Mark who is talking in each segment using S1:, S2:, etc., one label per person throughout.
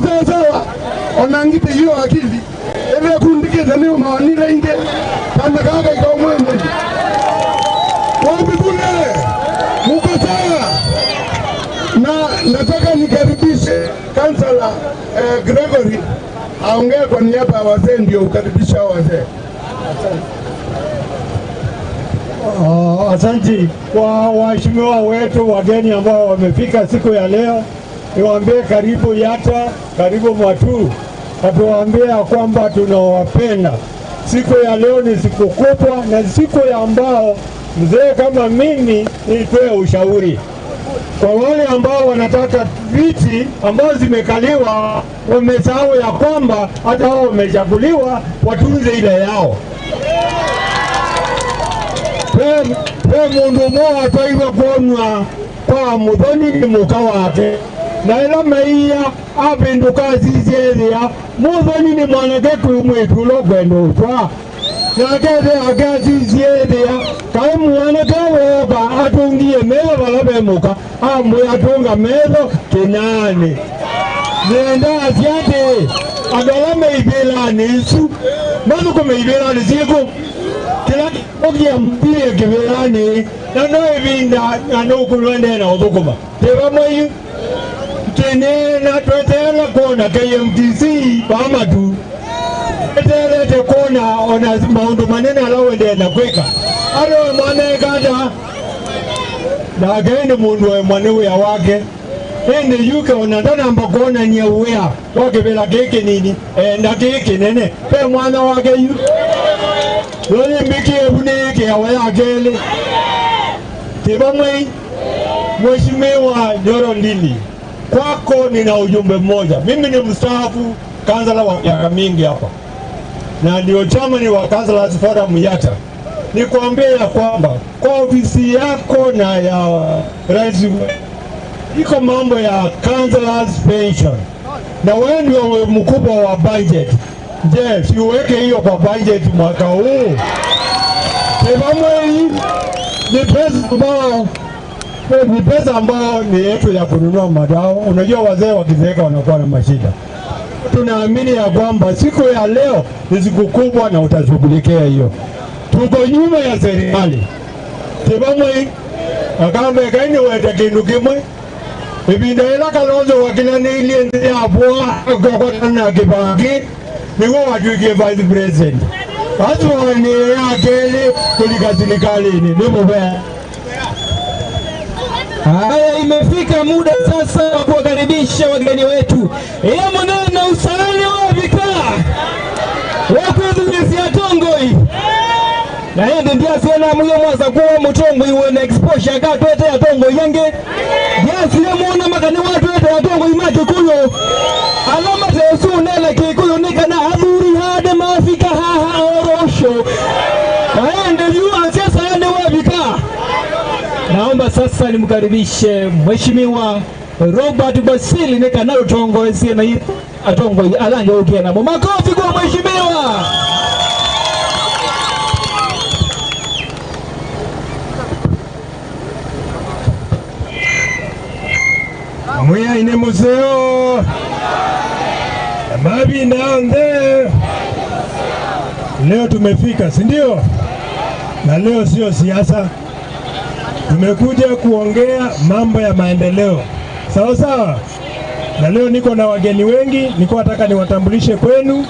S1: Sawa sawa onangite hiyo akili eve kundikete ni maonile inge kana kaka ikaumwende wapi kule muko sawa. Na nataka nikaribishe kansala Gregory aongee kwa niaba ya wazee, ndio ukaribisha wazee. Asante.
S2: Asante kwa waheshimiwa wetu wageni ambao wamefika siku ya leo. Niwaambie karibu Yatta, karibu Matuu. Natuwaambia kwamba tunawapenda. Siku ya leo ni siku kubwa na siku ya ambao mzee kama mimi nitoe ushauri kwa wale ambao wanataka viti ambao zimekaliwa, wamesahau ya kwamba hata wao wamechaguliwa, watunze ile yao. Pe mundu mmoja ataiwa kuonwa kwa muthoni ni muka wake na ila maiya apinduka sisieria muthoni ni mwanake kwimwitu lokwenda utwa nakethe akasisieria kai mwanake woka atungie metho vala ve muka amwe atunga metho kinani nenda asyati andu ala meithilani isu mathukume ithilani siku kila ukiambie kivilani na no ivinda na no kulwende na uthukuma tevamwe tene na twetela kuona KMTC pamatu etelete kuona ona maundu manene alawende na kwika aro mwana kata na gende mundu we mwana uya wake ende yuke ona ndanamba kuona nya uya wake bela keke nini enda keke nene pe mwana wake yu lori mbiki ebuneke ya kele tebamwe. Mheshimiwa Nyoro Ndindi, kwako nina ujumbe mmoja. Mimi ni mstaafu kansala wa miaka mingi hapa na ndio chairman wa Councillors Forum Yatta. Nikwambie ya kwamba kwa ofisi yako na ya rais iko mambo ya councillors pension, na wewe ndio mkubwa wa budget. Je, siuweke hiyo kwa budget mwaka huu? Tebamwe ni pesa ambao ni pesa ambayo ni yetu ya kununua madawa. Unajua wazee wakizeeka wanakuwa na mashida. Tunaamini ya kwamba siku ya leo ni siku kubwa na utashughulikia hiyo. Tuko nyuma ya serikali. Tebamwe akambe kaini wete kindu kimwe. Ibinda ila Kalonzo wakila ni ile ndia kwa kwa na Kibaki niwo watuikie vice president. Watu ni akili kulika serikali ni mubaya.
S3: Haya, imefika muda sasa wa kuwakaribisha wageni wetu. Iya munene usalani wa vika wakwithurisia tongoi na indi ndiasiona muyo mwasa kuwa mutongoi wena exposure katwete ya tongoi yange ndiasile muona makani watwete ya tongoi makikuyu alama tesu nele kikuyu nikana athuri hade mafika haha orosho na indi yu asiasa ande wa vika. Naomba sasa nimkaribishe Mheshimiwa Robert Basili nikana utongozi na atongoi alanje ukiena. Makofi kwa mheshimiwa.
S2: Mwiya ine museo mabi naonde. Leo tumefika, si ndio? Na leo sio siasa. Tumekuja kuongea mambo ya maendeleo. Sawa sawa. Na leo niko na wageni wengi, niko nataka niwatambulishe kwenu.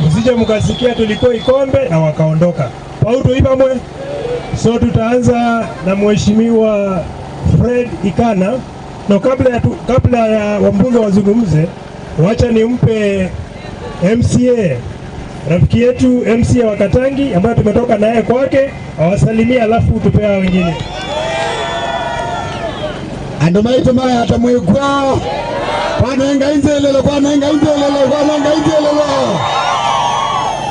S2: Msije mkasikia tulikuwa Ikombe na wakaondoka. Pauto ibamwe. So tutaanza na Mheshimiwa Fred Ikana. Na kabla ya wambunge wazungumze, wacha nimpe MCA rafiki yetu MCA wa Katangi ambaye tumetoka naye kwake, awasalimie alafu tupea wengine.
S1: Ando maito maya hata mwikwa kwanenga inzelelo kwanenga inzelelo kwanenga inzelelo.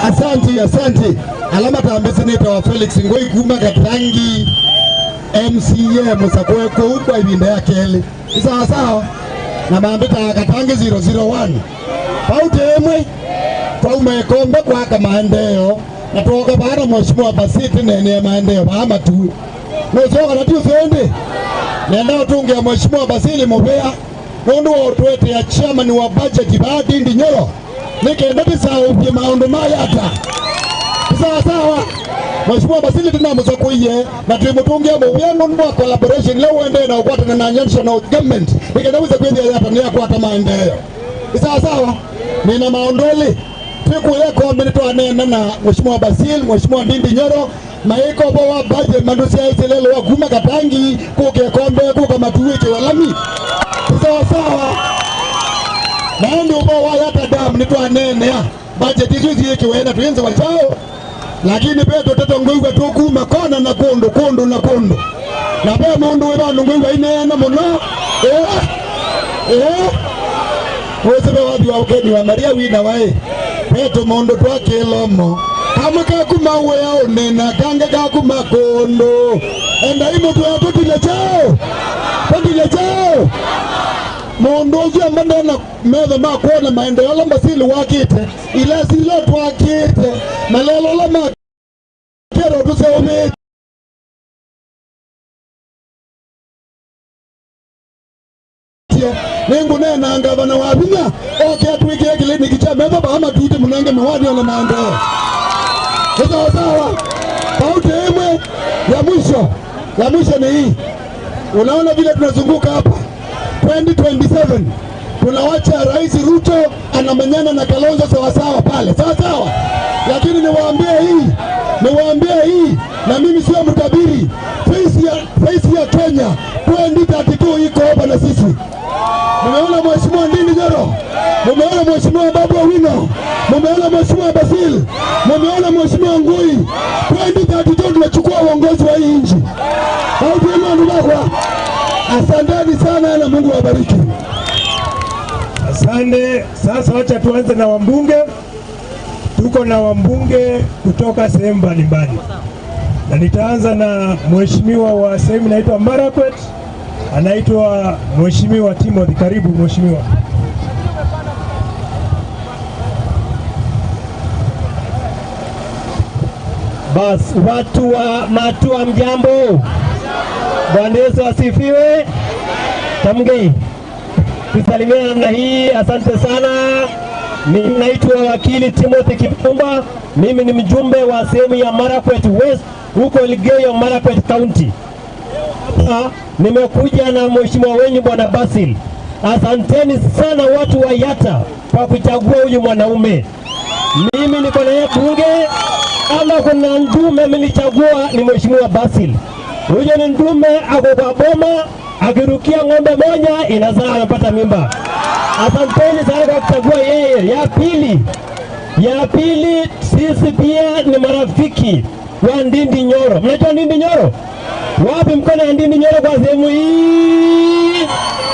S1: Asante asante. Alama tambese nita wa Felix Ngoi kuma Katangi MCA musakwe kwa ibinda yake ele. Sawa sawa. Na maambita Katangi 001. Paute emwe kwa umekombe kwa kama maendeleo na tuoka baada mheshimiwa Basiti nene maendeleo bahama tu. Mwishoka na tu sende. Nenda utunge ya mheshimiwa Basili Mubea Nundu wa utwete ya chairman wa budget ba Ndindi Nyoro. Nikenda tisaupye maundu mayata. Sawa sawa. Mheshimiwa Basili tunamuzakuiye na tulimutungia muwiano wa collaboration leo uende na ukwata na national government. Nikenda wiza kwezi ya yata ni ya kuata maendeleo. Sawa sawa. Nina maondoli. Siku yako mmenitoa nena na Mheshimiwa Basil, Mheshimiwa Ndindi Nyoro, maiko bowa budget mandusia iselelo wa kuma katangi kuke kombe kuka matuweke walami. Sawa sawa. Maondo bowa yata dam nitoa nene ya budget hizi yake waenda tuenze wachao. Lakini peto toto ngwe tuku makona na kondo kondo na kondo. Na pe mundu weba ngwe inena muno. Wesebe wadi wa ukeni wa Maria wina wae. Peto mondo twake lomo. Kama kakuma wea onena kange kakuma kondo. Enda imo tuwa totile chao. Totile chao. Mondo uzi ambanda na medho makuona maende yola mbasili wakite. Ila silo twakite. Malolo lama kero tuse ome. Nengu nena angavana wabinya. Oke atuike kliniki cha medho bahama tuite munange mewadi wala maendeleo. Sawa sawa. Pauti imwe ya mwisho. Ya mwisho ni hii. Unaona vile tunazunguka hapa. 2027 tunawacha Rais Ruto anamenyana na Kalonzo sawa sawa pale. Sawa sawa. Lakini niwaambie hii na mimi sio mtabiri. Face ya Kenya 2032 iko hapa na sisi. Mumeona Mheshimiwa Ndindi Nyoro, mumeona Mheshimiwa Babu Owino, mumeona Mheshimiwa Basil, mumeona Mheshimiwa Ngui. 2032 tunachukua uongozi wa hii nchi. Asanteni sana na Mungu awabariki.
S4: Asante. Sasa wacha tuanze na wambunge. Tuko na wambunge kutoka sehemu mbalimbali. Na nitaanza na mheshimiwa wa sehemu inaitwa Marakwet. Anaitwa Mheshimiwa Timothy. Karibu mheshimiwa.
S5: Bas, watu wa Matua mjambo. Bwana Yesu asifiwe. Tamgei. Tusalimiane namna hii. Asante sana. Mimi naitwa wakili Timothy Kipumba. Mimi ni mjumbe wa sehemu ya Marakwet West huko Elgeyo Marakwet County. Nimekuja na mheshimiwa wenyu Bwana Basil. Asanteni sana watu wa Yatta kwa kuchagua huyu mwanaume. Mimi niko na yeye bunge. Ama kuna ndume mlichagua ni Mheshimiwa Basil. Huyo ni ndume ako kwa boma, akirukia ng'ombe moja inazaa anapata mimba. Asanteni sana kwa kuchagua yeye. Ya pili sisi pia ni marafiki wa Ndindi Nyoro. Mnajua Ndindi Nyoro? Wapi mkono ya Ndindi Nyoro kwa sehemu hii?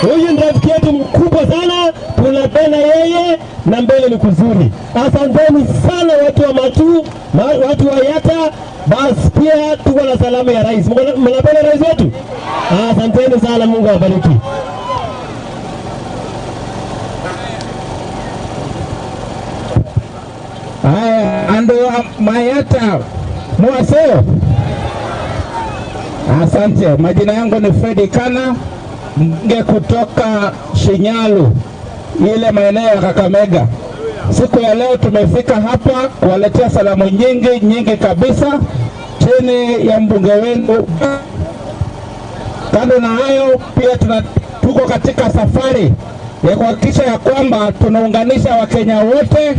S5: Huyu ni rafiki yetu mkubwa sana, tunapenda yeye na mbele ni kuzuri. Asanteni sana watu wa Matu, watu wa Yatta. Basi pia tuko na salamu ya rais. Mnapenda rais wetu? Asanteni sana, Mungu awabariki.
S6: Haya, ando Mayata mwaseo. Asante. Majina yangu ni Freddy Kana, mbunge kutoka Shinyalu, ile maeneo ya Kakamega. Siku ya leo tumefika hapa kuwaletea salamu nyingi nyingi kabisa chini ya mbunge wenu. Kando na hayo pia tuko katika safari ya kuhakikisha ya kwamba tunaunganisha Wakenya wote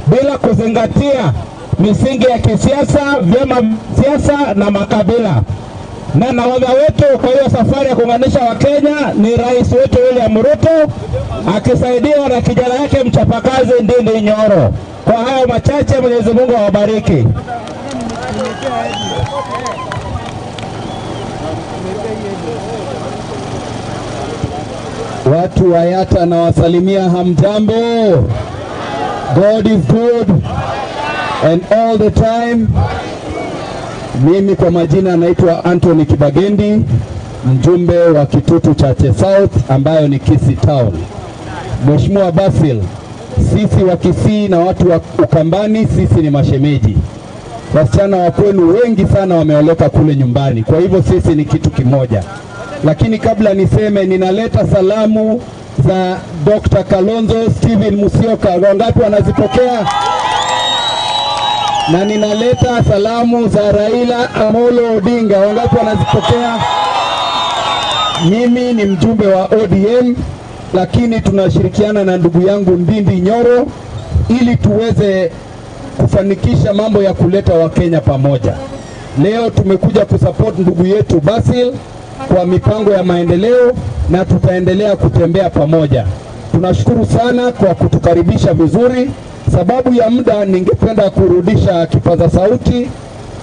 S6: bila kuzingatia misingi ya kisiasa, vyama siasa na makabila. Na nahodha wetu kwa hiyo safari ya kuunganisha Wakenya ni Rais wetu William Ruto, akisaidiwa na kijana yake mchapakazi Ndindi Nyoro. Kwa hayo machache, Mwenyezi Mungu awabariki.
S7: Watu wa Yatta na wasalimia, hamjambo. God is good and all the time. Mimi kwa majina naitwa Anthony Kibagendi, mjumbe wa Kitutu Chache South ambayo ni Kisii Town. Mheshimiwa Basil, sisi wa Kisii na watu wa Ukambani, sisi ni mashemeji. Wasichana wa kwenu wengi sana wameoleka kule nyumbani, kwa hivyo sisi ni kitu kimoja. Lakini kabla niseme, ninaleta salamu za Dr. Kalonzo Steven Musyoka. Wangapi wanazipokea? Na ninaleta salamu za Raila Amolo Odinga. Wangapi wanazipokea? Mimi ni mjumbe wa ODM, lakini tunashirikiana na ndugu yangu Ndindi Nyoro ili tuweze kufanikisha mambo ya kuleta Wakenya pamoja. Leo tumekuja kusupport ndugu yetu Basil kwa mipango ya maendeleo na tutaendelea kutembea pamoja. Tunashukuru sana kwa kutukaribisha vizuri. Sababu ya muda, ningependa kurudisha kipaza sauti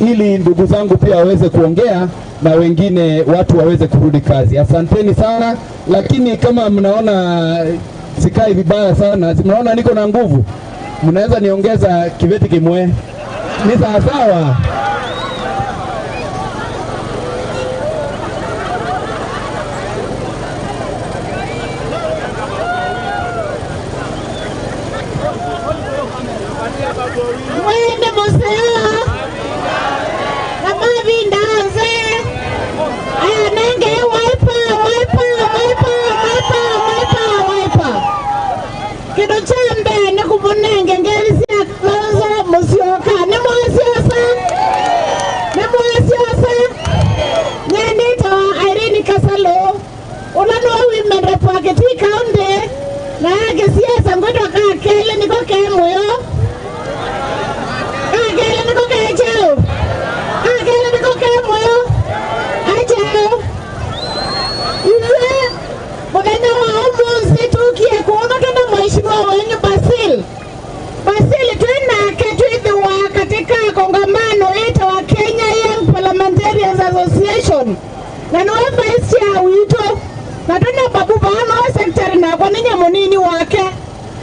S7: ili ndugu zangu pia waweze kuongea na wengine watu waweze kurudi kazi. Asanteni sana, lakini kama mnaona sikai vibaya sana, mnaona niko na nguvu, mnaweza niongeza kiveti kimwe. Ni sawa sawa.
S8: Mwende Museo na mavindanze aya nenge Wiper, Wiper, Wiper, Wiper, Wiper, Wiper. Kindu cha mbere ni kumunenge ngeli cia Kalonzo Musyoka. Ni mwasiasa, ni mwasiasa. Nyenitawa Irene Kasalo ula niwe women rep wa Kitui County na gisiasa ngwitwa kakele niko ke muyo. Kakele niko ke chao. Kakele niko ke muyo. Achao. Iwe muthenya wa umuthi tukie kuona twina mheshimiwa wenyu Basil. Basil twinake twithiwa katika kongamano itawa Kenya Young Parliamentarians Association na niwe vice chair witũ na twina babu bano secretary nakwa ni nyamunini wake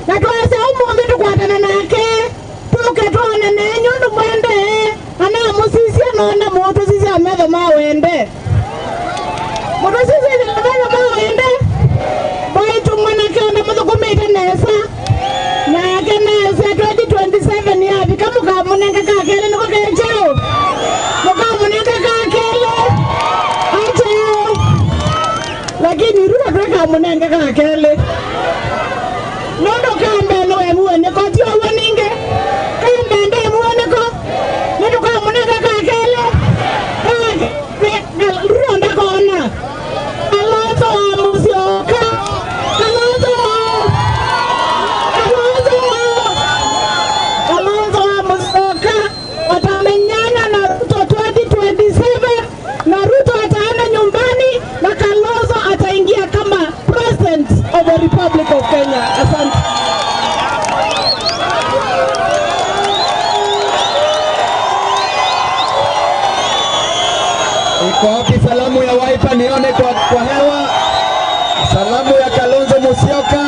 S8: na twase umuthi tukwatana nake tuke twone nenyu ndu mwende ana musisia nona mutu sisia metho ma wende mutu sisia metho ma wende baitu mwanake ona muthukumite nesa nake nesa 2027 yavika mukamunenga kakele niko kecheo mukamunenga kakele acheo lakini Ruto twekamunenga kakele nondo kambe no emuone ko ti owo ninge kambe nde emuone ko nitukamunenga kakele Ruto ndakona Kalonzo wa Musyoka. Kalonzo Kalonzo Kalonzo wa Musyoka watamenyana na Ruto 2027 na Ruto ataenda nyumbani na Kalonzo ataingia kama President of the Republic of Kenya. Asante.
S7: Iko wapi salamu ya Wiper nione kwa hewa? Salamu ya Kalonzo Musyoka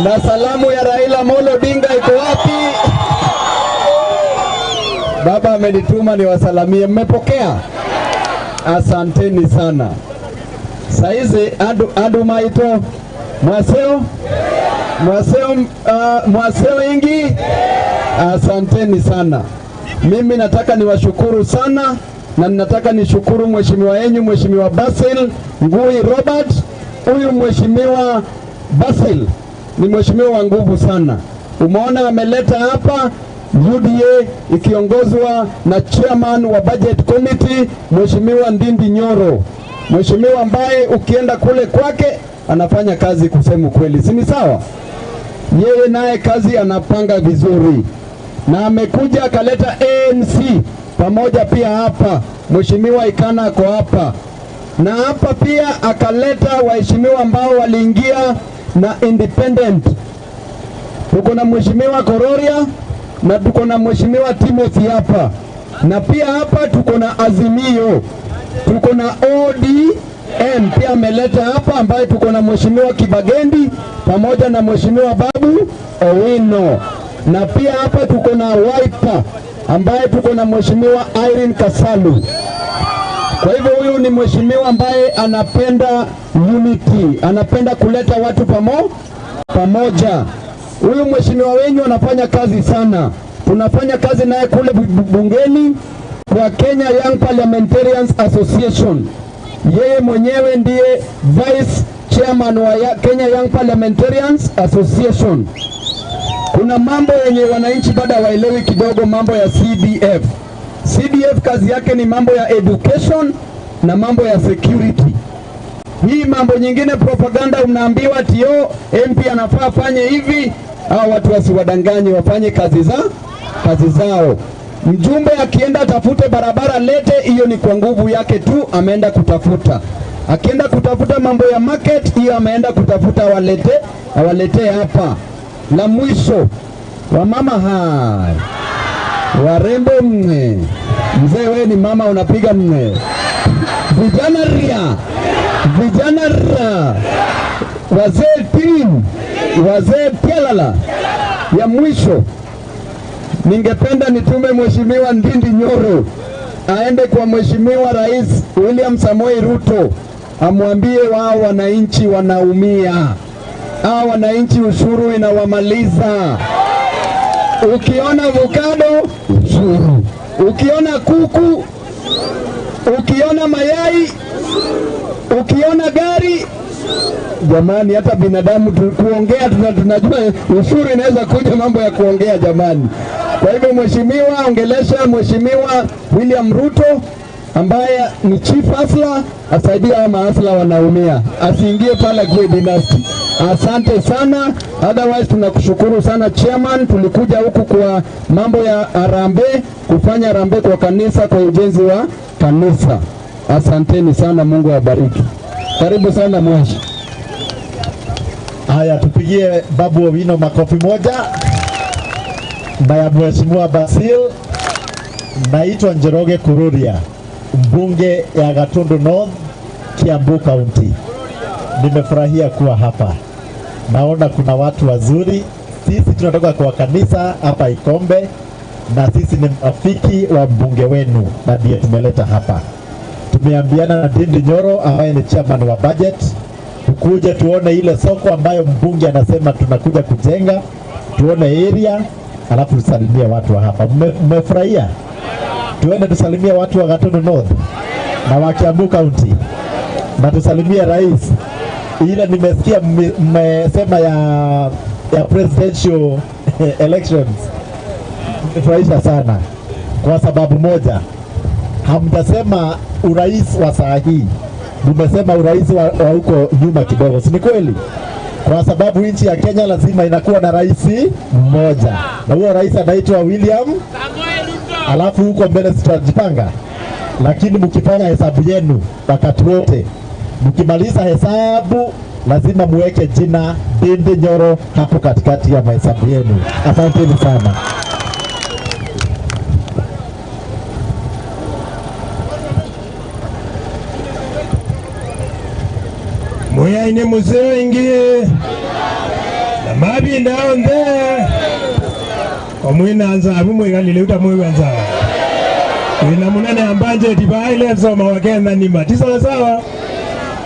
S7: na salamu ya Raila Amolo Odinga iko wapi? Baba amenituma niwasalamie. Mmepokea? Asanteni sana. Saizi andu maito mwaseo mwaseo mwaseo ingi. Asanteni sana. Mimi nataka niwashukuru sana na ninataka nishukuru mheshimiwa yenyu Mheshimiwa Basil Ngui Robert. Huyu Mheshimiwa Basil ni mheshimiwa wa nguvu sana. Umeona ameleta hapa UDA ikiongozwa na chairman wa budget committee Mheshimiwa Ndindi Nyoro. Mheshimiwa ambaye ukienda kule kwake anafanya kazi kusema kweli, si ni sawa? Yeye naye kazi anapanga vizuri. Na amekuja akaleta ANC pamoja pia hapa. Mheshimiwa Ikana ako hapa. Na hapa pia akaleta waheshimiwa ambao waliingia na independent. Tuko na Mheshimiwa Kororia na tuko na Mheshimiwa Timothy hapa. Na pia hapa tuko na Azimio. Tuko na ODM pia ameleta hapa, ambaye tuko na Mheshimiwa Kibagendi pamoja na Mheshimiwa Babu Owino. Na pia hapa tuko na Wiper ambaye tuko na Mheshimiwa Irene Kasalu. Kwa hivyo huyu ni mheshimiwa ambaye anapenda unity, anapenda kuleta watu pamoja. Huyu mheshimiwa wenyu anafanya kazi sana. Tunafanya kazi naye kule bungeni kwa Kenya Young Parliamentarians Association. Yeye mwenyewe ndiye vice chairman wa Kenya Young Parliamentarians Association. Kuna mambo yenye wananchi bado waelewi kidogo, mambo ya CDF. CDF kazi yake ni mambo ya education na mambo ya security. Hii mambo nyingine propaganda mnaambiwa tio MP anafaa fanye hivi, hao watu wasiwadanganye, wafanye kazi zao. Mjumbe akienda atafute barabara lete, hiyo ni kwa nguvu yake tu ameenda kutafuta. Akienda kutafuta mambo ya market, hiyo ameenda kutafuta awalete hapa. La mwisho, wamama hai, warembo mne, mzee wewe ni mama unapiga mne, vijana ria, vijana ra, wazee team, wazee pialala. Ya mwisho, ningependa nitume Mheshimiwa Ndindi Nyoro aende kwa Mheshimiwa Rais William Samoei Ruto amwambie wao wananchi wanaumia. Hao wananchi ushuru inawamaliza. Ukiona avocado ushuru, ukiona kuku, ukiona mayai, ukiona gari. Jamani, hata binadamu kuongea tunajua ushuru inaweza kuja mambo ya kuongea jamani. Kwa hivyo mheshimiwa, ongelesha Mheshimiwa William Ruto ambaye ni chief hustler, asaidie hao mahasla wanaumia, asiingie pale kwa dynasty. Asante sana. Otherwise tunakushukuru sana chairman. Tulikuja huku kwa mambo ya harambee, kufanya harambee kwa kanisa, kwa ujenzi wa kanisa. Asanteni sana, Mungu awabariki. Karibu sana mweshi.
S9: Haya, tupigie Babu Owino makofi moja. Na ya Mheshimiwa Basil. Naitwa Njoroge Kururia, mbunge ya Gatundu North, Kiambu County. Nimefurahia kuwa hapa. Naona kuna watu wazuri. Sisi tunatoka kwa kanisa hapa Ikombe, na sisi ni marafiki wa mbunge wenu na ndiye tumeleta hapa. Tumeambiana na Ndindi Nyoro ambaye ni chairman wa budget, tukuje tuone ile soko ambayo mbunge anasema tunakuja kujenga, tuone area, alafu tusalimie watu wa hapa. Mmefurahia? Tuende tusalimie watu wa Gatundu North na wa Kiambu County na tusalimie rais. Ile nimesikia mmesema ya presidential elections, nimefurahisha sana kwa sababu moja, hamjasema urais wa saa hii, mmesema urais wa huko nyuma kidogo, si ni kweli? Kwa sababu nchi ya Kenya lazima inakuwa na rais mmoja, na huo rais anaitwa William, alafu huko mbele tutajipanga. Lakini mkifanya hesabu yenu wakati wote, mkimaliza hesabu lazima muweke jina Ndindi Nyoro hapo katikati ya mahesabu yenu. Asanteni sana.
S4: Muyaine museo ingi na mabinda onde omwina anza abumwe uta mwe anza wina munene ambanje tibaile soma wakenda ni matisa sawa.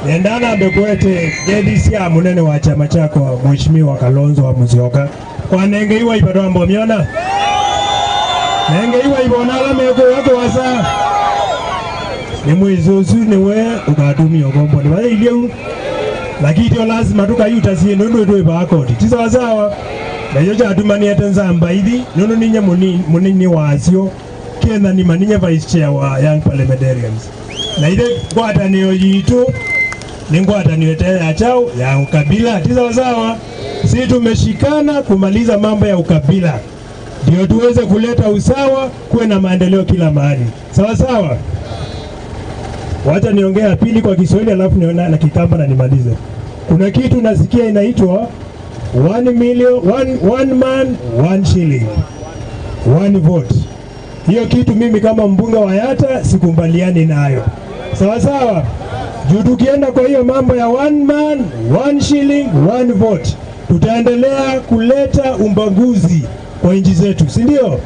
S4: Nendana bekwete JDC munene wa chama chako Mheshimiwa Kalonzo wa Musyoka kwa nenge iwa ibadwambo miona nenge iwa ibonala meko wako wasa ni mwizuzu niwe ukatumia gombo ni wale ilio lakini ndio lazima tukayuta sie nundu ndwe bakodi tisawa sawa na yoja atumani atanzamba hivi nundu ninye munini wazio kenda ni maninye vice chair wa Young Parliamentarians na ile ngwatanio yitu ni ngwatanio ya chao ya ukabila tisawa sawa. Sisi tumeshikana kumaliza mambo ya ukabila ndio tuweze kuleta usawa, kuwe na maendeleo kila mahali. Sawa sawa. Wacha niongea pili kwa Kiswahili alafu niona na Kikamba na nimalize. Kuna kitu nasikia inaitwa 1 million one man 1 shilling 1 vote. Hiyo kitu mimi kama mbunge wa Yatta sikumbaliani nayo. Sawa sawa. Juu tukienda kwa hiyo mambo ya 1 man 1 shilling 1 vote, tutaendelea kuleta ubaguzi kwa nchi zetu, si ndio?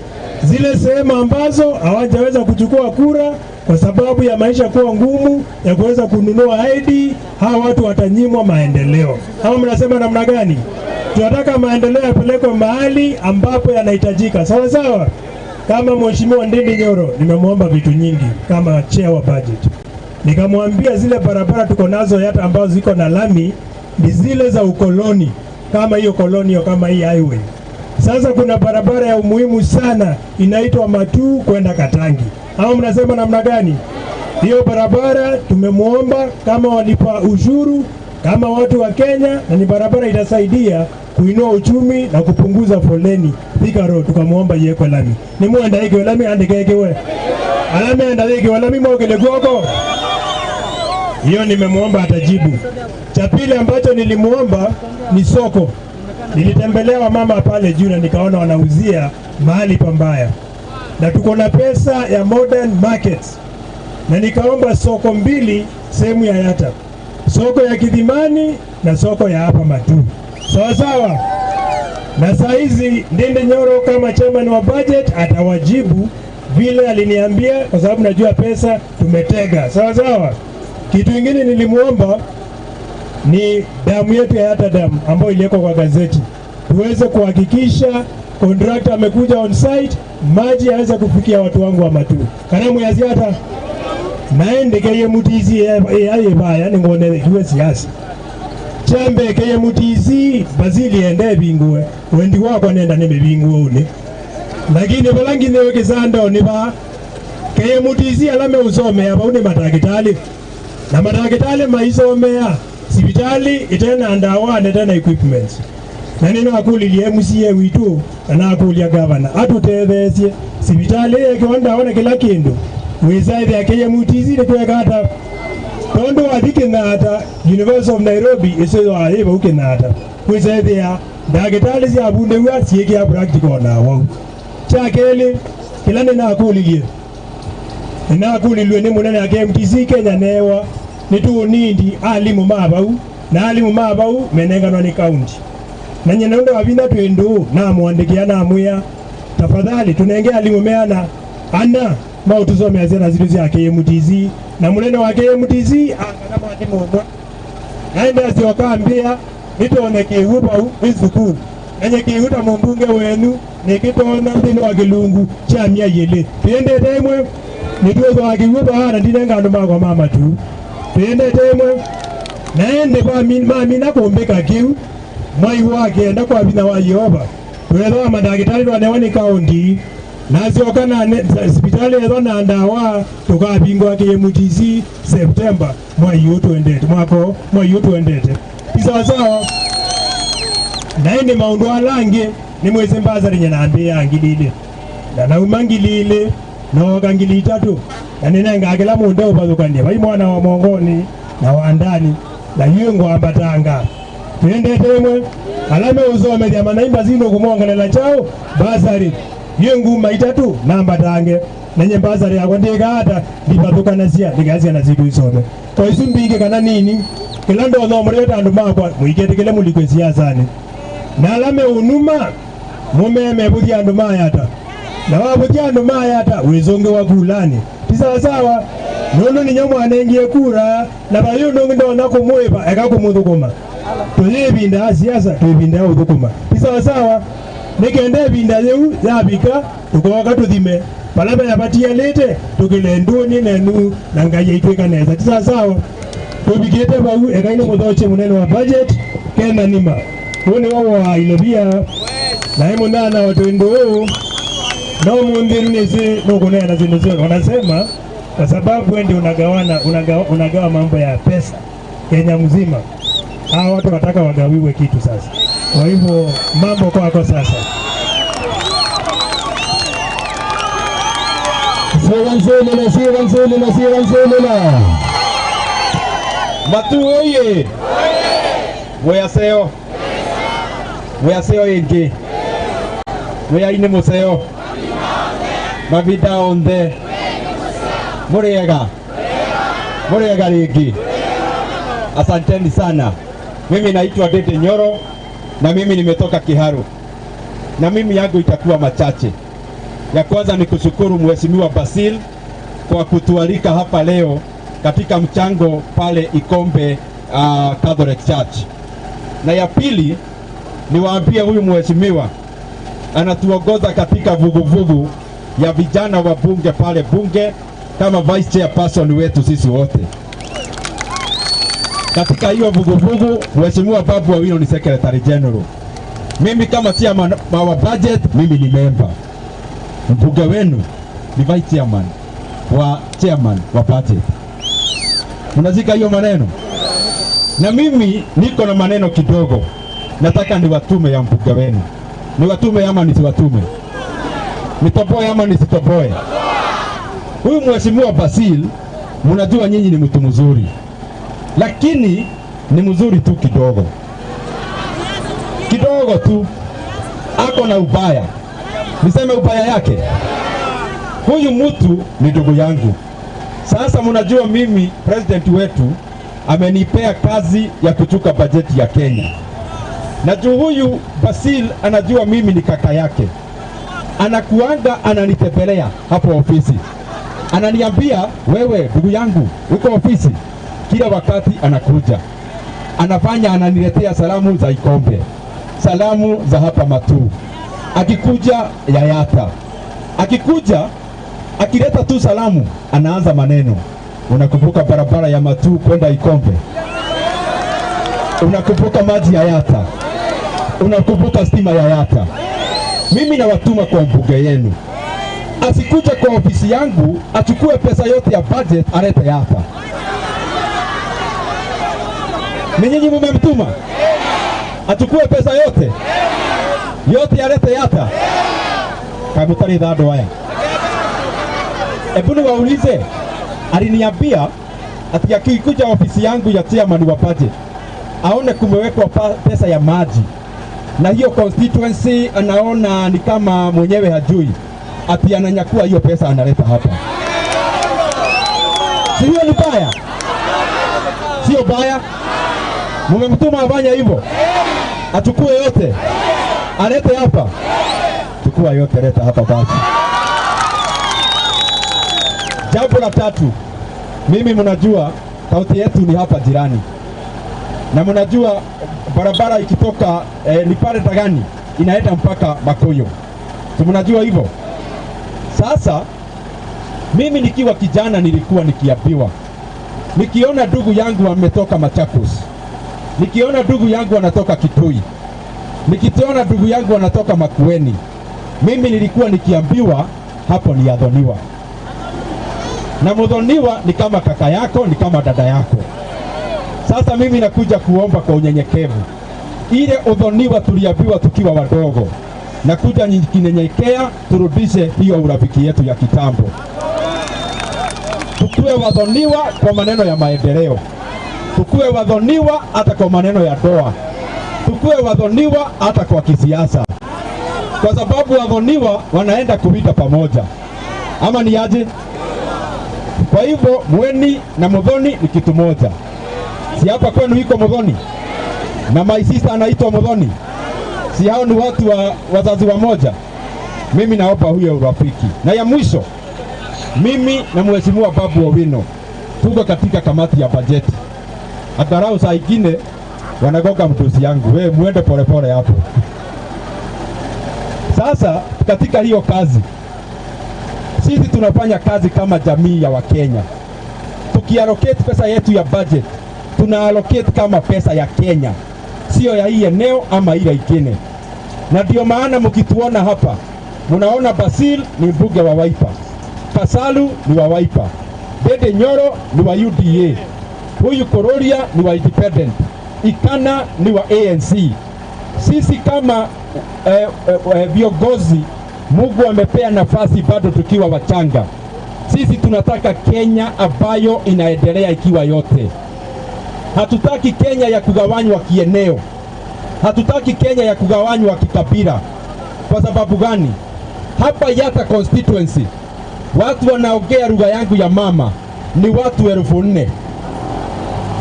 S4: Zile sehemu ambazo hawajaweza kuchukua kura kwa sababu ya maisha kuwa ngumu ya kuweza kununua ID, hawa watu watanyimwa maendeleo. Hawa mnasema namna gani? Tunataka maendeleo yapelekwe mahali ambapo yanahitajika. Sawa sawa. Kama Mheshimiwa Ndindi Nyoro nimemuomba vitu nyingi kama chair wa budget. Nikamwambia zile barabara tuko nazo hata ambazo ziko na lami ni zile za ukoloni, kama hiyo kolonio, kama hii highway. Sasa kuna barabara ya umuhimu sana inaitwa Matuu kwenda Katangi. Au mnasema namna gani? Hiyo barabara tumemuomba kama walipa ushuru kama watu wa Kenya, na ni barabara itasaidia kuinua uchumi na kupunguza foleni Thika Road. Tukamuomba yekwe lami. Ni muenda ikwe lami andike we. Alame enda ikwe lami mwogele gwoko. Hiyo nimemuomba atajibu. Cha pili ambacho nilimuomba ni soko. Nilitembelea wamama pale juu na nikaona wanauzia mahali pambaya. Na tuko na pesa ya modern markets. Na nikaomba soko mbili sehemu ya Yatta. Soko ya Kidhimani na soko ya hapa Matuu. Sawa sawa. Na saa hizi Ndindi Nyoro kama chairman wa budget atawajibu vile aliniambia, kwa sababu najua pesa tumetega. Sawa sawa. Kitu kingine nilimuomba ni damu yetu ya Yatta Dam ambayo iliwekwa kwa gazeti, tuweze kuhakikisha contractor amekuja on site, maji yaweze kufikia watu wangu wa Matuu. Karamu ya ziata naende KMTC aye baya ningone kiwe siasa chambe KMTC Bazili ende binguwe wendi wako nenda nime binguwe une, lakini balangi newe kisando ni ba KMTC alame usome hapa une matakitali na matakitali maisomea sibitali itena ndawa netena equipment. Na nino akulilie MCA witu na akulia governor atutethesie sibitali yekiwanda wana kila kindu wisaidi ya KMTC ni kwekata tondo athikinata University of Nairobi isizo ahiba ukinata wisaidi ya ndagitali cia bundewa ciikia practical na wau cha keli kila nina akulilwe ni munene ya KMTC Kenya newa nitunindi alimu mabau na alimu mabau menenganwa ni county na nyina ndo wabina twindu na muandikia na muya tafadhali tunenge alimu meana ana mautusomea zena zitu cia KMTC na munene wa KMTC angana mwalimu umwe naende asiokaambia nitone kihu bau ni sukuru enye kihu ta mumbunge wenu nikitona thini wa kilungu cha mia yele twendete imwe nituethwa kihu bahana ndinenga andu makwa ma Matuu twendete imwe naende mamina kumbika kiu mwai wake enda kwa vina wa Yehova twethwa mandagitari twanewa ni kaunti nazioka na hospitali ethwa na ndawa tukabingwa KMTC September mwai utwendete mwako mwai utwendete sawa sawa. Naende maundu alange ni mwezi mbazari nyana angilile na naumangilile noka ngili itatu na ninenga akila mundu upathukanie vai mwana wa mongoni na wa ndani na yingo ambatanga twendete imwe alame uzome thia manaimba zino kumongelela chao basari yengu maitatu nambatange nenye basari yakwa ndikata ndipathukanasia ndikasia na zitu isome kwa isu mbingi kana nini kila ndo thomurete andu makwa mwiketikile mulikwe siasani na alame unuma mumeme buthia andu mayata na wabuthia andu mayata wizungi wa kulani ti sawasawa nundu ninyo mwanengie kura na bayu nungi ndona kumwiba eka kumuthukuma tuyibinda siasa twibinda uthukuma ti sawasawa nikende ibinda yiu yabika tukoka tuthime balaba yabatialite tukilenduni nenu na ngai yaitwika nesa ti sawasawa tubikite bau ekaine muthoche munene wa budget kena nima huu ni wa Ilobia na imunana watundu no mundhiru nisi nukunena zindu zio wanasema kwa sababu wewe ndio unagawana unagawa mambo ya pesa Kenya mzima. Hao watu wataka wagawiwe kitu sasa. Kwa hivyo mambo kwako sasa.
S7: Siwanzulila.
S3: Matuu oye. Mweyaseo. Mweyaseo ingi. Mweyaine museo. Mavinda onthe. Muriega. Muriega ringi. Asanteni sana. Mimi naitwa Ndindi Nyoro na mimi nimetoka Kiharu. Na mimi yangu itakuwa machache. Ya kwanza ni kushukuru Mheshimiwa Basil kwa kutualika hapa leo katika mchango pale Ikombe Catholic Church. Na ya pili niwaambie huyu mheshimiwa anatuongoza katika vuguvugu ya vijana wa bunge pale bunge kama vice chairperson wetu sisi wote. Katika hiyo vuguvugu, Mheshimiwa Babu Owino ni Secretary General. Mimi kama chairman wa budget, mimi ni member. Mbunge wenu ni vice chairman wa chairman wa budget. Mnazika hiyo maneno? Na mimi niko na maneno kidogo. Nataka niwatume ya mbunge wenu. Niwatume ama nisiwatume? Nitoboe ama nisitoboe? Huyu Mheshimiwa Basil, mnajua nyinyi ni mtu mzuri. Lakini ni mzuri tu kidogo. Kidogo tu. Ako na ubaya. Niseme ubaya yake? Huyu mtu ni ndugu yangu. Sasa mnajua mimi president wetu amenipea kazi ya kuchuka bajeti ya Kenya. Na juu huyu Basil anajua mimi ni kaka yake. Anakuanga ananitembelea hapo ofisi. Ananiambia, wewe ndugu yangu uko ofisi. Kila wakati anakuja. Anafanya ananiletea salamu za Ikombe. Salamu za hapa Matuu. Akikuja Yayata. Akikuja akileta tu salamu anaanza maneno. Unakumbuka barabara ya Matuu kwenda Ikombe? Unakumbuka maji ya Yata? Unakumbuka stima ya Yata? Mimi nawatuma kwa mbunge yenu. Asikuja kwa ofisi yangu achukue pesa yote ya budget alete Yata. Ni nyinyi mmemtuma? Achukue pesa yote? Yote alete Yata? Kamutari dhado haya. Ebu niwaulize, aliniambia ati akikuja ofisi yangu ya chairman wa budget aone kumewekwa pesa ya maji. Na hiyo constituency anaona ni kama mwenyewe hajui. Ati ananyakua hiyo pesa analeta hapa. Si hiyo ni baya? Sio baya? Mmemtuma afanye hivyo? Achukue yote? Alete hapa? Chukua yote leta hapa basi. Jambo la tatu, mimi mnajua kaunti yetu ni hapa jirani. Na mnajua barabara ikitoka Lipare Dagani inaenda mpaka Makuyu. Si mnajua hivyo? Sasa mimi nikiwa kijana nilikuwa nikiambiwa, nikiona ndugu yangu ametoka Machakos, nikiona ndugu yangu anatoka Kitui, nikiona ndugu yangu anatoka Makueni, mimi nilikuwa nikiambiwa hapo ni adhoniwa. Na mudhoniwa ni kama kaka yako, ni kama dada yako. Sasa mimi nakuja kuomba kwa unyenyekevu. Ile udhoniwa tuliambiwa tukiwa wadogo, nakuja nikinyenyekea turudishe hiyo urafiki yetu ya kitambo. Tukue wadhoniwa kwa maneno ya maendeleo. Tukue wadhoniwa hata kwa maneno ya doa. Tukue wadhoniwa hata kwa kisiasa. Kwa sababu wadhoniwa wanaenda kuwita pamoja. Ama ni aje? Kwa hivyo mweni na mudhoni ni kitu moja. Si hapa kwenu iko mudhoni? Na my sister anaitwa mudhoni? Si hao ni watu wa wazazi wa moja? Mimi naomba huyo urafiki. Na ya mwisho, mimi na Mheshimiwa Babu Owino tuko katika kamati ya bajeti. Angalau saa ingine wanagoga mtusi yangu, wewe muende polepole hapo. Sasa katika hiyo kazi, sisi tunafanya kazi kama jamii ya Wakenya. Tukiallocate pesa yetu ya budget, tuna allocate kama pesa ya Kenya, sio ya hii eneo ama ile ingine. Na ndio maana mkituona hapa, mnaona Basil ni mbunge wa Wiper, Kasalu ni wa Wiper, Dede Nyoro ni wa UDA, huyu Kororia ni wa Independent, Ikana ni wa ANC. Sisi kama viongozi, Mungu amepea nafasi bado tukiwa wachanga. Sisi tunataka Kenya ambayo inaendelea ikiwa yote. Hatutaki Kenya ya kugawanywa kieneo. Hatutaki Kenya ya kugawanywa kikabila. Kwa sababu gani? Hapa Yata constituency, watu wanaongea lugha yangu ya mama ni watu 4,000.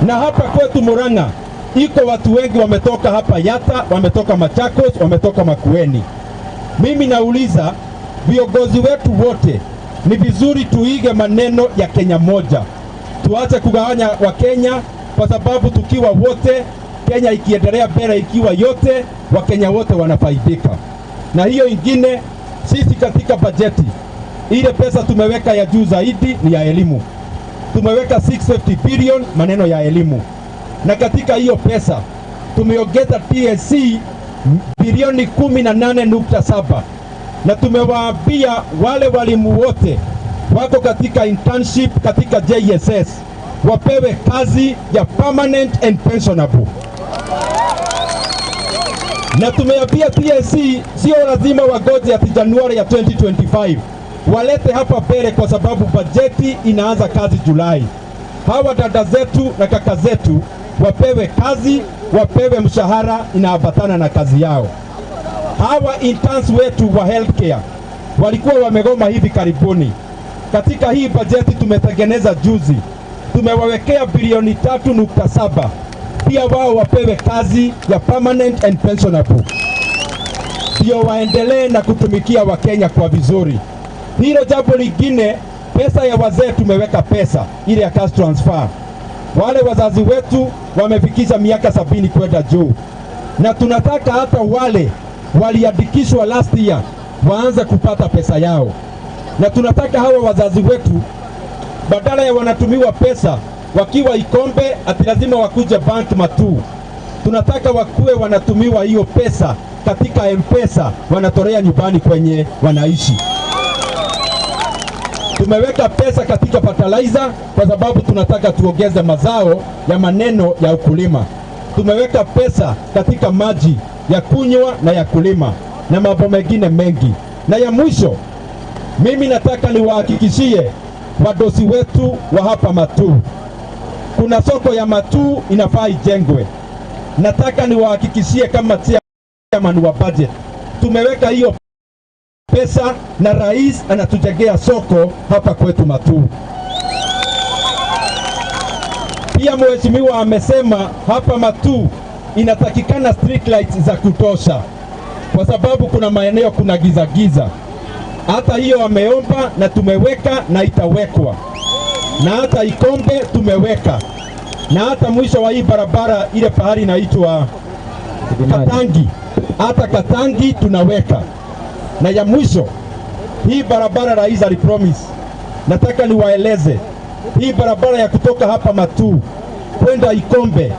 S3: Na hapa kwetu Murang'a iko watu wengi wametoka hapa Yata, wametoka Machakos, wametoka Makueni. Mimi nauliza viongozi wetu wote, ni vizuri tuige maneno ya Kenya moja. Tuache kugawanya wa Kenya, kwa sababu tukiwa wote, Kenya ikiendelea mbele ikiwa yote, Wakenya wote wanafaidika. Na hiyo ingine, sisi katika bajeti, ile pesa tumeweka ya juu zaidi ni ya elimu. Tumeweka 650 billion maneno ya elimu.
S10: Na katika hiyo pesa tumeongeza TSC bilioni 18.7, na tumewaambia wale walimu wote wako katika internship katika JSS wapewe kazi ya permanent and pensionable. Na tumeambia TSC sio lazima wagoje ati Januari ya 2025, walete hapa mbele kwa sababu bajeti inaanza kazi Julai. Hawa dada zetu na kaka zetu wapewe kazi, wapewe mshahara inaambatana na kazi yao. Hawa interns wetu wa healthcare walikuwa wamegoma hivi karibuni. Katika hii bajeti tumetengeneza juzi, tumewawekea bilioni 3.7, pia wao wapewe kazi ya permanent and pensionable, ndio waendelee na kutumikia Wakenya kwa vizuri. Hilo jambo lingine, pesa ya wazee tumeweka pesa ile ya cash transfer. Wale wazazi wetu wamefikisha miaka 70 kwenda juu, na tunataka hata wale waliandikishwa last year waanze kupata pesa yao. Na tunataka hawa wazazi wetu badala ya wanatumiwa pesa wakiwa Ikombe ati lazima wakuje bank Matuu, tunataka wakuwe wanatumiwa hiyo pesa katika M-Pesa, wanatolea nyumbani kwenye wanaishi. Tumeweka pesa katika fertilizer kwa sababu tunataka tuongeze mazao ya maneno ya ukulima. Tumeweka pesa katika maji ya kunywa na ya kulima na mambo mengine mengi. Na ya mwisho, mimi nataka niwahakikishie wadosi wetu wa hapa Matuu, kuna soko ya Matuu inafaa ijengwe. Nataka niwahakikishie kama chairman wa budget, tumeweka hiyo pesa na rais anatujengea soko hapa kwetu Matuu. Pia mheshimiwa amesema hapa Matuu inatakikana street lights za kutosha, kwa sababu kuna maeneo kuna giza giza. Hata hiyo ameomba na tumeweka na itawekwa, na hata Ikombe tumeweka, na hata mwisho wa hii barabara ile pahali inaitwa Katangi, hata Katangi tunaweka. Na ya mwisho, hii barabara rais alipromise, nataka niwaeleze hii barabara ya kutoka hapa Matuu kwenda Ikombe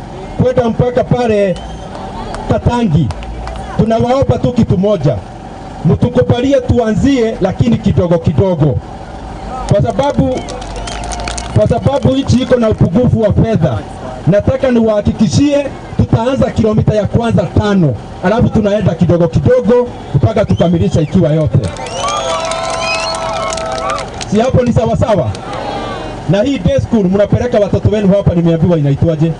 S10: kwenda mpaka pale Katangi, tunawaomba tu kitu moja, mtukubalie tuanzie, lakini kidogo kidogo, kwa sababu nchi iko na upungufu wa fedha. Nataka niwahakikishie tutaanza kilomita ya kwanza 5, alafu tunaenda kidogo kidogo mpaka tukamilisha ikiwa yote. Si hapo ni sawa sawa? Na hii day school mnapeleka watoto wenu hapa, nimeambiwa inaitwaje?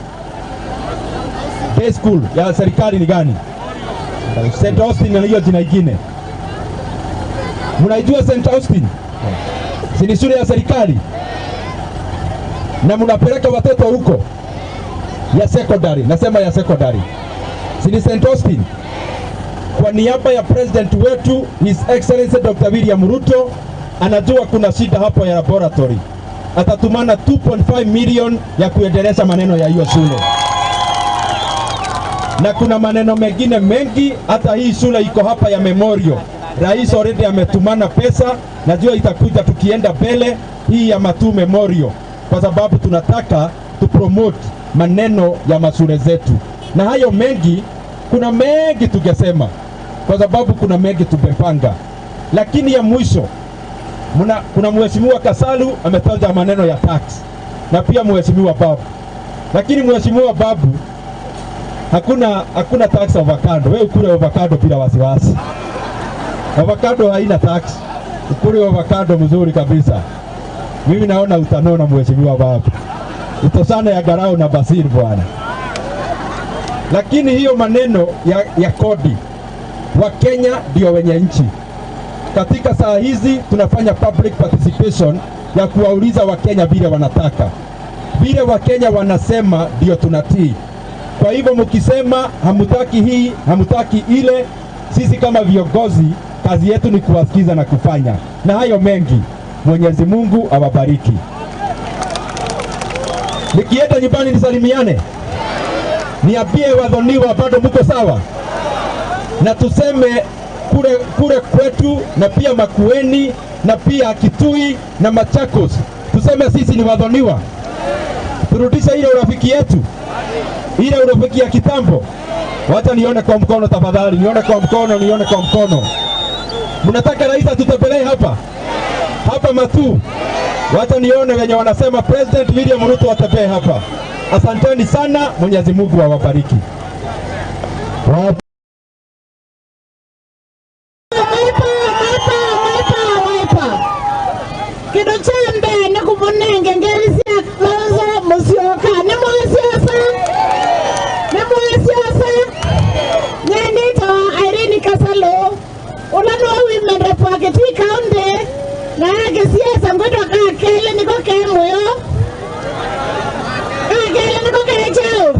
S10: Day school ya serikali ni gani? St. Austin na hiyo jina ingine. Mnaijua St. Austin? Si ni shule ya serikali? Na mnapeleka watoto huko ya secondary, nasema ya secondary. Si ni St. Austin? Kwa niaba ya president wetu His Excellency Dr. William Ruto, anajua kuna shida hapo ya laboratory. Atatumana 2.5 million ya kuendeleza maneno ya hiyo shule. Na kuna maneno mengine mengi, hata hii shule iko hapa ya Memorial. Rais already ametumana pesa, najua itakuja tukienda mbele hii ya Matuu Memorial, kwa sababu tunataka tu promote maneno ya mashule zetu. Na hayo mengi, kuna mengi tungesema, kwa sababu kuna mengi tumepanga. Lakini ya mwisho, kuna mheshimiwa Kasalu ametaja maneno ya tax, na pia mheshimiwa Babu. Lakini mheshimiwa Babu, hakuna tax avocado. Wewe ukule avocado bila wasiwasi. Avocado haina tax. Ukule avocado mzuri kabisa. Mimi naona utanona mheshimiwa Babu. Utosana ya Garau na Basir bwana. Lakini hiyo maneno ya kodi, Wakenya ndio wenye nchi. Katika saa hizi tunafanya public participation ya kuwauliza Wakenya vile wanataka. Vile Wakenya wanasema ndio tunatii. Kwa hivyo mkisema hamutaki hii, hamutaki ile, sisi kama viongozi kazi yetu ni kuwasikiza na kufanya. Na hayo mengi, Mwenyezi Mungu awabariki. Nikienda nyumbani nisalimiane, niambie wadhoniwa bado mko sawa, na tuseme kule kwetu na pia Makueni na pia Kitui na Machakos, tuseme sisi ni wadhoniwa. Turudishe ile urafiki yetu. Ile urafiki ya kitambo. Wacha nione kwa mkono tafadhali, nione kwa mkono, nione kwa mkono. Mnataka rais atutembelee hapa? Hapa Matuu. Wacha nione wenye wanasema President William Ruto atembee hapa. Asanteni sana, Mwenyezi Mungu awabariki.
S8: Kitu cha mbele ni kumunenge ngerisia Kalonzo Musyoka. Ni mwasiasa. Ni mwasiasa. Nyenito Irene Kasalo. Ulano women rep wa Kitui County. Na kisiasa ngwetwa kakele niko kemoyo. Kakele niko kechao.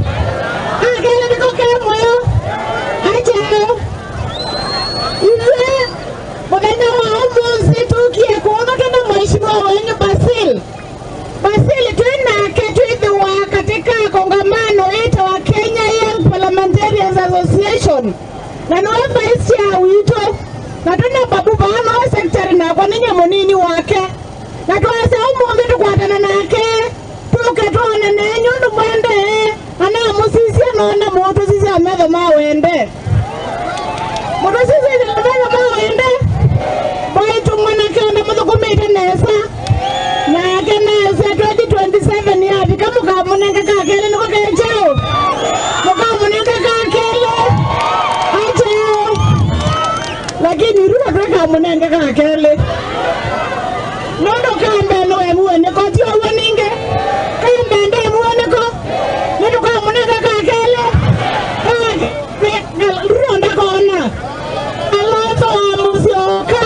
S8: Kakele niko kemoyo. Achao. Iwe muthenya wa umuthi tukie kuona tena mheshimiwa wenyu Basil. Basil twinake twithiwa katika kongamano ita wa Kenya Young Parliamentarians Association. Na niwe vice chair witũ. Na twina babu bano wa secretary nakwa ni nyamunini wake. Na twase umuthi tukwatana nake. Tuke tuone nenyu ndu mwende. Ana musisi nona mutu sisi ametho mawende. Mutu sisi ametho mawende. Baitu mwanake na muthukumite nesa. Nake nesa 2027 yafika mukamunenga kakele niko kechao. Mukamunenga kakele. Achao. Lakini Ruto twekamunenga kakele. Nondo kambe no emuone ko ti owo ninge. Kambe nde emuone ko. Nondo kamunenga kakele. Ruto ndakona. Kalonzo wa Musyoka.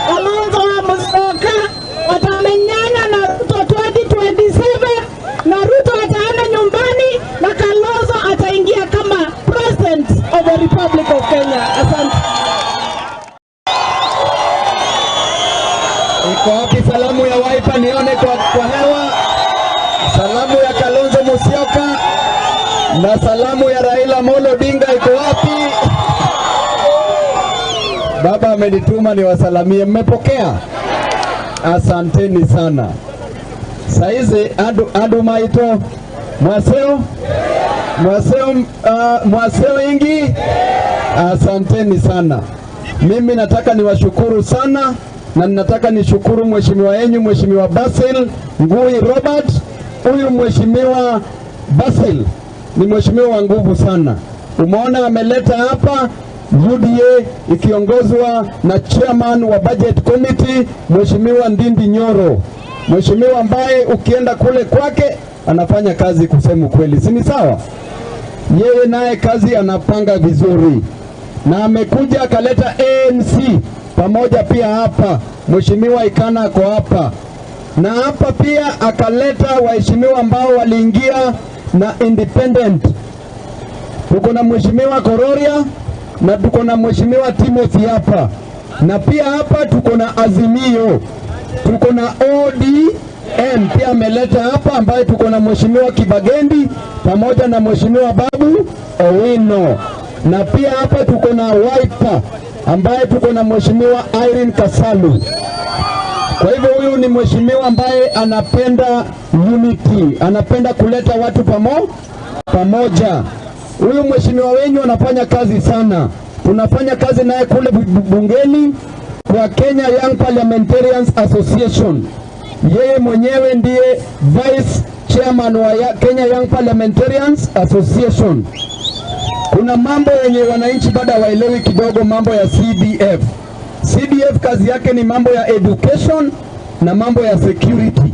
S8: Kalonzo wa Musyoka watamenyana na Ruto 2027 na Ruto ataenda nyumbani na Kalonzo ataingia kama President of the Republic of Kenya. Asante.
S7: Iko wapi salamu ya Wiper? Nione kwa hewa. Salamu ya Kalonzo Musyoka na salamu ya Raila Amolo Odinga iko wapi? Baba amenituma niwasalamie. Mmepokea? Asanteni sana. Saizi adu maito mwaseo mwaseo mwaseo ingi. Asanteni sana. Mimi nataka niwashukuru sana na ninataka nishukuru mheshimiwa yenyu Mheshimiwa Basil Ngui Robert. Huyu Mheshimiwa Basil ni mheshimiwa wa nguvu sana. Umeona ameleta hapa UDA ikiongozwa na chairman wa budget committee Mheshimiwa Ndindi Nyoro. Mheshimiwa ambaye ukienda kule kwake anafanya kazi kusema kweli, si ni sawa? Yeye naye kazi anapanga vizuri. Na amekuja akaleta ANC pamoja pia hapa. Mheshimiwa Ikana ako hapa. Na hapa pia akaleta waheshimiwa ambao waliingia na independent. Tuko na Mheshimiwa Kororia na tuko na Mheshimiwa Timothy hapa. Na pia hapa tuko na Azimio. Tuko na ODM pia ameleta hapa, ambaye tuko na Mheshimiwa Kibagendi pamoja na Mheshimiwa Babu Owino. Na pia hapa tuko na Wiper ambaye tuko na Mheshimiwa Irene Kasalu. Kwa hivyo huyu ni mheshimiwa ambaye anapenda unity, anapenda kuleta watu pamoja. Huyu mheshimiwa wenyu anafanya kazi sana. Tunafanya kazi naye kule bungeni kwa Kenya Young Parliamentarians Association. Yeye mwenyewe ndiye vice chairman wa Kenya Young Parliamentarians Association. Kuna mambo yenye wananchi bado hawaelewi kidogo, mambo ya CDF. CDF kazi yake ni mambo ya education na mambo ya security.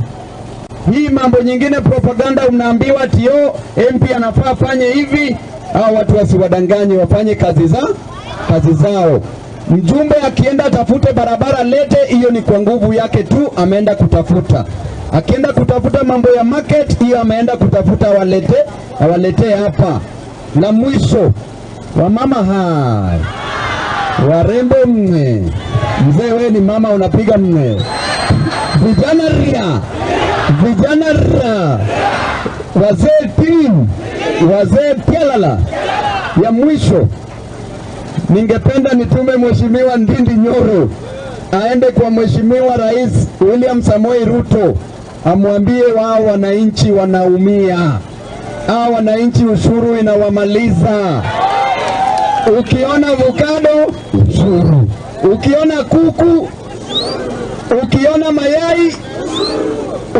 S7: Hii mambo nyingine propaganda mnaambiwa tio MP anafaa fanye hivi, hao watu wasiwadanganye, wafanye kazi zao. Mjumbe akienda atafute barabara lete, hiyo ni kwa nguvu yake tu ameenda kutafuta. Akienda kutafuta mambo ya market, hiyo ameenda kutafuta awalete hapa. Na mwisho, wamama hai, warembo mne, mzee wewe ni mama unapiga mne, vijana ria, vijana ra, wazee team, wazee tialala. Ya mwisho, ningependa nitume Mheshimiwa Ndindi Nyoro aende kwa Mheshimiwa Rais William Samoei Ruto amwambie wao wananchi wanaumia. Hao wananchi ushuru inawamaliza. Ukiona avocado ushuru, ukiona kuku, ukiona mayai,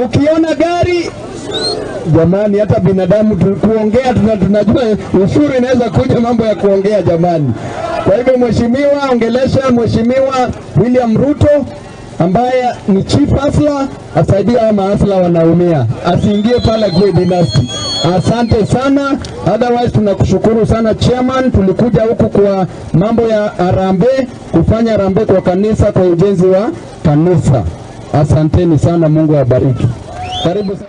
S7: ukiona gari. Jamani, hata binadamu kuongea tunajua ushuru inaweza kuja mambo ya kuongea jamani. Kwa hivyo mheshimiwa, ongelesha Mheshimiwa William Ruto ambaye ni chief hustler, asaidie hawa mahasla wanaumia, asiingie pale kwa dynasty. Asante sana. Otherwise tunakushukuru sana chairman, tulikuja huku kwa mambo ya harambee, kufanya harambee kwa kanisa, kwa ujenzi wa kanisa. Asanteni sana, Mungu awabariki. Karibu sana.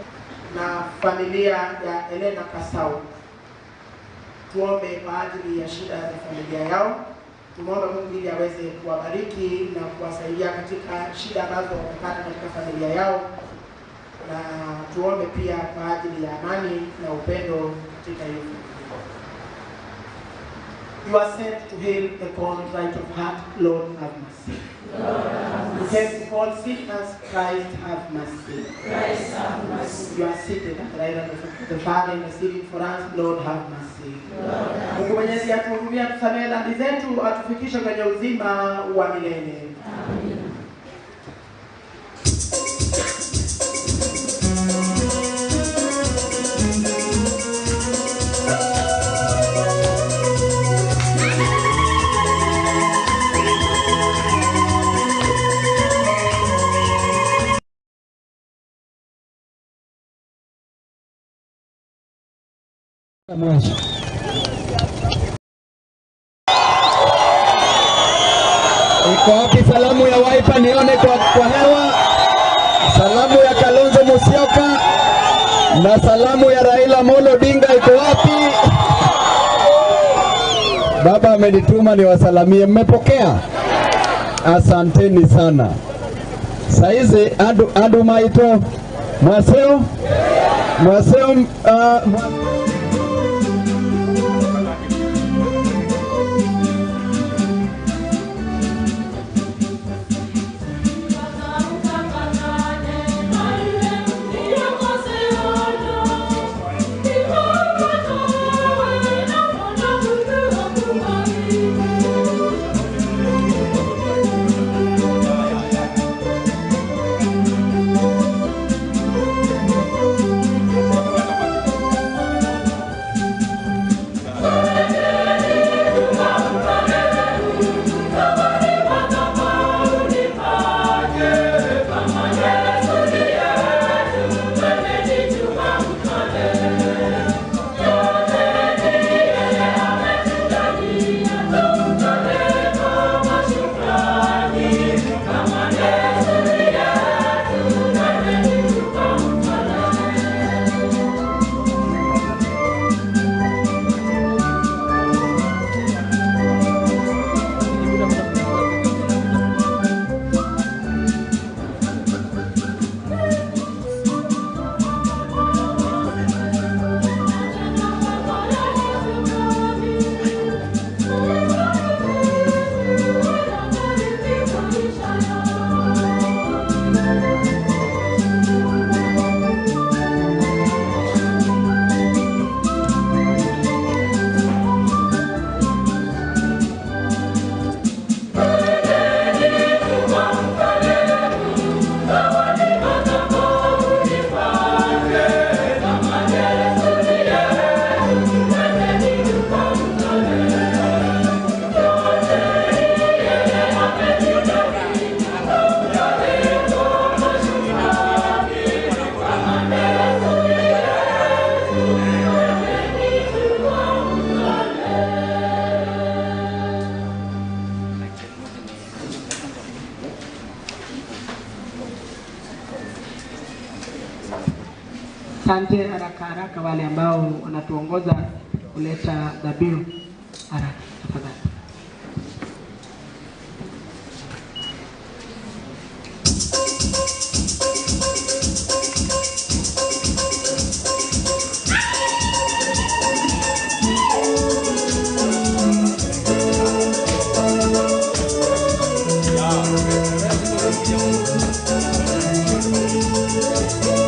S11: Na familia ya Elena Kasau, tuombe kwa ajili ya shida za familia yao. Tumuombe Mungu ili aweze kuwabariki na kuwasaidia katika shida ambazo wamepata katika familia yao, na tuombe pia kwa ajili ya amani na upendo katika hiyo familia. You are sent to heal the contrite of heart, Lord have mercy. You came to call sinners, Christ have mercy.
S12: Christ have mercy.
S11: You are seated at the right hand of the Father interceding for us, Lord have mercy. Mungu Mwenyezi atuhurumie, atusamehe dhambi zetu, atufikishe kwenye uzima wa milele. Amen.
S7: Iko wapi salamu ya Wiper? Nione kwa hewa. Salamu ya Kalonzo Musyoka na salamu ya Raila Amolo Odinga iko wapi? Baba amenituma niwasalamie, mmepokea? Asanteni sana. Saizi adu maito mwaseo mwaseo
S11: Asante. Haraka haraka wale ambao wanatuongoza kuleta dhabihu, haraka tafadhali.
S12: Yeah.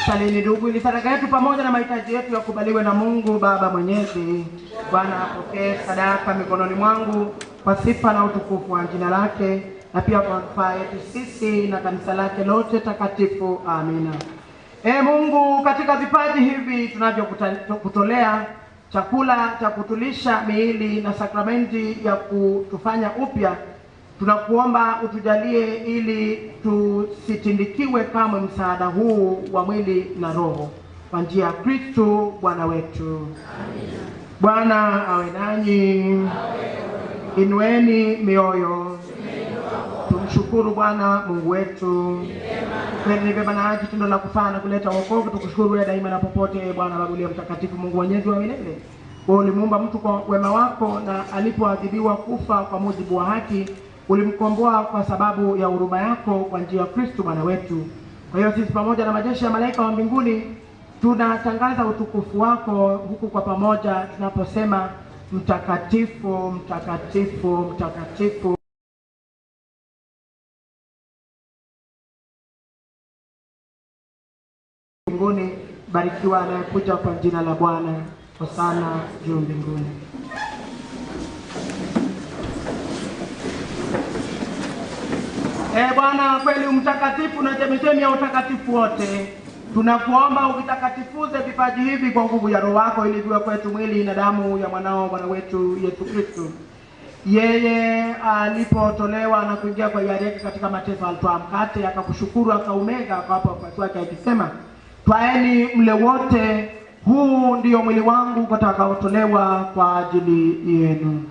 S11: Salini ndugu, ili sadaka yetu pamoja na mahitaji yetu yakubaliwe na Mungu Baba Mwenyezi. Bwana apokee sadaka mikononi mwangu kwa sifa na utukufu wa jina lake, na pia kwa manufaa yetu sisi na kanisa lake lote takatifu. Amina. E Mungu, katika vipaji hivi tunavyokutolea, chakula cha kutulisha miili na sakramenti ya kutufanya upya, tunakuomba utujalie ili tusitindikiwe kamwe msaada huu wa mwili na roho, kwa njia ya Kristo Bwana wetu. Amina. Bwana awe nanyi. Inueni mioyo. Tumshukuru Bwana Mungu wetu. Kweli ni vyema na haki, tendo la kufaa na kuleta wokovu, tukushukuru wewe daima na popote, Bwana Baba uliye mtakatifu, Mungu mwenyezi wa milele. Wewe ulimuumba mtu kwa wema wako, na alipoadhibiwa kufa kwa mujibu wa haki, ulimkomboa kwa sababu ya huruma yako kwa njia ya Kristo Bwana wetu. Kwa hiyo sisi pamoja na majeshi ya malaika wa mbinguni tunatangaza utukufu wako, huku kwa pamoja tunaposema: mtakatifu, mtakatifu, mtakatifu mbinguni. Barikiwa anayekuja kwa jina la Bwana. Hosana juu mbinguni. E Bwana, kweli mtakatifu na chemichemi ya utakatifu wote, tunakuomba uvitakatifuze vipaji hivi kwa nguvu ya Roho wako, ili viwe kwetu mwili na damu ya mwanao Bwana wetu Yesu Kristo. Yeye alipotolewa na kuingia kwa hiari yake katika mateso, alitwaa mkate, akakushukuru, akaumega, akawapa wafuasi wake akisema: twaeni mle wote, huu ndio mwili wangu utakaotolewa kwa ajili yenu.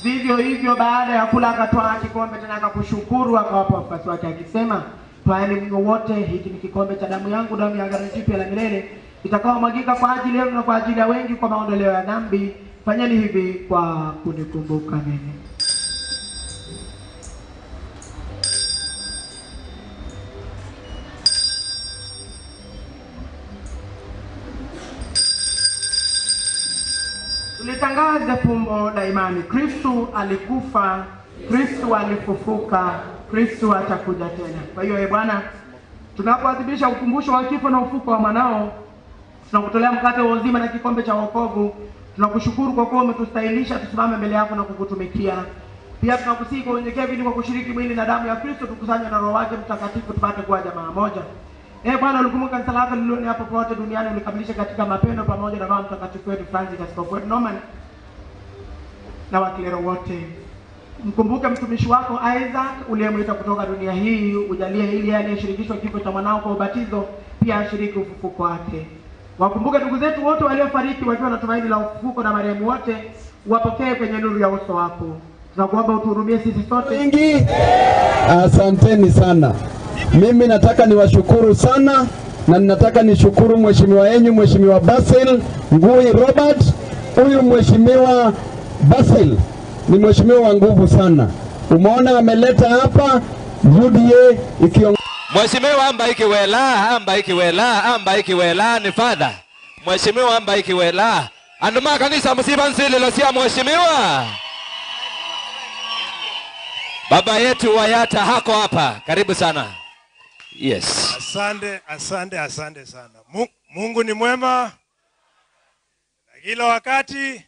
S11: Vivyo hivyo baada ya kula akatwaa kikombe tena, akakushukuru, akawapa wafuasi wake akisema: twaeni mnywe wote, hiki ni kikombe cha damu yangu, damu ya agano jipya la milele, itakaomwagika kwa ajili yenu na kwa ajili ya wengi kwa maondoleo ya dhambi. Fanyeni hivi kwa kunikumbuka mimi. Tulitangaza fumbo la imani. Kristo alikufa, Kristo alifufuka, Kristo atakuja tena. Kwa hiyo, Bwana, tunapoadhimisha ukumbusho wa kifo na ufufuko wa mwanao, tunakutolea mkate wa uzima na kikombe cha wokovu. Tunakushukuru kwa kuwa umetustahilisha tusimame mbele yako na kukutumikia. Pia tunakusihi kwa unyenyekevu ili kwa kushiriki mwili na damu ya Kristo tukusanywe na Roho wake Mtakatifu tupate kuwa jamaa moja. Bwana, ulikumbuka kanisa lako lililo hapo popote duniani, ulikamilisha katika mapendo pamoja na Baba Mtakatifu wetu Francis, Askofu wetu Norman na wakilero wote. Mkumbuke mtumishi wako Isaac uliyemwita kutoka dunia hii, ujalie ili aliyeshirikishwa kifo cha mwanao kwa ubatizo pia ashiriki ufufuko wake. Wakumbuke ndugu zetu wote waliofariki wakiwa na tumaini la ufufuko, na marehemu wote wapokee kwenye nuru ya uso wako. Tunakuomba utuhurumie sisi sote.
S7: Wengi, asanteni sana. Mimi nataka niwashukuru sana na ninataka nishukuru mheshimiwa yenyu, Mheshimiwa Basil Ngui Robert. Huyu Mheshimiwa Basil ni mheshimiwa wa nguvu sana. Umeona ameleta hapa UDA ikiong
S12: Mheshimiwa Ambaiki Wela, Ambaiki Wela, Ambaiki Wela ni father. Mheshimiwa Ambaiki Wela. Anduma kanisa msiba nsili losia mheshimiwa. Baba yetu wa Yatta hako hapa. Karibu sana. Yes.
S4: Asante, asante, asante sana. Mungu ni mwema na kila wakati.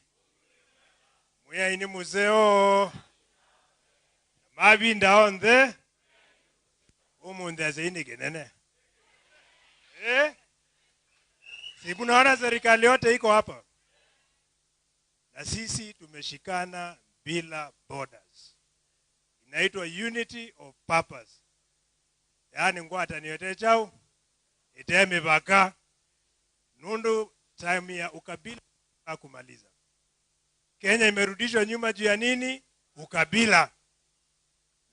S4: Muyaini muzeo mabinda onthe umunde azeini genene. Si munaona serikali yote iko hapa. Na sisi tumeshikana bila borders. Inaitwa unity of purpose. Yaani ngwata niyote chao iteme baka nundu time ya ukabila kumaliza. Kenya imerudishwa nyuma juu ya nini? Ukabila.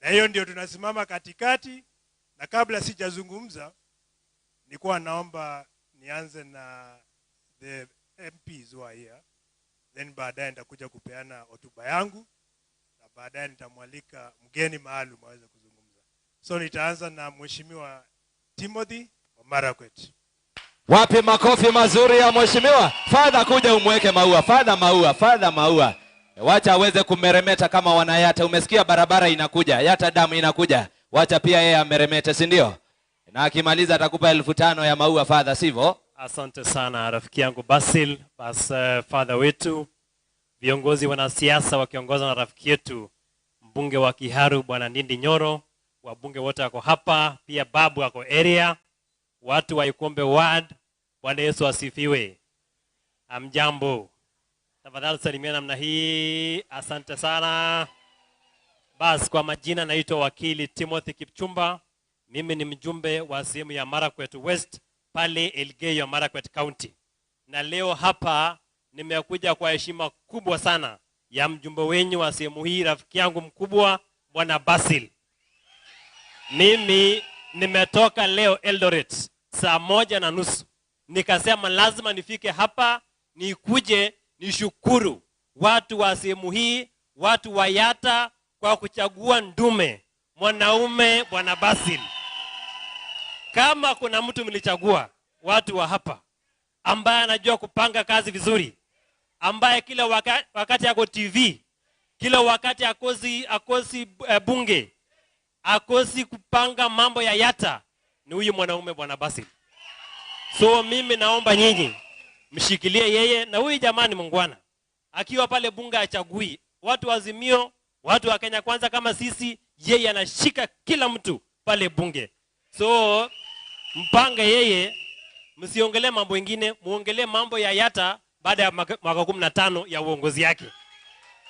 S4: Na hiyo ndio tunasimama katikati. Na kabla sijazungumza, nilikuwa naomba nianze na the MPs who are here. Then baadaye nitakuja kupeana hotuba yangu na baadaye nitamwalika mgeni maalum aweze kuzungumza. So nitaanza na Mheshimiwa Timothy wa Marakwet.
S12: Wapi makofi mazuri ya mheshimiwa? Father, kuja umweke maua. Father maua, father maua. Wacha aweze kumeremeta kama wanayata. Umesikia barabara inakuja, Yatta damu inakuja. Wacha pia yeye ameremete, si ndio? Na akimaliza atakupa 5,000 ya maua father, sivyo?
S13: Asante sana rafiki yangu Basil, bas father wetu, viongozi wanasiasa wakiongozwa na rafiki yetu mbunge wa Kiharu Bwana Ndindi Nyoro, wabunge wote wako hapa, pia babu wako area, watu wa Ikombe Ward. Bwana Yesu asifiwe. Amjambo. Tafadhali salimia namna hii. Asante sana. Bas, kwa majina naitwa Wakili Timothy Kipchumba. Mimi ni mjumbe wa sehemu ya Marakwet West pale Elgeyo Marakwet County. Na leo hapa nimekuja kwa heshima kubwa sana ya mjumbe wenyu wa sehemu hii, rafiki yangu mkubwa Bwana Basil. Mimi nimetoka leo Eldoret saa 1:30. Nikasema lazima nifike hapa nikuje nishukuru watu wa sehemu hii, watu wa Yatta kwa kuchagua ndume mwanaume Bwana Basil. Kama kuna mtu mlichagua watu wa hapa ambaye anajua kupanga kazi vizuri, ambaye kila wakati ako TV, kila wakati akosi bunge, akosi kupanga mambo ya Yatta, ni huyu mwanaume Bwana Basil. So mimi naomba nyinyi mshikilie yeye, na huyu jamani mungwana. Akiwa pale bunge achagui watu wa Azimio, watu wa Kenya Kwanza kama sisi, yeye anashika kila mtu pale bunge. So mpange yeye, msiongelee mambo mengine, muongelee mambo ya Yatta baada ya mwaka 15 ya uongozi yake.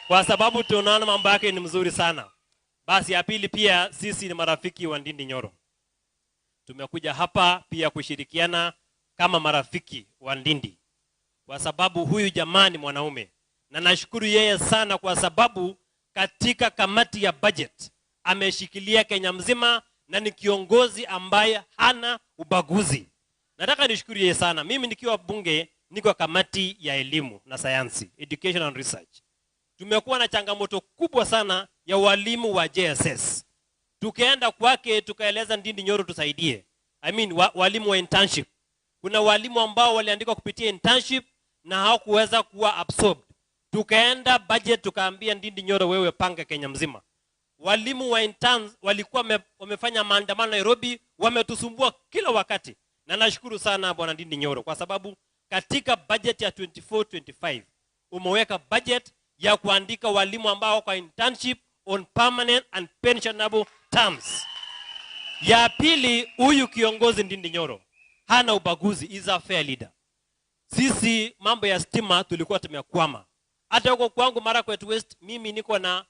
S13: Kwa sababu tunaona mambo yake ni mzuri sana. Basi ya pili, pia sisi ni marafiki wa Ndindi Nyoro. Tumekuja hapa pia kushirikiana kama marafiki wa Ndindi, kwa sababu huyu jamaa ni mwanaume. Na nashukuru yeye sana kwa sababu katika kamati ya budget ameshikilia Kenya mzima na ni kiongozi ambaye hana ubaguzi. Nataka nishukuru yeye sana. Mimi nikiwa bunge niko kamati ya elimu na sayansi, education and research. Tumekuwa na changamoto kubwa sana ya walimu wa JSS. Tukaenda kwake tukaeleza Ndindi Nyoro tusaidie. I mean walimu wa internship. Kuna walimu ambao waliandikwa kupitia internship na hawakuweza kuwa absorbed. Tukaenda budget tukaambia Ndindi Nyoro wewe panga Kenya mzima. Walimu wa interns walikuwa wamefanya maandamano Nairobi, wametusumbua kila wakati. Na nashukuru sana Bwana Ndindi Nyoro kwa sababu katika budget ya 24-25 umeweka budget ya kuandika walimu ambao kwa internship on permanent and pensionable terms. Ya pili, huyu kiongozi Ndindi Nyoro hana ubaguzi, is a fair leader. Sisi mambo ya stima tulikuwa tumekwama. Hata huko kwangu Marakwet West mimi niko na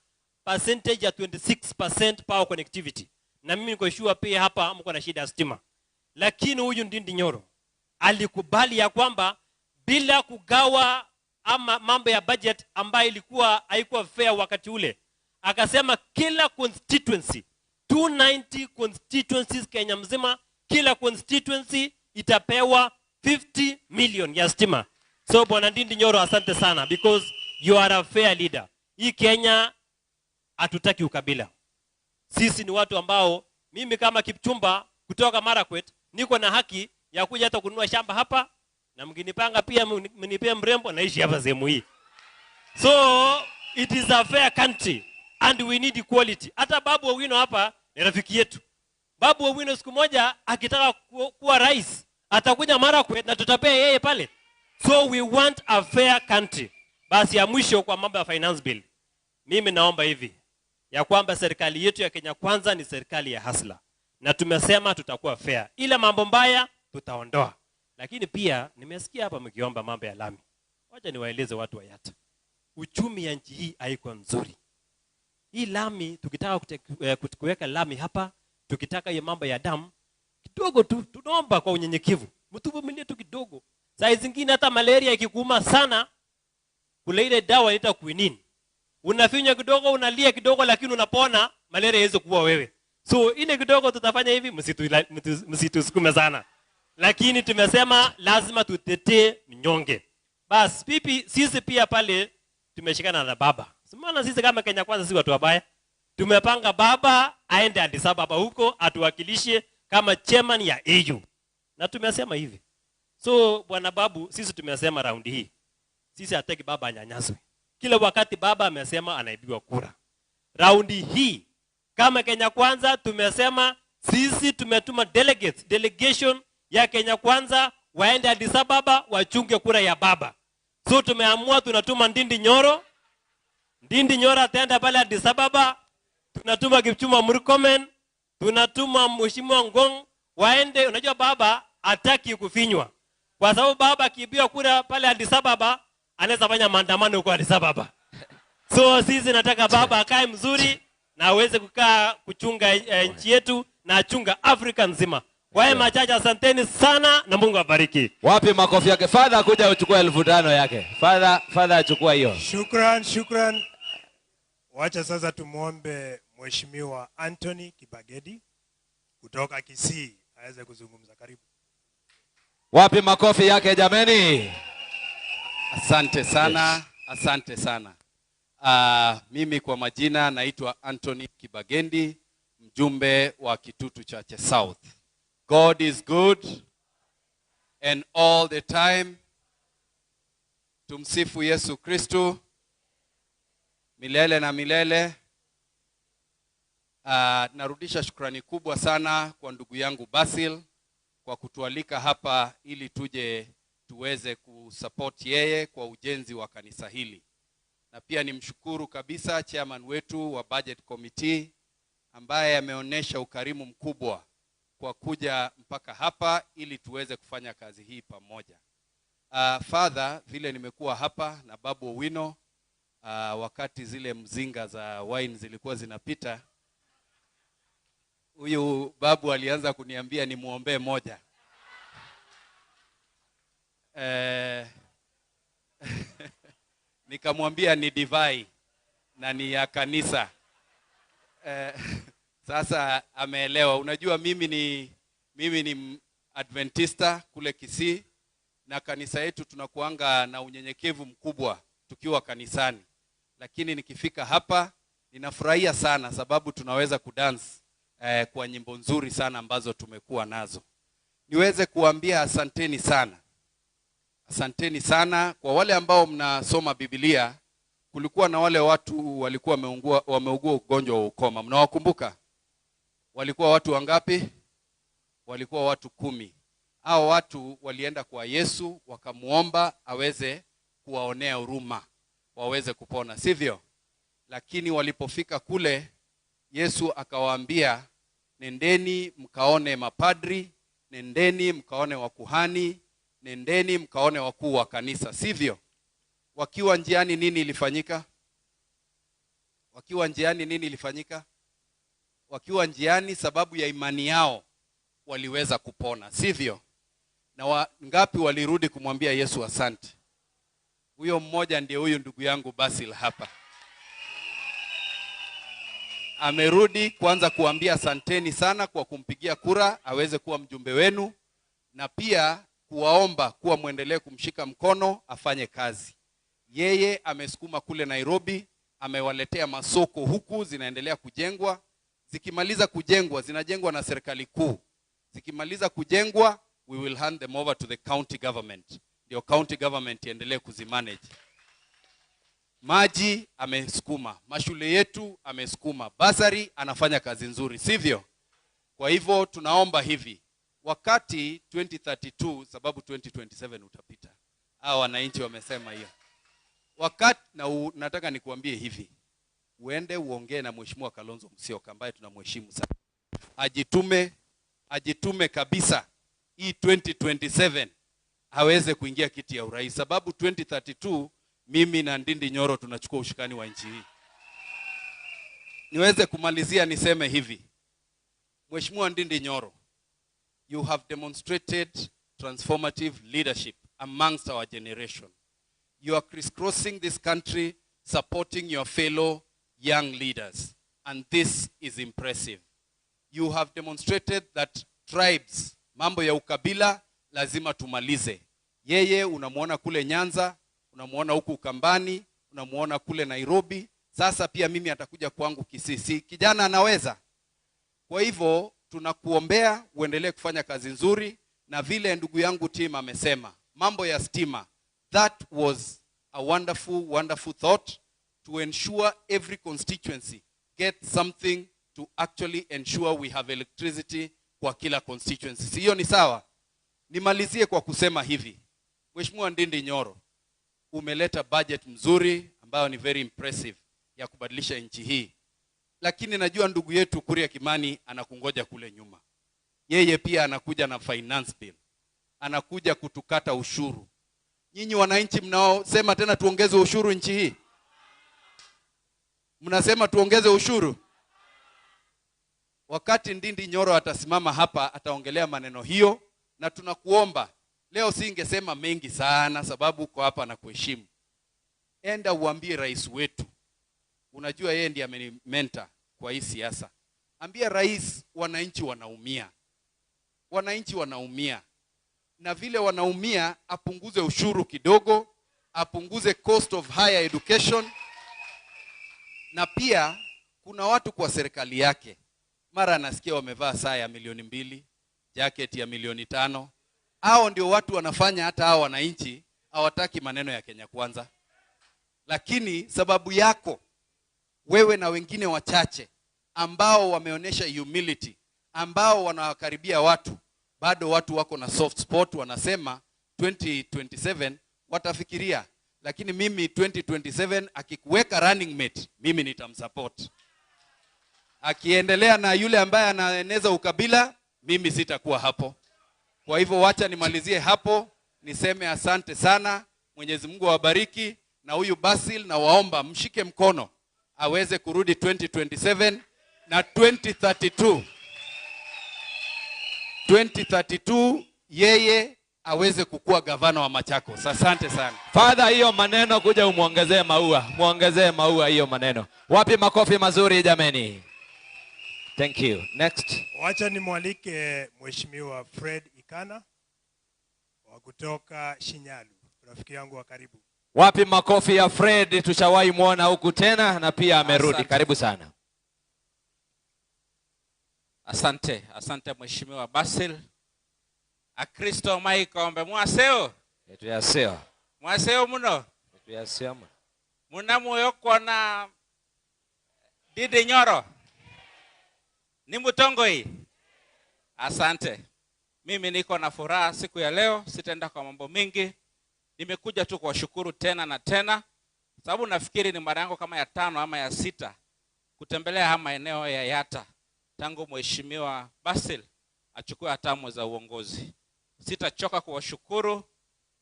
S13: percentage ya 26% power connectivity. Na mimi niko sure pia hapa mko na shida ya stima. Lakini huyu Ndindi Nyoro alikubali ya kwamba bila kugawa ama mambo ya budget ambayo ilikuwa haikuwa fair wakati ule, Akasema kila constituency, 290 constituencies Kenya mzima, kila constituency itapewa 50 million ya stima. So Bwana Ndindi Nyoro, asante sana because you are a fair leader. Hii Kenya hatutaki ukabila. Sisi ni watu ambao, mimi kama Kipchumba kutoka Marakwet niko na haki ya kuja hata kununua shamba hapa, na mkinipanga pia mnipee mrembo naishi hapa sehemu hii. So it is a fair country and we need equality. Hata Babu Owino hapa ni rafiki yetu. Babu Owino siku moja akitaka kuwa rais atakuja Marakwet na tutapea yeye pale. So we want a fair country. Basi ya mwisho kwa mambo ya finance bill, mimi naomba hivi ya kwamba serikali yetu ya Kenya Kwanza ni serikali ya hasla, na tumesema tutakuwa fair. Ile mambo mbaya tutaondoa. Lakini pia nimesikia hapa mkiomba mambo ya lami. Wacha niwaeleze watu wa Yatta, uchumi ya nchi hii haiko nzuri. Hii lami tukitaka kuweka lami hapa, tukitaka hiyo mambo ya damu kidogo tu, tunaomba kwa unyenyekevu mtuvumilie tu kidogo. Saa zingine hata malaria ikikuuma sana, kule ile dawa inaitwa quinine, unafinywa kidogo, unalia kidogo, lakini unapona, malaria haiwezi kuua wewe. So ile kidogo tutafanya hivi, msitusukume sana. Lakini tumesema lazima tutetee mnyonge. Bas pipi sisi pia pale tumeshikana na baba. Maana sisi kama Kenya Kwanza si watu wabaya. Tumepanga baba aende Addis Ababa huko atuwakilishe kama chairman ya AU. Na tumesema hivi. So bwana Babu, sisi tumesema raundi hii, sisi hataki baba anyanyaswe. Kila wakati baba amesema anaibiwa kura. Raundi hii kama Kenya Kwanza tumesema sisi tumetuma delegates, delegation ya Kenya Kwanza waende Addis Ababa wachunge kura ya baba. So tumeamua tunatuma Ndindi Nyoro. Ndindi Nyoro ataenda pale Addis Ababa. Tunatuma Kipchumba Murkomen, tunatuma Mheshimiwa Ngong waende. Unajua baba hataki kufinywa, kwa sababu baba akiibiwa kura pale Addis Ababa anaweza fanya maandamano huko Addis Ababa. So sisi nataka baba akae mzuri na aweze kukaa kuchunga nchi yetu na achunga Afrika nzima. Kwa hayo machache, asanteni sana na Mungu awabariki.
S12: Wapi makofi yake? Father kuja uchukue 5,000 yake. Father achukua hiyo.
S4: Shukran, shukran. Wacha sasa tumuombe Mheshimiwa Anthony Kibagedi kutoka Kisii aweze kuzungumza. Karibu.
S12: Wapi makofi yake jameni?
S14: Asante sana, yes. Asante sana. Mimi kwa majina naitwa Anthony Kibagendi, mjumbe wa Kitutu Chache South. God is good and all the time. Tumsifu Yesu Kristo milele na milele. Narudisha shukrani kubwa sana kwa ndugu yangu Basil kwa kutualika hapa ili tuje tuweze kusupport yeye kwa ujenzi wa kanisa hili. Na pia nimshukuru kabisa chairman wetu wa budget committee ambaye ameonesha ukarimu mkubwa kwa kuja mpaka hapa ili tuweze kufanya kazi hii pamoja. Father, vile nimekuwa hapa na Babu Owino, wakati zile mzinga za wine zilikuwa zinapita, huyu babu alianza kuniambia nimuombee moja. Nikamwambia ni divai na ni ya kanisa. Sasa ameelewa. Unajua mimi ni Adventista kule Kisii, na kanisa yetu tunakuanga na unyenyekevu mkubwa tukiwa kanisani. Lakini nikifika hapa ninafurahia sana sababu tunaweza kudance kwa nyimbo nzuri sana ambazo tumekuwa nazo. Niweze kuambia asanteni sana. Asanteni sana kwa wale ambao mnasoma Biblia. Kulikuwa na wale watu walikuwa wameugua ugonjwa wa ukoma. Mnawakumbuka? Walikuwa watu wangapi? Walikuwa watu 10. Hao watu walienda kwa Yesu wakamuomba aweze kuwaonea huruma, waweze kupona, sivyo? Lakini walipofika kule, Yesu akawaambia, nendeni mkaone mapadri, nendeni mkaone wakuhani, nendeni mkaone wakuu wa kanisa, sivyo? Wakiwa njiani nini ilifanyika? Wakiwa njiani nini ilifanyika? Wakiwa njiani, sababu ya imani yao waliweza kupona, sivyo? Na ngapi walirudi kumwambia Yesu asante? Huyo mmoja ndiye huyu ndugu yangu Basil hapa. Amerudi kwanza kuambia asanteni sana kwa kumpigia kura aweze kuwa mjumbe wenu, na pia kuwaomba kuwa muendelee kumshika mkono afanye kazi. Yeye amesukuma kule Nairobi, amewaletea masoko huku zinaendelea kujengwa. Zikimaliza kujengwa, zinajengwa na serikali kuu. Zikimaliza kujengwa, we will hand them over to the county government. Ndio county government iendelee kuzimanage. Maji amesukuma, mashule yetu amesukuma, basari anafanya kazi nzuri, sivyo? Kwa hivyo tunaomba hivi, wakati 2032, sababu 2027 utapita. Hao wananchi wamesema hiyo. Wakati na nataka nikuambie hivi, uende uongee na Mheshimiwa Kalonzo Musyoka ambaye tunamheshimu sana. Ajitume kabisa hii 2027 aweze kuingia kiti ya urais, sababu 2032 mimi na Ndindi Nyoro tunachukua ushukani wa nchi hii. Niweze kumalizia niseme hivi. Mheshimiwa Ndindi Nyoro, you have demonstrated transformative leadership amongst our generation. You are crisscrossing this country supporting your fellow young leaders, and this is impressive. You have demonstrated that tribes, mambo ya ukabila lazima tumalize. Yeye unamuona kule Nyanza, unamuona huku Ukambani, unamuona kule Nairobi. Sasa pia mimi atakuja kwangu Kisii. Kijana anaweza. Kwa hivyo tunakuombea uendelee kufanya kazi nzuri, na vile ndugu yangu Tim amesema, mambo ya stima, that was a wonderful, wonderful thought to ensure every constituency gets something to actually ensure we have electricity kwa kila constituency. Hiyo ni sawa. Nimalizie kwa kusema hivi. Mheshimiwa Ndindi Nyoro, umeleta budget mzuri ambayo ni very impressive ya kubadilisha nchi hii. Lakini najua ndugu yetu Kuria Kimani anakungoja kule nyuma. Yeye pia anakuja na finance bill. Anakuja kutukata ushuru. Nyinyi wananchi mnaosema tena tuongeze ushuru nchi hii. Mnasema tuongeze ushuru. Wakati Ndindi Nyoro atasimama hapa ataongelea maneno hiyo, na tunakuomba leo singesema mengi sana sababu uko hapa na kuheshimu. Enda uambie rais wetu. Unajua yeye ndiye amenimenta kwa hii siasa. Ambia rais wananchi wanaumia. Wananchi wanaumia. Na vile wanaumia apunguze ushuru kidogo, apunguze cost of higher education. Na pia kuna watu kwa serikali yake mara anasikia wamevaa saa ya 2,000,000, jacket ya 5,000,000. Hao ndio watu wanafanya hata hao wananchi hawataki maneno ya Kenya Kwanza. Lakini sababu yako wewe na wengine wachache ambao wameonesha humility, ambao wanawakaribia watu, bado watu wako na soft spot, wanasema 2027 watafikiria. Lakini mimi 2027 akikuweka running mate, mimi nitamsupport. Akiendelea na yule ambaye anaeneza ukabila, mimi sitakuwa hapo. Kwa hivyo wacha nimalizie hapo, niseme asante sana, Mwenyezi Mungu awabariki. Na huyu Basil na waomba mshike mkono aweze kurudi 2027 na 2032. 2032 yeye aweze kukua gavana wa Machakos. Asante sana.
S12: Father, hiyo maneno kuja umuongezee maua. Muongezee maua hiyo maneno. Wapi makofi mazuri jameni? Thank you. Next.
S4: Wacha nimwalike Mheshimiwa Fred Ikana wa kutoka Shinyalu, rafiki yangu wa karibu.
S12: Wapi makofi ya Fred? Tushawahi muona huku tena na pia amerudi. Asante. Karibu sana.
S15: Asante, asante Mheshimiwa Basil. Akristo maikombe mwaseo.
S12: Tuyaseo.
S15: Mwaseo muno.
S12: Tuyaseo.
S15: Muna moyo kona Ndindi Nyoro. Ni mutongoi. Asante. Mimi niko na furaha siku ya leo, sitaenda kwa mambo mingi. Nimekuja tu kuwashukuru tena na tena, sababu nafikiri ni mara yangu kama ya 5 ama ya 6 kutembelea haya maeneo ya Yatta tangu Mheshimiwa Basil achukue hatamu za uongozi. Sitachoka kuwashukuru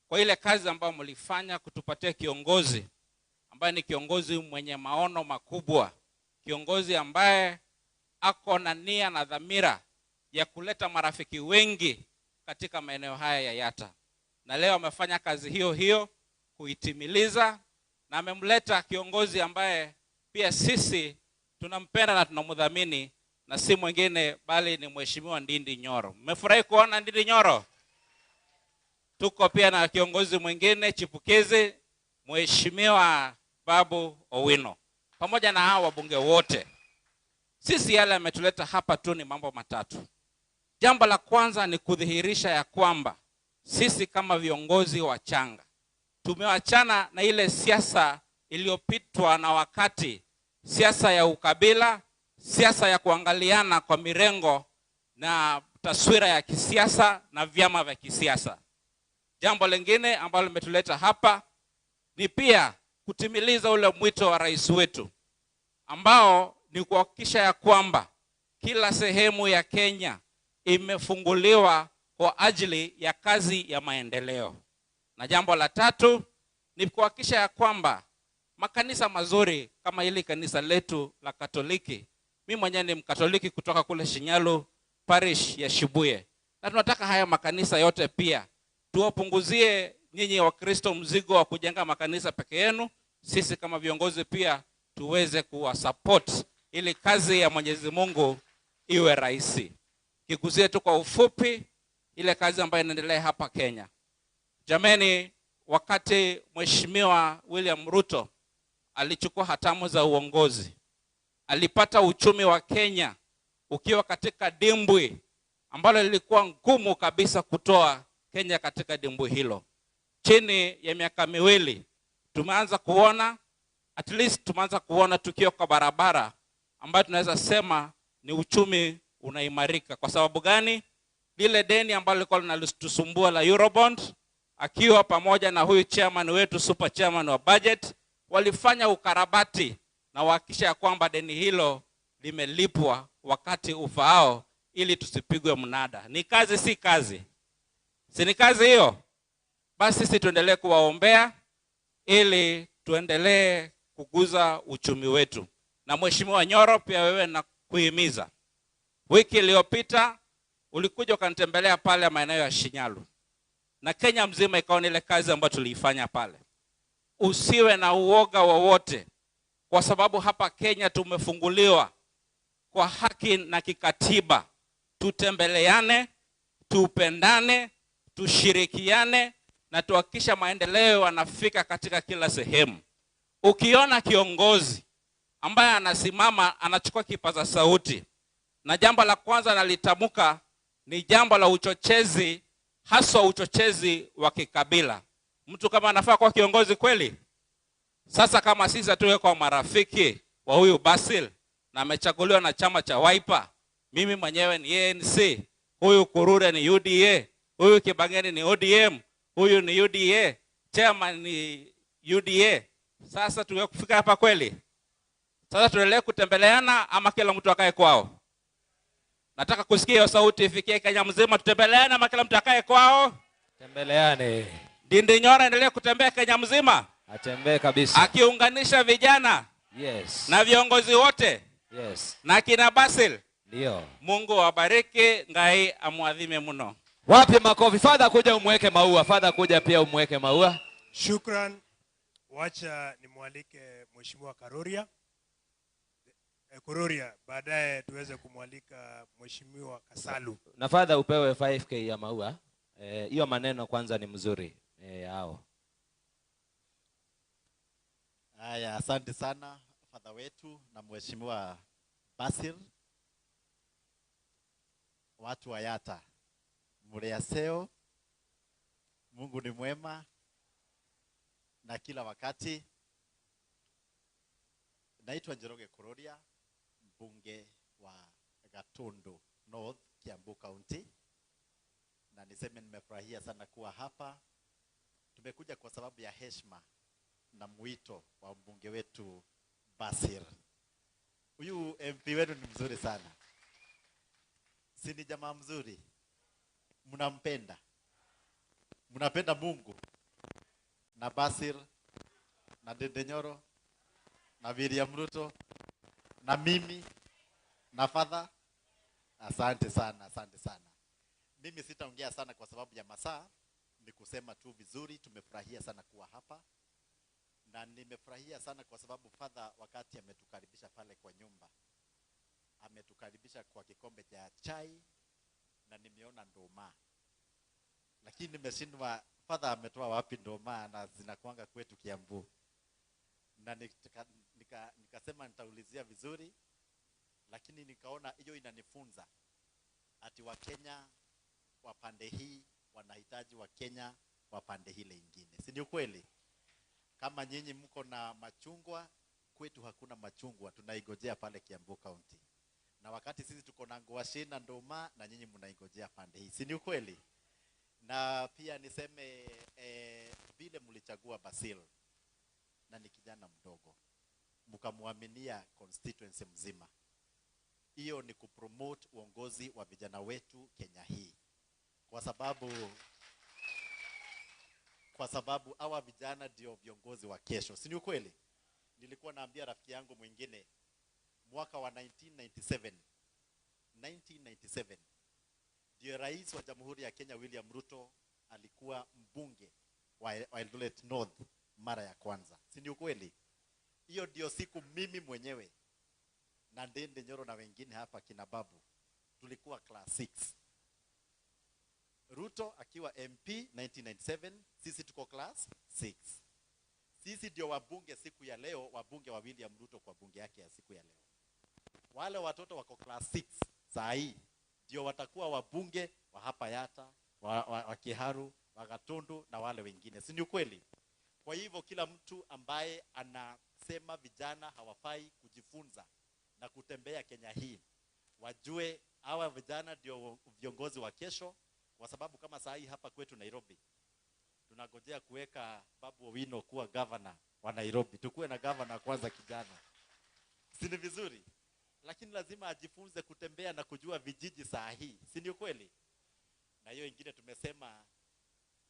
S15: kwa ile kazi ambayo mlifanya kutupatia kiongozi ambaye ni kiongozi mwenye maono makubwa, kiongozi ambaye ako na nia na dhamira ya kuleta marafiki wengi katika maeneo haya ya Yatta. Na leo amefanya kazi hiyo hiyo kuitimiliza, na amemleta kiongozi ambaye pia sisi Tunampenda na tunamdhamini, na si mwingine bali ni Mheshimiwa Ndindi Nyoro. Mmefurahi kuona Ndindi Nyoro? Tuko pia na kiongozi mwingine chipukizi, Mheshimiwa Babu Owino, pamoja na hawa wabunge wote. Sisi yale ametuleta hapa tu ni mambo matatu. Jambo la kwanza ni kudhihirisha ya kwamba sisi kama viongozi wachanga tumewachana na ile siasa iliyopitwa na wakati, siasa ya ukabila, siasa ya kuangaliana kwa mirengo na taswira ya kisiasa na vyama vya kisiasa. Jambo lingine ambalo limetuleta hapa ni pia kutimiliza ule mwito wa rais wetu ambao ni kuhakikisha ya kwamba kila sehemu ya Kenya imefunguliwa kwa ajili ya kazi ya maendeleo. Na jambo la tatu ni kuhakikisha ya kwamba makanisa mazuri kama hili kanisa letu la Katoliki. Mimi mwenyewe ni Mkatoliki kutoka kule Shinyalu parish ya Shibuye. Na tunataka haya makanisa yote pia tuwapunguzie nyinyi wa Kristo mzigo wa kujenga makanisa peke yenu. Sisi kama viongozi pia tuweze kuwa support ili kazi ya Mwenyezi Mungu iwe rahisi. Kiguzie tu kwa ufupi ile kazi ambayo inaendelea hapa Kenya. Jameni, wakati Mheshimiwa William Ruto alichukua hatamu za uongozi, alipata uchumi wa Kenya ukiwa katika dimbwi ambalo lilikuwa ngumu kabisa kutoa Kenya katika dimbwi hilo. Chini ya miaka miwili tumeanza kuona, at least tumeanza kuona tukio kwa barabara ambayo tunaweza sema ni uchumi unaimarika. Kwa sababu gani? Lile deni ambalo lilikuwa linatusumbua la Eurobond, akiwa pamoja na huyu chairman wetu, super chairman wa budget, walifanya ukarabati na wahakikisha kwamba deni hilo limelipwa wakati ufaao ili tusipigwe mnada. Ni kazi, si kazi? Si ni kazi hiyo? Basi sisi tuendelee kuwaombea ili tuendelee kukuza uchumi wetu. Na Mheshimiwa Nyoro, pia wewe na kuhimiza. Wiki iliyopita ulikuja ukanitembelea pale maeneo ya Shinyalu, na Kenya mzima ikaona ile kazi ambayo tuliifanya pale. Usiwe na uoga wowote, kwa sababu hapa Kenya tumefunguliwa kwa haki na kikatiba. Tutembeleane, tupendane, tushirikiane na tuhakikisha maendeleo yanafika katika kila sehemu. Ukiona kiongozi ambaye anasimama anachukua kipaza sauti, na jambo la kwanza nalitamuka ni jambo la uchochezi, haswa uchochezi wa kikabila, mtu kama anafaa kuwa kiongozi kweli? Sasa kama sisi tuwe kwa marafiki wa huyu Basil na amechaguliwa na chama cha Wiper, mimi mwenyewe ni ANC, huyu Kurure ni UDA, huyu Kibangeni ni ODM, huyu ni UDA, chairman ni UDA. Sasa tuwe kufika hapa kweli? Sasa tuendelee kutembeleana ama kila mtu akae kwao? Nataka kusikia hiyo sauti ifikie Kenya mzima. Tutembeleane ama kila mtu akae kwao?
S12: Tembeleane.
S15: Ndindi Nyoro endelee kutembea Kenya mzima.
S12: Atembee kabisa.
S15: Akiunganisha vijana.
S12: Yes.
S15: Na viongozi wote.
S12: Yes.
S15: Na kina Basil.
S12: Ndio.
S15: Mungu awabariki, Ngai amuadhime mno.
S12: Wapi makofi? Father kuja umweke maua. Father kuja pia umweke maua.
S4: Shukran. Wacha nimwalike Mheshimiwa Karoria. Kururia, baadaye tuweze kumwalika Mheshimiwa Kasalu.
S12: Na Father upewe 5k ya maua. Hiyo maneno kwanza ni mzuri. Hao.
S9: Haya, asante sana Father wetu na Mheshimiwa Basil. Watu wa Yata, muriaseo, Mungu ni mwema na kila wakati. Naitwa Njoroge Kururia, mbunge wa Gatundu North, Kiambu County. Na niseme nimefurahia sana kuwa hapa. Tumekuja kwa sababu ya heshima na mwito wa mbunge wetu Basil. Huyu MP wetu ni mzuri sana. Si ni jamaa mzuri? Mnampenda. Mnapenda Mungu na Basil na Ndindi Nyoro na William Ruto na mimi na Father. Asante sana, asante sana. Mimi sitaongea sana kwa sababu ya masaa, ni kusema tu vizuri, tumefurahia sana kuwa hapa. Na nimefurahia sana kwa sababu Father wakati ametukaribisha pale kwa nyumba, Ametukaribisha kwa kikombe cha chai na nimeona ndoma, lakini nimeshindwa father ametoa wapi ndoma na zinakuanga kwetu Kiambu, na nikasema nitaulizia vizuri, lakini nikaona hiyo inanifunza ati Wakenya wa pande hii wanahitaji Wakenya wa pande hile ingine, si ni ukweli? Kama nyinyi mko na machungwa, kwetu hakuna machungwa, tunaigojea pale Kiambu County. Na wakati sisi tuko na ngwashi na ndoma, na nyinyi mnaigojea pande hii, si ni ukweli? Na pia niseme vile mlichagua Basil, na ni kijana mdogo, mkamwaminia constituency mzima. Hiyo ni kupromote uongozi wa vijana wetu Kenya hii, kwa sababu hawa vijana ndio viongozi wa kesho, si ni ukweli? Nilikuwa naambia rafiki yangu mwingine mwaka wa 1997 ndio rais wa Jamhuri ya Kenya William Ruto alikuwa mbunge wa Eldoret North mara ya kwanza, si ni ukweli? Hiyo ndio siku mimi mwenyewe na Ndende Nyoro na wengine hapa kina babu tulikuwa class 6. Ruto akiwa MP 1997, sisi tuko class 6. Sisi ndio wabunge siku ya leo, wabunge wa William Ruto kwa bunge yake ya siku ya leo. Wale watoto wako class 6 saa hii ndio watakuwa wabunge wa hapa Yatta, wa Kiharu, wa Gatundu na wale wengine, si ni ukweli? Kwa hivyo kila mtu ambaye anasema vijana hawafai kujifunza na kutembea Kenya hii, wajue hawa vijana ndio viongozi wa kesho, kwa sababu kama saa hii hapa kwetu Nairobi tunagojea kuweka Babu Owino kuwa governor wa Nairobi. Tukuwe na governor kwanza kijana, si ni vizuri? Lakini lazima ajifunze kutembea na kujua vijiji saa hii, si ni ukweli? Na hiyo ingine tumesema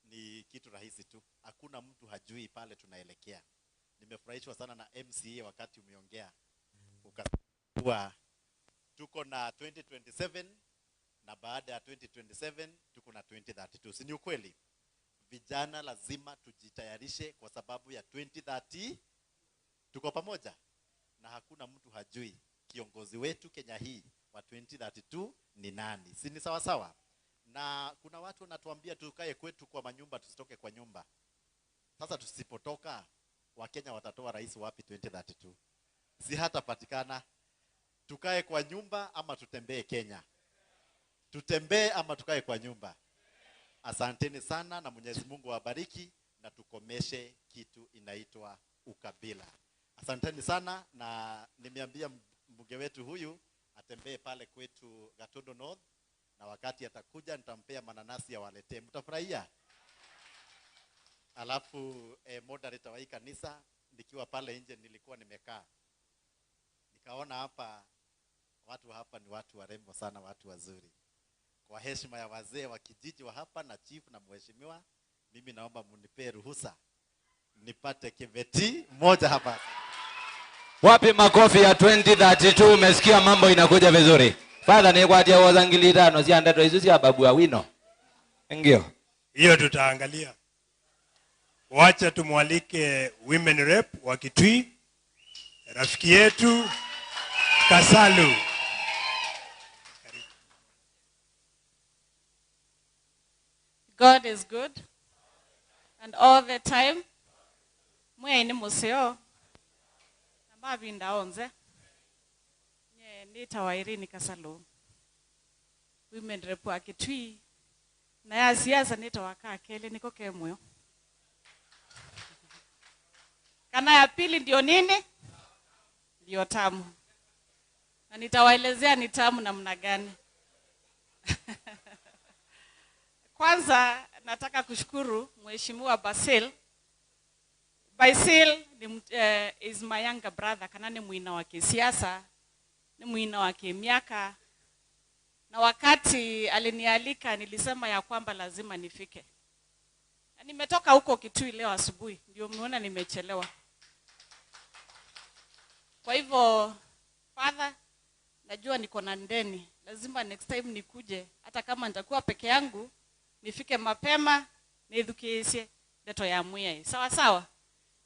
S9: ni kitu rahisi tu, hakuna mtu hajui pale tunaelekea. Nimefurahishwa sana na MCA wakati umeongea ukasema tuko na 2027 na baada ya 2027 tuko na 2032, si ni ukweli? Vijana lazima tujitayarishe kwa sababu ya 2030. Tuko pamoja na hakuna mtu hajui kiongozi wetu Kenya hii wa 2032 ni nani, si ni sawa sawa? Na kuna watu wanatuambia tukae kwetu kwa manyumba, tusitoke kwa nyumba. Sasa tusipotoka, Wakenya watatoa rais wapi 2032? Si hatapatikana. Tukae kwa nyumba ama tutembee Kenya? Tutembee ama tukae kwa nyumba? Asanteni sana na Mwenyezi Mungu awabariki na tukomeshe kitu inaitwa ukabila. Asanteni sana, na nimeambia mbunge wetu huyu atembee pale kwetu Gatundu North, na wakati atakuja nitampea mananasi awaletee, mtafurahia. Alafu moderator wa hii kanisa, nikiwa pale nje nilikuwa nimekaa, nikaona hapa watu hapa ni watu warembo sana, watu wazuri. Kwa heshima ya wazee wa kijiji wa hapa na chief na mheshimiwa, mimi naomba mnipe ruhusa nipate kiveti moja hapa.
S12: Wapi makofi ya 2032? Umesikia mambo inakuja vizuri. Father ni kwa tia wazangili tano si andato hizo si babu Owino. Ndio.
S4: Hiyo tutaangalia. Wacha tumwalike women rep wa Kitui, rafiki yetu Kasalu.
S16: God is good and all the time. Mwe ni museo na mavinda onze nye nitawa Irene Kasalu, women rep wa Kitui, na ya siasa nitawa Kakele niko kemwe. Kana ya pili ndio nini? Ndio tamu. Na nitawaelezea ni tamu namna gani. Kwanza nataka kushukuru Mheshimiwa Basil. Basil ni, is my younger brother, kana ni mwina wa kisiasa, ni mwina wa kimiaka. Na wakati alinialika nilisema ya kwamba lazima nifike. Na nimetoka huko Kitui leo asubuhi, ndio mmeona nimechelewa. Kwa hivyo father, najua niko na ndeni, lazima next time nikuje, hata kama nitakuwa peke yangu, nifike mapema, nithukiishe ndeto ya Mwai. Sawa sawa.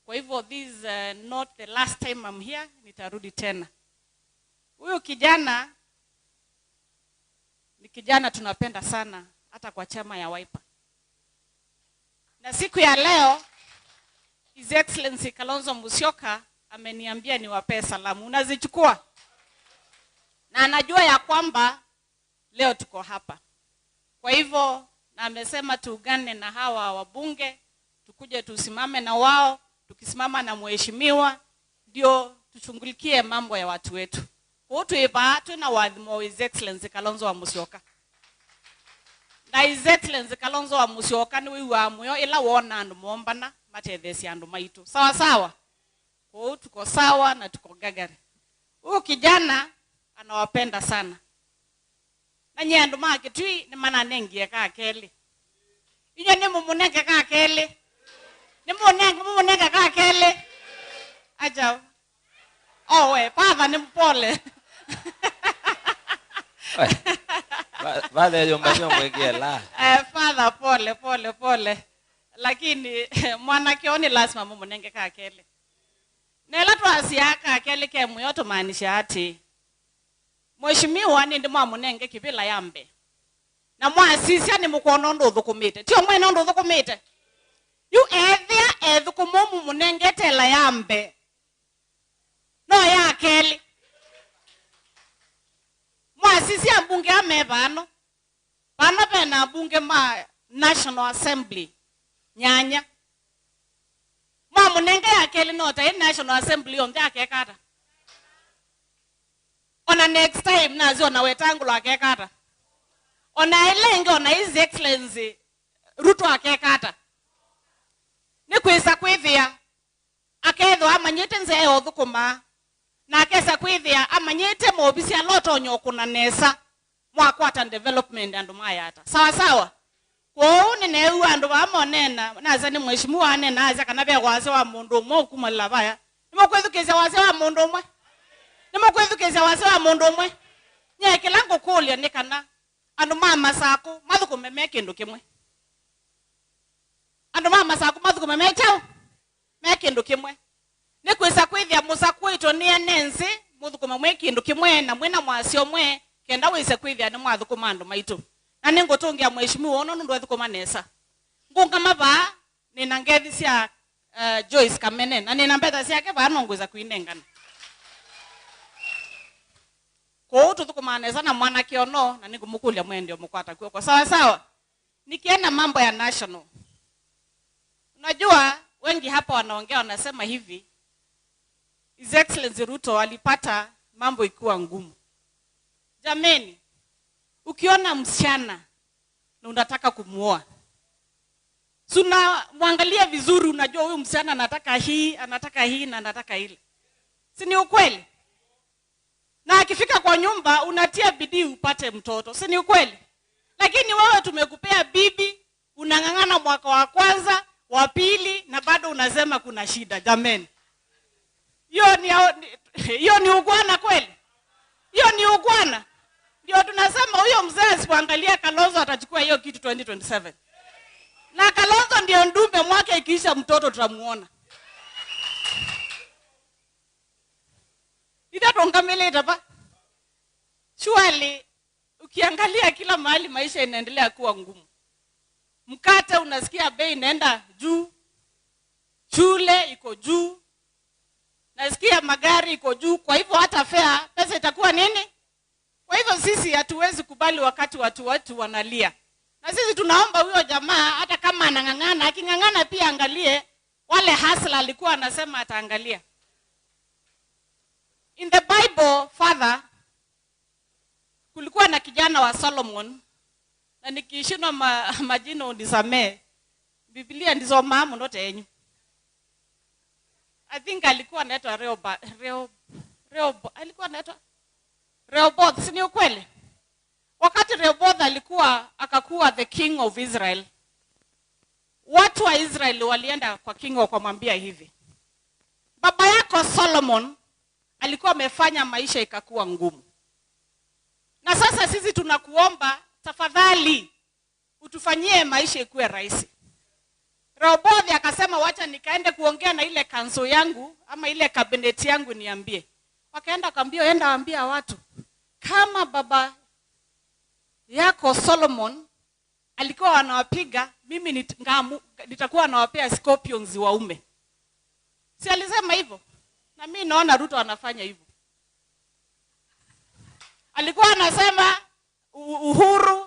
S16: Kwa hivyo this is not the last time I'm here, nitarudi tena. Huyu kijana Ni kijana tunapenda sana hata kwa chama ya Wiper. Na siku ya leo His Excellency Kalonzo Musyoka ameniambia niwapee salamu. Unazichukua. Na anajua ya kwamba leo tuko hapa. Kwa hivyo na amesema tuungane na hawa wabunge, tukuje tusimame na wao, tukisimama na mheshimiwa ndio tushughulikie mambo ya watu wetu. Kwa tuiba tuna wadhimo His Excellency Kalonzo wa Musyoka. Na His Excellency Kalonzo wa Musyoka ni wiwa muyo ila wona andu mombana matethesi andu maitu. Sawa sawa. Kwa tuko sawa na tuko gagari. Huyu kijana anawapenda sana. Na nye andu make tui ni mana nengie ka keli. Inyo ni mumunenge ka keli. Ni mumunenge ka keli. Ajabu. Oh we, father ni mpole.
S12: Vale yomba mwegea la.
S16: Father pole pole pole. Lakini mwana kioni lazima mumunenge ka keli. Nela twasiaka keli ke muyoto maanisha ati mheshimiwa ni ndimo amunenge kibila yambe. Na mwasisia ni mukono ndo thukumite. Tio mwene ndo thukumite. Yu ethia ethukumu munenge tela yambe. No ya keli. Mwasisia mbunge ame bano. Bano pena bunge ma National Assembly. Nyanya. Mwamunenge ya keli nota in National Assembly on the kata. Ona next time nazo na Wetangula akekata. Ona elenge ona His Excellency Ruto akekata. Ni kwisa kwithia akethwa amanyite nze othukuma na akesa kwithia amanyite mobisi aloto nyokuna nesa mwakwata development andu mayata. Sawa sawa. Kwou ni andu wamonena naza ni mheshimiwa anena aza kana be waze wa mundu umwe kumalila baya. Nimukwithukizia waze wa mundu umwe. Nimukwithukizia waze wa mundu umwe. Nye kilango kulia ni kana andu mama sako mathukume me kindu kimwe. Andu mama sako mathukume me chao me kindu kimwe. Ni kwisa kwithia musakwito ni enenzi muthukume mwe kindu kimwe na mwina mwasio mwe kenda wise kwithia ni mwathukuma andu maitu. Na ningutungia mheshimiwa ono nundu ethukuma nesa. Ngunga maba nina ngethi cia Joyce Kamene na nina mbetha ciake ba nongweza kuinengana. Kwa tuthukuma nesa na mwana kiono na ningumukulia mwendio mukwata kwa sawa sawa. Nikienda mambo ya national. Unajua wengi hapa wanaongea wanasema hivi His Excellency Ruto alipata mambo ikuwa ngumu. Jameni, ukiona msichana na unataka kumuoa, suna muangalia vizuri, unajua huyu msichana anataka hii, anataka hii na anataka ile. Si ni ukweli? Na akifika kwa nyumba unatia bidii upate mtoto. Si ni ukweli? Lakini wewe tumekupea bibi, unang'ang'ana mwaka wa kwanza, wa pili na bado unasema kuna shida. Jameni, hiyo ni ugwana kweli? Hiyo ni ugwana. Ndio tunasema huyo mzee asipoangalia Kalonzo atachukua hiyo kitu 2027. Na Kalonzo ndio ndume mwake, ikiisha mtoto tutamuona. Ida tongameleta pa. Surely ukiangalia kila mahali maisha inaendelea kuwa ngumu. Mkate unasikia bei inaenda juu. Shule iko juu. Nasikia magari iko juu, kwa hivyo hata fare pesa itakuwa nini? Kwa hivyo sisi hatuwezi kubali wakati watu wanalia. Na sisi tunaomba huyo jamaa hata kama anang'ang'ana, aking'ang'ana pia angalie wale hasla alikuwa anasema ataangalia. In the Bible, father, kulikuwa na kijana wa Solomon, na nikishindwa majina unisamee. Biblia ndizo mamu ndote yenyu. I think alikuwa anaitwa alikuwa anaitwa Rehoboth, si ni ukweli? Wakati Rehoboth alikuwa akakuwa the king of Israel, watu wa Israel walienda kwa king wakamwambia hivi: baba yako Solomon alikuwa amefanya maisha ikakuwa ngumu, na sasa sisi tunakuomba tafadhali utufanyie maisha ikuwe rahisi. Rehoboth akasema wacha nikaende kuongea na ile council yangu ama ile cabinet yangu niambie. Wakaenda akamwambia enda ambia watu kama baba yako Solomon alikuwa anawapiga, mimi nitakuwa nawapea scorpions waume. Si alisema hivyo? Na mimi naona Ruto anafanya hivyo. Alikuwa anasema uhuru,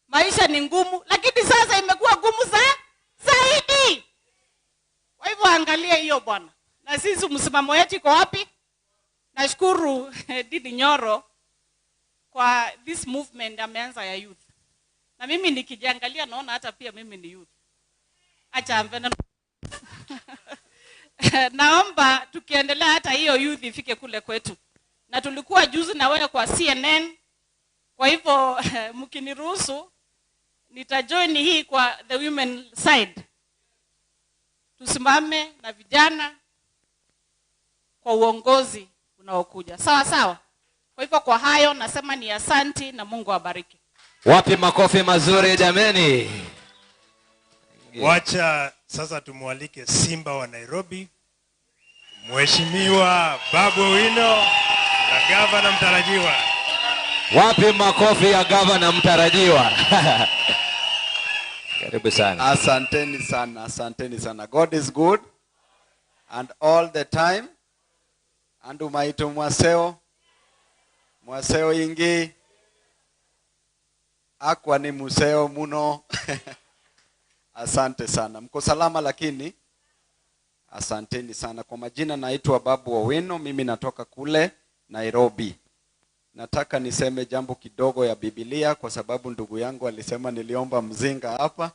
S16: maisha ni ngumu, lakini sasa imekuwa ngumu zaidi. Kwa hivyo angalia hiyo bwana. Na sisi msimamo wetu iko wapi? Nashukuru Ndindi Nyoro kwa this movement ameanza ya youth. Na mimi nikijiangalia naona hata pia mimi ni youth. Acha amvena. Naomba tukiendelea hata hiyo youth ifike kule kwetu. Na tulikuwa juzi na wewe kwa CNN. Kwa hivyo mkiniruhusu nitajoin hii kwa the women side. Tusimame na vijana kwa uongozi unaokuja. Sawa sawa. Kwa hivyo kwa hayo nasema ni asanti na Mungu awabariki.
S12: Wapi makofi mazuri jameni.
S4: Wacha sasa tumualike Simba wa Nairobi, Mheshimiwa Babu Owino na gavana mtarajiwa.
S12: Wapi makofi ya gavana mtarajiwa? Karibu sana.
S17: Asanteni sana, asanteni sana. God is good and all the time. Andu maito mwaseo. Mwaseo ingi. Akwa ni museo muno. Asante sana. Mko salama lakini? Asanteni sana. Kwa majina naitwa Babu Owino, mimi natoka kule Nairobi. Nataka niseme jambo kidogo ya Biblia kwa sababu ndugu yangu alisema niliomba mzinga hapa.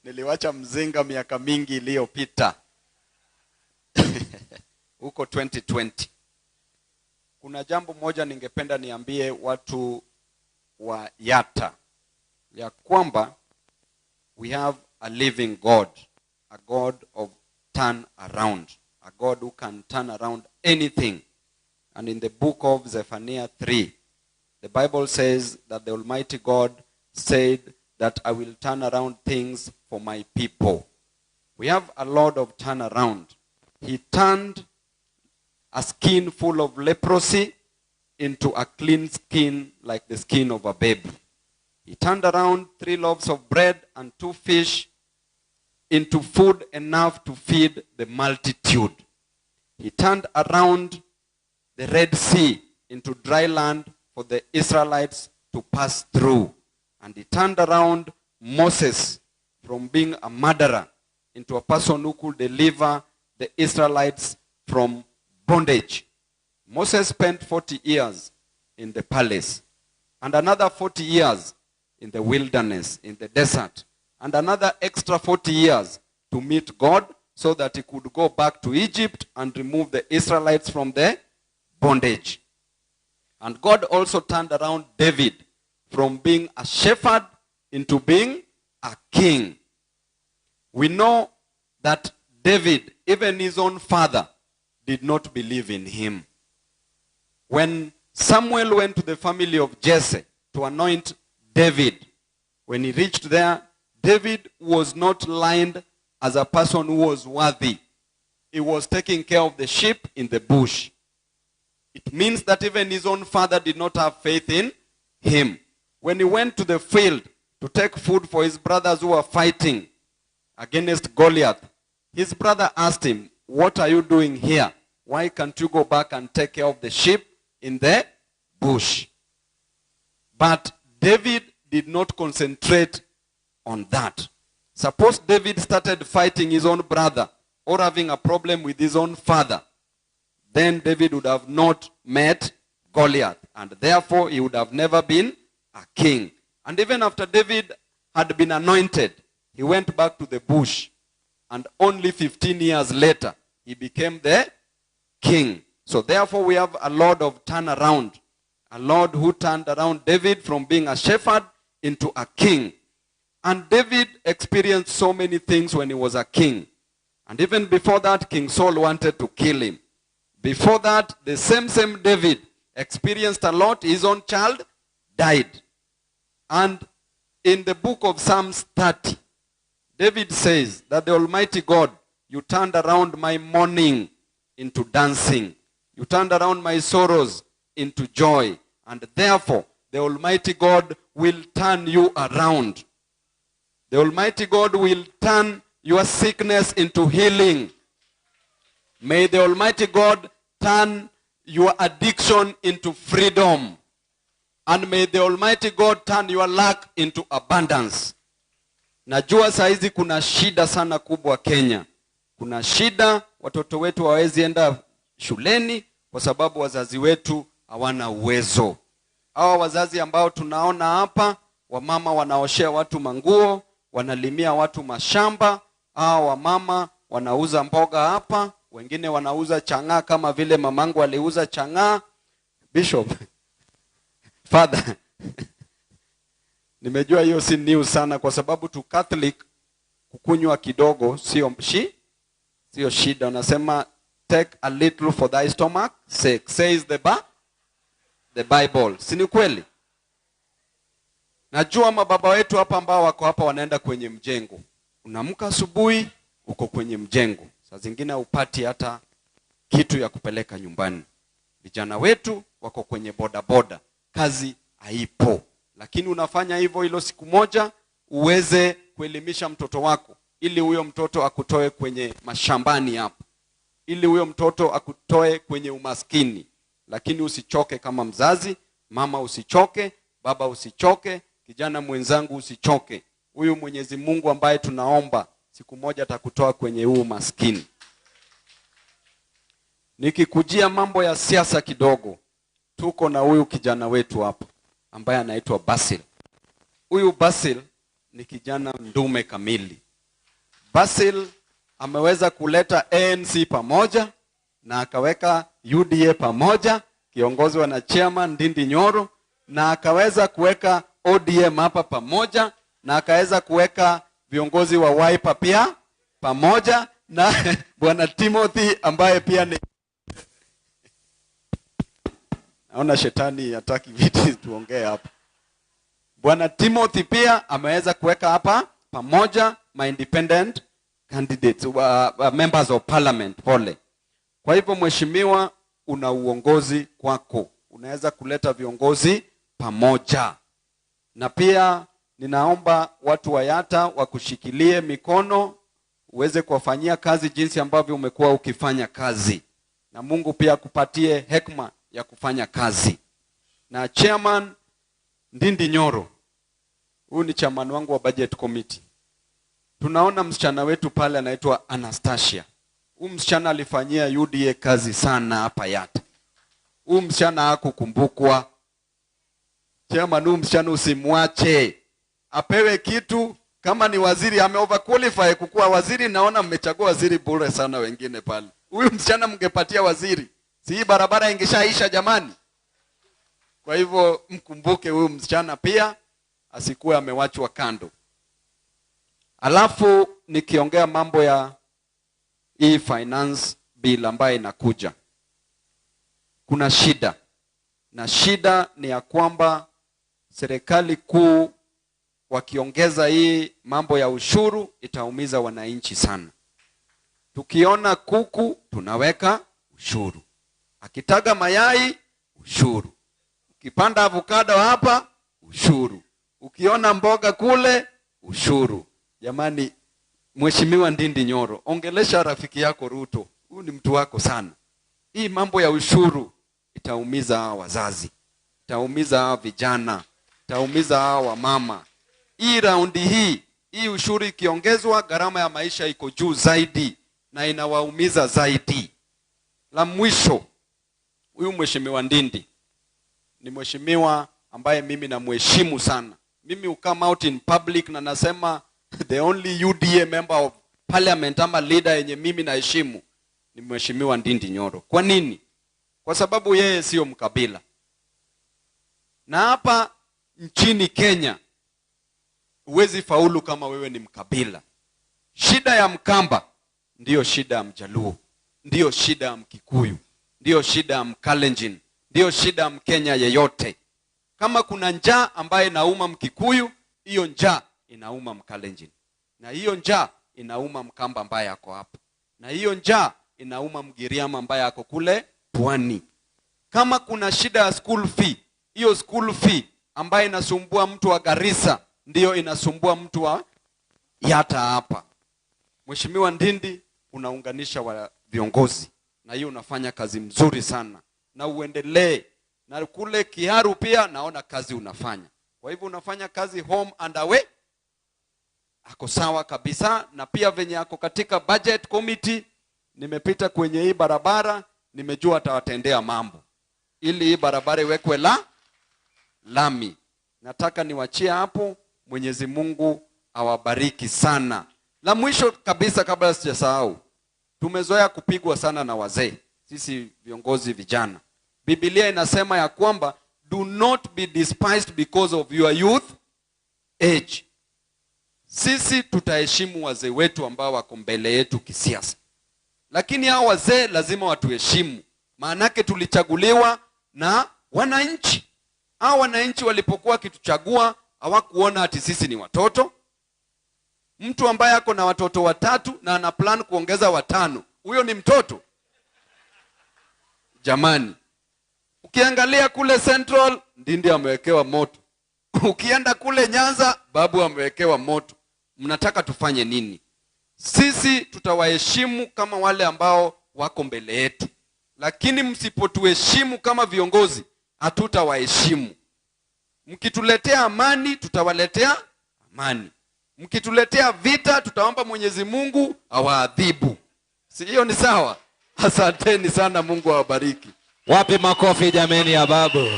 S17: Niliwacha mzinga miaka mingi iliyopita. Huko 2020. Kuna jambo moja ningependa niambie watu wa Yatta, ya kwamba we have a living God, a God of turn around, a God who can turn around anything. And in the book of Zephaniah 3, the Bible says that the Almighty God said that I will turn around things for my people. We have a lot of turn around. He turned a skin full of leprosy into a clean skin like the skin of a baby. He turned around 3 loaves of bread and 2 fish into food enough to feed the multitude. He turned around the Red Sea into dry land for the Israelites to pass through. And he turned around Moses from being a murderer into a person who could deliver the Israelites from bondage. Moses spent 40 years in the palace and another 40 years in the wilderness, in the desert, and another extra 40 years to meet God so that he could go back to Egypt and remove the Israelites from the bondage. And God also turned around David from being a shepherd into being a king. We know that David, even his own father, did not believe in him. When Samuel went to the family of Jesse to anoint David, when he reached there, David was not lined as a person who was worthy. He was taking care of the sheep in the bush. It means that even his own father did not have faith in him. When he went to the field to take food for his brothers who were fighting against Goliath, his brother asked him, "What are you doing here? Why can't you go back and take care of the sheep in the bush?" But David did not concentrate on that. Suppose David started fighting his own brother or having a problem with his own father, then David would have not met Goliath, and therefore he would have never been a king. And even after David had been anointed, he went back to the bush, and only 15 years later, he became the king. So therefore we have a Lord of turnaround, a Lord who turned around David from being a shepherd into a king. And David experienced so many things when he was a king. And even before that, King Saul wanted to kill him. Before that, the same David experienced a lot. His own child died. And in the book of Psalms 30, David says that the Almighty God, you turned around my mourning into dancing. You turned around my sorrows into joy. And therefore, The Almighty God will turn you around. The Almighty God will turn your sickness into healing. May the Almighty God turn your addiction into freedom. And may the Almighty God turn your lack into abundance. Najua saizi kuna shida sana kubwa Kenya. Kuna shida, watoto wetu hawawezi enda shuleni kwa sababu wazazi wetu hawana uwezo. Hawa wazazi ambao tunaona hapa, wamama wanaoshea watu manguo, wanalimia watu mashamba, hawa wamama wanauza mboga hapa, wengine wanauza chang'aa kama vile mamangu aliuza chang'aa. Bishop, Father, nimejua hiyo si news sana kwa sababu tu Catholic kukunywa kidogo sio shida. Unasema take a little for thy stomach sake, says the Bible. Si ni kweli? Najua mababa wetu hapa ambao wako hapa wanaenda kwenye mjengo. Unaamka asubuhi uko kwenye mjengo. Saa zingine hupati hata kitu ya kupeleka nyumbani. Vijana wetu wako kwenye boda boda. Kazi haipo. Lakini unafanya hivyo hilo siku moja uweze kuelimisha mtoto wako ili huyo mtoto akutoe kwenye mashambani hapo. Ili huyo mtoto akutoe kwenye umaskini. Lakini usichoke kama mzazi, mama usichoke, baba usichoke, kijana mwenzangu usichoke. Huyu Mwenyezi Mungu ambaye tunaomba siku moja atakutoa kwenye huu umaskini. Nikikujia mambo ya siasa kidogo, tuko na huyu kijana wetu hapa ambaye anaitwa Basil. Huyu Basil ni kijana ndume kamili. Basil ameweza kuleta ANC pamoja na akaweka UDA pamoja, kiongozwa na chairman Ndindi Nyoro, na akaweza kuweka ODM hapa pamoja, na akaweza kuweka viongozi wa Wiper pia pamoja na Bwana Timothy ambaye pia ni, naona shetani hataki viti tuongee hapa. Bwana Timothy pia ameweza kuweka hapa pamoja ma independent candidates, members of parliament, pole. Kwa hivyo mheshimiwa, una uongozi kwako. Unaweza kuleta viongozi pamoja. Na pia ninaomba watu wa Yatta wakushikilie mikono, uweze kuwafanyia kazi jinsi ambavyo umekuwa ukifanya kazi. Na Mungu pia akupatie hekima ya kufanya kazi. Na chairman Ndindi Nyoro, huyu ni chairman wangu wa budget committee. Tunaona msichana wetu pale anaitwa Anastasia. Huyu msichana alifanyia UDA kazi sana hapa Yatta. Huyu msichana hakukumbukwa. Chairman, huyu msichana usimwache. Apewe kitu. Kama ni waziri, ame overqualify kukuwa waziri. Naona mmechagua waziri bure sana wengine pale. Huyu msichana mngepatia waziri, si hii barabara ingeshaisha jamani? Kwa hivyo mkumbuke huyu msichana pia asikuwe amewachwa kando. Alafu nikiongea mambo ya hii finance bill ambayo inakuja, kuna shida. Na shida ni ya kwamba serikali kuu wakiongeza hii mambo ya ushuru itaumiza wananchi sana. Tukiona kuku tunaweka ushuru, akitaga mayai ushuru, ukipanda avocado hapa ushuru, ukiona mboga kule ushuru. Jamani, Mheshimiwa Ndindi Nyoro, ongelesha rafiki yako Ruto, huyu ni mtu wako sana. Hii mambo ya ushuru itaumiza hawa wazazi, itaumiza hawa vijana, itaumiza hawa wamama. Hii raundi hii ushuru ikiongezwa, gharama ya maisha iko juu zaidi na inawaumiza zaidi. La mwisho, huyu Mheshimiwa Ndindi ni mheshimiwa ambaye mimi namheshimu sana. Mimi come out in public na nasema the only UDA member of parliament ama leader yenye mimi naheshimu ni Mheshimiwa Ndindi Nyoro. Kwa nini? Kwa sababu yeye sio mkabila. Na hapa nchini Kenya huwezi faulu kama wewe ni mkabila. Shida ya Mkamba ndiyo shida ya Mjaluo, ndiyo shida ya Mkikuyu, ndiyo shida ya Mkalenjin, ndiyo shida ya Mkenya yeyote. Kama kuna njaa ambaye inauma Mkikuyu, hiyo njaa inauma Mkalenjin, na hiyo njaa inauma Mkamba ambaye ako hapa, na hiyo njaa inauma Mgiriama ambaye ako kule pwani. Kama kuna shida ya school fee, hiyo school fee ambayo inasumbua mtu wa Garissa ndiyo inasumbua mtu wa Yatta hapa. Mheshimiwa Ndindi, unaunganisha wa viongozi na hiyo unafanya kazi mzuri sana, na uendelee. Na kule Kiharu pia naona kazi unafanya. Kwa hivyo unafanya kazi home and away, ako sawa kabisa. Na pia venye ako katika budget committee, nimepita kwenye hii barabara, nimejua atawatendea mambo ili hii barabara iwekwe la lami. Nataka niwachie hapo. Mwenyezi Mungu awabariki sana. La mwisho kabisa kabla sijasahau, tumezoea kupigwa sana na wazee, sisi viongozi vijana. Biblia inasema ya kwamba do not be despised because of your youth age. Sisi tutaheshimu wazee wetu ambao wako mbele yetu kisiasa, lakini hao wazee lazima watuheshimu, maanake tulichaguliwa na wananchi. Hao wananchi walipokuwa kituchagua hawakuona ati sisi ni watoto. Mtu ambaye ako na watoto 3 na ana plan kuongeza 5, huyo ni mtoto? Jamani, ukiangalia kule Central, Ndindi amewekewa moto. Ukienda kule Nyanza, Babu amewekewa moto. Mnataka tufanye nini? Sisi tutawaheshimu kama wale ambao wako mbele yetu, lakini msipotuheshimu kama viongozi, hatutawaheshimu. Mkituletea amani, tutawaletea amani. Mkituletea vita, tutaomba Mwenyezi Mungu awaadhibu. Si hiyo ni sawa? Asanteni sana, Mungu awabariki.
S12: Wapi makofi jameni ya Babu?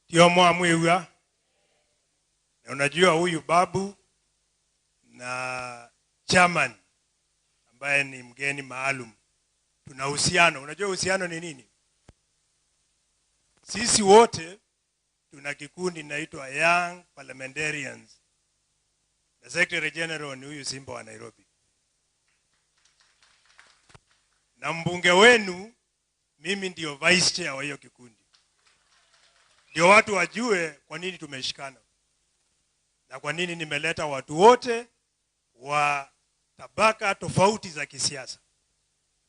S4: Ndio mwamwiwa. Na unajua huyu Babu na chairman ambaye ni mgeni maalum, tuna uhusiano. Unajua uhusiano ni nini? Sisi wote tuna kikundi inaitwa Young Parliamentarians. Na Secretary General ni huyu Simba wa Nairobi. Na mbunge wenu, mimi ndio vice chair wa hiyo kikundi. Ndio watu wajue kwa nini tumeshikana. Na kwa nini nimeleta watu wote wa tabaka tofauti za kisiasa.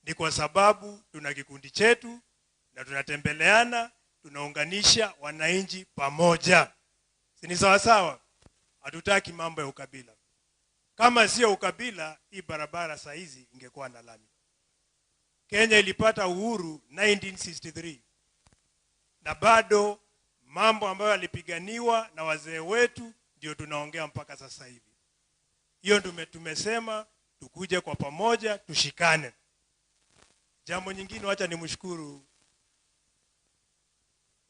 S4: Ni kwa sababu tuna kikundi chetu na tunatembeleana, tunaunganisha wananchi pamoja. Si ni sawa sawa? Hatutaki mambo ya ukabila. Kama sio ukabila, hii barabara saa hizi ingekuwa na lami. Kenya ilipata uhuru 1963. Na bado mambo ambayo yalipiganiwa na wazee wetu ndio tunaongea mpaka sasa hivi. Hiyo tumesema tukuje kwa pamoja, tushikane. Jambo nyingine, wacha nimshukuru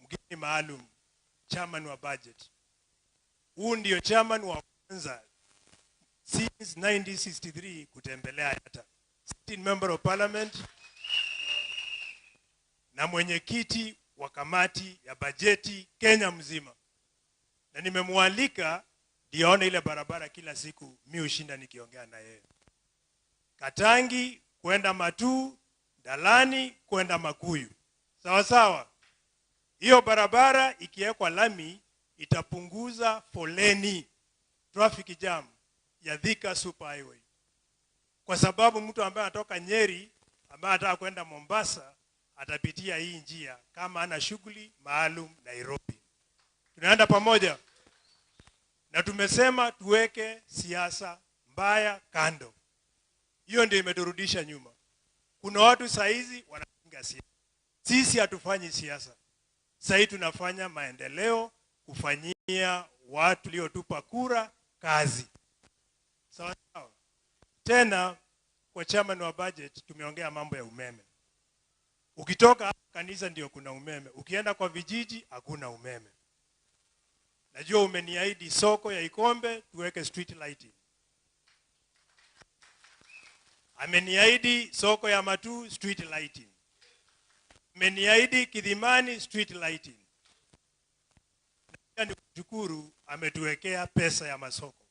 S4: mgeni maalum, chairman wa budget. Huu ndio chairman wa kwanza since 1963 kutembelea Yatta. Sitting member of parliament na mwenyekiti wa kamati ya bajeti Kenya mzima. Na nimemwalika ndio aone ile barabara kila siku mi ushinda nikiongea na yeye. Katangi kwenda Matuu, Dalani kwenda Makuyu. Sawa sawa. Hiyo barabara ikiwekwa lami itapunguza foleni, traffic jam ya Thika Super Highway. Kwa sababu mtu ambaye anatoka Nyeri ambaye anataka kwenda Mombasa atapitia hii njia kama ana shughuli maalum Nairobi. Tunaenda pamoja. Na tumesema tuweke siasa mbaya kando. Hiyo ndio imeturudisha nyuma. Kuna watu saa hizi wanapinga siasa. Sisi hatufanyi siasa. Sasa tunafanya maendeleo, kufanyia watu waliotupa kura kazi. Sawa sawa. Tena kwa chairman wa budget tumeongea mambo ya umeme. Ukitoka kanisa ndio kuna umeme. Ukienda kwa vijiji hakuna umeme. Najua umeniahidi soko ya Ikombe tuweke street lighting. Ameniahidi soko ya Matuu street lighting. Ameniahidi Kidhimani street lighting. Na nikushukuru ametuwekea pesa ya masoko.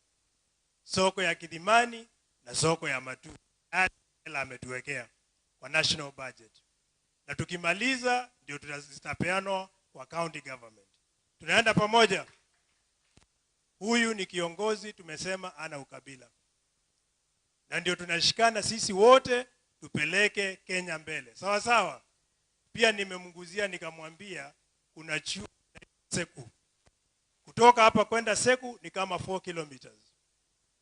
S4: Soko ya Kidhimani na soko ya Matuu. Hela ametuwekea kwa national budget. Na tukimaliza ndio tutapeanwa kwa county government. Tunaenda pamoja. Huyu ni kiongozi tumesema ana ukabila. Na ndio tunashikana sisi wote tupeleke Kenya mbele. Sawa sawa. Pia nimemguzia nikamwambia kuna chuo Seku. Kutoka hapa kwenda Seku ni kama 4 kilometers.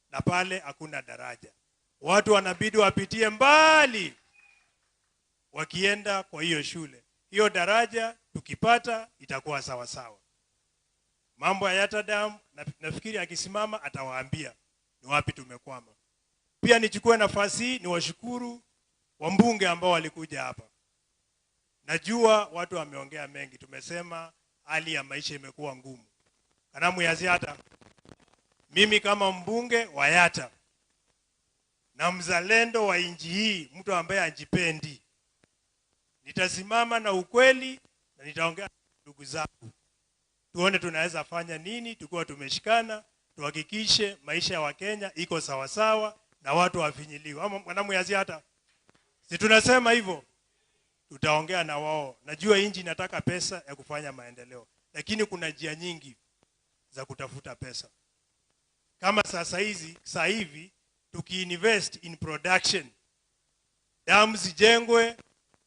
S4: Na pale hakuna daraja. Watu wanabidi wapitie mbali wakienda kwa hiyo shule. Hiyo daraja tukipata itakuwa sawa sawa. Mambo ya Yatta Dam nafikiri akisimama atawaambia ni wapi tumekwama. Pia nichukue nafasi hii niwashukuru wambunge ambao walikuja hapa. Najua watu wameongea mengi, tumesema hali ya maisha imekuwa ngumu. Kanamu ya Yatta, mimi kama mbunge wa Yatta na mzalendo wa nchi hii, mtu ambaye hajipendi, nitasimama na ukweli na nitaongea ndugu zangu. Tuone tunaweza fanya nini tukiwa tumeshikana, tuhakikishe maisha ya Wakenya iko sawa sawa na watu wafinyiliwe. Ama mwanamu ya Yatta, si tunasema hivyo? Tutaongea na wao. Najua nchi inataka pesa ya kufanya maendeleo, lakini kuna njia nyingi za kutafuta pesa. Kama sasa hizi, sasa hivi tukiinvest in production, damu zijengwe,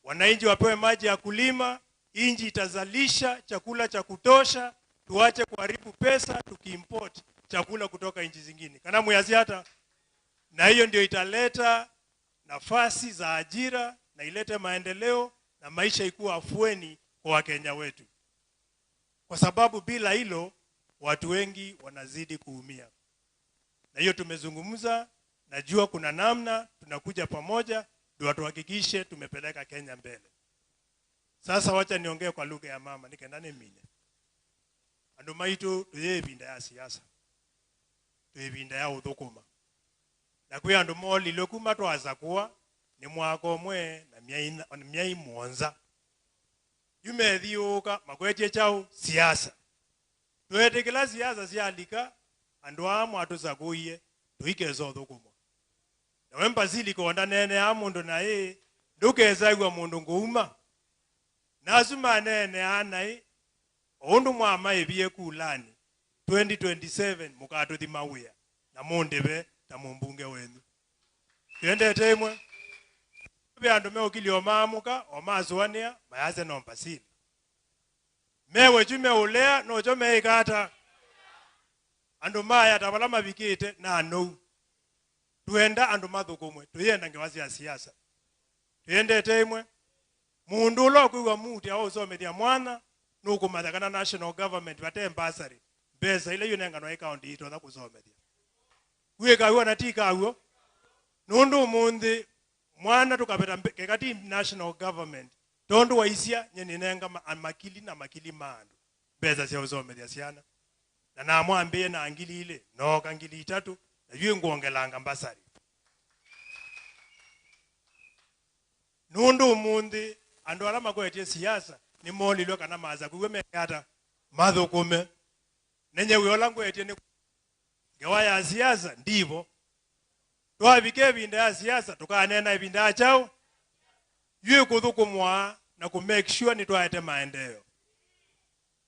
S4: wananchi wapewe maji ya kulima, nchi itazalisha chakula cha kutosha, tuache kuharibu pesa tukiimport chakula kutoka nchi zingine. Kanamu ya Yatta, na hiyo ndio italeta nafasi za ajira na ilete maendeleo na maisha ikuwa afueni kwa Wakenya wetu. Kwa sababu bila hilo watu wengi wanazidi kuumia. Na hiyo tumezungumza, najua kuna namna tunakuja pamoja ndio tuhakikishe tumepeleka Kenya mbele. Sasa wacha niongee kwa lugha ya mama nikendane mine. Andu maitu tuyevinda ya siasa. Tuyevinda ya uthukuma. Na kuya andu moli lokuma twaza kuwa ni mwaka omwe na myai muonza. Yumethiuka makwetie chau siasa. Twetekela siasa sialika andu amwe atuzakuiye tuikezo uthukuma. Na wemba zili konda nene ya mundu na ye ndukeza igwa mundu nguuma. Nazuma nene anai undu mwama ebie kulani 2027 mukatuthi mawia na mundebe ta mumbunge wenu. Twendete imwe. Andu meukili omamuka omazuania mayaze nombasili. Mewe jume ulea nojo meikata. Andu maya tabala mavikite na no. Tuenda andu mathukumwe tuyenda ngewazi ya siasa. Tuyendete imwe. Mundu ulo kuiwa muti au usomethia mwana nukumathakana national government vate bursary. Mbesa ile yunenganwa ikaunti itotha kusomethia. Kwikaw'o na tikaw'o. Nundu munthi mwana tukapeta kekati national government tondu waisia nyeninenga makili na makili mandu mbesa cia usomethia ciana. Na namwambie na ngili ile noka ngili itatu na yu nguongelanga mbasari. Nundu munthi andu ala makwetie siasa ni molilwe kana maza kuwe mekata mathukume nenye wiola ngwetie ni ngewa ya siasa ndivo. Twabike ibinda ya siasa tukanena ibinda ya chao yue kuthukumwa na ku make sure ni twaete maendeleo.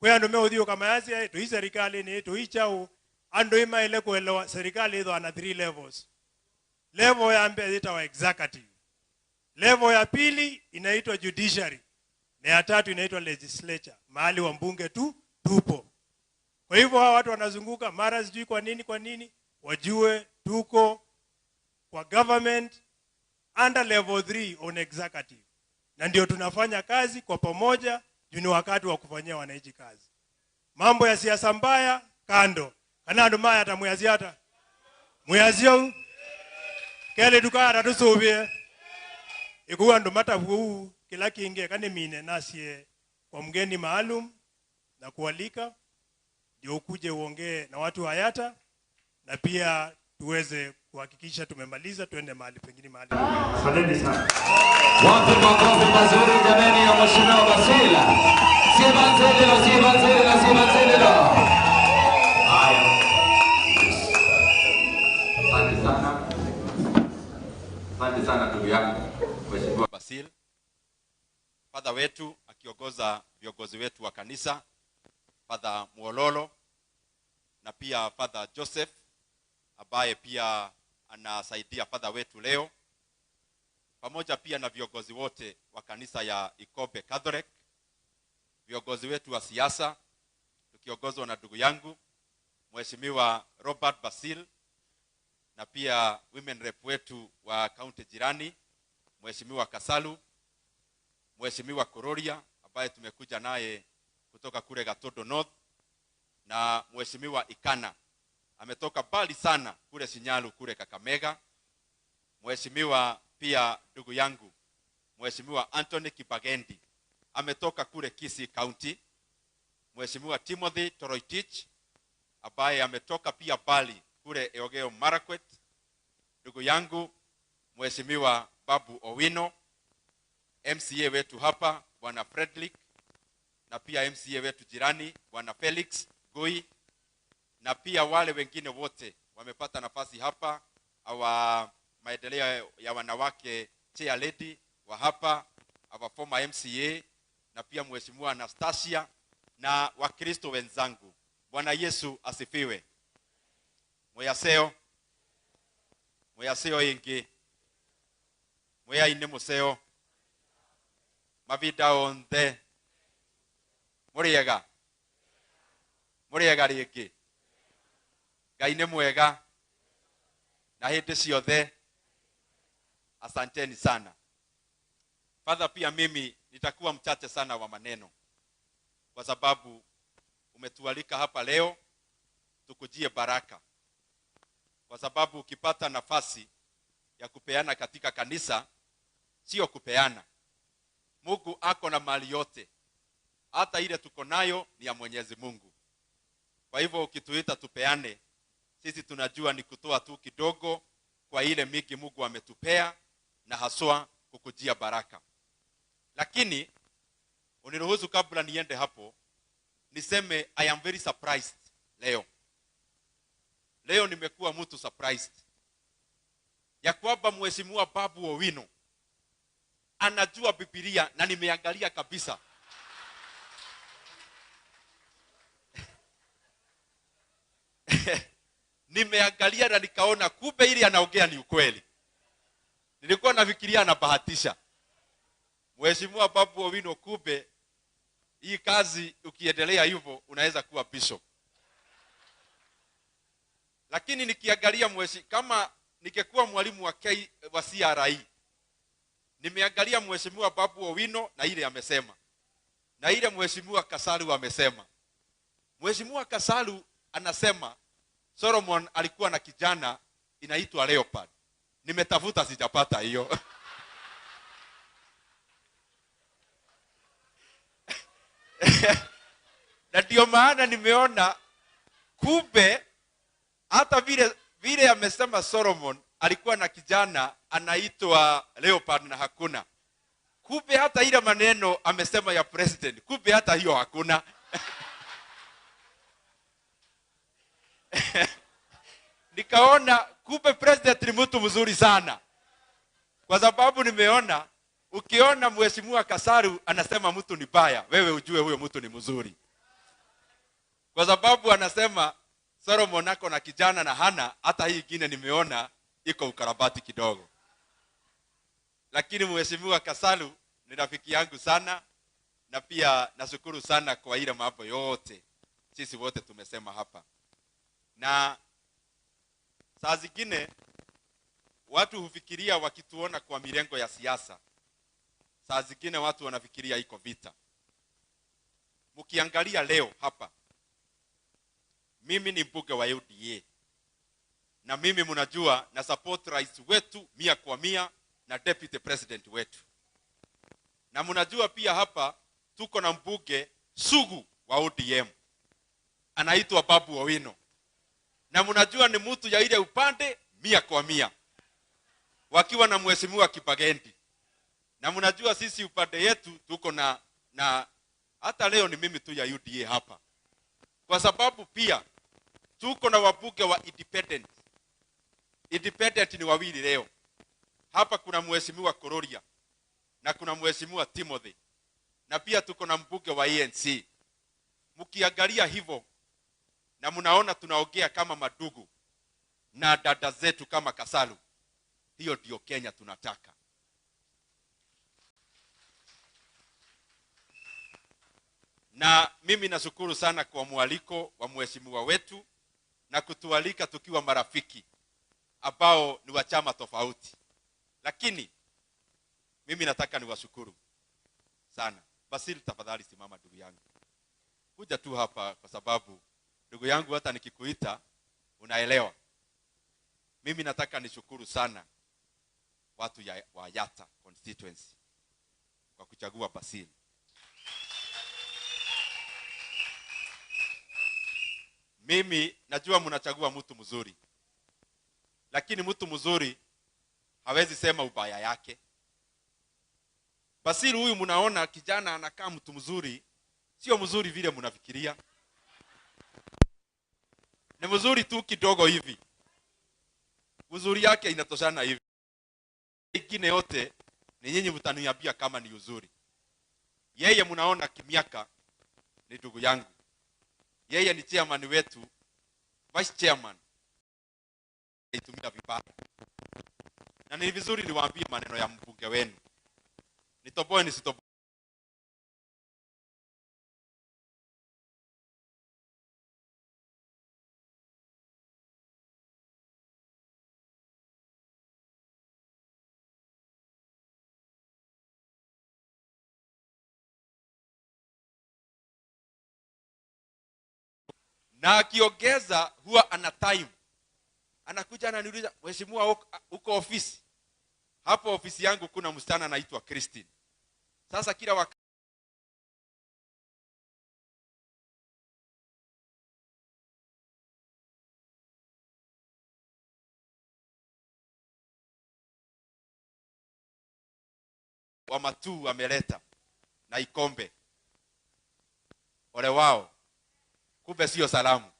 S4: Kwa andu meuthio kama yasi tu serikali ni tu chao andu imaile kuelewa serikali hizo ana 3 levels. Level ya mbele itawa executive. Level ya pili inaitwa judiciary. Na ya tatu inaitwa legislature. Mahali wa mbunge tu tupo. Kwa hivyo hawa watu wanazunguka mara sijui kwa nini wajue tuko kwa government under level 3 on executive. Na ndio tunafanya kazi kwa pamoja, juu ni wakati wa kufanyia wananchi kazi. Mambo ya siasa mbaya kando. Kana ndo maya atamuyaziata. Muyazio kele tukara tusubie. Ikuwa ndo matavu kila kinge kane mine nasie kwa mgeni maalum na kualika ndio ukuje uongee na watu wa Yatta na pia tuweze kuhakikisha tumemaliza tuende mahali pengine mahali.
S18: Asanteni sana.
S12: Wapi makofi mazuri jameni ya Mheshimiwa Basila. Sibanzelelo, sibanzelelo, sibanzelelo.
S19: Haya. Asante sana. Asante sana ndugu yangu Mheshimiwa Basil. Father wetu akiongoza viongozi wetu wa kanisa, Father Muololo na pia Father Joseph ambaye pia anasaidia Father wetu leo, pamoja pia na viongozi wote wa kanisa ya Ikobe Catholic, viongozi wetu wa siasa tukiongozwa na ndugu yangu Mheshimiwa Robert Basil, na pia women rep wetu wa kaunti jirani Mheshimiwa Kasalu, Mheshimiwa Kororia ambaye tumekuja naye kutoka kule Gatodo North, na Mheshimiwa Ikana ametoka mbali sana kule Shinyalu kule Kakamega. Mheshimiwa pia ndugu yangu Mheshimiwa Anthony Kibagendi ametoka kule Kisii County. Mheshimiwa Timothy Toroitich ambaye ametoka pia mbali kule Elgeyo Marakwet. Ndugu yangu Mheshimiwa Babu Owino, MCA wetu hapa Bwana Frederick, na pia MCA wetu jirani Bwana Felix Gui, na pia wale wengine wote wamepata nafasi hapa, awa maendeleo ya wanawake chair lady wa hapa, our former MCA, na pia Mheshimiwa Anastasia na Wakristo wenzangu. Bwana Yesu asifiwe. Mweyaseo, mweyaseo ingi, mweya ine museo, mavinda onthe, muriega, muriega ringi, Ngai ni mwega na hindi ciothe. Asanteni sana. Father, pia mimi nitakuwa mchache sana wa maneno kwa sababu umetualika hapa leo tukujie baraka, kwa sababu ukipata nafasi ya kupeana katika kanisa sio kupeana. Mungu ako na mali yote, hata ile tuko nayo ni ya Mwenyezi Mungu. Kwa hivyo ukituita tupeane, sisi tunajua ni kutoa tu kidogo kwa ile mingi Mungu ametupea, na haswa kukujia baraka. Lakini uniruhusu kabla niende hapo niseme I am very surprised leo. Leo nimekuwa mtu surprised ya kwamba Mheshimiwa Babu Owino anajua Biblia, na nimeangalia kabisa. Nimeangalia na nikaona kumbe ile anaongea ni ukweli. Nilikuwa nafikiria anabahatisha. Mheshimiwa Babu Owino, kumbe hii kazi ukiendelea hivyo unaweza kuwa bishop. Lakini nikiangalia kama ningekuwa mwalimu wa CRE, nimeangalia Mheshimiwa Babu Owino na ile amesema, na ile Mheshimiwa Kasalu amesema. Mheshimiwa Kasalu anasema Solomon alikuwa na kijana inaitwa Leopard. Nimetafuta sijapata hiyo. Na ndio maana nimeona kumbe hata vile amesema Solomon alikuwa na kijana anaitwa Leopard na hakuna. Kumbe hata ile maneno amesema ya president, kumbe hata hiyo hakuna. Nikaona kumbe president ni mtu mzuri sana. Kwa sababu nimeona ukiona Mheshimiwa Kasaru anasema mtu ni baya, wewe ujue huyo mtu ni mzuri. Kwa sababu anasema Solomon ako na kijana na hana, hata hii ingine nimeona iko ukarabati kidogo. Lakini Mheshimiwa Kasalu ni rafiki yangu sana, na pia nashukuru sana kwa ile mambo yote sisi wote tumesema hapa. Na saa zingine watu hufikiria wakituona kwa mirengo ya siasa, saa zingine watu wanafikiria iko vita. Mkiangalia leo hapa, mimi ni mbunge wa UDA, na mimi mnajua na support rais wetu 100% na deputy president wetu. Na mnajua pia hapa tuko na mbunge sugu wa ODM anaitwa Babu Owino, na mnajua ni mtu ya ile upande 100% wakiwa na Mheshimiwa Kibagendi. Na mnajua sisi upande yetu tuko na hata leo ni mimi tu ya UDA hapa, kwa sababu pia tuko na wabunge wa independent. Independent ni wawili leo hapa, kuna Mheshimiwa Kororia na kuna Mheshimiwa Timothy, na pia tuko na mbunge wa ANC. Mkiangalia hivyo na mnaona tunaongea kama madugu na dada zetu kama Kasalu, hiyo ndio Kenya tunataka. Na mimi nashukuru sana kwa mwaliko wa mheshimiwa wetu na kutualika tukiwa marafiki ambao ni wa chama tofauti. Lakini mimi nataka niwashukuru sana. Basil, tafadhali simama ndugu yangu. Kuja tu hapa kwa sababu ndugu yangu hata nikikuita unaelewa. Mimi nataka nishukuru sana watu wa Yatta constituency kwa kuchagua Basil. Mimi najua mnachagua mtu mzuri. Lakini mtu mzuri hawezi sema ubaya yake. Basil huyu mnaona kijana anakaa mtu mzuri, sio mzuri vile mnafikiria. Ni mzuri tu kidogo hivi. Uzuri yake inatoshana hivi. Ingine yote ni nyinyi mtaniambia kama ni uzuri. Yeye mnaona kimiaka ni ndugu yangu. Yeye ni chairman wetu, vice chairman. Itumia vibaya. Na ni vizuri niwaambie maneno ya mbunge wenu. Nitoboe nisitoboe. Na akiongeza huwa ana time. Anakuja ananiuliza, mheshimiwa uko ofisi? Hapo ofisi yangu kuna msichana anaitwa Christine. Sasa kila wakati wa Matuu ameleta na ikombe. Ole wao. Kumbe sio salamu.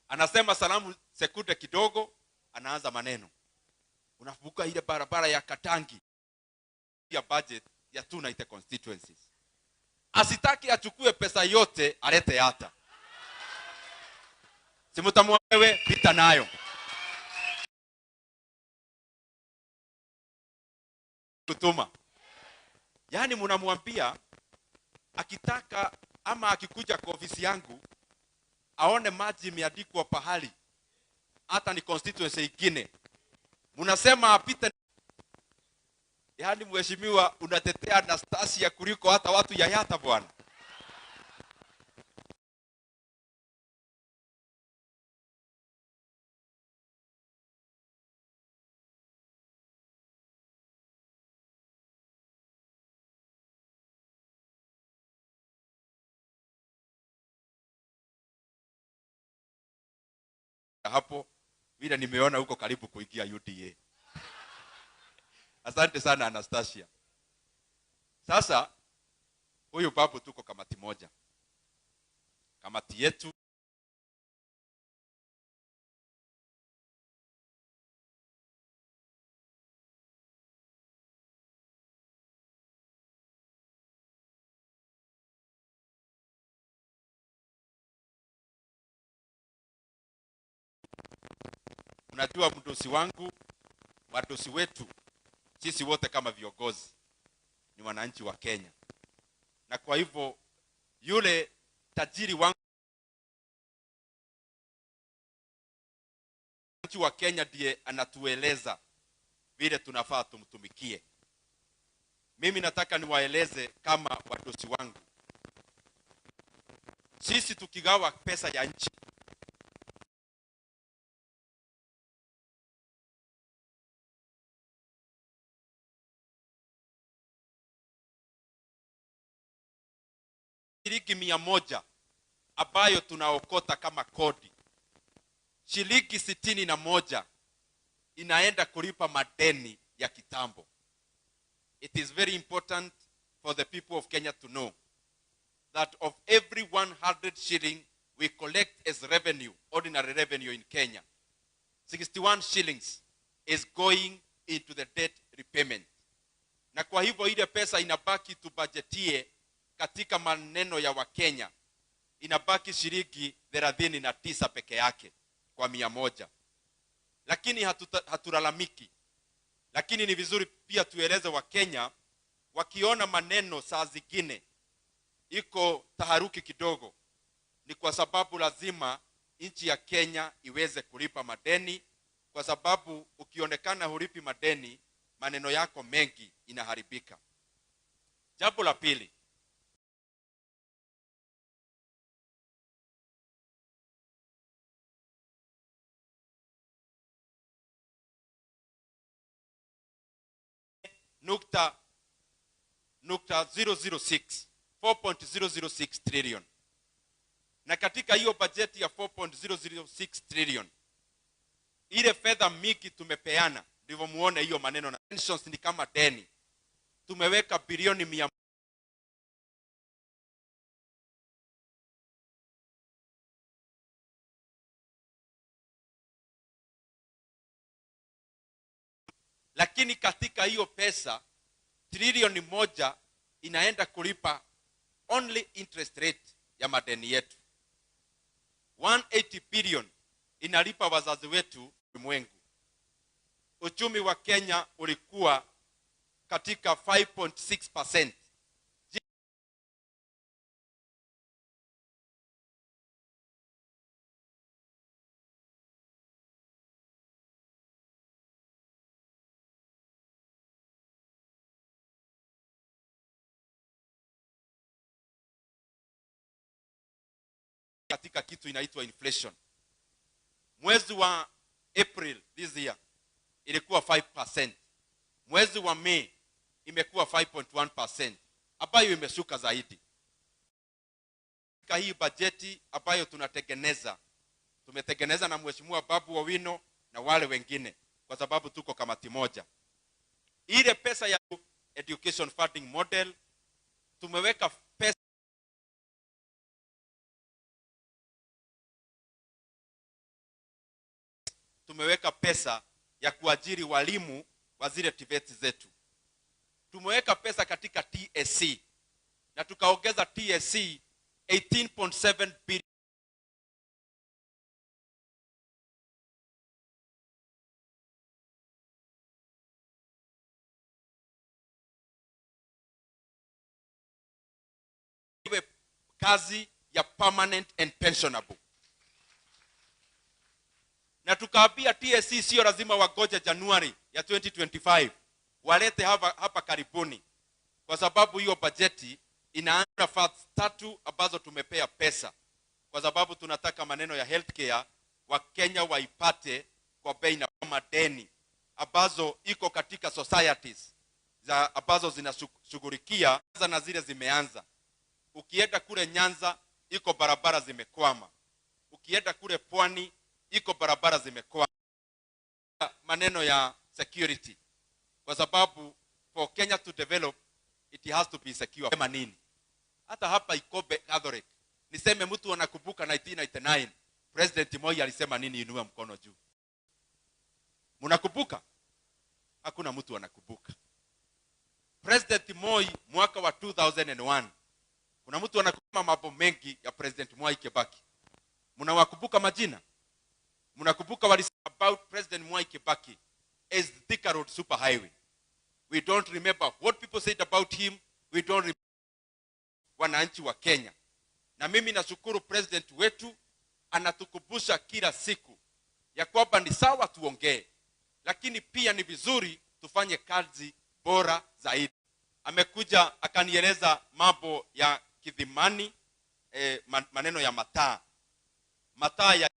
S19: Anasema salamu sekunde kidogo, anaanza maneno. Unavuka ile barabara ya Katangi ya budget ya 290 constituencies. Asitaki achukue pesa yote alete hata. Simutamwewe pita nayo. Kutuma. Yaani mnamwambia akitaka ama akikuja kwa ofisi yangu aone maji imeandikwa pahali hata ni constituency ingine, mnasema apite. Yaani mheshimiwa unatetea Anastasia kuliko hata watu ya Yatta bwana. Hapo vile nimeona huko karibu kuingia UDA. Asante sana Anastasia. Sasa huyu babu tuko kamati moja. Kamati yetu Unajua mdosi wangu, wadosi wetu, sisi wote kama viongozi ni wananchi wa Kenya. Na kwa hivyo yule tajiri wangu wa Kenya ndiye anatueleza vile tunafaa tumtumikie. Mimi nataka niwaeleze kama wadosi wangu. Sisi tukigawa pesa ya nchi, shilingi 100 ambayo tunaokota kama kodi, shilingi 61 inaenda kulipa madeni ya kitambo. It is very important for the people of Kenya to know that of every 100 shilling we collect as revenue, ordinary revenue in Kenya, 61 shillings is going into the debt repayment. Na kwa hivyo ile pesa inabaki tubajetie katika maneno ya Wakenya, inabaki shilingi 39 peke yake kwa 100. Lakini hatulalamiki. Lakini ni vizuri pia tueleze Wakenya, wakiona maneno saa zingine iko taharuki kidogo ni kwa sababu lazima nchi ya Kenya iweze kulipa madeni, kwa sababu ukionekana hulipi madeni, maneno yako mengi inaharibika. Jambo la pili, nukta 006, 4.006 trillion. Na katika hiyo bajeti ya 4.006 trillion, ile fedha mingi tumepeana, ndivyo muone hiyo maneno na pensions ni kama deni. Tumeweka bilioni 100 lakini katika hiyo pesa trilioni 1 inaenda kulipa only interest rate ya madeni yetu. 180 billion inalipa wazazi wetu ulimwengu. Uchumi wa Kenya ulikuwa katika 5.6%. Katika kitu inaitwa inflation. Mwezi wa April this year ilikuwa 5%. Mwezi wa May imekuwa 5.1%, ambayo imeshuka zaidi. Katika hii bajeti ambayo tunatengeneza, tumetengeneza na Mheshimiwa Babu Owino na wale wengine, kwa sababu tuko kamati moja. Ile pesa ya education funding model tumeweka pesa ya kuajiri walimu wa zile TVET zetu. Tumeweka pesa katika TSC na tukaongeza TSC 18.7 billion. Iwe kazi ya permanent and pensionable. Na tukaambia TSC sio lazima wagoje Januari ya 2025, walete hapa karibuni, kwa sababu hiyo bajeti inaanza fasi 3 ambazo tumepea pesa, kwa sababu tunataka maneno ya healthcare wa Kenya waipate kwa bei na madeni ambazo iko katika societies za ambazo zinashughulikia na zile zimeanza. Ukienda kule Nyanza iko barabara zimekwama, ukienda kule Pwani iko barabara zimekwama. Maneno ya security, kwa sababu for Kenya to develop it has to be secure. Sema nini? Hata hapa Ikobe Catholic niseme mtu anakumbuka 1999 President Moi alisema nini? Inua mkono juu. Mnakumbuka? Hakuna mtu anakumbuka. President Moi mwaka wa 2001. Kuna mtu anakumbuka mambo mengi ya President Mwai Kibaki. Mnawakumbuka majina? Mnakumbuka wali about President Mwai Kibaki as the Thika Road Super Highway. We don't remember what people said about him. We don't remember wananchi wa Kenya. Na mimi nashukuru president wetu anatukumbusha kila siku ya kwamba ni sawa tuongee, lakini pia ni vizuri tufanye kazi bora zaidi. Amekuja akanieleza mambo ya Kidhimani, maneno ya mataa. Mataa ya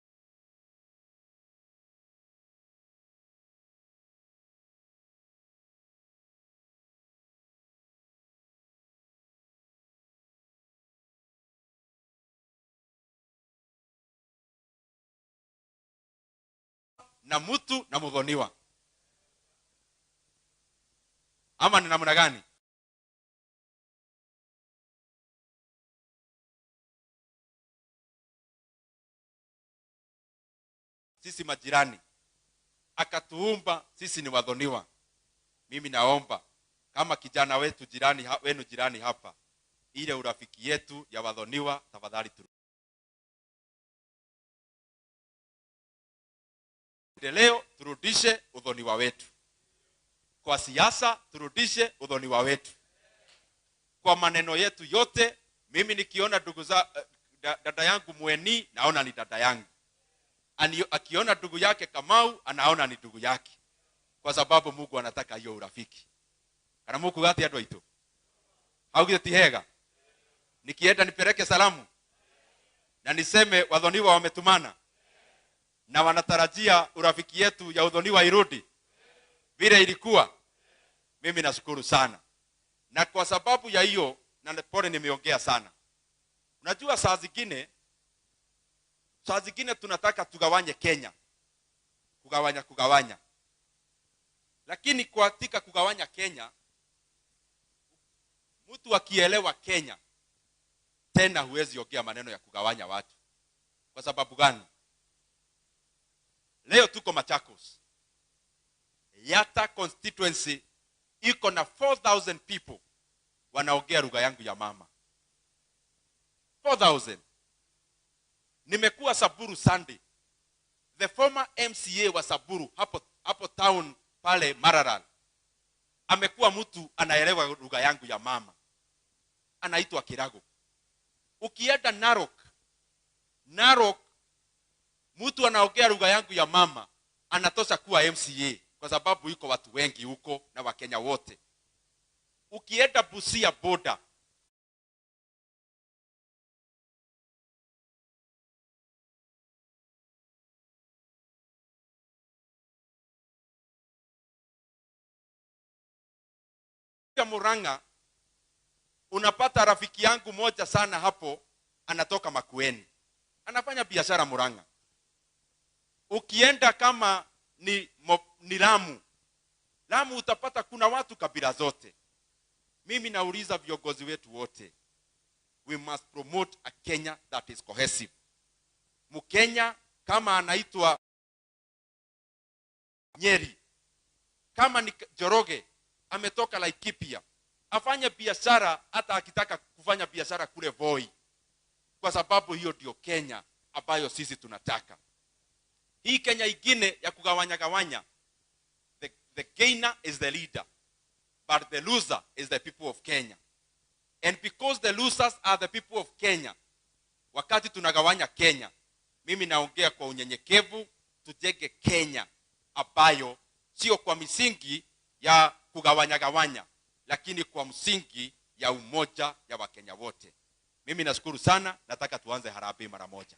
S19: na mtu na mudhoniwa, ama ni namna gani? Sisi majirani akatuumba sisi ni wadhoniwa. Mimi naomba kama kijana wetu jirani, wenu jirani hapa, ile urafiki yetu ya wadhoniwa tafadhali tu leo turudishe udhoniwa wetu. Kwa siasa turudishe udhoniwa wetu. Kwa maneno yetu yote Mimi nikiona ndugu za dada yangu Mweni, naona ni dada yangu. Akiona ndugu yake Kamau, anaona ni ndugu yake. Kwa sababu Mungu anataka hiyo urafiki. Kana Mungu gati andũ aitũ. Haugire ti hega. Nikienda nipeleke salamu na niseme wathoniwa wametumana na wanatarajia urafiki yetu ya uthoniwa irudi vile ilikuwa. Mimi nashukuru sana. Na kwa sababu ya hiyo, na pole nimeongea sana. Unajua saa zingine tunataka tugawanye Kenya. Kugawanya. Lakini katika kugawanya Kenya, mtu akielewa Kenya, tena huwezi ongea maneno ya kugawanya watu. Kwa sababu gani? Leo tuko Machakos. Yatta constituency iko na 4,000 people wanaongea lugha yangu ya mama. 4,000. Nimekuwa Samburu Sunday. The former MCA wa Samburu hapo town pale Mararal amekuwa mtu anaelewa lugha yangu ya mama. Anaitwa Kirago. Ukienda Narok, mtu anaongea lugha yangu ya mama anatosha kuwa MCA kwa sababu iko watu wengi huko na Wakenya wote. Ukienda Busia border, Murang'a, unapata rafiki yangu moja sana hapo anatoka Makueni. Anafanya biashara Murang'a. Ukienda kama ni Lamu, Lamu utapata kuna watu kabila zote. Mimi nauliza viongozi wetu wote, we must promote a Kenya that is cohesive. Mkenya kama anaitwa Nyeri, kama ni Njoroge ametoka Laikipia, afanye biashara hata akitaka kufanya biashara kule Voi, kwa sababu hiyo ndio Kenya ambayo sisi tunataka. Hii Kenya ingine ya kugawanya gawanya, the gainer is the leader, but the loser is the people of Kenya. And because the losers are the people of Kenya, wakati tunagawanya Kenya, mimi naongea kwa unyenyekevu, tujenge Kenya ambayo sio kwa misingi ya kugawanya gawanya, lakini kwa msingi ya umoja ya Wakenya wote. Mimi nashukuru sana, nataka tuanze harambee mara moja.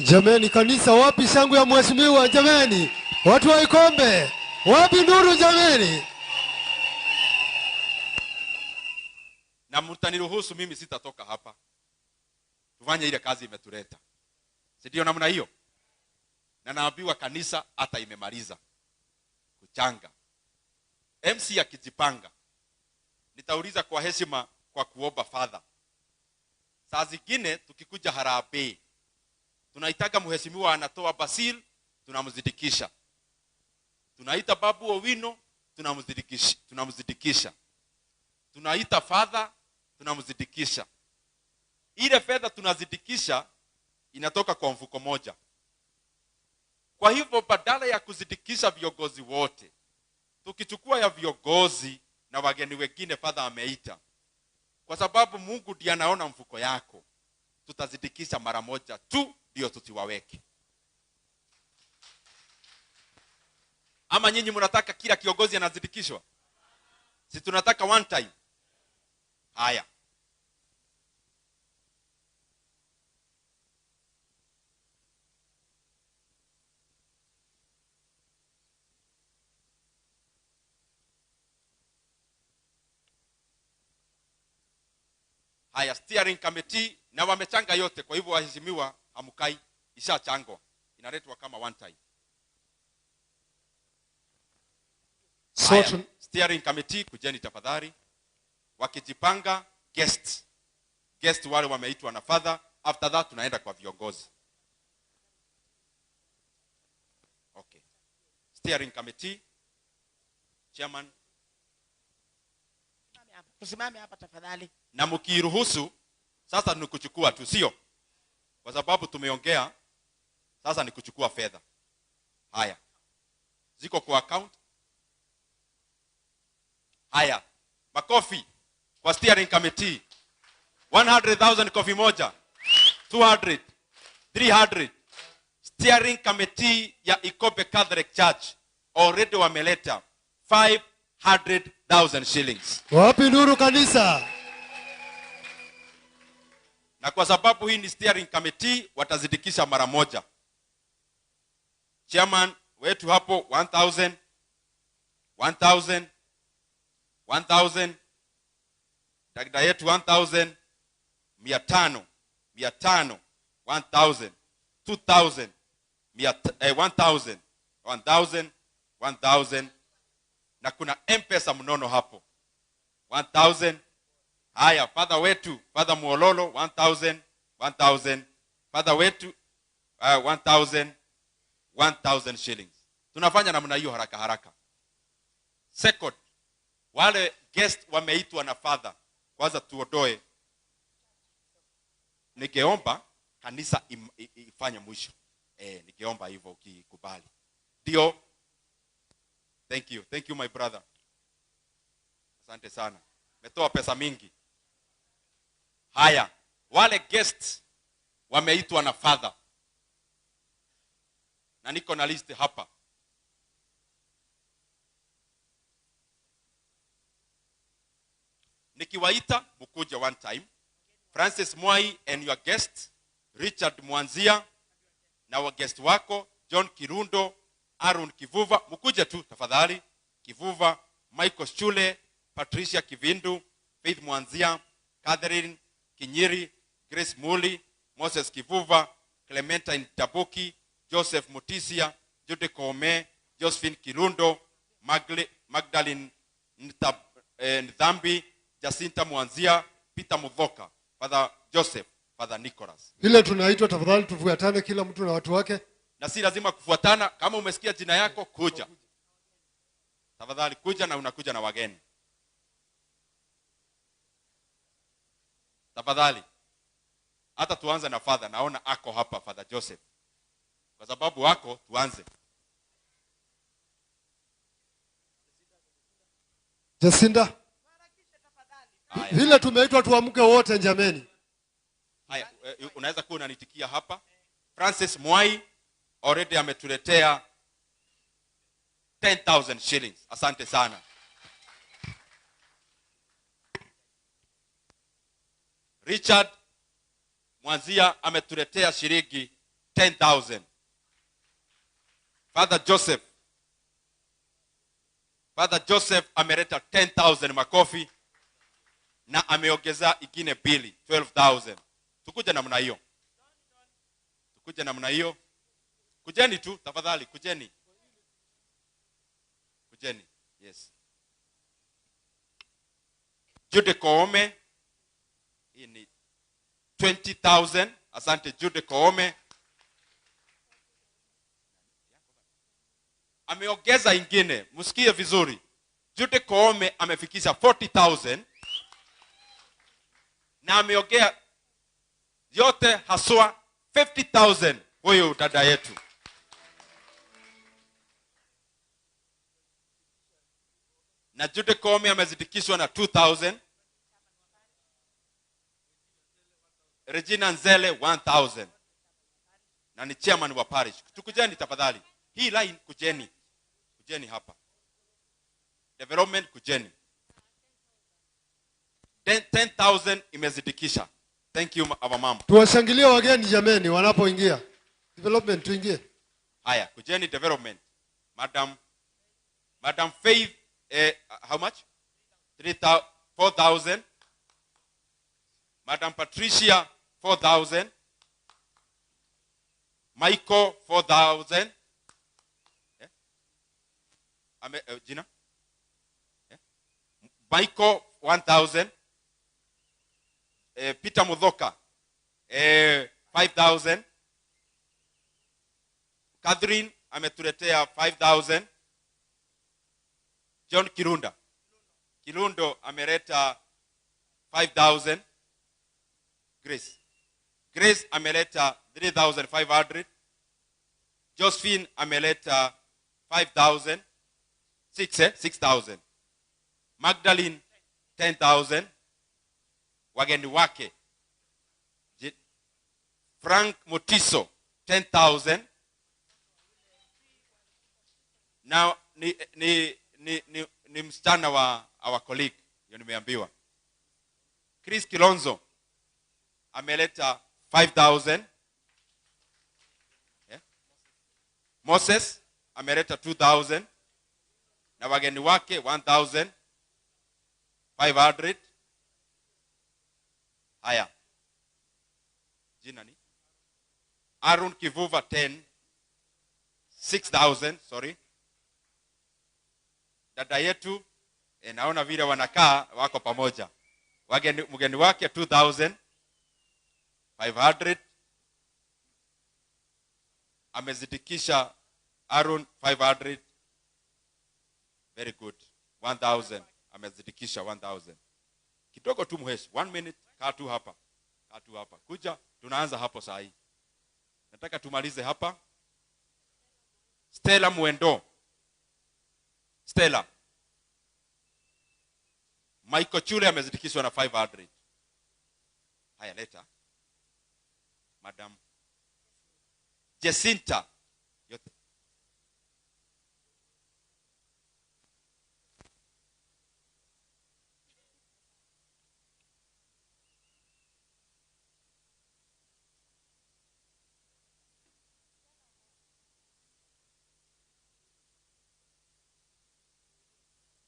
S18: Jameni kanisa, wapi shangwe ya mheshimiwa jameni? Watu wa Ikombe, wapi nuru jameni?
S19: Na mtaniruhusu mimi sitatoka hapa. Tufanye ile kazi imetuleta. Si ndio namna hiyo? Na naambiwa kanisa hata imemaliza kuchanga. MC akijipanga, nitauliza kwa heshima kwa kuomba father. Saa zingine tukikuja harambee, tunaitaga mheshimiwa anatoa Basil, tunamzidikisha. Tunaita Babu Owino, tunamzidikisha. Tunaita father, tunamzidikisha. Ile fedha tunazidikisha inatoka kwa mfuko moja. Kwa hivyo badala ya kuzidikisha viongozi wote, tukichukua ya viongozi na wageni wengine father ameita, kwa sababu Mungu ndiye anaona mfuko yako, tutazidikisha mara moja tu ndio tutiwaweke. Ama nyinyi mnataka kila kiongozi anazidikishwa? Si tunataka one time. Haya. Haya, steering committee na wamechanga yote, kwa hivyo waheshimiwa hamukai, ishachangwa. Inaletwa kama one time. Haya, steering committee kujeni tafadhali. Wakijipanga guest wale wameitwa na father, after that tunaenda kwa viongozi. Okay. Steering committee chairman,
S11: tusimame hapa tafadhali.
S19: Na mkiruhusu sasa ni kuchukua tu, sio? Kwa sababu tumeongea, sasa ni kuchukua fedha. Haya. Ziko kwa account. Haya, makofi. Kwa steering committee. 100,000 kofi moja. 200, 300. Steering committee ya Ikombe Catholic Church already wameleta 500,000 shillings.
S18: Wapi nuru kanisa?
S19: Na kwa sababu hii ni steering committee watazidikisha mara moja. Chairman wetu hapo 1,000, 1,000, 1,000, dagda yetu 1,000, 500, 500, 1,000, 2,000, 1,000, 1,000, 1,000, na kuna M-Pesa mnono hapo 1,000. Haya, father wetu, Father Muololo 1,000, 1,000, father wetu 1,000, 1,000 shillings. Tunafanya namna hiyo haraka haraka. Second, wale guest wameitwa na father, kwanza tuondoe. Ningeomba kanisa ifanye mwisho. Ningeomba hivyo ukikubali. Ndio. Thank you. Thank you my brother. Asante sana. Metoa pesa mingi. Haya, wale guests wameitwa na father. Na niko na list hapa. Nikiwaita mkuje one time. Francis Mwai and your guest, Richard Mwanzia na wa guest wako, John Kirundo, Aaron Kivuva, mkuje tu tafadhali. Kivuva, Michael Shule, Patricia Kivindu, Faith Mwanzia, Catherine Kinyiri, Grace Muli, Moses Kivuva, Clementine Tabuki, Joseph Mutisia, Jude Kome, Josephine Kirundo, Magdalene Ndhambi, Jacinta Mwanzia, Peter Mudhoka, Father Joseph, Father Nicholas.
S18: Ile tunaitwa tafadhali tufuatane kila mtu na watu wake.
S19: Na si lazima kufuatana, kama umesikia jina yako kuja. Tafadhali kuja na unakuja na wageni. Tafadhali. Hata tuanze na father, naona ako hapa Father Joseph. Kwa sababu wako tuanze.
S18: Jacinta. Vile tumeitwa tuamke wote jameni.
S19: Haya, unaweza kuwa unanitikia hapa. Francis Mwai already ametuletea 10,000 shillings. Asante sana. Richard Mwanzia ametuletea shilingi 10,000. Father Joseph. Father Joseph ameleta 10,000 makofi na ameongeza ingine bili 12,000. Tukuja namna hiyo. Tukuja namna hiyo. Kujeni tu tafadhali, kujeni. Kujeni. Yes. Jude Koome hii ni 20,000. Asante Jude Koome. Ameongeza ingine, msikie vizuri. Jude Koome amefikisha 40,000 na ameongea yote haswa 50,000 huyu dada yetu. Na Jude Koome amezidikishwa na 2,000. Regina Nzele 1,000. Na ni chairman wa parish. Tukujeni tafadhali. Hii line kujeni. Kujeni hapa. Development kujeni. 10,000 imezidikisha. Thank you our mom.
S18: Tuwashangilie wageni jameni wanapoingia. Development tuingie.
S19: Haya, kujeni development. Madam Faith, how much? 4,000. Madam Patricia 4,000. Michael 4,000. Gina? Yeah. Michael 1,000. Peter Mudhoka 5,000. Catherine ametuletea 5,000. John Kirunda. Kirundo ameleta 5,000. Grace. Grace ameleta 3,500. Josephine ameleta 5,000. 6,000. Magdalene 10,000. Wageni wake Frank Mutiso 10,000. Now ni msichana wa our colleague, hiyo nimeambiwa. Chris Kilonzo ameleta 5,000. Yeah. Moses ameleta 2,000 na wageni wake 1,500. Haya. Jina ni Aaron Kivuva 10 6,000, sorry. Dada yetu naona vile wanakaa wako pamoja. Mgeni wake 2,500. Amezidikisha Aaron 500. Very good. 1,000. Amezidikisha 1,000. Kidogo tu muheshi. 1 minute. Kaa tu hapa. Kaa tu hapa. Kuja, tunaanza hapo saa hii. Nataka tumalize hapa. Stella Mwendo. Stella. Michael Chule amezidikishwa na 500. Haya, leta. Madam Jacinta. Yote.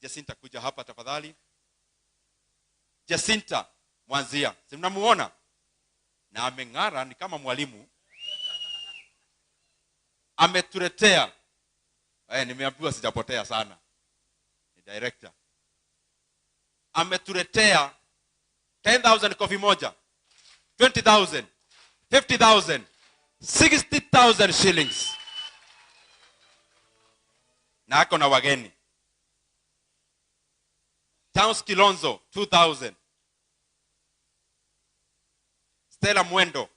S19: Jacinta, kuja hapa tafadhali. Jacinta Mwanzia, si mnamuona? Na ameng'ara ni kama mwalimu. Ametuletea. Nimeambiwa sijapotea sana. Ni director. Ametuletea 10,000 kofi moja, 20,000, 50,000, 60,000 shillings. Na ako na wageni. Towns Kilonzo 2,000. Stella Mwendo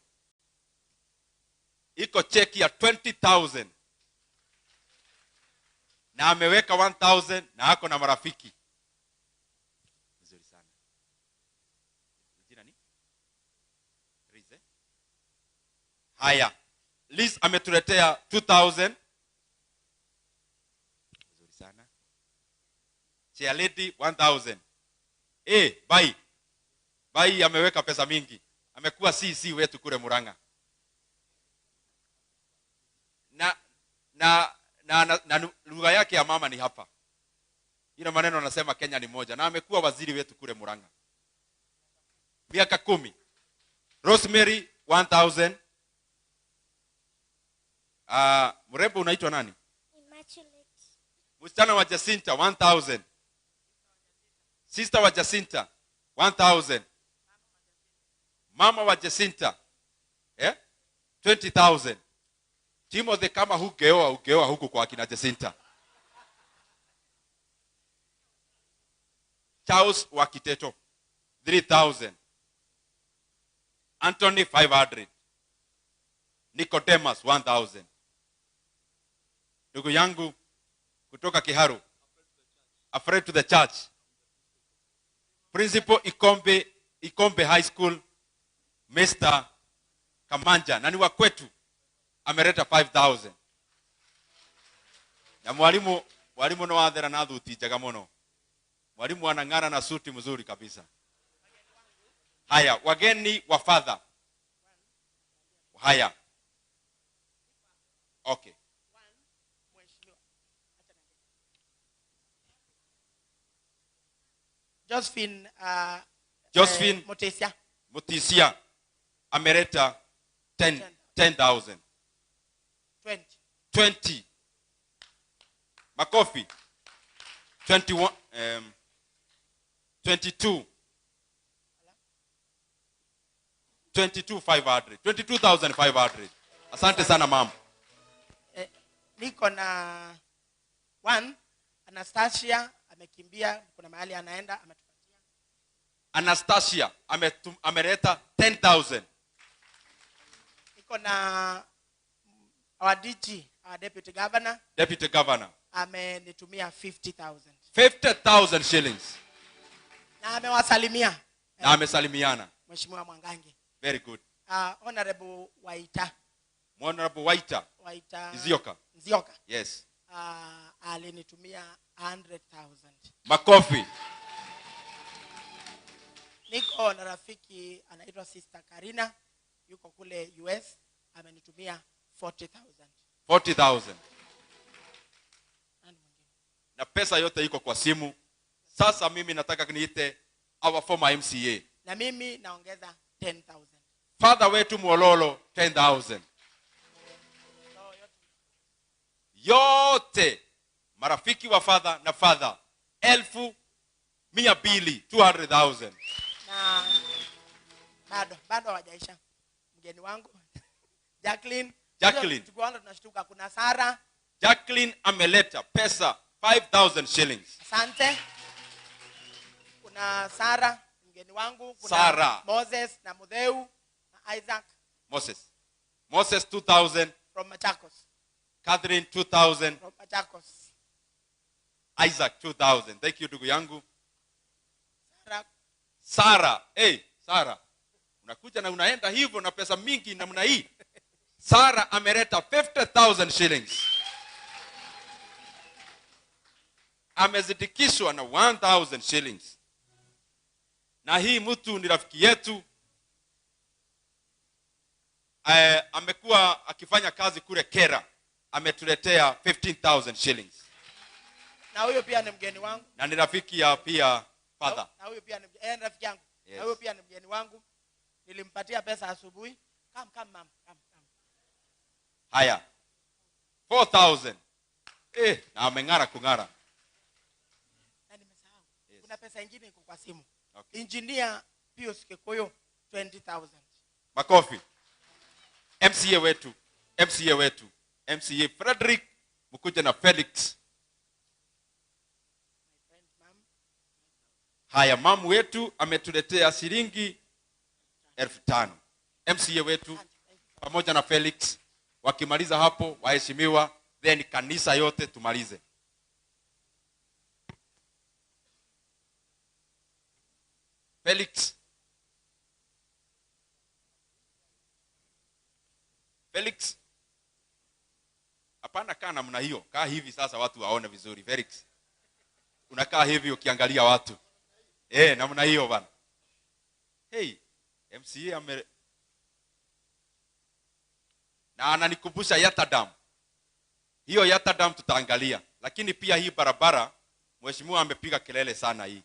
S19: iko cheki ya 20,000 na ameweka 1,000 na ako na marafiki. Nzuri sana. Jina ni? Rize. Haya. Liz ametuletea 2,000. Nzuri sana. Chair lady 1,000. Bye. Bye ameweka pesa mingi. Amekuwa CC wetu kule Murang'a. Na lugha yake ya mama ni hapa. Ila maneno anasema Kenya ni moja. Na amekuwa waziri wetu kule Murang'a. Miaka 10. Rosemary 1,000. Mrembo unaitwa nani?
S20: Immaculate.
S19: Msichana wa Jacinta 1,000. Sister wa Jacinta 1,000. Mama wa Jacinta 20,000. Timothy, kama hugeoa ugeoa huku kwa akina Jacinta. Charles wa Kiteto 3,000. Anthony 500. Nicodemus 1,000. Ndugu yangu kutoka Kiharu, Afraid to the Church, Principal Ikombe High School, Mr. Kamanja, na ni wa kwetu, ameleta 5,000. Na mwalimu no athera na thuti njega muno. Mwalimu anang'ara na suti mzuri kabisa. Haya, wageni wa father. Haya. Okay.
S11: Josephine
S19: Josephine
S11: Mutisia.
S19: Mutisia ameleta 10,000. 20. Makofi. 21, 22. 22,500. 22,500. Asante sana ma'am.
S11: Niko na one Anastasia amekimbia, kuna mahali anaenda ametupatia.
S19: Anastasia ameleta 10,000.
S11: Niko na our DG, our deputy governor.
S19: Deputy governor
S11: amenitumia 50,000.
S19: 50,000 shillings.
S11: Na amewasalimia.
S19: Na amesalimiana.
S11: Mheshimiwa Mwangangi.
S19: Very good.
S11: Honorable Waita.
S19: Honorable Waita.
S11: Waita.
S19: Nzioka.
S11: Nzioka.
S19: Yes.
S11: Alinitumia 100,000.
S19: Makofi.
S11: Niko na rafiki anaitwa Sister Karina, yuko kule US, amenitumia 40,000.
S19: 40,000. Na pesa yote iko kwa simu. Sasa mimi nataka niite our former MCA.
S11: Na mimi naongeza 10,000.
S19: Father wetu Mwololo 10,000. Yote marafiki wa father na father 200,000, 200,000.
S11: Na bado hawajaisha. Mgeni wangu Jacqueline.
S19: Jacqueline.
S11: Tukiona tunashtuka kuna Sara.
S19: Jacqueline ameleta pesa 5,000 shillings.
S11: Asante. Kuna Sara mgeni wangu, kuna
S19: Sara.
S11: Moses na Mudheu na Isaac.
S19: Moses 2,000
S11: from Machakos.
S19: Catherine 2,000
S11: from Machakos.
S19: Isaac 2,000. Thank you ndugu yangu.
S11: Sara.
S19: Sara, hey, Sara. Unakuja na unaenda hivyo na pesa mingi namna hii. Sara ameleta 50,000 shillings. Amezidikishwa na 1,000 shillings. Na hii mtu ni rafiki yetu. Amekuwa akifanya kazi kule Kera. Ametuletea 15,000 shillings.
S11: Na huyo pia ni mgeni wangu.
S19: Na ni rafiki ya pia father.
S11: Na huyo pia ni rafiki yangu.
S19: Yes.
S11: Na huyo pia ni mgeni wangu. Nilimpatia pesa asubuhi. Come ma'am, come.
S19: Haya. 4,000. Na ameng'ara kung'ara.
S11: Na nimesahau. Yes. Kuna pesa nyingine iko kwa simu.
S19: Okay.
S11: Engineer Pius Kikuyu 20,000.
S19: Makofi. MCA wetu, MCA Frederick mkuja na Felix. Haya, mamu wetu ametuletea shilingi 5,000. MCA wetu pamoja na Felix wakimaliza hapo waheshimiwa, then kanisa yote tumalize. Felix. Felix. Hapana, kaa namna hiyo. Kaa hivi sasa watu waone vizuri. Felix. Unakaa hivi ukiangalia watu. Namna hiyo bana. Hey, MCA na ananikumbusha Yatta Dam. Hiyo Yatta Dam tutaangalia. Lakini pia hii barabara mheshimiwa amepiga kelele sana hii.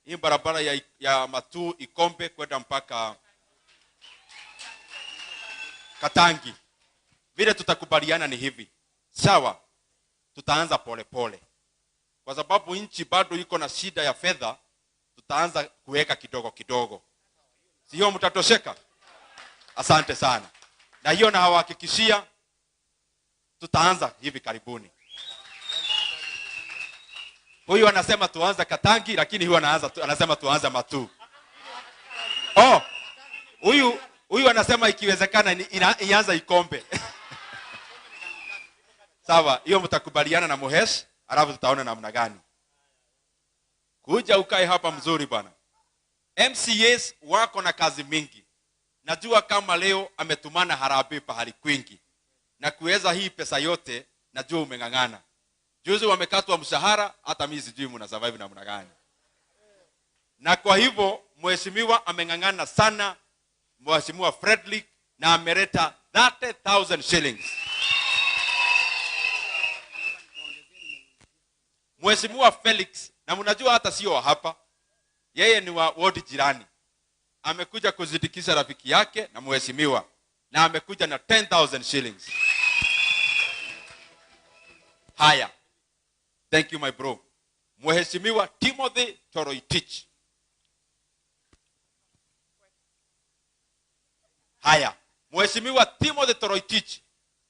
S19: Hii barabara ya Matuu Ikombe kwenda mpaka Katangi. Vile tutakubaliana ni hivi. Sawa, tutaanza pole pole. Kwa sababu nchi bado iko na shida ya fedha, tutaanza kuweka kidogo kidogo. Sio mtatosheka? Asante sana. Na hiyo na hawahakikishia tutaanza hivi karibuni. Huyu anasema tuanze Katangi, lakini huyu anasema tuanze Matuu. Oh, huyu anasema ikiwezekana ianza Ikombe. Sawa, hiyo mtakubaliana na Muhesh, alafu tutaona namna gani. Kuja ukae hapa mzuri bwana. MCAs wako na kazi mingi. Najua kama leo ametumana harambee pahali kwingi. Na kuweza hii pesa yote, najua umeng'ang'ana. Juzi wamekatwa mshahara, hata mimi sijui mna survive namna gani. Na kwa hivyo mheshimiwa ameng'ang'ana sana, Mheshimiwa Frederick, na ameleta 30,000 shillings. Mheshimiwa Felix, na mnajua hata sio hapa, yeye ni wa ward jirani. Amekuja kuzidikisha rafiki yake na mheshimiwa, na amekuja na 10,000 shillings. Haya. Thank you my bro. Mheshimiwa Timothy Toroitich. Haya. Mheshimiwa Timothy Toroitich.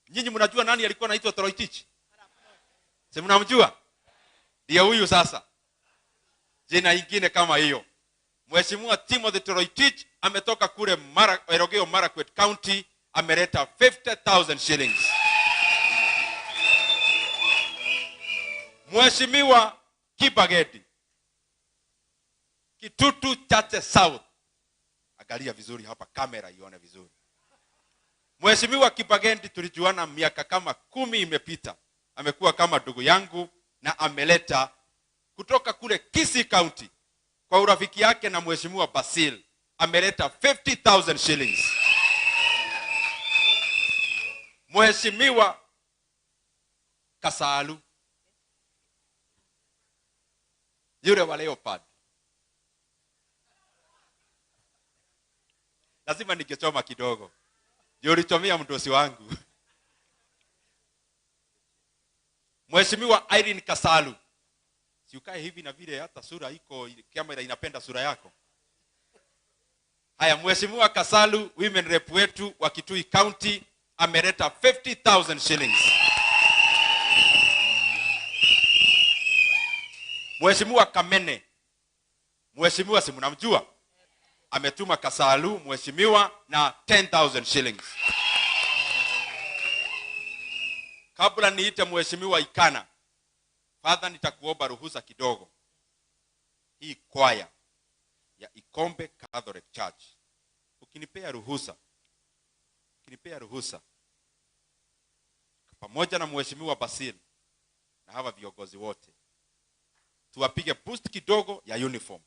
S19: Nyinyi mnajua nani alikuwa anaitwa Toroitich? Si mnamjua? Ndiye huyu sasa. Jina ingine kama hiyo. Mheshimiwa Timothy Toroitich ametoka kule Elgeyo Marakwet County, ameleta 50,000 shillings. Mheshimiwa Kibagedi. Kitutu Chache South. Angalia vizuri hapa, kamera ione vizuri. Mheshimiwa Kibagendi tulijuana miaka kama 10 imepita. Amekuwa kama ndugu yangu na ameleta kutoka kule Kisii County kwa urafiki yake na Mheshimiwa Basil ameleta 50,000 shillings. Mheshimiwa Kasalu yule wa Leopard, lazima ningechoma kidogo, ulichomea mdosi wangu. Mheshimiwa Irene Kasalu, si ukae hivi na vile, hata sura iko, kamera inapenda sura yako. Haya, Mheshimiwa Kasalu, women rep wetu wa Kitui County, ameleta 50,000 shillings. Mheshimiwa Kamene, mheshimiwa si mnamjua, ametuma Kasalu mheshimiwa na 10,000 shillings. Kabla niite Mheshimiwa Ikana, Father, nitakuomba ruhusa kidogo. Hii kwaya ya Ikombe Catholic Church, ukinipea ruhusa pamoja na Mheshimiwa Basil na hawa viongozi wote, tuwapige boost kidogo ya uniform.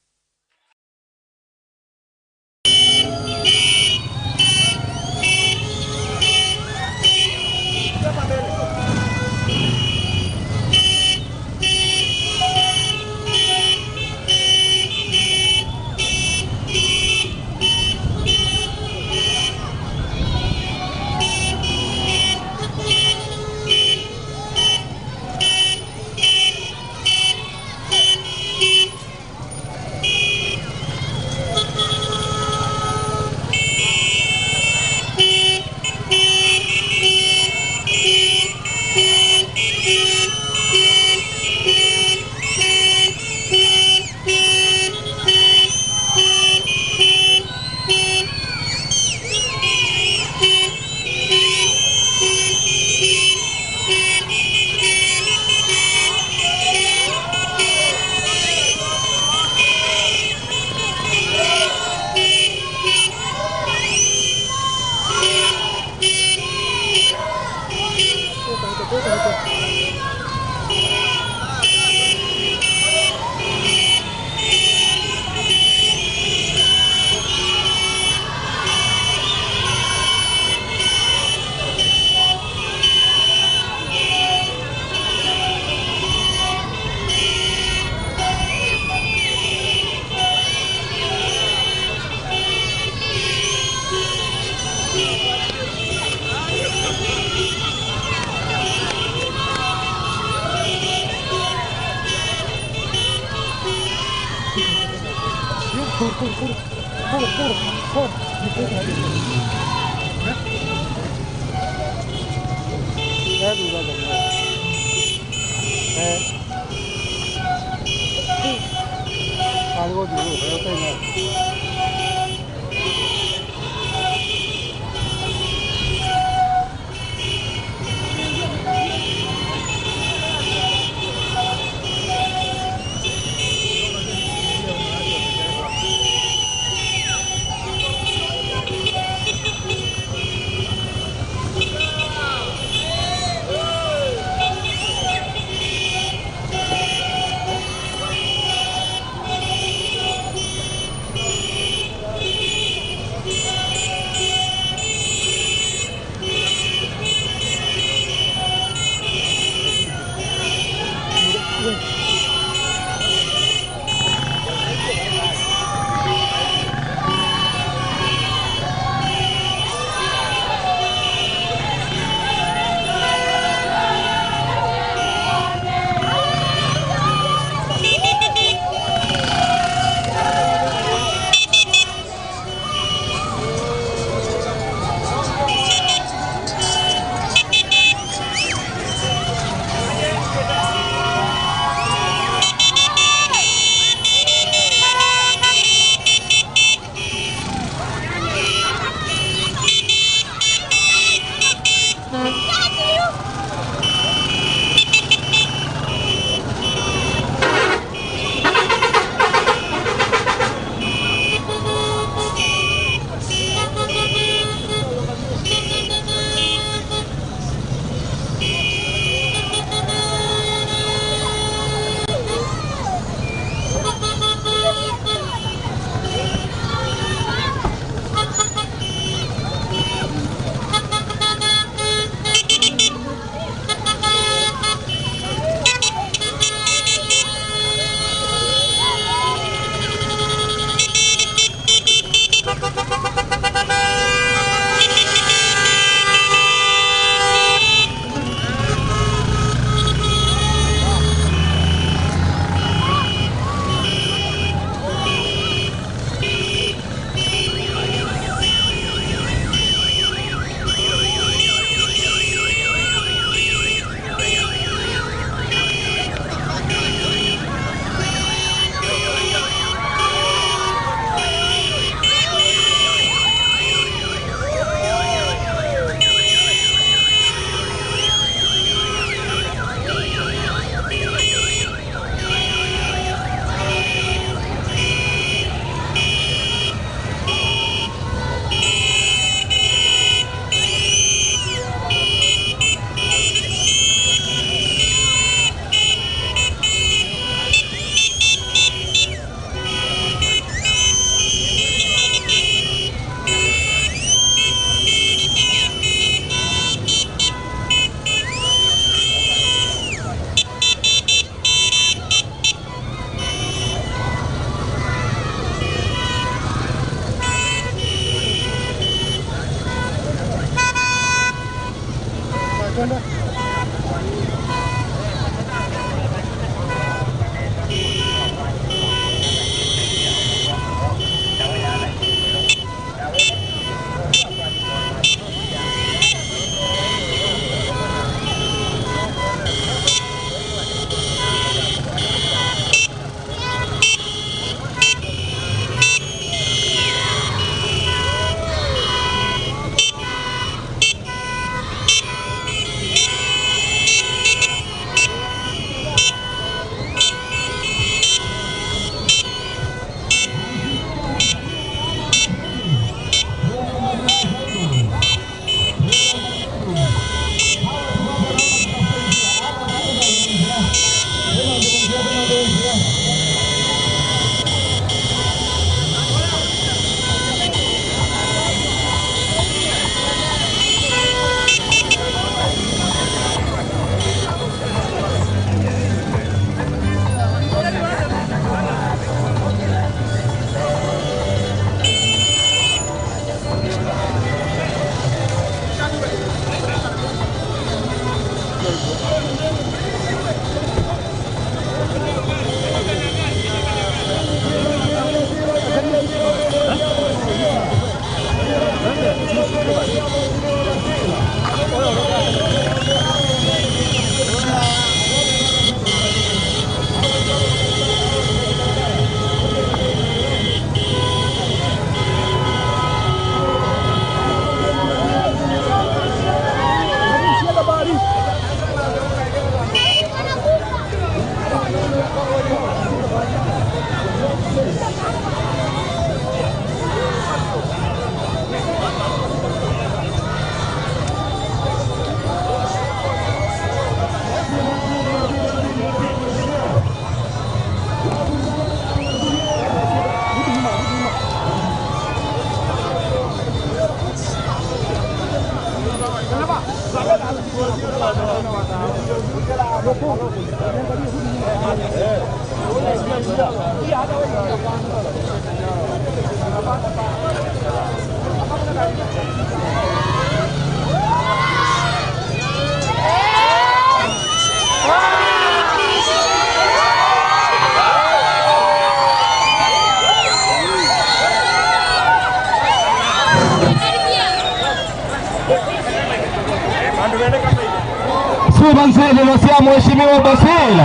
S3: Subansele Mheshimiwa Basil.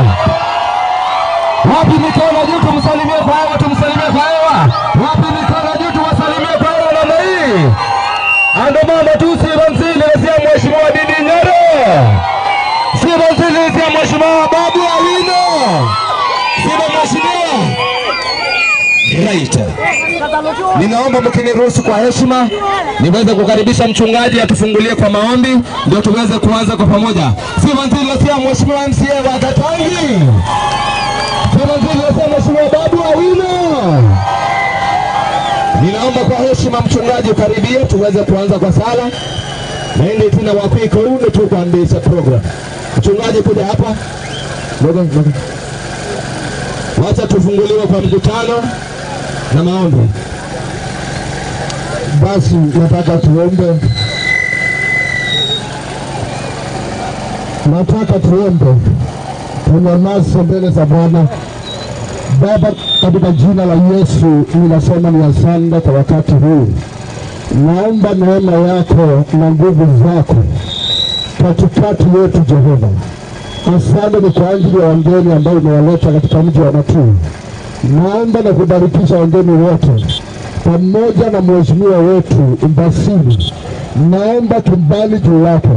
S3: Wapi mikono juu tumsalimie kwa hewa, tumsalimie kwa hewa. Wapi mikono juu tuwasalimie kwa hewa namna hii. Ando mama tu Subansele Mheshimiwa Didi Nyoro. Subansele Mheshimiwa Babu Owino. Siba Mheshimiwa. Right. Ninaomba mkiniruhusu kwa heshima niweze kukaribisha mchungaji atufungulie kwa maombi ndio tuweze kuanza kwa pamoja. Siba Mheshimiwa MCA wa Katangi. Siba Mheshimiwa Babu Owino. Ninaomba kwa heshima mchungaji ukaribie tuweze kuanza kwa sala. Naende tena wapiko une tu kuanzisha program. Mchungaji kuja hapa. Ngoja. Wacha tufunguliwe kwa mkutano na maombi.
S1: Basi nataka tuombe. Nataka tuombe. Tunyamaze mbele za Bwana. Baba, katika jina la Yesu ninasema ni asante kwa wakati huu. Naomba neema yako na nguvu zako katikati yetu Jehova. Asante ni kwa ajili ya wageni ambao umewaleta katika mji wa Matuu. Naomba na kubarikisha wageni wote pamoja na mheshimiwa wetu Basili. Naomba kibali juu yake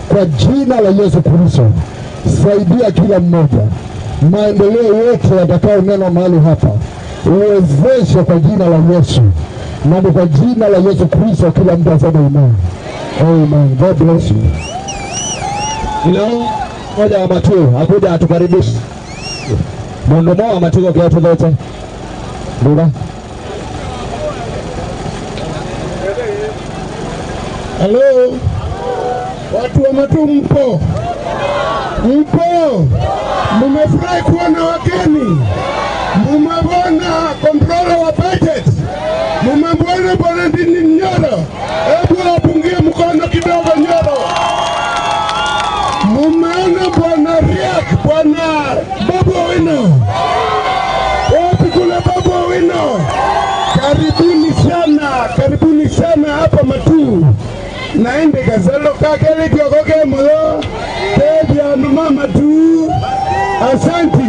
S1: kwa jina la Yesu Kristo. Saidia kila mmoja, maendeleo yote yatakayonenwa mahali hapa uwezeshe kwa jina la Yesu, na ni kwa jina la Yesu Kristo kila mtu aseme amen. Amen. God bless you.
S3: Ndio moja wa Matuu akuja atukaribishe. Mundu mwa Matuu kwa tulote. Bora.
S1: Hello. Watu wa Matuu mpo? Mpo? Mumefurahi kuona wageni? Mumemwona controller wa budget? Mumemwona Bwana Ndindi Nyoro? Hebu wapungie mkono kidogo Nyoro. Mumeona Bwana Riak, Bwana Babu Owino. Wapi kule Babu Owino? Karibuni sana, karibuni sana hapa Matuu. Naende kazalo kakele kiokoke moyo tebia mama tu. Asanti.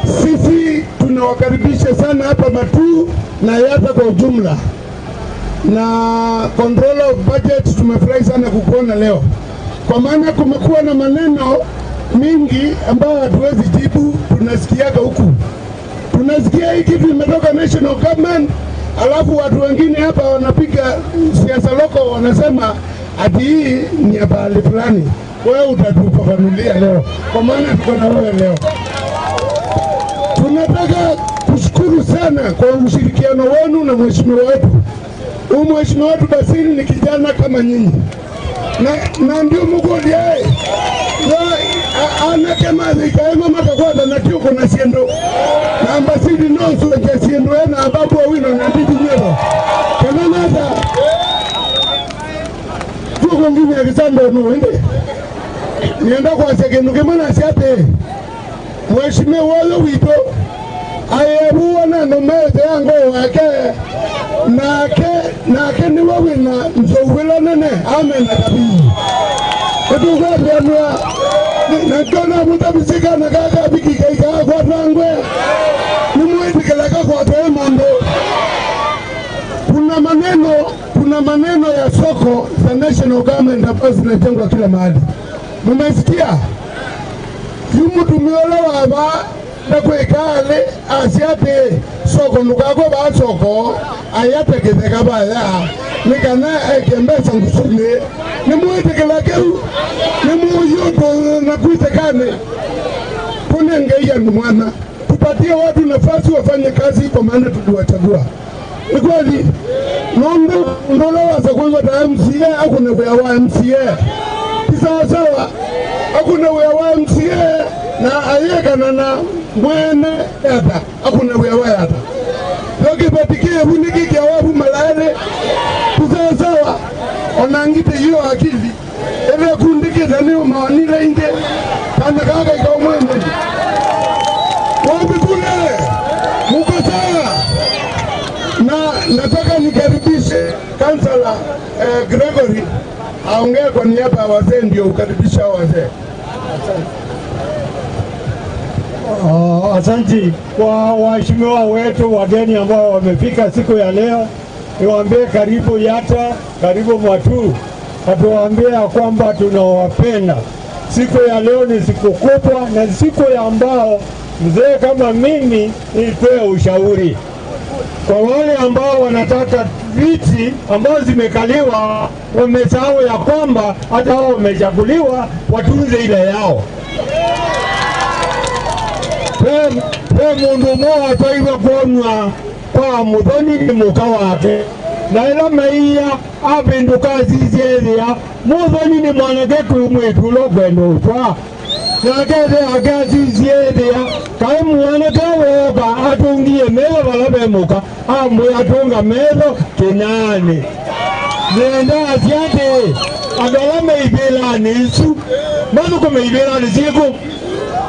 S1: Sisi tunawakaribisha sana hapa Matuu na Yatta kwa ujumla. Na controller of budget tumefurahi sana kukuona leo. Kwa maana kumekuwa na maneno mingi ambayo hatuwezi jibu, tunasikiaga huku. Tunasikia hii kitu imetoka national government, alafu watu wengine hapa wanapiga siasa loko wanasema ati hii ni ya pahali fulani. Wewe utatufafanulia leo, kwa maana tuko na wewe leo. Tunataka kushukuru sana kwa ushirikiano wenu na mheshimiwa wetu. Huyu mheshimiwa wetu Basili ni kijana kama nyinyi. Na ndio mugodi yae. Ana kema ikaema makakwata na kiuko na siendo. Na Basili nonso ke siendo na Babu Owino na Ndindi Nyoro. Kana nata tuko ngine ya kisando no ende. Nienda kwa sekendo kemana siate. Mheshimiwa wale wito ayeruwa na nomete yango wake nake ni wewe na mzowela nene amen na kabii. Kutuka bwana na tona mutabisika na kaka biki kaika kwa tangwe. Ni mwitikela kwa toe mambo. Kuna maneno ya soko za national government ambazo zinajengwa kila mahali. Mmesikia? Yumu tumiola waba nakwekale asiate soko nukako ba soko ayate kiteka ba ya nikana ekembesa ngusune ni mwitikela keu ni muyuto na kuitekane kunengeia mwana tupatie watu nafasi wafanye kazi kwa maana tuliwachagua. Ni kweli nondo ndola wasakuwa ta MCA akuna kwa MCA sawa sawa akuna wa MCA na ayekana na Mwene yata akuna wewe yata lokipatikie buniki kia wabu malaele tusawasawa onangite hiyo akili ebe kundike tani maonile inge kana kaka ikawa mwene wapi kule muko sawa. Na nataka nikaribishe kansala Gregory aongee kwa niaba ya wazee, ndio ukaribisha wazee. Asante.
S2: Asanti kwa waheshimiwa wetu wageni ambao wamefika siku ya leo. Niwaambie karibu Yatta, karibu Matuu. Natuwaambie ya kwamba tunawapenda. Siku ya leo ni siku kubwa na siku ya ambao mzee kama mimi nitoe ushauri kwa wale ambao wanataka viti ambao zimekaliwa, wamesahau ya kwamba hata wao wamechaguliwa, watunze ile yao. Pe mundu mmoja ataiwa kuonwa kwa muthoni ni muka wake na ila maiya apinduka sisieria muthoni ni mwanake kumwitulo kwenda utwa nakethe akasisieria kai mwanake woka atungie metho vala ve muka amwe atunga metho kinani nenda asyate andu ala meivĩlani icu mathuku meivĩlani ciĩkũ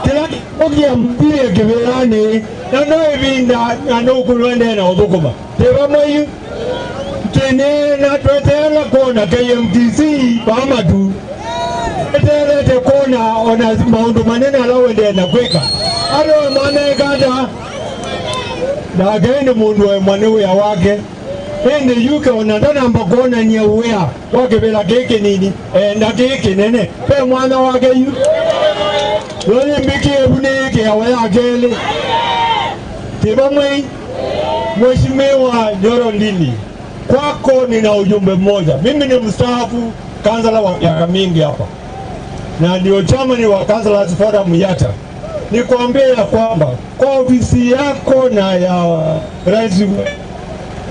S2: kila ukiambie kivirani na no ivinda na no kulwende na uthukuma tivamwe tene na twetela kona KMTC pamatu twetelete kona ona maundu manene alawende na kwika aro mwana kata na gende mundu wa mwana uya wake ende yuke ona ndanamba kuona nya uya wake bela keke nini enda keke nene pe mwana wake yu Lori mbiki ebuneke ya wayakele. Tibamwe, Mheshimiwa Nyoro Ndindi, kwako nina ujumbe mmoja. Mimi ni mstaafu kansala wa miaka mingi hapa na ndio chairman wa Councillors Forum Yatta. Nikwambie ya kwamba kwa ofisi yako na ya rais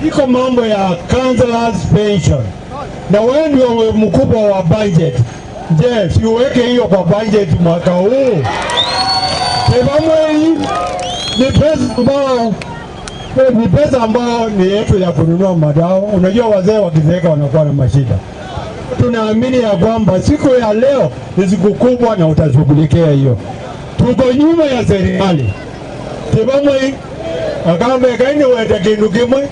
S2: iko mambo ya councillors pension, na wewe ndio mkubwa wa budget. Je, siuweke hiyo kwa budget mwaka huu? Tebamwe ni pesa ambayo ni yetu ya kununua madawa. Unajua wazee wakizeeka wanakuwa na mashida. Tunaamini ya kwamba siku ya leo ni siku kubwa na utashughulikia hiyo. Tuko nyuma ya serikali. Tebamwe akambe kaini wete kindu kimwe.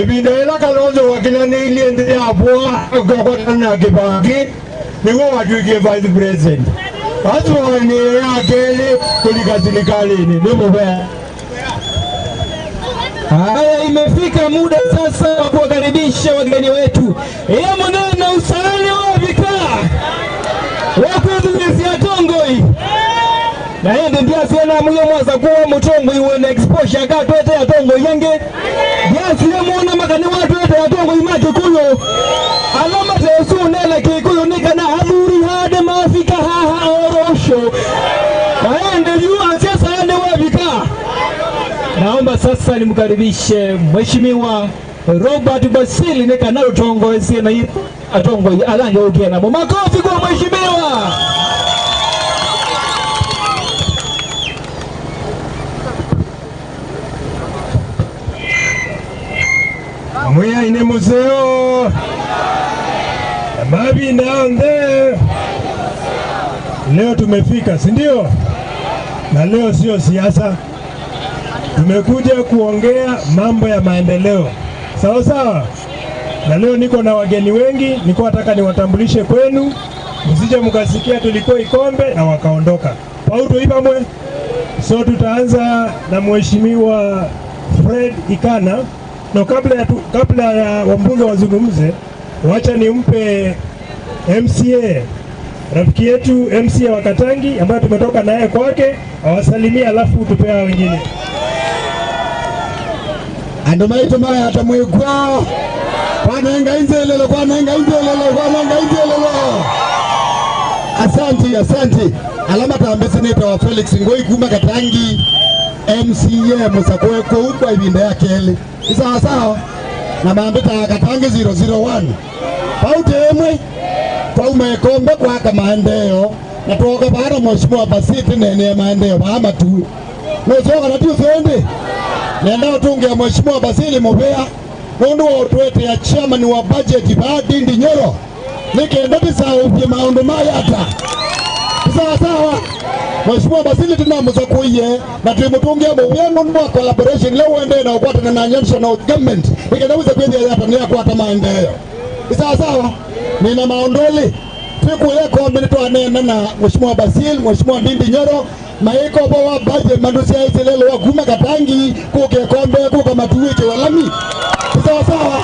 S2: Ibinda ila Kalonzo wakina nili endelea hapo kwa na Kibaki. Niwo watuikie vice president. Watu ni akili kulika serikalini. Ni mbaya.
S3: Haya, imefika muda sasa wa kuwakaribisha wageni wetu. Ya munene usali wa vika. Wakwezi ya tongoi. Na yende ndiye siena muyo mwaza kuwa mutongoi wena exposure ka twete ya tongoi yenge. Ndiye siye muona makani watu wete ya tongoi makikuyo. Alama tesu nele kikuyu nika na adhuri hade mafika haha orosho. Naende yu ansiasa ende wabika. Naomba sasa nimkaribishe Mheshimiwa Robert Basili nika na utongo esi na atongo alange ukie na makofi kwa mheshimiwa.
S4: Mwiya ine museo. Mabi naonde. Leo tumefika, si ndio? Na leo sio siasa. Tumekuja kuongea mambo ya maendeleo. Sawa sawa. Na leo niko na wageni wengi, niko nataka niwatambulishe kwenu. Msije mkasikia tulikuwa Ikombe na wakaondoka. Pauto ibamwe. So tutaanza na Mheshimiwa Fred Ikana. Na kabla ya wambunge wazungumze, wacha nimpe MCA rafiki yetu MCA wa Katangi ambaye tumetoka naye kwake, awasalimie alafu tupea wengine.
S1: Ando maitu maya atamwikwa kwanenga inzelelo kwanenga inzelelo kwanenga inzelelo. Asante asante. Alama tambese neta wa Felix Ngoi kuma Katangi MCA musakoe kwa ibinda yake ele. Sawa sawa. Na maambita Katangi 001. Paute emwe kwa umekombe kwa kama maendeleo na tuoka baada mheshimiwa Basiti nene maendeleo mama tu. Nusoka na tusendi. Nenda utunge ya Mheshimiwa Basili Mubea. Nundu wa utuete ya chairman wa budget ba Ndindi Nyoro. Nikenda tisaupye maundu mayata. Sawa sawa. Mheshimiwa Basili tunamuzakuiye na tuimutungia mubea nundu wa collaboration leo uende na ukwata na national government. Nikenda uze kwezi ya yata niya kwata maendeleo. Sawa sawa. Nina maondoli. Siku yako mimi nena na Mheshimiwa Basil, Mheshimiwa Ndindi Nyoro, maiko bo wa budget mandusia iselelo wa kuma katangi kuke kombe kuka matuwike walami. Sawa sawa.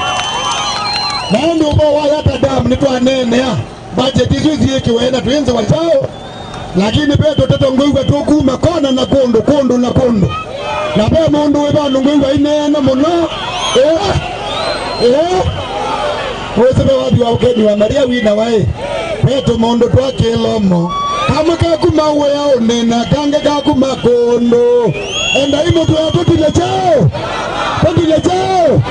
S1: Naomba ubo wa yata dam nitwa nene ya budget hizo ziweke waenda tuenze wachao. Lakini peto toto ngwe tu kuma kona na kondo kondo na kondo. Na pe mundu we banu ngwe inena muno. Wesebe wapi wa ukeni wa Maria wina wae. Peto mondo twake lomo. Kama kakuma weo nena kange kakuma kondo. Enda imo tuwa tutile chao. Tutile chao.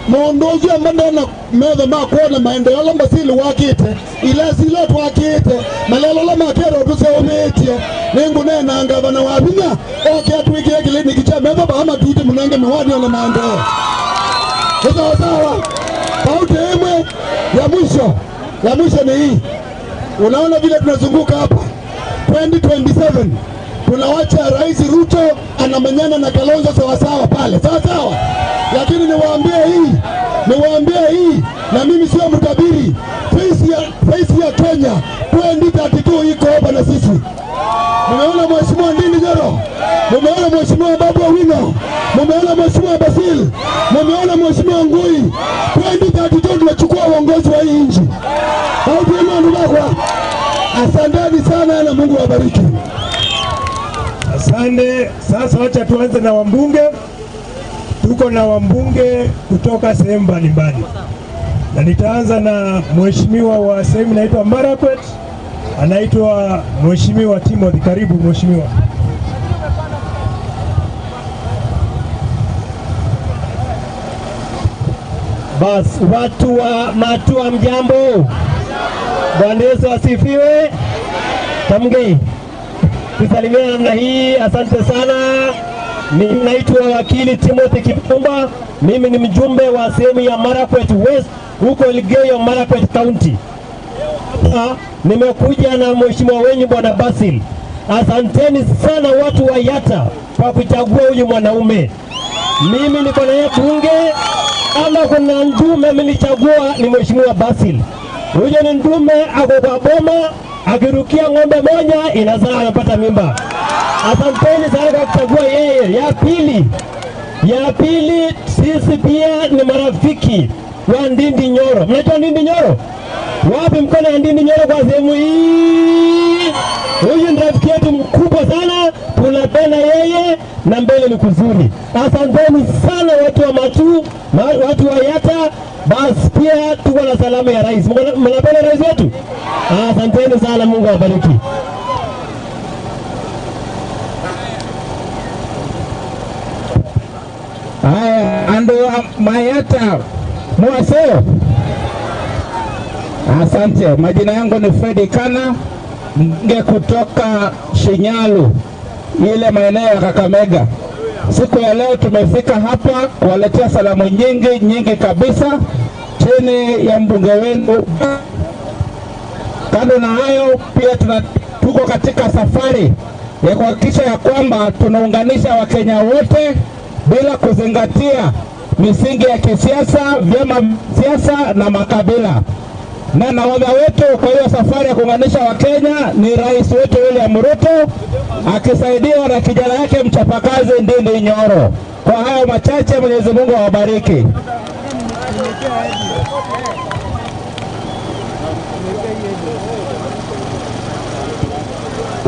S1: Mondo uzi ambanda na medha makuona maende yola mbasili wakite. Ila silo twakite. Malelo la makero tuse umetie. Nengu nena angavana wabinya. Oke atuike ekile nikicha medha bahama tuite munange mewani yola maende. Sawa sawa. Pauti imwe ya mwisho. Ya mwisho ni hii. Unaona vile tunazunguka hapa 2027 tunawacha Rais Ruto anamenyana na Kalonzo sawa sawa pale. Sawa sawa. Lakini niwaambie hii na mimi sio mtabiri. Face ya Kenya 2032 iko hapa na sisi. Mumeona Mheshimiwa Ndindi Nyoro, mumeona Mheshimiwa Babu Owino, mumeona Mheshimiwa Basil, mumeona Mheshimiwa Ngui. 2032 tunachukua uongozi wa hii nchi. Asanteni sana na Mungu awabariki.
S4: Asante. Sasa wacha tuanze na wambunge. Tuko na wambunge kutoka sehemu mbalimbali. Na nitaanza na mheshimiwa wa sehemu inaitwa Marakwet. Anaitwa Mheshimiwa Timothy. Karibu mheshimiwa.
S5: Bas, watu wa Matua mjambo. Bwana Yesu asifiwe. Tamge. Tusalimiane namna hii, asante sana. Mimi naitwa wakili Timothy Kipumba. Mimi ni mjumbe wa sehemu ya Marakwet West huko Elgeyo Marakwet County. Nimekuja na mheshimiwa wenyu Bwana Basil. Asanteni sana watu wa Yatta kwa kuchagua huyu mwanaume. Mimi niko na yeye bunge. Ama kuna ndume mlichagua ni Mheshimiwa Basil. Huyo ni ndume ako kwa boma, akirukia ng'ombe moja inazaa anapata mimba. Asanteni sana kwa kuchagua yeye. Ya pili sisi pia ni marafiki wa Ndindi Nyoro. Mnajua Ndindi Nyoro? Wapi mkono ya Ndindi Nyoro kwa sehemu hii? Huyu ni rafiki yetu mkubwa sana, tunapenda yeye na mbele ni kuzuri. Asanteni sana watu wa Matu, watu wa Yatta. Basi pia tuko na salamu ya rais. Mnapenda rais wetu? Asanteni sana, Mungu awabariki.
S6: Haya, ando Mayata mwaseo. Asante. Majina yangu ni Freddy Kana, mbunge kutoka Shinyalu, ile maeneo ya Kakamega. Siku ya leo tumefika hapa kuwaletea salamu nyingi nyingi kabisa chini ya mbunge wenu. Kando na hayo pia tuko katika safari ya kuhakikisha ya kwamba tunaunganisha Wakenya wote bila kuzingatia misingi ya kisiasa, vyama siasa na makabila. Na nahodha wetu kwa hiyo safari ya kuunganisha Wakenya ni Rais wetu William Ruto, akisaidiwa na kijana yake mchapakazi Ndindi Nyoro. Kwa hayo machache, Mwenyezi Mungu awabariki.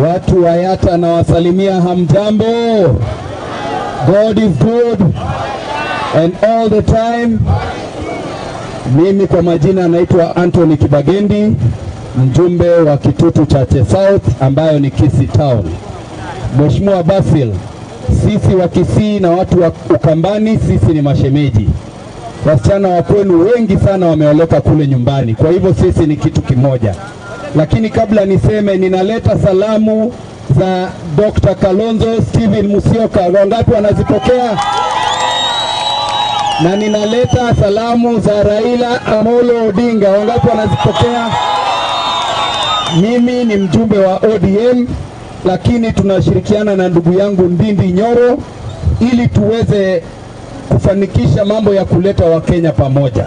S7: Watu wa Yatta nawasalimia, hamjambo. God is good and all the time. Mimi kwa majina naitwa Anthony Kibagendi, mjumbe wa Kitutu Chache South ambayo ni Kisii Town. Mheshimiwa Basil, sisi wa Kisii na watu wa Ukambani, sisi ni mashemeji. Wasichana wa kwenu wengi sana wameoleka kule nyumbani, kwa hivyo sisi ni kitu kimoja. Lakini kabla niseme, ninaleta salamu za Dr. Kalonzo Steven Musyoka. Wangapi wanazipokea? Na ninaleta salamu za Raila Amolo Odinga. Wangapi wanazipokea? Mimi ni mjumbe wa ODM, lakini tunashirikiana na ndugu yangu Ndindi Nyoro ili tuweze kufanikisha mambo ya kuleta Wakenya pamoja.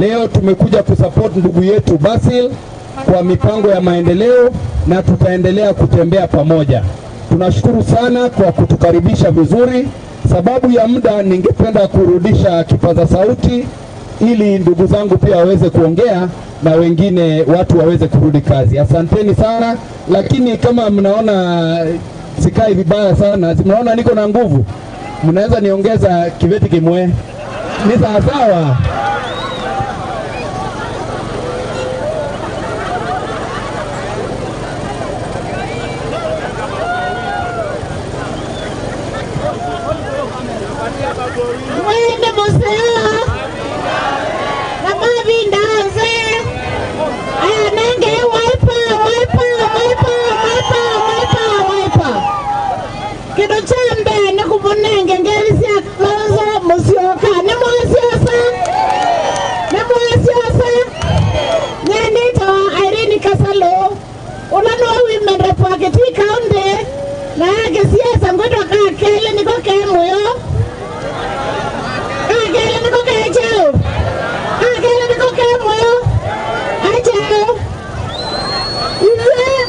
S7: Leo tumekuja kusupport ndugu yetu Basil kwa mipango ya maendeleo na tutaendelea kutembea pamoja. Tunashukuru sana kwa kutukaribisha vizuri. Sababu ya muda, ningependa kurudisha kipaza sauti ili ndugu zangu pia waweze kuongea na wengine watu waweze kurudi kazi. Asanteni sana, lakini kama mnaona sikai vibaya sana, mnaona niko na nguvu, mnaweza niongeza kiveti kimwe. Ni sawa sawa.
S8: Mwende museo na mavindanze aya nenge Wiper Wiper Wiper Wiper Wiper Wiper kindu cha mbere ni kumunenge ngeli cia Kalonzo Musyoka. Ni mwasiasa, ni mwasiasa. Nyenita Irene Kasalo ula no women rep wa Kitui County na yake siasa ngwetwa kakele niko kemuyo kakele niko kecheo kakele niko kemuyo acheo iwe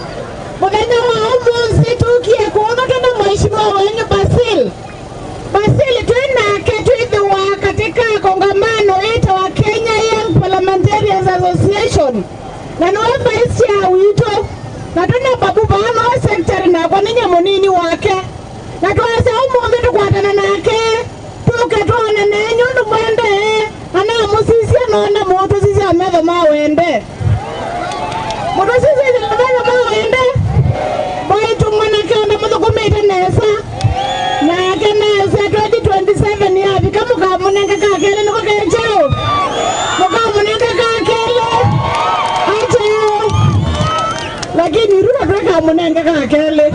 S8: muthenya wa umuthi tukie kuona tuna mheshimiwa wenyu Basil. Basil twinake twithiwa katika kongamano itawa Kenya Young Parliamentarians Association na niwe vice chair witũ na twina babu bano secretary nakwa ni nyamunini wake na twase umuthi tukwatana nake tuke tuone nenyu ndu mwende ana musisia nona mutu sisia metho ma wende mutu sisia metho ma wende baitu mwanake ona muthukumite nesa nake nesa 2027 yavika mukamunenga kakele niko kecheo mukamunenga kakele acheo lakini Ruto twekamunenga kakele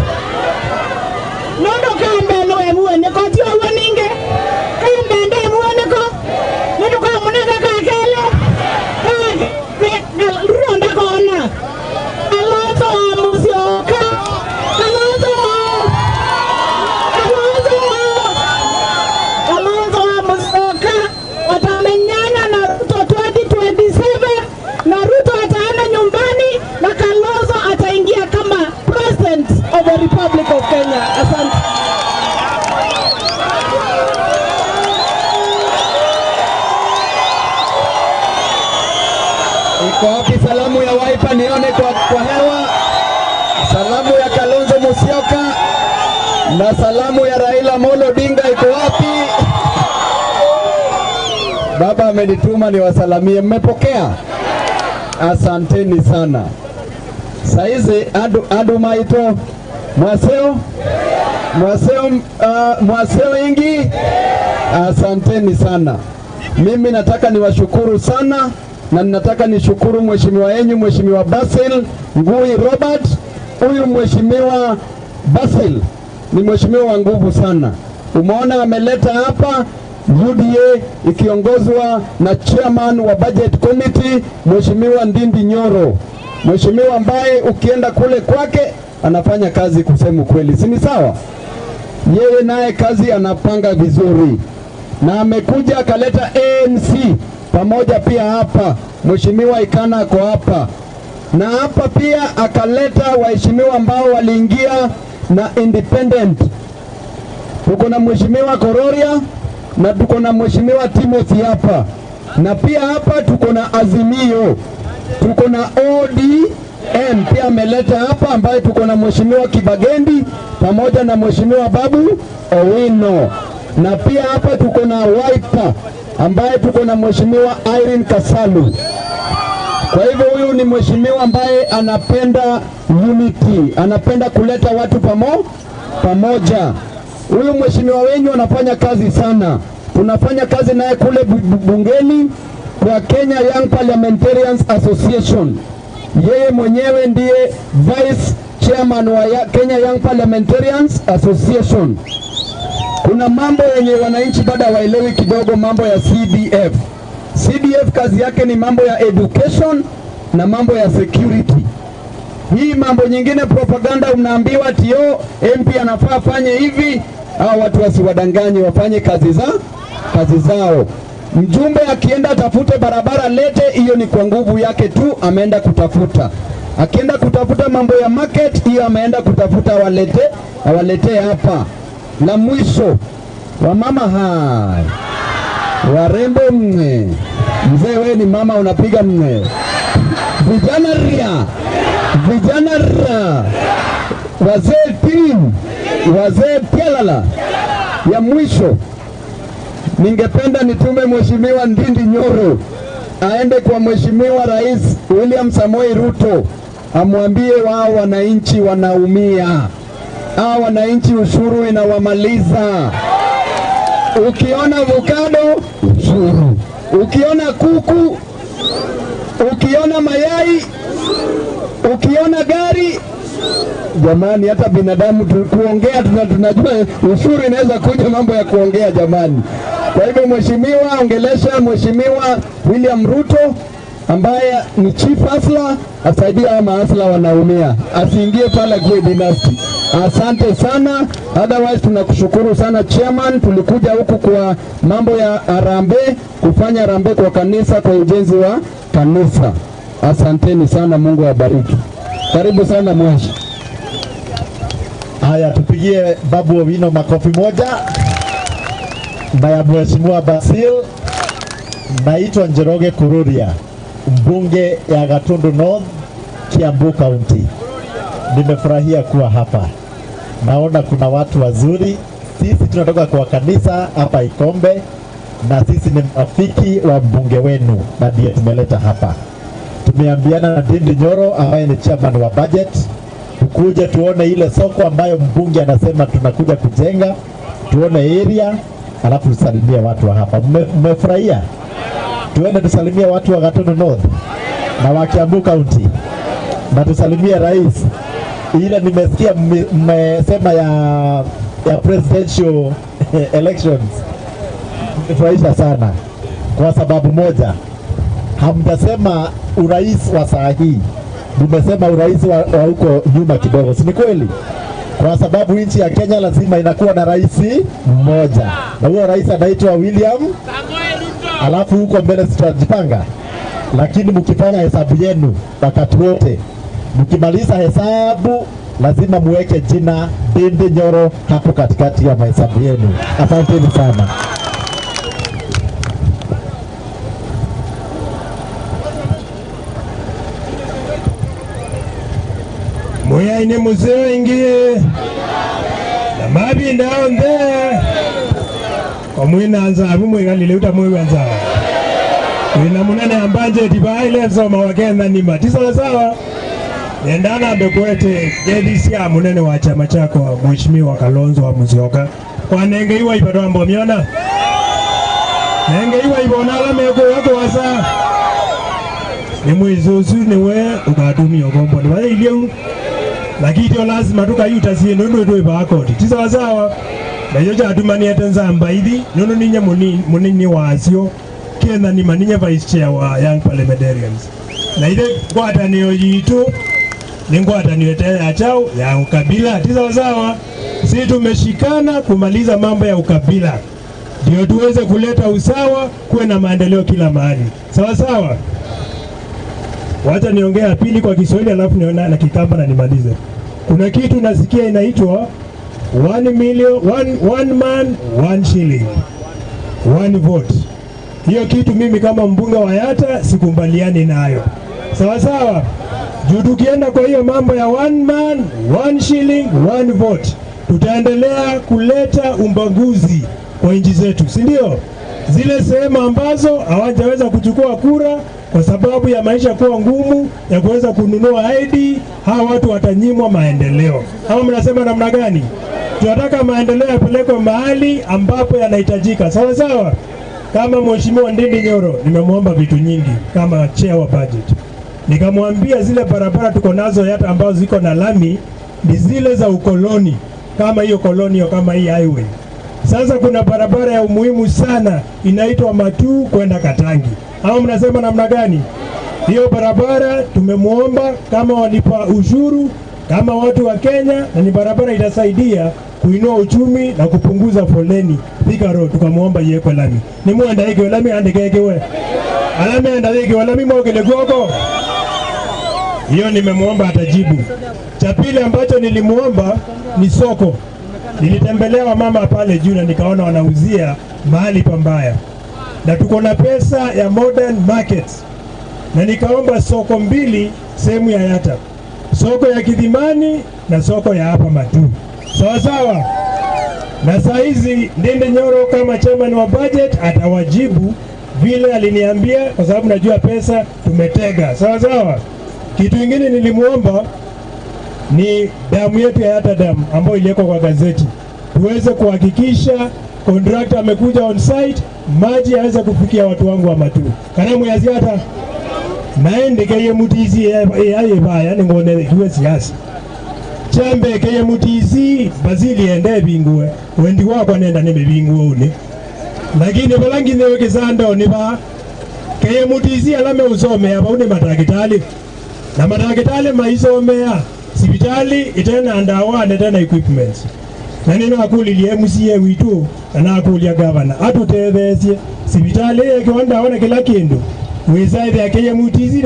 S8: nondo kambe no emuone ko ti owo ninge kambe nde emuone ko nitukamunenga kakele Ruto ndakona Kalonzo wa Musyoka Kalonzo Kalonzo Kalonzo wa Musyoka watamenyana na Ruto 2027 na Ruto ataenda nyumbani na Kalonzo ataingia kama President of the Republic of Kenya. Asante.
S7: Iko wapi salamu ya Wiper? Nione kwa hewa. Salamu ya Kalonzo Musyoka na salamu ya Raila Amolo Odinga iko wapi? Baba amenituma niwasalamie. Mmepokea? Asanteni sana. Saizi adu maito mwaseo mwaseo mwaseo ingi. Asanteni sana. Mimi nataka niwashukuru sana na ninataka nishukuru mheshimiwa wenyu Mheshimiwa Basil Ngui Robert. Huyu Mheshimiwa Basil ni mheshimiwa wa nguvu sana. Umeona ameleta hapa UDA ikiongozwa na chairman wa budget committee Mheshimiwa Ndindi Nyoro. Mheshimiwa ambaye ukienda kule kwake anafanya kazi kusema kweli, si ni sawa? Yeye naye kazi anapanga vizuri. Na amekuja akaleta ANC pamoja pia hapa. Mheshimiwa Ikana ako hapa. Na hapa pia akaleta waheshimiwa ambao waliingia na independent. Tuko na Mheshimiwa Kororia na tuko na Mheshimiwa Timothy hapa. Na pia hapa tuko na Azimio. Tuko na ODM pia ameleta hapa, ambaye tuko na Mheshimiwa Kibagendi pamoja na Mheshimiwa Babu Owino. Na pia hapa tuko na Wiper ambaye tuko na Mheshimiwa Irene Kasalu. Kwa hivyo huyu ni mheshimiwa ambaye anapenda unity, anapenda kuleta watu pamoja. Huyu mheshimiwa wenyu anafanya kazi sana. Tunafanya kazi naye kule bungeni kwa Kenya Young Parliamentarians Association. Yeye mwenyewe ndiye vice chairman wa Kenya Young Parliamentarians Association. Kuna mambo yenye wananchi bado hawaelewi kidogo, mambo ya CDF. CDF kazi yake ni mambo ya education na mambo ya security. Hii mambo nyingine propaganda mnaambiwa ati MP anafaa fanye hivi, hao watu wasiwadanganye, wafanye kazi zao. Mjumbe akienda tafute barabara lete, hiyo ni kwa nguvu yake tu ameenda kutafuta. Akienda kutafuta mambo ya market, hiyo ameenda kutafuta awalete hapa. La mwisho, wamama hai, warembo mne, mzee wewe ni mama unapiga mne, vijana ria, vijana ra, wazee team, wazee pialala. Ya mwisho, ningependa nitume Mheshimiwa Ndindi Nyoro aende kwa Mheshimiwa Rais William Samoei Ruto, amwambie wao wananchi wanaumia. Hao wananchi ushuru inawamaliza. Ukiona avocado ushuru, ukiona kuku, ukiona mayai, ukiona gari. Jamani, hata binadamu kuongea tunajua ushuru inaweza kuja mambo ya kuongea jamani. Kwa hivyo mheshimiwa, ongelesha Mheshimiwa William Ruto ambaye ni chief hustler, asaidie hao mahasla wanaumia, asiingie pale kwa dynasty. Asante sana. Otherwise tunakushukuru sana chairman. Tulikuja huku kwa mambo ya harambee, kufanya harambee kwa kanisa, kwa ujenzi wa kanisa. Asanteni sana, Mungu awabariki. Karibu sana mweshi.
S9: Haya, tupigie Babu Owino makofi moja. Na ya Mheshimiwa Basil. Naitwa Njoroge Kururia, mbunge ya Gatundu North, Kiambu County. Nimefurahia kuwa hapa. Naona kuna watu wazuri. Sisi tunatoka kwa kanisa hapa Ikombe, na sisi ni marafiki wa mbunge wenu na ndiye tumeleta hapa. Tumeambiana na Ndindi Nyoro ambaye ni chairman wa budget, tukuje tuone ile soko ambayo mbunge anasema tunakuja kujenga, tuone area, alafu tusalimie watu wa hapa. Mmefurahia? Tuende tusalimie watu wa Gatundu North na wa Kiambu County, na tusalimie rais. Ile nimesikia mmesema ya presidential elections, nimefurahisha sana kwa sababu moja, hamtasema urais wa saa hii, nimesema urais wa huko nyuma kidogo, si ni kweli? Kwa sababu nchi ya Kenya lazima inakuwa na rais mmoja, na huyo rais anaitwa William Samoei Ruto. Alafu huko mbele tutajipanga, lakini mkifanya hesabu yenu wakati wote, mkimaliza hesabu lazima muweke jina Ndindi Nyoro hapo katikati ya mahesabu yenu. Asanteni sana.
S4: Muyaine muzeo ingie na mabinda onde omwina anza abumwiganile utamwiwanza wina munene ambanje tibaile soma wakenda nima tisawa sawa. Nendana bekwete JDC munene wa chama chako Mheshimiwa Kalonzo wa Musyoka kwa nenge iwa ibatwambo miona nenge iwa ibona alame yako wako wasa ni mwizuzu niwe ukatumia gombo ni wale iliu lakini lazima tukayuta sie nundu twe bakoti tisawa sawa. Na yoja atumani atenza mbaidi nundu ninye munini wazio kenda ni maninye vice chair wa Young Parliamentarians na ile ngwatanio yitu ni ngwatanio ya chao ya ukabila tisawa sawa. Sisi tumeshikana kumaliza mambo ya ukabila ndio tuweze kuleta usawa, kuwe na maendeleo kila mahali. Sawa sawa. Wacha niongea pili kwa Kiswahili alafu niona na Kikamba na nimalize. Kuna kitu nasikia inaitwa 1 million one man 1 shilling 1 vote. Hiyo kitu mimi kama mbunge wa Yatta sikubaliani nayo. Sawa sawa. Juu tukienda kwa hiyo mambo ya 1 man 1 shilling 1 vote, tutaendelea kuleta ubaguzi kwa nchi zetu, si ndio? Zile sehemu ambazo hawajaweza kuchukua kura kwa sababu ya maisha kuwa ngumu ya kuweza kununua ID, hawa watu watanyimwa maendeleo. Hawa mnasema namna gani? Tunataka maendeleo yapelekwe mahali ambapo yanahitajika. Sawa sawa. Kama Mheshimiwa Ndindi Nyoro nimemuomba vitu nyingi kama chair wa budget. Nikamwambia zile barabara tuko nazo Yatta ambazo ziko na lami ni zile za ukoloni, kama hiyo koloni kama hii highway. Sasa kuna barabara ya umuhimu sana inaitwa Matuu kwenda Katangi. Au mnasema namna gani? Hiyo barabara tumemuomba kama walipa ushuru kama watu wa Kenya, na ni barabara itasaidia kuinua uchumi na kupunguza foleni Thika Road. Tukamuomba yekwe lami. Ni mwenda yekwe lami andike we. Alami andike lami mwogele gwoko. Hiyo nimemuomba atajibu. Cha pili ambacho nilimuomba ni soko. Nilitembelea wamama pale juu na nikaona wanauzia mahali pambaya. Na tuko na pesa ya modern markets. Na nikaomba soko mbili sehemu ya Yatta. Soko ya Kidhimani na soko ya hapa Matuu. Sawa sawa. Na saa hizi Ndindi Nyoro kama chairman wa budget atawajibu vile aliniambia, kwa sababu najua pesa tumetega. Sawa sawa. Kitu kingine nilimuomba ni damu yetu ya Yatta Dam ambayo iliwekwa kwa gazeti, tuweze kuhakikisha contractor amekuja on site, maji yaweze kufikia watu wangu wa Matuu. Kanamu ya ziada naende KMTC yaye baya ngone kiwe siasa chambe KMTC Bazili ende binguwe wendi wako nenda nime binguwe une, lakini balangi neweke sando ni ba KMTC alame usome aba une matakitali na matakitali maisomea sibitali itena andawa netena equipment. Na nina akulilia MCA witu na akulia governor atutethesie sibitali yekiwanda wana kila kindu wizaidi ya KMTC ni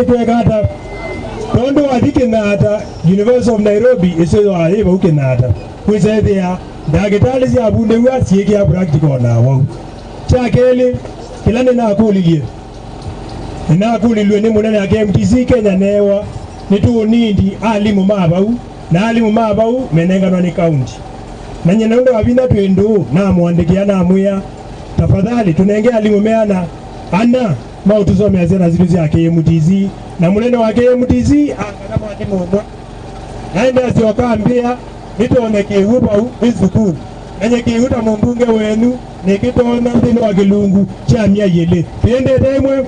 S4: tondo athike na hata University of Nairobi isiyo aiba uke na hata wizaidi ya daktari cia bundewa ciikia practical na wau cha keli kila nina akulilie ni munene ya KMTC Kenya newa nitu nindi alimu mabau na alimu mabau menenganwa ni county na nyina ndo abinda twindu na muandikia na muya tafadhali tunenge alimu meana ana mautusome azena zitu cia KMTC na munene wa KMTC angana mwandi muno naende asioka nitone kihuba isukuru enye kihuta mumbunge wenu nikitona nthini wa kilungu cha mia yele twendete imwe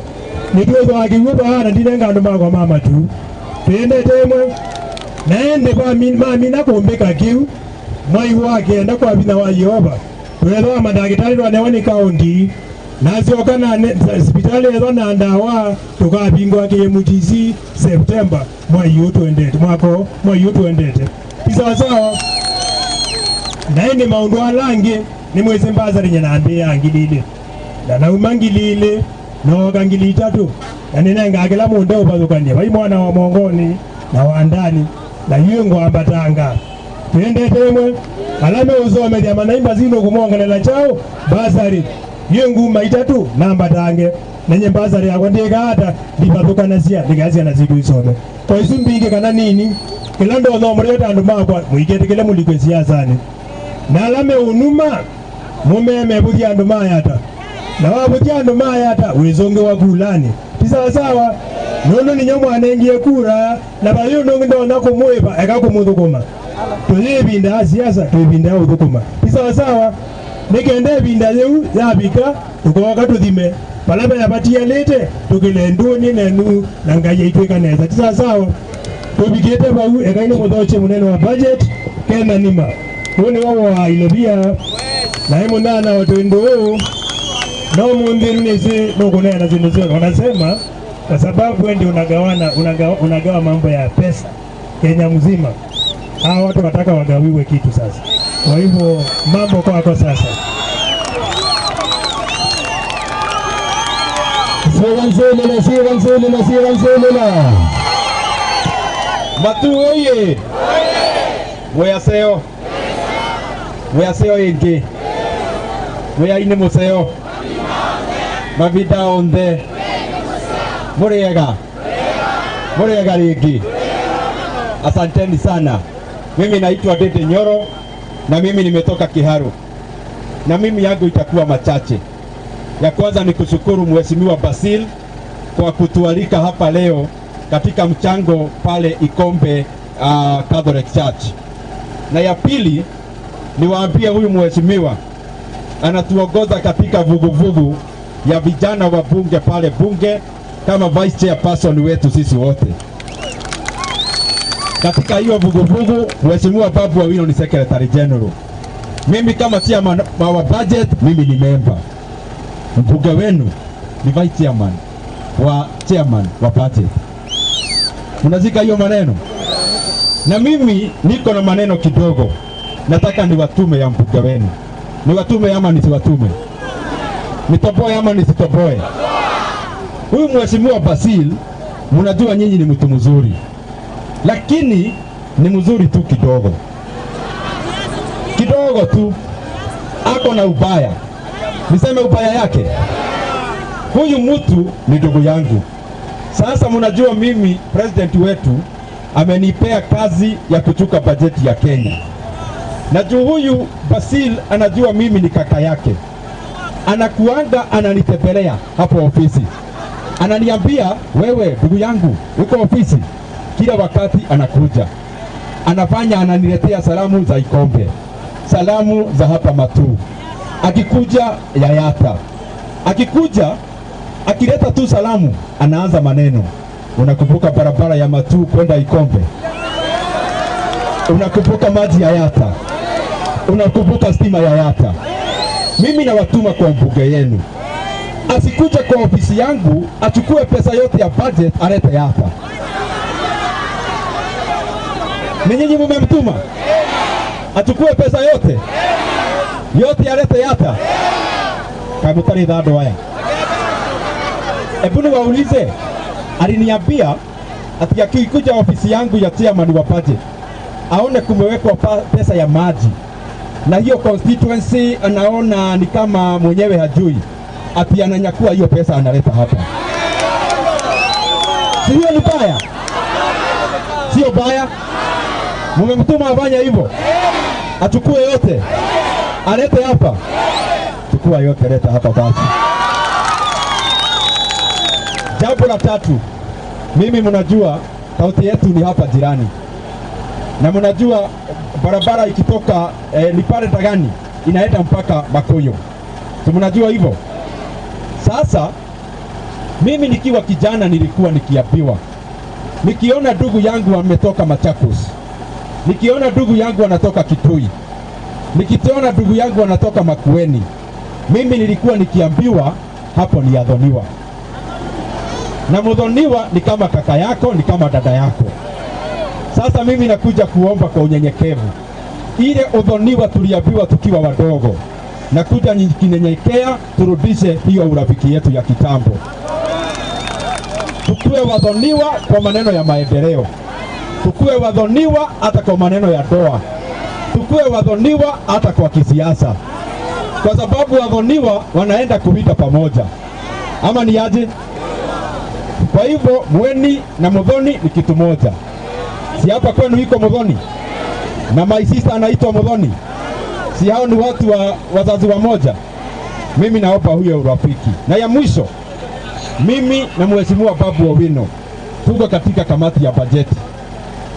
S4: nitwethwa kihuba na ndinenga andu makwa ma Matuu twendete imwe naende mamina kumbika kiu mwai wake enda kwa vina wa Yehova twethwa madagitari twanewa ni county nazioka na hospitali ethwa na ndawa tukabingwa KMTC September mwai utwendete mwako mwai utwendete isawasawa. Naende maundu alange ni mwezi mbazari nyana angilile na naumangilile noka ngili tatu na ninenga akila mundu upathukanie vai mwana wa mongoni na wa ndani na yungo ambatanga twendete imwe alame uzome dia manaimba zino kumongelela chao bazari yungu maitatu namba tange nenye bazari yakwa ndikata ndipathukana cia ndikazia na zitu isome kwa isu mbingi kana nini kila ndo thomore andu makwa mwigetikile mulikwe siasani na alame unuma mumeme buthia andu mayata na wabuthia andu mayata wizonge wa kulani tisawasawa nundu ninyo mwanengie kura na bayo nungi ndona kumwiba eka kumuthukuma tuyibinda siasa twibinda uthukuma tisawasawa nikende ibinda yiu yabika tukoka tuthime palama yabatialite tukilenduni nenu na ngai yaitwika neza tisawasawa tubikite bau ekaine muthoche munene wa budget kena nima huu wao wa Ilobia na hemu nana watu no mundhiru nisi nukunena zindu wanasema kwa sababu wewe ndio unagawana unagawa mambo ya pesa Kenya mzima. Hawa watu wataka wagawiwe kitu sasa. Kwa hivyo mambo kwako sasa.
S7: Siwanzulila.
S10: Matuu oye. Mweyaseo. Mweyaseo ingi. Mweyaini museo. Mavinda onthe. Muriega. Muriega ringi. Asanteni sana. Mimi naitwa Ndindi Nyoro na mimi nimetoka Kiharu. Na mimi yangu itakuwa machache. Ya kwanza ni kushukuru Mheshimiwa Basil kwa kutualika hapa leo katika mchango pale Ikombe Catholic Church. Na ya pili niwaambie huyu mheshimiwa anatuongoza katika vuguvugu ya vijana wa bunge pale bunge kama vice chairperson wetu sisi wote. Katika hiyo vuguvugu, Mheshimiwa Babu Owino ni Secretary General. Mimi kama chairman wa budget, mimi ni member. Mbunge wenu ni vice chairman wa budget. Mnazika hiyo maneno? Na mimi niko na maneno kidogo. Nataka niwatume ya mbunge wenu. Niwatume ama nisiwatume? Nitoboe ama nisitoboe? Huyu Mheshimiwa Basil, mnajua nyinyi ni mtu mzuri. Lakini ni mzuri tu kidogo. Kidogo tu. Ako na ubaya. Niseme ubaya yake? Huyu mtu ni ndugu yangu. Sasa mnajua mimi president wetu amenipea kazi ya kuchuka bajeti ya Kenya. Na juu huyu Basil anajua mimi ni kaka yake. Anakuanga ananitembelea hapo ofisi. Ananiambia, wewe ndugu yangu uko ofisi. Kila wakati anakuja. Anafanya ananiletea salamu za Ikombe. Salamu za hapa Matuu. Akikuja Yayata. Akikuja akileta tu salamu anaanza maneno. Unakumbuka barabara ya Matuu kwenda Ikombe? Unakumbuka maji ya Yata? Unakumbuka stima ya Yata? Mimi nawatuma kwa mbunge yenu. Asikuje kwa ofisi yangu achukue pesa yote ya budget alete Yata. Ni nyinyi mmemtuma? Achukue pesa yote? Yote alete Yata? Kamutari dhado haya. Ebu niwaulize, aliniambia ati akikuja ofisi yangu ya chairman wa budget aone kumewekwa pesa ya maji. Na hiyo constituency anaona ni kama mwenyewe hajui. Ati ananyakua hiyo pesa analeta hapa. Sio ni baya? Sio baya? Mmemtuma afanye hivyo? Achukue yote. Alete hapa. Chukua yote leta hapa basi. Jambo la tatu, mimi mnajua kaunti yetu ni hapa jirani. Na mnajua barabara ikitoka Lipare Tagani inaenda mpaka Makuyu. Si mnajua hivyo? Sasa mimi nikiwa kijana nilikuwa nikiambiwa, nikiona ndugu yangu ametoka Machakos, nikiona ndugu yangu anatoka Kitui, nikiona ndugu yangu anatoka Makueni, mimi nilikuwa nikiambiwa hapo ni adhoniwa. Na mudhoniwa ni kama kaka yako, ni kama dada yako. Sasa mimi nakuja kuomba kwa unyenyekevu. Ile udhoniwa tuliambiwa tukiwa wadogo, nakuja nikinyenyekea turudishe hiyo urafiki yetu ya kitambo. Tukue wadhoniwa kwa maneno ya maendeleo. Tukue wadhoniwa hata kwa maneno ya doa. Tukue wadhoniwa hata kwa kisiasa. Kwa sababu wadhoniwa wanaenda kuwinda pamoja. Ama ni aje? Kwa hivyo mweni na mudhoni ni kitu moja. Si hapa kwenu iko mudhoni? Na my sister anaitwa mudhoni. Si hao ni watu wa wazazi wa moja? Mimi naomba huyo urafiki. Na ya mwisho, mimi na Mheshimiwa Babu Owino tuko katika kamati ya bajeti.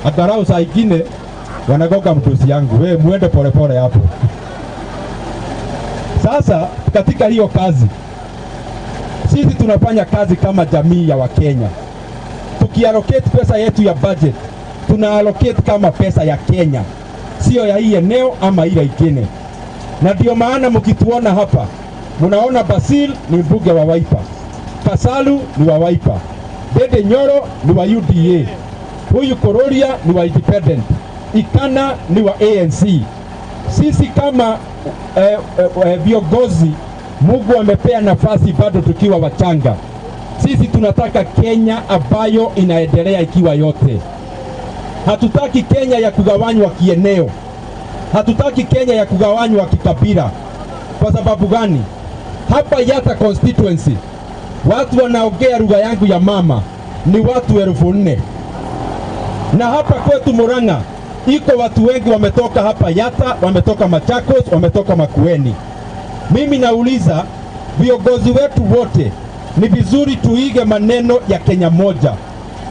S10: Angalau saa ingine wanagoga mtusi yangu, wewe muende polepole hapo. Sasa katika hiyo kazi, sisi tunafanya kazi kama jamii ya Wakenya. Tukiallocate pesa yetu ya budget, tunaallocate kama pesa ya Kenya, sio ya hii eneo ama ile ingine. Na ndio maana mkituona hapa, mnaona Basil ni mbunge wa Wiper, Kasalu ni wa Wiper, Dede Nyoro ni wa UDA, huyu Kororia ni wa Independent, Ikana ni wa ANC. Sisi kama viongozi, Mungu amepea nafasi bado tukiwa wachanga. Sisi tunataka Kenya ambayo inaendelea ikiwa yote. Hatutaki Kenya ya kugawanywa kieneo. Hatutaki Kenya ya kugawanywa kikabila. Kwa sababu gani? Hapa Yata constituency, watu wanaongea lugha yangu ya mama ni watu 4,000. Na hapa kwetu Murang'a iko watu wengi wametoka hapa Yata, wametoka Machakos, wametoka Makueni. Mimi nauliza viongozi wetu wote, ni vizuri tuige maneno ya Kenya moja.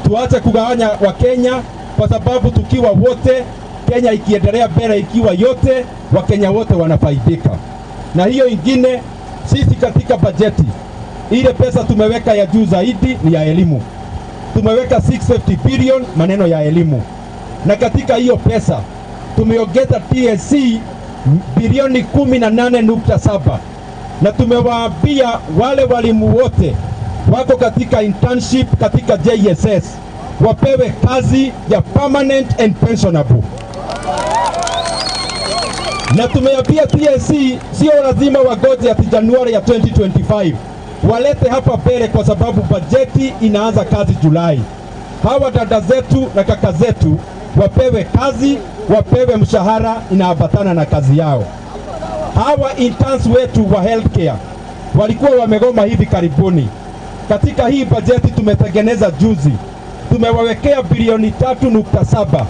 S10: Tuache kugawanya wa Kenya, kwa sababu tukiwa wote, Kenya ikiendelea mbele ikiwa yote, Wakenya wote wanafaidika. Na hiyo ingine, sisi katika bajeti, ile pesa tumeweka ya juu zaidi ni ya elimu. Tumeweka 650 billion maneno ya elimu. Na katika hiyo pesa tumeongeza TSC bilioni 18.7, na tumewaambia wale walimu wote wako katika internship katika JSS wapewe kazi ya permanent and pensionable. Na tumeambia TSC sio lazima wagoje ati Januari ya 2025, walete hapa mbele kwa sababu bajeti inaanza kazi Julai. Hawa dada zetu na kaka zetu wapewe kazi, wapewe mshahara inaambatana na kazi yao. Hawa interns wetu wa healthcare walikuwa wamegoma hivi karibuni. Katika hii bajeti tumetengeneza juzi, tumewawekea bilioni 3.7,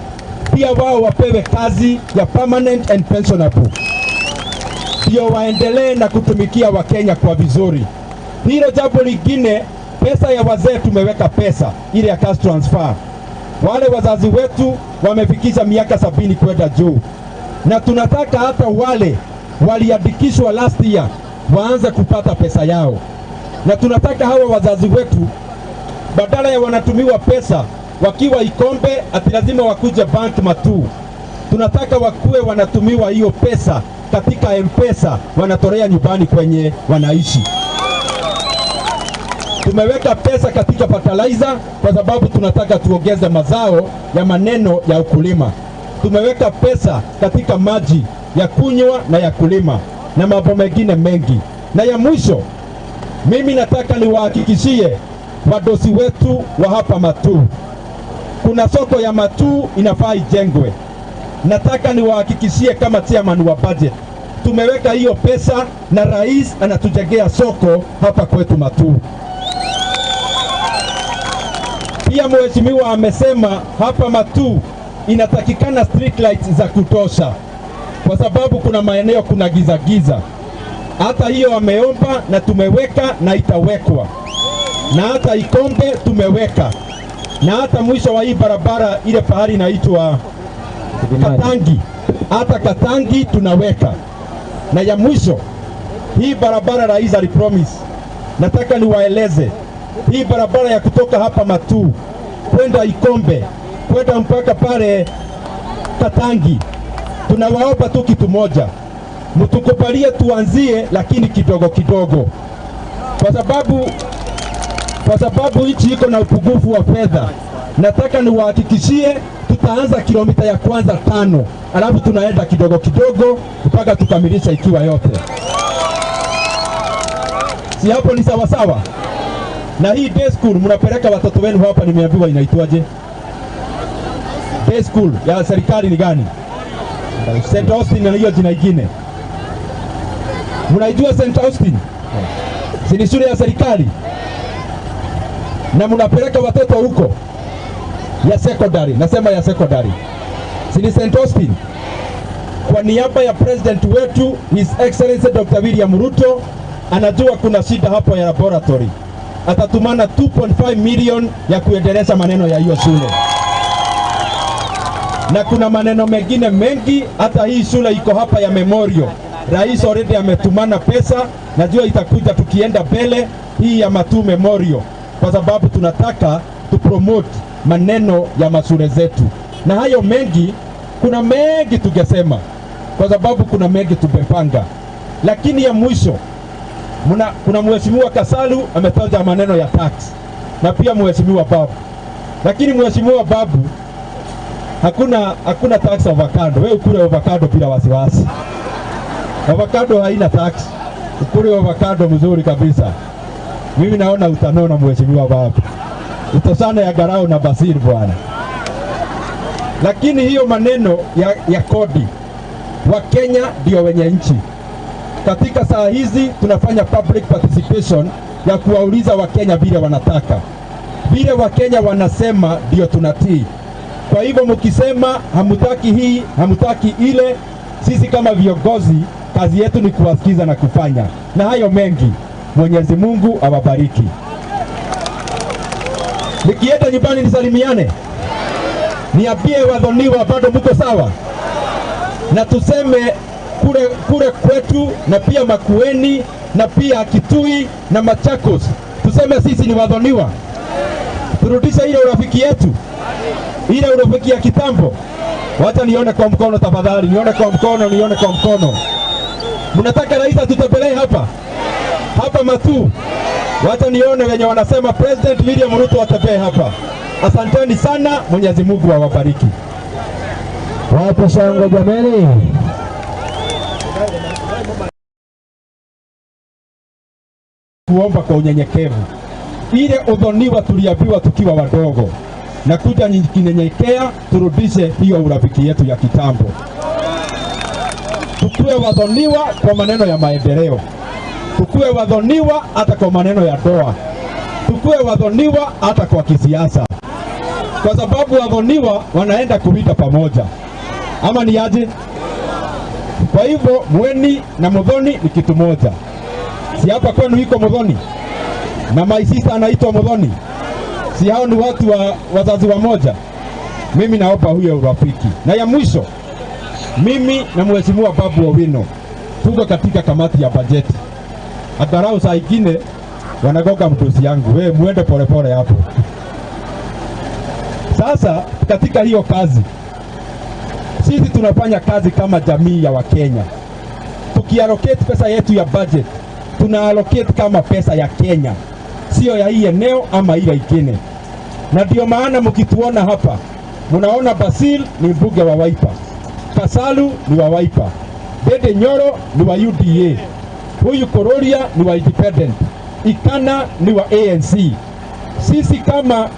S10: pia wao wapewe kazi ya permanent and pensionable, ndio waendelee na kutumikia Wakenya kwa vizuri. Hilo jambo lingine, pesa ya wazee tumeweka pesa ile ya cash transfer. Wale wazazi wetu wamefikisha miaka 70 kwenda juu, na tunataka hata wale waliandikishwa last year waanze kupata pesa yao. Na tunataka hawa wazazi wetu badala ya wanatumiwa pesa wakiwa Ikombe ati lazima wakuje bank Matuu, tunataka wakuwe wanatumiwa hiyo pesa katika M-Pesa, wanatolea nyumbani kwenye wanaishi. Tumeweka pesa katika fertilizer kwa sababu tunataka tuongeze mazao ya maneno ya ukulima. Tumeweka pesa katika maji ya kunywa na ya kulima na mambo mengine mengi. Na ya mwisho, mimi nataka niwahakikishie wadosi wetu wa hapa Matuu, kuna soko ya Matuu inafaa ijengwe. Nataka niwahakikishie kama chairman wa budget, tumeweka hiyo pesa na rais anatujengea soko hapa kwetu Matuu. Pia mheshimiwa amesema hapa Matuu inatakikana street lights za kutosha, kwa sababu kuna maeneo kuna giza giza. Hata hiyo ameomba na tumeweka na itawekwa. Na hata Ikombe tumeweka. Na hata mwisho wa hii barabara ile pahali inaitwa Katangi, hata Katangi tunaweka. Na ya mwisho, hii barabara rais alipromise, nataka niwaeleze, hii barabara ya kutoka hapa Matuu kwenda Ikombe kwenda mpaka pale Katangi, tunawaomba tu kitu moja, mtukubalie tuanzie, lakini kidogo kidogo, kwa sababu nchi iko na upungufu wa fedha. Nataka niwahakikishie tutaanza kilomita ya kwanza 5, alafu tunaenda kidogo kidogo mpaka tukamilisha ikiwa yote. Si hapo ni sawa sawa? Na hii day school mnapeleka watoto wenu hapa, nimeambiwa inaitwaje? Day school ya serikali ni gani? St. Austin na hiyo jina ingine. Mnaijua St. Austin? Si ni shule ya serikali? Na mnapeleka watoto huko ya secondary, nasema ya secondary. Si ni St. Austin? Kwa niaba ya president wetu His Excellency Dr. William Ruto, anajua kuna shida hapo ya laboratory. Atatumana 2.5 million ya kuendeleza maneno ya hiyo shule. Na kuna maneno mengine mengi, hata hii shule iko hapa ya Memorial. Rais already ametumana pesa, najua itakuja tukienda mbele hii ya Matuu Memorial, kwa sababu tunataka tu promote maneno ya mashule zetu. Na hayo mengi, kuna mengi tungesema, kwa sababu kuna mengi tumepanga. Lakini ya mwisho, kuna mheshimiwa Kasalu ametaja maneno ya tax, na pia mheshimiwa Babu. Lakini mheshimiwa Babu, hakuna tax avocado. Wewe ukule avocado bila wasiwasi. Avocado haina tax. Ukule avocado mzuri kabisa. Mimi naona utanona mheshimiwa Babu. Utosana ya Garau na Basir bwana. Lakini hiyo maneno ya kodi, Wakenya ndio wenye nchi. Katika saa hizi tunafanya public participation ya kuwauliza Wakenya vile wanataka. Vile Wakenya wanasema ndio tunatii. Kwa hivyo mkisema hamutaki hii, hamutaki ile, sisi kama viongozi kazi yetu ni kuwasikiza na kufanya. Na hayo mengi, Mwenyezi Mungu awabariki. Nikienda nyumbani nisalimiane, niambie wadhoniwa bado mko sawa, na tuseme kule kwetu na pia Makueni na pia Kitui na Machakos, tuseme sisi ni wadhoniwa. Turudishe ile urafiki yetu. Ile urafiki ya kitambo. Wacha nione kwa mkono tafadhali, nione kwa mkono, nione kwa mkono. Mnataka rais atutembelee hapa? Hapa Matuu. Wacha nione wenye wanasema President William Ruto atembee hapa. Asanteni sana, Mwenyezi Mungu awabariki.
S5: Wapi shangwe jameni?
S10: Kuomba kwa unyenyekevu. Ile udhoniwa tuliambiwa tukiwa wadogo, na kuja kinyenyekea, turudishe hiyo urafiki yetu ya kitambo. Tukue wadhoniwa kwa maneno ya maendeleo, tukue wadhoniwa hata kwa maneno ya doa, tukue wadhoniwa hata kwa kisiasa, kwa sababu wadhoniwa wanaenda kuwita pamoja, ama ni aje? Kwa hivyo mweni na mudhoni ni kitu moja. Si hapa kwenu iko mudhoni na my sister anaitwa mudhoni, si hao ni watu wa wazazi wa moja? Mimi naomba huyo urafiki. Na ya mwisho, mimi na Mheshimiwa Babu Owino tuko katika kamati ya bajeti. Angalau saa ingine wanagoga mtusi yangu, wewe muende polepole hapo. Sasa katika hiyo kazi, sisi tunafanya kazi kama jamii ya Wakenya. Tukiallocate pesa yetu ya budget, tuna allocate kama pesa ya Kenya, sio ya hii eneo ama ile ingine. Na ndio maana mkituona hapa, mnaona Basil ni mbunge wa Wiper, Kasalu ni wa Wiper, Dede Nyoro ni wa UDA, huyu Kororia ni wa Independent, Ikana ni wa ANC. Sisi kama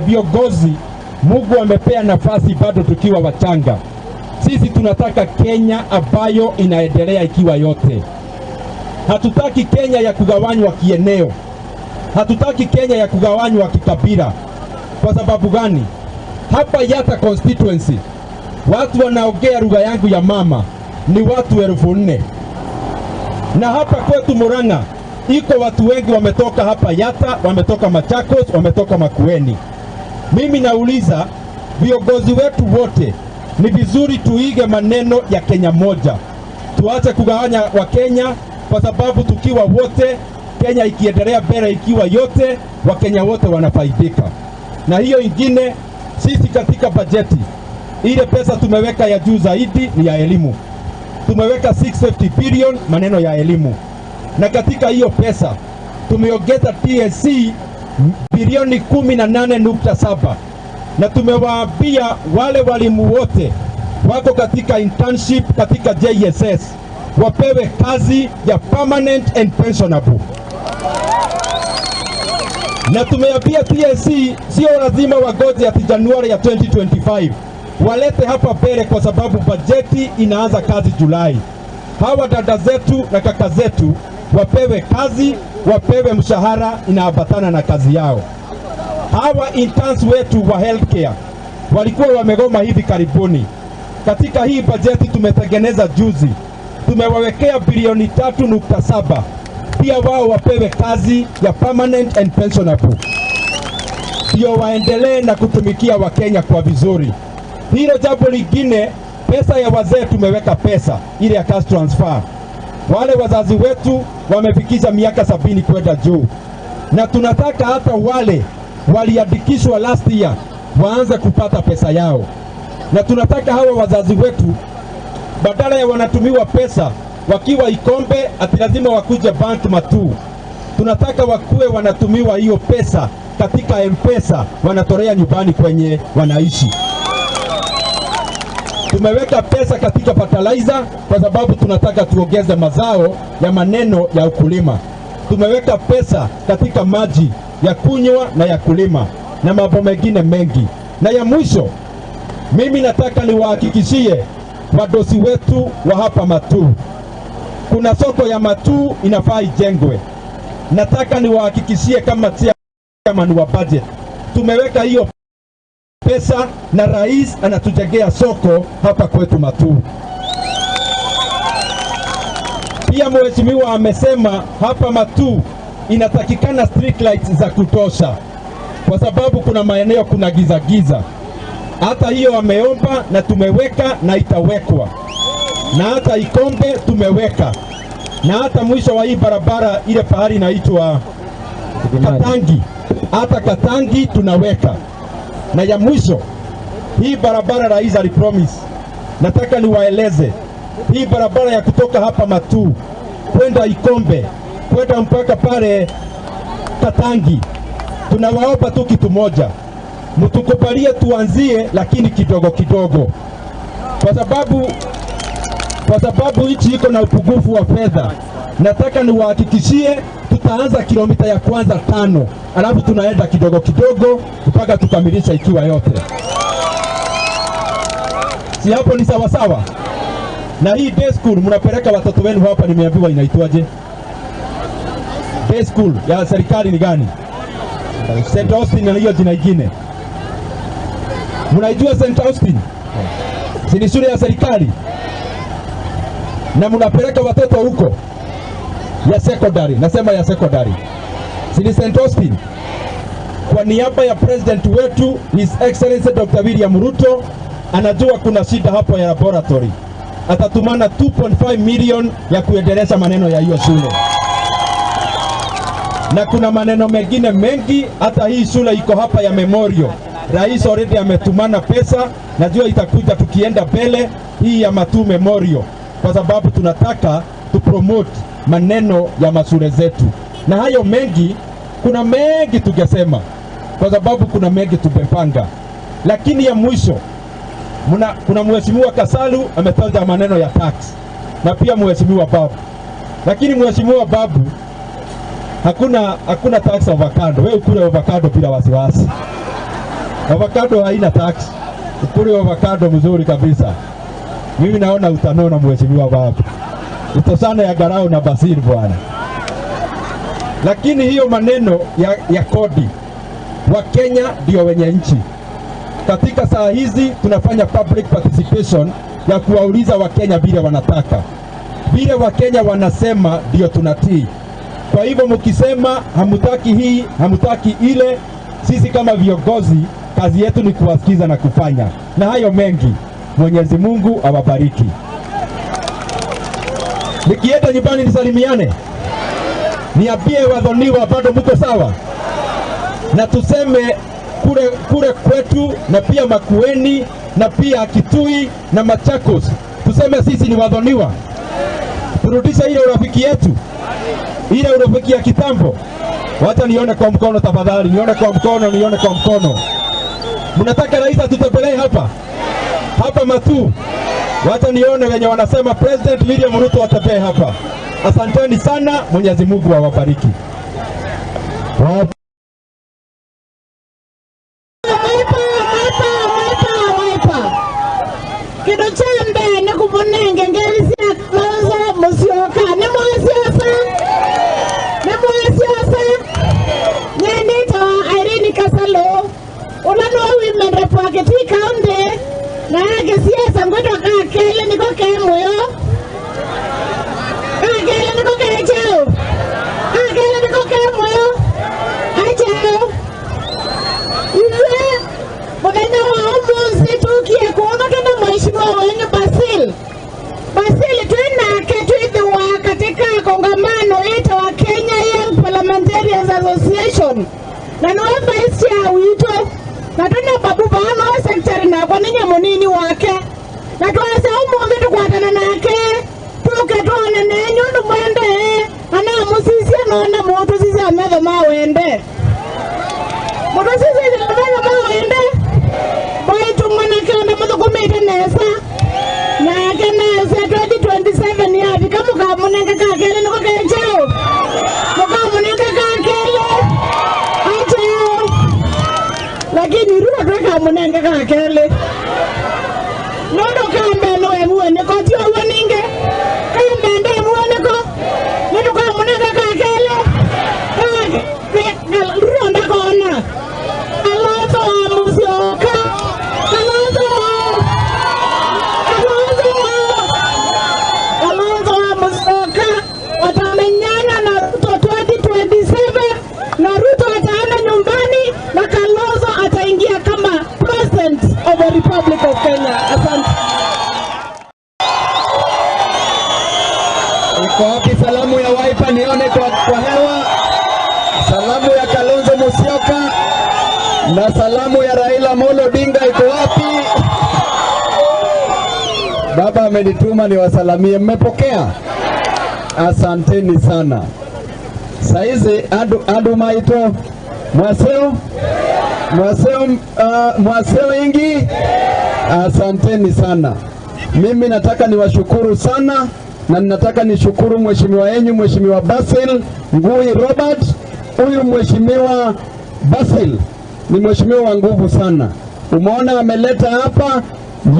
S10: viongozi, Mungu amepea nafasi bado tukiwa wachanga. Sisi tunataka Kenya ambayo inaendelea ikiwa yote. Hatutaki Kenya ya kugawanywa kieneo. Hatutaki Kenya ya kugawanywa kikabila. Kwa sababu gani? Hapa Yatta constituency, watu wanaongea lugha yangu ya mama ni watu 4,000. Na hapa kwetu Murang'a iko watu wengi wametoka hapa Yatta, wametoka Machakos, wametoka Makueni. Mimi nauliza viongozi wetu wote, ni vizuri tuige maneno ya Kenya moja. Tuache kugawanya wa Kenya, kwa sababu tukiwa wote, Kenya ikiendelea mbele ikiwa yote, Wakenya wote wanafaidika. Na hiyo ingine, sisi katika bajeti, ile pesa tumeweka ya juu zaidi ni ya elimu. Tumeweka 650 billion maneno ya elimu. Na katika hiyo pesa tumeongeza TSC bilioni 18.7. Na tumewaambia wale walimu wote wako katika internship katika JSS wapewe kazi ya permanent and pensionable. Na tumeambia TSC sio lazima wagoje ati Januari ya 2025, walete hapa mbele, kwa sababu bajeti inaanza kazi Julai. Hawa dada zetu na kaka zetu wapewe kazi, wapewe mshahara inaambatana na kazi yao. Hawa interns wetu wa healthcare walikuwa wamegoma hivi karibuni. Katika hii bajeti tumetengeneza juzi, tumewawekea bilioni 3.7, pia wao wapewe kazi ya permanent and pensionable, ndio waendelee na kutumikia Wakenya kwa vizuri. Hilo jambo lingine, pesa ya wazee tumeweka pesa ile ya cash transfer. Wale wazazi wetu wamefikisha miaka 70 kwenda juu, na tunataka hata wale waliandikishwa last year waanze kupata pesa yao. Na tunataka hawa wazazi wetu badala ya wanatumiwa pesa wakiwa Ikombe ati lazima wakuje bank Matuu, tunataka wakuwe wanatumiwa hiyo pesa katika M-Pesa, wanatolea nyumbani kwenye wanaishi. Tumeweka pesa katika fertilizer kwa sababu tunataka tuongeze mazao ya maneno ya ukulima. Tumeweka pesa katika maji ya kunywa na ya kulima na mambo mengine mengi. Na ya mwisho, mimi nataka niwahakikishie wadosi wetu wa hapa Matuu, kuna soko ya Matuu inafaa ijengwe. Nataka niwahakikishie kama chairman wa budget, tumeweka hiyo pesa na rais anatujengea soko hapa kwetu Matuu. Pia mheshimiwa amesema hapa Matuu inatakikana street lights za kutosha, kwa sababu kuna maeneo kuna giza giza. Hata hiyo ameomba na tumeweka na itawekwa. Na hata Ikombe tumeweka. Na hata mwisho wa hii barabara ile pahali inaitwa Katangi, hata Katangi tunaweka. Na ya mwisho, hii barabara rais alipromise, nataka niwaeleze hii barabara ya kutoka hapa Matuu kwenda Ikombe kwenda mpaka pale Katangi, tunawaomba tu kitu moja, mtukubalie tuanzie, lakini kidogo kidogo, kwa sababu nchi iko na upungufu wa fedha. Nataka niwahakikishie tutaanza kilomita ya kwanza 5, alafu tunaenda kidogo kidogo mpaka tukamilisha ikiwa yote. Si hapo ni sawa sawa? Na hii day school mnapeleka watoto wenu hapa, nimeambiwa inaitwaje? Day school ya serikali ni gani? St. Austin na hiyo jina ingine. Mnaijua St. Austin? Si ni shule ya serikali? Na mnapeleka watoto huko ya secondary, nasema ya secondary. Si ni St. Austin? Kwa niaba ya president wetu His Excellency Dr. William Ruto, anajua kuna shida hapo ya laboratory. Atatumana 2.5 million ya kuendeleza maneno ya hiyo shule. Na kuna maneno mengine mengi, hata hii shule iko hapa ya Memorial. Rais already ametumana pesa, najua itakuja tukienda mbele hii ya Matuu Memorial, kwa sababu tunataka tu promote maneno ya mashule zetu. Na hayo mengi, kuna mengi tungesema, kwa sababu kuna mengi tumepanga. Lakini ya mwisho, kuna Mheshimiwa Kasalu ametaja maneno ya tax, na pia Mheshimiwa Babu. Lakini Mheshimiwa Babu, hakuna tax avocado. Wewe ukule avocado bila wasiwasi. Avocado haina tax. Ukule avocado mzuri kabisa. Mimi naona utanona Mheshimiwa Babu. Utosana ya garau na Basili bwana. Lakini hiyo maneno ya kodi, Wakenya ndio wenye nchi. Katika saa hizi tunafanya public participation ya kuwauliza Wakenya vile wanataka. Vile Wakenya wanasema ndio tunatii. Kwa hivyo mkisema hamutaki hii, hamutaki ile, sisi kama viongozi kazi yetu ni kuwasikiza na kufanya. Na hayo mengi, Mwenyezi Mungu awabariki. Nikienda nyumbani nisalimiane, niambie wadhoniwa bado mko sawa, na tuseme kule kwetu na pia Makueni na pia Kitui na Machakos, tuseme sisi ni wadhoniwa. Turudishe ile urafiki yetu, ile urafiki ya kitambo. Wacha nione kwa mkono tafadhali, nione kwa mkono, nione kwa mkono. Mnataka rais atutembelee hapa hapa Matuu? Wacha nione wenye wanasema President William Ruto atembee hapa. Asanteni sana, Mwenyezi Mungu awabariki.
S8: Kido chembe ni kubunenge ngerisia Kalonzo Musyoka ni mwasiasa, ni mwasiasa. Nyenito Irene Kasalo ulano women rep wa Kitui County na yake siasa ngwetwa kakele niko kemoyo kakele niko kecheo kakele niko kemoyo acheo iwe mugenda wa omunsi tukie kuona tena Mheshimiwa wenyu Basil. Basil twinake twithiwa katika kongamano ita wa Kenya Young Parliamentarians Association na niwe vice chair witũ na twina babu bano secretary nakwa ni nyamunini wake na twase umuthi tukwatana nake tuke tuone nenyu ndu mwende ana musisia nona mutu sisia metho ma wende mutu sisia metho ma wende baitu mwanake ona muthukumite nesa nake nesa 2027 yavika mukamunenga kakele niko kecheo mukamunenga kakele acheo lakini ruto twekamunenga kakele nondo kambe no emuone ko tio woninge kambe nde emuone ko nitukamunenga kakele ruto ndakona Kalonzo wa Musyoka, Kalonzo wa Musyoka watamenyana na Ruto 2027 na Ruto ataenda nyumbani na Kalonzo ataingia kama president of the republic.
S7: Na salamu ya Raila Amolo Odinga iko wapi? Baba amenituma niwasalamie. Mmepokea? Asanteni sana. Saizi adu maito mwaseo mwaseo mwaseo ingi. Asanteni sana. Mimi nataka niwashukuru sana na ninataka nishukuru mheshimiwa yenyu, Mheshimiwa Basil Ngui Robert. Huyu Mheshimiwa Basil ni mheshimiwa wa nguvu sana. Umeona ameleta hapa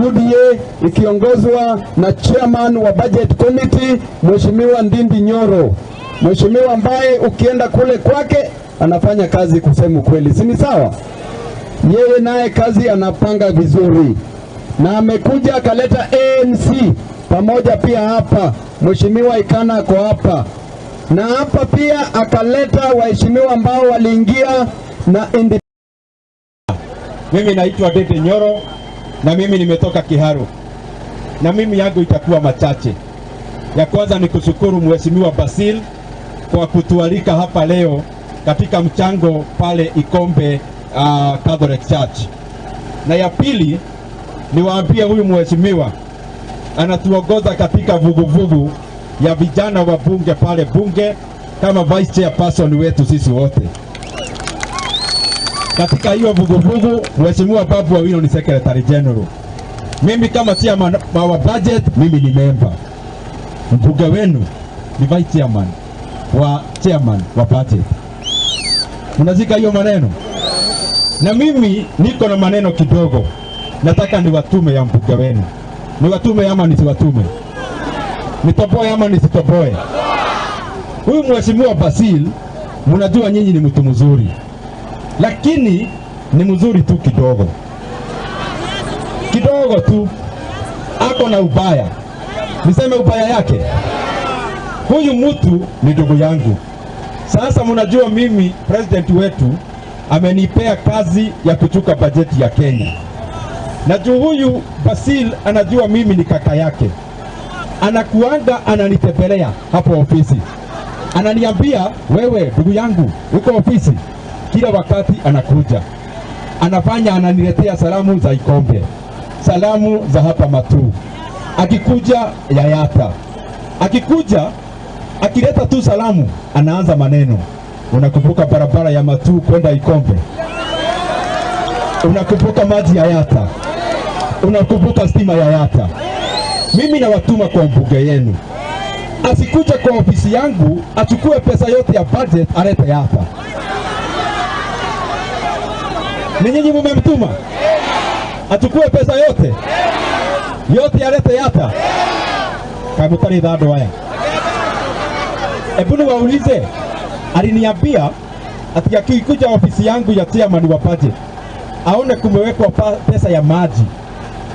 S7: UDA ikiongozwa na chairman wa budget committee Mheshimiwa Ndindi Nyoro. Mheshimiwa ambaye ukienda kule kwake anafanya kazi kusema kweli, si ni sawa? Yeye naye kazi anapanga vizuri. Na amekuja akaleta ANC pamoja pia hapa. Mheshimiwa Ikana ako hapa. Na hapa pia akaleta waheshimiwa ambao waliingia na
S10: Mimi naitwa Ndindi Nyoro na mimi nimetoka Kiharu. Na mimi yangu itakuwa machache. Ya kwanza ni kushukuru Mheshimiwa Basil kwa kutualika hapa leo katika mchango pale Ikombe Catholic Church. Na ya pili niwaambie huyu mheshimiwa anatuongoza katika vuguvugu ya vijana wa bunge pale bunge kama vice chairperson wetu sisi wote. Katika hiyo vuguvugu Mheshimiwa Babu Owino ni secretary general. Mimi kama chairman wa budget, mimi ni member. Mbunge wenu ni vice chairman wa budget. Mnazika hiyo maneno? Na mimi niko na maneno kidogo. Nataka niwatume ya mbunge wenu. Niwatume ama nisiwatume? Nitoboe ama nisitoboe? Huyu Mheshimiwa Basil, mnajua nyinyi ni mtu mzuri. Lakini ni mzuri tu kidogo. Kidogo tu. Ako na ubaya. Niseme ubaya yake? Huyu mtu ni ndugu yangu. Sasa mnajua mimi president wetu amenipea kazi ya kuchuka bajeti ya Kenya. Na juu huyu Basil anajua mimi ni kaka yake. Anakuanga ananitembelea hapo ofisi. Ananiambia wewe ndugu yangu uko ofisi. Kila wakati anakuja. Anafanya ananiletea salamu za Ikombe. Salamu za hapa Matuu. Akikuja Yayata. Akikuja akileta tu salamu anaanza maneno. Unakumbuka barabara ya Matuu kwenda Ikombe? Unakumbuka maji ya Yata? Unakumbuka stima ya Yata? Mimi nawatuma kwa mbunge yenu. Asikuja kwa ofisi yangu achukue pesa yote ya budget alete Yata. Ni nyinyi mmemtuma? Achukue pesa yote? Yote alete Yata? Kamutari dhado haya. Ebu niwaulize, aliniambia ati akikuja ofisi yangu ya chairman wa budget aone kumewekwa pesa ya maji.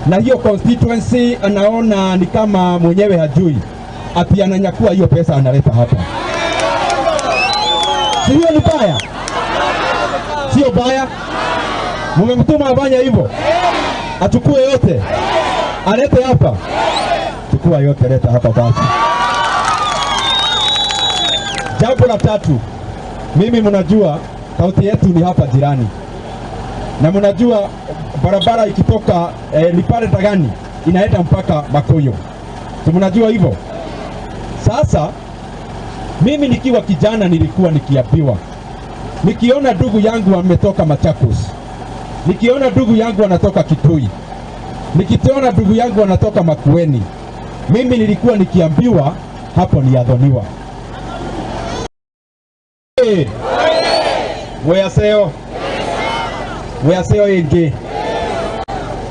S10: Na hiyo constituency anaona ni kama mwenyewe hajui. Ati ananyakua hiyo pesa analeta hapa. Sio ni baya? Sio baya? Mmemtuma afanye hivyo? Achukue yote. Alete hapa. Chukua yote leta hapa basi. Jambo la tatu, mimi mnajua kaunti yetu ni hapa jirani. Na mnajua barabara ikitoka Lipare Tagani inaenda mpaka Makuyu. Si mnajua hivyo? Sasa mimi nikiwa kijana nilikuwa nikiambiwa, nikiona ndugu yangu ametoka Machakos, nikiona ndugu yangu anatoka Kitui, nikiona ndugu yangu anatoka Makueni, mimi nilikuwa nikiambiwa hapo ni adhoniwa. Mweyaseo. Mweyaseo ingi.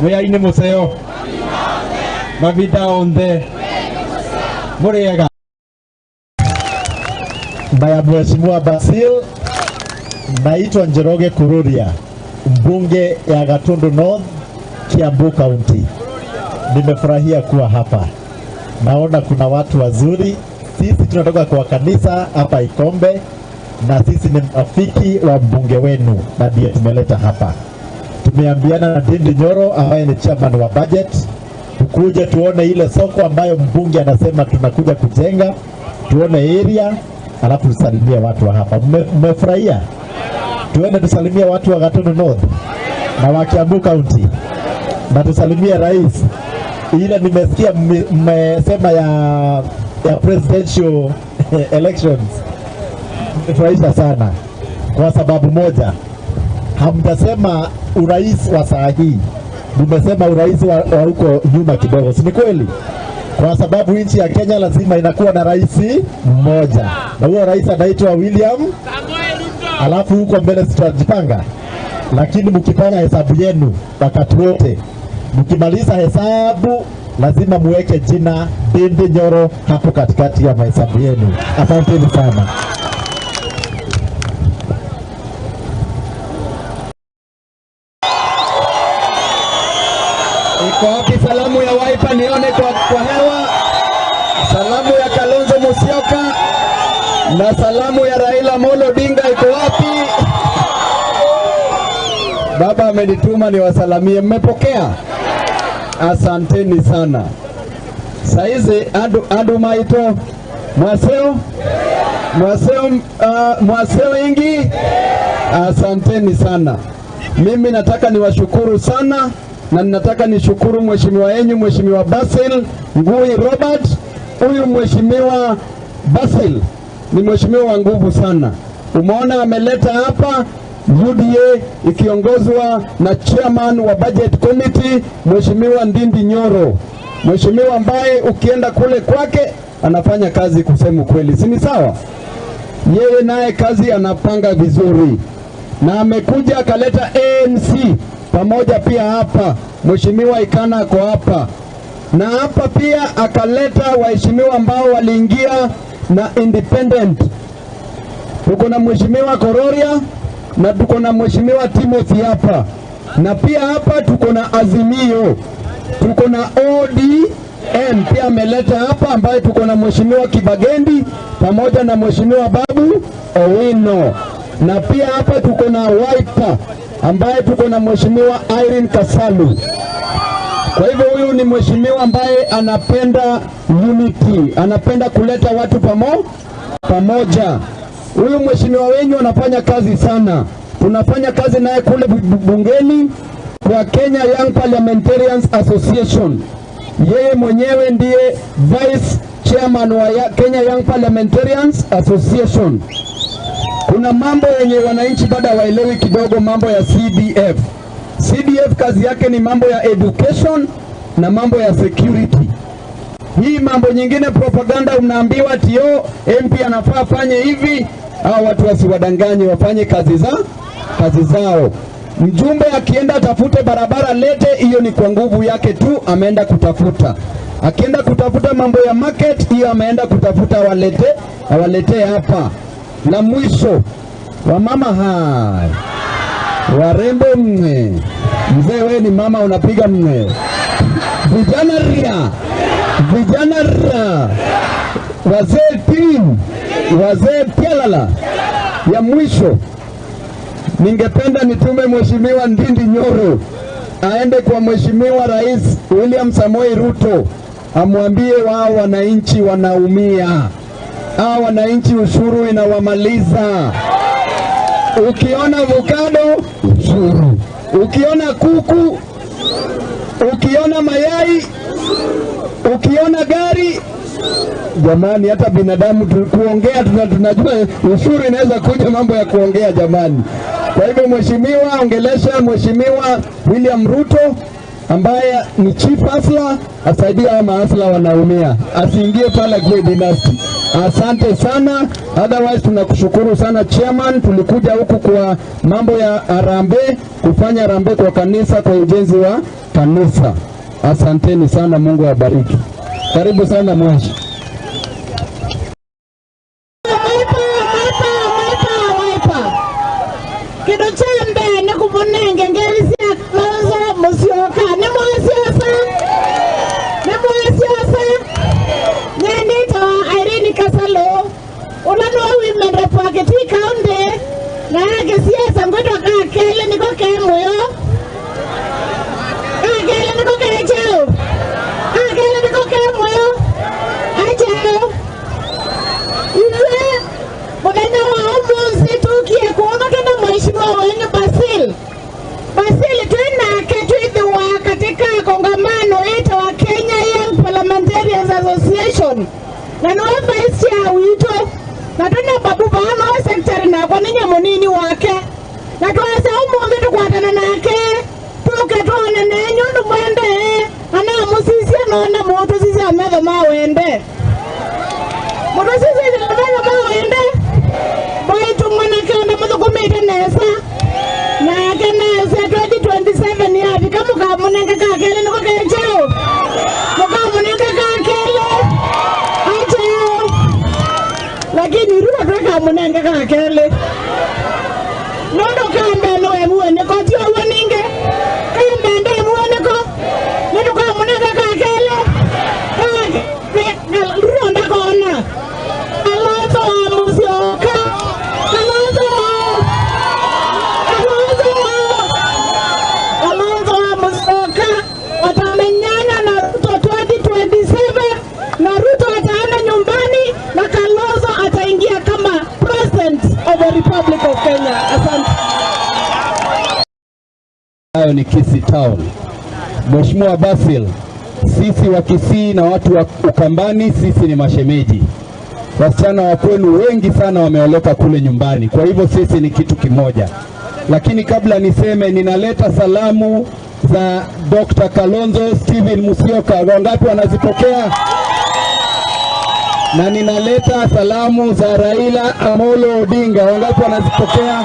S10: Mweyaine museo. Mavinda onthe. Muriega.
S9: Mbaya Mheshimiwa Basil, naitwa Njoroge Kururia, mbunge ya Gatundu North, Kiambu County. Nimefurahia kuwa hapa. Naona kuna watu wazuri. Sisi tunatoka kwa kanisa hapa Ikombe, na sisi ni rafiki wa mbunge wenu na ndiye tumeleta hapa. Tumeambiana na Ndindi Nyoro ambaye ni chairman wa budget, tukuje tuone ile soko ambayo mbunge anasema tunakuja kujenga, tuone area, alafu tusalimie watu wa hapa. Mmefurahia? Tuende tusalimie watu wa Gatundu North. na wa Kiambu County, na tusalimie rais. Ile nimesikia mmesema ya presidential elections, nimefurahisha sana kwa sababu moja, hamjasema urais wa saa hii, nimesema urais wa huko nyuma kidogo, si ni kweli? Kwa sababu nchi ya Kenya lazima inakuwa na rais mmoja, na huyo rais anaitwa William Samoei Ruto. Alafu huko mbele tutajipanga, lakini mkifanya hesabu yenu wakati wote, mkimaliza hesabu lazima muweke jina Ndindi Nyoro hapo katikati ya mahesabu yenu. Asanteni sana.
S7: Iko wapi salamu ya Wiper nione kwa hewa? Salamu ya Kalonzo Musyoka na salamu ya Raila Amolo Odinga iko wapi? Baba amenituma niwasalamie, mmepokea? Asanteni sana. Saizi adu maito mwaseo mwaseo mwaseo ingi, asanteni sana. Mimi nataka niwashukuru sana na ninataka nishukuru mheshimiwa yenyu, Mheshimiwa Basil Ngui Robert. Huyu Mheshimiwa Basil ni mheshimiwa wa nguvu sana. Umeona ameleta hapa UDA ikiongozwa na chairman wa budget committee Mheshimiwa Ndindi Nyoro, mheshimiwa ambaye ukienda kule kwake anafanya kazi kusema kweli, si ni sawa? Yeye naye kazi anapanga vizuri, na amekuja akaleta ANC pamoja pia hapa. Mheshimiwa Ikana ako hapa, na hapa pia akaleta waheshimiwa ambao waliingia na independent. Tuko na Mheshimiwa Kororia na tuko na Mheshimiwa Timothy hapa, na pia hapa tuko na Azimio, tuko na ODM pia ameleta hapa, ambaye tuko na Mheshimiwa Kibagendi pamoja na Mheshimiwa Babu Owino, na pia hapa tuko na Wiper ambaye tuko na Mheshimiwa Irene Kasalu. Kwa hivyo huyu ni mheshimiwa ambaye anapenda unity, anapenda kuleta watu pamoja. Huyu mheshimiwa wenyu anafanya kazi sana. Tunafanya kazi naye kule bungeni kwa Kenya Young Parliamentarians Association. Yeye mwenyewe ndiye vice chairman wa Kenya Young Parliamentarians Association. Kuna mambo yenye wananchi bado hawaelewi kidogo, mambo ya CDF. CDF kazi yake ni mambo ya education na mambo ya security. Hii mambo nyingine propaganda, mnaambiwa tio MP anafaa fanye hivi. Hao watu wasiwadanganye, wafanye kazi zao. Mjumbe akienda atafute barabara lete, hiyo ni kwa nguvu yake tu ameenda kutafuta. Akienda kutafuta mambo ya market, hiyo ameenda kutafuta awalete hapa. La mwisho, wamama hai, warembo mwe, mzee wewe ni mama unapiga mwe, vijana ria, vijana ra, wazee team, wazee pialala. Ya mwisho, ningependa nitume Mheshimiwa Ndindi Nyoro aende kwa Mheshimiwa Rais William Samoei Ruto, amwambie wao wananchi wanaumia. Hao wananchi ushuru inawamaliza. Ukiona avocado ushuru, ukiona kuku, ukiona mayai, ukiona gari. Jamani, hata binadamu kuongea tunajua ushuru inaweza kuja mambo ya kuongea jamani. Kwa hivyo mheshimiwa, ongelesha Mheshimiwa William Ruto ambaye ni chief hustler, asaidie hao mahasla wanaumia, asiingie pale kwa dynasty. Asante sana. Otherwise tunakushukuru sana chairman. Tulikuja huku kwa mambo ya harambee, kufanya harambee kwa kanisa, kwa ujenzi wa kanisa. Asanteni sana, Mungu awabariki. Karibu sana mweshi.
S8: Kido chembe ni kumunenge ngerisia Kalonzo Musyoka ni mwasiasa, ni mwasiasa. Nendito Irene Kasalo ulanwa women rep wa Kitui County na yake siasa ngwendo kakele niko kemuyo kakele niko kecheo kakele niko kemuyo acheo iwe muthenya wa umuthi tukie kuona tena mheshimiwa wenyu Basil. Basil Na niwe vice chair wito. Na tuna babu bana wa secretary na kwa ninye munini wake. Na tuwase umuzi tukwatana nake. Tuke tuone nenyu mwende. Ana musisi anaona mutu sisi ametha mawende. Mutu sisi ametha mawende. Baitu mwanake onda muthukumite nesa. Nake nesa 2027 yafika mukamunenga kakele niko kecheo. Mukamunenga kakele. Acheo. Lakini ruwa twekamunenga kakele. Nondo kambe no emuone ko tio woninge. Kambe ndo emuone ko. Nondo kamunenga kakele. Ruwa ndakona. Alonso wa Musyoka. Alonso wa Musyoka watamenyana na Ruto 2027 na Ruto ataenda nyumbani na Kalonzo ataingia kama President of the Republic of Kenya. Asante.
S7: Hayo ni Kisii Town. Mheshimiwa Basil, sisi wa Kisii na watu wa Ukambani sisi ni mashemeji. Wasichana wa kwenu wengi sana wameoleka kule nyumbani. Kwa hivyo sisi ni kitu kimoja. Lakini kabla niseme, ninaleta salamu za Dr. Kalonzo Steven Musyoka. Wangapi wanazipokea? Na ninaleta salamu za Raila Amolo Odinga. Wangapi wanazipokea?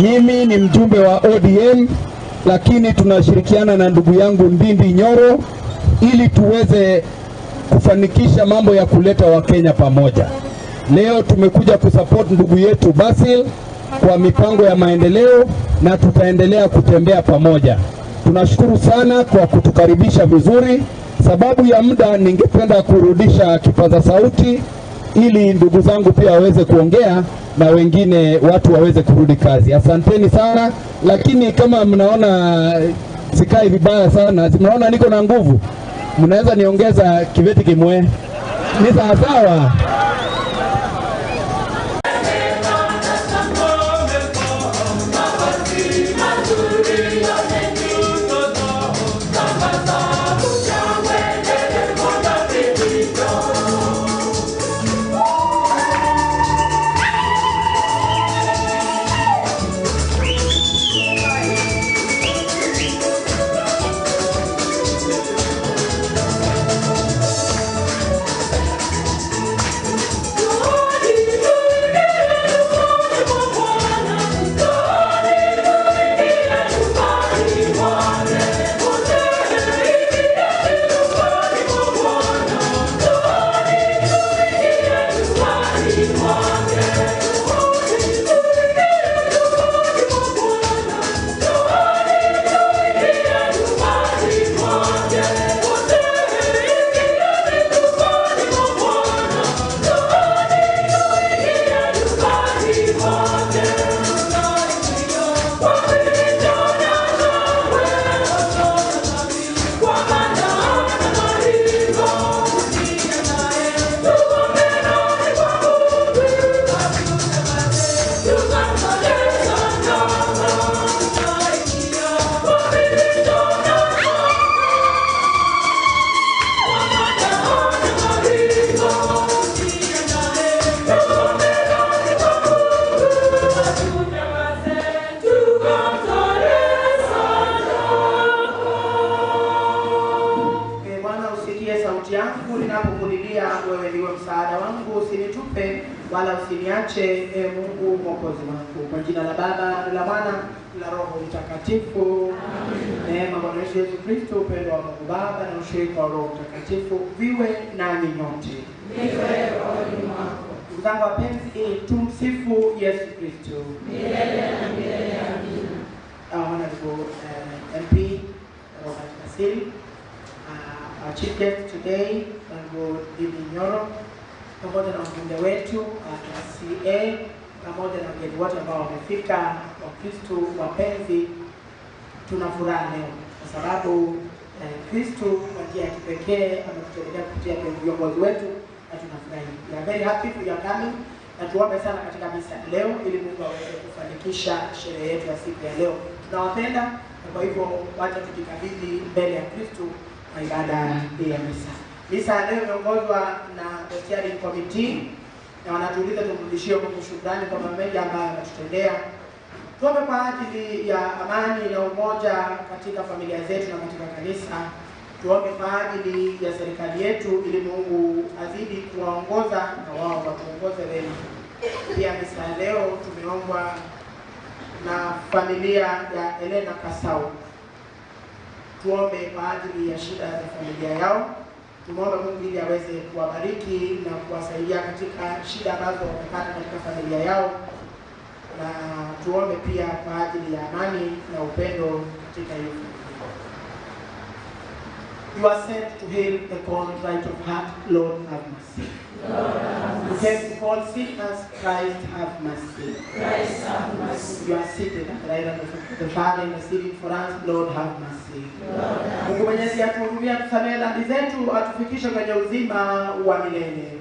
S7: Mimi ni mjumbe wa ODM, lakini tunashirikiana na ndugu yangu Ndindi Nyoro ili tuweze kufanikisha mambo ya kuleta Wakenya pamoja. Leo tumekuja kusupport ndugu yetu Basil kwa mipango ya maendeleo na tutaendelea kutembea pamoja. Tunashukuru sana kwa kutukaribisha vizuri. Sababu ya muda, ningependa kurudisha kipaza sauti ili ndugu zangu pia waweze kuongea na wengine watu waweze kurudi kazi. Asanteni sana, lakini kama mnaona sikai vibaya sana, mnaona niko na nguvu, mnaweza niongeza kiveti kimwe. Ni sawa sawa.
S11: Wala usiniache, Mungu Mwokozi wangu. Kwa jina la Baba, la Mwana, la Roho Mtakatifu. Neema Bwana wetu Yesu Kristo, upendo wa Mungu Baba na ushirika wa Roho Mtakatifu viwe nanyi nyote.
S20: Viwe rohoni mwako.
S11: Ndugu zangu wapenzi, tumsifu Yesu Kristo.
S20: Milele na milele, amina.
S11: Honorable MP Robert Basil, our chief guest today, Honorable Ndindi Nyoro, pamoja na mbunge wetu CA, pamoja na wageni wote ambao wamefika, Wakristo wapenzi, tuna furaha leo kwa sababu Kristo kwa njia ya kipekee ametutembelea kupitia viongozi wetu na tunafurahi. We are very happy for your coming, na tuombe sana katika misa leo ili Mungu aweze kufanikisha sherehe yetu ya siku ya leo. Tunawapenda na kwa hivyo wacha tujikabidhi mbele ya Kristo kwa ibada ya misa. Misa ya leo imeongozwa na the steering committee na wanatuuliza tumrudishie Mungu shukrani kwa mambo mengi ambayo ametutendea. Tuombe kwa ajili ya amani na umoja katika familia zetu na katika kanisa. Tuombe kwa ajili ya serikali yetu ili Mungu azidi kuwaongoza na wao watuongoze wema. Pia misa ya leo tumeombwa na familia ya Elena Kasau. Tuombe kwa ajili ya shida za familia yao. Tumwombe Mungu ili aweze kuwabariki na kuwasaidia katika shida ambazo wamepata katika familia yao, na tuombe pia kwa ajili ya amani na upendo katika hiyo familia. You are sent to heal the contrite of heart, Lord have mercy.
S20: Lord, have
S11: You
S20: mercy.
S11: came to call sinners, Christ have mercy.
S20: Christ have mercy.
S11: You are seated at the right hand of the Father interceding for us, Lord have mercy.
S20: Lord, have
S11: Mungu Mwenyezi atuhurumie, atusamehe dhambi zetu, atufikishe kwenye uzima wa milele.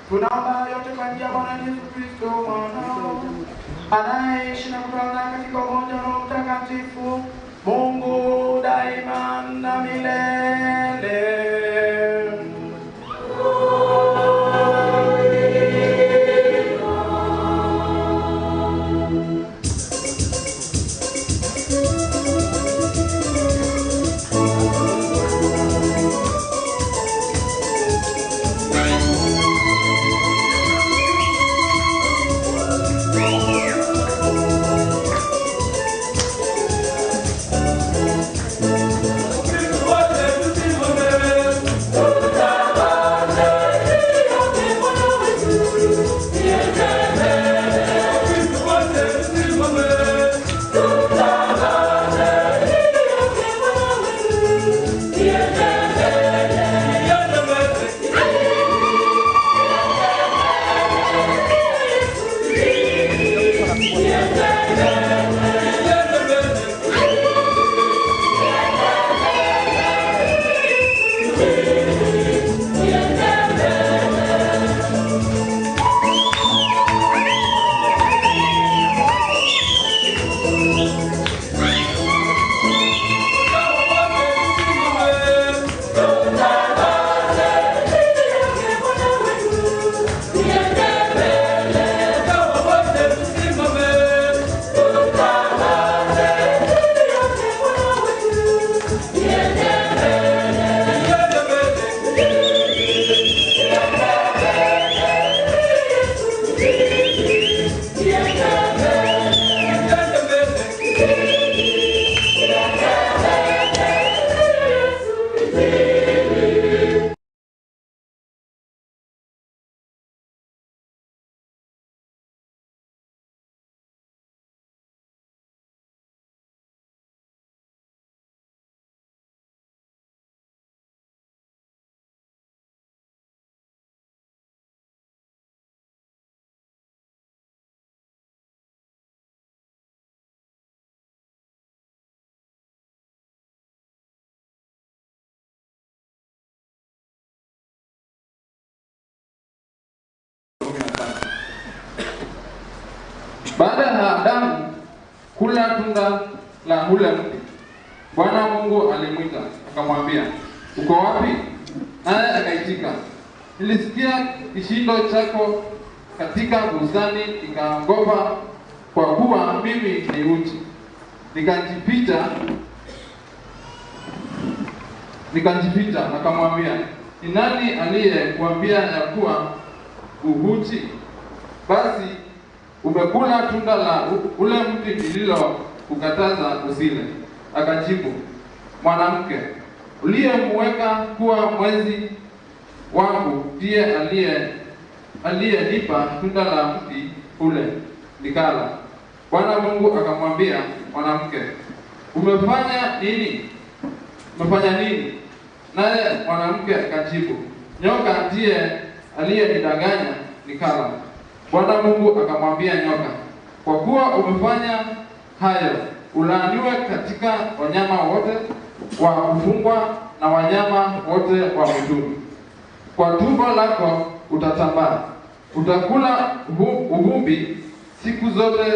S11: Tunaomba yote kwa njia ya Bwana Yesu Kristo mwanao, anayeishi na kutawala katika umoja wa Roho Mtakatifu, Mungu daima na milele.
S21: Baada ya Adamu kula tunda la ule mti, Bwana Mungu alimwita akamwambia, uko wapi? Naye akaitika, nilisikia kishindo chako katika bustani, nikaogopa, kwa kuwa mimi ni uchi, nikajificha. Akamwambia, ni nani aliyekuambia ya kuwa uchi? Basi umekula tunda la ule mti lililo kukataza usile. Akajibu, mwanamke uliyemweka kuwa mwenzi wangu ndiye aliyenipa tunda la mti ule, nikala. Bwana Mungu akamwambia mwanamke, umefanya nini? Umefanya nini? Naye mwanamke akajibu, nyoka ndiye aliyenidanganya nikala. Bwana Mungu akamwambia nyoka, kwa kuwa umefanya hayo, ulaaniwe katika wanyama wote wa kufungwa na wanyama wote wa mwituni. Kwa tumbo lako utatambaa, utakula uvumbi siku zote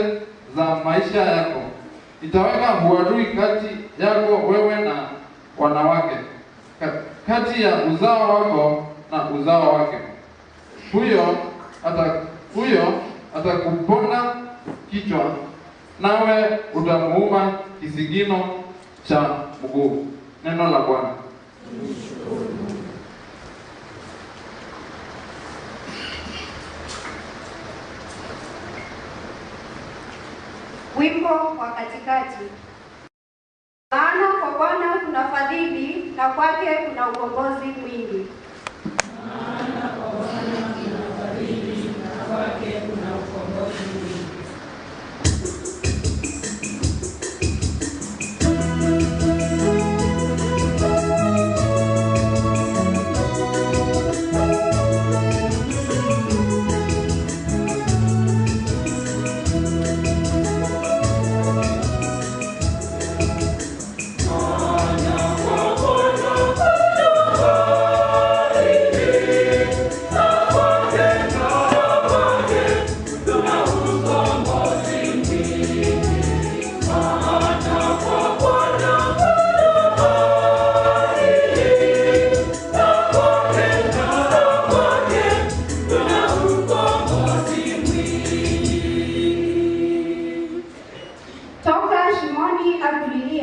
S21: za maisha yako. Nitaweka uadui kati yako wewe na wanawake, kati ya uzao wako na uzao wake. Huyo atakuponda kichwa, nawe utamuuma kisigino cha mguu. Neno la Bwana.
S22: Wimbo wa katikati. Maana kwa Bwana kuna fadhili na kwake kuna ukombozi mwingi.
S20: Maana kwa Bwana kuna fadhili na kwake kuna ukombozi mwingi.
S23: Maana kwa Bwana kuna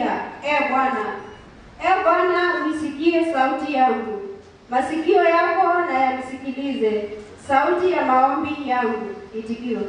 S22: Ninakulilia, e Bwana. E Bwana, uisikie sauti yangu. Masikio yako na yanisikilize sauti ya maombi yangu. Itikio.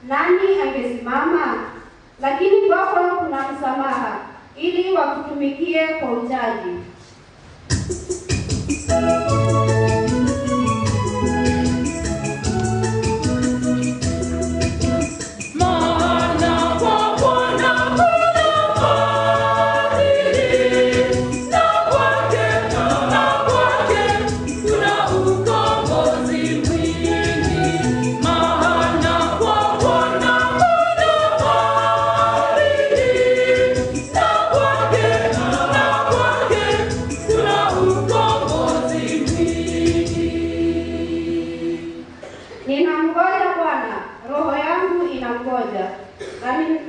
S22: Nani angesimama? Lakini kwako kuna msamaha, ili wakutumikie kwa uchaji.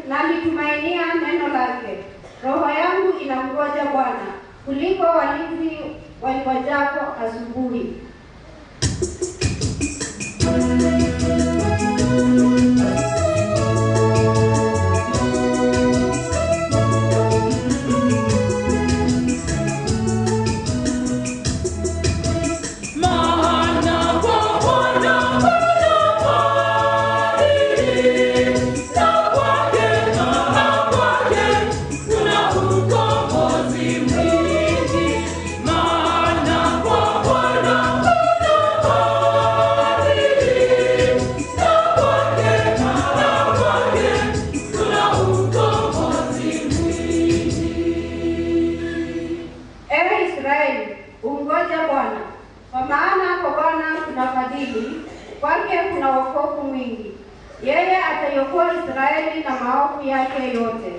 S22: Nalitumainia neno lake. Roho yangu inamngoja Bwana kuliko walinzi waingojako asubuhi. Kwake kuna wokovu mwingi. Yeye ataiokoa Israeli na maovu yake yote.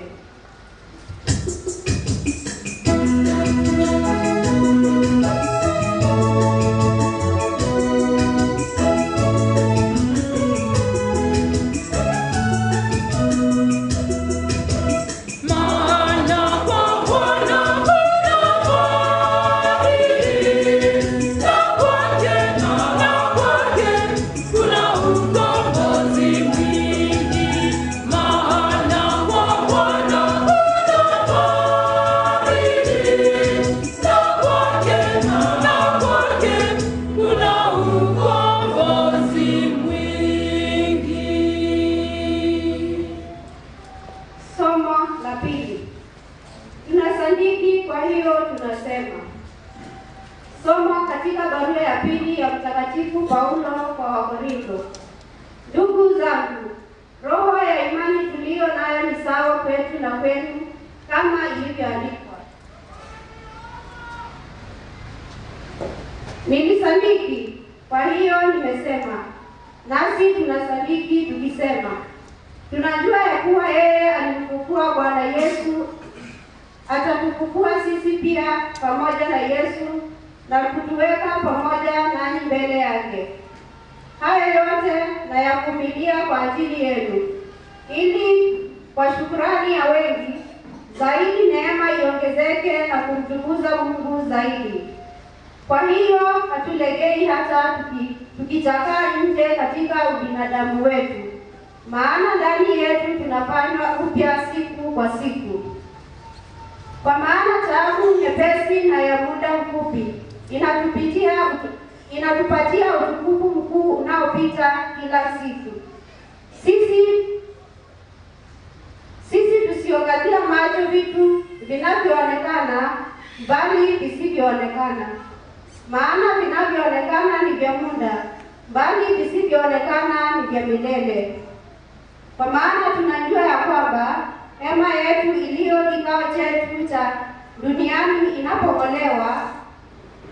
S22: Somo katika barua ya pili ya Mtakatifu Paulo kwa Wakorintho. Ndugu zangu, roho ya imani tuliyo nayo ni sawa kwetu na kwenu kama ilivyoandikwa. Nilisadiki, kwa hiyo nimesema. Nasi tunasadiki tukisema, tunajua ya kuwa yeye alimfufua Bwana Yesu, atatufufua sisi pia pamoja na Yesu na kutuweka pamoja nanyi mbele yake. Haya yote nayavumilia kwa ajili yenu, ili kwa shukrani ya wengi zaidi neema iongezeke na kumtukuza Mungu zaidi. Kwa hiyo hatulegei hata tukichakaa nje katika ubinadamu wetu, maana ndani yetu tunafanywa upya siku kwa siku. Kwa maana taabu nyepesi na ya muda mfupi inatupatia utukufu mkuu unaopita kila siku. Sisi tusiokazia macho vitu vinavyoonekana, bali visivyoonekana. Maana vinavyoonekana ni vya muda, bali visivyoonekana ni vya milele. Kwa maana tunajua ya kwamba hema yetu iliyo kikao chetu cha duniani inapokolewa,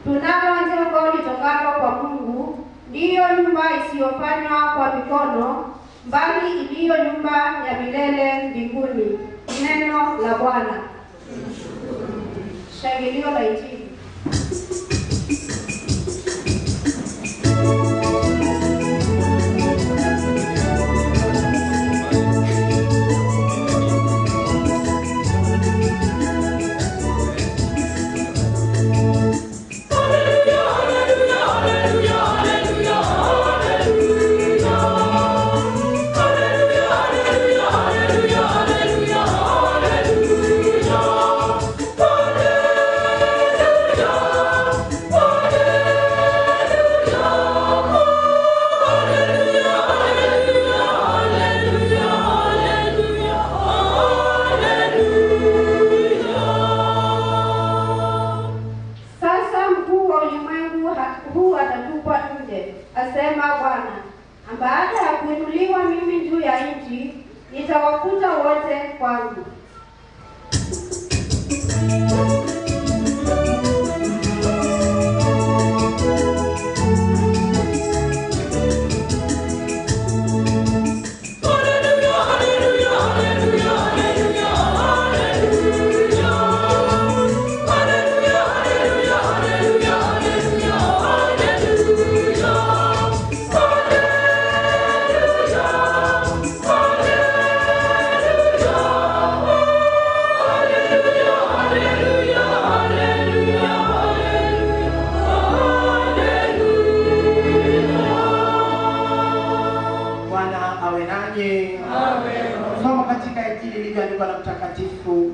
S22: Tunalo jengo litokalo kwa Mungu, ndiyo nyumba isiyofanywa kwa mikono, bali iliyo nyumba ya milele mbinguni. Neno la Bwana. Shangilio la Injili. Nitawakuta wote kwangu.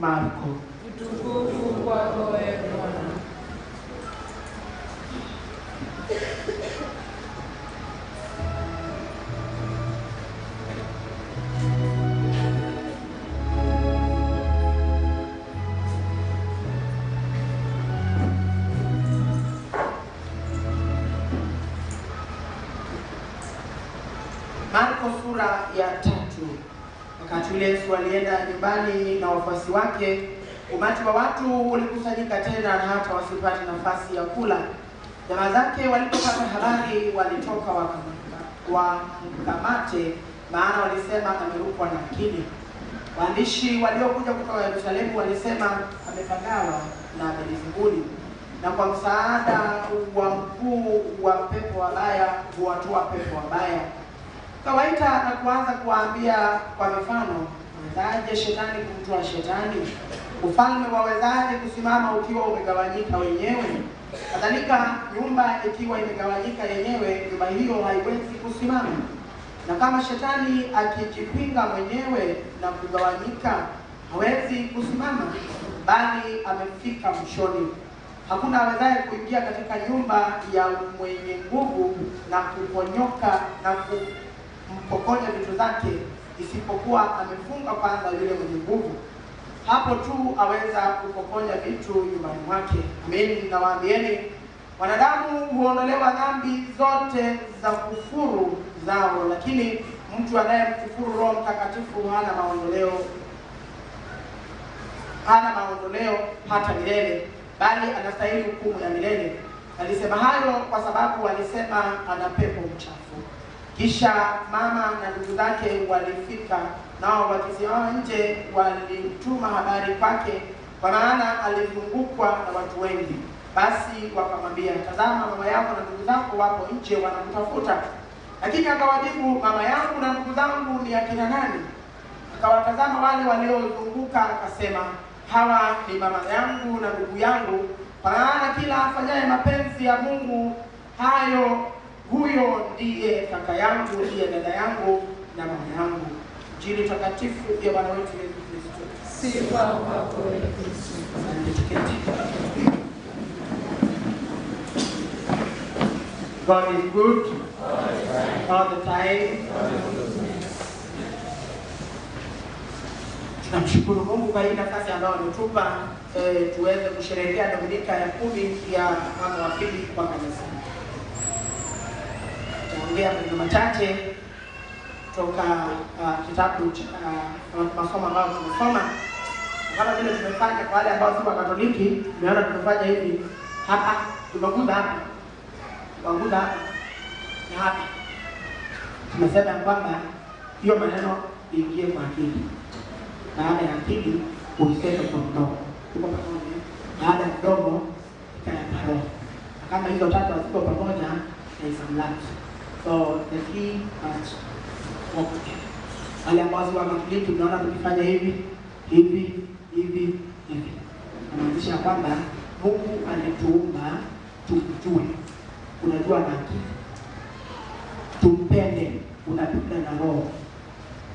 S11: Marko.
S20: Utukufu kwako ewe Bwana.
S11: Marko sura ya 3. Wakati Yesu alienda nyumbani na wafuasi wake, umati wa watu ulikusanyika tena na hata wasipate nafasi ya kula. Jamaa zake walipopata habari walitoka wakamkamate, maana walisema amerukwa na akili. Waandishi waliokuja kutoka Yerusalemu walisema amepagawa na Beelzebuli, na kwa msaada wa mkuu wa pepo wabaya huwatoa pepo wabaya. Kawaita na kuanza kuwaambia kwa mifano, wawezaje shetani kumtoa shetani? Ufalme wawezaje kusimama ukiwa umegawanyika wenyewe? Kadhalika nyumba ikiwa imegawanyika yenyewe, nyumba hiyo haiwezi kusimama. Na kama shetani akijipinga mwenyewe na kugawanyika, hawezi kusimama, bali amefika mwishoni. Hakuna awezaye kuingia katika nyumba ya mwenye nguvu na kuponyoka na kumpokonya vitu zake, isipokuwa amefunga kwanza yule mwenye nguvu. Hapo tu aweza kupokonya vitu nyumbani mwake. Amin, nawaambieni, wanadamu huondolewa dhambi zote za kufuru zao, lakini mtu anayemkufuru Roho Mtakatifu hana maondoleo hata milele, bali anastahili hukumu ya milele. Alisema hayo kwa sababu walisema ana pepo mchafu. Kisha mama na ndugu zake walifika, nao wakisimama nje walituma habari kwake, kwa maana alizungukwa na watu wengi. Basi wakamwambia, tazama, mama yako na ndugu zako wapo nje wanakutafuta. Lakini akawajibu, mama yangu na ndugu zangu ni akina nani? Akawatazama wale waliozunguka akasema, hawa ni mama yangu na ndugu yangu, kwa maana kila afanyaye mapenzi ya Mungu, hayo huyo ndiye kaka yangu, ndiye dada yangu na mama yangu. Injili takatifu ya Bwana wetu Yesu Kristo.
S20: Sifa kwako Kristo.
S11: God is good all the time. Tunamshukuru Mungu kwa hii nafasi ambayo ametupa tuweze kusherehekea Dominika ya 10 ya mwaka wa pili kwa kanisa. Tutaongea maneno machache kutoka kitabu cha masomo ambayo tumesoma. Kama vile tumefanya kwa wale ambao si wa Katoliki, tumeona tumefanya hivi hapa. Tumeguza hapa, tukaguza hapa na hapa. Tumesema kwamba hiyo maneno iingie kwa akili. Baada ya akili uiseme kwa mdomo. Tuko pamoja? Baada ya mdomo ikae kwa roho. Na kama hizo tatu haziko pamoja, there is some lapse. So the three must work together. Wale ambao si wa Katoliki tunaona tukifanya hivi hivi hivi hivi, inamaanisha kwamba Mungu alituumba tumjue. Unajua na akili, tumpende, unapenda na roho,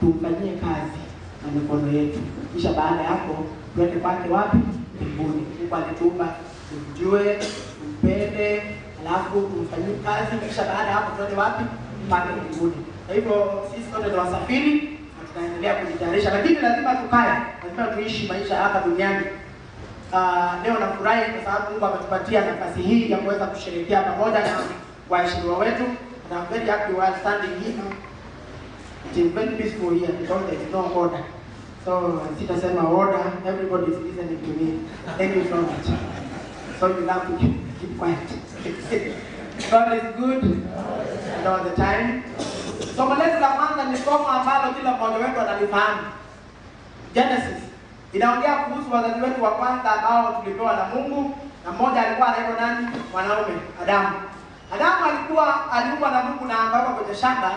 S11: tumfanyie kazi na mikono yetu, kisha baada ya hapo tuende kwake wapi? Mbinguni. Mungu alituumba tumjue, tumpende, alafu tumfanyie kazi, kisha baada ya hapo tuende wapi? Kwake mbinguni. Kwa hivyo sisi sote ni wasafiri na tunaendelea kujitayarisha, lakini lazima tukae, lazima tuishi maisha hapa duniani. Leo nafurahi kwa sababu Mungu ametupatia nafasi hii ya kuweza kusherehekea pamoja na waheshimiwa wetu. And I'm very happy we are standing here. It is very peaceful here because there is no order. So sitasema order, everybody is listening to me. Thank you so much. So you have to keep quiet. God is good and all the time. Somo letu la kwanza ni somo ambalo kila mmoja wetu analifahamu. Genesis inaongea kuhusu wazazi wetu wa kwanza ambao tulipewa na Mungu, na mmoja alikuwa anaitwa nani? Mwanaume, Adamu. Adamu alikuwa aliumbwa na Mungu na akawekwa kwenye shamba,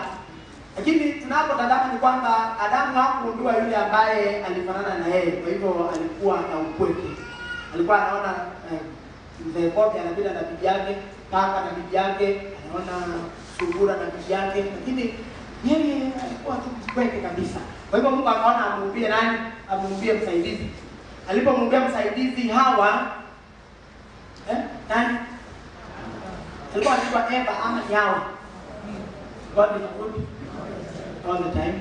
S11: lakini tunapotazama ni kwamba Adamu hakuumbiwa yule ambaye alifanana na yeye. Kwa hivyo alikuwa na upweke. Alikuwa anaona mzee Kobe anapita na bibi yake, paka na bibi yake, anaona sungura na bibi yake, lakini yeye alikuwa tu mpweke kabisa. Kwa hivyo Mungu akaona amuumbie nani? Amuumbie msaidizi. Alipomuumbia msaidizi Hawa, nani? Alikuwa anaitwa Eva ama ni Hawa? God is good all the time.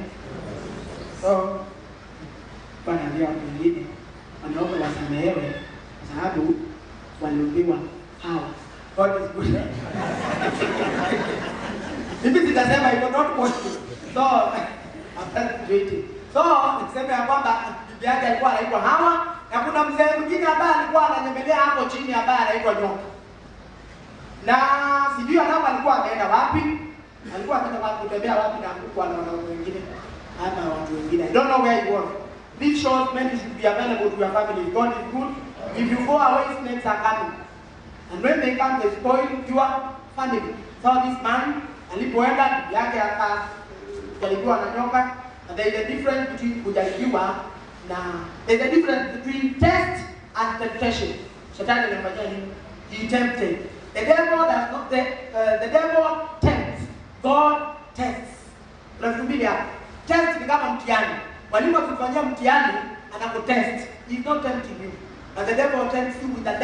S11: So Bwana ndiye watu wengine wanaume wasamehewe kwa sababu waliumbiwa Hawa. God is good. Mimi sitasema hivyo, not possible. So I'm just waiting. So niseme ya kwamba bibi yake alikuwa anaitwa Hawa, na kuna mzee mwingine ambaye alikuwa ananyemelea hapo chini ambaye anaitwa nyoka. Na sijui Adamu alikuwa ameenda wapi? Alikuwa ameenda wapi kutembea wapi na kuku na wanaume wengine ama watu wengine. I don't know where he was. These short men should be available to your family. God is good. If you go away, snakes are coming. And when they come, they spoil your family. So this man alipoenda bibi yake akajaribiwa na nyoka. And there is a difference between kujaribiwa na there is a difference between test and temptation. Shetani alimfanyia nini? He tempted. The devil does not, the devil tempts. God tests. Kuna vitu mbili hapa. Test ni kama mtihani. Mwalimu akikufanyia mtihani anakutest. He is not tempting you. But the devil tempts you with a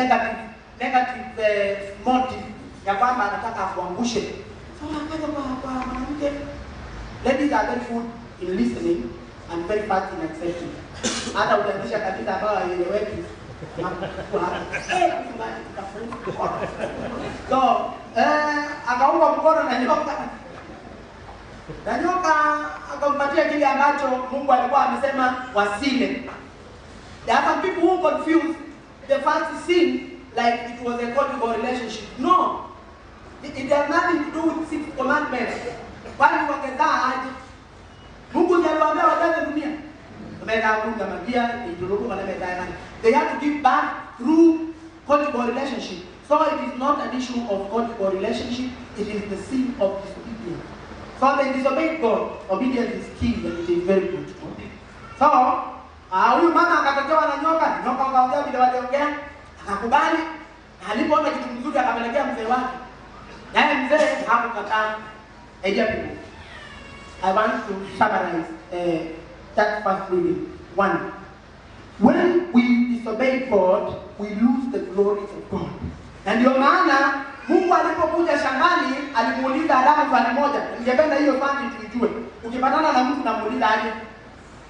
S11: negative motive ya kwamba anataka akuangushe. So akaja kwa mwanamke. Ladies are very good in listening and very fast in accepting. Hata utaanzisha kabisa ambayo haieleweki. So, akaunga mkono na nyoka. Na nyoka akampatia kile ambacho Mungu alikuwa amesema wasile. There are some people who confuse the first sin like it was a conjugal relationship. No. It has nothing to do with six commandments. Kwani wangezaa aje? Mungu ndiye aliwaambia wajaze dunia. They have to give birth through conjugal relationship. So it is not an issue of conjugal relationship, it is the sin of disobedience. So they disobeyed God. Obedience is key and it is very good. So, huyu mama akatokewa na nyoka, nyoka akaongea vile waliongea, akakubali, na alipoona kitu mzuri akapelekea mzee wake. Naye mzee hakukataa. Idea people. I want to summarize that first reading. One, when we disobey God, we lose the glory of God. Na ndio maana Mungu alipokuja shambani alimuuliza Adamu swali moja. Ningependa hiyo swali tuijue. Ukipatana na mtu namuuliza aje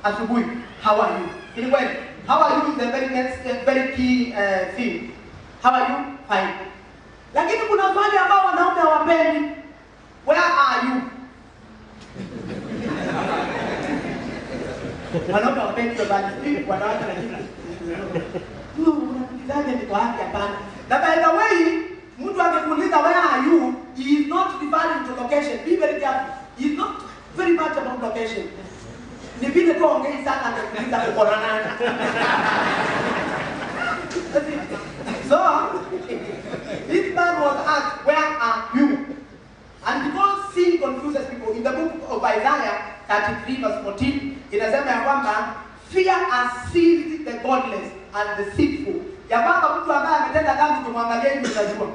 S11: asubuhi, how are you? Ni kweli? How are you is the very next very key thing. How are you? Fine. Lakini kuna swali ambao wanaume hawapendi. Where are you? Wanaume hawapendi hiyo swali. Wanawake lakini. Unamuulizaje niko wapi? Hapana. Na by the way, Mtu akikuuliza where are you, he is not referring to location. Be very careful. He is not very much about location. Ni vile tu ongei sana akikuuliza uko na nani. So, this man was asked, where are you? And because sin confuses people, in the book of Isaiah 33 verse 14, inasema ya kwamba fear has seized the godless and the sinful. Ya kwamba mtu ambaye ametenda dhambi ukimwangalia hivi utajua.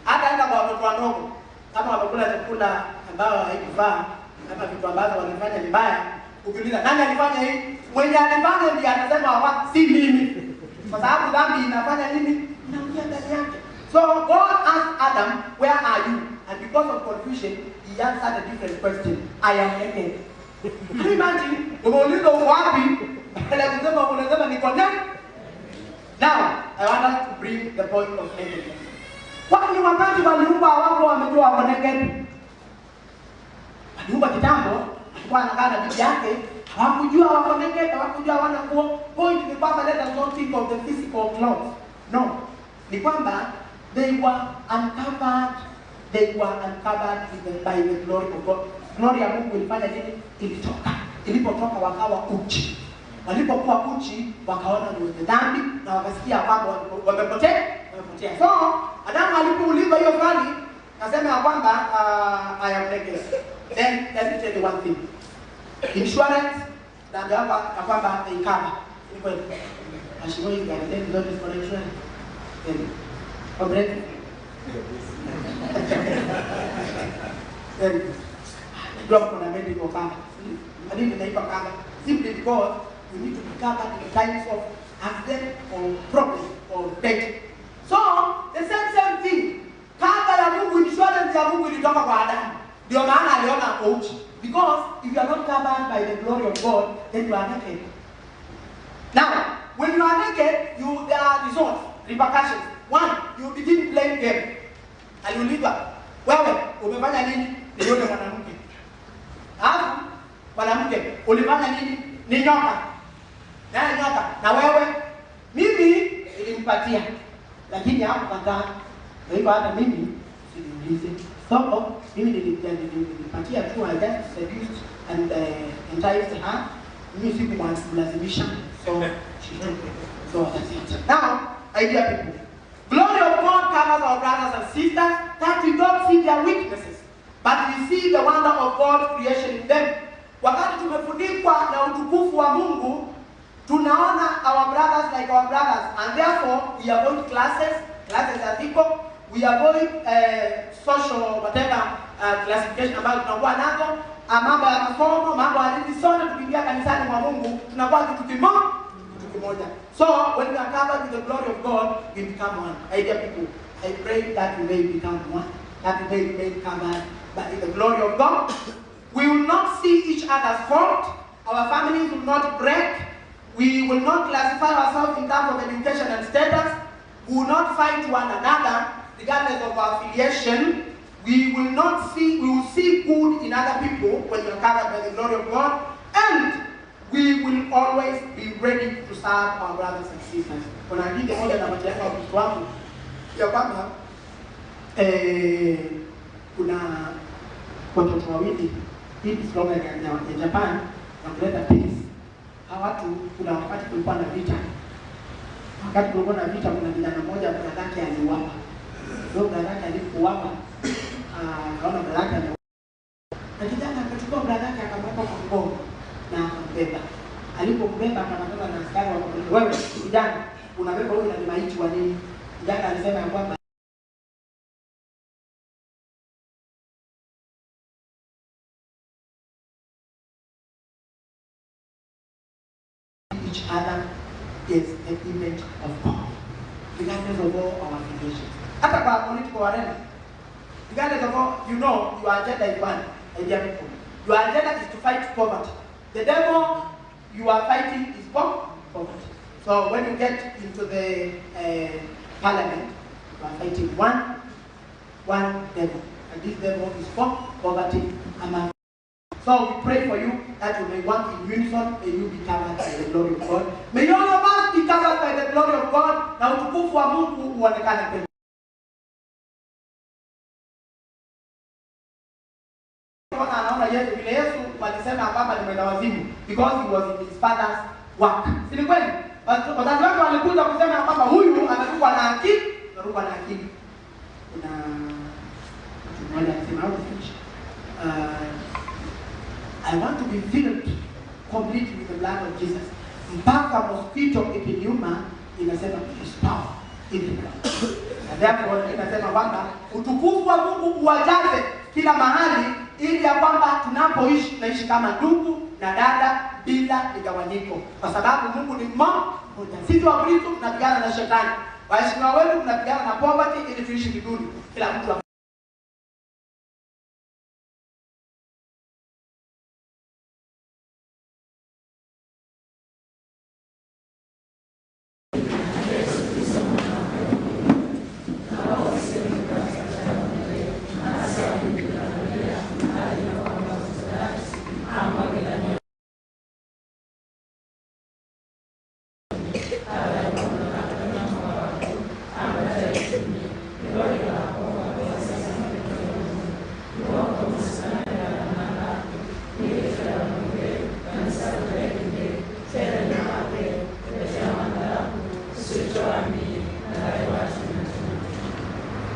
S11: Hata enda kwa watoto wadogo, kama wamekula chakula ambayo haikufaa, kama vitu ambazo walifanya vibaya, ukiuliza nani alifanya hii? Mwenye alifanya ndiye anasema si mimi. Kwa sababu dhambi inafanya nini? Inaingia ndani yake. So God asked Adam, where are you? And because of confusion, he answered a different question. I am naked. Can you imagine? Umeulizwa uko wapi? Badala ya kusema unasema niko naked. Now, I want us to bring the point of nakedness. Kwani wakati waliumbwa hawakuwa wamejua wako naked? Waliumbwa kitambo, alikuwa anakaa na bibi yake, hawakujua wako naked, hawakujua hawana nguo. Point ni kwamba let us not think of the physical clothes. No. Ni kwamba they were uncovered. They were uncovered by the glory of God. Glory ya Mungu ilifanya nini? Ilitoka. Ilipotoka wakawa uchi. Walipokuwa uchi, wakaona ni wenye dhambi na wakasikia kwamba wamepotea, wamepotea. So, Adamu alipoulizwa hiyo swali, akasema ya kwamba I am naked. Then let me tell you one thing. Insurance na ndio hapa ya kwamba they cover. Ni kweli. Mheshimiwa, you can take the for insurance. Then, comprehensive. Very good. Najua kuna medical cover. Kwa nini naipa cover? Simply because you need to be covered in times of accident or problem or death. So, the same thing. Cover ya Mungu, insurance ya Mungu ilitoka kwa Adamu. Ndio maana aliona ako uchi. Because if you are not covered by the glory of God, then you are naked. Now, when you are naked, there are results, repercussions. One, you begin playing game. Aliulizwa, wewe umefanya nini? Ni yule mwanamke. Alafu mwanamke, ulifanya nini? Ni nyoka. Naye nyoka. Na wewe? Mimi nilimpatia. Lakini hakukataa. Kwa hivyo hata mimi usiniulize. So, mimi nilimpatia tu, I just seduced and enticed her. Mimi sikumlazimisha. So, she took it. So that's it. Now, idea people. Glory of God covers our brothers and sisters that we don't see their weaknesses, but we see the wonder of God's creation in them. Wakati tumefunikwa na utukufu wa Mungu, tunaona our brothers like our brothers, and therefore we avoid classes haziko, we avoid social whatever classification ambayo tunakuwa nazo, mambo ya masomo, mambo ya dini. Sote tukiingia kanisani mwa Mungu tunakuwa kitu kimoja. So when we are covered with the glory of God, we become one. Idea people, I pray that we may become one, that we may remain covered by the glory of God. We will not see each other's fault. Our families will not break. We will not classify ourselves in terms of education and status. We will not fight one another, regardless of our affiliation. We will not see, we will see good in other people when we are covered by the glory of God. And we will always be ready to serve our brothers and sisters. Kuna hadithi moja na matiaka wa Kristo wangu ya kwamba kuna watoto wawili, hii ni slogan ya Japan na kuleta peace. Hawa watu, kuna wakati kulikuwa na vita. Wakati kulikuwa na vita, kuna kijana mmoja brother yake aliuawa. Ndio brother yake alipouawa, akaona brother yake ameuawa. Na kijana akachukua brother yake akamweka kwa mgongo na akambeba. Alipombeba akakutana na askari wakamuuliza, wewe kijana unabeba huyu na ni maiti wa nini? Kijana alisema ya kwamba each other is the image of God, regardless of all our affiliations. Hata kwa political arena, regardless of all, you know, your agenda is one, idea people. Your agenda is to fight poverty. The devil you are fighting is poverty. So when you get into the parliament, you are fighting one devil. And this devil is for poverty among. So we pray for you that you may work in unison, may you be covered by the glory of God. May all of us be covered by the glory of God. Na utukufu wa Mungu uonekane. mwenda wazimu because he was in his father's work. Si ni kweli? Wazazi wake walikuja kusema kwamba huyu amerukwa na akili, amerukwa na akili. Kuna mtu mmoja anasema how to finish. I want to be filled completely with the blood of Jesus. Mpaka mosquito ikiniuma inasema there is power in the blood. And therefore inasema kwamba utukufu wa Mungu uwajaze kila mahali, ili ya kwamba tunapoishi tunaishi kama ndugu na dada bila migawanyiko, kwa sababu Mungu ni mmoja. Sisi wa Kristo tunapigana na shetani, waheshimiwa wetu tunapigana na poverty ili tuishi vizuri, kila mtu.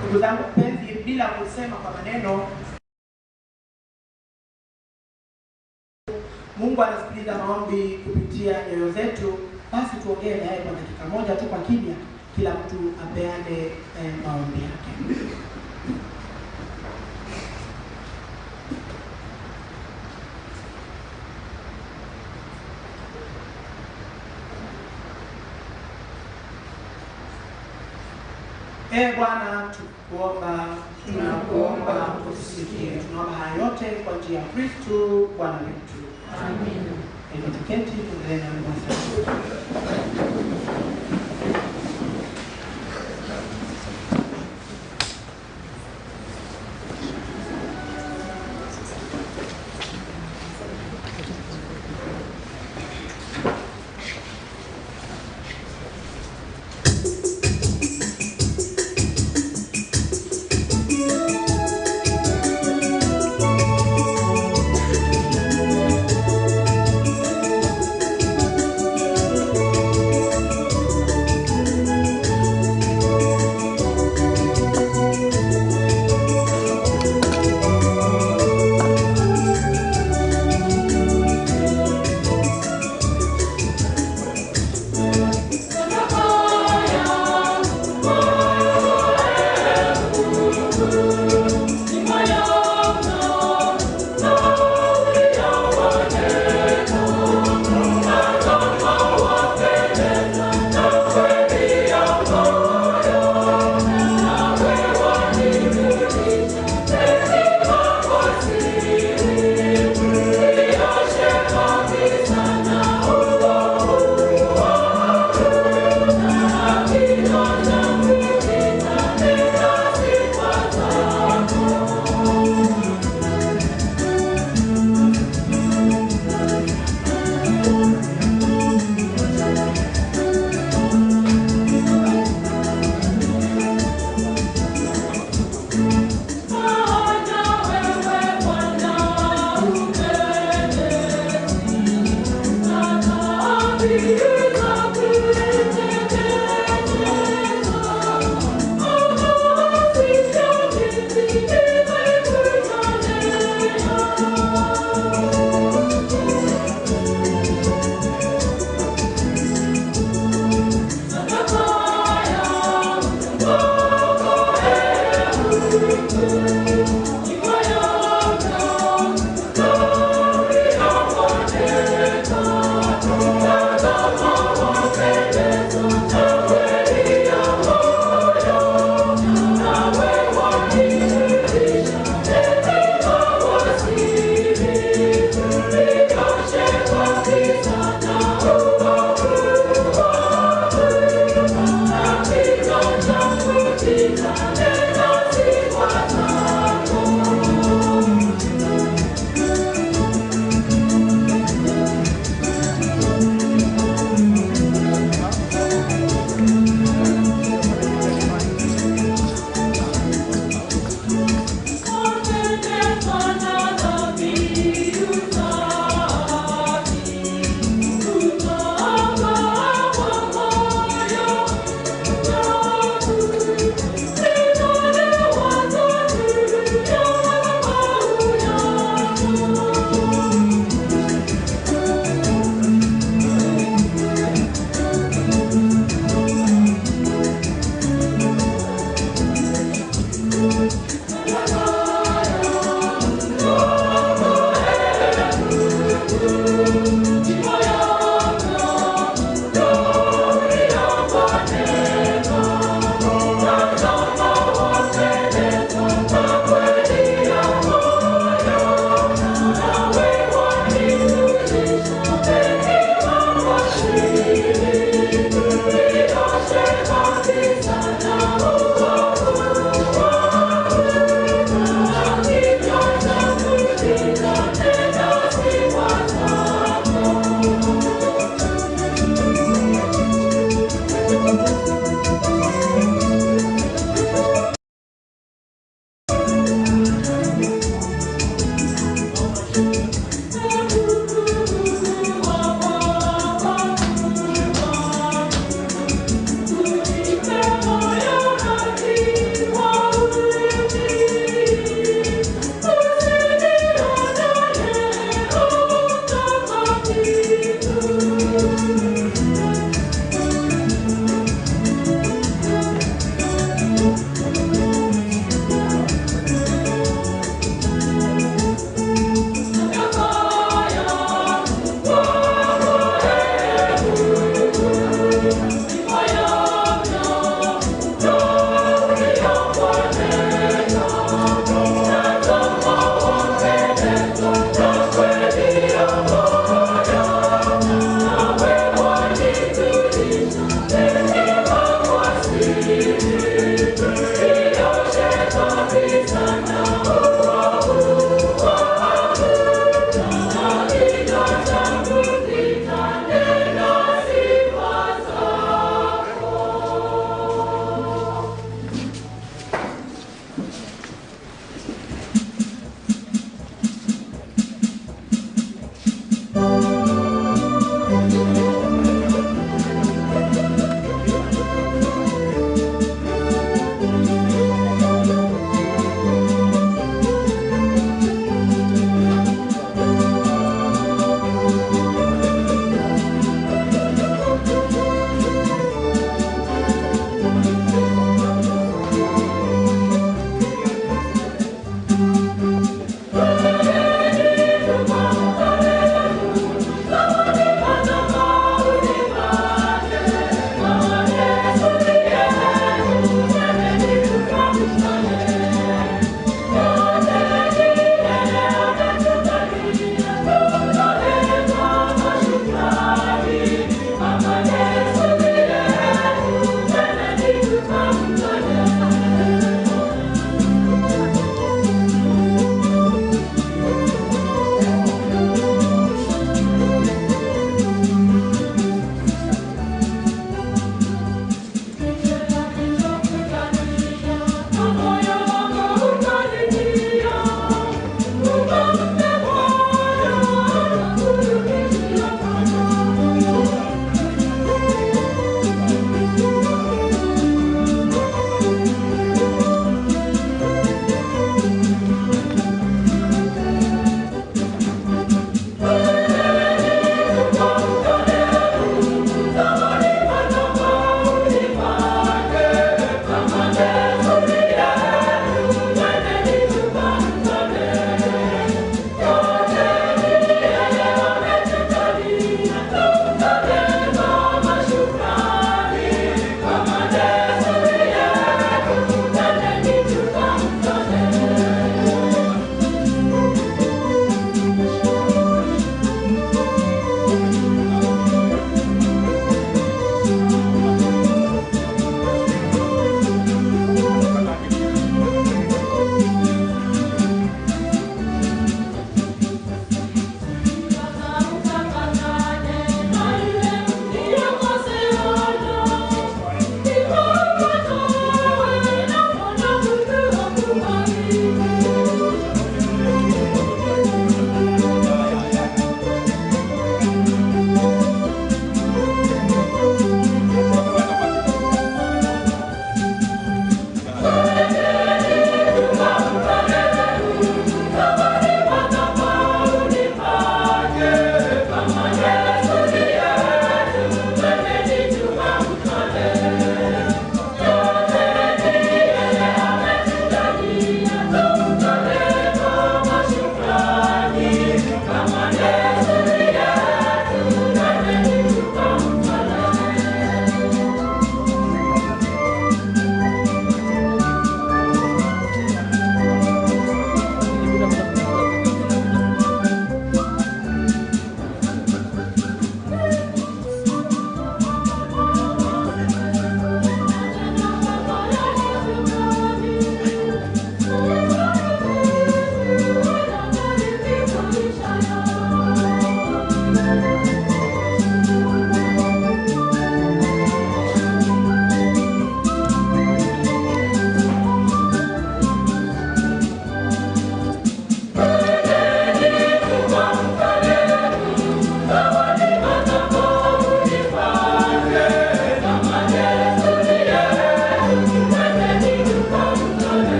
S11: Ndugu zangu penzi, bila kusema kwa maneno, Mungu anasikiliza maombi kupitia nyoyo zetu. Basi tuongee na yeye kwa dakika moja tu kwa kimya, kila mtu apeane maombi yake. Ee Bwana, tukuomba, tunakuomba utusikie. Tunaomba haya yote kwa njia ya Kristo Bwana wetu. Amina. Hebu tuketi tuendelee na wimbo.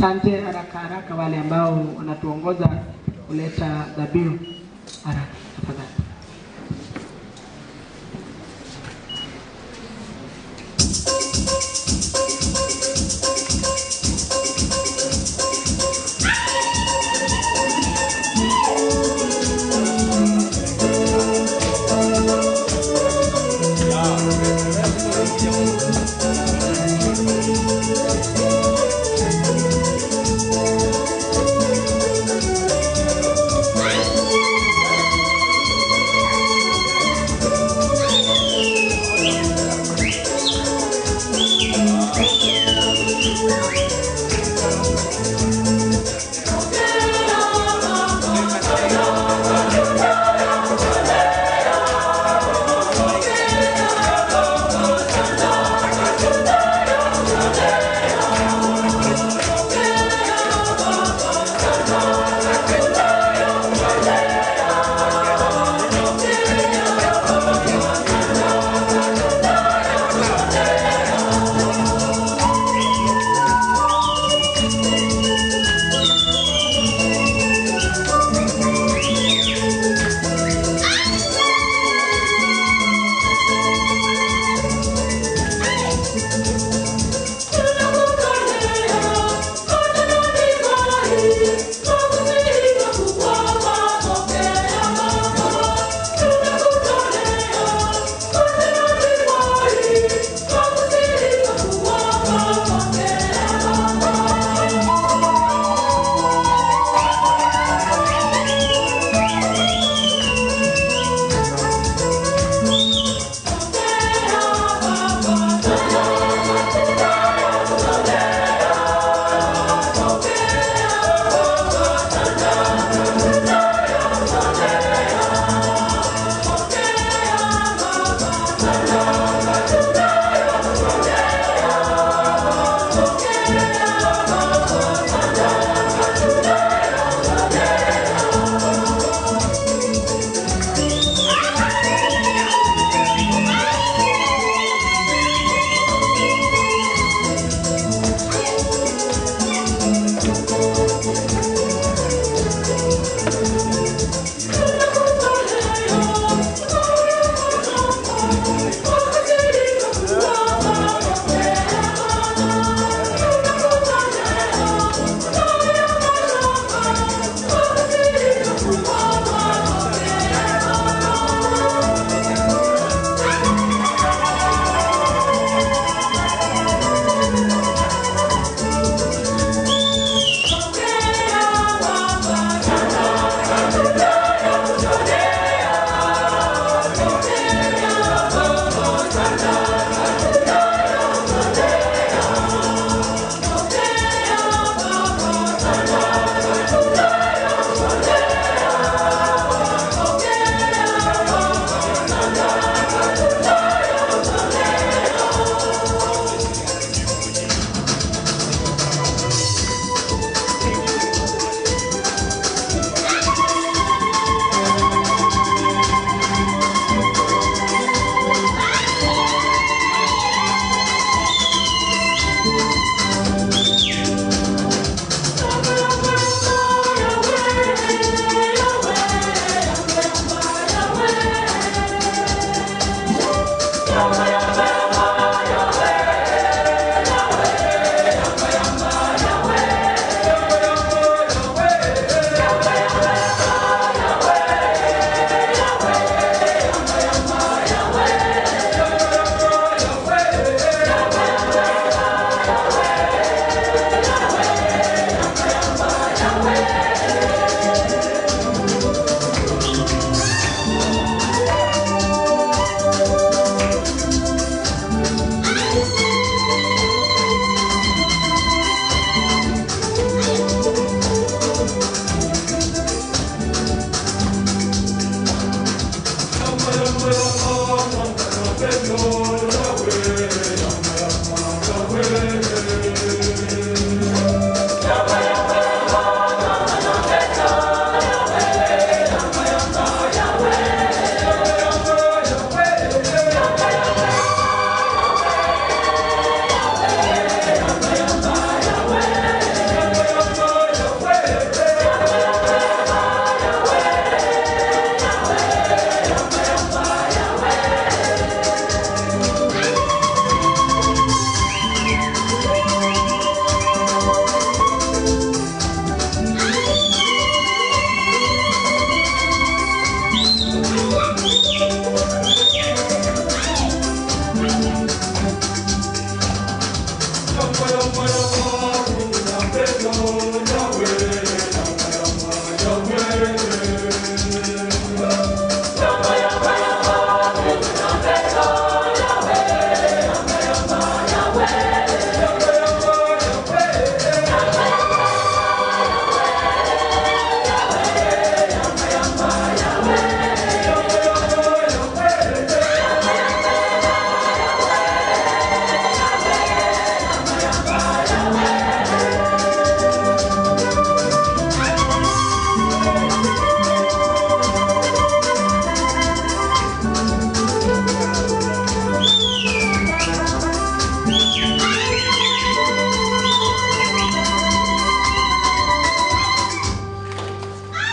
S11: Asante. Haraka haraka, wale ambao wanatuongoza kuleta dhabihu, haraka tafadhali.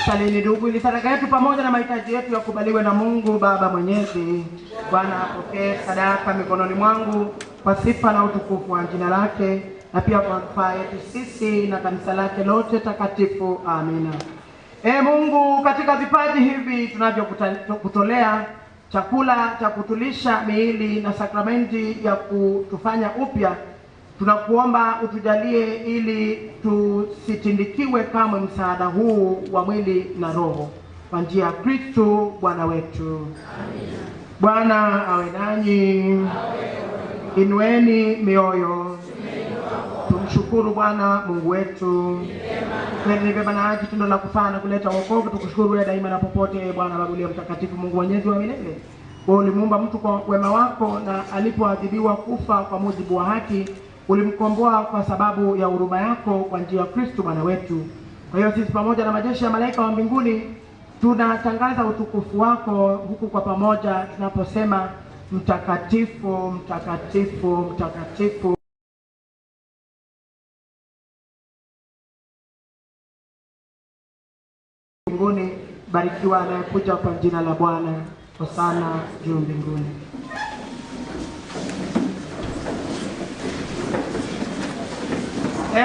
S11: Salini ndugu, ili sadaka yetu pamoja na mahitaji yetu yakubaliwe na Mungu Baba Mwenyezi. Bwana apokee sadaka mikononi mwangu kwa sifa na utukufu wa jina lake, na pia kwa manufaa yetu sisi na kanisa lake lote takatifu. Amina. E Mungu, katika vipaji hivi tunavyokutolea, chakula cha kutulisha miili na sakramenti ya kutufanya upya, tunakuomba utujalie ili tusitindikiwe kamwe msaada huu wa mwili na roho, kwa njia ya Kristo Bwana wetu. Amina. Bwana awe nanyi. Inueni mioyo. Tumshukuru Bwana Mungu wetu. Kweli ni vyema na haki, tendo la kufaa na kuleta wokovu, tukushukuru wewe daima na popote, Bwana Baba uliye mtakatifu, Mungu mwenyezi wa milele. Wewe ulimuumba mtu kwa wema wako, na alipoadhibiwa kufa kwa mujibu wa haki, ulimkomboa kwa sababu ya huruma yako kwa njia ya Kristo Bwana wetu. Kwa hiyo sisi pamoja na majeshi ya malaika wa mbinguni tunatangaza utukufu wako, huku kwa pamoja tunaposema: mtakatifu, mtakatifu, mtakatifu mbinguni. Barikiwa anayekuja kwa jina la Bwana. Hosana juu mbinguni.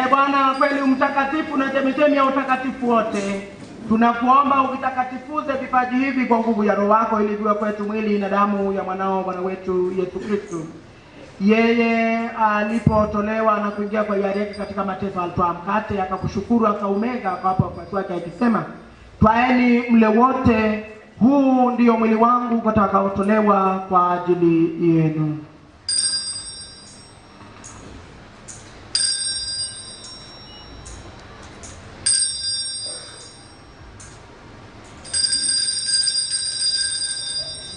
S11: Bwana kweli mtakatifu na chemichemi ya utakatifu wote, tunakuomba uvitakatifuze vipaji hivi kwa nguvu ya Roho wako, ili viwe kwetu mwili na damu ya mwanao Bwana wetu Yesu Kristo. Yeye alipotolewa na kuingia kwa hiari yake katika mateso, alitwaa mkate, akakushukuru, akaumega, akawapa wafuasi wake akisema: twaeni mle wote, huu ndio mwili wangu utakaotolewa kwa ajili yenu.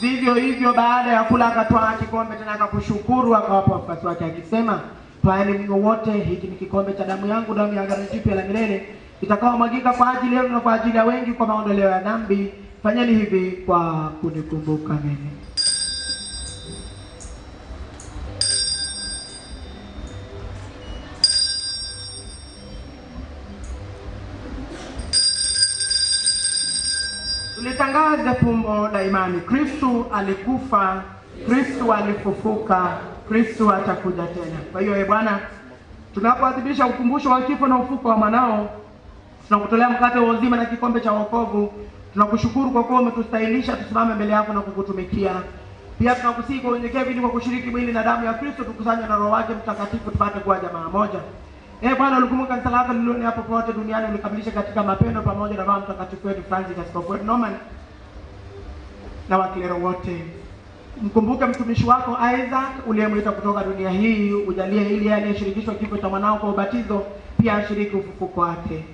S11: Vivyo hivyo baada ya kula akatwaa kikombe tena, akakushukuru, akawapa wafuasi wake akisema: twaeni mnywe wote, hiki ni kikombe cha damu yangu, damu ya agano jipya la milele, itakaomwagika kwa ajili yenu na kwa ajili ya wengi kwa maondoleo ya dhambi. Fanyeni hivi kwa kunikumbuka mimi. Tulitangaza fumbo la imani. Kristu alikufa, Kristu alifufuka, Kristu atakuja tena. Kwa hiyo Bwana, tunapoadhimisha ukumbusho wa kifo na ufufuko wa mwanao, tunakutolea mkate wa uzima na kikombe cha wokovu. Tunakushukuru kwa kuwa umetustahilisha tusimame mbele yako na kukutumikia. Pia tunakusihi kwa unyenyekevu ili kwa kushiriki mwili na damu ya Kristo tukusanywe na Roho wake Mtakatifu tupate kuwa jamaa moja. Bwana, ulikumbuka kanisa lako lililoenea popote duniani, ulikamilisha katika mapendo pamoja na Baba Mtakatifu wetu Francis, Askofu wetu Norman na waklero wote. Mkumbuke mtumishi wako Isaac uliyemleta kutoka dunia hii, ujalie ili yeye aliyeshirikishwa kifo cha mwanao kwa ubatizo pia ashiriki ufufuko wake.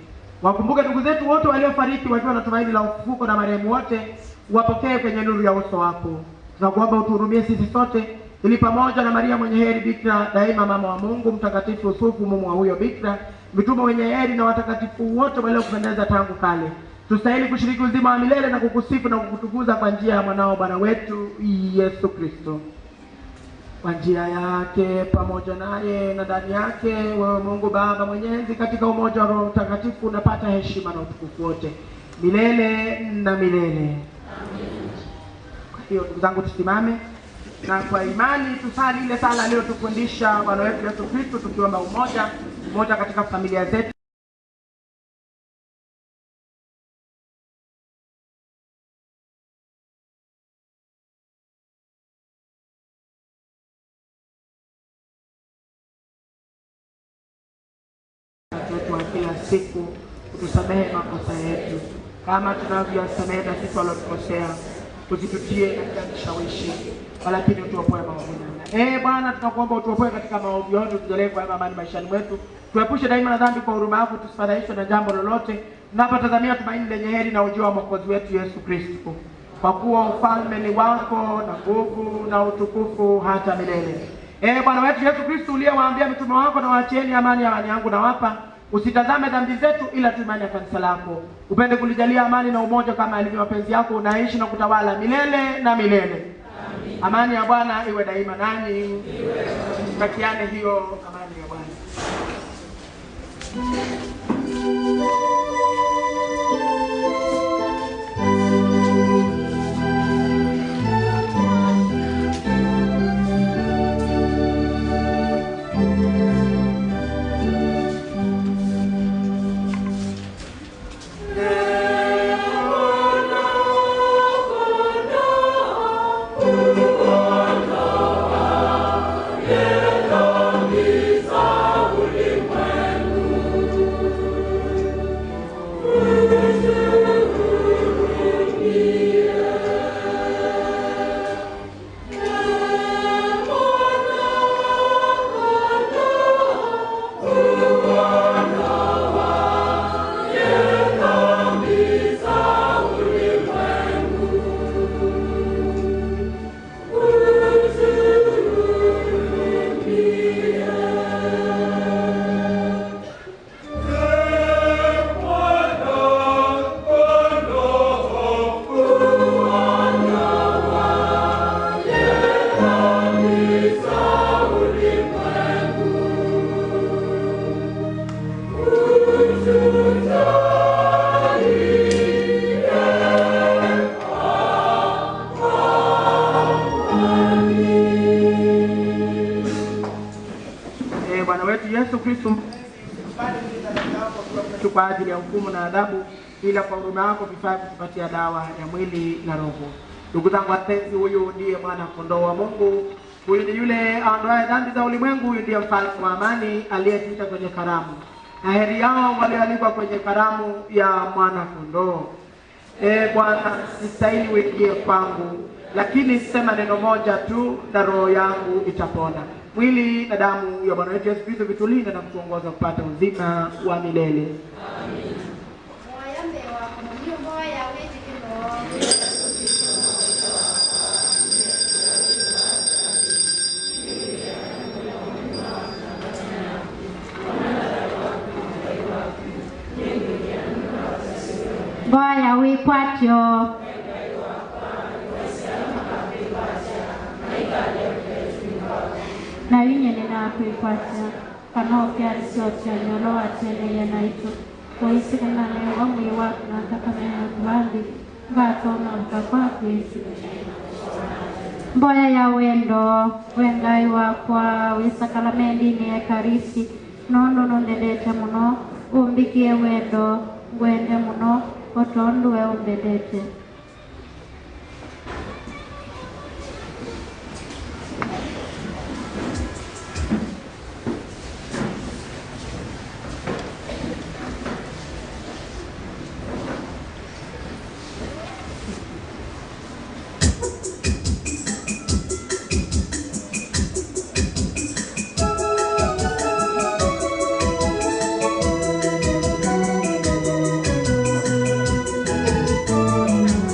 S11: Wakumbuke ndugu zetu wote waliofariki wakiwa na tumaini la ufufuko, na marehemu wote wapokee kwenye nuru ya uso wako. Tunakuomba utuhurumie sisi sote, ili pamoja na Maria mwenye heri Bikira daima mama wa Mungu, Mtakatifu Yusufu mume wa huyo Bikira, mitume wenye heri na watakatifu wote waliokupendeza tangu kale, tustahili kushiriki uzima wa milele na kukusifu na kukutukuza kwa njia ya mwanao Bwana wetu Yesu Kristo. Kwa njia yake, pamoja naye na ndani yake, wewe Mungu Baba Mwenyezi, katika umoja wa Roho Mtakatifu unapata heshima na utukufu wote milele na milele. Amen. Kwa hiyo ndugu zangu, tusimame na kwa imani tusali ile sala aliyotufundisha Bwana wetu Yesu Kristo, tukiomba umoja katika familia zetu. Wetu wa kila siku, utusamehe makosa yetu kama tunavyosamehe na sisi waliotukosea, usitutie katika kishawishi, walakini utuopoe maovuni. Bwana, tunakuomba utuopoe katika maovu yote, utujalie kwa amani maishani mwetu, tuepushe daima na dhambi kwa huruma yako, tusifadhaishwe na jambo lolote, tunapotazamia tumaini lenye heri na ujio wa Mwokozi wetu Yesu Kristo. Kwa kuwa ufalme ni wako na nguvu na utukufu hata milele. Bwana wetu Yesu Kristo, uliyewaambia mitume wako, na waachieni amani, amani yangu nawapa, Usitazame dhambi zetu, ila tu imani ya kanisa lako. Upende kulijalia amani na umoja kama ilivyo mapenzi yako, unaishi na kutawala milele na milele. Amen. Amani ya Bwana iwe daima nanyi. Takiane hiyo amani ya Bwana. Kwa ajili ya hukumu na adhabu, ila kwa huruma yako vifaa kutupatia dawa ya mwili na roho. Ndugu zangu wapenzi, huyu ndiye mwana kondoo wa Mungu, huyu ni yule aondoaye dhambi za ulimwengu, huyu ndiye mfalme wa amani aliyetuita kwenye karamu. Na heri yao walioalikwa kwenye karamu ya mwana kondoo. Bwana, sistahili uingie kwangu, lakini sema neno moja tu na roho yangu itapona. Mwili na damu ya Bwana wetu Yesu Kristo vitulinde na kutuongoza kupata uzima wa milele. Amen.
S13: Mboya wikwatyo. Na winyene nakwikwatya kana okyalisyocha nyolo wateleye naito koisikana wamwi waku nakakamea kubambi ngatoma kwakwisi. Mboya ya wendo wengai wakwa wisakalamendini ekarisi nondo nondendete muno umbikie wendo ngwende muno otonduwe umbendete.
S14: Thank you.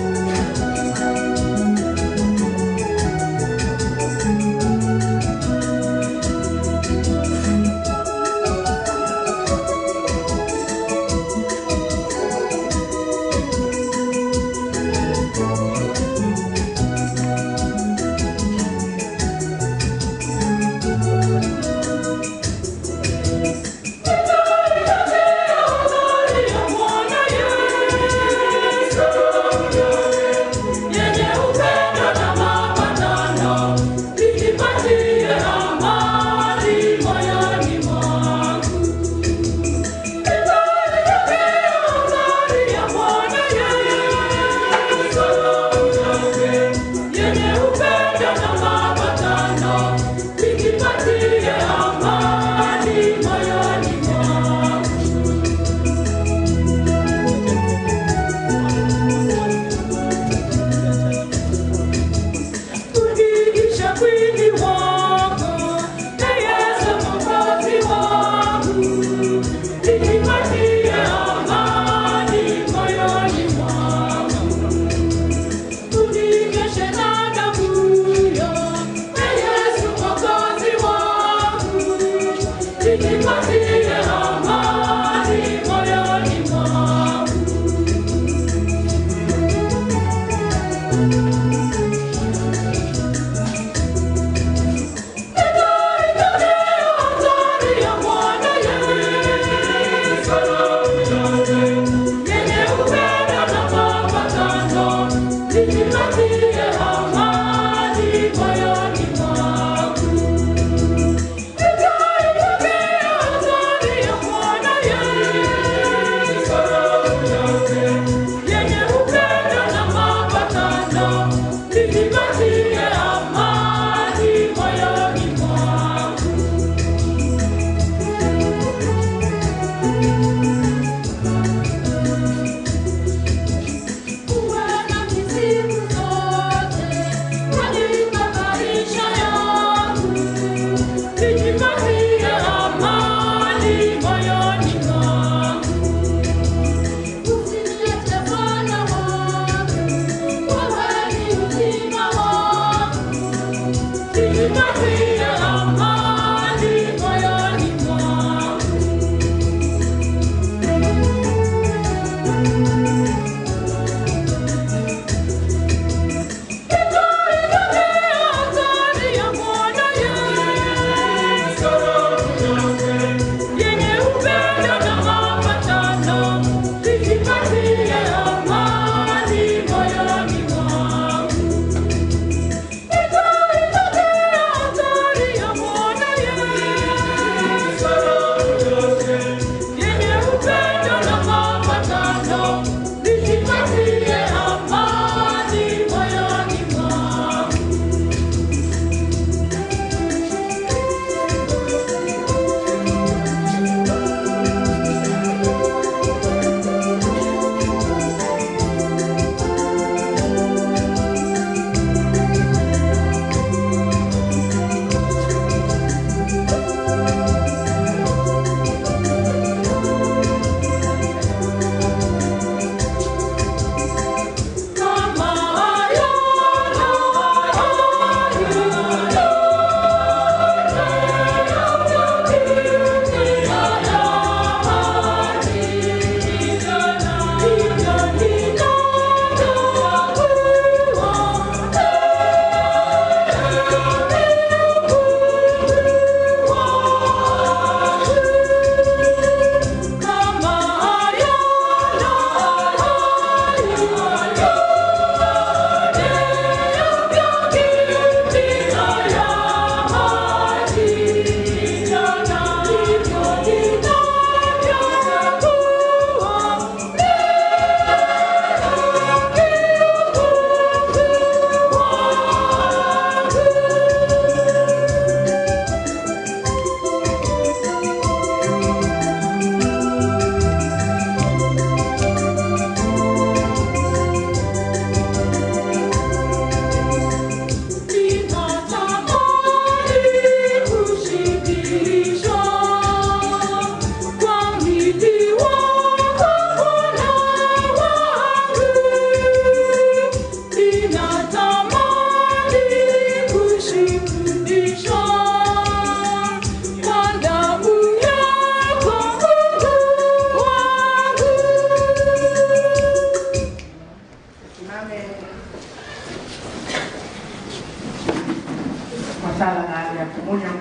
S11: Kwa sala na ya komunyo.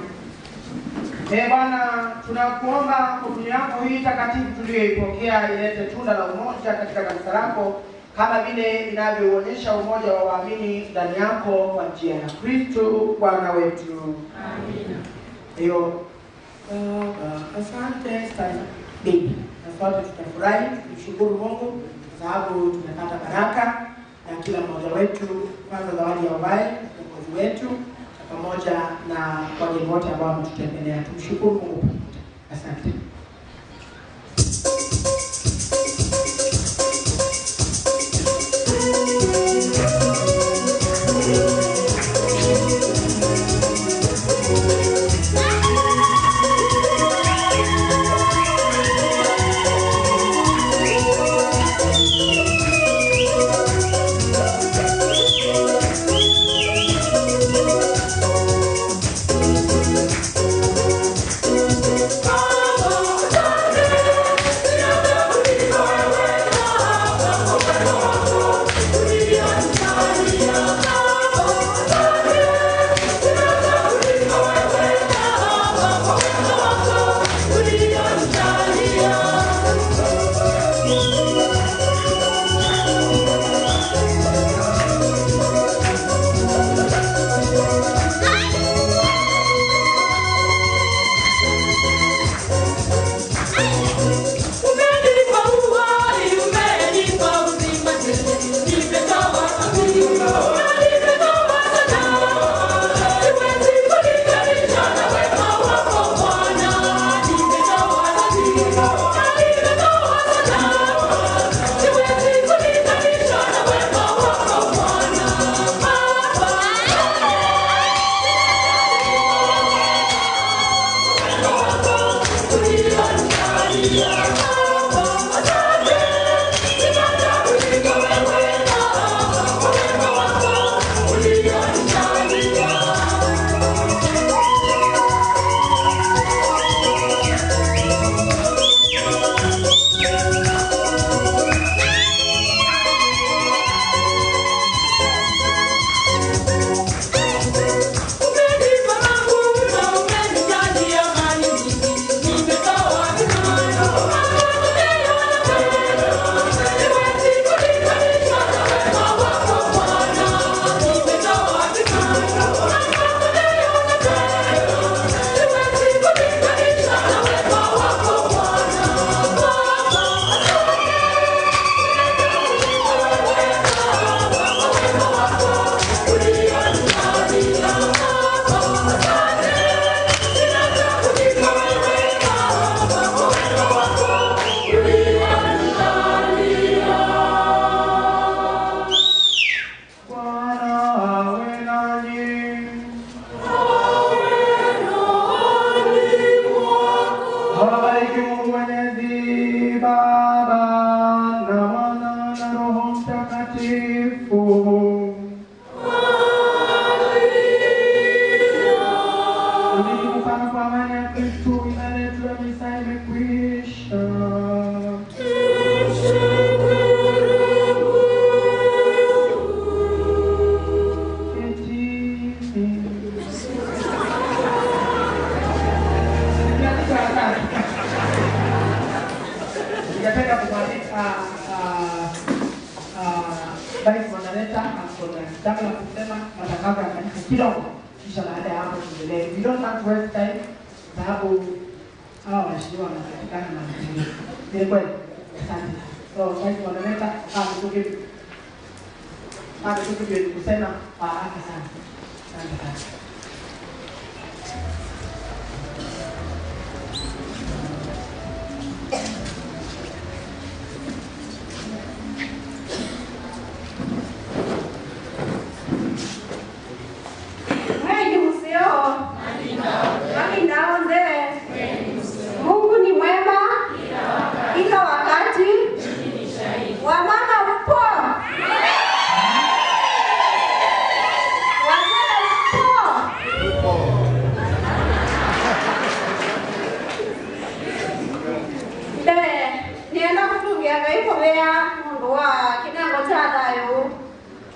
S11: Bwana, tunakuomba komunyo yako hii takatifu tuliyoipokea ilete tunda la umoja katika kanisa lako kama vile inavyoonyesha umoja wa waamini ndani yako kwa njia ya Kristo Bwana wetu. Amina. Hiyo asante sana bibi. Na sote tutafurahi tukimshukuru Mungu kwa sababu tumepata baraka na kila mmoja wetu, kwanza zawadi ya ubai viongozi wetu pamoja na wageni wote ambao wametutembelea. Tumshukuru Mungu pamoja. Asante.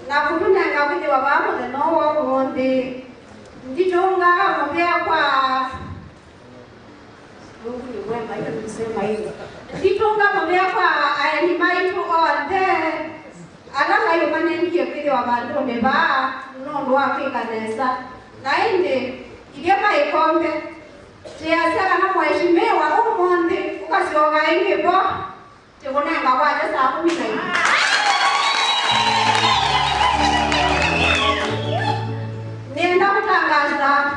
S22: Na kununanga withiwa wa muthenya wa umuthi. Ndicho Nitunga mubea kwa Mungu ni mwema, hiyo nilisema hivyo. Nitunga mubea kwa aeni maitu onthe ala nayo manengie kwithiwa vanduni vaa nundu wa kwika nesa na indi ithie maikombe tiasya kana mheshimiwa umuthi ukacioga ingi bo tikunenga kwacha saa 12. Nienda kutangaza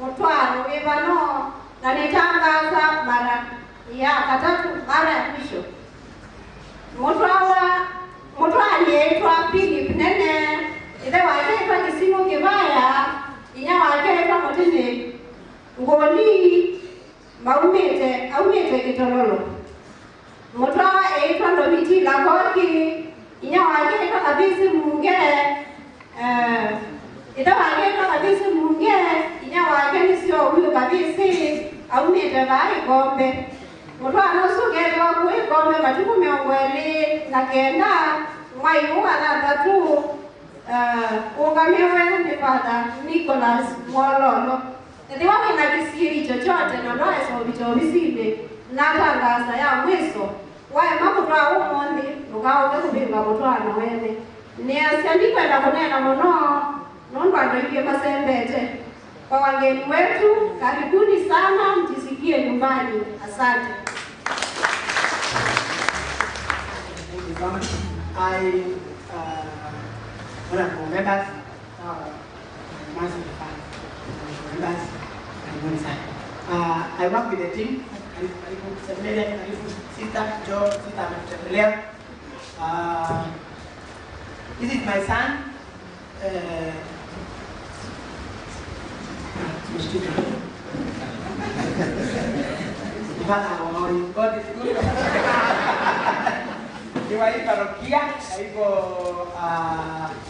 S22: mutwaro wi vano na nitangaza mara ya katatu, mara ya mwisho. Mutwani etwa Philip Nene, ithe wake etwa Kisimu Kivaya, inya wake etwa Mutini Ngoni maumite aumite Kitololo. Mutwawa etwa Ndomiti Lakoki, inya wake etwa Kabisi Munge, ithe wake etwa Kabisi Munge, inya wake nisio huyu Kabisi aumite vaa Ikombe. Mutwana usu kethiwa ku Ikombe matuku 29 mwai wa 6 ungamiwe ni Father Nicholas Mwololo. Ethiwa wina kisiri chochote na ndwaesovicha ovisini natangaza ya mwiso waema kutwaa umuthi ndukauke kuvinga mutwano wene. Niasya ndikwenda kunena muno nundu andu aingi masembete. Kwa wageni wetu, karibuni sana, mjisikie nyumbani. Asante.
S11: Thank you so much. I, honorable members, members, karibuni sana. I work with the team. Karibu seminary, karibu sister, Joe, sister ametutembelea. This is my son. God is good. Niwa hii parokia, na hivyo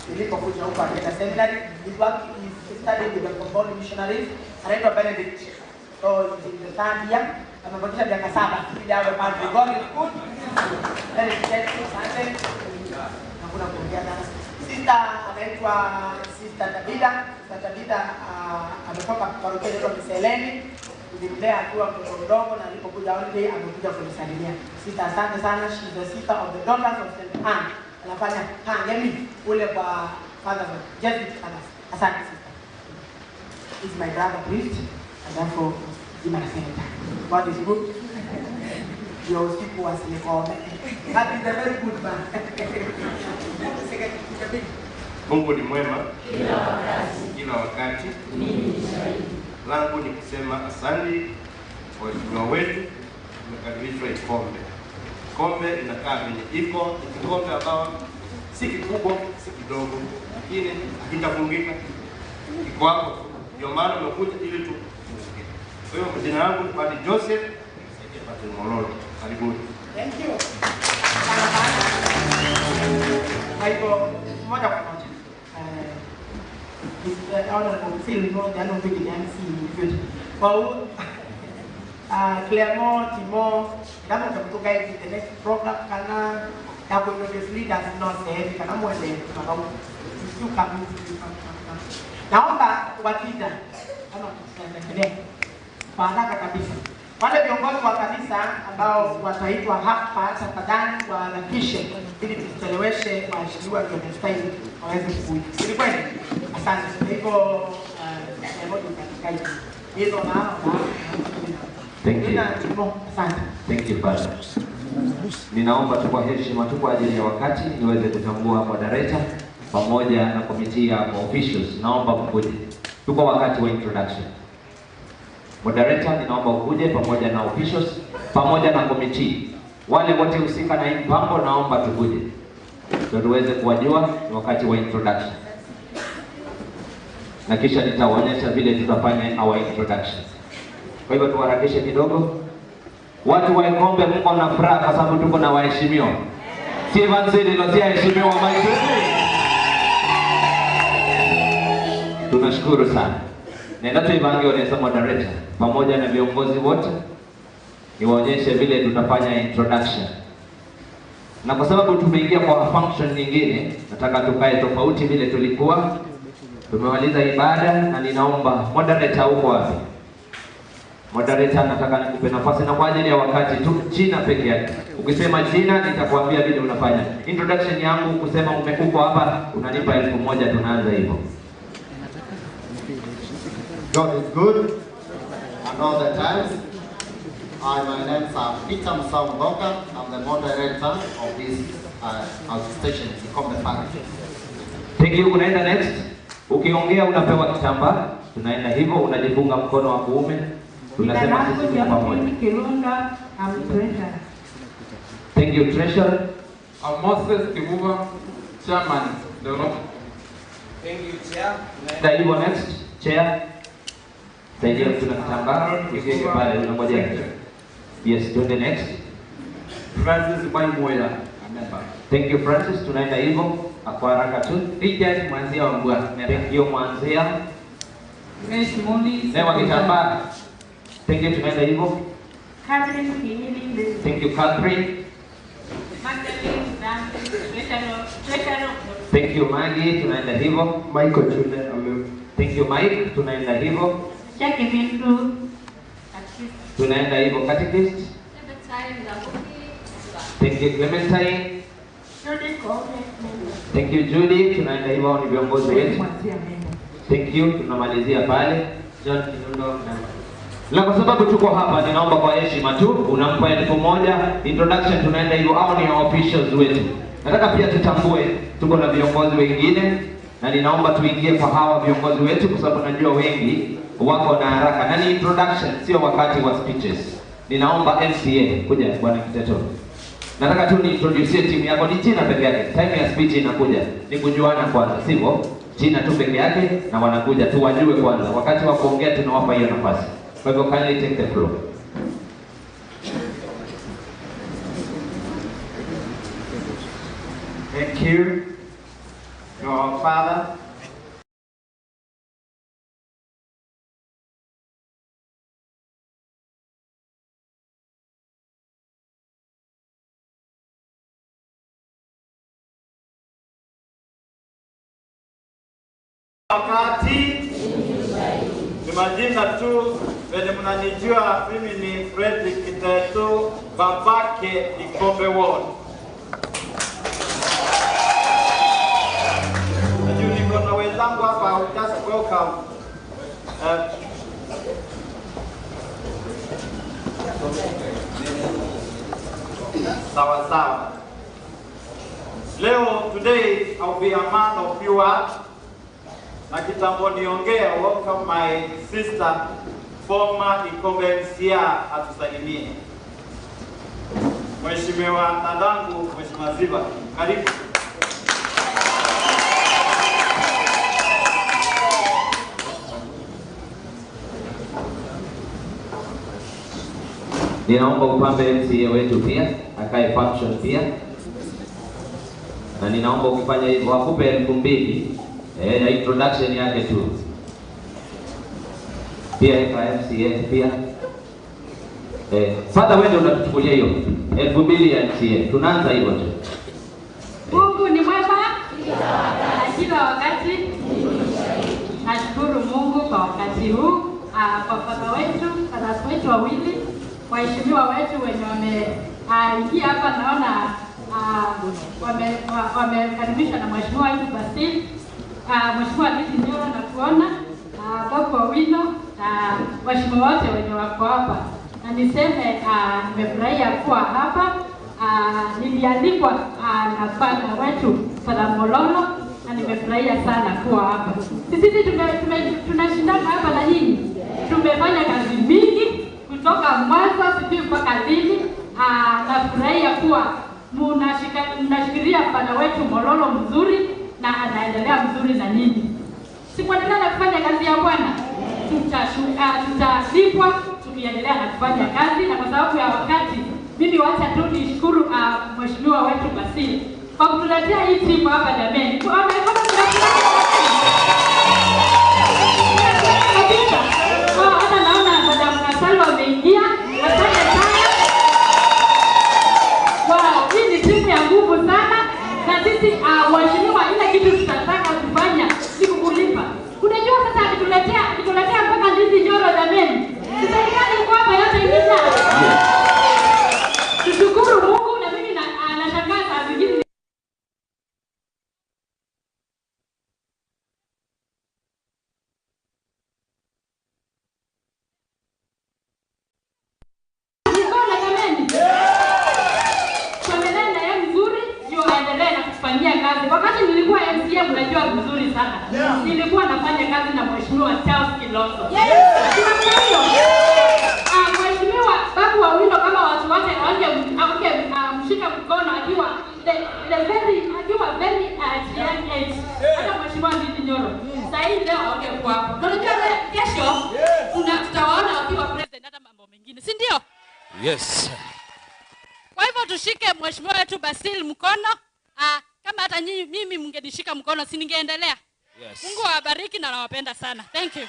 S11: nilipokuja huko akaenda seminary. His work is studying with the Comboni Missionaries. Anaitwa Benedict. So he's in the third year. Amebakisha miaka 7 ili awe padri. God is good. Very gentle, asante. Hakuna kuongea sana. Sister anaitwa Sister Tabitha. Sister Tabitha ametoka parokia inaitwa Miseleni. Nilimlea akiwa mtoto mdogo na alipokuja holiday amekuja kunisalimia. Sister, asante sana. She is the sister of the daughters of St. Anne. Anafanya kangemi ule kwa fathers of Jesuit fathers. Asante sister. Is my brother priest and therefore he's my senator. God is good. Ndio usiku wa sinikome. That is a very good man.
S14: Mungu ni mwema kila wakati. Langu ni kusema asante kwa waheshimiwa wetu, tumekaribishwa Ikombe. Ikombe inakaa venye iko, ni kikombe ambao si kikubwa, si kidogo, lakini hakitafungika. Iko hapo. Ndio maana tumekuja ili tufunge. Kwa hiyo jina langu ni Padre Joseph, nisaidie Padre Mololo. Karibuni.
S11: Thank you. Kwa hivyo moja kwa moja. Honorable Phil, no, they are not big in MC in the future. Well, Clermont, Timo, kama utakutoka hivi the next program kana ya kuintroduce leaders not say kana mwende tunakau. You come. Naomba wakida kama tunaendelea kwa haraka kabisa. Wale viongozi wa kanisa ambao wataitwa hapa tafadhali waharakishe ili tusicheleweshe waheshimiwa wanaostahili waweze kuja. Ni kweli? Asante. Kwa hivyo hizo na
S15: Thank you.
S11: Asante.
S15: Thank you Father. Ninaomba tu kwa heshima tu kwa ajili ya wakati niweze kutambua moderator pamoja na committee ya officials. Naomba mkuje. Tuko wakati wa introduction. Moderator, ninaomba ukuje pamoja na officials pamoja na committee. Wale wote husika na hii mpango naomba tukuje. Ndio tuweze kuwajua wakati wa introduction. Na kisha nitawaonyesha vile tutafanya our introduction. Kwa hivyo tuharakishe kidogo. Watu wa Ikombe mko na furaha kwa sababu tuko na waheshimiwa. Si Evansi ndio si waheshimiwa maitu. Tunashukuru sana. Nenda tu Ivangi onyesha moderator pamoja na viongozi wote niwaonyeshe vile tutafanya introduction. Na kwa sababu tumeingia kwa function nyingine, nataka tukae tofauti vile tulikuwa. Tumemaliza ibada na ninaomba moderator, uko wapi? Moderator, nataka nikupe nafasi na kwa ajili ya wakati tu, jina peke yake. Ukisema jina nitakwambia vile unafanya. Introduction yangu kusema umekuko hapa unanipa 1000, tunaanza hivyo.
S16: God is good and all the times. My name is Peter Musau Mboka. I'm the moderator of this outstation, Ikombe Parish.
S15: Thank you. Unaenda next. Ukiongea unapewa kitambaa. Tunaenda hivyo, unajifunga mkono wa kuume. Tunasema sisi tuko pamoja.
S17: I'm treasurer.
S15: Thank you, treasurer.
S21: I'm Moses Kibuba, chairman.
S15: Thank you, chair. Tunaenda hivyo next, chair. Saidia mtu na kitambaa, usiweke pale, unangojea. Yes, do the next.
S23: Francis Baimoya, member.
S15: Thank you, Francis. Tunaenda hivyo kwa haraka tu.
S23: Richard Mwanzia wa Mbua.
S15: Thank you, Mwanzia.
S17: Grace Muli.
S15: Newa kitambaa. Thank you, tunaenda hivyo.
S17: Catherine Kinyili.
S15: Thank you, Catherine.
S17: Magdalene Francis, treasurer.
S15: Thank you, Maggie. Tunaenda hivyo.
S14: Michael Chule.
S15: Thank you, Mike. Tunaenda hivyo.
S17: Jackie Mindu.
S15: Tunaenda hivyo, catechist. Thank you, Clementine. Thank you, Judy. Tunaenda hivyo, ni viongozi wetu. Thank you, tunamalizia pale. John Kinundo. Na kwa sababu tuko hapa, ninaomba kwa heshima tu unampa 1000 introduction. Tunaenda hivyo, au ni officials wetu. Nataka pia tutambue tuko na viongozi wengine, na ninaomba tuingie kwa hawa viongozi wetu kwa sababu najua wengi wako na haraka. Na ni introduction, sio wakati wa speeches. Ninaomba MCA kuja, bwana Kiteto. Nataka tu niintroduce timu yako, ni jina peke yake. Time ya speech inakuja. Ni kujuana kwanza, sivyo? Jina tu peke yake na wanakuja tu wajue kwanza. Wakati wa kuongea tunawapa hiyo nafasi. Kwa hivyo kindly take the floor.
S23: Thank you to our father. Wakati ni majina tu venye mnanijua, mimi ni Fredrick Kiteto, babake Ikombe Ward. Najua niko na wenzangu hapa, I will just welcome sawa sawa. Leo today I'll be a man of few words. Na kitambo niongea, welcome my sister, former Ikombe MCA, atusalimie. Mheshimiwa dadangu, Mheshimiwa Ziva, karibu.
S15: Ninaomba upambe MCA wetu pia, akae function pia. Na ninaomba ukifanya hivyo akupe 2000. Na introduction yake tu. Pia MCA pia. Father wewe ndio unatuchukulia hiyo 2000 ya MCA. Tunaanza hivyo tu.
S17: Mungu ni mwema kila wakati. Nashukuru Mungu kwa wakati huu, kwa father wetu, fathers wetu wawili, waheshimiwa wetu wenye wameingia hapa, naona wamekaribishwa na Mheshimiwa wetu Basil. Mheshimiwa Liti Nyoro na kuona Babu Owino na waheshimiwa wote wenye wako hapa. Na niseme nimefurahia kuwa hapa. Nilialikwa na father wetu Father Mololo na nimefurahia sana kuwa hapa. Sisi tunashindana hapa na nyinyi. Tumefanya kazi mingi kutoka mwanzo sijui mpaka lini. Nafurahia kuwa mnashikilia father wetu Mololo mzuri na anaendelea mzuri na nyinyi. Sikuendelea na kufanya kazi ya Bwana, tutalipwa tukiendelea na kufanya kazi. Na kwa sababu ya wakati, mimi wacha tu nishukuru Mheshimiwa wetu Basil kwa kutuletea hii timu hapa jameni. Hata naona Madam Kasalo ameingia. Asante sana. Wow, hii ni timu ya nguvu sana. Na sisi waheshimiwa, ile kitu tutataka kufanya si kukulipa.
S15: you.
S17: Tushukuru Mungu na mimi nashangaa saa zingine Nikaona jameni. Tuendelee na yeye mzuri ndio aendelee na kufanyia kazi. Wakati nilikuwa MCA mnajua vizuri sana. Nilikuwa nafanya kazi na Mheshimiwa Charles Kilonzo. Mheshimiwa Babu Owino kama watu wote wangemshika mkono akiwa the very akiwa very at young age. Hata Mheshimiwa Ndindi Nyoro. Sasa hivi leo hawangekuwa hapo. Na unajua kesho tutawaona wakiwa president hata mambo mengine. Si ndio?
S15: Yes.
S17: Kwa hivyo tushike mheshimiwa wetu Basil mkono. Kama hata nyinyi mimi mngenishika mkono si ningeendelea.
S15: Yes.
S17: Mungu awabariki na nawapenda sana. Thank you.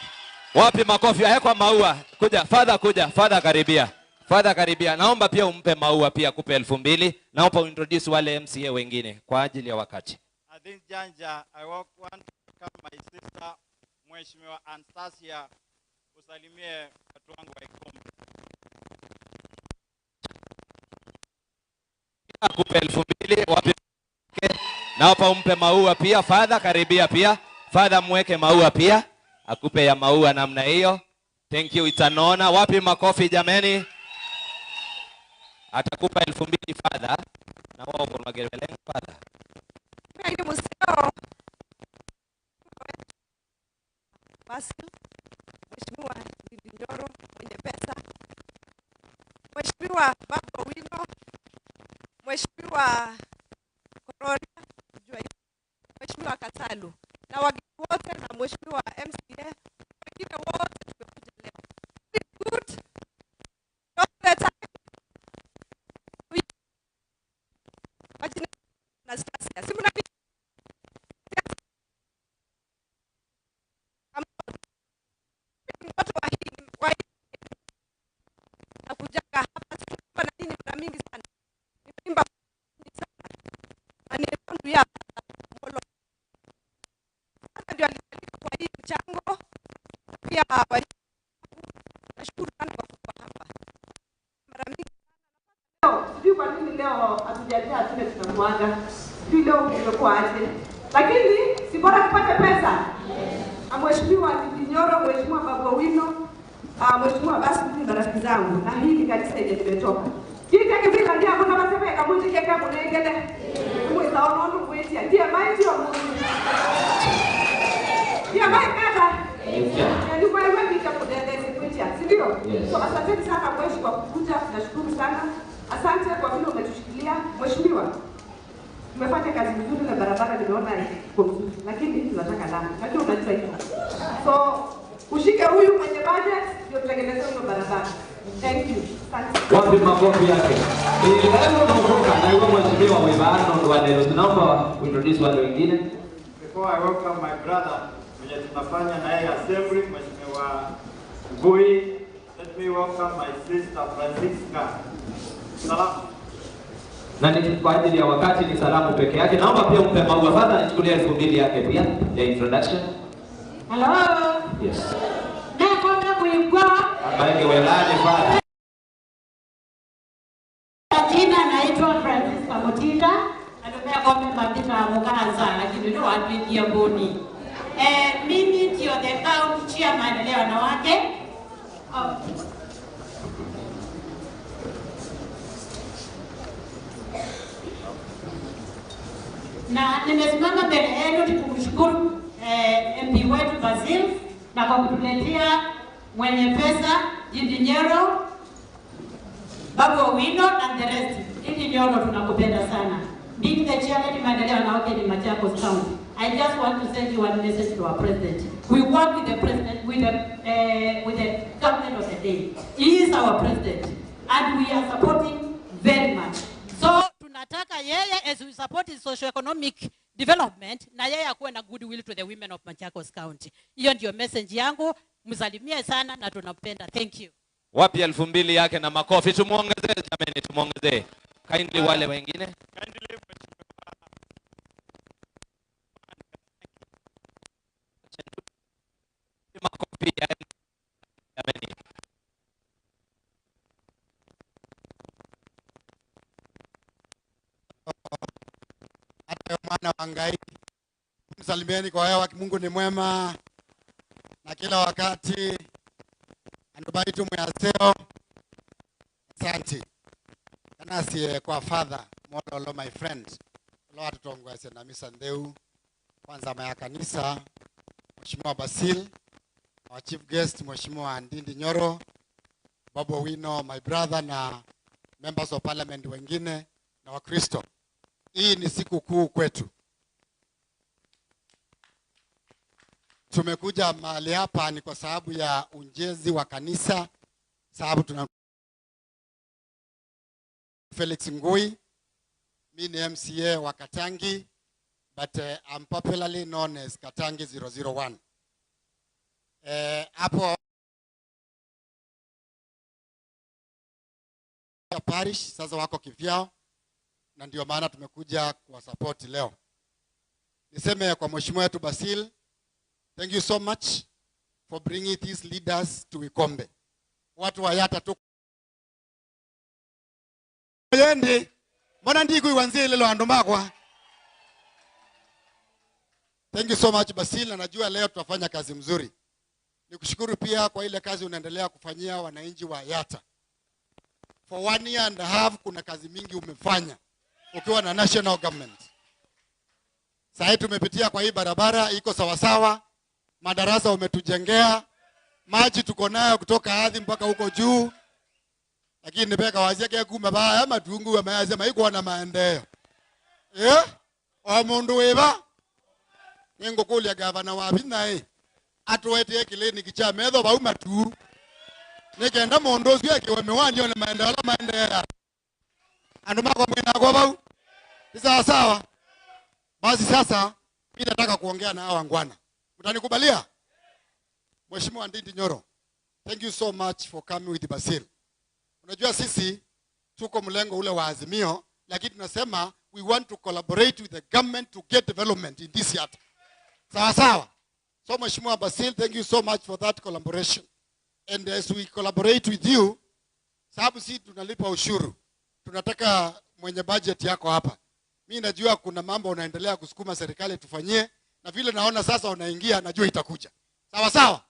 S15: Wapi makofi haya maua? Kuja, father kuja, father karibia. Father karibia. Naomba pia umpe maua pia kupe 2000. Naomba uintroduce wale MCA wengine kwa ajili ya wakati.
S23: At this juncture, I want to welcome my sister Mheshimiwa Anastasia usalimie watu wangu wa Ikombe.
S15: Akupe 2000 wapi? Naomba umpe maua pia father karibia pia. Father mweke maua pia. Akupe ya maua namna hiyo. Thank you, itanona. Wapi makofi jameni? Atakupa 2000 father. Na wao kwa magelele father.
S12: Basil, Mheshimiwa Ndindi Nyoro mwenye pesa, Mheshimiwa Babu Owino, Mheshimiwa Kororia, Mheshimiwa Katalu na wageni wote na Mheshimiwa MCA wengine wote tumekuja leo. Good. All the time. Majina Anastasia. Si mna watu wa hii nakujaga hapa sikuwa na nini mara mingi sana. Nimeimba sana. Na ni ya Molo. Sasa ndio alikuwa kwa hii mchango. Pia nashukuru sana kwa kuwa hapa. Mara mingi
S18: leo sijui kwa nini leo hatujajaa tule tunamwaga. Sijui leo imekuwa aje. Lakini si bora tupate pesa. Mheshimiwa Ndindi Nyoro, Mheshimiwa Babu Owino, Mheshimiwa Basil ni rafiki zangu na hii ni kanisa yenye nimetoka. Kike kivila ndia kuna maseme kamuji keke munengele. Mweza ono mwetia. Ndiye maiti wa Mungu. Ndiye maiti kaka. Na ni kwa hiyo nita kudendezi kwetia, si ndio? So asanteni sana mheshimiwa kwa kukuja, nashukuru sana. Asante kwa vile umetushikilia mheshimiwa. Tumefanya kazi nzuri na barabara nimeona iko nzuri, lakini tunataka lami. Najua unajua hivyo. So ushike huyu mwenye budget ndio tutengeneze hiyo barabara. Thank you. Asante.
S15: Wapi makofi yake? Leo tunaondoka na yule mheshimiwa Wibano ndo leo tunaomba uintroduce wale wengine.
S23: Before I welcome my brother mwenye tunafanya na yeye assembly Mheshimiwa Ngui, let me welcome my sister Francisca. Salamu.
S15: Na ni kwa ajili ya wakati ni salamu peke yake. Naomba pia umpe maua. Father nichukulie 2000 yake pia ya introduction.
S17: Hello.
S15: Yes.
S17: Nakona kuigwa.
S15: Ambaye welani father.
S17: Jina naitwa Francisca Mutinda. Natumia kombe mabita mukanza lakini ndio watu mboni. Mimi ndio the county chairman leo wanawake. Na nimesimama mbele yenu kumshukuru MP wetu Basil na kwa kutuletea mwenye pesa Ndindi Nyoro, Babu Owino and the rest. Ndindi Nyoro tunakupenda sana. Being the chairman maendeleo wanawake in Machakos County, I just want to send you one message to our president. We work with the president, with the government of the day. He is our president and we are supporting very much. So tunataka yeye as we support his socio-economic development na yeye akuwe na goodwill to the women of Machakos County. Hiyo ndio message yangu, msalimie sana na tunapenda. Thank you.
S15: Wapi 2000 yake na makofi, tumuongezee jameni, tumuongezee. Kindly wale wengine.
S23: Kindly
S15: makofi ya jameni.
S2: mwana wa Ngai. Msalimieni kwa hewa, Mungu ni mwema na kila wakati. Andubaitu mwaseo. Asante. Kanasi kwa Father Mololo, my friend. Lo atutongwase na misa ndeu. Kwanza maya kanisa Mheshimiwa Basil, our chief guest Mheshimiwa Ndindi Nyoro, Babu Owino my brother, na members of parliament wengine na Wakristo. Hii ni siku kuu kwetu. Tumekuja mahali hapa ni kwa sababu ya ujenzi wa kanisa, sababu tuna Felix Ngui, mimi ni MCA wa Katangi, but I'm popularly known as Katangi 001. Hapo parish sasa wako kivyao, na ndio maana tumekuja kuwa support leo. Niseme kwa mheshimiwa wetu Basil, thank you so much for bringing these leaders to Ikombe. Watu wa Yatta tu yendi mbona ndiku iwanzie ile lo makwa. Thank you so much Basil, na najua leo tutafanya kazi mzuri. Nikushukuru pia kwa ile kazi unaendelea kufanyia wananchi wa Yatta. For 1 year and a half kuna kazi mingi umefanya ukiwa na national government. Sasa tumepitia kwa hii barabara iko sawasawa, madarasa umetujengea, maji tuko nayo kutoka ardhi mpaka huko juu. Lakini nipeka waziake kuma baya matungu wameyasema iko na maendeleo. O mundu weba ningukulia gavana wa binae atuwetie kliniki cha metho bau matu. Nikenda mundu ucio ekiwe miwani one maendeleo maendeleo. Andu makwa mwina kwa bau. Sawa sawa. Basi sasa mimi nataka kuongea na hawa wangwana. Mtanikubalia? Mheshimiwa Ndindi Nyoro, thank you so much for coming with Basil. Unajua sisi tuko mlengo ule wa Azimio, lakini tunasema we want to collaborate with the government to get development in this Yatta. Sawa sawa. So Mheshimiwa Basil, thank you so much for that collaboration. And as we collaborate with you, sababu sisi tunalipa ushuru, tunataka mwenye budget yako hapa. Mimi najua kuna mambo unaendelea kusukuma serikali tufanyie, na vile naona sasa unaingia, najua itakuja. Sawa sawa.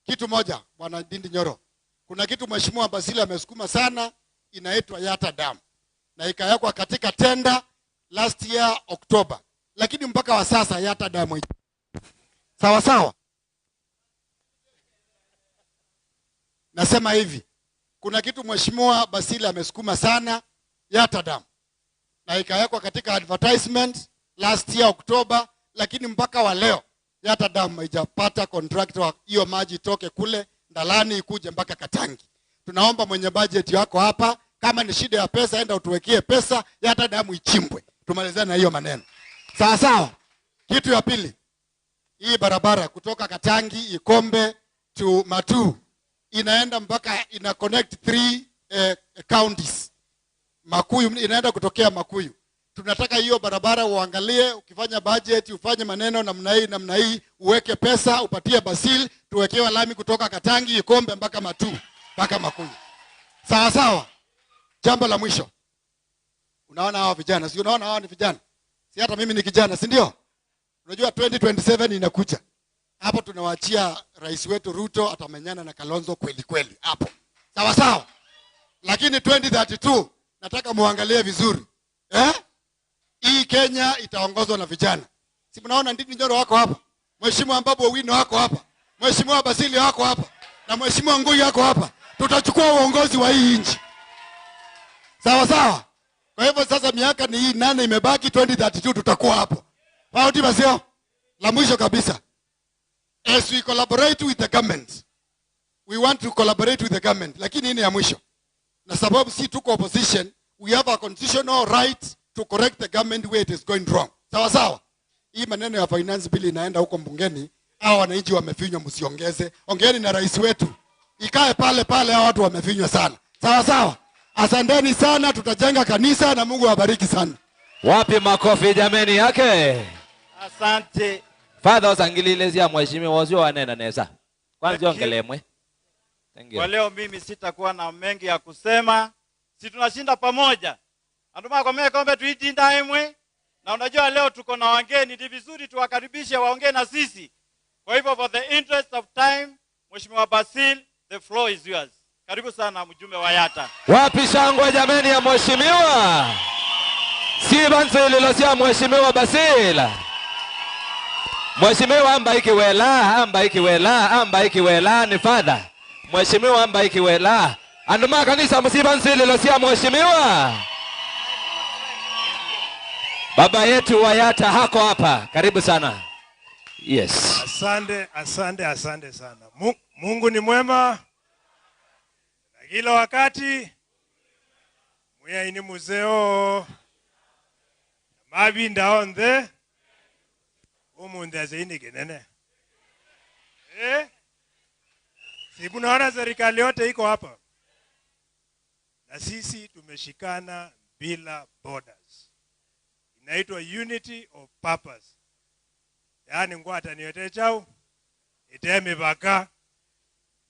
S2: Kitu moja Bwana Ndindi Nyoro, kuna kitu Mheshimiwa Basil amesukuma sana, inaitwa Yatta Dam, na ikawekwa katika tenda last year October, lakini mpaka wa sasa Yatta Dam. Sawa sawa. Nasema hivi, kuna kitu Mheshimiwa Basil amesukuma sana, Yatta Dam, na ikawekwa katika advertisement last year October, lakini mpaka wa leo Yatta Dam haijapata contractor hiyo maji itoke kule Ndalani ikuje mpaka Katangi. Tunaomba mwenye budget yako hapa, kama ni shida ya pesa enda utuwekee pesa, Yatta Dam ichimbwe. Tumalizane na hiyo maneno. Sawa sawa. Kitu ya pili, hii barabara kutoka Katangi Ikombe to Matu inaenda mpaka ina connect 3 counties. Makuyu inaenda kutokea Makuyu. Tunataka hiyo barabara uangalie, ukifanya budget ufanye maneno namna hii namna hii, uweke pesa upatie Basil, tuwekewe lami kutoka Katangi Ikombe mpaka Matu mpaka Makuyu. Sawa sawa. Jambo la mwisho, unaona hawa vijana, si unaona hawa ni vijana? Si hata mimi ni kijana, si ndio? Unajua 2027 inakuja. Hapo tunawaachia rais wetu Ruto atamenyana na Kalonzo kweli kweli hapo. Sawa sawa. Lakini 2032 nataka muangalie vizuri. Hii Kenya itaongozwa na vijana. Si mnaona Ndindi Nyoro wako hapa, Mheshimiwa Babu Owino wako hapa, Mheshimiwa Basili wako hapa, na Mheshimiwa Ngui wako hapa. Tutachukua uongozi wa hii nchi. Sawa sawa. Kwa hivyo sasa miaka ni hii 8 imebaki, 2032 tutakuwa hapo. Pauti basio. La mwisho kabisa, as we collaborate with the government, we want to collaborate with the government, lakini hii ni ya mwisho. Na sababu si tuko opposition, we have a constitutional right to correct the government where it is going wrong. Sawa sawa. Hii maneno ya finance bill inaenda huko mbungeni, hao wananchi wamefinywa, msiongeze. Ongeeni na rais wetu. Ikae pale pale, hao watu wamefinywa sana. Sawa sawa. Asanteni sana, tutajenga kanisa na Mungu awabariki sana.
S15: Wapi makofi jameni yake?
S23: Asante.
S15: Father osangililezia mheshimiwa wazio wanena neza. Kwanza ongelemwe. Thank you.
S23: Kwa leo mimi sitakuwa na mengi ya kusema. Si tunashinda pamoja. Anduma kwa mimi kombe tuitinda imwe. Na unajua leo tuko na wageni, ni vizuri tuwakaribishe waongee na sisi. Kwa hivyo for the interest of time, Mheshimiwa Basil, the floor is yours. Karibu sana mjumbe wa Yatta.
S15: Wapi shangwe jameni ya mheshimiwa? Si banzo ililosia mheshimiwa Basil. Mheshimiwa amba ikiwela, amba ikiwela, amba ikiwela ni father. Mheshimiwa amba ikiwela. Anduma kanisa msiba ililosia mheshimiwa. Baba yetu wa Yatta hako hapa. Karibu sana. Yes.
S4: Asante, asante, asante sana. Mungu ni mwema na kila wakati. Muyaini muzeo mabinda onthe umunde azeini kinene. Si munaona serikali yote iko hapa. Na sisi tumeshikana bila borders. Inaitwa unity of purpose. Yaani ngwata niyote chao iteme baka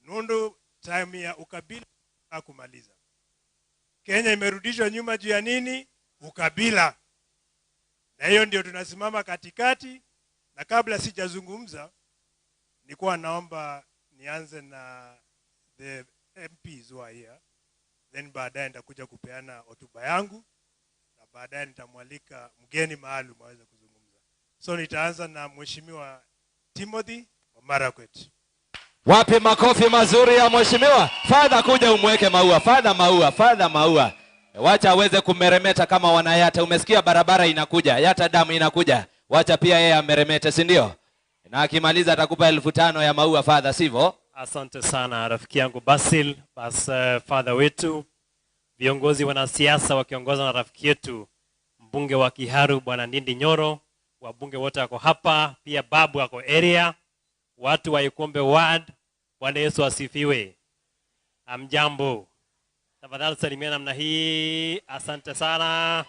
S4: nundu time ya ukabila kumaliza. Kenya imerudishwa nyuma juu ya nini? Ukabila. Na hiyo ndio tunasimama katikati. Na kabla sijazungumza, nilikuwa naomba nianze na the MPs who are here. Then baadaye nitakuja kupeana hotuba yangu na baadaye nitamwalika mgeni maalum aweze kuzungumza. So nitaanza na Mheshimiwa Timothy wa Marakwet.
S15: Wapi makofi mazuri ya mheshimiwa? Father, kuja umweke maua. Father maua, father maua. Wacha aweze kumeremeta kama wanayata. Umesikia barabara inakuja, Yatta damu inakuja. Wacha pia yeye ameremete, si ndio? Na akimaliza atakupa 5,000 ya maua father, sivyo?
S1: Asante sana rafiki yangu Basil, bas father wetu, viongozi wanasiasa wakiongozwa na rafiki yetu mbunge wa Kiharu Bwana Ndindi Nyoro, wabunge wote wako hapa, pia babu wako area, watu wa Ikombe Ward. Bwana Yesu asifiwe. Amjambo. Tafadhali salimia namna hii. Asante sana.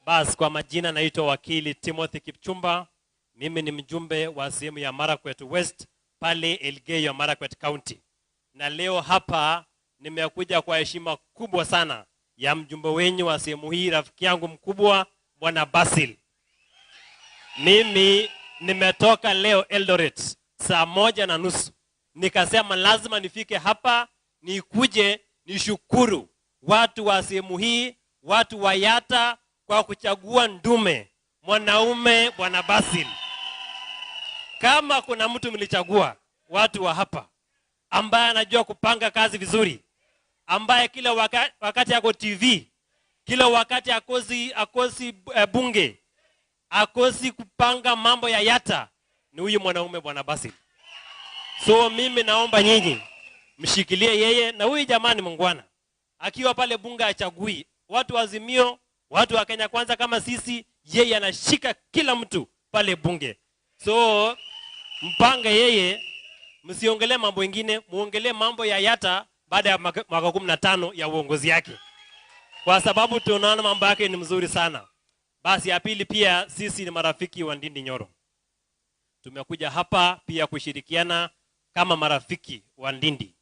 S1: Bas, kwa majina naitwa Wakili Timothy Kipchumba. Mimi ni mjumbe wa sehemu ya Marakwet West pale Elgeyo Marakwet County. Na leo hapa nimekuja kwa heshima kubwa sana ya mjumbe wenyu wa sehemu hii, rafiki yangu mkubwa Bwana Basil. Mimi nimetoka leo Eldoret saa 1:30. Nikasema lazima nifike hapa nikuje nishukuru watu wa sehemu hii, watu wa Yatta kwa kuchagua ndume mwanaume Bwana Basil. Kama kuna mtu mlichagua watu wa hapa ambaye anajua kupanga kazi vizuri, ambaye kila wakati ako TV, kila wakati akosi bunge, akosi kupanga mambo ya Yatta, ni huyu mwanaume Bwana Basil. So mimi naomba nyinyi mshikilie yeye, na huyu jamani mungwana akiwa pale bunge achagui watu wa Azimio, watu wa Kenya Kwanza kama sisi, yeye anashika kila mtu pale bunge. So mpange yeye, msiongelee mambo mengine, muongelee mambo ya Yatta baada ya mwaka 15 ya uongozi yake, kwa sababu tunaona mambo yake ni mzuri sana. Basi ya pili, pia sisi ni marafiki wa Ndindi Nyoro. Tumekuja hapa pia kushirikiana kama marafiki wa Ndindi,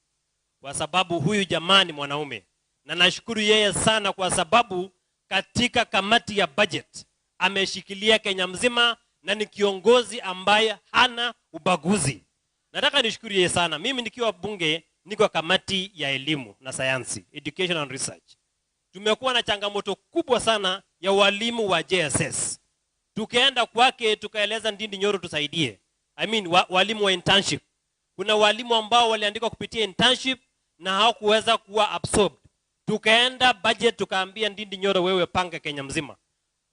S1: kwa sababu huyu jamaa ni mwanaume, na nashukuru yeye sana kwa sababu katika kamati ya budget ameshikilia Kenya mzima na ni kiongozi ambaye hana ubaguzi. Nataka nishukuru yeye sana. Mimi nikiwa bunge niko kamati ya elimu na sayansi, education and research. Tumekuwa na changamoto kubwa sana ya walimu wa JSS. Tukaenda kwake tukaeleza Ndindi Nyoro tusaidie. I mean walimu wa internship. Kuna walimu ambao waliandikwa kupitia internship na hawakuweza kuwa absorbed. Tukaenda budget tukaambia Ndindi Nyoro wewe panga Kenya mzima.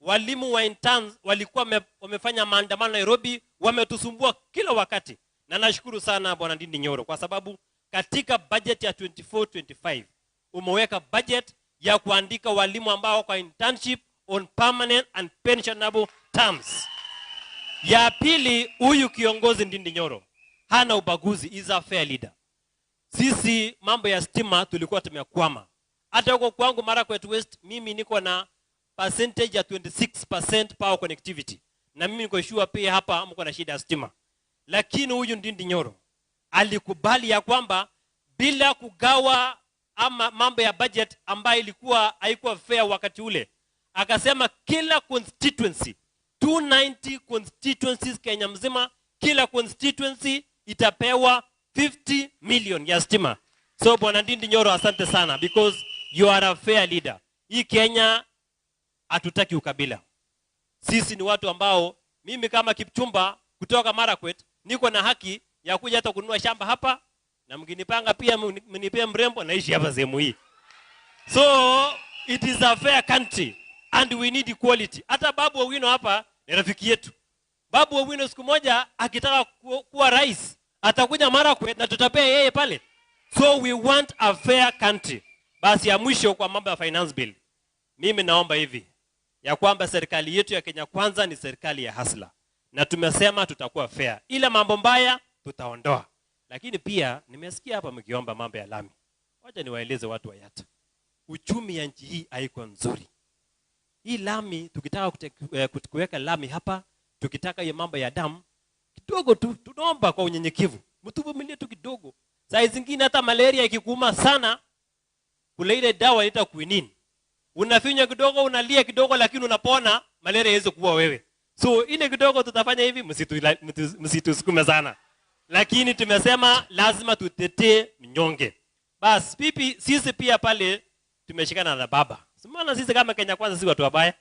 S1: Walimu wa interns walikuwa wamefanya maandamano Nairobi, wametusumbua kila wakati. Na nashukuru sana Bwana Ndindi Nyoro kwa sababu katika budget ya 24-25 umeweka budget ya kuandika walimu ambao kwa internship on permanent and pensionable terms. Ya pili, huyu kiongozi Ndindi Nyoro hana ubaguzi, is a fair leader. Sisi mambo ya stima tulikuwa tumekwama. Hata huko kwangu Marakwet West mimi niko na percentage ya 26% power connectivity. Na mimi niko sure pia hapa mko na shida ya stima. Lakini huyu Ndindi Nyoro alikubali ya kwamba bila kugawa ama mambo ya budget ambayo ilikuwa haikuwa fair wakati ule, Akasema kila constituency, 290 constituencies Kenya mzima, kila constituency itapewa 50 million ya stima. So Bwana Ndindi Nyoro, asante sana because you are a fair leader. Hii Kenya hatutaki ukabila. Sisi ni watu ambao, mimi kama Kipchumba kutoka Marakwet niko na haki ya kuja hata kununua shamba hapa, na mkinipanga pia mnipee mrembo naishi hapa sehemu hii. So it is a fair country and we need equality. Hata Babu Owino hapa ni rafiki yetu. Babu Owino siku moja akitaka kuwa rais atakuja Marakwet na tutapea yeye pale. So we want a fair country. Basi ya mwisho kwa mambo ya finance bill, mimi naomba hivi ya kwamba serikali yetu ya Kenya Kwanza ni serikali ya hasla, na tumesema tutakuwa fair. Ile mambo mbaya tutaondoa. Lakini pia nimesikia hapa mkiomba mambo ya lami. Wacha niwaeleze watu wa Yatta, uchumi ya nchi hii haiko nzuri. Hii lami tukitaka kuweka lami hapa, tukitaka hiyo mambo ya damu kidogo tu, tunaomba kwa unyenyekevu mtuvumilie tu kidogo. Saa zingine hata malaria ikikuuma sana, kule ile dawa inaitwa quinine, unafinywa kidogo, unalia kidogo, lakini unapona, malaria haiwezi kuua wewe. So ile kidogo tutafanya hivi, msitusukume sana. Lakini tumesema lazima tutetee mnyonge. Bas pipi sisi pia pale tumeshikana na baba. Maana sisi kama Kenya Kwanza si watu wabaya.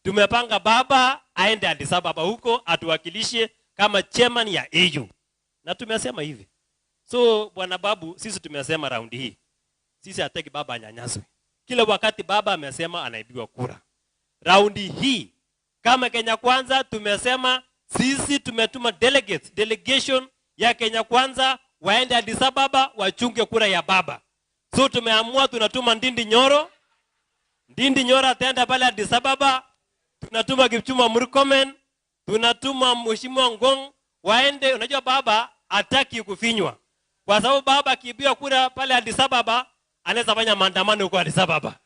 S1: Tumepanga baba aende Addis Ababa huko atuwakilishe kama chairman ya AU. Na tumesema hivi. So bwana Babu, sisi tumesema raundi hii, sisi hataki baba anyanyaswe. Kila wakati baba amesema anaibiwa kura. Raundi hii kama Kenya Kwanza tumesema sisi tumetuma delegates, delegation ya Kenya Kwanza waende Addis Ababa wachunge kura ya baba. So tumeamua tunatuma Ndindi Nyoro. Ndindi Nyoro ataenda pale Addis Ababa. Tunatuma Kipchumba Murkomen, tunatuma Mheshimiwa Ngong waende. Unajua baba hataki kufinywa. Kwa sababu baba akiibiwa kura pale Addis Ababa anaweza fanya maandamano huko Addis Ababa.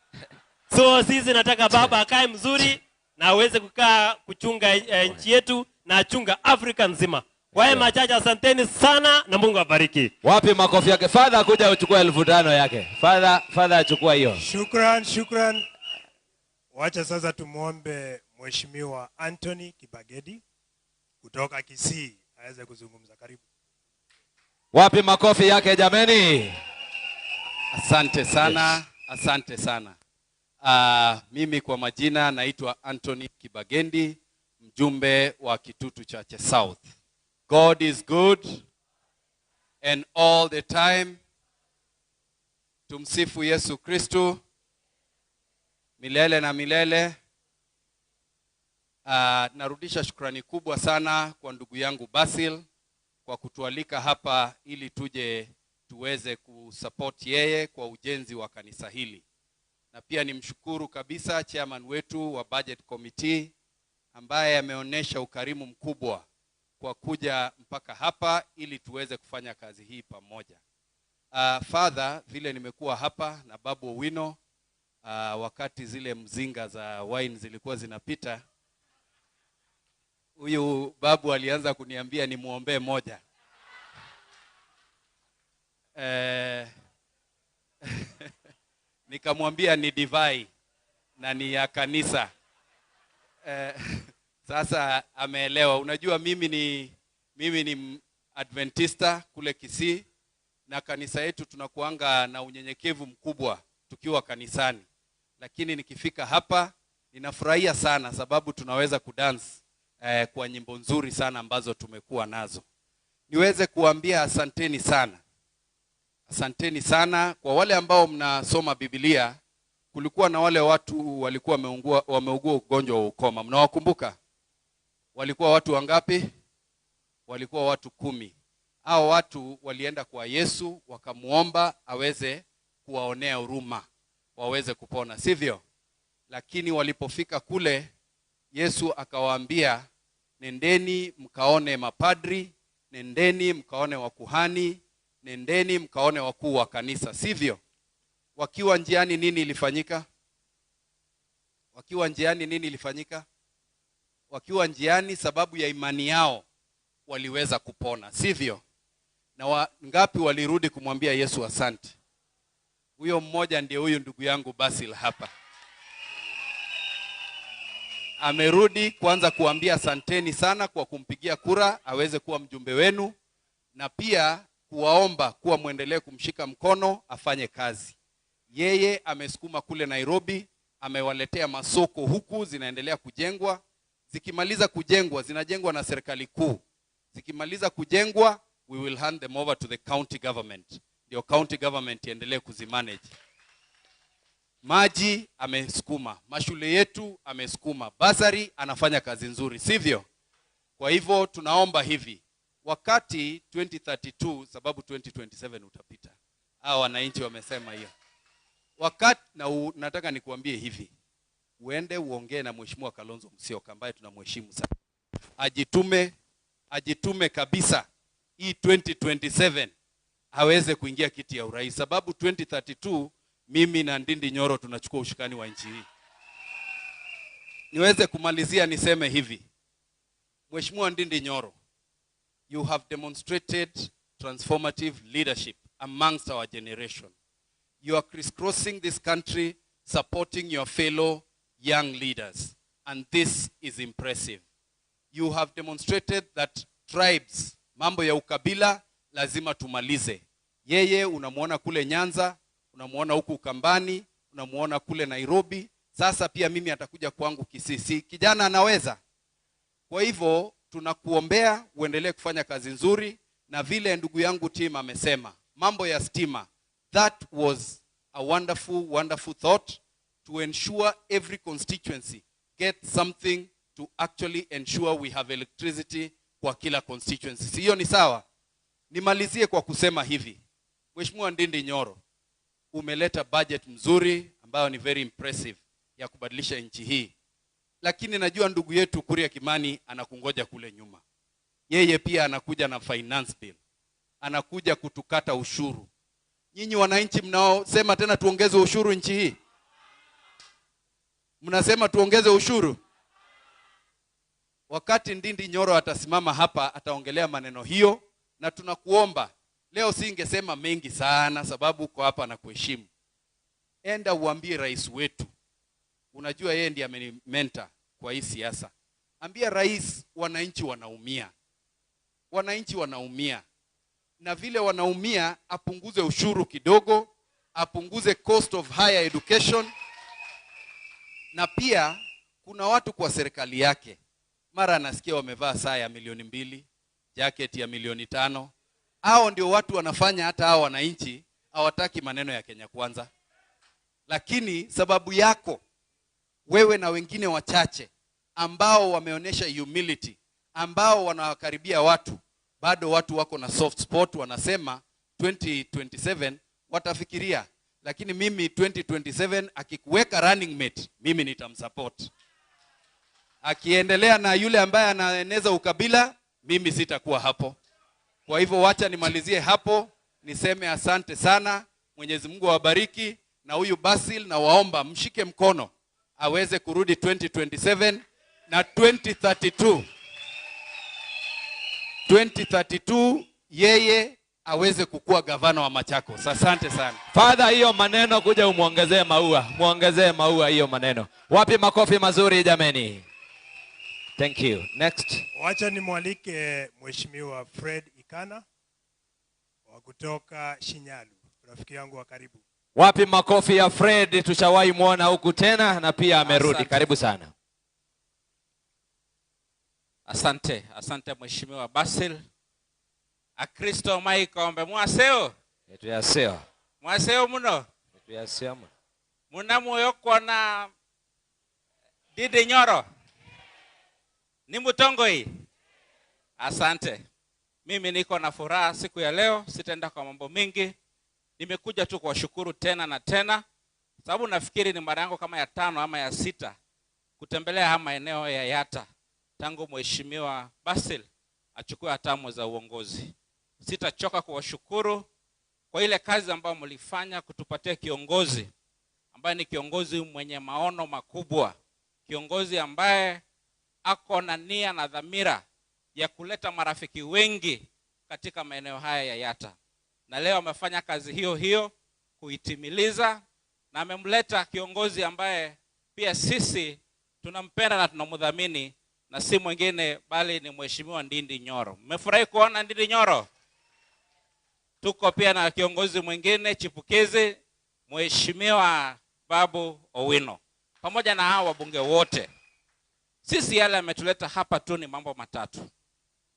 S1: So sisi nataka baba akae mzuri na aweze kukaa kuchunga nchi yetu na achunga Afrika nzima. Kwa hayo machache, asanteni sana na Mungu abariki.
S15: Wapi makofi yake? Father kuja uchukue 5,000 yake. Father achukua hiyo.
S4: Shukran, shukran. Wacha sasa tumuombe Mheshimiwa Anthony Kibagedi kutoka Kisii aweze kuzungumza. Karibu.
S15: Wapi makofi yake jameni?
S7: Asante sana, yes. Asante sana. Mimi kwa majina naitwa Anthony Kibagendi, mjumbe wa Kitutu Chache South. God is good and all the time. Tumsifu Yesu Kristo milele na milele. Narudisha shukrani kubwa sana kwa ndugu yangu Basil kwa kutualika hapa ili tuje tuweze kusupport yeye kwa ujenzi wa kanisa hili. Na pia nimshukuru kabisa chairman wetu wa budget committee ambaye ameonesha ukarimu mkubwa kwa kuja mpaka hapa ili tuweze kufanya kazi hii pamoja. Father, vile nimekuwa hapa na Babu Owino, wakati zile mzinga za wine zilikuwa zinapita, huyu babu alianza kuniambia nimuombee moja. Nikamwambia ni divai na ni ya kanisa. Sasa ameelewa. Unajua mimi ni Adventista kule Kisii, na kanisa yetu tunakuanga na unyenyekevu mkubwa tukiwa kanisani. Lakini nikifika hapa ninafurahia sana sababu tunaweza kudance kwa nyimbo nzuri sana ambazo tumekuwa nazo. Niweze kuambia asanteni sana. Asanteni sana kwa wale ambao mnasoma Biblia. Kulikuwa na wale watu walikuwa wameugua ugonjwa wa ukoma. Mnawakumbuka? Walikuwa watu wangapi? Walikuwa watu 10. Hao watu walienda kwa Yesu wakamuomba aweze kuwaonea huruma, waweze kupona, sivyo? Lakini walipofika kule, Yesu akawaambia, nendeni mkaone mapadri, nendeni mkaone wakuhani, nendeni mkaone wakuu wa kanisa, sivyo? Wakiwa njiani nini ilifanyika? Wakiwa njiani nini ilifanyika? Wakiwa njiani, sababu ya imani yao waliweza kupona, sivyo? Na ngapi walirudi kumwambia Yesu asante? Huyo mmoja ndiye huyu ndugu yangu Basil hapa.
S3: Amerudi kwanza kuambia asanteni sana kwa kumpigia kura aweze kuwa mjumbe wenu, na pia kuwaomba kuwa muendelee kumshika mkono afanye kazi. Yeye amesukuma kule Nairobi, amewaletea masoko huku zinaendelea kujengwa. Zikimaliza kujengwa, zinajengwa na serikali kuu. Zikimaliza kujengwa, we will hand them over to the county government. Ndio county government iendelee kuzimanage. Maji amesukuma, mashule yetu amesukuma, basari anafanya kazi nzuri, sivyo? Kwa hivyo tunaomba hivi, wakati 2032, sababu 2027 utapita. Hao wananchi wamesema hiyo. Wakati na nataka nikuambie hivi, uende uongee na Mheshimiwa Kalonzo Musyoka ambaye tunamheshimu sana. Ajitume kabisa hii 2027 aweze kuingia kiti ya urais, sababu 2032 mimi na Ndindi Nyoro tunachukua ushukani wa nchi hii. Niweze kumalizia niseme hivi. Mheshimiwa Ndindi Nyoro, you have demonstrated transformative leadership amongst our generation. You are crisscrossing this country supporting your fellow young leaders, and this is impressive. You have demonstrated that tribes, mambo ya ukabila lazima tumalize. Yeye unamuona kule Nyanza, unamuona huku Ukambani, unamuona kule Nairobi. Sasa pia mimi atakuja kwangu Kisisi. Kijana anaweza. Kwa hivyo tunakuombea uendelee kufanya kazi nzuri, na vile ndugu yangu Tim amesema, mambo ya stima, that was a wonderful, wonderful thought to ensure every constituency gets something to actually ensure we have electricity kwa kila constituency. Hiyo ni sawa. Nimalizie kwa kusema hivi. Mheshimiwa Ndindi Nyoro, umeleta budget mzuri ambayo ni very impressive ya kubadilisha nchi hii. Lakini najua ndugu yetu Kuria Kimani anakungoja kule nyuma. Yeye pia anakuja na finance bill. Anakuja kutukata ushuru. Nyinyi wananchi mnaosema tena tuongeze ushuru nchi hii. Mnasema tuongeze ushuru. Wakati Ndindi Nyoro atasimama hapa ataongelea maneno hiyo, na tunakuomba leo singesema mengi sana sababu uko hapa na kuheshimu. Enda uambie rais wetu. Unajua yeye ndiye amenimenta kwa hii siasa. Ambia rais wananchi wanaumia. Wananchi wanaumia. Na vile wanaumia apunguze ushuru kidogo, apunguze cost of higher education. Na pia kuna watu kwa serikali yake mara anasikia wamevaa saa ya 2,000,000, jacket ya 5,000,000. Hao ndio watu wanafanya hata hao wananchi hawataki maneno ya Kenya Kwanza. Lakini sababu yako wewe na wengine wachache ambao wameonesha humility, ambao wanawakaribia watu, bado watu wako na soft spot, wanasema 2027 watafikiria. Lakini mimi 2027 akikuweka running mate, mimi nitamsupport. Akiendelea na yule ambaye anaeneza ukabila, mimi sitakuwa hapo. Kwa hivyo wacha nimalizie hapo, niseme asante sana. Mwenyezi Mungu awabariki. Na huyu Basil na waomba mshike mkono aweze kurudi 2027 na 2032. 2032 yeye aweze kukua gavana wa Machakos. Asante sana.
S15: Father, hiyo maneno kuja umuongezee maua. Muongezee maua hiyo maneno. Wapi makofi mazuri jameni? Thank you. Next.
S4: Wacha nimwalike Mheshimiwa Fred Ikana wa kutoka Shinyalu, rafiki yangu wa karibu.
S15: Wapi makofi ya Fred? Tushawahi muona huku tena na pia amerudi.
S6: Asante.
S15: Karibu sana.
S6: Asante, asante Mheshimiwa Basil. Akristo maikombe mwaseo.
S15: Tuyaseo.
S6: Mwaseo muno.
S15: Tuyaseo muno.
S6: Muna moyo kona Ndindi Nyoro. Ni mutongoi. Asante. Mimi niko na furaha siku ya leo, sitaenda kwa mambo mingi. Nimekuja tu kuwashukuru tena na tena, sababu nafikiri ni mara yangu kama ya 5 ama ya 6 kutembelea haya maeneo ya Yatta tangu Mheshimiwa Basil achukue hatamu za uongozi. Sitachoka kuwashukuru kwa ile kazi ambayo mlifanya kutupatia kiongozi ambaye ni kiongozi mwenye maono makubwa, kiongozi ambaye ako na nia na dhamira ya kuleta marafiki wengi katika maeneo haya ya Yatta. Na leo amefanya kazi hiyo hiyo kuitimiliza, na amemleta kiongozi ambaye pia sisi Tunampenda na tunamdhamini, na si mwingine bali ni Mheshimiwa Ndindi Nyoro. Mmefurahi kuona Ndindi Nyoro? Tuko pia na kiongozi mwingine chipukizi, Mheshimiwa Babu Owino, pamoja na hawa wabunge wote. Sisi yale ametuleta hapa tu ni mambo matatu.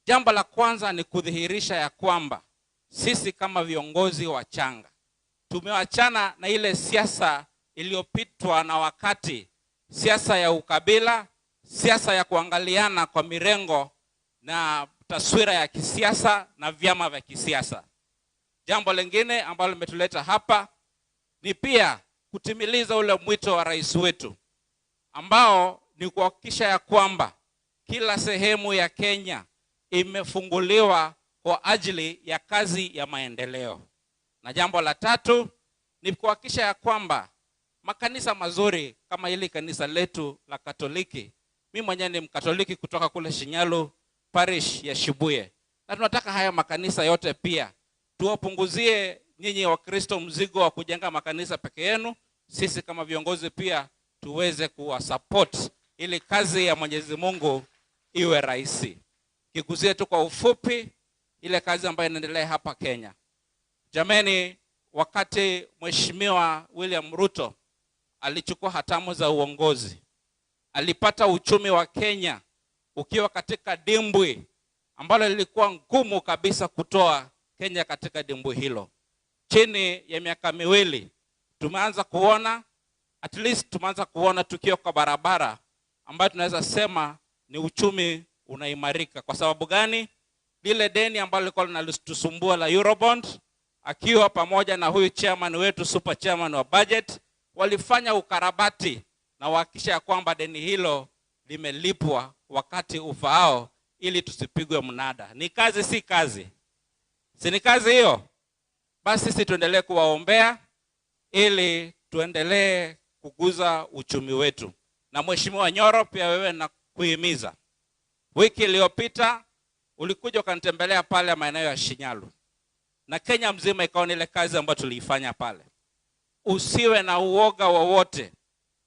S6: Jambo la kwanza ni kudhihirisha ya kwamba sisi kama viongozi wachanga tumewachana na ile siasa iliyopitwa na wakati, siasa ya ukabila, siasa ya kuangaliana kwa mirengo na taswira ya kisiasa na vyama vya kisiasa. Jambo lingine ambalo limetuleta hapa ni pia kutimiliza ule mwito wa rais wetu ambao ni kuhakikisha ya kwamba kila sehemu ya Kenya imefunguliwa kwa ajili ya kazi ya maendeleo. Na jambo la tatu ni kuhakikisha ya kwamba makanisa mazuri kama hili kanisa letu la Katoliki. Mimi mwenyewe ni Mkatoliki kutoka kule Shinyalu parish ya Shibuye. Na tunataka haya makanisa yote pia tuwapunguzie nyinyi wa Kristo mzigo wa kujenga makanisa peke yenu. Sisi kama viongozi pia tuweze kuwa support ili kazi ya Mwenyezi Mungu iwe rahisi. Kiguzie tu kwa ufupi ile kazi ambayo inaendelea hapa Kenya. Jameni, wakati Mheshimiwa William Ruto alichukua hatamu za uongozi, alipata uchumi wa Kenya ukiwa katika dimbwi ambalo lilikuwa ngumu kabisa kutoa Kenya katika dimbwi hilo. Chini ya miaka miwili tumeanza kuona, at least tumeanza kuona tukio kwa barabara ambayo tunaweza sema ni uchumi unaimarika. Kwa sababu gani? Lile deni ambalo lilikuwa linatusumbua la Eurobond, akiwa pamoja na huyu chairman wetu, super chairman wa budget, walifanya ukarabati na wahakikisha kwamba deni hilo limelipwa wakati ufaao ili tusipigwe mnada. Ni kazi, si kazi? Si ni kazi hiyo? Basi sisi tuendelee kuwaombea ili tuendelee kukuza uchumi wetu. Na Mheshimiwa Nyoro, pia wewe na kuhimiza. Wiki iliyopita ulikuja ukanitembelea pale maeneo ya Shinyalu, na Kenya mzima ikaona ile kazi ambayo tuliifanya pale. Usiwe na uoga wowote,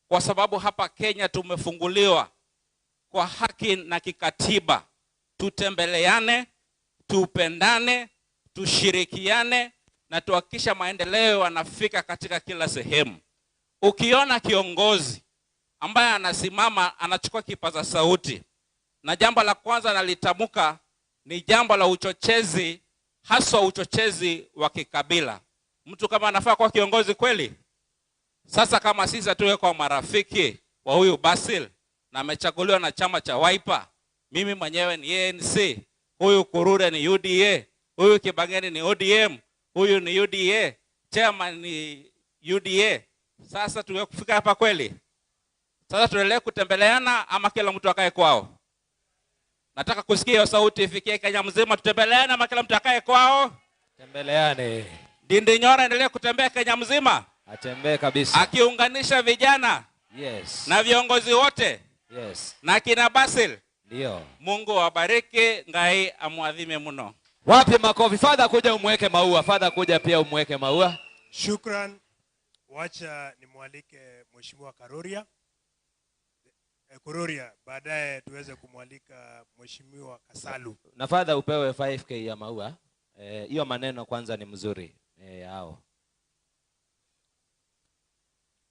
S6: kwa sababu hapa Kenya tumefunguliwa kwa haki na kikatiba. Tutembeleane, tupendane, tushirikiane na tuhakikisha maendeleo yanafika katika kila sehemu. Ukiona kiongozi ambaye anasimama anachukua kipaza sauti, na jambo la kwanza nalitamuka ni jambo la uchochezi, haswa uchochezi wa kikabila, mtu kama anafaa kuwa kiongozi kweli? Sasa kama sisi tuwe kwa marafiki wa huyu Basil na amechaguliwa na chama cha Wiper, mimi mwenyewe ni ANC, huyu Kurure ni UDA, huyu Kibangeni ni ODM, huyu ni UDA, chairman ni UDA. Sasa tuwe kufika hapa kweli? Sasa tuendelee kutembeleana ama kila mtu akae kwao? Nataka kusikia hiyo sauti ifikie Kenya mzima. Tutembeleane ama kila mtu akae kwao?
S5: Tembeleane.
S6: Ndindi Nyoro endelee kutembea Kenya mzima.
S5: Atembee kabisa.
S6: Akiunganisha vijana.
S5: Yes.
S6: Na viongozi wote.
S5: Yes.
S6: Na kina Basil.
S5: Ndio.
S6: Mungu awabariki, Ngai amuadhime mno.
S5: Wapi makofi? Father kuja umweke maua. Father kuja pia umweke maua.
S4: Shukran. Wacha nimwalike Mheshimiwa Karoria. Kururia, baadaye tuweze kumwalika Mheshimiwa Kasalu.
S5: Na Father upewe 5K ya maua. Hiyo maneno kwanza ni mzuri. Hao.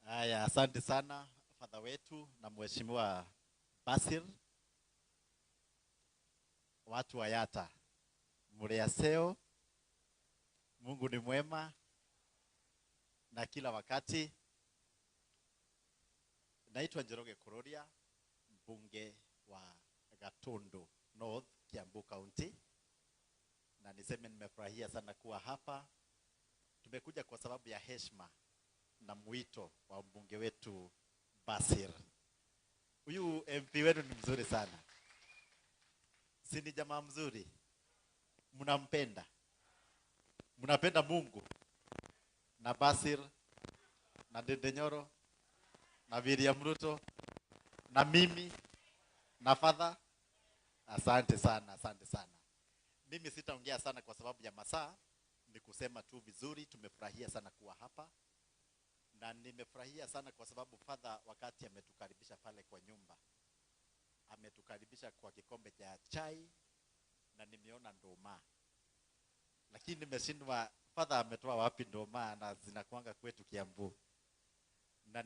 S9: Haya, asante sana Father wetu na Mheshimiwa Basil. Watu wa Yatta, muriaseo, Mungu ni mwema na kila wakati. Naitwa Njoroge Kururia, mbunge wa Gatundu North, Kiambu County. Na niseme nimefurahia sana kuwa hapa. Tumekuja kwa sababu ya heshima na mwito wa mbunge wetu Basil. Huyu MP wetu ni mzuri sana. Si ni jamaa mzuri? Mnampenda. Mnapenda Mungu na Basil na Ndindi Nyoro na William Ruto na mimi na Father. Asante sana, asante sana. Mimi sitaongea sana kwa sababu ya masaa, ni kusema tu vizuri, tumefurahia sana kuwa hapa. Na nimefurahia sana kwa sababu Father wakati ametukaribisha pale kwa nyumba, ametukaribisha kwa kikombe cha chai na nimeona ndoma. Lakini nimeshindwa Father ametoa wapi ndoma na zinakuanga kwetu Kiambu. Na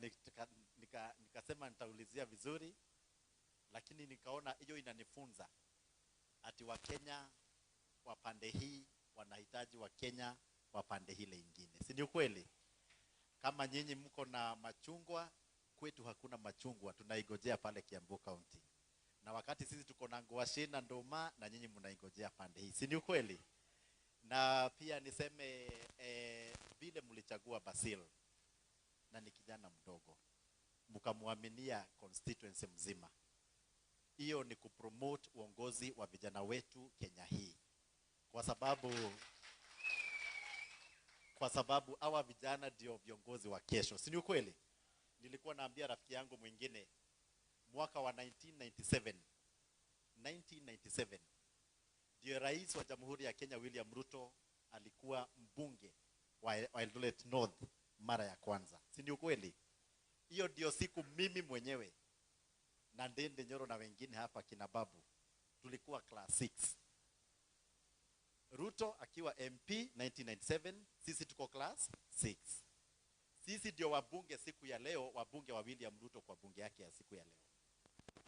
S9: nikasema nitaulizia vizuri, lakini nikaona hiyo inanifunza ati Wakenya wa pande hii wanahitaji Wakenya wa pande hile ingine. Si ni ukweli? Kama nyinyi mko na machungwa, kwetu hakuna machungwa, tunaigojea pale Kiambu County. Na wakati sisi tuko na ngwashi na ndoma, na nyinyi mnaigojea pande hii. Si ni ukweli? Na pia niseme vile mlichagua Basil, na ni kijana mdogo, mkamuaminia constituency mzima. Hiyo ni kupromote uongozi wa vijana wetu Kenya hii. Kwa sababu hawa vijana ndio viongozi wa kesho. Si ni ukweli? Nilikuwa naambia rafiki yangu mwingine mwaka wa 1997 ndio rais wa Jamhuri ya Kenya William Ruto alikuwa mbunge wa Eldoret North mara ya kwanza. Si ni ukweli? Hiyo ndio siku mimi mwenyewe na Ndende Nyoro na wengine hapa kina babu tulikuwa class 6. Ruto akiwa MP 1997, sisi tuko class 6. Sisi ndio wabunge siku ya leo, wabunge wa William Ruto kwa bunge yake ya siku ya leo.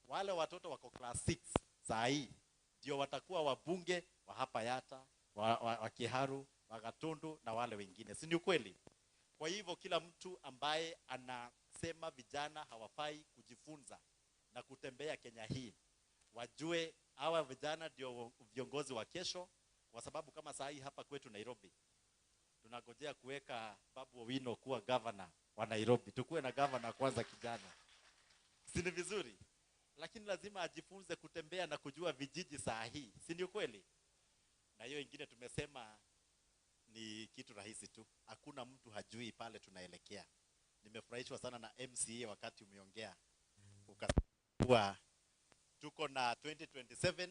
S9: Wale watoto wako class 6 saa hii ndio watakuwa wabunge wa hapa Yata, wa Kiharu, wa Gatundu na wale wengine. Si ni ukweli? Kwa hivyo kila mtu ambaye anasema vijana hawafai kujifunza na kutembea Kenya hii, wajue hawa vijana ndio viongozi wa kesho. Kwa sababu kama saa hii hapa kwetu Nairobi tunagojea kuweka Babu Owino kuwa governor wa Nairobi. Tukuwe na governor kwanza kijana. Si ni vizuri? Lakini lazima ajifunze kutembea na kujua vijiji saa hii. Si ni ukweli? Na hiyo ingine tumesema ni kitu rahisi tu. Hakuna mtu hajui pale tunaelekea. Nimefurahishwa sana na MCA wakati umeongea. Ukasema tuko na 2027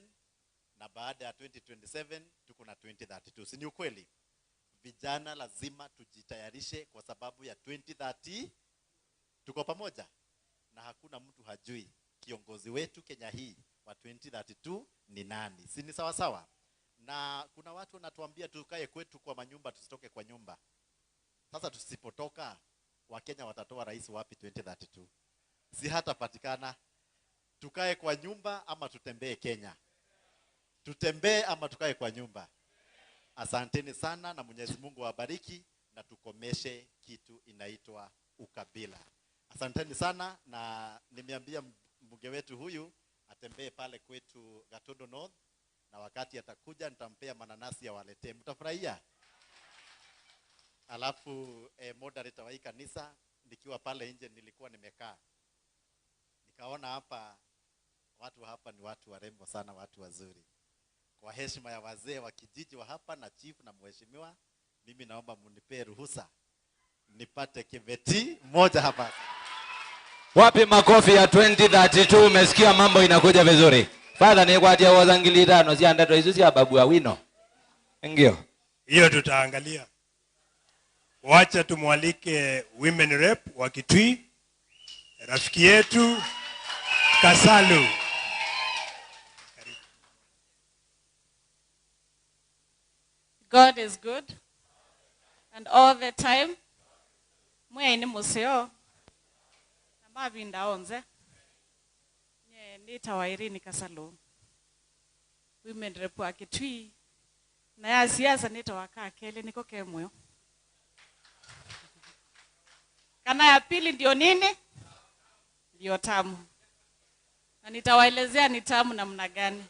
S9: na baada ya 2027 tuko na 2032. Si ni ukweli? Vijana lazima tujitayarishe kwa sababu ya 2030. Tuko pamoja. Na hakuna mtu hajui kiongozi wetu Kenya hii wa 2032 ni nani. Si ni sawa sawa? Na kuna watu wanatuambia tukae kwetu kwa manyumba, tusitoke kwa nyumba. Sasa tusipotoka, Wakenya watatoa rais wapi 2032? Si hatapatikana. Tukae kwa nyumba ama tutembee Kenya? Tutembee ama tukae kwa nyumba? Asanteni sana na Mwenyezi Mungu awabariki na tukomeshe kitu inaitwa ukabila. Asanteni sana, na nimeambia mbunge wetu huyu atembee pale kwetu Gatundu North, na wakati atakuja nitampea mananasi awaletee. Mtafurahia. Alafu moderator wa hii kanisa, nikiwa pale nje nilikuwa nimekaa, nikaona hapa watu hapa ni watu warembo sana, watu wazuri. Kwa heshima ya wazee wa kijiji wa hapa na chief na mheshimiwa, mimi naomba mnipe ruhusa nipate kiveti moja hapa.
S5: Wapi makofi ya 2032? Umesikia mambo inakuja vizuri. Father ni kwa tia wazangili tano si andato hizo si Babu Owino. Ndio.
S4: Hiyo tutaangalia. Wacha tumwalike women rep wa Kitui, rafiki yetu Kasalu.
S8: God is good and all the time. Mwe ni museo na mavinda onze. Nye nitawa Irene Kasalu, women rep wa Kitui, na ya siasa nitawa Kakele niko kemwe. Kana ya pili ndio nini? Ndio tamu. Na nitawaelezea ni tamu namna gani.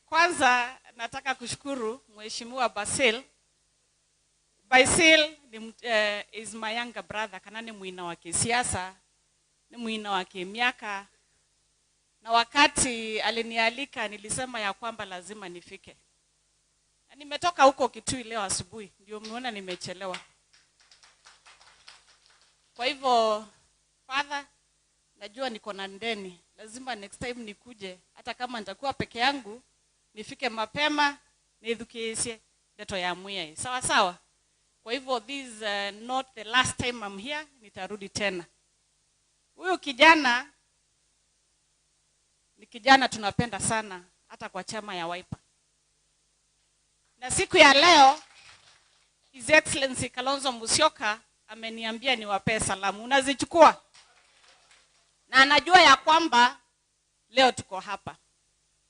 S8: Kwanza nataka kushukuru Mheshimiwa Basil. Basil ni, is my younger brother, kana ni mwina wa kisiasa, ni mwina wa kimiaka. Na wakati alinialika nilisema ya kwamba lazima nifike. Na nimetoka huko Kitui leo asubuhi, ndio mmeona nimechelewa. Kwa hivyo father, najua niko na ndeni, lazima next time nikuje, hata kama nitakuwa peke yangu, nifike mapema, nithukiishe ndeto ya Mwai. Sawa sawa. Kwa hivyo this is not the last time I'm here, nitarudi tena. Huyu kijana ni kijana tunapenda sana hata kwa chama ya Wiper. Na siku ya leo His Excellency Kalonzo Musyoka ameniambia niwapee salamu. Unazichukua. Na anajua ya kwamba leo tuko hapa.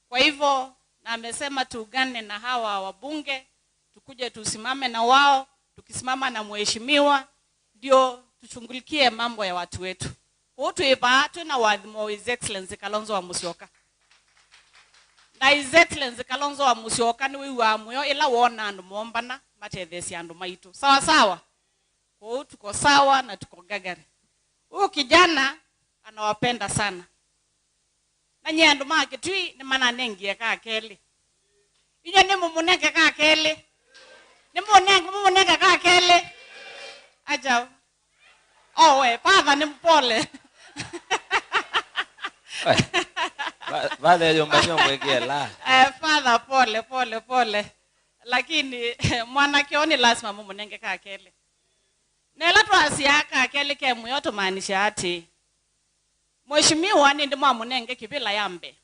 S8: Kwa hivyo na amesema tuungane na hawa wabunge, tukuje tusimame na wao, tukisimama na mheshimiwa ndio tushughulikie mambo ya watu wetu. Kwa tuiba tuna wadhimo His Excellency Kalonzo wa Musyoka. Na His Excellency Kalonzo wa Musyoka ni wiwa muyo ila wona andu mombana matethesi andu maitu. Sawa sawa. Kwa tuko sawa na tuko gagari. Huyu kijana anawapenda sana. Na nye andu make tui ni mana nengie ka keli. Inyo ni mumunenge ka keli. Ni mumunenge ka keli. Ajabu. Oh we, father ni mpole.
S5: Father yomba nyomwe la.
S8: Father pole pole pole. Lakini mwanakioni lazima mumunenge ka keli. Nela twasiaka keli ke muyoto maanisha ati mheshimiwa ni ndimo amunenge kibila yambe.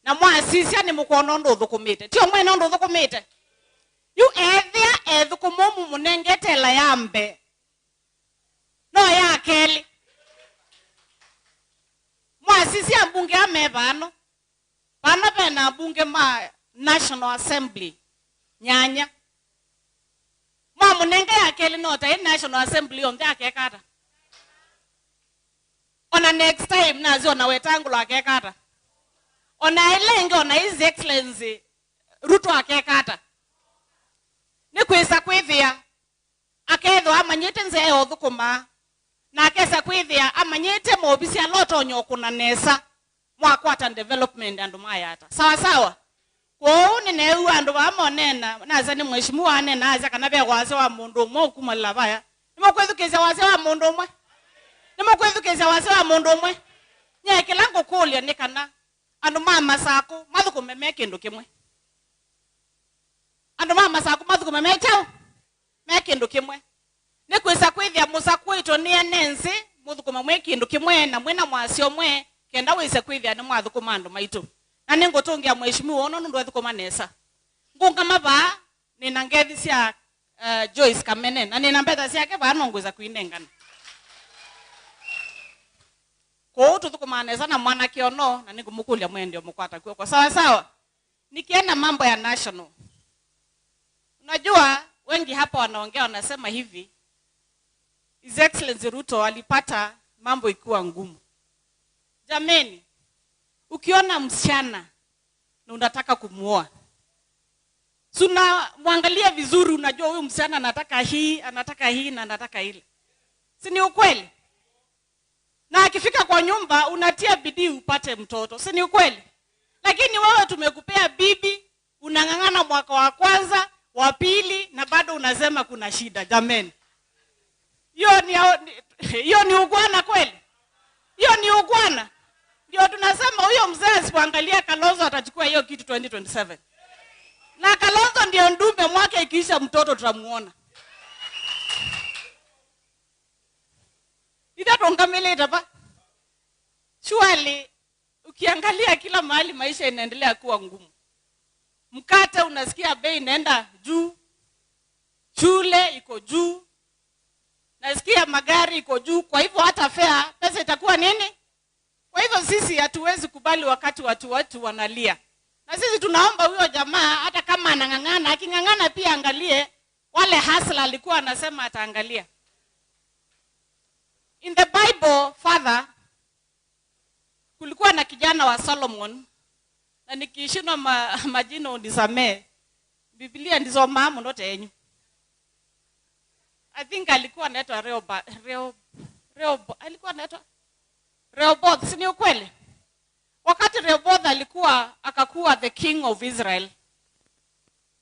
S8: Na mwasisia ni mukono ndo thukumite. Tio mwene ndo thukumite. Yu ethia ethukumu munenge tela yambe. No ya keli. Mwasisia mbunge ame bano. Bano pena bunge ma National Assembly. Nyanya. Mwamunenge ya keli nota in National Assembly on the kata. Ona next time nazo na Wetangula akekata. Ona ilenge ona His Excellency Ruto akekata. Ni kwisa kwithia akethwa amanyite nze othukuma na akesa kwithia amanyite mobisi aloto nyokuna nesa mwakwata development andu mayata. Sawa sawa. Kwou ni neu andu wamonena naza ni mheshimiwa anena aza kana be waze wa mundu umwe ukumalila baya. Nimukwithukizia waze wa mundu umwe. Nimukwithukizia waze wa mundu umwe. Nye kila ngukulia ni kana andu ma masako mathukume me kindu kimwe. Andu ma masako mathukume me chao me kindu kimwe. Ni kwisa kwithia musakwito ni enenzi muthukume mwe kindu kimwe na mwena mwasio mwe kenda wise kwithia ni mwathukuma andu maitu. Na ningutungia mheshimiwa ono nundu ethukuma nesa. Ngungama ba nina ngethi cia Joyce Kamene na nina mbetha ciake ba no ngwiza kuinengana. Kwa tuthukuma nesa na mwanake ono na ningumukulia mwendio mukwata kwa sawa sawa. Nikienda mambo ya national. Unajua wengi hapa wanaongea wanasema hivi His Excellency Ruto alipata mambo ikuwa ngumu. Jameni, ukiona msichana na unataka kumuoa, suna muangalia vizuri, unajua huyu msichana anataka hii, anataka hii na anataka ile. Si ni ukweli? Na akifika kwa nyumba unatia bidii upate mtoto. Si ni ukweli? Lakini wewe tumekupea bibi, unang'ang'ana mwaka wa kwanza, wa pili na bado unasema kuna shida. Jameni, hiyo ni ugwana kweli? Hiyo ni ugwana. Ndio tunasema huyo mzee asipoangalia Kalonzo atachukua hiyo kitu 2027. Na Kalonzo ndio ndume mwake, ikiisha mtoto tutamuona. Ida tongameleta pa. Surely ukiangalia kila mahali maisha inaendelea kuwa ngumu. Mkate unasikia bei inaenda juu. Shule iko juu. Nasikia magari iko juu, kwa hivyo hata fare pesa itakuwa nini? Kwa hivyo sisi hatuwezi kubali wakati watu wanalia. Na sisi tunaomba huyo jamaa hata kama anang'ang'ana, aking'ang'ana pia angalie wale hasla alikuwa anasema ataangalia. In the Bible, father, kulikuwa na kijana wa Solomon, na nikishindwa majina unisamee. Biblia ndizo mamu ndote yenyu. I think alikuwa anaitwa alikuwa anaitwa Rehoboth, si ni ukweli? Wakati Rehoboth alikuwa akakuwa the king of Israel,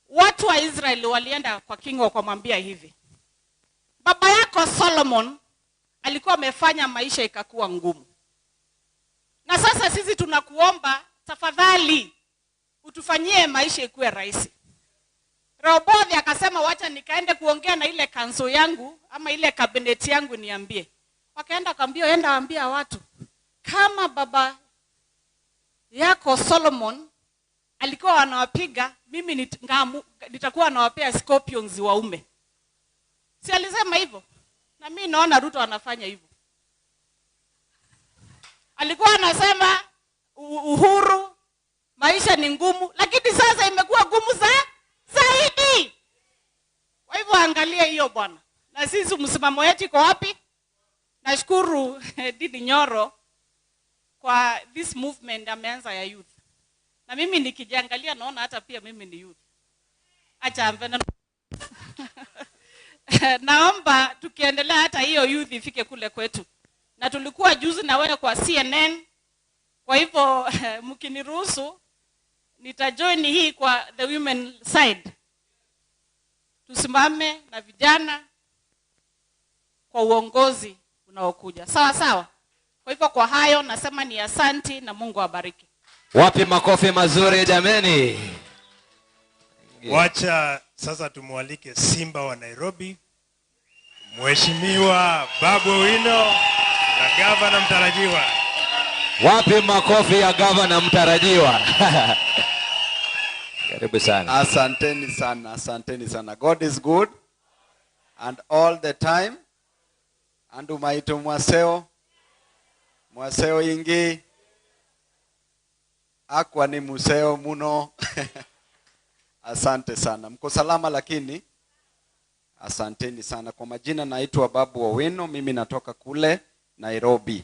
S8: watu wa Israel walienda kwa king wakamwambia hivi: baba yako Solomon alikuwa amefanya maisha ikakuwa ngumu, na sasa sisi tunakuomba tafadhali utufanyie maisha ikuwe rahisi. Rehoboth akasema wacha nikaende kuongea na ile council yangu ama ile cabinet yangu niambie. Wakaenda akamwambia enda ambia watu kama baba yako Solomon alikuwa anawapiga, mimi nitakuwa nawapea scorpions waume. Si alisema hivyo? Na mimi naona Ruto anafanya hivyo. Alikuwa anasema uhuru, maisha ni ngumu, lakini sasa imekuwa ngumu zaidi. Kwa hivyo angalia hiyo bwana. Na sisi msimamo wetu iko wapi? Nashukuru Ndindi Nyoro kwa this movement ameanza ya youth. Na mimi nikijiangalia naona hata pia mimi ni youth. Acha amvena. Naomba tukiendelea hata hiyo youth ifike kule kwetu. Na tulikuwa juzi na wewe kwa CNN. Kwa hivyo mkiniruhusu nitajoin hii kwa the women side. Tusimame na vijana kwa uongozi unaokuja. Sawa sawa. Kwa hivyo kwa hayo nasema ni asanti na Mungu awabariki.
S5: Wapi makofi mazuri jameni.
S4: Wacha sasa tumualike Simba wa Nairobi, Mheshimiwa Babu Owino na gavana mtarajiwa.
S5: Wapi makofi ya gavana mtarajiwa? Karibu sana.
S10: Asanteni sana, asanteni sana. God is good and all the time. Andu maito mwaseo. Mwaseo ingi. Akwa ni museo muno. Asante sana. Mko salama lakini? Asanteni sana. Kwa majina naitwa Babu Owino, mimi natoka kule Nairobi.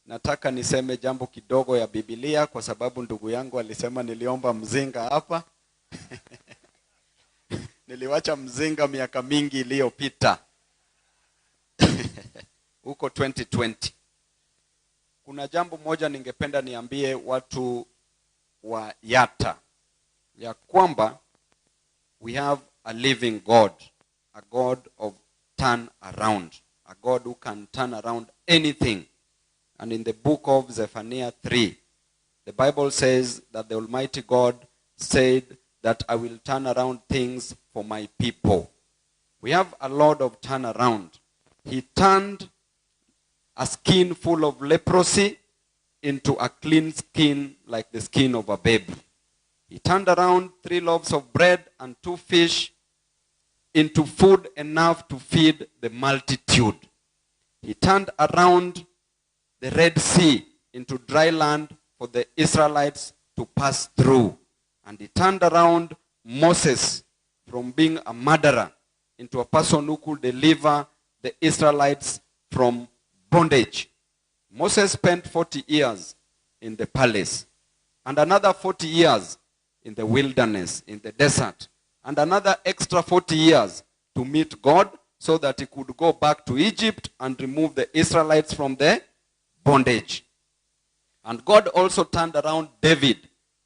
S10: Nataka niseme jambo kidogo ya Biblia kwa sababu ndugu yangu alisema niliomba mzinga hapa. Niliwacha mzinga miaka mingi iliyopita. Huko 2020. Kuna jambo moja ningependa niambie watu wa Yatta, ya kwamba we have a living God, a God of turn around, a God who can turn around anything. And in the book of Zephaniah 3, the Bible says that the Almighty God said that I will turn around things for my people. We have a lot of turn around. He turned a skin full of leprosy into a clean skin like the skin of a baby. He turned around 3 loaves of bread and 2 fish into food enough to feed the multitude. He turned around the Red Sea into dry land for the Israelites to pass through. And he turned around Moses from being a murderer into a person who could deliver the Israelites from bondage. Moses spent 40 years in the palace, and another 40 years in the wilderness, in the desert, and another extra 40 years to meet God so that he could go back to Egypt and remove the Israelites from the bondage. And God also turned around David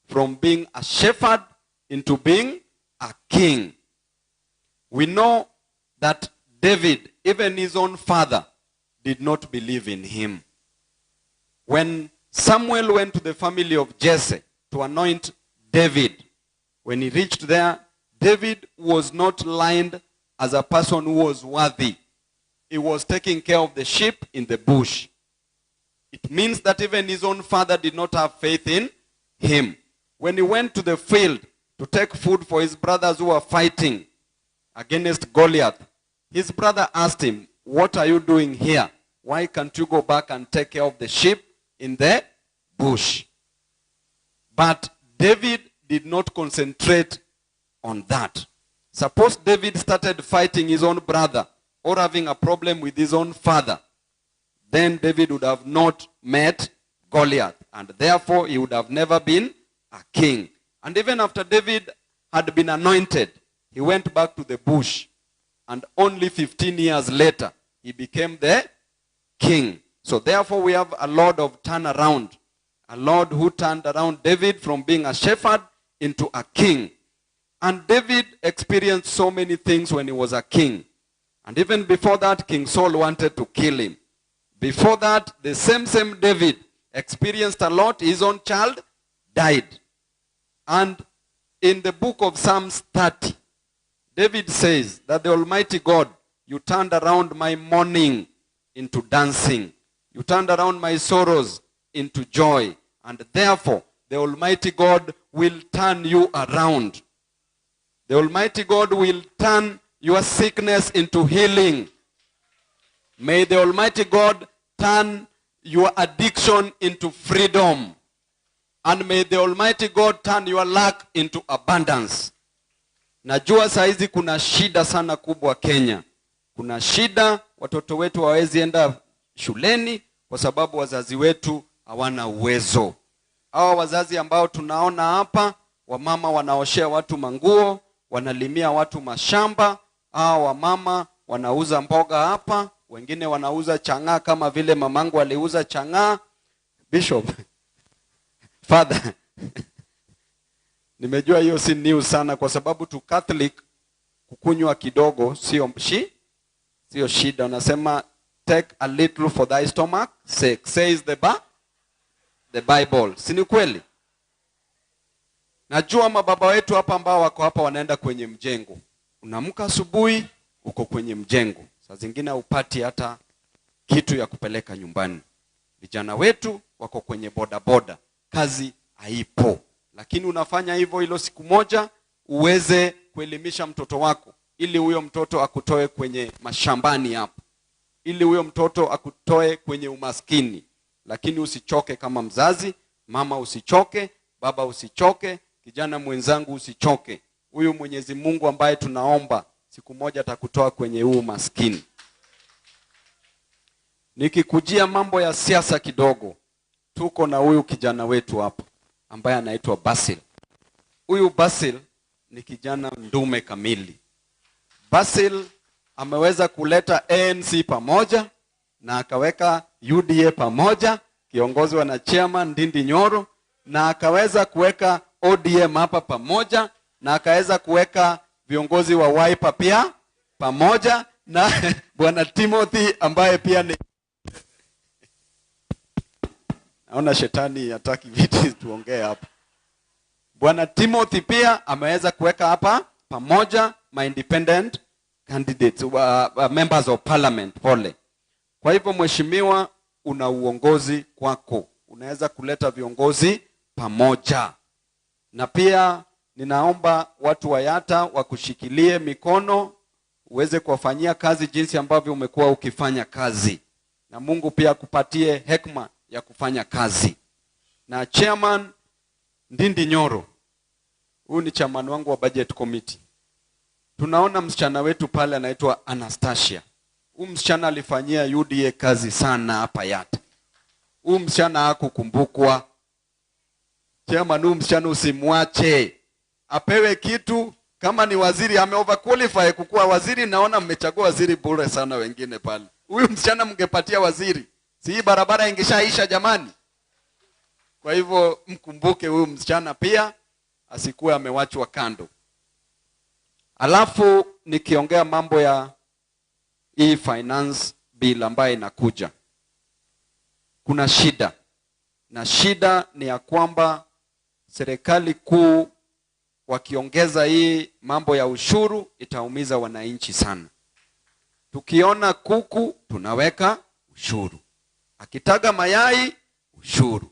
S10: from being a shepherd into being a king. We know that David, even his own father, did not believe in him. When Samuel went to the family of Jesse to anoint David, when he reached there, David was not lined as a person who was worthy. He was taking care of the sheep in the bush. It means that even his own father did not have faith in him. When he went to the field to take food for his brothers who were fighting against Goliath, his brother asked him, "What are you doing here? Why can't you go back and take care of the sheep in the bush?" But David did not concentrate on that. Suppose David started fighting his own brother or having a problem with his own father, then David would have not met Goliath, and therefore he would have never been a king. And even after David had been anointed, he went back to the bush, and only 15 years later, he became the king. So therefore we have a Lord of turnaround, a Lord who turned around David from being a shepherd into a king. And David experienced so many things when he was a king. And even before that, King Saul wanted to kill him. Before that, the same David experienced a lot. His own child died. And in the book of Psalms 30, David says that the Almighty God, you turned around my mourning into dancing. You turned around my sorrows into joy. And therefore, the Almighty God will turn you around. The Almighty God will turn your sickness into healing. May the Almighty God turn your addiction into freedom. And may the Almighty God turn your lack into abundance. Najua saizi kuna shida sana kubwa Kenya. Kuna shida, watoto wetu hawawezi enda shuleni kwa sababu wazazi wetu hawana uwezo. Hawa wazazi ambao tunaona hapa, wamama wanaoshea watu manguo, wanalimia watu mashamba, hawa wamama wanauza mboga hapa, wengine wanauza chang'aa kama vile mamangu aliuza chang'aa. Bishop, Father, nimejua hiyo si news sana kwa sababu tu Catholic kukunywa kidogo sio shida. Unasema take a little for thy stomach sake, says the Bible. Si ni kweli? Najua mababa wetu hapa ambao wako hapa wanaenda kwenye mjengo. Unaamka asubuhi uko kwenye mjengo. Saa zingine hupati hata kitu ya kupeleka nyumbani. Vijana wetu wako kwenye boda boda. Kazi haipo. Lakini unafanya hivyo hilo siku moja uweze kuelimisha mtoto wako ili huyo mtoto akutoe kwenye mashambani hapo. Ili huyo mtoto akutoe kwenye umaskini. Lakini usichoke kama mzazi, mama usichoke, baba usichoke, kijana mwenzangu usichoke. Huyu Mwenyezi Mungu ambaye tunaomba siku moja atakutoa kwenye huu umaskini. Nikikujia mambo ya siasa kidogo, tuko na huyu kijana wetu hapa ambaye anaitwa Basil. Huyu Basil ni kijana ndume kamili. Basil ameweza kuleta ANC pamoja na akaweka UDA pamoja, kiongozwa na chairman Ndindi Nyoro, na akaweza kuweka ODM hapa pamoja, na akaweza kuweka viongozi wa Wiper pia pamoja na Bwana Timothy ambaye pia ni, naona shetani hataki viti tuongee hapa. Bwana Timothy pia ameweza kuweka hapa pamoja my independent candidates, members of parliament, pole. Kwa hivyo mheshimiwa, una uongozi kwako. Unaweza kuleta viongozi pamoja. Na pia ninaomba watu wa Yatta wakushikilie mikono, uweze kuwafanyia kazi jinsi ambavyo umekuwa ukifanya kazi. Na Mungu pia akupatie hekima ya kufanya kazi. Na chairman Ndindi Nyoro, huyu ni chairman wangu wa budget committee. Tunaona msichana wetu pale anaitwa Anastasia. Huyu msichana alifanyia UDA kazi sana hapa Yatta. Huyu msichana hakukumbukwa. Chairman, huyu msichana usimwache. Apewe kitu. Kama ni waziri, ame overqualify kukuwa waziri. Naona mmechagua waziri bure sana wengine pale. Huyu msichana mngepatia waziri, si hii barabara ingeshaisha jamani? Kwa hivyo mkumbuke huyu msichana pia asikuwe amewachwa kando. Alafu nikiongea mambo ya hii finance bill ambayo inakuja, kuna shida. Na shida ni ya kwamba serikali kuu wakiongeza hii mambo ya ushuru itaumiza wananchi sana. Tukiona kuku tunaweka ushuru, akitaga mayai ushuru,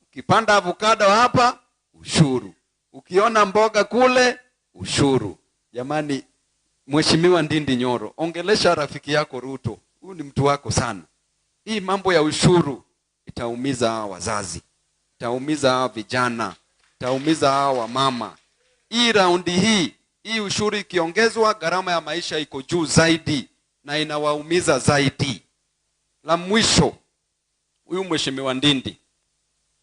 S10: ukipanda avocado hapa ushuru, ukiona mboga kule ushuru. Jamani, Mheshimiwa Ndindi Nyoro, ongelesha rafiki yako Ruto, huyu ni mtu wako sana. Hii mambo ya ushuru itaumiza hawa wazazi, itaumiza hawa vijana, itaumiza hawa wamama. Hii raundi hii ushuru ikiongezwa, gharama ya maisha iko juu zaidi na inawaumiza zaidi. La mwisho, huyu Mheshimiwa Ndindi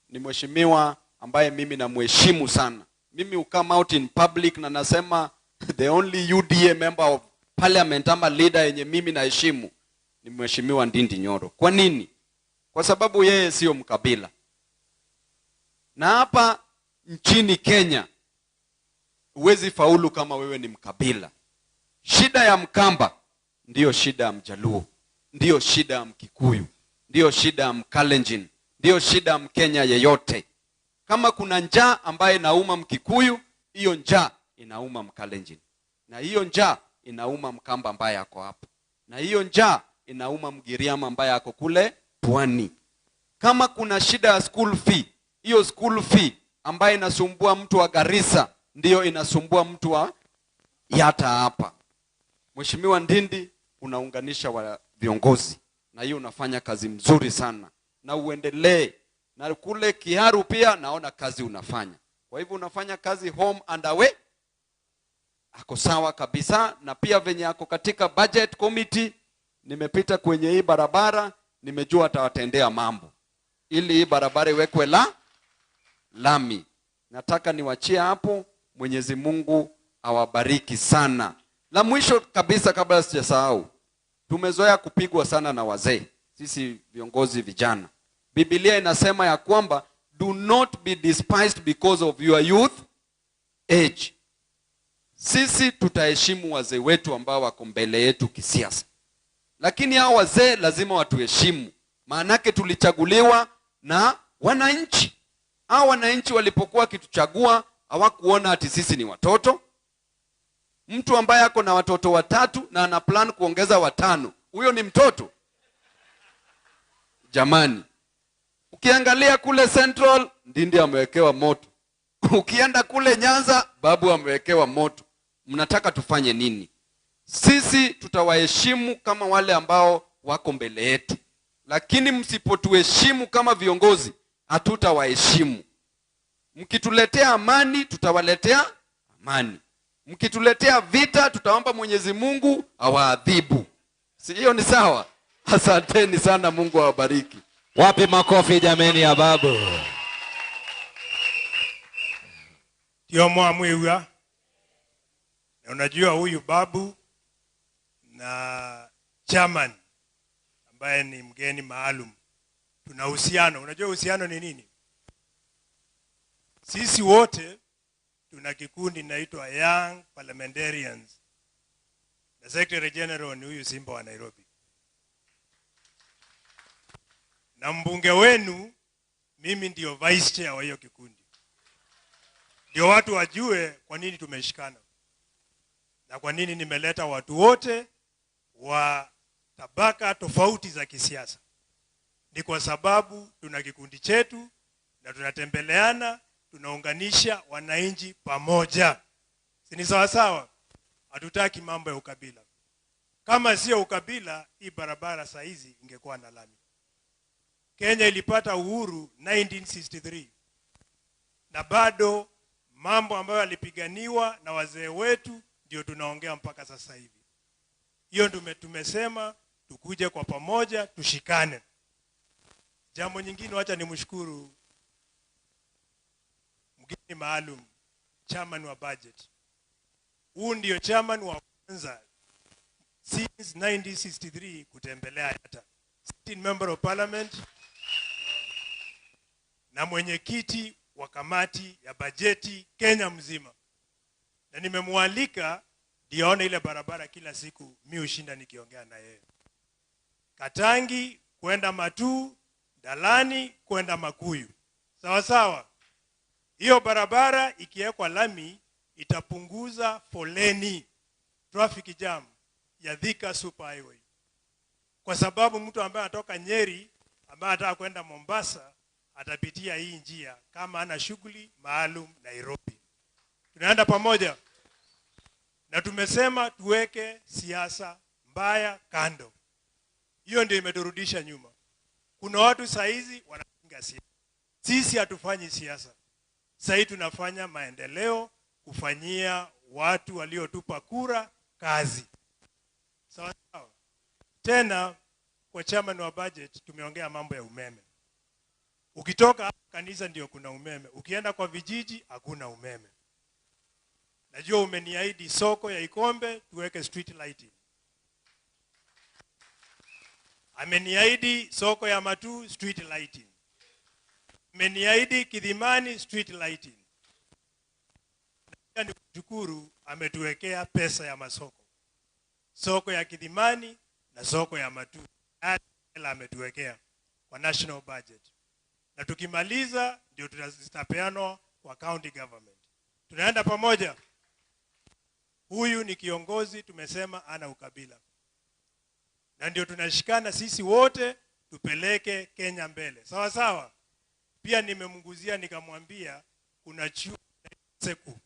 S10: ni mheshimiwa ambaye mimi namheshimu sana. Mimi u come out in public na nasema the only UDA member of parliament ama leader yenye mimi naheshimu ni Mheshimiwa Ndindi Nyoro. Kwa nini? Kwa sababu yeye sio mkabila. Na hapa nchini Kenya huwezi faulu kama wewe ni mkabila. Shida ya Mkamba ndiyo shida ya Mjaluo, ndiyo shida ya Mkikuyu, ndiyo shida ya Mkalenjin, ndiyo shida ya Mkenya yeyote. Kama kuna njaa ambaye inauma Mkikuyu, hiyo njaa inauma Mkalenjin. Na hiyo njaa inauma Mkamba ambaye ako hapa, na hiyo njaa inauma Mgiriama ambaye ako kule pwani. Kama kuna shida ya school fee, hiyo school fee ambaye inasumbua mtu wa Garissa ndiyo inasumbua mtu wa Yatta hapa. Mheshimiwa Ndindi, unaunganisha wa viongozi na hiyo unafanya kazi mzuri sana, na uendelee. Na kule Kiharu pia naona kazi unafanya. Kwa hivyo unafanya kazi home and away, ako sawa kabisa. Na pia venye ako katika budget committee, nimepita kwenye hii barabara, nimejua atawatendea mambo ili hii barabara iwekwe la lami. Nataka niwachie hapo. Mwenyezi Mungu awabariki sana. La mwisho kabisa kabla sijasahau, tumezoea kupigwa sana na wazee, sisi viongozi vijana. Biblia inasema ya kwamba do not be despised because of your youth age. Sisi tutaheshimu wazee wetu ambao wako mbele yetu kisiasa, lakini hao wazee lazima watuheshimu, maanake tulichaguliwa na wananchi. Hao wananchi walipokuwa kituchagua hawakuona ati sisi ni watoto. Mtu ambaye ako na watoto 3 na ana plan kuongeza 5, huyo ni mtoto jamani? Ukiangalia kule Central, Ndindi amewekewa moto. Ukienda kule Nyanza, Babu amewekewa moto. Mnataka tufanye nini? Sisi tutawaheshimu kama wale ambao wako mbele yetu, lakini msipotuheshimu kama viongozi, hatutawaheshimu. Mkituletea amani, tutawaletea amani. Mkituletea vita, tutaomba Mwenyezi Mungu awaadhibu. Si hiyo ni sawa? Asanteni sana, Mungu awabariki.
S5: Wapi makofi jameni ya Babu?
S4: Ndio mwamwiwa. Na unajua huyu Babu na chairman ambaye ni mgeni maalum, tuna uhusiano. Unajua uhusiano ni nini? Sisi wote tuna kikundi inaitwa Young Parliamentarians, na Secretary General ni huyu Simba wa Nairobi. Na mbunge wenu mimi ndio vice chair wa hiyo kikundi. Ndio watu wajue kwa nini tumeshikana na kwa nini nimeleta watu wote wa tabaka tofauti za kisiasa. Ni kwa sababu tuna kikundi chetu na tunatembeleana, tunaunganisha wananchi pamoja. Si ni sawa sawa? Hatutaki mambo ya ukabila. Kama sio ukabila, hii barabara saa hizi ingekuwa na lami. Kenya ilipata uhuru 1963, na bado mambo ambayo yalipiganiwa na wazee wetu ndio tunaongea mpaka sasa hivi. Hiyo ndio tumesema tukuje kwa pamoja, tushikane. Jambo nyingine, wacha nimshukuru mgeni maalum, chairman wa budget. Huu ndio chairman wa kwanza since 1963 kutembelea Yatta. Sitting member of parliament na mwenyekiti wa kamati ya bajeti Kenya mzima. Na nimemwalika ndio aone ile barabara kila siku mi ushinda nikiongea na yeye. Katangi kwenda Matuu, Dalani kwenda Makuyu. Sawa sawa. Hiyo barabara ikiwekwa lami itapunguza foleni, traffic jam ya Thika Super Highway. Kwa sababu mtu ambaye anatoka Nyeri ambaye anataka kwenda Mombasa atapitia hii njia kama ana shughuli maalum Nairobi. Tunaenda pamoja. Na tumesema tuweke siasa mbaya kando. Hiyo ndio imeturudisha nyuma. Kuna watu saa hizi wanapinga siasa. Sisi hatufanyi siasa. Sasa tunafanya maendeleo, kufanyia watu waliotupa kura kazi. Sawa sawa. Tena kwa chairman wa budget tumeongea mambo ya umeme. Ukitoka kanisa ndio kuna umeme. Ukienda kwa vijiji hakuna umeme. Najua umeniahidi soko ya Ikombe tuweke street lighting. Ameniahidi soko ya Matuu street lighting. Ameniahidi Kidhimani street lighting. Na nikushukuru ametuwekea pesa ya masoko. Soko ya Kidhimani na soko ya Matuu. Hela ametuwekea kwa national budget. Na tukimaliza ndio zitapeanwa kwa county government. Tunaenda pamoja. Huyu ni kiongozi tumesema ana ukabila. Na ndio tunashikana sisi wote tupeleke Kenya mbele. Sawa sawa. Pia nimemguzia nikamwambia kuna chuo Seku.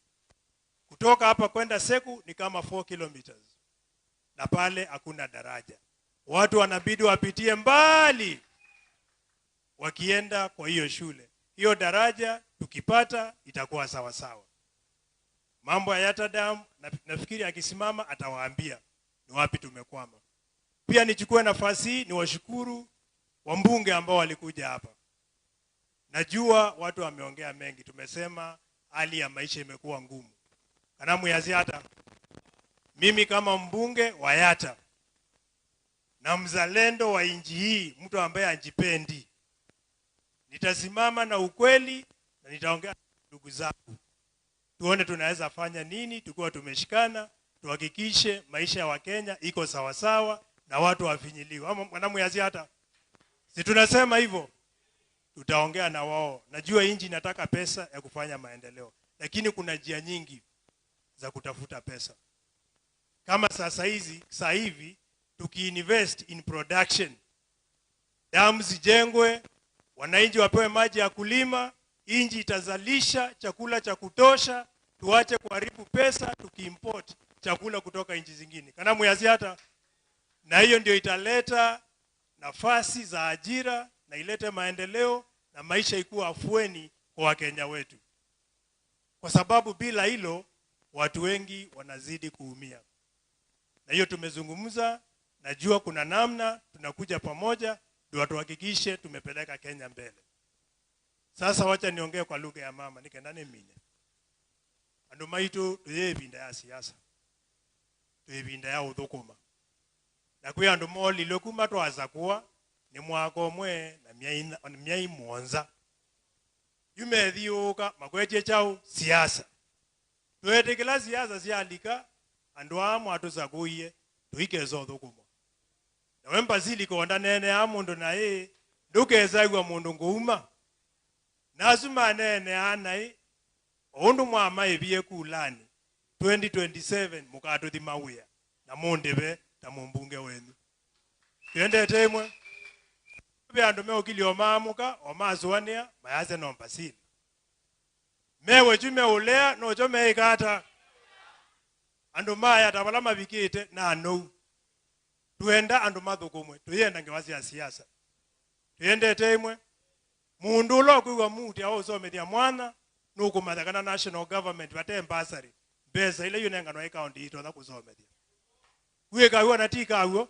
S4: Kutoka hapa kwenda Seku ni kama 4 kilometers. Na pale hakuna daraja. Watu wanabidi wapitie mbali wakienda kwa hiyo shule. Hiyo daraja tukipata itakuwa sawa sawa. Mambo ya Yatta Dam nafikiri akisimama atawaambia ni wapi tumekwama. Pia nichukue nafasi hii niwashukuru wambunge ambao walikuja hapa. Najua watu wameongea mengi, tumesema hali ya maisha imekuwa ngumu. Kanamu ya Yatta, mimi kama mbunge wa Yatta na mzalendo wa nchi hii, mtu ambaye anjipendi, nitasimama na ukweli na nitaongea ndugu zangu. Tuone tunaweza fanya nini tukiwa tumeshikana, tuhakikishe maisha ya Wakenya iko sawa sawa na watu wafinyiliwe. Ama mwanamu ya Yatta, si tunasema hivyo? Tutaongea na wao. Najua nchi inataka pesa ya kufanya maendeleo, lakini kuna njia nyingi za kutafuta pesa. Kama sasa hizi, sasa hivi tukiinvest in production, damu zijengwe, wananchi wapewe maji ya kulima, nchi itazalisha chakula cha kutosha, tuache kuharibu pesa tukiimport chakula kutoka nchi zingine. Kanamu ya Yatta, na hiyo ndio italeta nafasi za ajira na ilete maendeleo na maisha ikuwa afueni kwa Wakenya wetu. Kwa sababu bila hilo watu wengi wanazidi kuumia. Na hiyo tumezungumza, najua kuna namna tunakuja pamoja ndio tuhakikishe tumepeleka Kenya mbele. Sasa wacha niongee kwa lugha ya mama nikendane mine. Andu maitu tuyevinda ya siasa. Tuyevinda ya uthukuma. Na kuya andu moli lokuma twaza kuwa ni mwaka omwe na myai muonza. Yumethiuka makwetie chau siasa. Twetekela siasa sialika andu amwe atuzakuiye tuikezo uthukuma. Na wemba zili konda nene ya mundu na ye ndukeza igwa mundu nguuma. Nazuma nene anai undu mwama ebie kulani 2027 mukatuthi mawia na mundebe ta mumbunge wenu. Twendete imwe. Andu meukili omamuka omazuania mayaze nombasili. Mewe jume ulea nojo meikata. Andu maya tabala mavikite na no. Tuenda andu mathukumwe tuyenda ngewazi ya siasa. Tuyendete imwe. Mundu ulo kuiwa muti au usomethia mwana nukumathakana national government wate bursary. Mbesa ile yunenganwa ikaunti itotha kusomethia. Kuika na tika huo.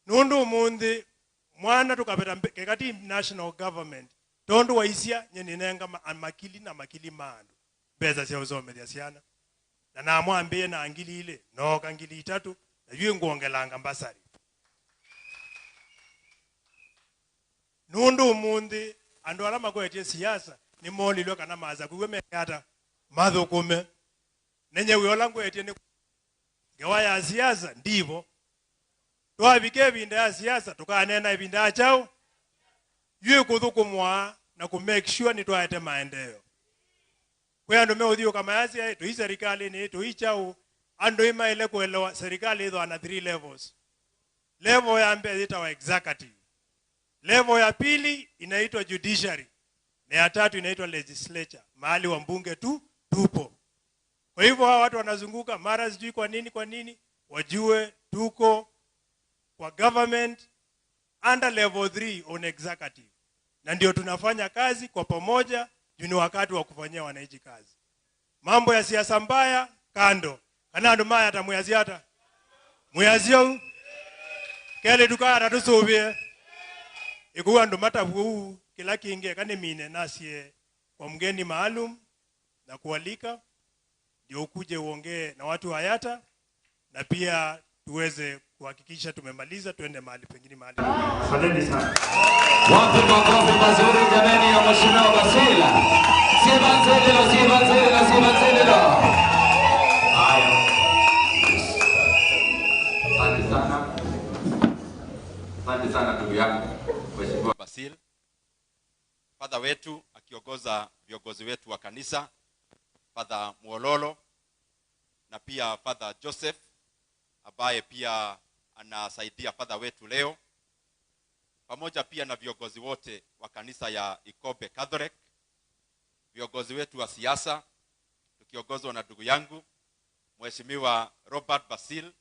S4: Nundu munthi mwana tukapeta kekati national government tondu waisia nyeninenga makili na makili maandu mbesa cia usomethia ciana. Na namwambie na ngili ile noka ngili itatu na yue nguongelanga mbasari. Nundu munthi andu ala makwetie siasa ni molilwe kana maza kuwe mekata mathukume nenye wiola ngwetie ni ngewa ya siasa ndivo. Twabike ibinda ya siasa tukanena ibinda ya chao yue kuthukumwa na ku make sure ni twaete maendeleo. Kwa andu meuthio kama yasi tu serikali ni tu chao andu imaile kuelewa serikali hizo ana 3 levels. Level ya mbele itawa executive. Level ya pili inaitwa judiciary. Na ya tatu inaitwa legislature. Mahali wa mbunge tu tupo. Kwa hivyo hawa watu wanazunguka mara sijui kwa nini wajue tuko kwa government under level 3 on executive. Na ndio tunafanya kazi kwa pamoja, juu ni wakati wa kufanyia wananchi kazi. Mambo ya siasa mbaya kando. Kana ndo maya atamuyaziata. Muyazio kele duka atusubie. Ikuwa ndo matabu kila kinge kane mine nasie kwa mgeni maalum na kualika ndio ukuje uongee na watu wa Yatta na pia tuweze kuhakikisha tumemaliza tuende mahali pengine mahali.
S23: Asanteni sana.
S5: Wapi makofi mazuri jamani ya Mheshimiwa Basila. Sibanzelelo, sibanzelelo, sibanzelelo. Haya. Asante sana. Asante sana ndugu yangu Mheshimiwa
S10: Basil. Father wetu akiongoza viongozi wetu wa kanisa, Father Muololo
S13: na pia Father Joseph ambaye pia anasaidia father wetu leo, pamoja pia na viongozi wote wa kanisa ya Ikobe Catholic, viongozi wetu wa siasa tukiongozwa na ndugu yangu Mheshimiwa Robert Basil,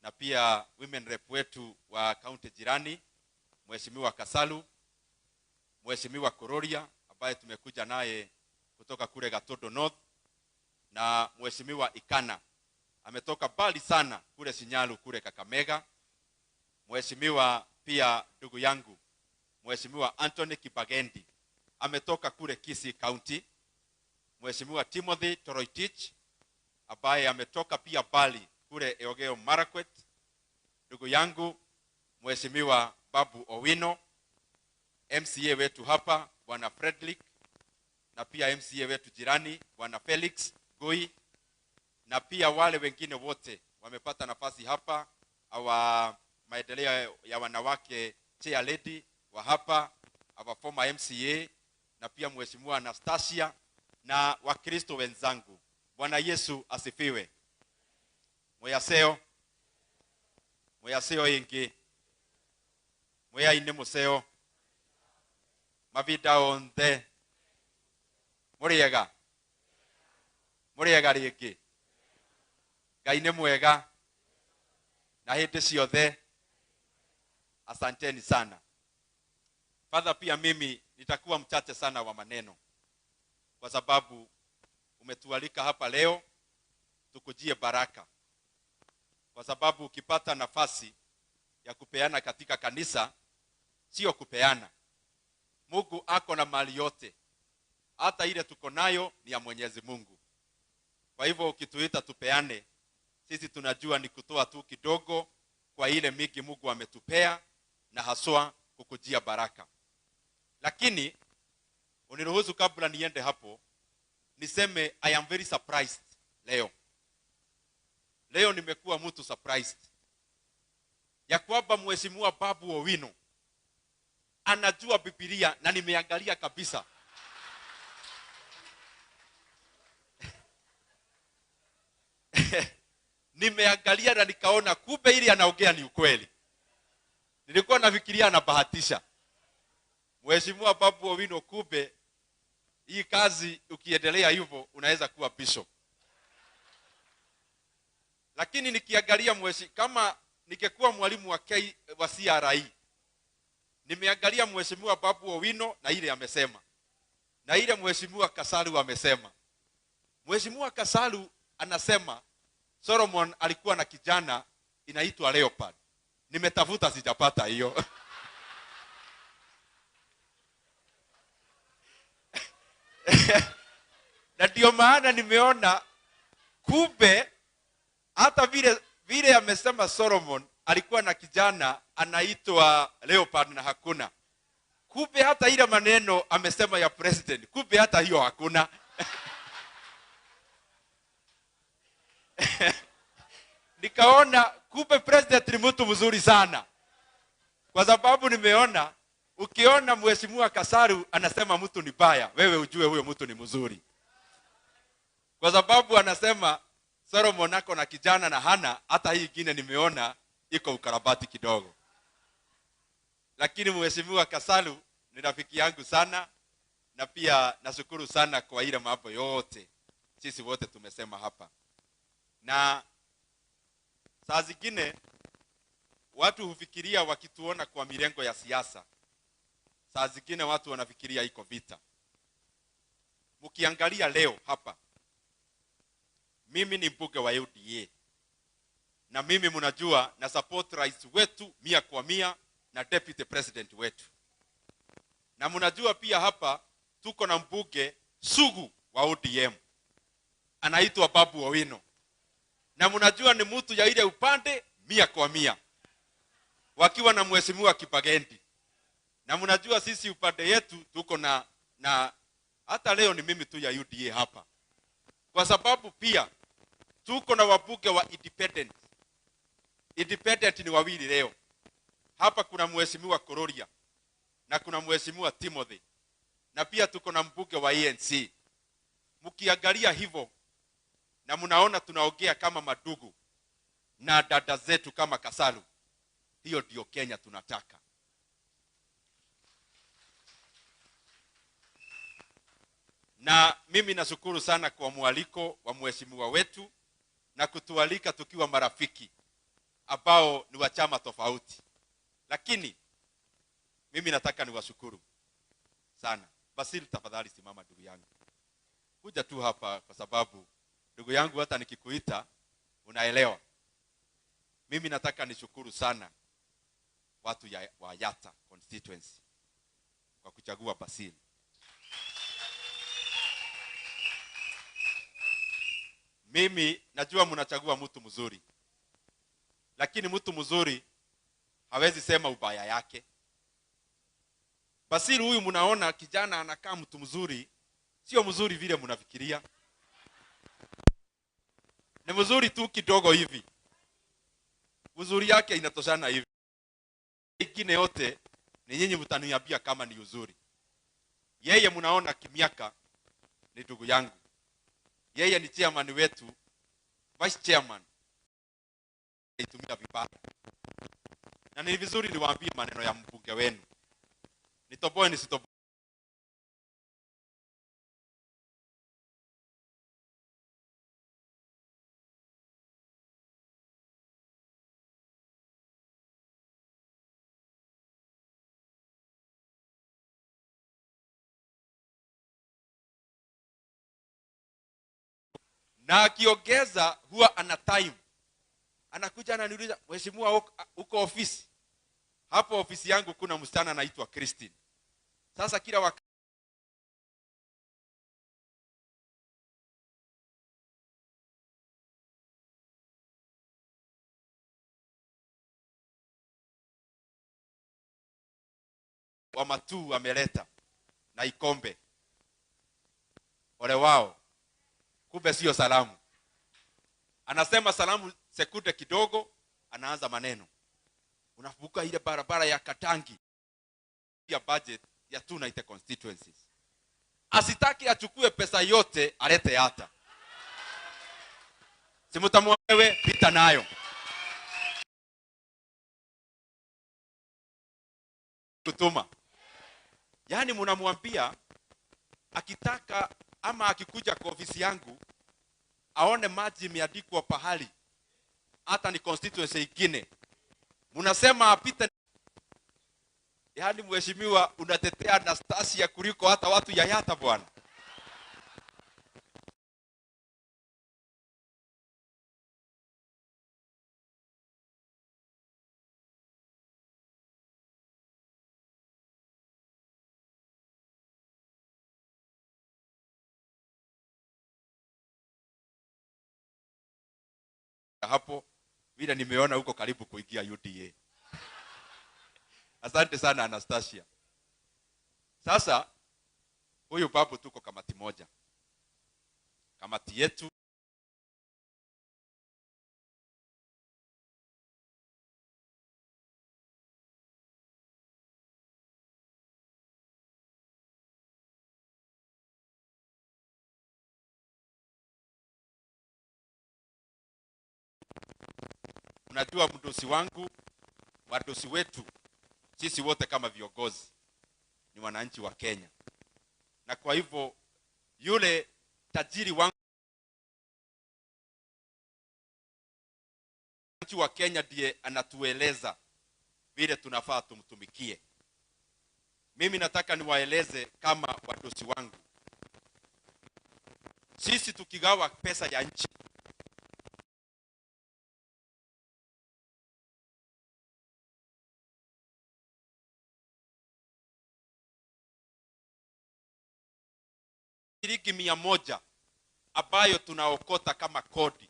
S13: na pia women rep wetu wa kaunti jirani Mheshimiwa Kasalu, Mheshimiwa Kororia ambaye tumekuja naye kutoka kule Gatodo North, na Mheshimiwa Ikana ametoka mbali sana kule Sinyalu kule Kakamega, Mheshimiwa pia ndugu yangu Mheshimiwa Anthony Kibagendi ametoka kule Kisii County, Mheshimiwa Timothy Toroitich ambaye ametoka pia mbali kule Elgeyo Marakwet, ndugu yangu Mheshimiwa Babu Owino, MCA wetu hapa Bwana Frederick, na pia MCA wetu jirani Bwana Felix Gui, na pia wale wengine wote wamepata nafasi hapa, awa maendeleo ya wanawake chair lady wa hapa, our former MCA, na pia Mheshimiwa Anastasia na Wakristo wenzangu. Bwana Yesu asifiwe. Mweyaseo, mweyaseo ingi, mweya ine museo, mavinda onthe, muriega, muriega ringi, Ngai ni mwega na hindi ciothe. Asanteni sana. Father, pia mimi nitakuwa mchache sana wa maneno kwa sababu umetualika hapa leo tukujie baraka, kwa sababu ukipata nafasi ya kupeana katika kanisa sio kupeana. Mungu ako na mali yote, hata ile tuko nayo ni ya Mwenyezi Mungu. Kwa hivyo ukituita tupeane, sisi tunajua ni kutoa tu kidogo kwa ile mingi Mungu ametupea, na haswa kukujia baraka. Lakini uniruhusu kabla niende hapo niseme I am very surprised leo. Leo nimekuwa mtu surprised ya kwamba Mheshimiwa Babu Owino anajua Biblia, na nimeangalia kabisa. Nimeangalia na nikaona kumbe ili anaongea ni ukweli. Nilikuwa nafikiria anabahatisha. Mheshimiwa Babu Owino, kumbe hii kazi ukiendelea hivyo unaweza kuwa bishop. Lakini nikiangalia kama ningekuwa mwalimu wa CRE, nimeangalia Mheshimiwa Babu Owino na ile amesema, na ile Mheshimiwa Kasalu amesema. Mheshimiwa Kasalu anasema Solomon alikuwa na kijana inaitwa Leopard. Nimetafuta sijapata hiyo. Na ndio maana nimeona kumbe hata vile amesema Solomon alikuwa na kijana anaitwa Leopard na hakuna. Kumbe hata ile maneno amesema ya president, kumbe hata hiyo hakuna. Nikaona kumbe president ni mtu mzuri sana. Kwa sababu nimeona ukiona Mheshimiwa Kasaru anasema mtu ni baya, wewe ujue huyo mtu ni mzuri. Kwa sababu anasema Solomon ako na kijana na hana, hata hii ingine nimeona iko ukarabati kidogo. Lakini Mheshimiwa Kasalu ni rafiki yangu sana, na pia nashukuru sana kwa ile mambo yote sisi wote tumesema hapa. Na saa zingine watu hufikiria wakituona kwa mirengo ya siasa, saa zingine watu wanafikiria iko vita. Mkiangalia leo hapa, mimi ni mbunge wa UDA, na mimi mnajua na support rais wetu 100% na deputy president wetu. Na mnajua pia hapa tuko na mbunge sugu wa ODM anaitwa Babu Owino, na mnajua ni mtu ya ile upande 100% wakiwa na Mheshimiwa Kibagendi. Na mnajua sisi upande yetu tuko na hata leo ni mimi tu ya UDA hapa, kwa sababu pia tuko na wabunge wa independent. Independent ni wawili leo hapa, kuna Mheshimiwa Kororia na kuna Mheshimiwa Timothy, na pia tuko na mbunge wa ANC. Mkiangalia hivyo Na mnaona tunaongea kama madugu na dada zetu kama Kasalu. Hiyo ndio Kenya tunataka. Na mimi nashukuru sana kwa mwaliko wa mheshimiwa wetu na kutualika tukiwa marafiki ambao ni wa chama tofauti. Lakini mimi nataka niwashukuru sana. Basil, tafadhali simama ndugu yangu. Kuja tu hapa kwa sababu ndugu yangu hata nikikuita unaelewa. Mimi nataka nishukuru sana watu wa Yatta constituency kwa kuchagua Basil. Mimi najua mnachagua mtu mzuri. Lakini mtu mzuri hawezi sema ubaya yake. Basil huyu mnaona kijana anakaa mtu mzuri, sio mzuri vile mnafikiria. Ni mzuri tu kidogo hivi. Uzuri yake inatoshana hivi. Ingine yote ni nyinyi mtaniambia kama ni uzuri. Yeye mnaona kimiaka ni ndugu yangu. Yeye ni chairman wetu, vice chairman. Itumia vibaya. Na ni vizuri niwaambie maneno ya mbunge wenu. Nitoboe nisitoboe. Na akiongeza huwa ana time. Anakuja ananiuliza, mheshimiwa uko ofisi? Hapo ofisi yangu kuna msichana anaitwa Christine. Sasa kila wakati wa Matuu ameleta na Ikombe. Ole wao. Kumbe sio salamu. Anasema salamu sekunde kidogo, anaanza maneno. Unavuka ile barabara ya Katangi ya budget ya 290 constituencies. Asitaki achukue pesa yote alete hata. Simutamwewe pita nayo. Kutuma. Yaani mnamwambia akitaka ama akikuja kwa ofisi yangu aone maji imeandikwa pahali hata ni constituency ingine, mnasema apite. Yaani mheshimiwa unatetea Anastasia kuliko hata watu ya Yatta bwana. Hapo vile nimeona huko karibu kuingia UDA. Asante sana Anastasia. Sasa huyu babu tuko kamati moja. Kamati yetu Unajua mdosi wangu, wadosi wetu, sisi wote kama viongozi ni wananchi wa Kenya. Na kwa hivyo yule tajiri wangu wa Kenya ndiye anatueleza vile tunafaa tumtumikie. Mimi nataka niwaeleze kama wadosi wangu. Sisi tukigawa pesa ya nchi, shilingi 100 ambayo tunaokota kama kodi,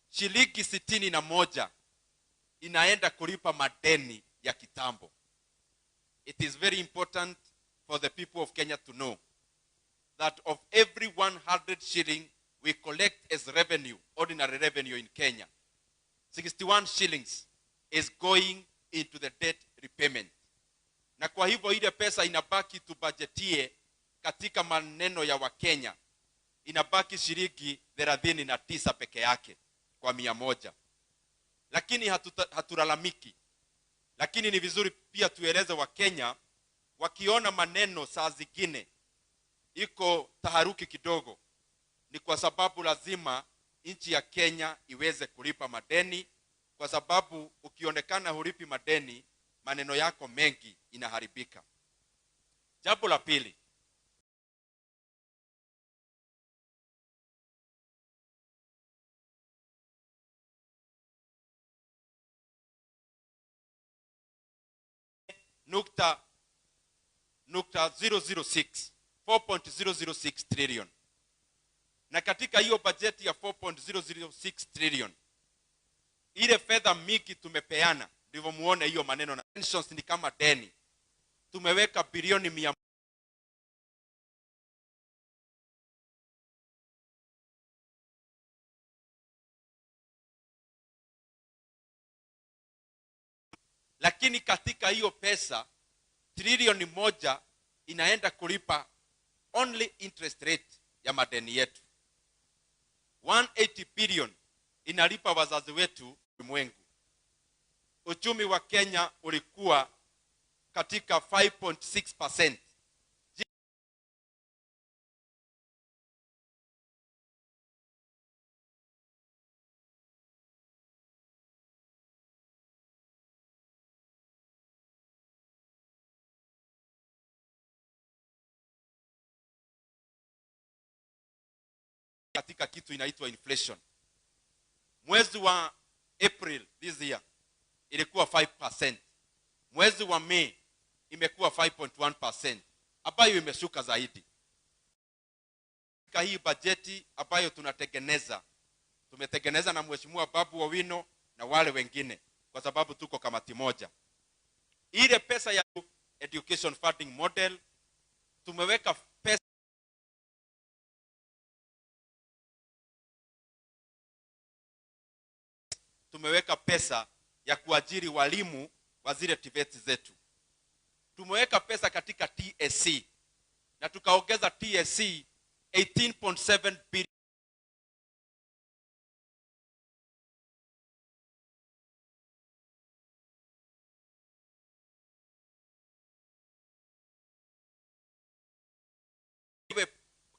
S13: shilingi 61 inaenda kulipa madeni ya kitambo. It is very important for the people of Kenya to know that of every 100 shilling we collect as revenue, ordinary revenue in Kenya, 61 shillings is going into the debt repayment. Na kwa hivyo ile pesa inabaki tubajetie katika maneno ya Wakenya inabaki shilingi 39 peke yake kwa 100. Lakini hatulalamiki. Lakini ni vizuri pia tueleze wa Kenya, wakiona maneno saa zingine iko taharuki kidogo, ni kwa sababu lazima nchi ya Kenya iweze kulipa madeni, kwa sababu ukionekana hulipi madeni, maneno yako mengi inaharibika. Jambo la pili, nukta 006, 4.006 trillion. Na katika hiyo bajeti ya 4.006 trillion, ile fedha mingi tumepeana, ndivyo muone hiyo maneno na pensions ni kama deni. Tumeweka bilioni 100 Lakini katika hiyo pesa trilioni 1 inaenda kulipa only interest rate ya madeni yetu. 180 billion inalipa wazazi wetu ulimwengu. Uchumi wa Kenya ulikuwa katika 5.6%. Katika kitu inaitwa inflation. Mwezi wa April this year ilikuwa 5%. Mwezi wa May imekuwa 5.1%, ambayo imeshuka zaidi. Katika hii bajeti ambayo tunatengeneza, tumetengeneza na Mheshimiwa Babu Owino na wale wengine, kwa sababu tuko kamati moja. Ile pesa ya education funding model tumeweka pesa ya kuajiri walimu wa zile TVET zetu. Tumeweka pesa katika TSC na tukaongeza TSC 18.7 billion.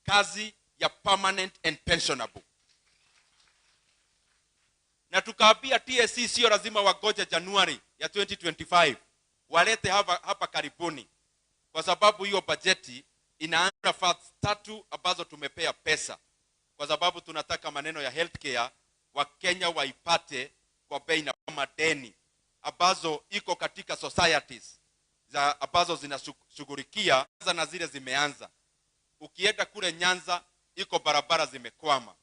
S13: Kazi ya permanent and pensionable. Na tukaambia TSC sio lazima wagoje Januari ya 2025, walete hapa karibuni, kwa sababu hiyo bajeti inaanza fasi 3 ambazo tumepea pesa, kwa sababu tunataka maneno ya healthcare wa Kenya waipate kwa bei na madeni ambazo iko katika societies za ambazo zinashughulikia na zile zimeanza. Ukienda kule Nyanza iko barabara zimekwama,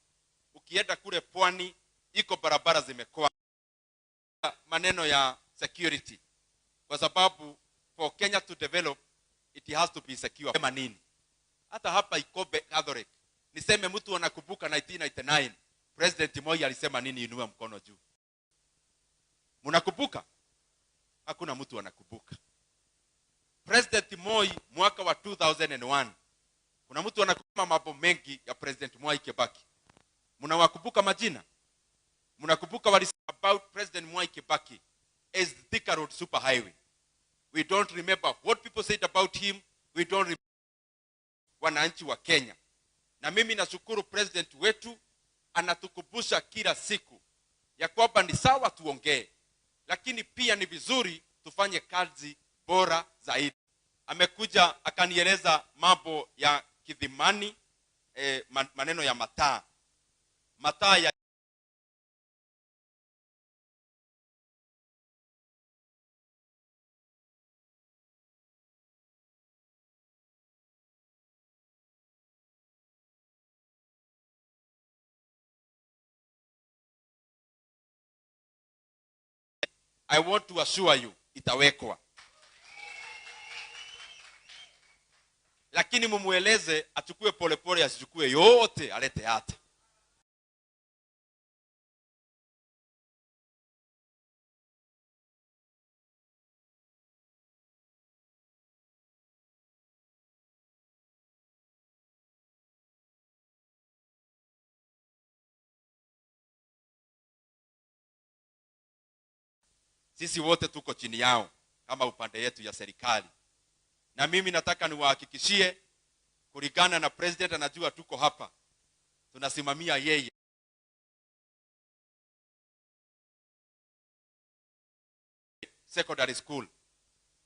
S13: ukienda kule Pwani iko barabara zimekwama. Maneno ya security, kwa sababu for Kenya to develop it has to be secure. Sema nini? Hata hapa Ikobe Catholic niseme mtu anakumbuka 1999 President Moi alisema nini? Inua mkono juu. Mnakumbuka? Hakuna mtu anakumbuka. President Moi mwaka wa 2001. Kuna mtu anakumbuka mambo mengi ya President Mwai Kibaki. Mnawakumbuka majina? Mnakumbuka wali about President Mwai Kibaki as the Thika Road Super Highway. We don't remember what people said about him. We don't remember wananchi wa Kenya. Na mimi nashukuru president wetu anatukumbusha kila siku ya kwamba ni sawa tuongee, lakini pia ni vizuri tufanye kazi bora zaidi. Amekuja akanieleza mambo ya Kidhimani, maneno ya mataa. Mataa ya I want to assure you itawekwa. Lakini mumueleze achukue polepole, asichukue yote, alete hata. Sisi wote tuko chini yao kama upande yetu ya serikali. Na mimi nataka niwahakikishie, kulingana na president anajua tuko hapa, tunasimamia yeye. Secondary school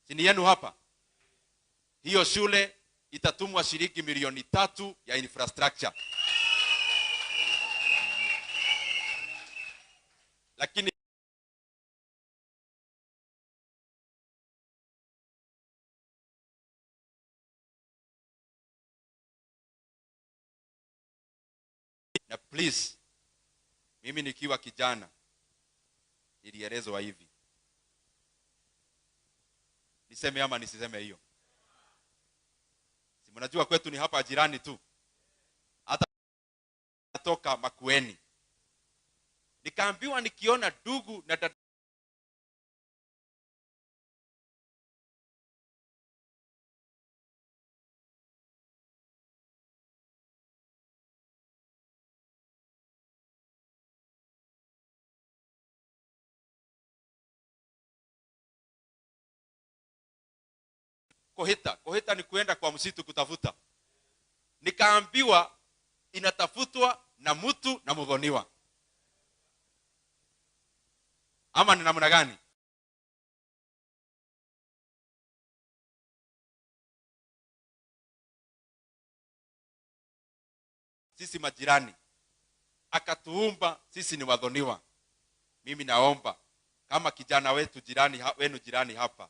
S13: chini yenu hapa, hiyo shule itatumwa shilingi milioni 3 ya infrastructure. Lakini na please, mimi nikiwa kijana nilielezwa hivi. Niseme ama nisiseme hiyo? Si mnajua kwetu ni hapa jirani tu. Hata natoka Makueni. Nikaambiwa nikiona ndugu na dada Kohita. Kohita ni kuenda kwa msitu kutafuta. Nikaambiwa inatafutwa na mtu na mudhoniwa. Ama ni namna gani? Sisi majirani akatuumba sisi ni wadhoniwa. Mimi naomba kama kijana wetu jirani, wenu jirani hapa,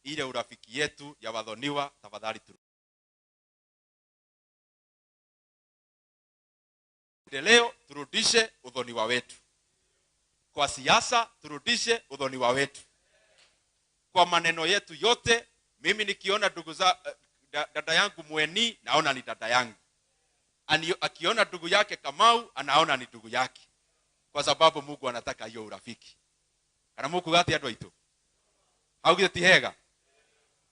S13: ile urafiki yetu ya wadhoniwa tafadhali leo turudishe udhoniwa wetu. Kwa siasa turudishe udhoniwa wetu. Kwa maneno yetu yote, mimi nikiona ndugu za dada yangu Mweni naona ni dada yangu. Akiona ndugu yake Kamau anaona ni ndugu yake. Kwa sababu Mungu anataka hiyo urafiki. Kana Mungu gati andũ aitũ. Haugire ti hega.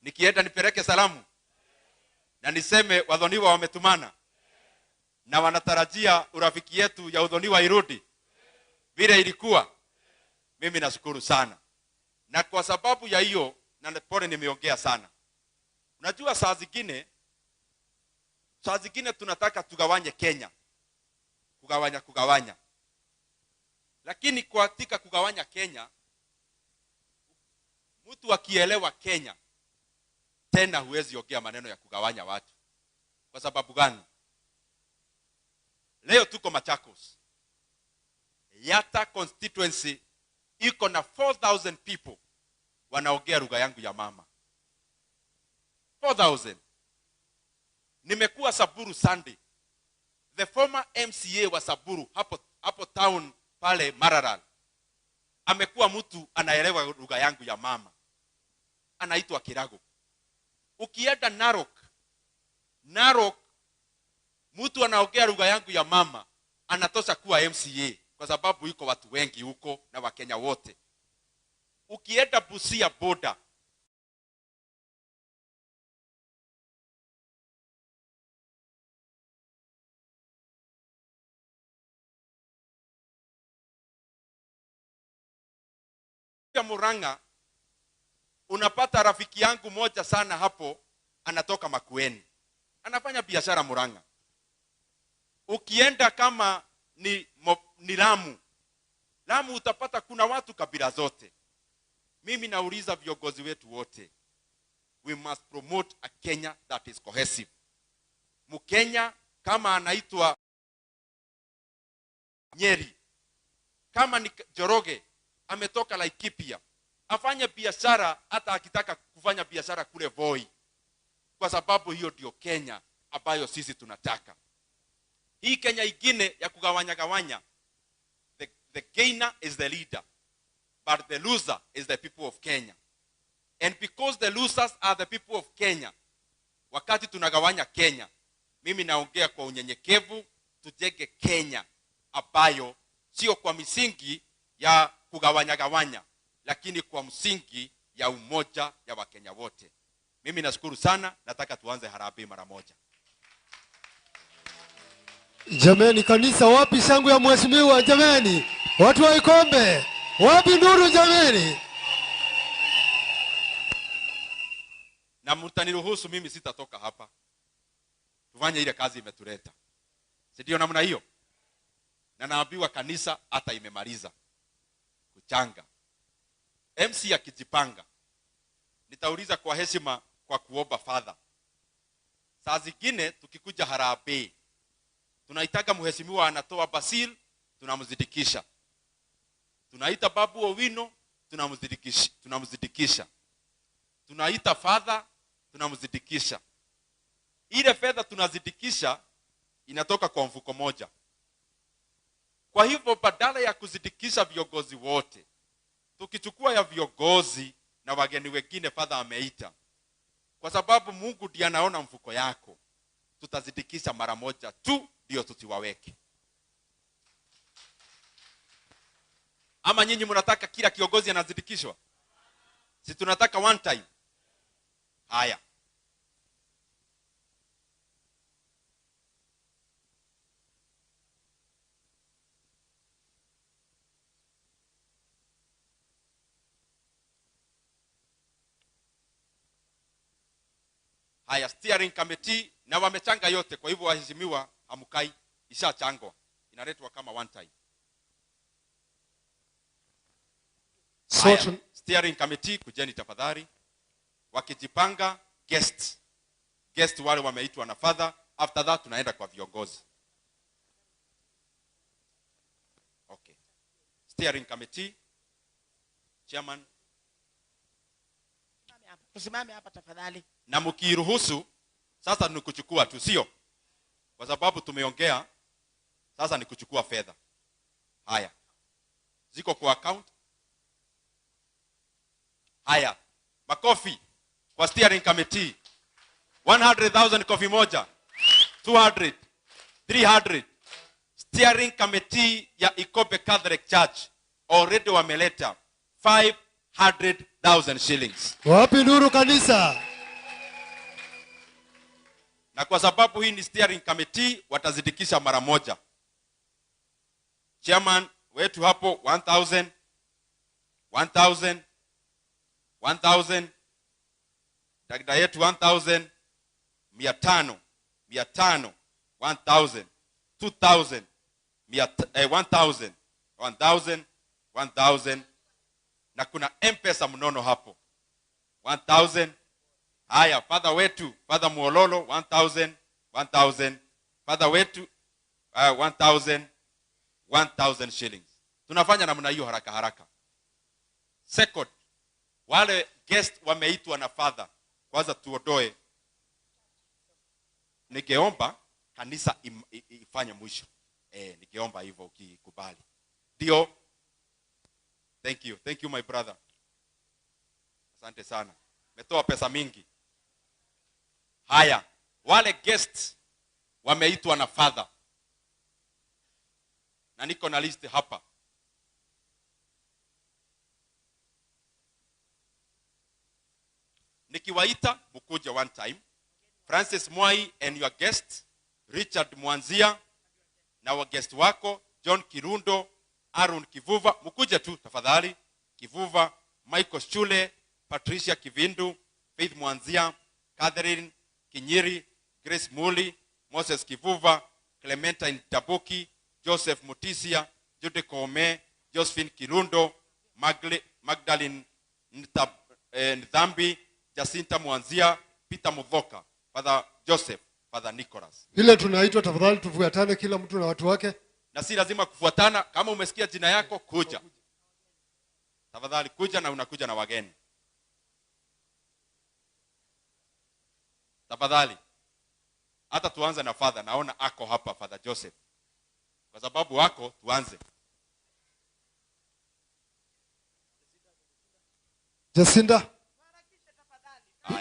S13: Nikienda nipeleke salamu na niseme wadhoniwa wametumana na wanatarajia urafiki yetu ya udhoniwa irudi vile ilikuwa. Mimi nashukuru sana. Na kwa sababu ya hiyo, na pole nimeongea sana. Unajua saa zingine tunataka tugawanye Kenya. Kugawanya. Lakini katika kugawanya Kenya, mtu akielewa Kenya tena huwezi ongea maneno ya kugawanya watu. Kwa sababu gani? Leo tuko Machakos. Yatta constituency iko na 4,000 people wanaongea lugha yangu ya mama. 4,000. Nimekuwa Saburu Sunday. The former MCA wa Saburu hapo town pale Maralal amekuwa mtu anaelewa lugha yangu ya mama. Anaitwa Kirago. Ukienda Narok, mtu anaongea lugha yangu ya mama anatosha kuwa MCA kwa sababu yuko watu wengi huko na Wakenya wote. Ukienda Busia border, Murang'a, unapata rafiki yangu moja sana hapo anatoka Makueni. Anafanya biashara Murang'a. Ukienda kama ni Lamu, Lamu utapata kuna watu kabila zote. Mimi nauliza viongozi wetu wote, we must promote a Kenya that is cohesive. Mkenya kama anaitwa Nyeri, kama ni Njoroge ametoka Laikipia, afanye biashara hata akitaka kufanya biashara kule Voi, kwa sababu hiyo ndio Kenya ambayo sisi tunataka. Hii Kenya ingine ya kugawanya gawanya, the gainer is the leader, but the loser is the people of Kenya. And because the losers are the people of Kenya, wakati tunagawanya Kenya, mimi naongea kwa unyenyekevu, tujenge Kenya ambayo sio kwa misingi ya kugawanya gawanya, lakini kwa msingi ya umoja ya Wakenya wote. Mimi nashukuru sana, nataka tuanze harambee mara moja.
S19: Jameni kanisa, wapi shangwe ya mheshimiwa jameni? Watu wa Ikombe, wapi nuru jameni?
S13: Na mtaniruhusu mimi sitatoka hapa. Tufanye ile kazi imetuleta. Si ndio namna hiyo? Na naambiwa kanisa hata imemaliza kuchanga. MC akijipanga, nitauliza kwa heshima kwa kuomba Father. Saa zingine tukikuja harambee, tunaitaka mheshimiwa anatoa Basil, tunamzidikisha. Tunaita Babu Owino, tunamzidikisha. Tunaita Father, tunamzidikisha. Ile fedha tunazidikisha inatoka kwa mfuko moja. Kwa hivyo badala ya kuzidikisha viongozi wote, tukichukua ya viongozi na wageni wengine Father ameita, kwa sababu Mungu ndiye anaona mfuko yako, tutazidikisha mara moja tu ndio tutiwaweke. Ama nyinyi mnataka kila kiongozi anazidikishwa? Si tunataka one time. Haya. Haya, steering committee na wamechanga yote, kwa hivyo waheshimiwa hamukai, ishachangwa. Inaletwa kama one time. Haya, steering committee kujeni tafadhali. Wakijipanga guest. Guest wale wameitwa na Father, after that tunaenda kwa viongozi. Okay. Steering committee, chairman.
S11: Tusimame hapa tafadhali.
S13: Na mkiruhusu sasa ni kuchukua tu, sio? Kwa sababu tumeongea, sasa ni kuchukua fedha. Haya. Ziko kwa account. Haya. Makofi kwa steering committee. 100,000 kofi moja. 200, 300. Steering committee ya Ikobe Catholic Church already wameleta 500,000 shillings.
S19: Wapi nuru kanisa?
S13: Na kwa sababu hii ni steering committee, watazidikisha mara moja. Chairman wetu hapo 1,000, 1,000, 1,000, dagda yetu 1,000, 500, 500, 1,000, 2,000, 1,000, 1,000, 1,000. Na kuna M-Pesa mnono hapo 1,000. Haya, Father wetu, Father Muololo 1,000, 1,000. Father wetu 1,000, 1,000 shillings. Tunafanya namna hiyo haraka haraka. Second, wale guest wameitwa na Father, kwanza tuondoe. Ningeomba kanisa ifanye mwisho. Ningeomba hivyo ukikubali. Ndio. Thank you. Thank you my brother. Asante sana. Metoa pesa mingi. Haya, wale guests wameitwa na Father. Na niko na list hapa. Nikiwaita mkuje one time. Francis Mwai and your guest, Richard Mwanzia na wa guest wako, John Kirundo, Aaron Kivuva, mkuje tu tafadhali. Kivuva, Michael Shule, Patricia Kivindu, Faith Mwanzia, Catherine Kinyiri, Grace Muli, Moses Kivuva, Clementine Tabuki, Joseph Mutisia, Jude Kome, Josephine Kirundo, Magdalene Ndhambi, Jacinta Mwanzia, Peter Mudhoka, Father Joseph, Father Nicholas.
S19: Ile tunaitwa tafadhali tufuatane kila mtu na watu wake.
S13: Na si lazima kufuatana, kama umesikia jina yako kuja. Tafadhali kuja, na unakuja na wageni. Tafadhali. Hata tuanze na Father, naona ako hapa Father Joseph. Kwa sababu wako tuanze.
S19: Jacinda.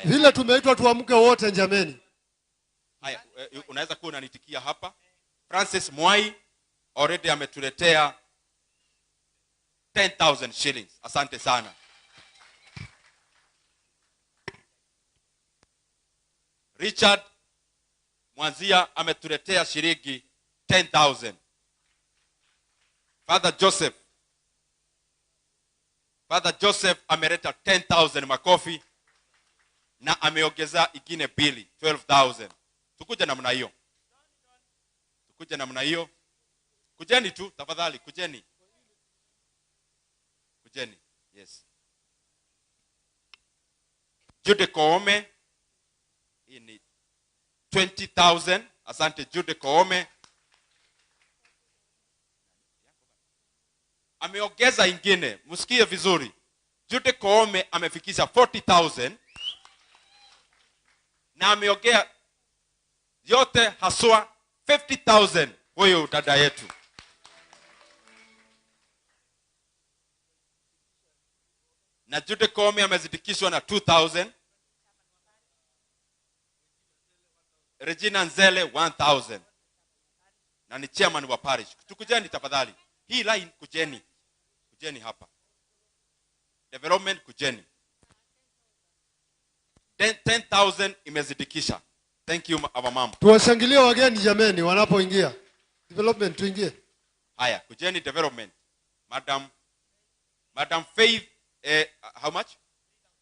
S19: Vile tumeitwa tuamke wote jameni.
S13: Haya, unaweza kuwa unanitikia hapa. Francis Mwai already ametuletea 10,000 shillings. Asante sana. Richard Mwanzia ametuletea shilingi 10,000. Father Joseph. Father Joseph ameleta 10,000 makofi. na ameongeza ingine bili 12,000. Tukuja namna hiyo. Tukuja namna hiyo. Kujeni tu tafadhali, kujeni. Kujeni. Yes. Jude Koome, hii ni 20,000. Asante Jude Koome. Ameongeza ingine, msikie vizuri. Jude Koome amefikisha 40,000 na ameongea yote haswa 50,000 huyu dada yetu. Na Jude Koome amezidikishwa na 2,000. Regina Nzele 1,000. Na ni chairman wa parish. Tukujeni tafadhali. Hii line kujeni. Kujeni hapa. Development kujeni. 10,000 imezidikisha. Thank you our mom.
S19: Tuwashangilie wageni jameni wanapoingia. Development tuingie.
S13: Haya, kujeni development. Madam Faith, how much?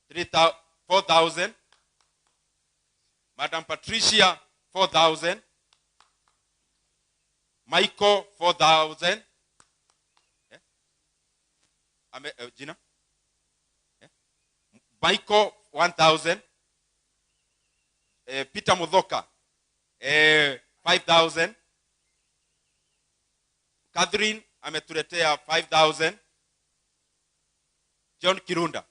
S13: 4,000. Madam Patricia 4,000. Michael 4,000. Yeah. Gina? Yeah. Michael 1,000. Peter Mudhoka 5,000. Catherine ametuletea 5,000. John Kirunda.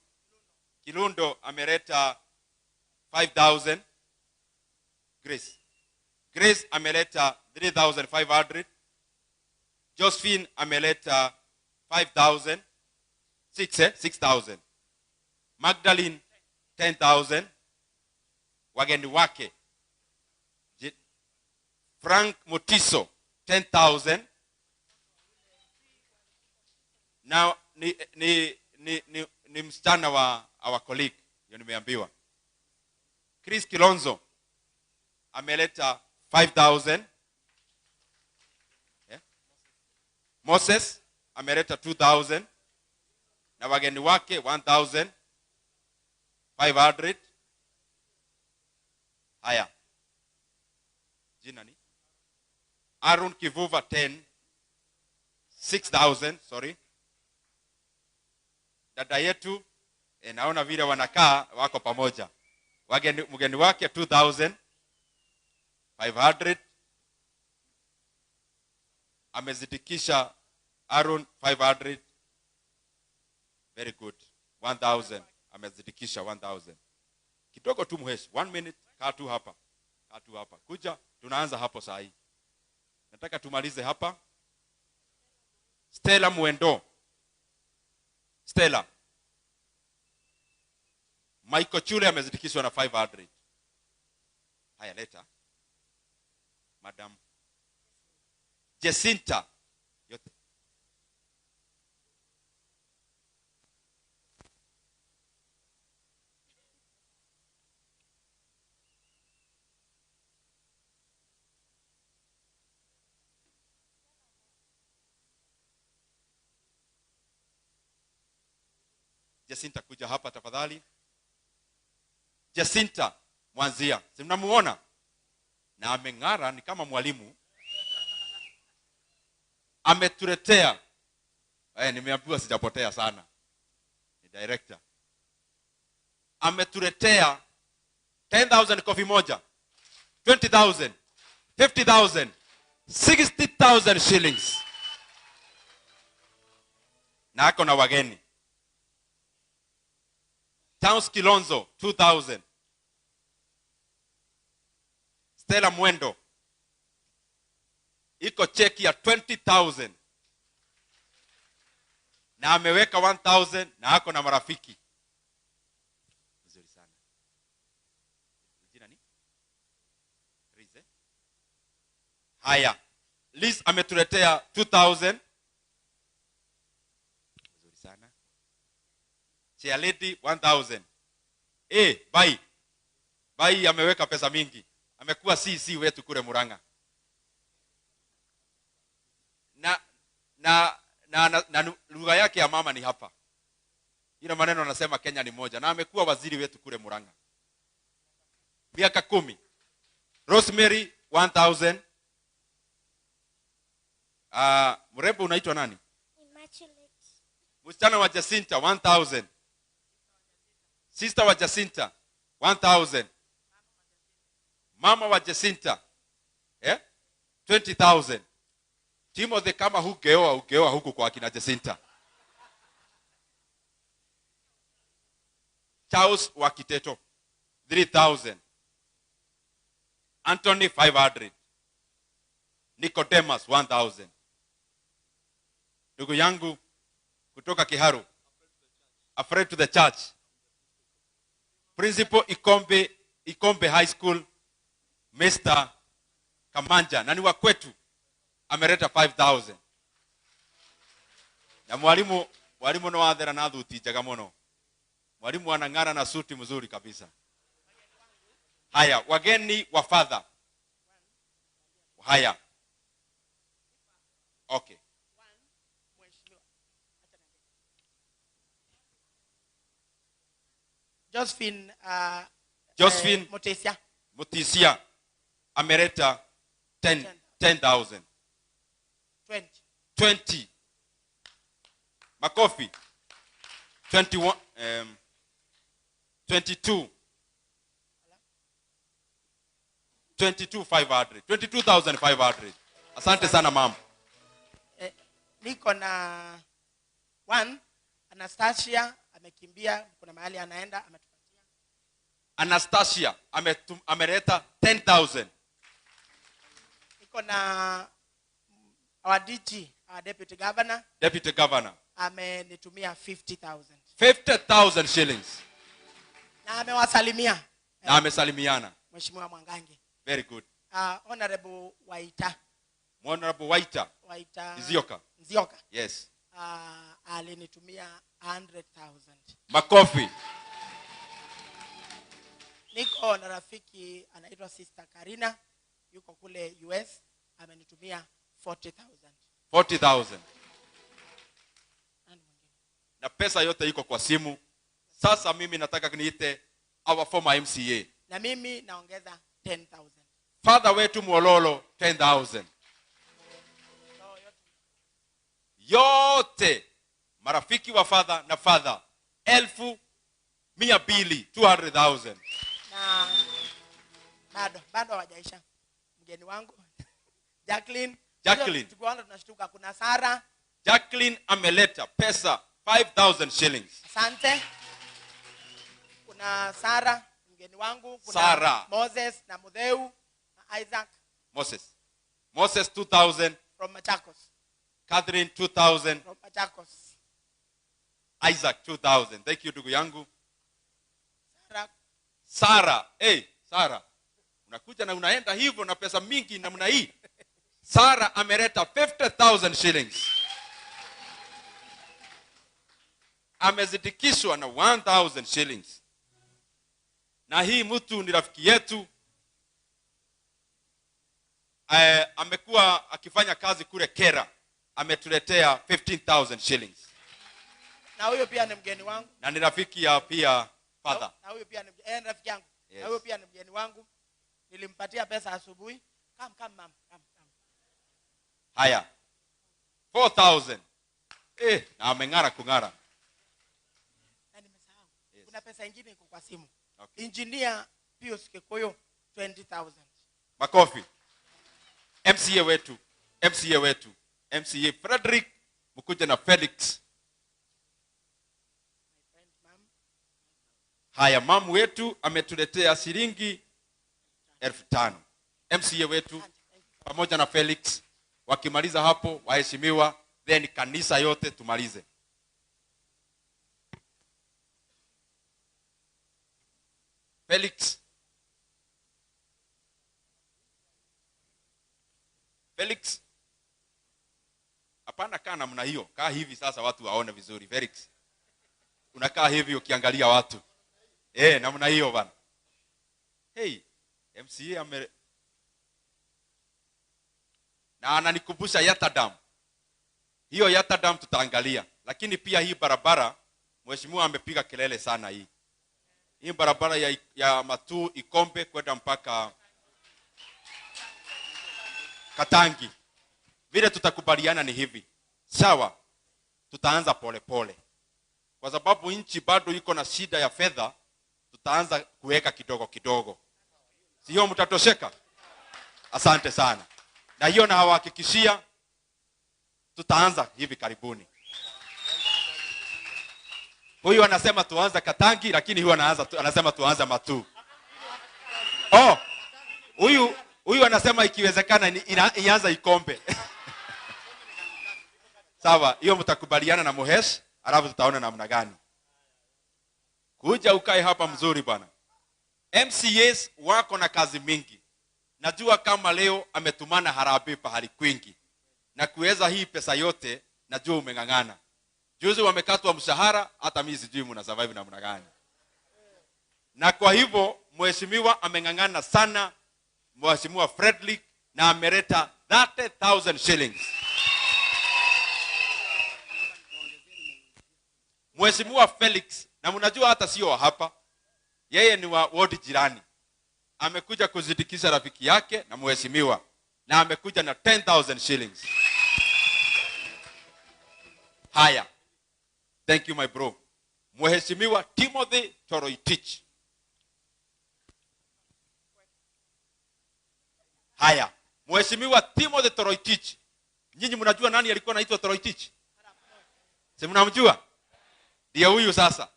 S13: Kirundo ameleta 5,000. Grace. Grace ameleta 3,500. Josephine ameleta 5,000. 6,000. Magdalene 10,000. Wageni wake Frank Mutiso 10,000. Now ni msichana wa our colleague, ndio nimeambiwa. Chris Kilonzo ameleta 5,000. Yeah. Moses ameleta 2,000 na wageni wake 1,500. Haya. Jina ni Aaron Kivuva 10 6,000, sorry. Dada yetu naona vile wanakaa wako pamoja. Mgeni wake 2,500. Amezidikisha Aaron 500. Very good. 1,000. Amezidikisha 1,000. Kidogo tu muheshi. 1 minute. Kaa tu hapa. Kaa tu hapa. Kuja, tunaanza hapo saa hii. Nataka tumalize hapa. Stella Mwendo. Stella. Michael Chule amezidikishwa na 500. Haya, leta. Madam Jacinta. Yote. Jacinta kuja hapa tafadhali. Jacinta Mwanzia. Si mnamuona? Na ameng'ara ni kama mwalimu. Ametuletea. Nimeambiwa sijapotea sana. Ni director. Ametuletea 10,000 kofi moja. 20,000, 50,000, 60,000 shillings. Na ako na wageni. Towns Kilonzo 2,000. Stella Mwendo iko cheki ya 20,000 na ameweka 1,000 na ako na marafiki. Nzuri sana. Jina ni? Rize. Haya. Liz ametuletea 2,000. Nzuri sana. Chair lady 1,000. Bye. Bye ameweka pesa mingi. Amekuwa CC wetu kule Murang'a. Na lugha yake ya mama ni hapa. Ila maneno anasema Kenya ni moja. Na amekuwa waziri wetu kule Murang'a. Miaka 10. Rosemary 1000. Mrembo unaitwa nani?
S16: Immaculate.
S13: Msichana wa Jacinta 1000. Sister wa Jacinta 1000. Mama wa Jacinta 20,000. Timothy, kama hugeoa ugeoa huku kwa akina Jacinta. Charles wa Kiteto 3,000. Anthony 500. Nicodemus 1,000. Ndugu yangu kutoka Kiharu, Afraid to the Church, Principal Ikombe High School, Mr. Kamanja, na ni wa kwetu, ameleta 5,000. Na mwalimu no athera na thuti njega muno. Mwalimu anang'ara na suti mzuri kabisa. Haya, wageni wa father. Haya. Okay.
S11: Josephine
S13: Josephine
S11: Mutisia.
S13: Mutisia ameleta 10,000. 20. Makofi. 21, 22. 22,500. 22,500. Asante sana ma'am.
S11: Niko na one Anastasia amekimbia, kuna mahali anaenda, ametupatia.
S13: Anastasia ameleta 10,000.
S11: Niko na our DG, our deputy governor.
S13: Deputy governor
S11: amenitumia 50,000.
S13: 50,000 shillings.
S11: Na amewasalimia.
S13: Na amesalimiana.
S11: Mheshimiwa Mwangangi.
S13: Very good.
S11: Honorable Waita.
S13: Honorable Waita.
S11: Waita.
S13: Nzioka.
S11: Nzioka.
S13: Yes.
S11: Alinitumia 100,000.
S13: Makofi.
S11: Niko na rafiki anaitwa Sister Karina, yuko kule US, amenitumia 40,000.
S13: 40,000. Na pesa yote iko kwa simu. Sasa mimi nataka niite our former MCA.
S11: Na mimi naongeza 10,000.
S13: Father wetu Mwololo 10,000. Yote marafiki wa father na father 200,000, 200,000.
S11: Na bado hawajaisha. Mgeni wangu Jacqueline.
S13: Jacqueline.
S11: Tukiona tunashtuka kuna Sara.
S13: Jacqueline ameleta pesa 5,000 shillings.
S11: Asante. Kuna Sara mgeni wangu, kuna
S13: Sara.
S11: Moses na Mudheu na Isaac.
S13: Moses 2,000
S11: from Machakos.
S13: Catherine 2,000
S11: from Machakos.
S13: Isaac 2,000. Thank you ndugu yangu.
S11: Sara.
S13: Sara, hey Sara. Unakuja na unaenda hivyo na pesa mingi namna hii. Sara ameleta 50,000 shillings. Amezidikishwa na 1,000 shillings. Na hii mtu ni rafiki yetu. Amekuwa akifanya kazi kule Kera. Ametuletea 15,000 shillings.
S11: Na huyo pia ni mgeni wangu.
S13: Na ni rafiki ya pia father.
S11: Na huyo pia ni rafiki yangu.
S13: Yes.
S11: Na huyo pia ni mgeni wangu. Nilimpatia pesa asubuhi. Come ma'am, come.
S13: Haya. 4,000. Na ameng'ara kung'ara.
S11: Na nimesahau. Yes. Kuna pesa nyingine iko kwa simu.
S13: Okay.
S11: Engineer Pius Kikoyo 20,000.
S13: Makofi. MCA wetu. MCA Frederick mkuja na Felix. Haya, mamu wetu ametuletea shilingi 5,000. MCA wetu pamoja na Felix wakimaliza hapo waheshimiwa, then kanisa yote tumalize. Felix. Felix. Hapana, kaa namna hiyo. Kaa hivi sasa watu waone vizuri. Felix. Unakaa hivi ukiangalia watu. Namna hiyo bana. Hey, MCA na ananikumbusha Yatadam. Hiyo Yatadam tutaangalia. Lakini pia hii barabara mheshimiwa amepiga kelele sana hii. Hii barabara ya Matuu Ikombe kwenda mpaka Katangi. Vile tutakubaliana ni hivi. Sawa, tutaanza pole pole. Kwa sababu nchi bado iko na shida ya fedha, tutaanza kuweka kidogo kidogo. Sio mtatosheka? Asante sana. Na hiyo nawahakikishia tutaanza hivi karibuni. Huyu anasema tuanze Katangi, lakini huyu anasema tuanze Matuu. Oh, huyu anasema ikiwezekana ianza Ikombe. Sawa, hiyo mtakubaliana na Muhesh, alafu tutaona namna gani. Kuja ukae hapa mzuri bwana. MCAs wako na kazi mingi. Najua kama leo ametumana harambee pahali kwingi. Na kuweza hii pesa yote, najua umeng'ang'ana. Juzi wamekatwa mshahara, hata mimi sijui mna survive namna gani. Na kwa hivyo mheshimiwa ameng'ang'ana sana, Mheshimiwa Frederick, na ameleta 30,000 shillings. Mheshimiwa Felix, na mnajua hata sio hapa, yeye ni wa ward jirani. Amekuja kuzidikisha rafiki yake na mheshimiwa, na amekuja na 10,000 shillings. Haya. Thank you my bro. Mheshimiwa Timothy Toroitich. Haya. Mheshimiwa Timothy Toroitich. Nyinyi mnajua nani alikuwa anaitwa Toroitich? Si mnamjua? Ndiye huyu sasa.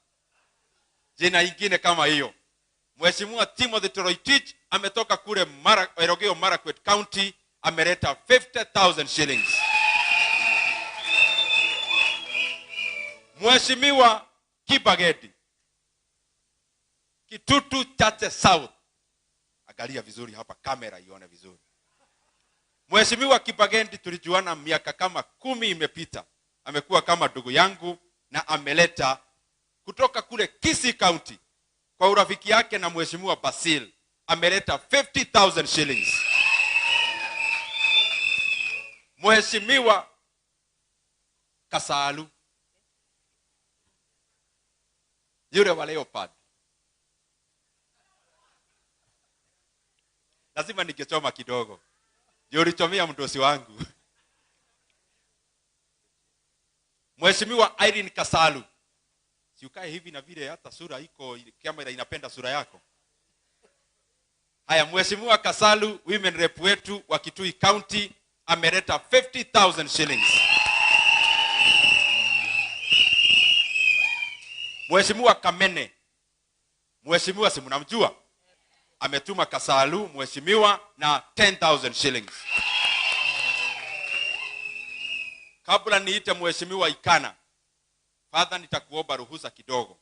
S13: Jina ingine kama hiyo. Mheshimiwa Timothy Toroitich ametoka kule Elgeyo Marakwet County, ameleta 50,000 shillings. Mheshimiwa Kibagedi, Kitutu Chache South. Angalia vizuri hapa, kamera ione vizuri. Mheshimiwa Kibagedi tulijuana miaka kama 10 imepita. Amekuwa kama ndugu yangu na ameleta kutoka kule Kisii County kwa urafiki yake na Mheshimiwa Basil, ameleta 50,000 shillings. Mheshimiwa Kasalu, yule wa Leopard, lazima ningechoma kidogo. Ndio ulichomea mdosi wangu. Mheshimiwa Irene Kasalu, si ukae hivi na vile hata sura iko, kamera inapenda sura yako. Haya, Mheshimiwa Kasalu, women rep wetu wa Kitui County, ameleta 50,000 shillings. Mheshimiwa Kamene, mheshimiwa si mnamjua, ametuma Kasalu mheshimiwa na 10,000 shillings. Kabla niite Mheshimiwa Ikana, Father, nitakuomba ruhusa kidogo.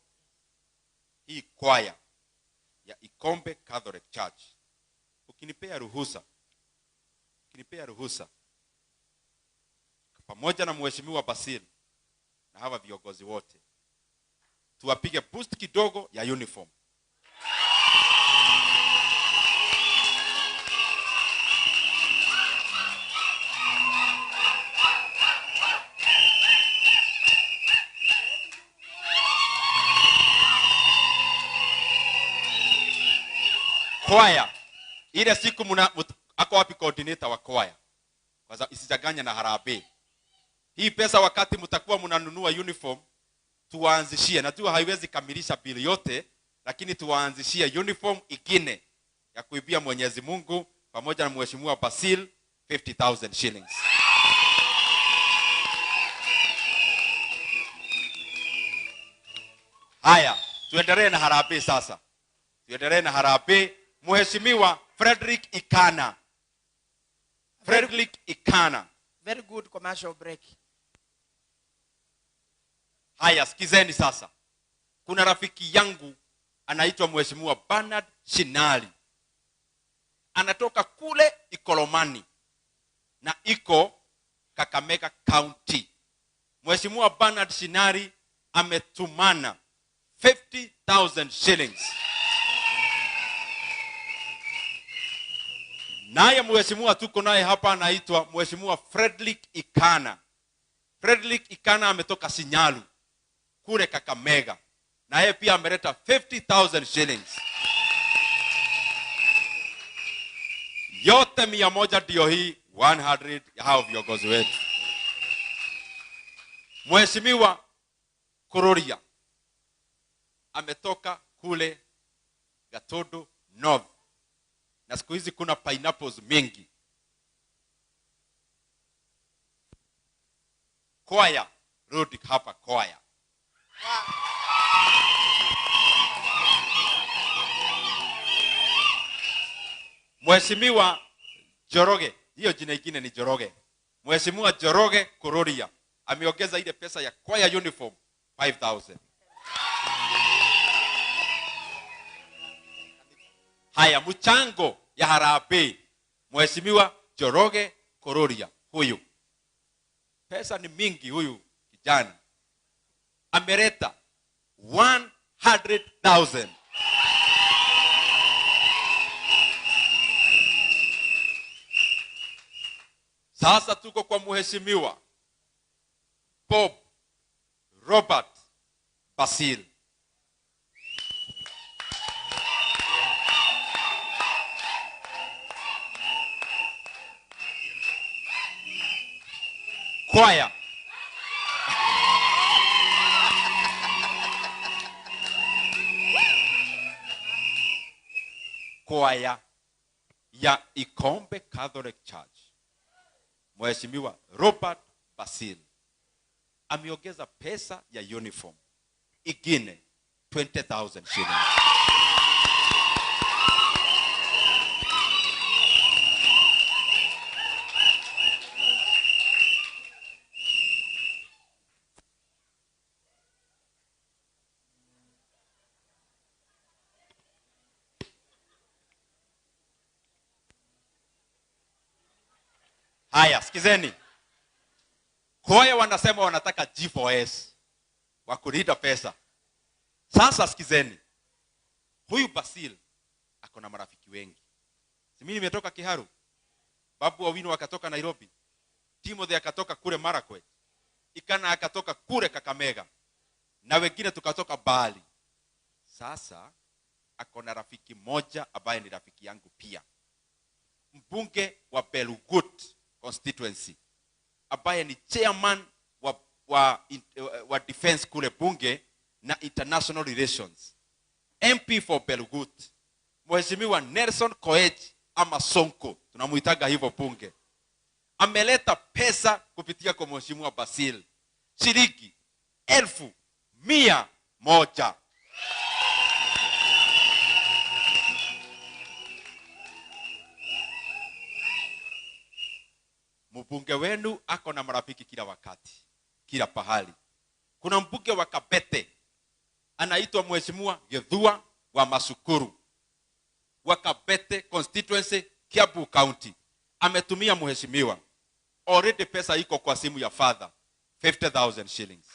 S13: Hii kwaya ya Ikombe Catholic Church, ukinipea ruhusa pamoja na Mheshimiwa Basil na hawa viongozi wote, tuwapige boost kidogo ya uniform. Kwaya ile siku ako wapi coordinator wa kwaya? Kwanza isichanganye na harambee. Hii pesa wakati mtakuwa mnanunua uniform, tuwaanzishie. Najua haiwezi kamilisha bili yote, lakini tuwaanzishie uniform ingine ya kuibia Mwenyezi Mungu pamoja na Mheshimiwa Basil 50,000 shillings. Haya, tuendelee na harambee sasa. Tuendelee na harambee. Mheshimiwa Frederick Ikana. Frederick Ikana.
S11: Very good commercial break.
S13: Haya, sikizeni sasa. Kuna rafiki yangu anaitwa Mheshimiwa Bernard Shinali. Anatoka kule Ikolomani na iko Kakamega County. Mheshimiwa Bernard Shinali ametumana 50,000 shillings. Naye mheshimiwa tuko naye hapa anaitwa Mheshimiwa Frederick Ikana. Frederick Ikana ametoka Sinyalu kule Kakamega. na yeye pia ameleta 50,000 shillings. Yote 100 ndio hii 100 ya hao viongozi wetu. Mheshimiwa Kururia ametoka kule Gatundu North, na siku hizi kuna pineapples mingi. Kwaya, rudi hapa kwaya. Mheshimiwa Njoroge, hiyo jina ingine ni Njoroge. Mheshimiwa Njoroge Kururia ameongeza ile pesa ya kwaya uniform 5,000. Haya, mchango ya harambee Mheshimiwa Njoroge Kururia huyu, pesa ni mingi huyu kijana, ameleta 100,000. Sasa tuko kwa Mheshimiwa Bob Robert Basil. Kwaya. Kwaya ya Ikombe Catholic Church, Mheshimiwa Robert Basil ameongeza pesa ya uniform ingine 20,000 shillings. Haya, sikizeni. Kwaya wanasema wanataka G4S wa kulinda pesa. Sasa sikizeni. Huyu Basil ako na marafiki wengi. Si mimi nimetoka Kiharu. Babu Owino akatoka Nairobi. Timothy akatoka kule Marakwet. Ikana akatoka kule Kakamega. Na wengine tukatoka Bali. Sasa ako na rafiki moja ambaye ni rafiki yangu pia. Mbunge wa Belgut constituency, ambaye ni chairman wa defense kule bunge na international relations, MP for Belgut, Mheshimiwa Nelson Koech ama Sonko, tunamuitaga hivyo bunge, ameleta pesa kupitia kwa Mheshimiwa Basil shilingi 100,000. Mbunge wenu ako na marafiki kila wakati, kila pahali. Kuna mbunge wa Kabete anaitwa Mheshimiwa Githua wa Masukuru wa Kabete constituency, Kiambu County. Ametumia mheshimiwa, already pesa iko kwa simu ya father, 50,000 shillings.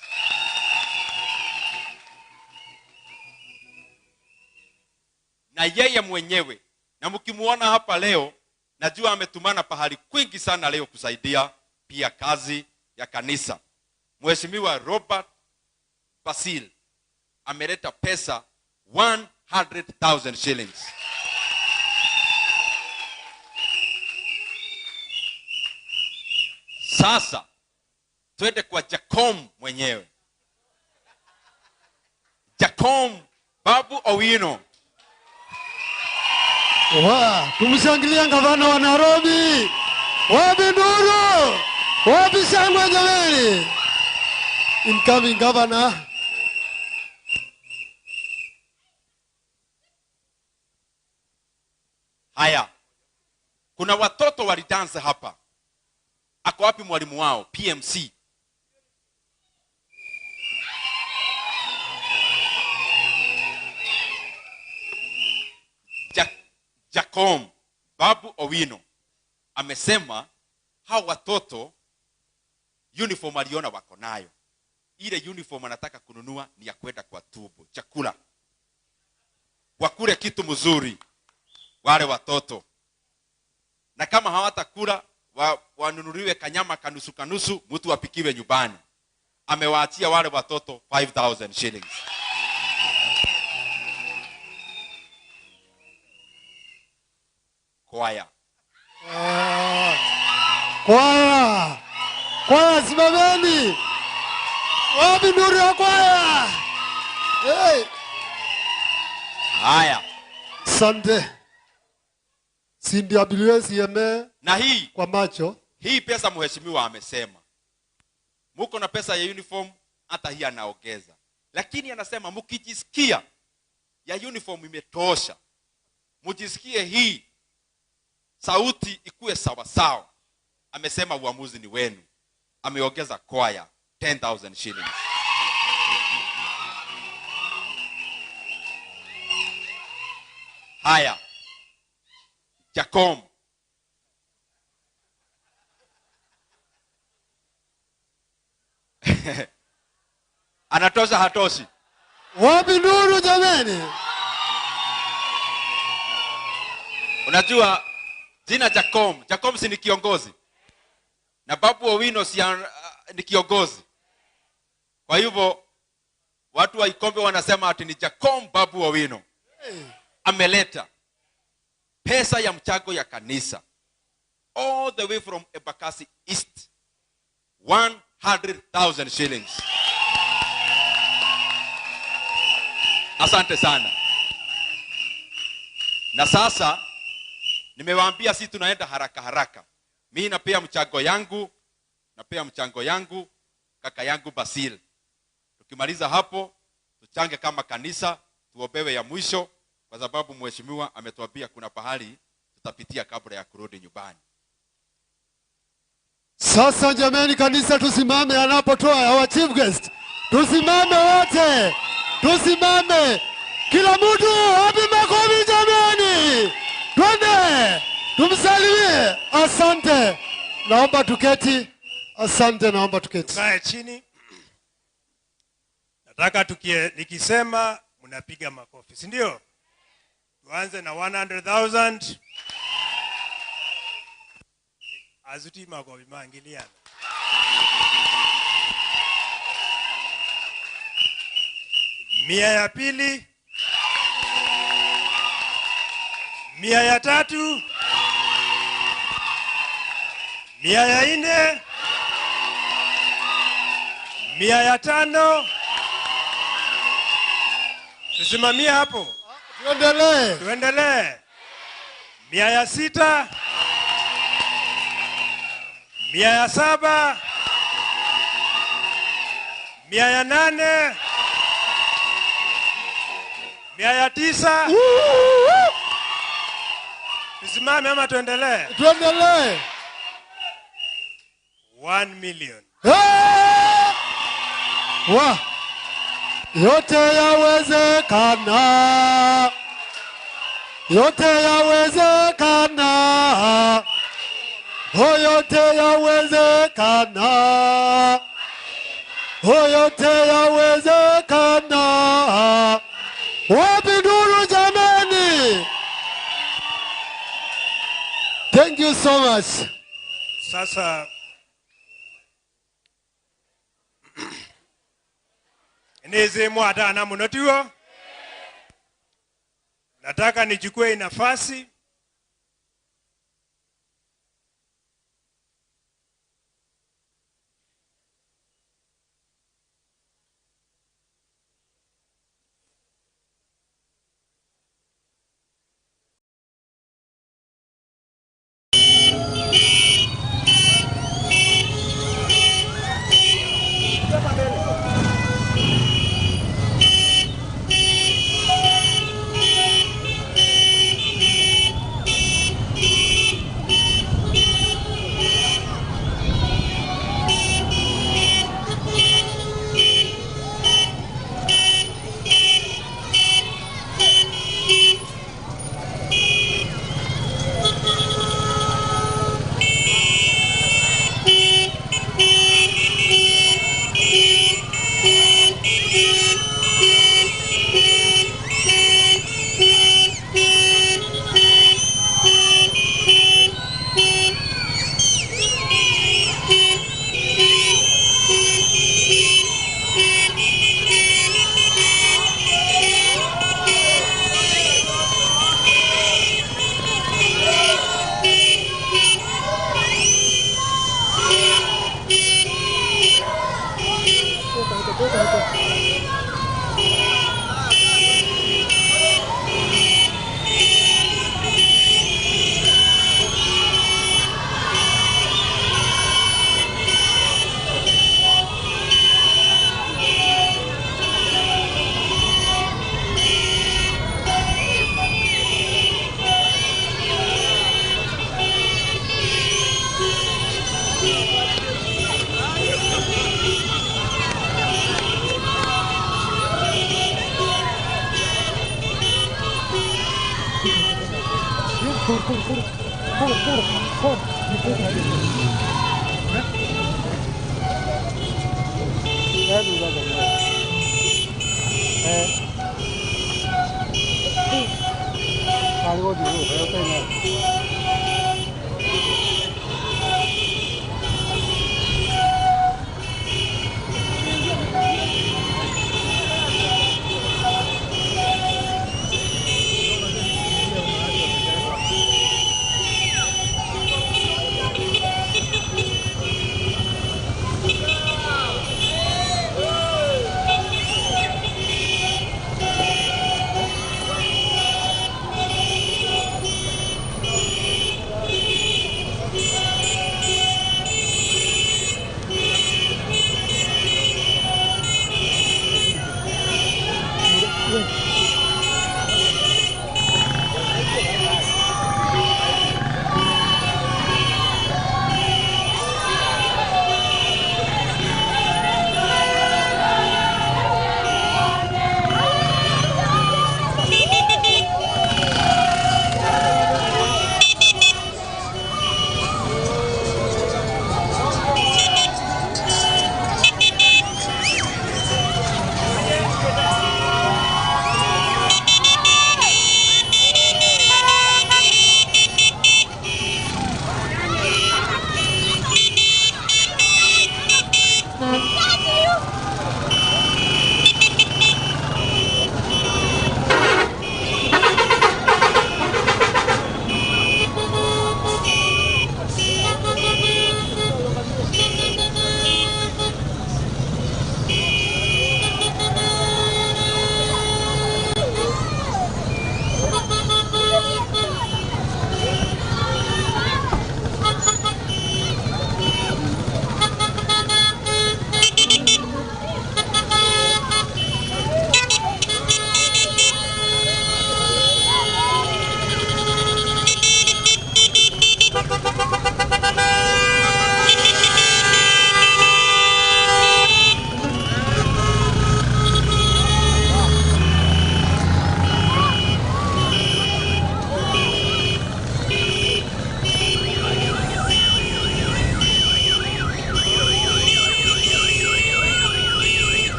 S13: Na yeye mwenyewe, na mkimuona hapa leo, najua ametumana pahali kwingi sana leo kusaidia pia kazi ya kanisa. Mheshimiwa Robert Basil ameleta pesa 100,000 shillings. Sasa twende kwa Jacom mwenyewe. Jacom Babu Owino.
S19: Wa, tumshangilia gavana wa Nairobi. Wapi nduru? Wapi shangwe jamani? Incoming governor.
S13: Haya. Kuna watoto walidansa hapa. Ako wapi mwalimu wao? PMC. Jacom Babu Owino amesema hao watoto uniform aliona wako nayo. Ile uniform anataka kununua ni ya kwenda kwa tubo, chakula. Wakule kitu mzuri wale watoto. Na kama hawatakula wanunuliwe kanyama kanusu kanusu, mtu apikiwe nyumbani. Amewaachia wale watoto 5,000 shillings. kwaya.
S19: Kwaya. Kwaya simameni. Wapi nuru ya kwaya? Hey.
S13: Haya.
S19: Asante. CWSMA
S13: na hii
S19: kwa macho.
S13: Hii pesa mheshimiwa amesema. Muko na pesa ya uniform, hata hii anaongeza. Lakini anasema mkijisikia ya uniform imetosha, mujisikie hii sauti ikue sawa sawa. Amesema uamuzi ni wenu. Ameongeza kwaya 10,000 shillings. Haya. Jacom. Anatosha hatoshi?
S19: Wapi nuru jameni?
S13: Unajua jina Jacom, Jacom si ni kiongozi. Na Babu Owino si ni kiongozi. Kwa hivyo watu wa Ikombe wanasema ati ni Jacom Babu Owino.
S19: Hey.
S13: Ameleta pesa ya mchango ya kanisa all the way from Embakasi East, 100,000 shillings. Asante sana. Na sasa nimewaambia si tunaenda haraka haraka. Mimi napea mchango yangu, napea mchango yangu kaka yangu Basil. Tukimaliza hapo tuchange kama kanisa, tuombewe ya mwisho, kwa sababu mheshimiwa ametuambia kuna pahali tutapitia kabla ya kurudi nyumbani.
S19: Sasa jameni, kanisa tusimame anapotoa our chief guest. Tusimame wote. Tusimame. Kila mtu wapi makofi jameni. Twende. Tumsalimie. Asante. Naomba tuketi. Asante, naomba tuketi.
S4: Tukae chini. Nataka nikisema mnapiga makofi, si ndio? Tuanze na 100,000. Azuti makofi maangiliana. 100 ya pili, 100 ya tatu, 100 ya nne, 100 ya tano. Tusimamie hapo.
S19: Tuendelee.
S4: Tuendelee. 100 ya sita, 100 ya saba, 100 ya nane, 100 ya tisa. Tusimame ama tuendelee?
S19: Tuendelee.
S4: 1 million.
S19: Hey! Wa. Yote yawezekana. Yote yawezekana. Oh, yote yawezekana. Oh, yote yawezekana. Wapi nuru jameni? Thank you so much.
S4: Sasa nize mwadana munotiwo. Nataka nichukue nafasi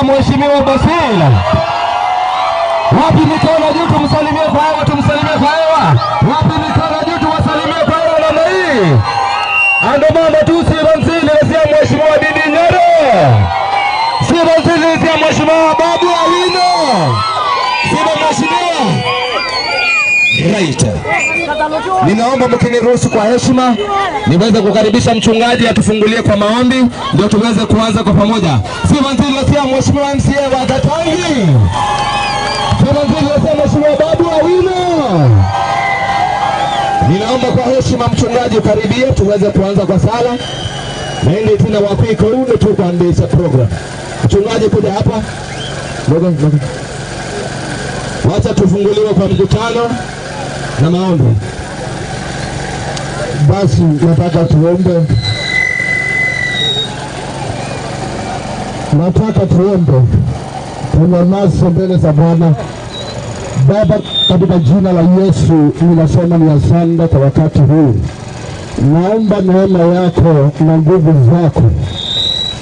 S7: Mheshimiwa Basil. Wapi mikono juu tumsalimie kwa hewa, tumsalimie kwa hewa. Wapi mikono juu tuwasalimie kwa hewa namna hii. Ando mama tu Sibanzili nasia Mheshimiwa Didi Nyoro. Sibanzili nasia Mheshimiwa Babu Awino. Siba Mheshimiwa. Right. Ninaomba mkiniruhusu kwa heshima niweze kukaribisha mchungaji atufungulie kwa maombi ndio tuweze kuanza kwa pamoja. Sibanzili nasia Mheshimiwa MCA wa Katangi. Sibanzili nasia Mheshimiwa Babu Awino. Ninaomba kwa heshima mchungaji ukaribie tuweze kuanza kwa sala. Naende tena wapiko ule tu kuanzisha program. Mchungaji kuja hapa. Ndogo ndogo. Wacha tufunguliwe kwa mkutano na maombi.
S16: Basi nataka tuombe. Nataka tuombe. Tunyamaze mbele za Bwana. Baba, katika jina la Yesu ninasema ni asante kwa wakati huu. Naomba neema yako na nguvu zako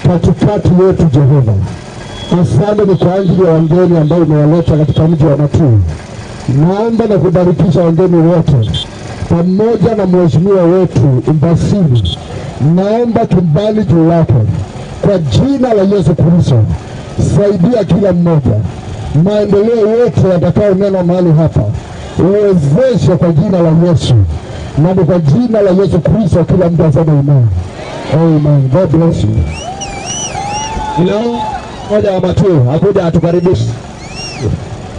S16: katikati yetu Jehova. Asante ni kwa ajili ya wageni ambao umewaleta katika mji wa Matuu. Naomba na kubarikisha wageni wote pamoja na mheshimiwa wetu Mbasili. Naomba kibali juu yake kwa jina la Yesu Kristo. Saidia kila mmoja, maendeleo yote yatakayonena mahali hapa uwezeshe kwa jina la Yesu, na kwa jina la Yesu Kristo kila mtu aseme amen. Amen. God bless you.
S7: Leo moja wa Matuu akuja atukaribishe.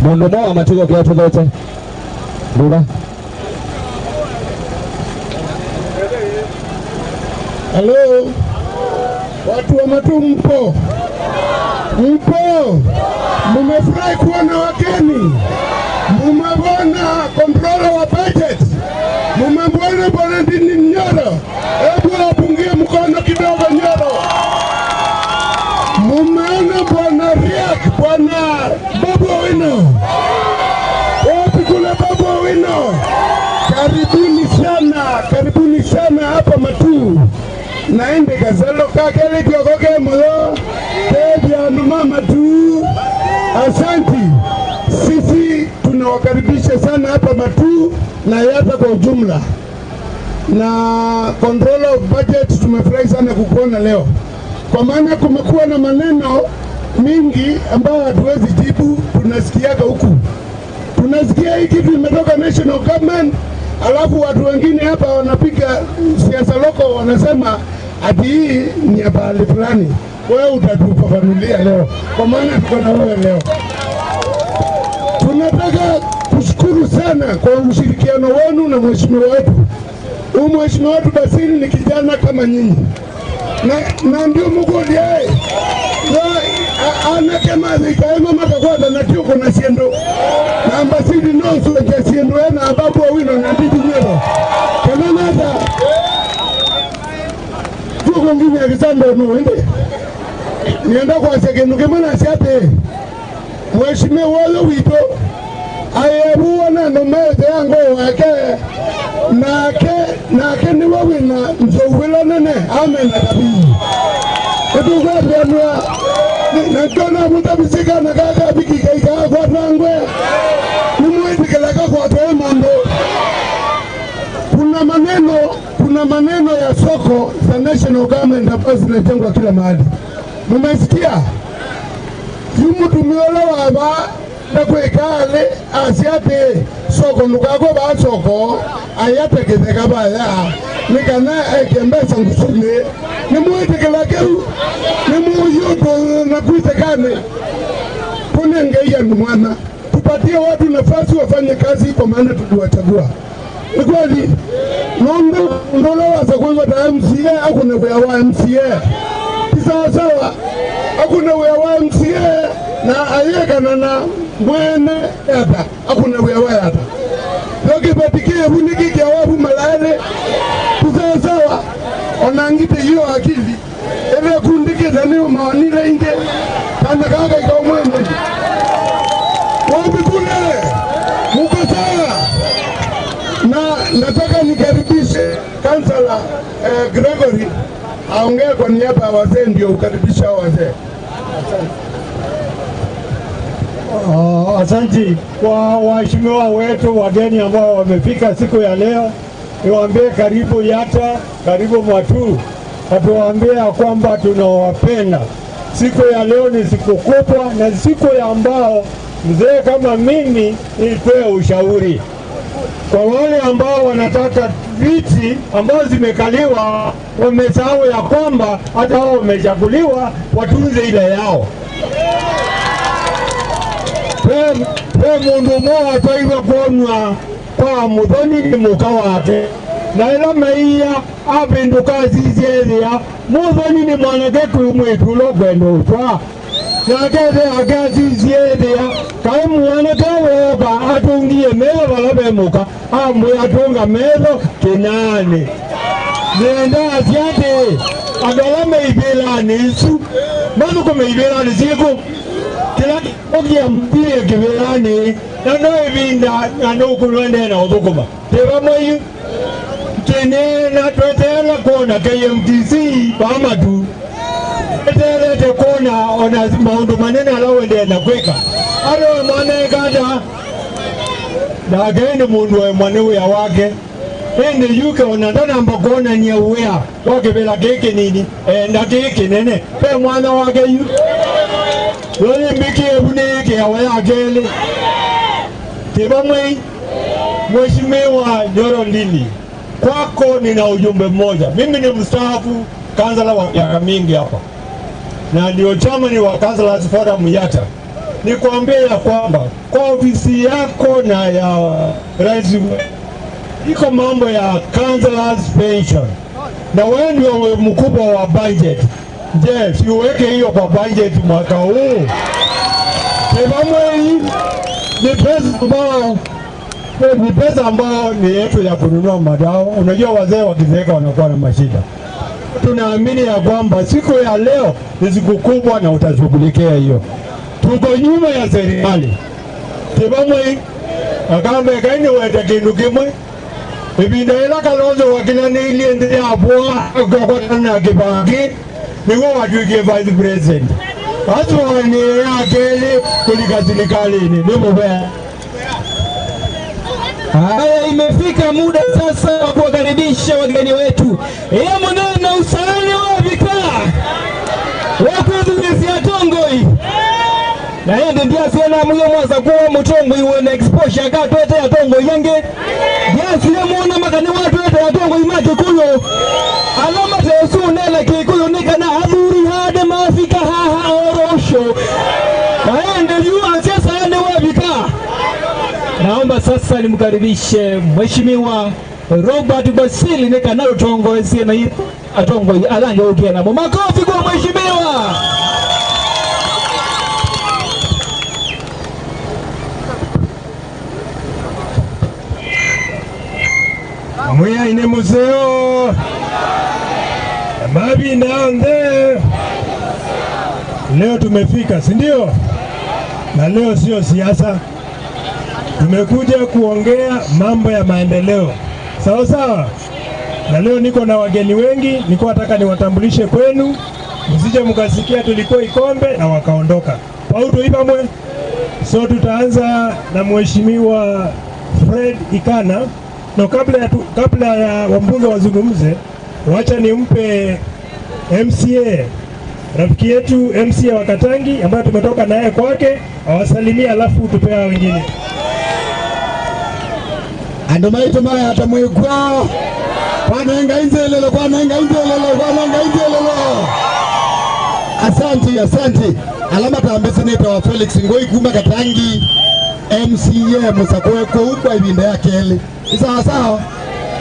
S7: Mundu mo wa Matuu kwa tuzote. Bora.
S4: Hello. Watu wa Matuu mpo? Mpo? Mumefurahi kuona wageni? Mumemwona controller wa budget? Mumemwona Bwana Ndindi Nyoro? Hebu wapungie mkono kidogo Nyoro. Mumeona Bwana Riak, Bwana Babu Owino? Wapi kule Babu Owino? Karibuni sana, karibuni sana hapa Matuu. Naende kazalo kakele kiokoke moyo tebia mama tu. Asanti. Sisi tunawakaribisha sana hapa Matuu na Yatta kwa ujumla. Na controller of budget tumefurahi sana kukuona leo. Kwa maana kumekuwa na maneno mingi ambayo hatuwezi jibu, tunasikiaga huku. Tunasikia hii kitu imetoka national government, alafu watu wengine hapa wanapiga siasa loko wanasema ati hii ni ya pahali fulani. Wewe utatufafanulia leo, kwa maana tuko na wewe leo. Tunataka kushukuru sana kwa ushirikiano wenu na mheshimiwa wetu. Huyu mheshimiwa wetu Basili ni kijana kama nyinyi. Na ndio mugodi yeye. Ana kema ikaema makakwata na kiuko na siendo. Na Basili nonso ya siendo na Babu Owino na Ndindi Nyoro. Kama nata tuko ngine ya kisando no ende.
S16: Nienda kwa sekendu kimana siate. Mheshimiwa wale wito ayebuwa na nomeze yango wake nake ni wawe na mzowila nene amen na kabii. Etuka bianwa nakona mutabisika na kaka biki kaika kwa nangwe nimuitikela kwa toe mambo. Kuna maneno ya soko za national government ambazo zinajengwa kila mahali. Mumesikia? Yumu tumiola waba na kwekale asiate soko nukako ba soko ayate kizeka baya nikana ekembesa ngusune nimuitikela keu nimuyuto na kuitekane kunengeia mwana tupatie watu nafasi wafanye kazi kwa maana tuliwachagua. Ni kweli nondo ndolo wasakuwa ta MCA akuna kwa wa MCA sawa sawa akuna wa MCA na ayekana na mwene yata akuna wa yata lokipatikie buniki kia wabu malale sawa sawa onangite hiyo akili ebe kundike zani maonile inge kana kaka ikawa mwene wapi kule muko sawa. Na nataka nikaribishe kansala Gregory aongee kwa niaba ya wazee, ndio ukaribisha wazee. Asante.
S4: Asante kwa waheshimiwa wetu wageni ambao wamefika siku ya leo. Niwaambie karibu Yatta, karibu Matuu. Natuwaambie kwamba tunawapenda. Siku ya leo ni siku kubwa na siku ya ambao mzee kama mimi nitoe ushauri kwa wale ambao wanataka viti ambao zimekaliwa, wamesahau ya kwamba hata wao wamechaguliwa, watunze ile yao. Pe mundu mmoja ataiwa kuonwa kwa muthoni ni muka wake na ila maiya apinduka ziziethia muthoni ni mwanake kwimwitu ulo utwa nakethe akaziziethia kai mwanake woka atungie metho vala bemuka amwe atunga metho kinani nenda asiate andu ala meithilani icu mathuku meithilani ciku kila ukiambie kivilani na no ivinda na no kulwende na uthukuma tivamwe tene na twetela kuona KMTC pamatu twetelete kuona ona maundu manene ala wende na kwika aro mwana kata na gende mundu wa mwana uya wake ende yuke ona ndanamba kuona nia uya wake bela keke nini enda keke nene pe mwana wake yu yoni mbiki ebuneke ya akele tibamwe. Mheshimiwa Nyoro Ndindi, kwako nina ujumbe mmoja. Mimi ni mstaafu kansala wa miaka mingi hapa na ndio chairman wa Councillors Forum Yatta. Nikwambie ya kwamba kwa ofisi yako na ya rais iko mambo ya councillors pension, na wewe ndio mkubwa wa budget. Je, siuweke hiyo kwa budget mwaka huu? Tebamwe ni pesa ambayo ni yetu ya kununua madawa. Unajua wazee wakizeeka wanakuwa na mashida. Tunaamini ya kwamba siku ya leo ni siku kubwa na utashughulikia hiyo. Tuko nyuma ya serikali. Tebamwe akambe kaini wete kindu kimwe. Ibinda ila Kalonzo wakina nili endelea hapo kwa na Kibaki niwo watuikie vice president. Watu ni akili kulika serikalini ni mbaya.
S20: Haya, imefika muda sasa wa kuwakaribisha wageni wetu. Iya munene usani wa vika wakwithurisia tongoi na indi ndiasiona muyo mwasa kuwa mutongoi wena exposure katwete ya tongoi yenge ndiasire muona makani watwete ya tongoi ma Kikuyu alama tesu nene Kikuyu nikana athuri hade mafika haha orosho na indi yu asiasa ende wa vika. Naomba sasa nimkaribishe Mheshimiwa Robert Basili nikana utongozi na atongoi alanje ukiena. Makofi kwa mheshimiwa.
S4: Mwiya ine museo mabi naonde Leo tumefika, si ndio? Na leo sio siasa. Tumekuja kuongea mambo ya maendeleo. Sawa sawa? Na leo niko na wageni wengi, niko nataka niwatambulishe kwenu. Msije mkasikia tulikuwa Ikombe na wakaondoka. Pauto ipamwe. So tutaanza na Mheshimiwa Fred Ikana. Na kabla ya wambunge wazungumze, wacha nimpe MCA, rafiki yetu MCA wa Katangi ambaye tumetoka naye kwake, awasalimie alafu tupea wengine.
S16: Ando maitu maya atamwigwa. Kwanenga inzelelo, kwanenga inzelelo, kwanenga inzelelo. Asante, asante. Alama tambese nita wa Felix Ngoi kuma Katangi MCA musakoe kwa ibinda yake ele. Sawa sawa.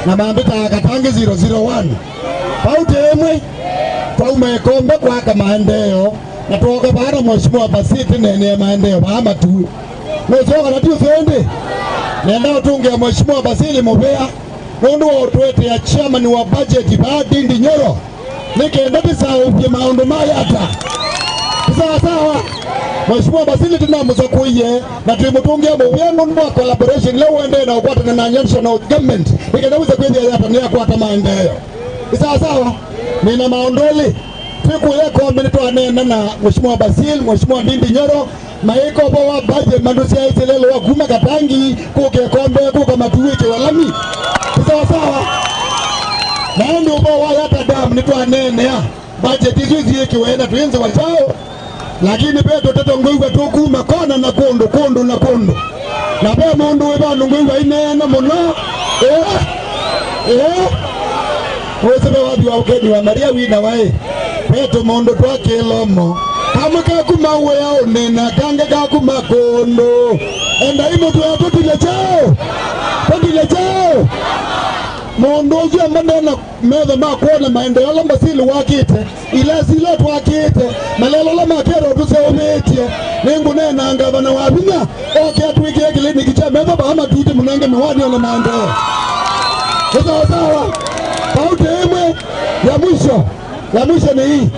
S16: Na maambita Katangi 001. Paute emwe kwa umekombe kwa kama maendeleo. Na tuoka baada Mheshimiwa Basiti nene maendeleo bahama tu. Mwezoka na tu sende. Nenda utunge Mheshimiwa Basili Mubea. Nundu wa utuete ya chairman wa budget ba Ndindi Nyoro. Nikeenda tisa upye maundu mayata. Sawa sawa. Mheshimiwa Basili tunamuzakuiye na tuimutungia mubea nundu wa collaboration leo uende na ukwata na national government. Nikeenda wisa kwezi ya yata niya kwa maendeleo. Sawa sawa. Nina maondoli. Siku yako mmenitoa nena na Mheshimiwa Basil, Mheshimiwa Ndindi Nyoro, maiko bowa budget mandusia iselelo wa kuma Katangi, kuke kombe, kuka matuwike walami. Sawa sawa. Na ndio bowa yata damu nitoa nene ya budget hizo ziweke waenda tuenze wachao. Lakini peto toto ngoiwa tukuma kona na kondo kondo na kondo. Na pe mundu we banu ngoiwa inena muno. Wesebe wapi wa ukeni wa Maria wina wae. Peto mondo twake lomo. Kama kakuma wea onena kange kakuma kondo. Enda imo tuwa totile chao. Totile chao. Mondo uzi ambanda na medha makuona maende yola mbasili wakite. Ila silo twakite. Malelo la makero tuse umetie. Nengu nena angavana wabinya. Oke atuwiki ekili nikicha medha bahama tuite munenge mewani yola maende. Sawa sawa. Paute emwe ya mwisho. Ya mwisho ni hii.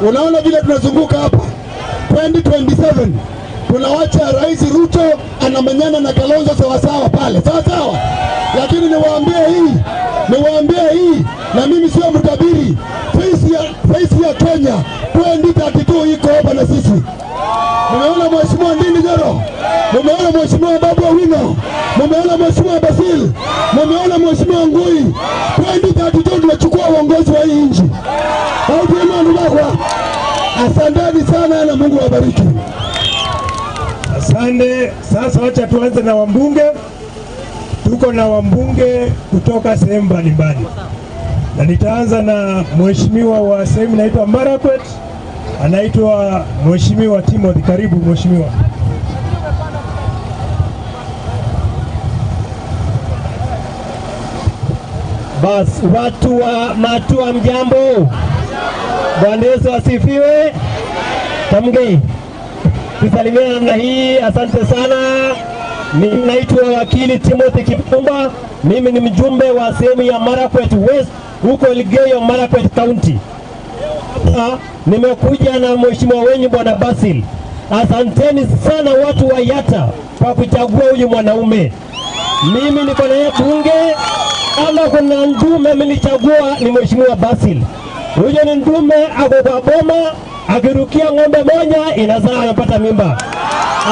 S16: Unaona vile tunazunguka hapa 2027 tunawacha Rais Ruto anamenyana na Kalonzo sawa sawa pale. Sawa sawa. Lakini niwaambie hii na mimi sio mtabiri. Face ya Kenya 2032 iko hapa na sisi. Mumeona Mheshimiwa Ndindi Nyoro, mumeona Mheshimiwa Babu Owino, mumeona Mheshimiwa Basil, mumeona Mheshimiwa Ngui. 2032 tunachukua uongozi wa hii nchi. Asanteni sana na Mungu awabariki.
S4: Asante. Sasa wacha tuanze na wambunge. Tuko na wambunge kutoka sehemu mbalimbali. Na nitaanza na mheshimiwa wa sehemu inaitwa Marakwet, anaitwa Mheshimiwa Timothy. Karibu mheshimiwa.
S1: Bas, watu wa Matua mjambo. Bwana Yesu asifiwe. Tamgei. Tusalimiane namna hii, asante sana. Mimi naitwa wakili Timothy Kipumba. Mimi ni mjumbe wa sehemu ya Marakwet West huko Elgeyo Marakwet County. Nimekuja na mheshimiwa wenyu Bwana Basil. Asanteni sana watu wa Yatta kwa kuchagua huyu mwanaume. Mimi niko na yeye bunge. Ama kuna ndume mlichagua ni mheshimiwa Basil. Huyo ni ndume ako kwa boma, akirukia ng'ombe moja inazaa anapata mimba.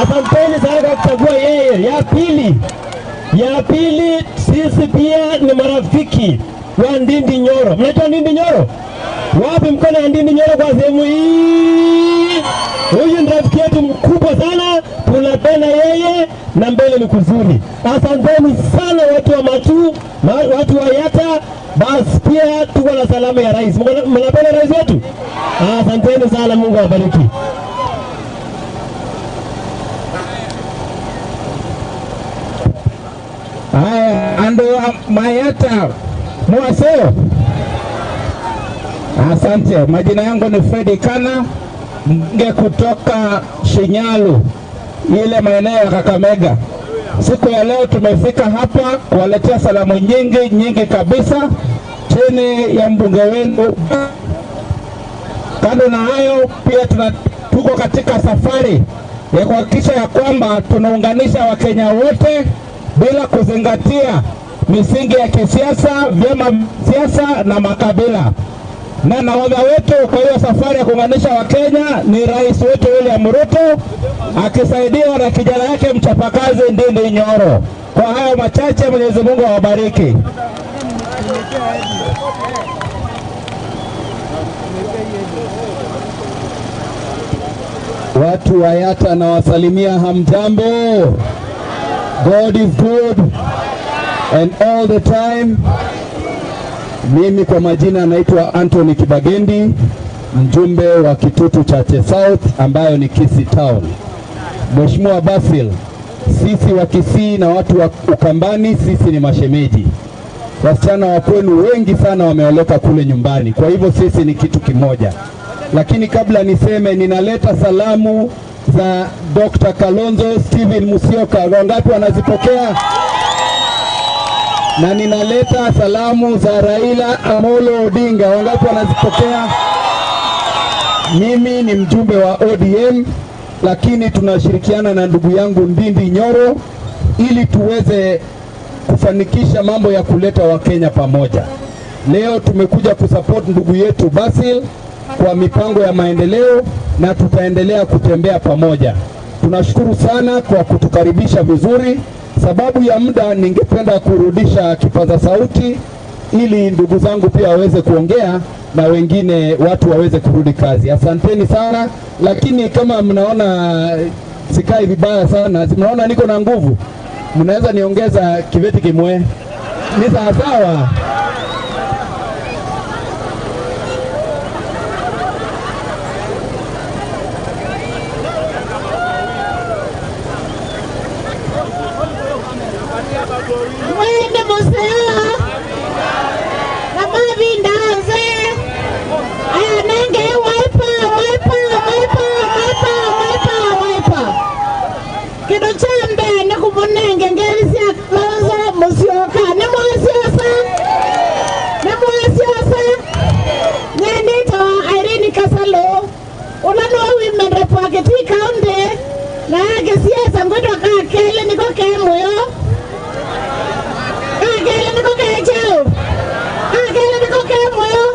S1: Asanteni sana kwa kuchagua yeye. Ya pili sisi pia ni marafiki wa Ndindi Nyoro. Mnajua Ndindi Nyoro? Wapi mkono ya Ndindi Nyoro kwa sehemu hii? Huyu ni rafiki yetu mkubwa sana, tunapenda yeye na mbele ni kuzuri. Asanteni sana watu wa Matu, watu wa Yatta. Bas pia tuko na salamu ya rais. Mnapenda rais wetu? Asanteni sana, Mungu awabariki.
S7: Haya, ando Mayata mwaseo. Asante. Majina yangu ni Fred Kana, mbunge kutoka Shinyalu, ile maeneo ya Kakamega. Siku ya leo tumefika hapa kuwaletea salamu nyingi nyingi kabisa chini ya mbunge wenu. Kando na hayo pia tuna Tuko katika safari ya kuhakikisha ya kwamba tunaunganisha Wakenya wote bila kuzingatia misingi ya kisiasa, vyama siasa na makabila. Na nahodha wetu kwa hiyo safari ya kuunganisha Wakenya ni Rais wetu William Ruto, akisaidiwa na kijana yake mchapakazi Ndindi Nyoro. Kwa hayo machache, Mwenyezi Mungu awabariki.
S14: Watu wa Yatta nawasalimia, hamjambo. God is good and all the time. Mimi kwa majina naitwa Anthony Kibagendi, mjumbe wa Kitutu Chache South ambayo ni Kisii Town. Mheshimiwa Basil, sisi wa Kisii na watu wa Ukambani, sisi ni mashemeji. Wasichana wa kwenu wengi sana wameoleka kule nyumbani, kwa hivyo sisi ni kitu kimoja. Lakini kabla niseme, ninaleta salamu za Dr. Kalonzo Steven Musyoka. Wangapi wanazipokea? Na ninaleta salamu za Raila Amolo Odinga. Wangapi wanazipokea? Mimi ni mjumbe wa ODM, lakini tunashirikiana na ndugu yangu Ndindi Nyoro ili tuweze kufanikisha mambo ya kuleta Wakenya pamoja. Leo tumekuja kusupport ndugu yetu Basil kwa mipango ya maendeleo na tutaendelea kutembea pamoja. Tunashukuru sana kwa kutukaribisha vizuri. Sababu ya muda, ningependa kurudisha kipaza sauti ili ndugu zangu pia waweze kuongea na wengine watu waweze kurudi kazi. Asanteni sana, lakini kama mnaona sikai vibaya sana, mnaona niko na nguvu, mnaweza niongeza kiveti kimwe. Ni sawa sawa.
S21: Mwende museo na mavindanze aya nenge wiper wiper wiper wiper wiper wiper kindu cha mbere ni kumunenge ngeri cia Kalonzo Musyoka. Ni mwasiasa, ni mwasiasa. Nyendetwa Irene Kasalo ula no women rep wa Kitui County na gisiasa ngwitwa kakele niko ke muyo kakele niko ke chao kakele niko ke muyo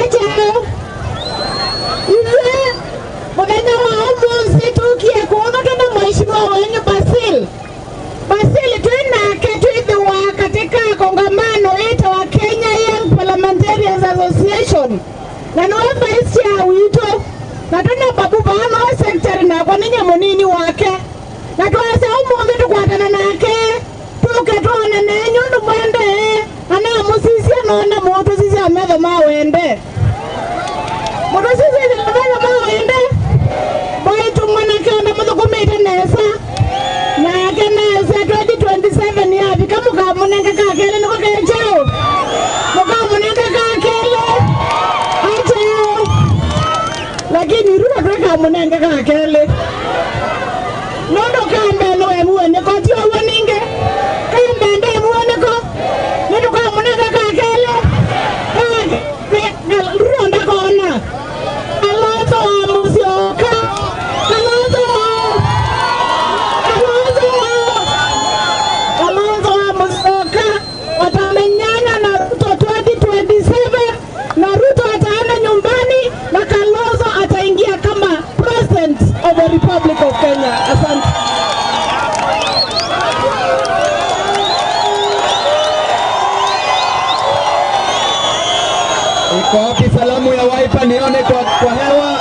S21: achao iwe muthenya wa umuthi tukie kuona tuna mheshimiwa wenyu Basil. Basil twinake twithiwa katika kongamano itawa Kenya Young Parliamentarians Association na niwe vice chair witu na tuna babu bana wa secretary nakwa ni nyamunini wake na twase umuthi tukwatana nake tuke tuone nenyu ndu mwende ana musisia nona mutu sisia metho ma wende mutu sisia metho ma wende baitu mwanake ona muthukumite nesa nake nesa 2027 yavika mukamunenga kakele niko kechao mukamunenga kakele achao lakini Ruto twekamunenga kakele nondo kambene wemuoneko ti oguo ninge kambende muoneko nitukamunenga kakele Ruto ndakona Kalonzo wa Musyoka Kalonzo Kalonzo wa Musyoka watamenyana na Ruto 2027 na Ruto ataenda nyumbani na Kalonzo ataingia kama President of the Republic of Kenya. Asante.
S14: Iko wapi salamu ya Wiper nione kwa hewa?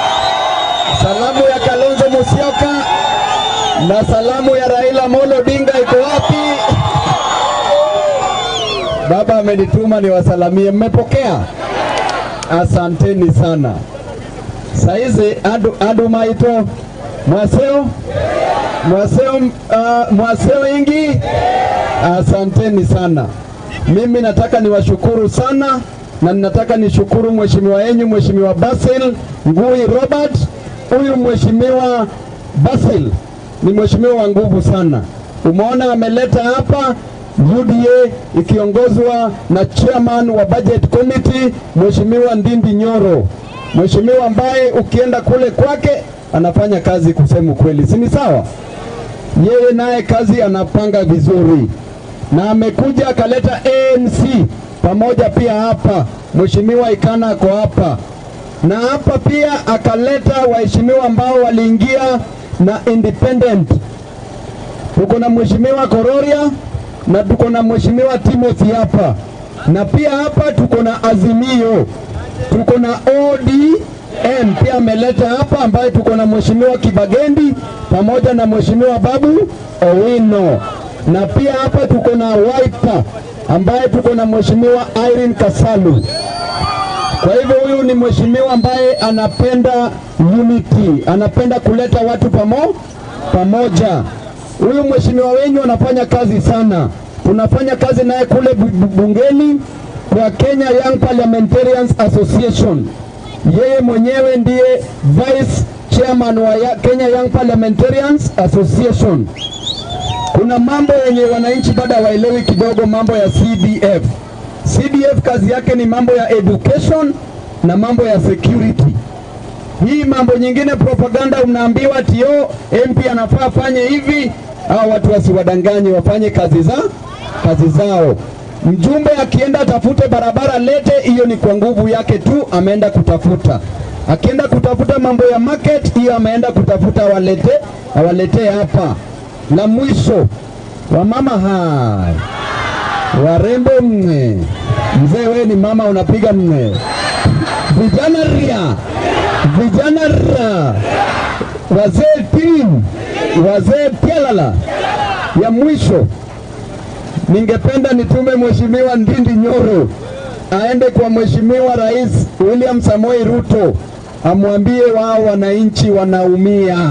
S14: Salamu ya Kalonzo Musyoka na salamu ya Raila Amolo Odinga iko wapi? Baba amenituma niwasalamie, mmepokea? Asanteni sana. Saizi adu maito mwaseo mwaseo mwaseo ingi, asanteni sana. Mimi nataka niwashukuru sana na ninataka nishukuru mheshimiwa yenyu, Mheshimiwa Basil Ngui Robert. Huyu Mheshimiwa Basil ni mheshimiwa wa nguvu sana. Umeona ameleta hapa UDA ikiongozwa na chairman wa budget committee Mheshimiwa Ndindi Nyoro, mheshimiwa ambaye ukienda kule kwake anafanya kazi kusema kweli, si ni sawa? Yeye naye kazi anapanga vizuri, na amekuja akaleta ANC pamoja pia hapa. Mheshimiwa Ikana ako hapa, na hapa pia akaleta waheshimiwa ambao waliingia na independent. Tuko na Mheshimiwa Kororia na tuko na Mheshimiwa Timothy hapa, na pia hapa tuko na Azimio, tuko na ODM pia ameleta hapa, ambaye tuko na Mheshimiwa Kibagendi pamoja na Mheshimiwa Babu Owino, na pia hapa tuko na Wiper ambaye tuko na Mheshimiwa Irene Kasalu. Kwa hivyo huyu ni mheshimiwa ambaye anapenda unity, anapenda kuleta watu pamoja. Huyu mheshimiwa wenyu anafanya kazi sana. Tunafanya kazi naye kule bungeni kwa Kenya Young Parliamentarians Association. Yeye mwenyewe ndiye vice chairman wa Kenya Young Parliamentarians Association. Kuna mambo yenye wananchi bado hawaelewi kidogo, mambo ya CDF. CDF kazi yake ni mambo ya education na mambo ya security. Hii mambo nyingine propaganda, mnaambiwa ati MP anafaa fanye hivi. Hao watu wasiwadanganye, wafanye kazi zao. Mjumbe akienda atafute barabara lete, hiyo ni kwa nguvu yake tu ameenda kutafuta. Akienda kutafuta mambo ya market, hiyo ameenda kutafuta awalete hapa. La mwisho, wamama hai, warembo mne, mzee wewe ni mama unapiga mne, vijana ria, vijana ra, wazee team, wazee pialala. Ya mwisho, ningependa nitume Mheshimiwa Ndindi Nyoro aende kwa Mheshimiwa Rais William Samoei Ruto, amwambie wao wananchi wanaumia.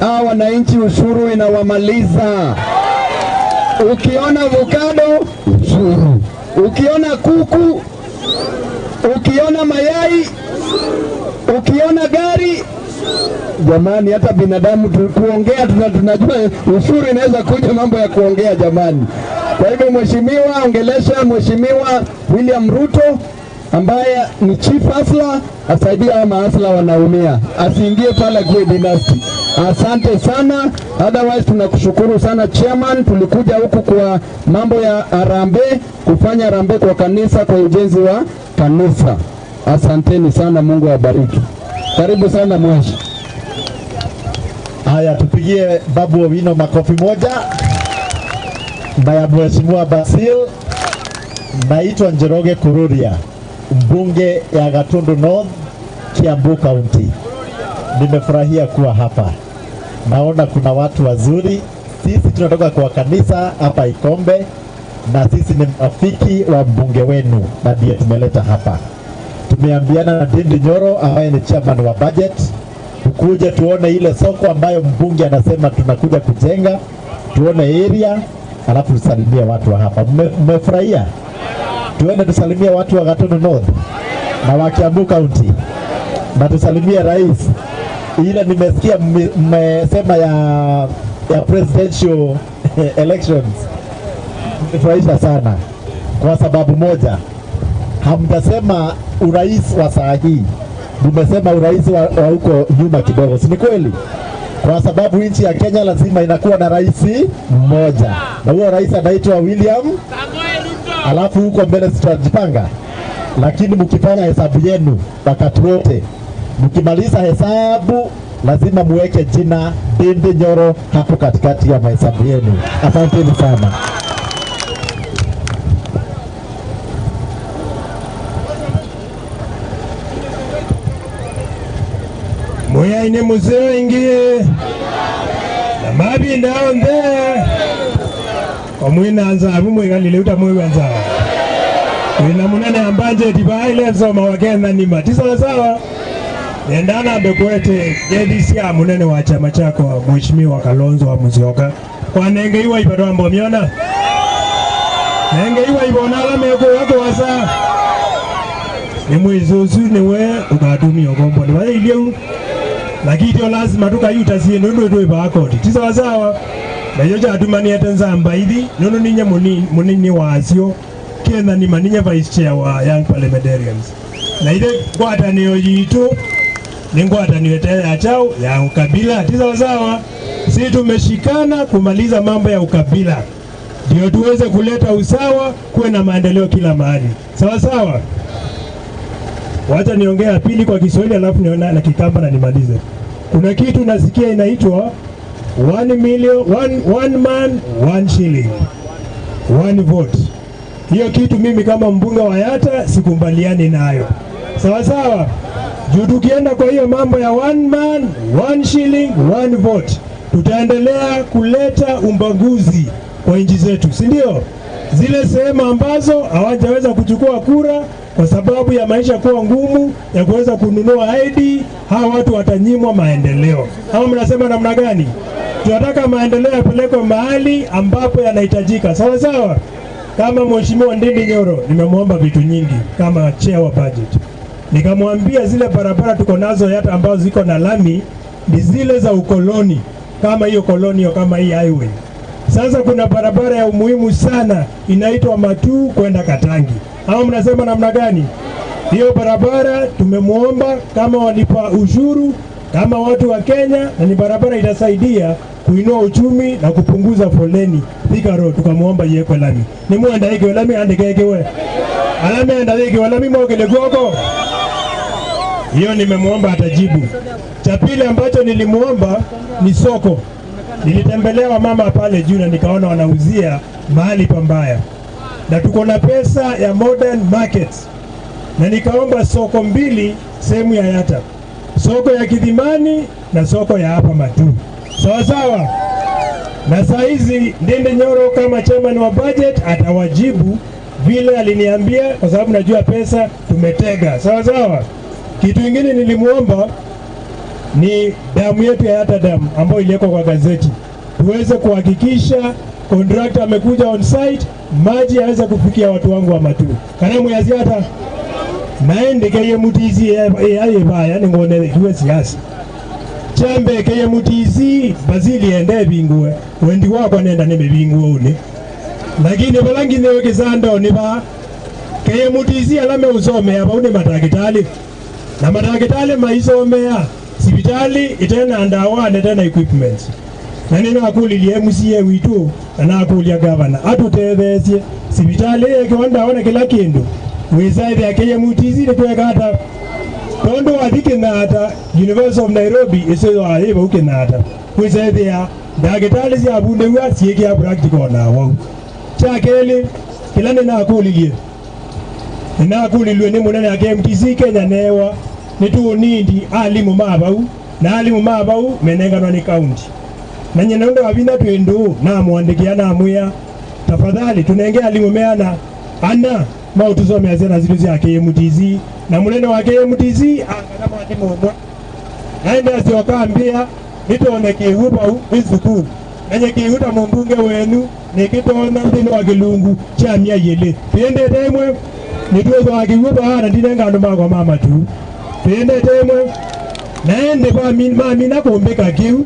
S14: Hao wananchi ushuru inawamaliza. Ukiona avocado ushuru, ukiona kuku, ukiona mayai, ukiona gari. Jamani, hata binadamu kuongea tunajua ushuru inaweza kuja mambo ya kuongea jamani. Kwa hivyo mheshimiwa, ongelesha Mheshimiwa William Ruto ambaye ni chief hustler, asaidie hawa mahasla wanaumia, asiingie pale kwa dynasty. Asante sana. Otherwise tunakushukuru sana chairman. Tulikuja huku kwa mambo ya harambee, kufanya harambee kwa kanisa, kwa ujenzi wa kanisa. Asanteni sana, Mungu awabariki. Karibu sana mweshi.
S9: Haya, tupigie Babu Owino makofi moja. Na ya Mheshimiwa Basil. Naitwa Njoroge Kururia, mbunge ya Gatundu North, Kiambu County. Nimefurahia kuwa hapa. Naona kuna watu wazuri. Sisi tunatoka kwa kanisa hapa Ikombe, na sisi ni rafiki wa mbunge wenu na ndiye tumeleta hapa. Tumeambiana na Ndindi Nyoro ambaye ni chairman wa budget, tukuje tuone ile soko ambayo mbunge anasema tunakuja kujenga, tuone area, alafu tusalimie watu wa hapa. Mmefurahia? Tuende tusalimie watu wa Gatundu North na wa Kiambu County, na tusalimie rais. Ile nimesikia mmesema ya presidential elections, nimefurahisha sana kwa sababu moja, hamtasema urais wa saa hii, nimesema urais wa huko nyuma kidogo, si ni kweli? Kwa sababu nchi ya Kenya lazima inakuwa na rais mmoja, na huo rais anaitwa William Samoei Ruto. Alafu huko mbele tutajipanga, lakini mkifanya hesabu yenu wakati wote, mkimaliza hesabu lazima muweke jina Ndindi Nyoro hapo katikati ya mahesabu yenu. Asanteni sana.
S4: Muyaine museo ingie na mabinda onde omwina anza abumwikalile utamwiwanza wina munene ambanje tibaile soma wakenda nima tisawa sawa. Nendana bekwete JDC munene wa chama chako Mheshimiwa Kalonzo wa Musyoka kwa nenge iwa ibatwambo miona nenge iwa ibonala meko wako wasa ni mwizuzu niwe ukatumia kombo ni wale iliu lakini lazima tukayuta sie nundu twe bakoti tisawa sawa. Na yoja atumani atanzamba hivi nundu ninye munini wazio kenda ni maninye vice chair wa Young Parliamentarians na ile kwata niyo yitu Ningwataniwetea ya chao ya ukabila. Tiza sawa. Sisi tumeshikana kumaliza mambo ya ukabila ndio tuweze kuleta usawa, kuwe na maendeleo kila mahali. Sawa sawa. Wacha niongea pili kwa Kiswahili alafu niona na Kikamba na nimalize. Kuna kitu nasikia inaitwa 1 million, one man, 1 shilling, 1 vote. Hiyo kitu mimi kama mbunge wa Yatta sikubaliani nayo. Sawa sawa. Juu tukienda kwa hiyo mambo ya 1 man, 1 shilling, 1 vote, tutaendelea kuleta ubaguzi kwa nchi zetu, si ndio? Zile sehemu ambazo hawajaweza kuchukua kura kwa sababu ya maisha kuwa ngumu ya kuweza kununua ID, hawa watu watanyimwa maendeleo. Hawa mnasema namna gani? Tunataka maendeleo yapelekwe mahali ambapo yanahitajika. Sawa sawa. Kama Mheshimiwa Ndindi Nyoro nimemwomba vitu nyingi kama chair wa budget. Nikamwambia zile barabara tuko nazo hata ambazo ziko na lami ni zile za ukoloni, kama hiyo koloni kama hii highway. Sasa kuna barabara ya umuhimu sana inaitwa Matuu kwenda Katangi. Hao mnasema namna gani? Hiyo barabara tumemuomba kama walipa ushuru kama watu wa Kenya, na ni barabara itasaidia kuinua uchumi na kupunguza foleni Thika Road. Tukamuomba yekwe lami. Ni muenda yekwe lami andike we. Alami andike lami mwokele goko. Hiyo nimemuomba atajibu. Cha pili ambacho nilimuomba ni soko. Nilitembelea wamama pale juu na nikaona wanauzia mahali pambaya. Na tuko na pesa ya modern markets. Na nikaomba soko mbili sehemu ya Yatta. Soko ya Kidhimani na soko ya hapa Matuu. Sawa sawa. Na saa hizi Ndindi Nyoro kama chairman wa budget atawajibu vile aliniambia, kwa sababu najua pesa tumetega. Sawa sawa. Kitu kingine nilimuomba ni damu yetu ya Yatta Dam ambayo iliwekwa kwa gazeti, tuweze kuhakikisha contractor amekuja on site, maji yaweze kufikia watu wangu wa Matuu. Kanamu ya ziada naende KMTC yaye baya ngone kiwe siasa. Chambe KMTC Bazili ende binguwe wendi wako nenda neme binguwe une. Lakini balangi neweke sando ni ba KMTC alame usome hapa une matakitali. Na matakitali maisomea sibitali itena andawa na tena equipment. Na nina akulilia MCA witu na akulia governor atutethesie sibitali yekiwanda wana kila kindu. Wizaidi ya KMTC ni kuweka hata tondo wathike na hata University of Nairobi isiyo ahiba uke na hata wizaidi ya daktari si abunde wa sieki ya practical na wao. Cha kele kila nina akulilie. Nina akulilie ni munene ya KMTC Kenya newa nitu nindi alimu mabau na alimu mabau menenganwa ni county. Na nyenendo wabina tuendu na muandikia na amuya tafadhali tunenge alimu meana ana mautuzo azena zilu ya KMTC na munene wa KMTC angana mwalimu mwa naende asiokaambia nitone kihuba isukuru nenye kihuta mumbunge wenu nikitona ndino wa kilungu cha mia yele tuende temwe nituzo wa kihuba na ndinenga ndo makwa mama tu tuende temwe naende kwa mami nakumbika kiu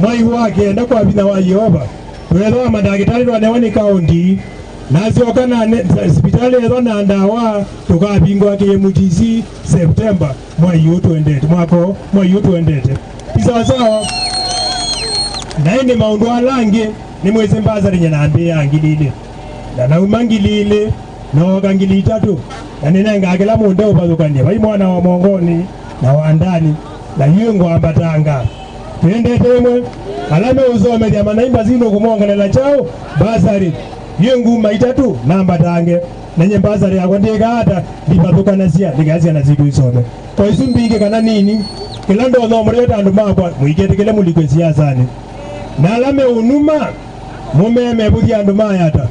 S4: mwai wake na kwa bina wa Yehova tuelewa madaktari wanewani county nazioka na hospitali yetu na ndawa tukabingwa KMTC September mwai utuendete mwako mwai utuendete sawa sawa. Naende maundu alange ni mwezi mbaza linye naambia angilile na naumangilile na wakangili tatu na ninenga akila munde upazukanie vai mwana wa mongoni na wandani na yungo ambatanga tuende temwe alame uzome dia manaimba zino kumongelela chao basari yengu maitatu namba tange nenye basari akwandika hata ndipatukana sia ndikazia na zitu isome kwa isumbinge kana nini kila ndo no mreta andu makwa muiketekele mulikwe siasani na alame unuma mumeme buthi andu mayata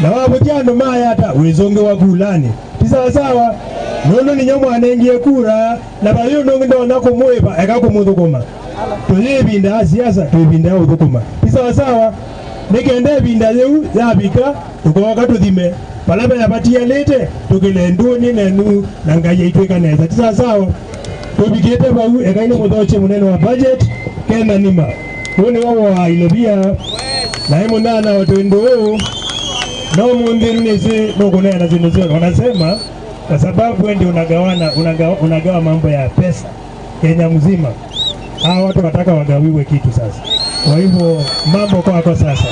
S4: na wabuthi andu mayata wezonge wakulani tisawa sawa nono ni nyomo anengie kura na bayo ndo nakumweba ekakumudhukuma tuyibinda siasa tuyibinda udhukuma tisawa sawa nikende binda yeu yabika tukoka tuthime palaba yabatia lete tukilenduni nenu na ngai itweka neza tisawa sawa tubikete bau ekaine muthoche munene wa budget kena nima woni wao wa ilobia na hemu nana watu no mundiru nisi nukunena zindu zio wanasema kwa sababu wewe ndio unagawana unagawa mambo ya pesa Kenya mzima. Hawa watu wataka wagawiwe kitu sasa. Kwa hivyo mambo kwako sasa.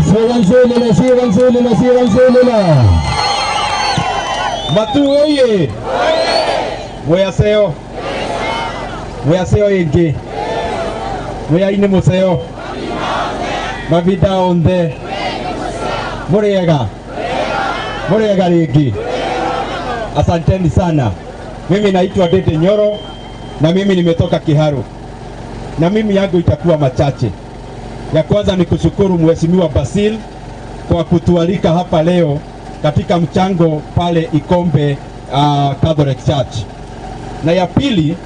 S7: Siwanzulila, siwanzulila, siwanzulila.
S14: Matu oye. Mweyaseo. Mweyaseo ingi. Mweyaine museo. Mavida onde. Muriega. Muriega ringi. Asanteni sana. Mimi naitwa Ndindi Nyoro na mimi nimetoka Kiharu. Na mimi yangu itakuwa machache. Ya kwanza ni kushukuru Mheshimiwa Basil kwa kutualika hapa leo katika mchango pale Ikombe Catholic Church. Na ya pili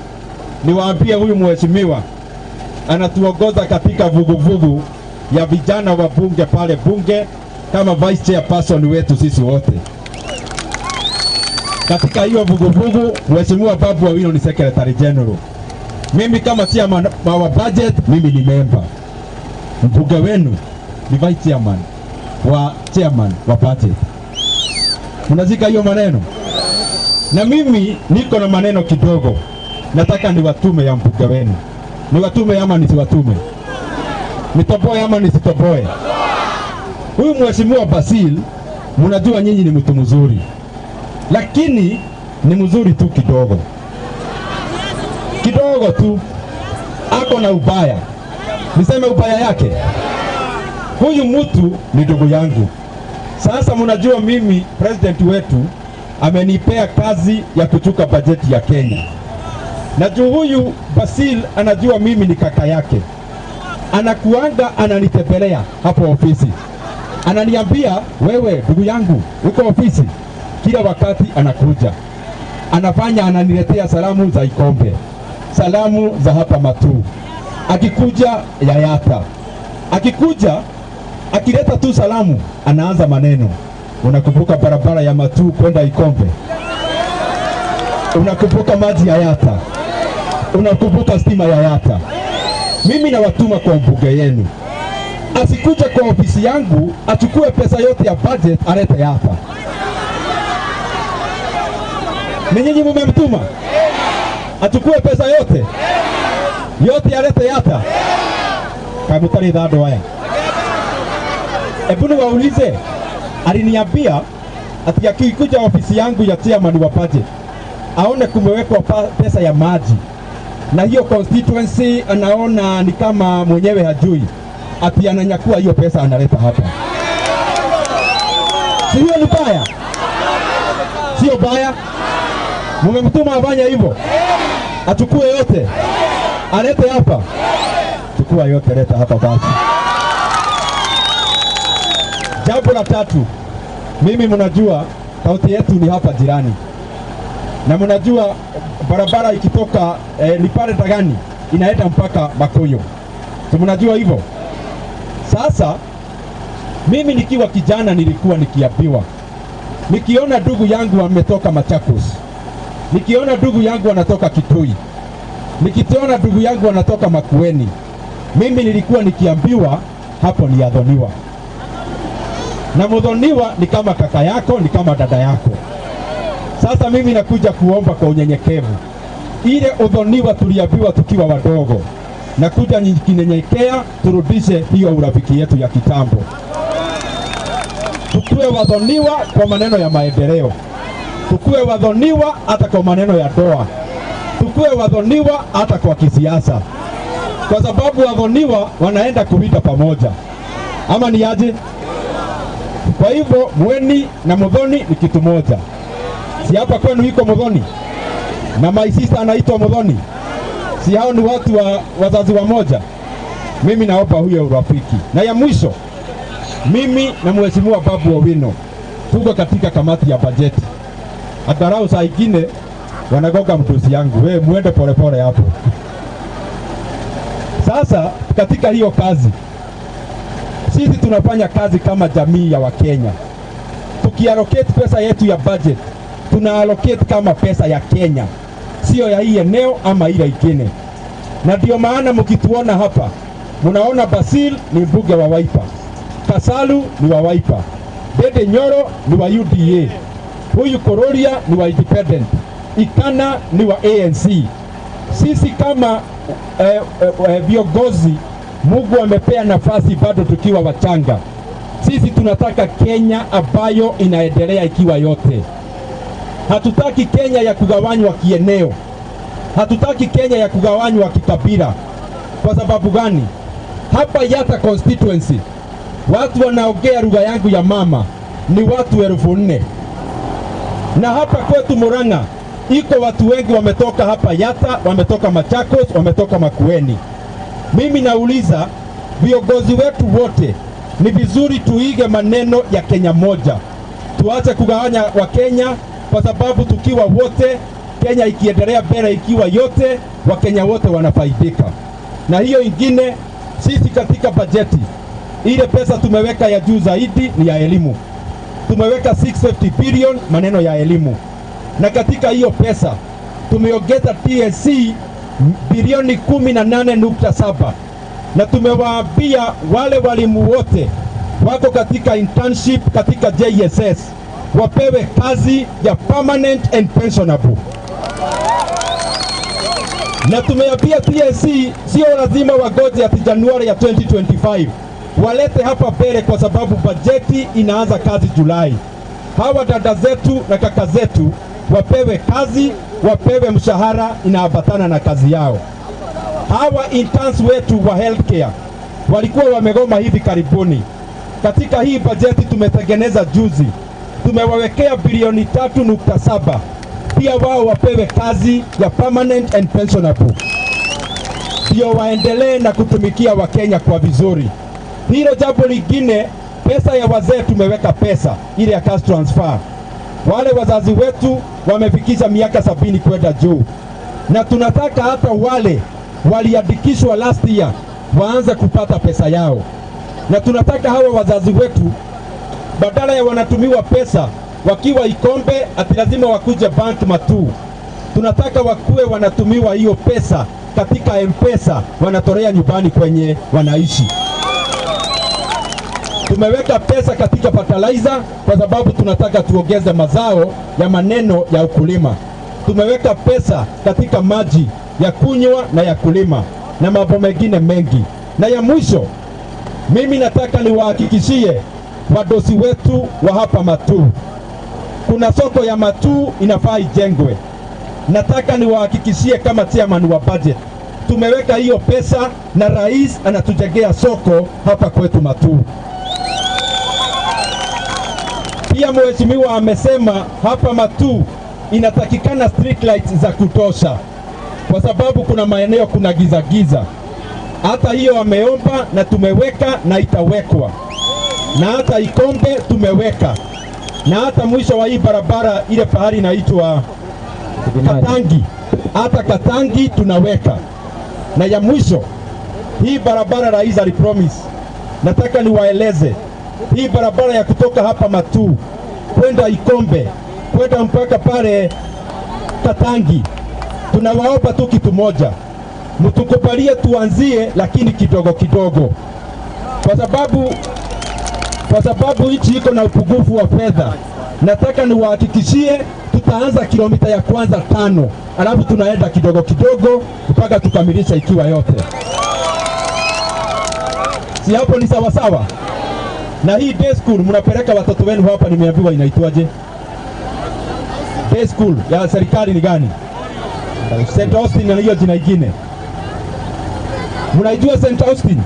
S14: niwaambie huyu mheshimiwa anatuongoza katika vuguvugu ya vijana wa bunge pale bunge kama vice chairperson wetu sisi wote. Katika hiyo vuguvugu Mheshimiwa Babu Owino ni secretary general. Mimi kama chairman wa budget, mimi ni member. Mbunge wenu ni vice chairman wa budget. Mnazika hiyo maneno? Na mimi niko na maneno kidogo. Nataka niwatume ya mbunge wenu. Niwatume ama nisiwatume? Nitoboe ama nisitoboe? Huyu Mheshimiwa Basil, mnajua nyinyi ni mtu mzuri. Lakini ni mzuri tu kidogo. Kidogo tu. Ako na ubaya. Niseme ubaya yake? Huyu mtu ni ndugu yangu. Sasa mnajua mimi president wetu amenipea kazi ya kuchuka bajeti ya Kenya. Na juu huyu Basil anajua mimi ni kaka yake. Anakuanga ananitembelea hapo ofisi. Ananiambia wewe ndugu yangu uko ofisi. Kila wakati anakuja. Anafanya ananiletea salamu za Ikombe. Salamu za hapa Matu. Akikuja Yayata. Akikuja akileta tu salamu anaanza maneno. Unakumbuka barabara ya Matu kwenda Ikombe? Unakumbuka maji ya Yata? Unakumbuka stima ya Yata? Mimi nawatuma kwa mbunge yenu. Asikuja kwa ofisi yangu achukue pesa yote ya budget alete hapa. Ni nyinyi mmemtuma? Achukue pesa yote? Yote alete Yata? Kamutari thando haya. Hebu niwaulize, aliniambia ati akikuja ofisi yangu ya chairman wa budget aone kumewekwa pesa ya maji. Na hiyo constituency anaona ni kama mwenyewe hajui. Ati ananyakua hiyo pesa analeta hapa. Sio ni baya? Sio baya? Mmemtuma afanye hivyo? Achukue yote. Alete hapa. Chukua yote leta hapa basi. Jambo la tatu, mimi mnajua kaunti yetu ni hapa jirani. Na mnajua barabara ikitoka Lipare Tagani inaenda mpaka Makuyu. Si mnajua hivyo? Sasa mimi nikiwa kijana nilikuwa nikiambiwa, nikiona ndugu yangu ametoka Machakos, nikiona ndugu yangu anatoka Kitui, nikiona ndugu yangu anatoka Makueni, mimi nilikuwa nikiambiwa hapo ni adhoniwa. Na mudhoniwa ni kama kaka yako, ni kama dada yako. Sasa mimi nakuja kuomba kwa unyenyekevu. Ile udhoniwa tuliambiwa tukiwa wadogo, nakuja nikinyenyekea turudishe hiyo urafiki yetu ya kitambo. Tukue wadhoniwa kwa maneno ya maendeleo. Tukue wadhoniwa hata kwa maneno ya doa. Tukue wadhoniwa hata kwa kisiasa. Kwa sababu wadhoniwa wanaenda kuwinda pamoja. Ama ni aje? Kwa hivyo mweni na mudhoni ni kitu moja. Si hapa kwenu iko mudhoni? Na my sister anaitwa mudhoni? Si hao ni watu wa wazazi wa moja? Mimi naomba huyo urafiki. Na ya mwisho, mimi na Mheshimiwa Babu Owino tuko katika kamati ya bajeti. Angalau saa ingine wanagonga mtusi yangu, wewe muende polepole hapo. Sasa katika hiyo kazi sisi tunafanya kazi kama jamii ya Wakenya. Tukiallocate pesa yetu ya budget, tunaallocate kama pesa ya Kenya, sio ya hii eneo ama ile ingine. Na ndio maana mkituona hapa, mnaona Basil ni mbunge wa Wiper, Kasalu ni wa Wiper, Ndindi Nyoro ni wa UDA, Huyu Kororia ni wa Independent, Ikana ni wa ANC. Sisi kama viongozi, Mungu amepea nafasi bado tukiwa wachanga. Sisi tunataka Kenya ambayo inaendelea ikiwa yote. Hatutaki Kenya ya kugawanywa kieneo. Hatutaki Kenya ya kugawanywa kikabila. Kwa sababu gani? Hapa Yatta constituency watu wanaongea lugha yangu ya mama ni watu 4,000. Na hapa kwetu Murang'a iko watu wengi wametoka hapa Yatta, wametoka Machakos, wametoka Makueni. Mimi nauliza viongozi wetu wote, ni vizuri tuige maneno ya Kenya moja. Tuache kugawanya wa Kenya, kwa sababu tukiwa wote, Kenya ikiendelea mbele ikiwa yote, Wakenya wote wanafaidika. Na hiyo ingine, sisi katika bajeti ile pesa tumeweka ya juu zaidi ni ya elimu. Tumeweka 650 billion maneno ya elimu. Na katika hiyo pesa tumeongeza TSC bilioni 18.7. Na tumewaambia wale walimu wote wako katika internship katika JSS wapewe kazi ya permanent and pensionable. Na tumeambia TSC sio lazima wagoje ati Januari ya 2025, walete hapa mbele, kwa sababu bajeti inaanza kazi Julai. Hawa dada zetu na kaka zetu wapewe kazi, wapewe mshahara inaambatana na kazi yao. Hawa interns wetu wa healthcare walikuwa wamegoma hivi karibuni. Katika hii bajeti tumetengeneza juzi, tumewawekea bilioni 3.7, pia wao wapewe kazi ya permanent and pensionable, ndio waendelee na kutumikia Wakenya kwa vizuri. Hilo jambo lingine, pesa ya wazee tumeweka pesa ile ya cash transfer. Wale wazazi wetu wamefikisha miaka 70 kwenda juu, na tunataka hata wale waliandikishwa last year waanze kupata pesa yao. Na tunataka hawa wazazi wetu badala ya wanatumiwa pesa wakiwa Ikombe ati lazima wakuje bank Matuu, tunataka wakuwe wanatumiwa hiyo pesa katika M-Pesa, wanatolea nyumbani kwenye wanaishi. Tumeweka pesa katika fertilizer kwa sababu tunataka tuongeze mazao ya maneno ya ukulima. Tumeweka pesa katika maji ya kunywa na ya kulima na mambo mengine mengi. Na ya mwisho, mimi nataka niwahakikishie wadosi wetu wa hapa Matuu, kuna soko ya Matuu inafaa ijengwe. Nataka niwahakikishie kama chairman wa budget, tumeweka hiyo pesa na rais anatujengea soko hapa kwetu Matuu. Pia mheshimiwa amesema hapa Matuu inatakikana street lights za kutosha, kwa sababu kuna maeneo kuna giza giza. Hata hiyo ameomba na tumeweka na itawekwa. Na hata Ikombe tumeweka. Na hata mwisho wa hii barabara ile pahali inaitwa Katangi, hata Katangi tunaweka. Na ya mwisho, hii barabara rais alipromise, nataka niwaeleze, hii barabara ya kutoka hapa Matuu kwenda Ikombe kwenda mpaka pale Katangi, tunawaomba tu kitu moja, mtukubalie tuanzie, lakini kidogo kidogo, kwa sababu nchi iko na upungufu wa fedha. Nataka niwahakikishie tutaanza kilomita ya kwanza 5, alafu tunaenda kidogo kidogo mpaka tukamilisha ikiwa yote. Si hapo ni sawa sawa? Na hii day school mnapeleka watoto wenu hapa, nimeambiwa inaitwaje? Day school ya serikali ni gani? St. Austin na hiyo jina ingine. Mnaijua St. Austin?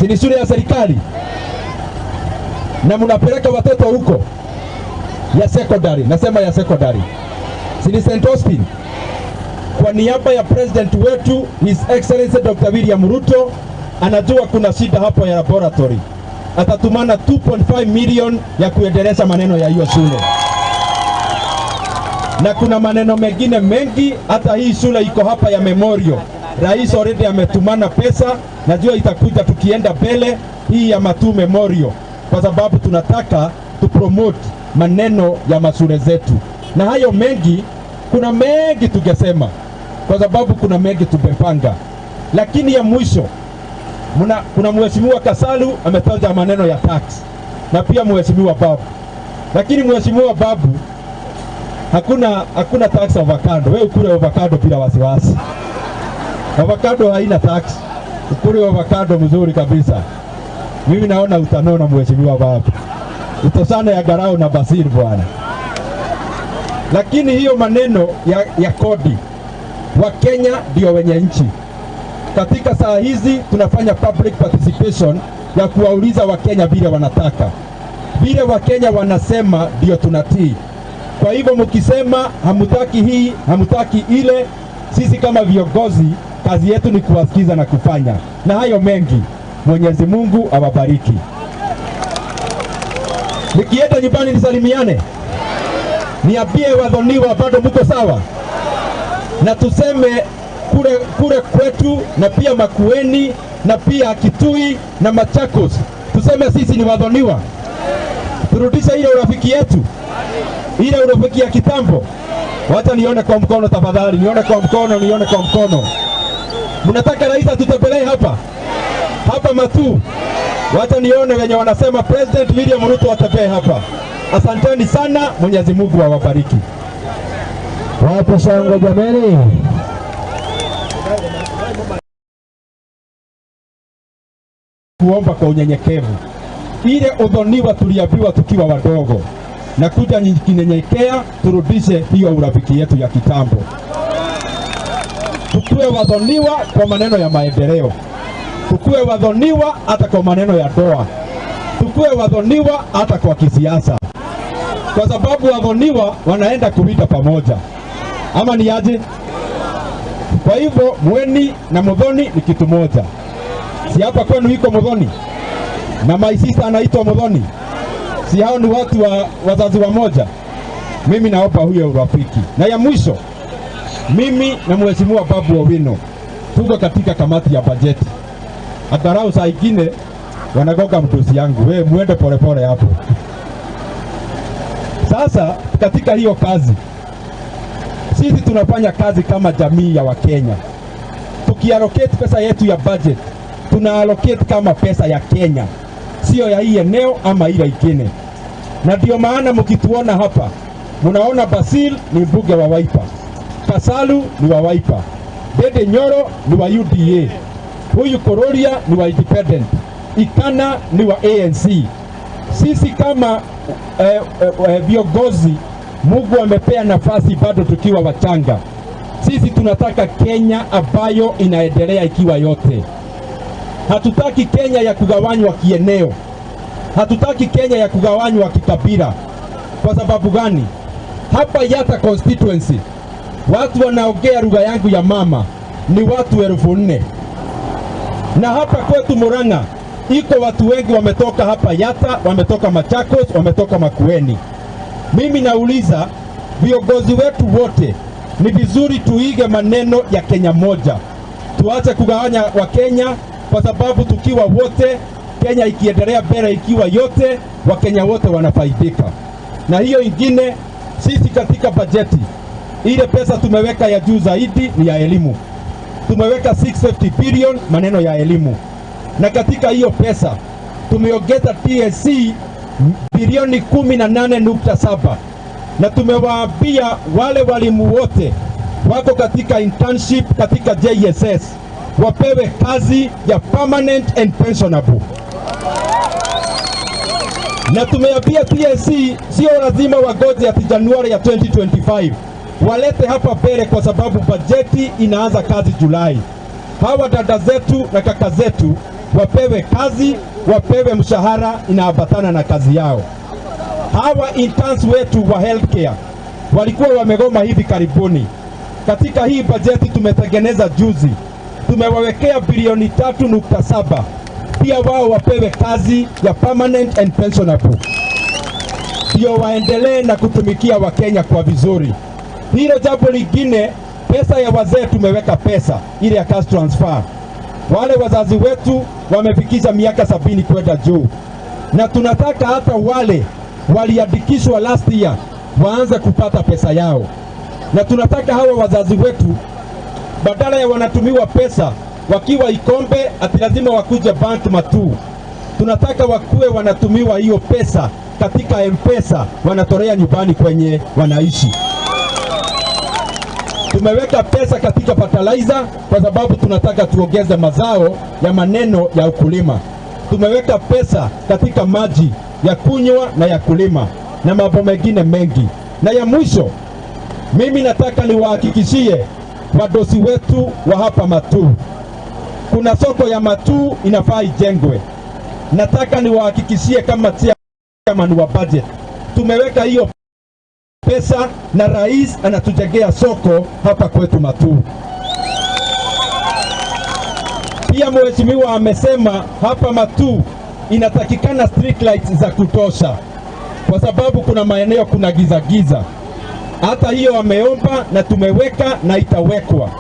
S14: Si ni shule ya serikali? Na mnapeleka watoto huko ya secondary, nasema ya secondary. Si ni St. Austin? Kwa niaba ya president wetu His Excellency Dr. William Ruto, anajua kuna shida hapo ya laboratory. Atatumana 2.5 million ya kuendeleza maneno ya hiyo shule. Na kuna maneno mengine mengi, hata hii shule iko hapa ya Memorial. Rais already ametumana pesa, najua itakuja tukienda mbele hii ya Matuu Memorial, kwa sababu tunataka tu promote maneno ya mashule zetu. Na hayo mengi, kuna mengi tungesema, kwa sababu kuna mengi tumepanga. Lakini ya mwisho, kuna mheshimiwa Kasalu ametaja maneno ya tax, na pia mheshimiwa Babu.
S12: Lakini Mheshimiwa Babu, hakuna tax avocado. Wewe ukule avocado bila wasiwasi. Avocado haina tax. Ukule avocado mzuri kabisa. Mimi naona utanona Mheshimiwa Babu. Utosana ya garau na Basil bwana. Lakini hiyo maneno ya kodi, Wakenya ndio wenye nchi. Katika saa hizi tunafanya public participation ya kuwauliza Wakenya vile wanataka. Vile Wakenya wanasema ndio tunatii. Kwa hivyo mkisema hamutaki hii, hamutaki ile, sisi kama viongozi kazi yetu ni kuwasikiza na kufanya. Na hayo mengi, Mwenyezi Mungu awabariki. Nikienda nyumbani nisalimiane, niambie wadhoniwa bado mko sawa, na tuseme kule kwetu na pia Makueni na pia Kitui na Machakos, tuseme sisi ni wadhoniwa. Turudishe ile urafiki yetu, ile urafiki ya kitambo. Wacha nione kwa mkono tafadhali, nione kwa mkono, nione kwa mkono. Mnataka rais atutembelee hapa hapa Matuu? Wacha nione wenye wanasema President William Ruto atembee hapa. Asanteni sana, Mwenyezi Mungu awabariki.
S16: Wapo shangwe jameni.
S12: Kuomba kwa unyenyekevu. Ile udhoniwa tuliambiwa tukiwa wadogo, na kuja kinyenyekea, turudishe hiyo urafiki yetu ya kitambo. Tukue wadhoniwa kwa maneno ya maendeleo, tukue wadhoniwa hata kwa maneno ya doa, tukue wadhoniwa hata kwa kisiasa, kwa sababu wadhoniwa wanaenda kuwinda pamoja, ama ni aje? Kwa hivyo mweni na mudhoni ni kitu moja. Si hapa kwenu iko mudhoni na my sister anaitwa mudhoni? Si hao ni watu wa wazazi wa moja? Mimi naomba huyo urafiki. Na ya mwisho, mimi na Mheshimiwa Babu Owino tuko katika kamati ya bajeti. Angalau saa ingine wanagoga mtusi yangu, wewe muende polepole hapo. Sasa katika hiyo kazi, sisi tunafanya kazi kama jamii ya Wakenya. Tukiallocate pesa yetu ya budget, tuna allocate kama pesa ya Kenya, sio ya hii eneo ama ile ingine. Na ndio maana mkituona hapa, mnaona Basil ni mbunge wa Wiper, Kasalu ni wa Wiper, Dede Nyoro ni wa UDA, huyu Kororia ni wa Independent, Ikana ni wa ANC. Sisi kama viongozi, Mungu amepea nafasi bado tukiwa wachanga. Sisi tunataka Kenya ambayo inaendelea ikiwa yote. Hatutaki Kenya ya kugawanywa kieneo. Hatutaki Kenya ya kugawanywa kikabila. Kwa sababu gani? Hapa Yatta constituency, watu wanaongea lugha yangu ya mama ni watu 4,000. Na hapa kwetu Murang'a iko watu wengi wametoka hapa Yatta, wametoka Machakos, wametoka Makueni. Mimi nauliza viongozi wetu wote, ni vizuri tuige maneno ya Kenya moja. Tuache kugawanya wa Kenya, kwa sababu tukiwa wote, Kenya ikiendelea mbele ikiwa yote, Wakenya wote wanafaidika. Na hiyo ingine, sisi katika bajeti, ile pesa tumeweka ya juu zaidi ni ya elimu. Tumeweka 650 billion maneno ya elimu. Na katika hiyo pesa tumeongeza TSC bilioni 18.7. Na tumewaambia wale walimu wote wako katika internship katika JSS wapewe kazi ya permanent and pensionable. Na tumeambia TSC sio lazima wagoje ati Januari ya 2025, walete hapa mbele, kwa sababu bajeti inaanza kazi Julai. Hawa dada zetu na kaka zetu wapewe kazi, wapewe mshahara inaambatana na kazi yao. Hawa interns wetu wa healthcare walikuwa wamegoma hivi karibuni. Katika hii bajeti tumetengeneza juzi, tumewawekea bilioni 3.7, pia wao wapewe kazi ya permanent and pensionable, ndio waendelee na kutumikia Wakenya kwa vizuri. Hilo jambo lingine, pesa ya wazee tumeweka pesa ile ya cash transfer. Wale wazazi wetu wamefikisha miaka 70 kwenda juu, na tunataka hata wale waliandikishwa last year waanze kupata pesa yao. Na tunataka hawa wazazi wetu badala ya wanatumiwa pesa wakiwa Ikombe ati lazima wakuje bank Matuu, tunataka wakuwe wanatumiwa hiyo pesa katika M-Pesa wanatolea nyumbani kwenye wanaishi. Tumeweka pesa katika fertilizer kwa sababu tunataka tuongeze mazao ya maneno ya ukulima. Tumeweka pesa katika maji ya kunywa na ya kulima na mambo mengine mengi. Na ya mwisho, mimi nataka niwahakikishie wadosi wetu wa hapa Matuu, kuna soko ya Matuu inafaa ijengwe. Nataka niwahakikishie kama chairman wa budget, tumeweka hiyo pesa na rais anatujengea soko hapa kwetu Matuu. Pia mheshimiwa amesema hapa Matuu inatakikana street lights za kutosha, kwa sababu kuna maeneo kuna giza giza. Hata hiyo ameomba na tumeweka na itawekwa,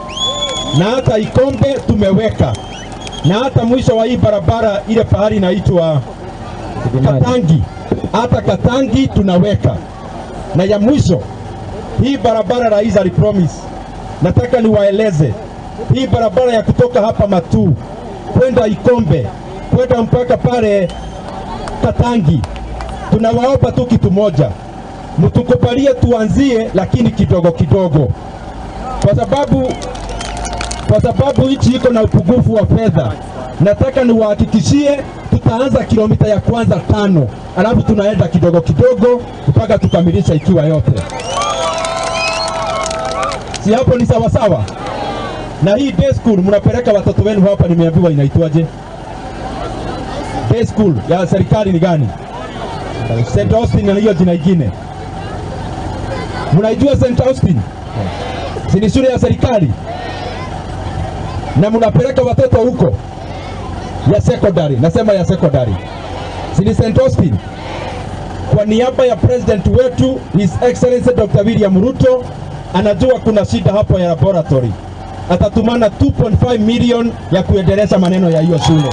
S12: na hata Ikombe tumeweka, na hata mwisho wa hii barabara ile pahali inaitwa Katangi, hata Katangi tunaweka. Na ya mwisho, hii barabara rais alipromise, nataka niwaeleze hii barabara ya kutoka hapa Matuu kwenda Ikombe kwenda mpaka pale Katangi, tunawaomba tu kitu moja, mtukubalie tuanzie, lakini kidogo kidogo, kwa sababu nchi iko na upungufu wa fedha. Nataka niwahakikishie tutaanza kilomita ya kwanza 5, alafu tunaenda kidogo kidogo mpaka tukamilisha ikiwa yote. Si hapo ni sawa sawa? Na hii day school mnapeleka watoto wenu hapa, nimeambiwa inaitwaje? Day school ya serikali ni gani? St. Austin na hiyo jina ingine. Mnaijua St. Austin? Si ni shule ya serikali? Na mnapeleka watoto huko ya secondary, nasema ya secondary. Si ni St. Austin? Kwa niaba ya president wetu His Excellency Dr. William Ruto, anajua kuna shida hapo ya laboratory. Atatumana 2.5 million ya kuendeleza maneno ya hiyo shule.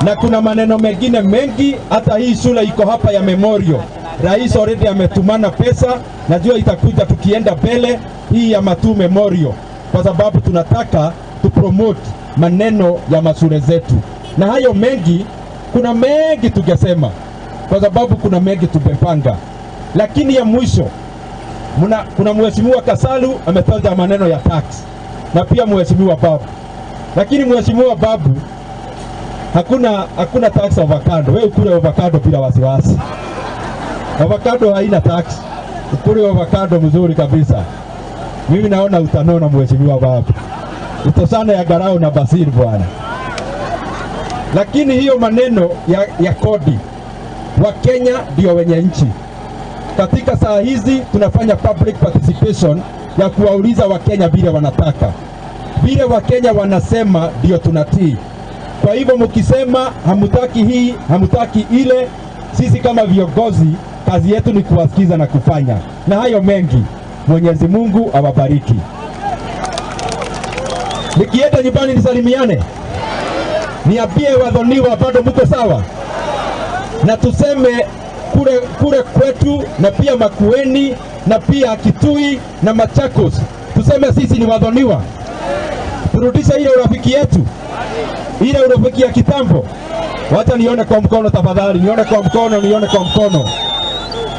S12: Na kuna maneno mengine mengi, hata hii shule iko hapa ya Memorial. Rais already ametumana pesa, najua itakuja tukienda mbele hii ya Matuu Memorial, kwa sababu tunataka tu promote maneno ya mashule zetu. Na hayo mengi, kuna mengi tungesema, kwa sababu kuna mengi tumepanga. Lakini ya mwisho, kuna mheshimiwa Kasalu ametaja maneno ya tax, na pia mheshimiwa Babu. Lakini mheshimiwa Babu, hakuna tax avocado. Wewe ukule avocado bila wasiwasi. Avocado haina tax. Ukule avocado mzuri kabisa. Mimi naona utanona mheshimiwa Babu. Utosana ya garau na Basili bwana. Lakini hiyo maneno ya kodi, Wakenya ndio wenye nchi. Katika saa hizi tunafanya public participation ya kuwauliza Wakenya vile wanataka. Vile Wakenya wanasema ndio tunatii. Kwa hivyo mkisema hamutaki hii, hamutaki ile, sisi kama viongozi kazi yetu ni kuwasikiza na kufanya. Na hayo mengi, Mwenyezi Mungu awabariki. Nikienda nyumbani nisalimiane, niambie wadhoniwa bado mko sawa, na tuseme kule kwetu na pia Makueni na pia Kitui na Machakos, tuseme sisi ni wadhoniwa. Turudishe ile urafiki yetu, ile urafiki ya kitambo. Wacha nione kwa mkono tafadhali, nione kwa mkono, nione kwa mkono.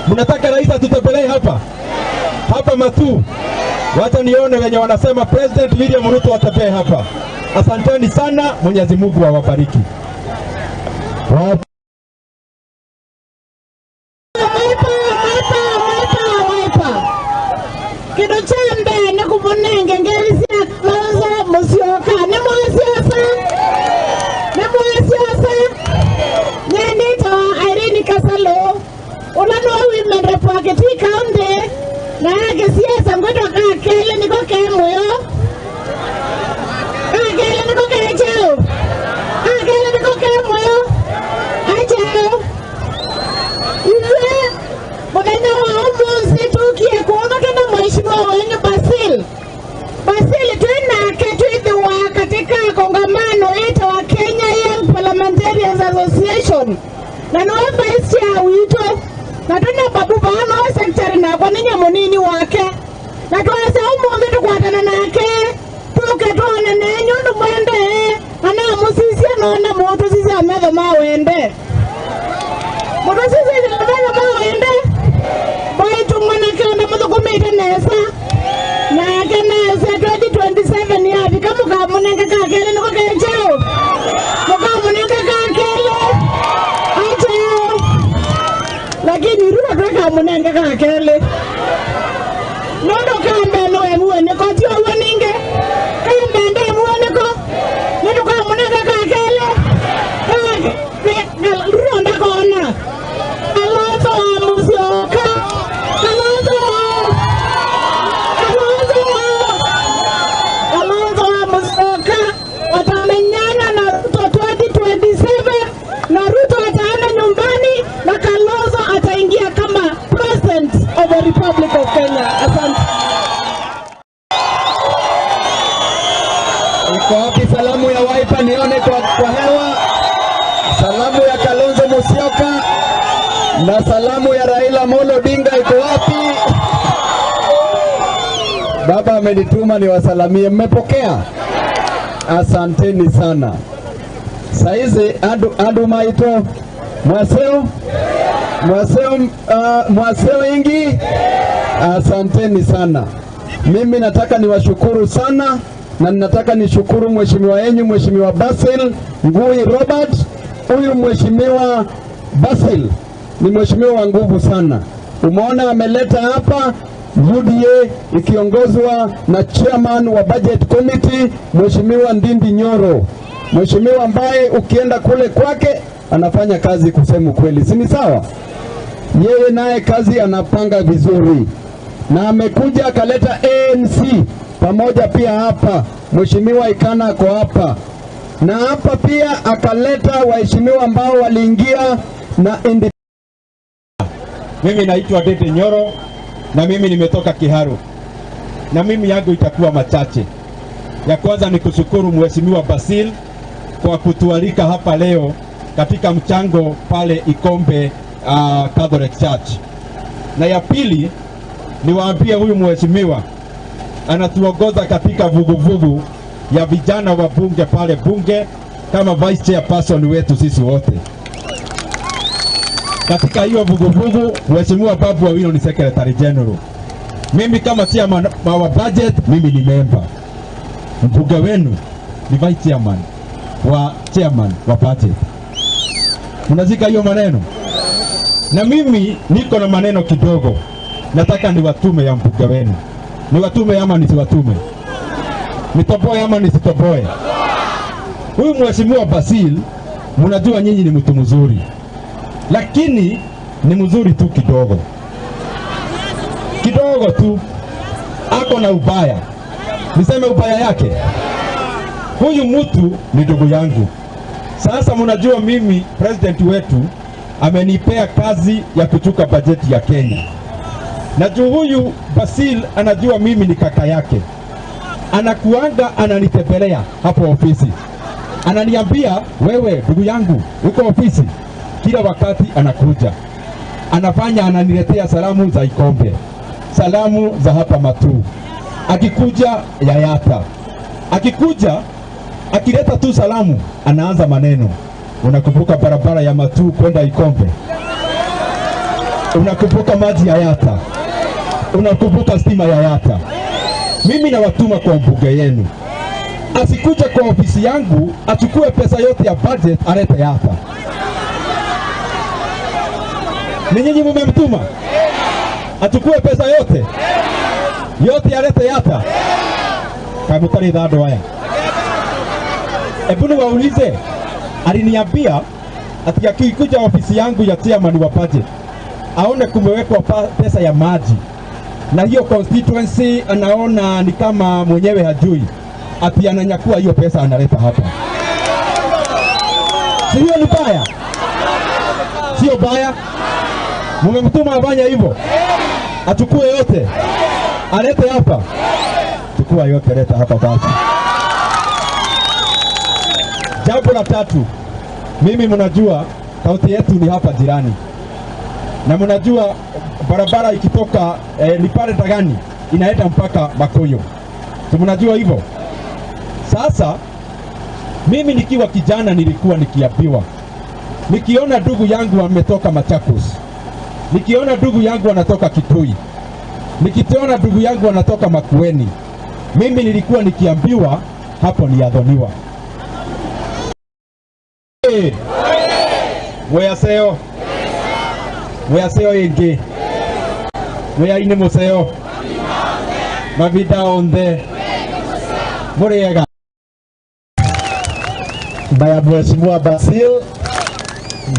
S12: Mnataka rais atutembelee hapa hapa Matuu? Wacha nione wenye wanasema President William Ruto atembee hapa. Asanteni sana, Mwenyezi Mungu awabariki.
S21: Kitu cha mbele ni kubunenge ngerisia Kalonzo Musyoka. Ni mwanasiasa? Ni mwanasiasa? Nyenito Irene Kasalo. Ulano women rep wa Kitui County. Na yake siasa ngwetwa kakele niko kemoyo. Kakele niko kecheo. Kakele niko kemoyo. Acheo. Iwe muthenya wa umuthi tukie kuona tena mheshimiwa wenyu Basil. Basil twinake twithiwa katika kongamano itawa Kenya Young Parliamentarians Association. Na niwe vice chair witũ. Na twina babu bana wa secretary nakwa ni nyamunini wake. Na twase umuthi tukwatana nake. Tuke tuone nenyu ndu mwende. Ana musisia nona mutu sisi ametho ma wende. Mutusisi mwana mwende. Baitu mwanake na muthukumite nesa. Nake nesa 2027 yavika mukamunenga kakele niko kechao. Mukamunenga kakele. Acho. Lakini ruwa twekamunenga kakele. Nondo kambe no emuone ko ti owo ninge. Kambe ndo emuone ko. Nondo kamunenga kakele. Ronda kona. Kalonzo wa Musyoka. Kalonzo wa Musyoka watamenyana na Ruto 2027 na Ruto ataenda nyumbani na Kalonzo ataingia kama President of the Republic of Kenya. Asante.
S7: Iko wapi salamu ya Wiper nione kwa hewa? Salamu ya Kalonzo Musyoka na salamu ya Raila Amolo Odinga iko wapi? Baba amenituma niwasalamie, mmepokea? Asanteni sana. Saizi adu maito mwaseo mwaseo mwaseo ingi, asanteni sana. Mimi nataka niwashukuru sana na ninataka nishukuru mheshimiwa yenyu, Mheshimiwa Basil Ngui Robert. Huyu Mheshimiwa Basil ni mheshimiwa wa nguvu sana. Umeona ameleta hapa UDA ikiongozwa na chairman wa budget committee Mheshimiwa Ndindi Nyoro. Mheshimiwa ambaye ukienda kule kwake anafanya kazi kusema kweli, si ni sawa? Yeye naye kazi anapanga vizuri. Na amekuja akaleta ANC pamoja pia hapa. Mheshimiwa Ikana ako hapa. Na hapa pia akaleta waheshimiwa ambao waliingia na
S12: Mimi naitwa Ndindi Nyoro na mimi nimetoka Kiharu. Na mimi yangu itakuwa machache. Ya kwanza ni kushukuru Mheshimiwa Basil kwa kutualika hapa leo katika mchango pale Ikombe Catholic Church. Na ya pili niwaambie huyu mheshimiwa anatuongoza katika vuguvugu ya vijana wa bunge pale bunge kama vice chairperson wetu sisi wote. Katika hiyo vuguvugu Mheshimiwa Babu Owino ni secretary general. Mimi kama chairman wa budget, mimi ni member. Mbunge wenu ni vice chairman wa budget. Mnazika hiyo maneno? Na mimi niko na maneno kidogo. Nataka niwatume ya mbunge wenu. Niwatume ama nisiwatume? Nitoboe ama nisitoboe? Huyu Mheshimiwa Basil, mnajua nyinyi ni mtu mzuri. Lakini ni mzuri tu kidogo. Kidogo tu. Ako na ubaya. Niseme ubaya yake? Huyu mtu ni ndugu yangu. Sasa mnajua mimi president wetu amenipea kazi ya kuchuka bajeti ya Kenya. Na juu huyu Basil anajua mimi ni kaka yake. Anakuanga ananitembelea hapo ofisi. Ananiambia wewe ndugu yangu uko ofisi. Kila wakati anakuja. Anafanya ananiletea salamu za Ikombe. Salamu za hapa Matuu. Akikuja Yayata. Akikuja akileta tu salamu anaanza maneno. Unakumbuka barabara ya Matuu kwenda Ikombe? Unakumbuka maji ya Yata? Unakumbuka stima ya Yata? Mimi nawatuma kwa mbunge yenu. Asikuja kwa ofisi yangu achukue pesa yote ya budget alete Yata. Ni nyinyi mmemtuma? Achukue pesa yote? Yote alete Yata? Kamutari dhado haya. Ebu niwaulize, aliniambia ati akikuja ofisi yangu ya chairman wa budget aone kumewekwa pesa ya maji. Na hiyo constituency anaona ni kama mwenyewe hajui. Ati ananyakua hiyo pesa analeta hapa. Si hiyo ni baya? Sio baya? Mmemtuma afanye hivyo? Achukue yote? Alete hapa? Chukua yote leta hapa basi. Jambo la tatu, mimi mnajua kaunti yetu ni hapa jirani. Na mnajua barabara ikitoka Lipare Dagani inaenda mpaka Makuyu. Si mnajua hivyo? Sasa mimi nikiwa kijana nilikuwa nikiambiwa Nikiona ndugu yangu ametoka Machakos, nikiona ndugu yangu anatoka Kitui, nikiona ndugu yangu anatoka Makueni, mimi nilikuwa nikiambiwa hapo ni Athoniwa. Mweyaseo mweyaseo ingi mweyaini museo mavinda onthe muriega.
S9: Na Mheshimiwa Basil,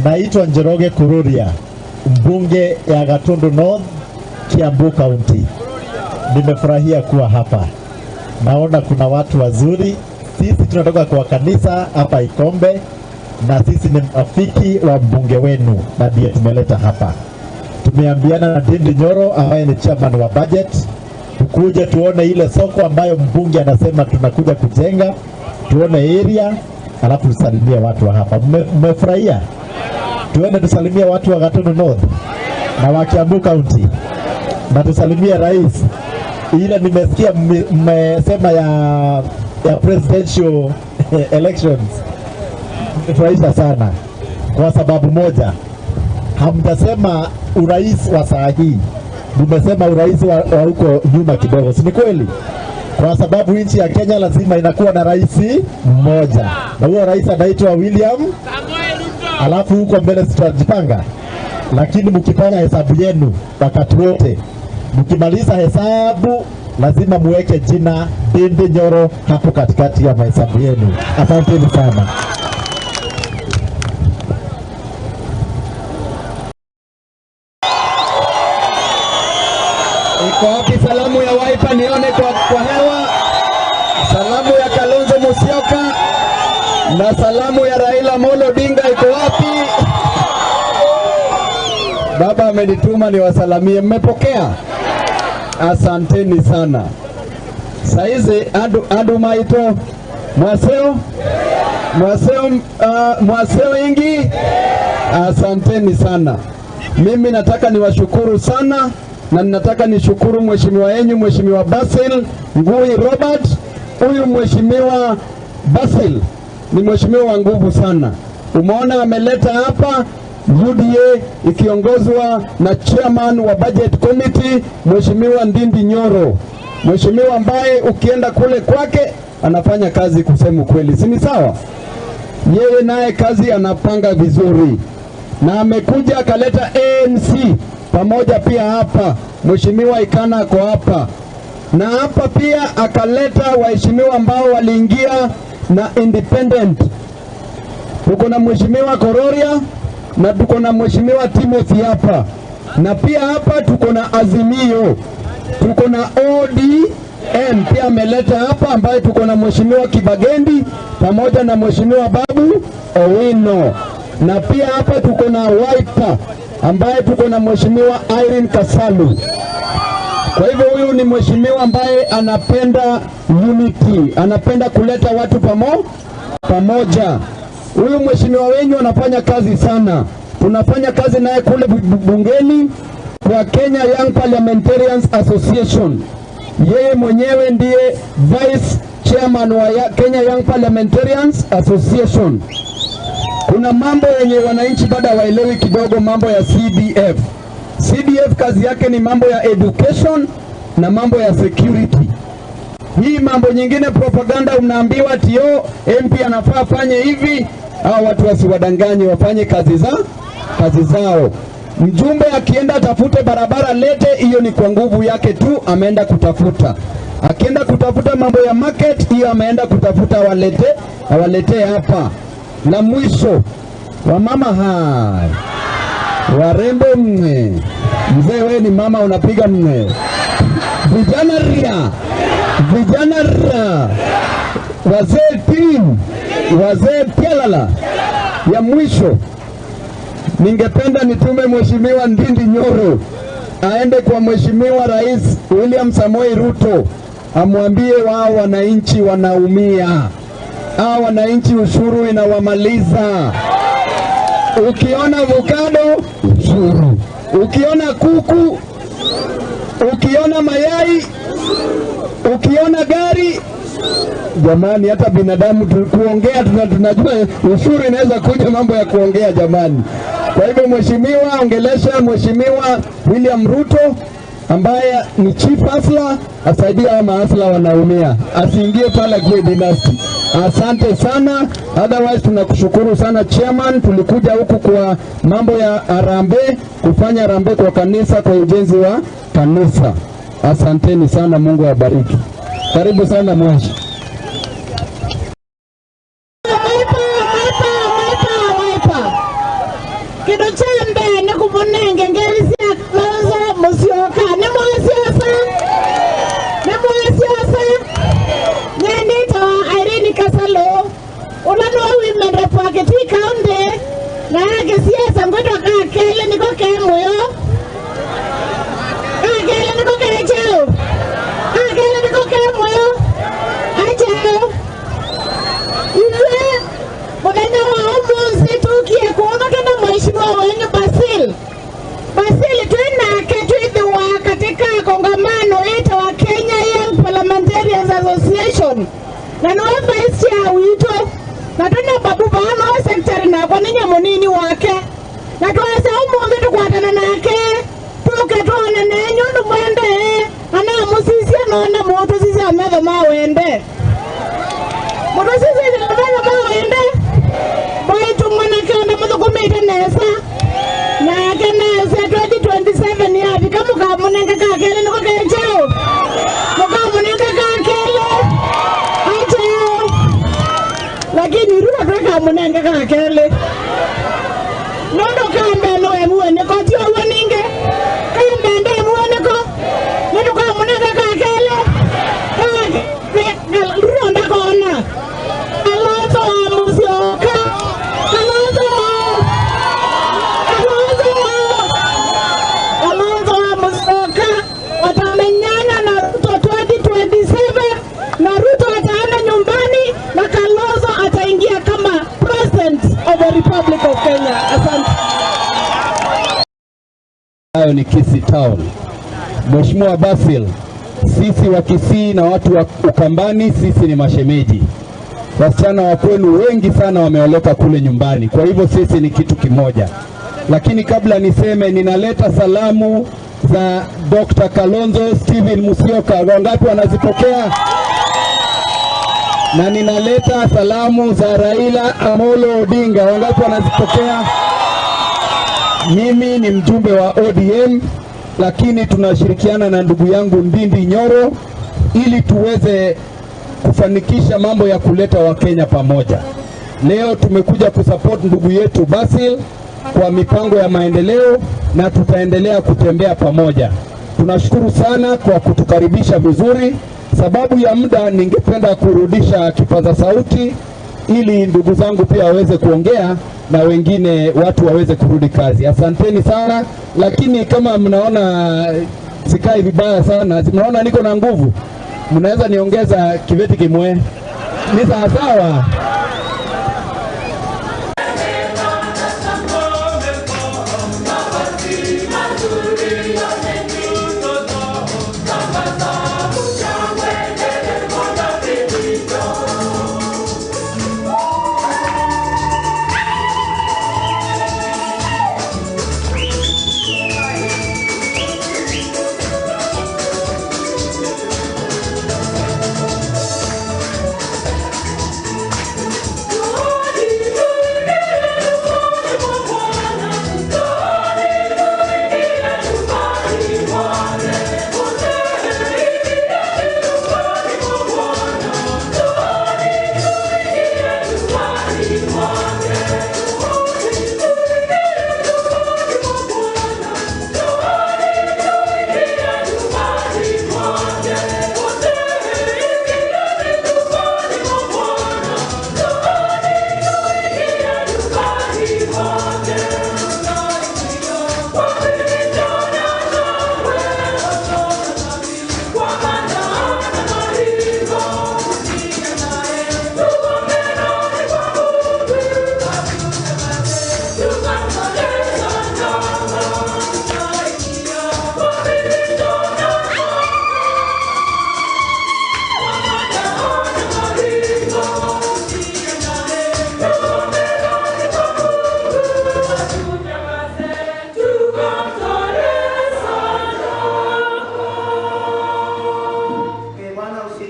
S9: naitwa Njoroge Kururia, mbunge ya Gatundu North, Kiambu County. Nimefurahia kuwa hapa. Naona kuna watu wazuri. Sisi tunatoka kwa kanisa hapa Ikombe, na sisi ni rafiki wa mbunge wenu na ndiye tumeleta hapa. Tumeambiana na Ndindi Nyoro ambaye ni chairman wa budget, tukuje tuone ile soko ambayo mbunge anasema tunakuja kujenga, tuone area, alafu tusalimie watu wa hapa. Mmefurahia? Tuende tusalimie watu wa Gatundu North na wa Kiambu County na tusalimie rais. Ile nimesikia mmesema ya presidential elections, nimefurahisha sana kwa sababu moja, hamtasema urais wa saa hii, nimesema urais wa huko nyuma kidogo, si ni kweli? Kwa sababu nchi ya Kenya lazima inakuwa na rais mmoja, na huyo rais anaitwa William, alafu huko mbele tutajipanga. Lakini mkifanya hesabu yenu wakati wote, mkimaliza hesabu lazima muweke jina Ndindi Nyoro hapo katikati ya mahesabu yenu. Asanteni sana.
S7: Iko wapi salamu ya Wiper nione kwa hewa? Salamu ya Kalonzo Musyoka na salamu ya Raila Amolo Odinga iko wapi? Baba amenituma niwasalamie, mmepokea? Asanteni sana. Saizi adu maito mwaseo mwaseo mwaseo ingi, asanteni sana. Mimi nataka niwashukuru sana na ninataka nishukuru mheshimiwa wenyu, Mheshimiwa Basil Ngui Robert. Huyu Mheshimiwa Basil ni mheshimiwa wa nguvu sana. Umeona ameleta hapa UDA ikiongozwa na chairman wa budget committee Mheshimiwa Ndindi Nyoro, mheshimiwa ambaye ukienda kule kwake anafanya kazi kusema kweli, si ni sawa? Yeye naye kazi anapanga vizuri, na amekuja akaleta ANC pamoja pia hapa. Mheshimiwa Ikana ako hapa, na hapa pia akaleta waheshimiwa ambao waliingia na independent. Tuko na Mheshimiwa Kororia na tuko na Mheshimiwa Timothy hapa, na pia hapa tuko na Azimio, tuko na ODM pia ameleta hapa, ambaye tuko na Mheshimiwa Kibagendi pamoja na Mheshimiwa Babu Owino, na pia hapa tuko na Wiper ambaye tuko na Mheshimiwa Irene Kasalu. Kwa hivyo huyu ni mheshimiwa ambaye anapenda unity, anapenda kuleta watu pamoja. Huyu mheshimiwa wenyu anafanya kazi sana. Tunafanya kazi naye kule bungeni kwa Kenya Young Parliamentarians Association. Yeye mwenyewe ndiye vice chairman wa Kenya Young Parliamentarians Association. Kuna mambo yenye wananchi bado hawaelewi kidogo, mambo ya CDF. CDF kazi yake ni mambo ya education na mambo ya security. Hii mambo nyingine propaganda, mnaambiwa tio MP anafaa afanye hivi. Hao watu wasiwadanganye, wafanye kazi zao. Mjumbe akienda atafute barabara lete, hiyo ni kwa nguvu yake tu ameenda kutafuta. Akienda kutafuta mambo ya market, hiyo ameenda kutafuta awalete hapa. La mwisho, wamama hai, warembo mne, mzee wewe ni mama unapiga mne, vijana ria, vijana ra, wazee team, wazee pialala. Ya mwisho, ningependa nitume Mheshimiwa Ndindi Nyoro aende kwa Mheshimiwa Rais William Samoei Ruto amwambie wao wananchi wanaumia. Hao wananchi ushuru inawamaliza. Ukiona avocado ushuru, ukiona kuku, ukiona mayai, ukiona gari,
S14: Jamani, hata binadamu kuongea tunajua ushuru inaweza kuja mambo ya kuongea jamani. Kwa hivyo mheshimiwa, ongelesha Mheshimiwa William Ruto ambaye ni chief hustler, asaidie hawa mahasla wanaumia, asiingie pale kwa dynasty. Asante sana. Otherwise tunakushukuru sana chairman, tulikuja huku kwa mambo ya harambee, kufanya harambee kwa kanisa, kwa ujenzi wa kanisa. Asanteni sana, Mungu awabariki. Karibu sana mweshi.
S21: Kindu kya mbere ni kumunenge ngeri cia Kalonzo Musyoka. Ni mwasiasa, ni mwasiasa. Nyenito Irene Kasalo ula ni women rep wa Kitui County na yake siasa ngwetwa kakele niko ke muyo kakele niko ke cheo kakele niko ke muyo acheo ithuĩ mũthenya wa ũmũthĩ tũkie kuona twĩna mheshimiwa wenyu Basil. Basil twĩ nake twĩthĩwa katika kongamano ĩtawa Kenya Young Parliamentarians Association na nĩwe vice chair witũ na twĩna babu bano wa secretary nakwa nĩ mũnini wake na twase ũmũthĩ tũkwatana nake tũke tuone nenyu ũndũ mwende ana mũcicie none mũtũcicie metho ma wende mũtũcicie metho ma wende baitu mwanake ona mũthũkũmĩte nesa nake nesa 2027 yavika mũkamunenge kakele nĩko kecheo mũkamunenge kakele acheo lakini Ruto twekamunenge kakele nondo kambe noemuoneko tioguo ninge kambe ndemuoneko nĩtũkamunenge kakele Ruto ndakona Kalonzo wa Musyoka, Kalonzo Kalonzo wa Musyoka watamenyana na Ruto 2027 na Ruto ataenda nyumbani na Kalonzo ataingia kama President of the Republic of Kenya. Asante.
S14: Hayo ni Kisii Town. Mheshimiwa Basil, sisi wa Kisii na watu wa Ukambani, sisi ni mashemeji. Wasichana wa kwenu wengi sana wameoleka kule nyumbani, kwa hivyo sisi ni kitu kimoja. Lakini kabla niseme, ninaleta salamu za Dr. Kalonzo Steven Musyoka. Wangapi wanazipokea? Na ninaleta salamu za Raila Amolo Odinga. Wangapi wanazipokea? Mimi ni mjumbe wa ODM, lakini tunashirikiana na ndugu yangu Ndindi Nyoro ili tuweze kufanikisha mambo ya kuleta Wakenya pamoja. Leo tumekuja kusupport ndugu yetu Basil kwa mipango ya maendeleo na tutaendelea kutembea pamoja. Tunashukuru sana kwa kutukaribisha vizuri. Sababu ya muda, ningependa kurudisha kipaza sauti ili ndugu zangu pia waweze kuongea na wengine watu waweze kurudi kazi. Asanteni sana, lakini kama mnaona sikai vibaya sana, mnaona niko na nguvu, mnaweza niongeza kiveti kimwe. Ni sawa sawa.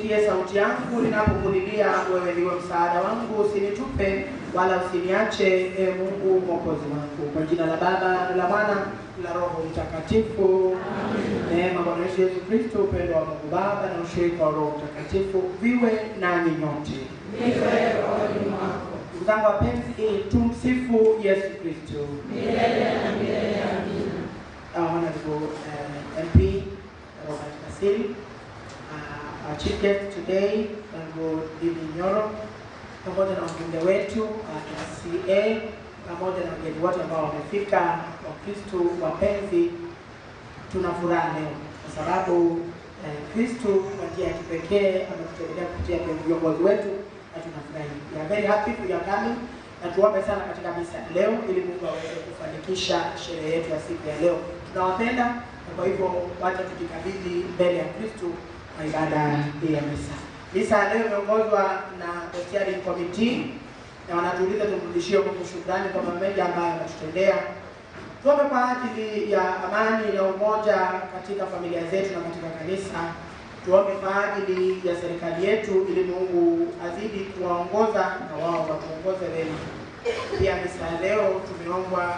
S11: Usikie sauti yangu ninapokulilia, wewe ndiwe msaada wangu, usinitupe wala usiniache, e Mungu mwokozi wangu. Kwa jina la Baba na la Mwana na la Roho Mtakatifu. Neema Bwana wetu Yesu Kristo, upendo wa Mungu Baba na ushirika wa Roho Mtakatifu viwe nanyi nyote. Ndugu zangu wapenzi, tumsifu Yesu Kristo.
S17: Milele na milele, amina.
S11: Our Honorable MP Robert Basil, our chief guest today, Honorable Ndindi Nyoro, pamoja na wabunge wetu MCA, pamoja na wageni wote ambao wamefika, Wakristo wapenzi, tuna furaha leo kwa sababu Kristo kwa njia ya kipekee ametutembelea kupitia viongozi wetu na tunafurahi. We are very happy for your coming, na tuombe sana katika misa ya leo ili Mungu aweze kufanikisha sherehe yetu ya siku ya leo. Tunawapenda na kwa hivyo wacha tujikabidhi mbele ya Kristo kwa ibada hii ya misa. Misa ya leo imeongozwa na the steering committee na wanatuuliza tumrudishie Mungu shukrani kwa mambo mengi ambayo ametutendea. Tuombe kwa ajili ya amani na umoja katika familia zetu na katika kanisa. Tuombe kwa ajili ya serikali yetu ili Mungu azidi kuwaongoza na wao watuongoze vema. Pia misa ya leo tumeombwa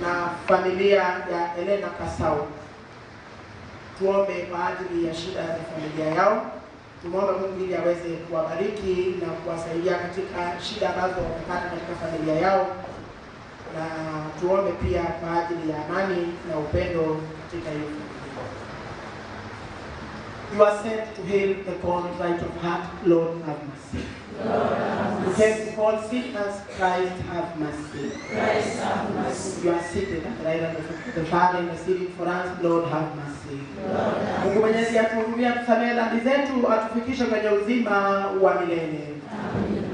S11: na familia ya Elena Kasau. Tuombe kwa ajili ya shida za familia yao. Tumuombe Mungu ili aweze kuwabariki na kuwasaidia katika shida ambazo wamepata katika familia yao, na tuombe pia kwa ajili ya amani na upendo katika hiyo familia. You are sent to heal the contrite of heart, Lord have mercy.
S17: Lord have mercy.
S11: You came to call sinners, Christ have mercy.
S17: Christ have mercy.
S11: You are seated at the right hand of the Father interceding for us, Lord have mercy.
S17: Lord have
S11: Mungu Mwenyezi atuhurumie, atusamehe dhambi zetu, atufikishe kwenye uzima wa milele.
S17: Amina.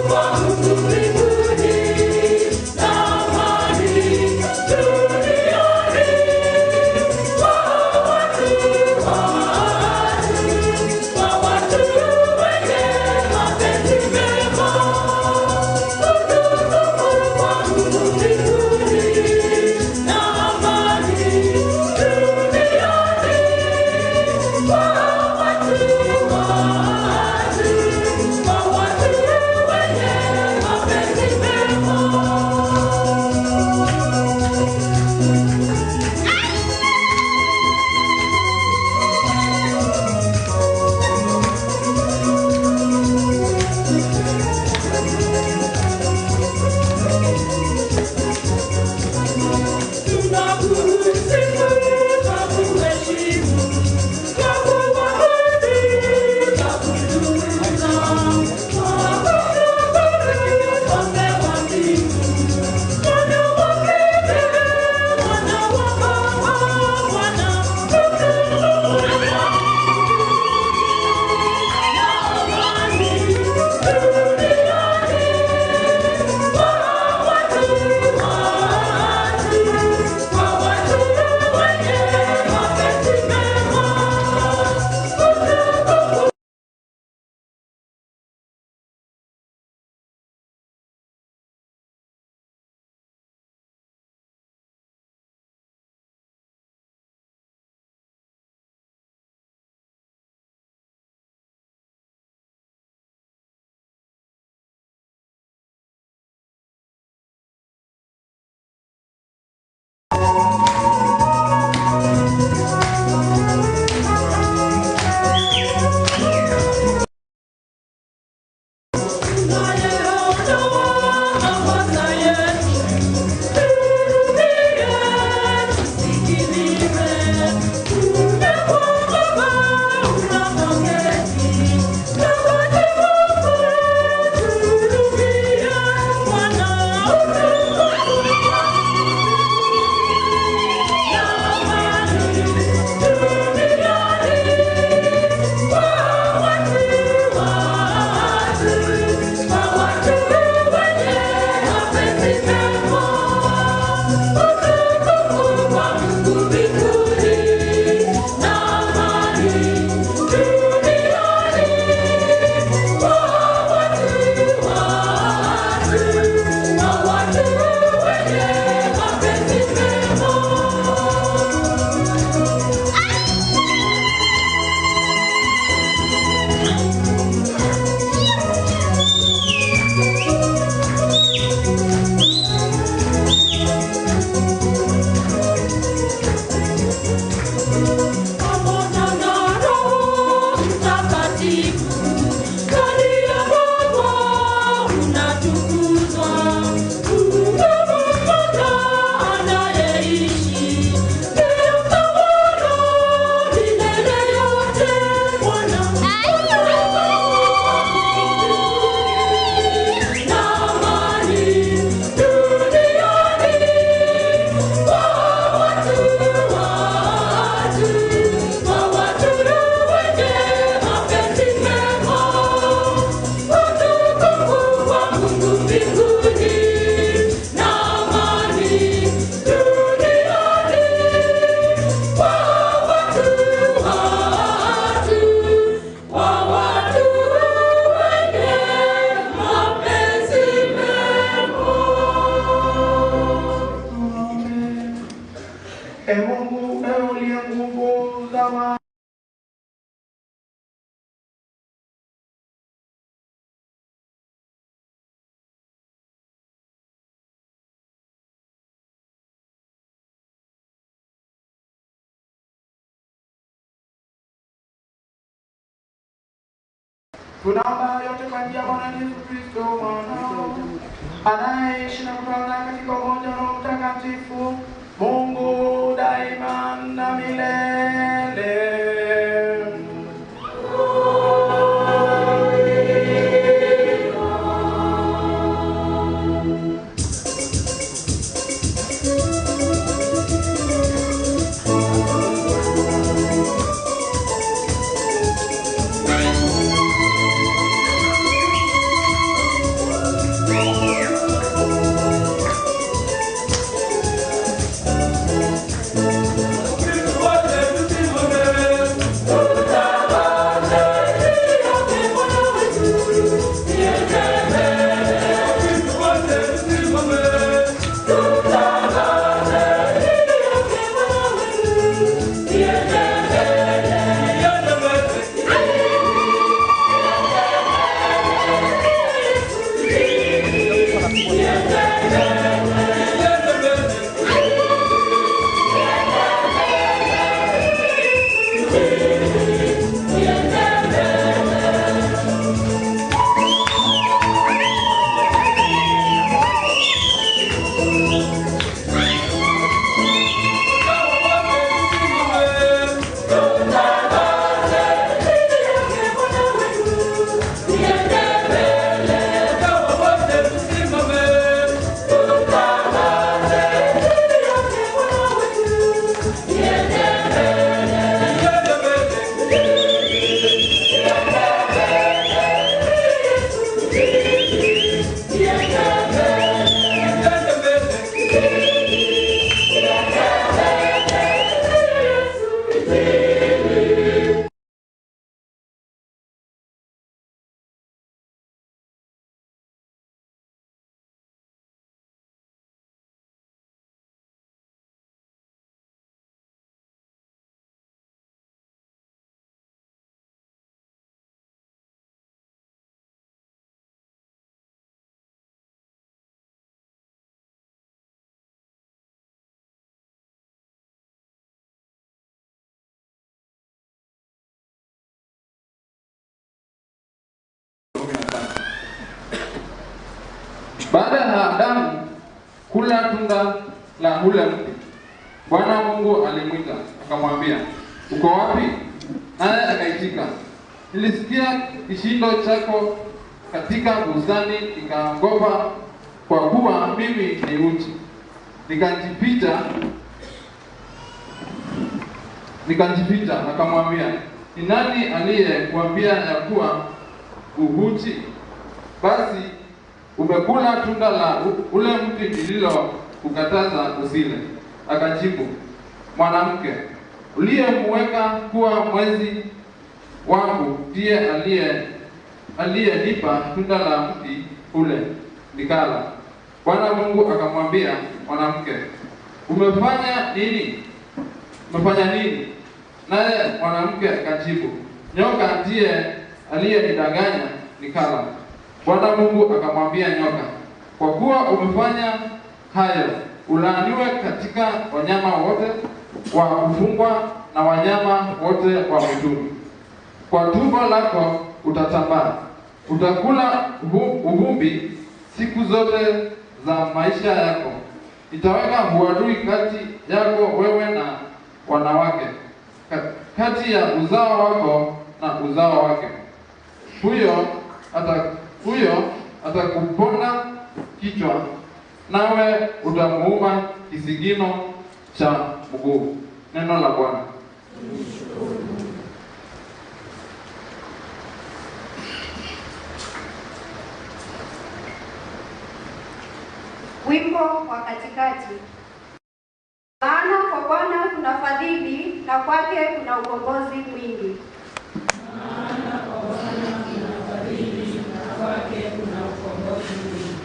S17: Bwana.
S11: Tunaomba yote kwa njia ya Bwana Yesu Kristo mwanao, anayeishi na kutawala katika umoja wa Roho Mtakatifu, Mungu daima na milele.
S2: Baada ya Adamu kula tunda la ule mti, Bwana Mungu alimwita akamwambia, uko wapi? Naye akaitika, nilisikia kishindo chako katika bustani, nikaogopa, kwa kuwa mimi ni uchi, nikajificha. Akamwambia, ni nani aliyekuambia ya kuwa uchi? Basi umekula tunda la ule mti nililo kukataza usile. Akajibu, mwanamke uliyemweka kuwa mwenzi wangu ndiye aliyenipa tunda la mti ule, nikala. Bwana Mungu akamwambia mwanamke, umefanya nini? Umefanya nini? Naye mwanamke akajibu, nyoka ndiye aliyenidanganya nikala. Bwana Mungu akamwambia nyoka, kwa kuwa umefanya hayo, ulaaniwe katika wanyama wote wa kufungwa na wanyama wote wa mwituni. Kwa tumbo lako utatambaa, utakula uvumbi siku zote za maisha yako. Nitaweka uadui kati yako wewe na wanawake, kati ya uzao wako na uzao wake. Huyo atakuponda kichwa, nawe utamuuma kisigino cha mguu. Neno la Bwana.
S18: Wimbo wa katikati. Maana kwa Bwana kuna fadhili na kwake kuna ukombozi mwingi.
S17: Maana kwa Bwana kuna fadhili na kwake kuna ukombozi mwingi.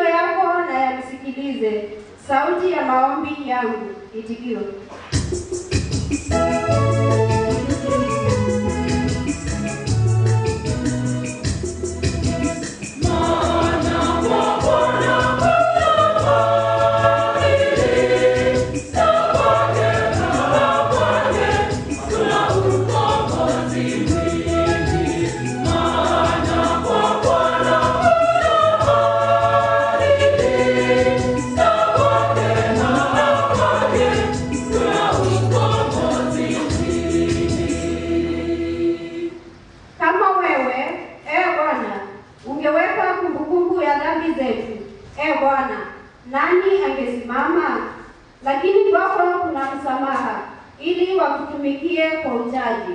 S18: Masikio yako na yanisikilize sauti ya maombi yangu. Itikio. Nani angesimama? Lakini kwako kuna msamaha, ili wakutumikie kwa uchaji.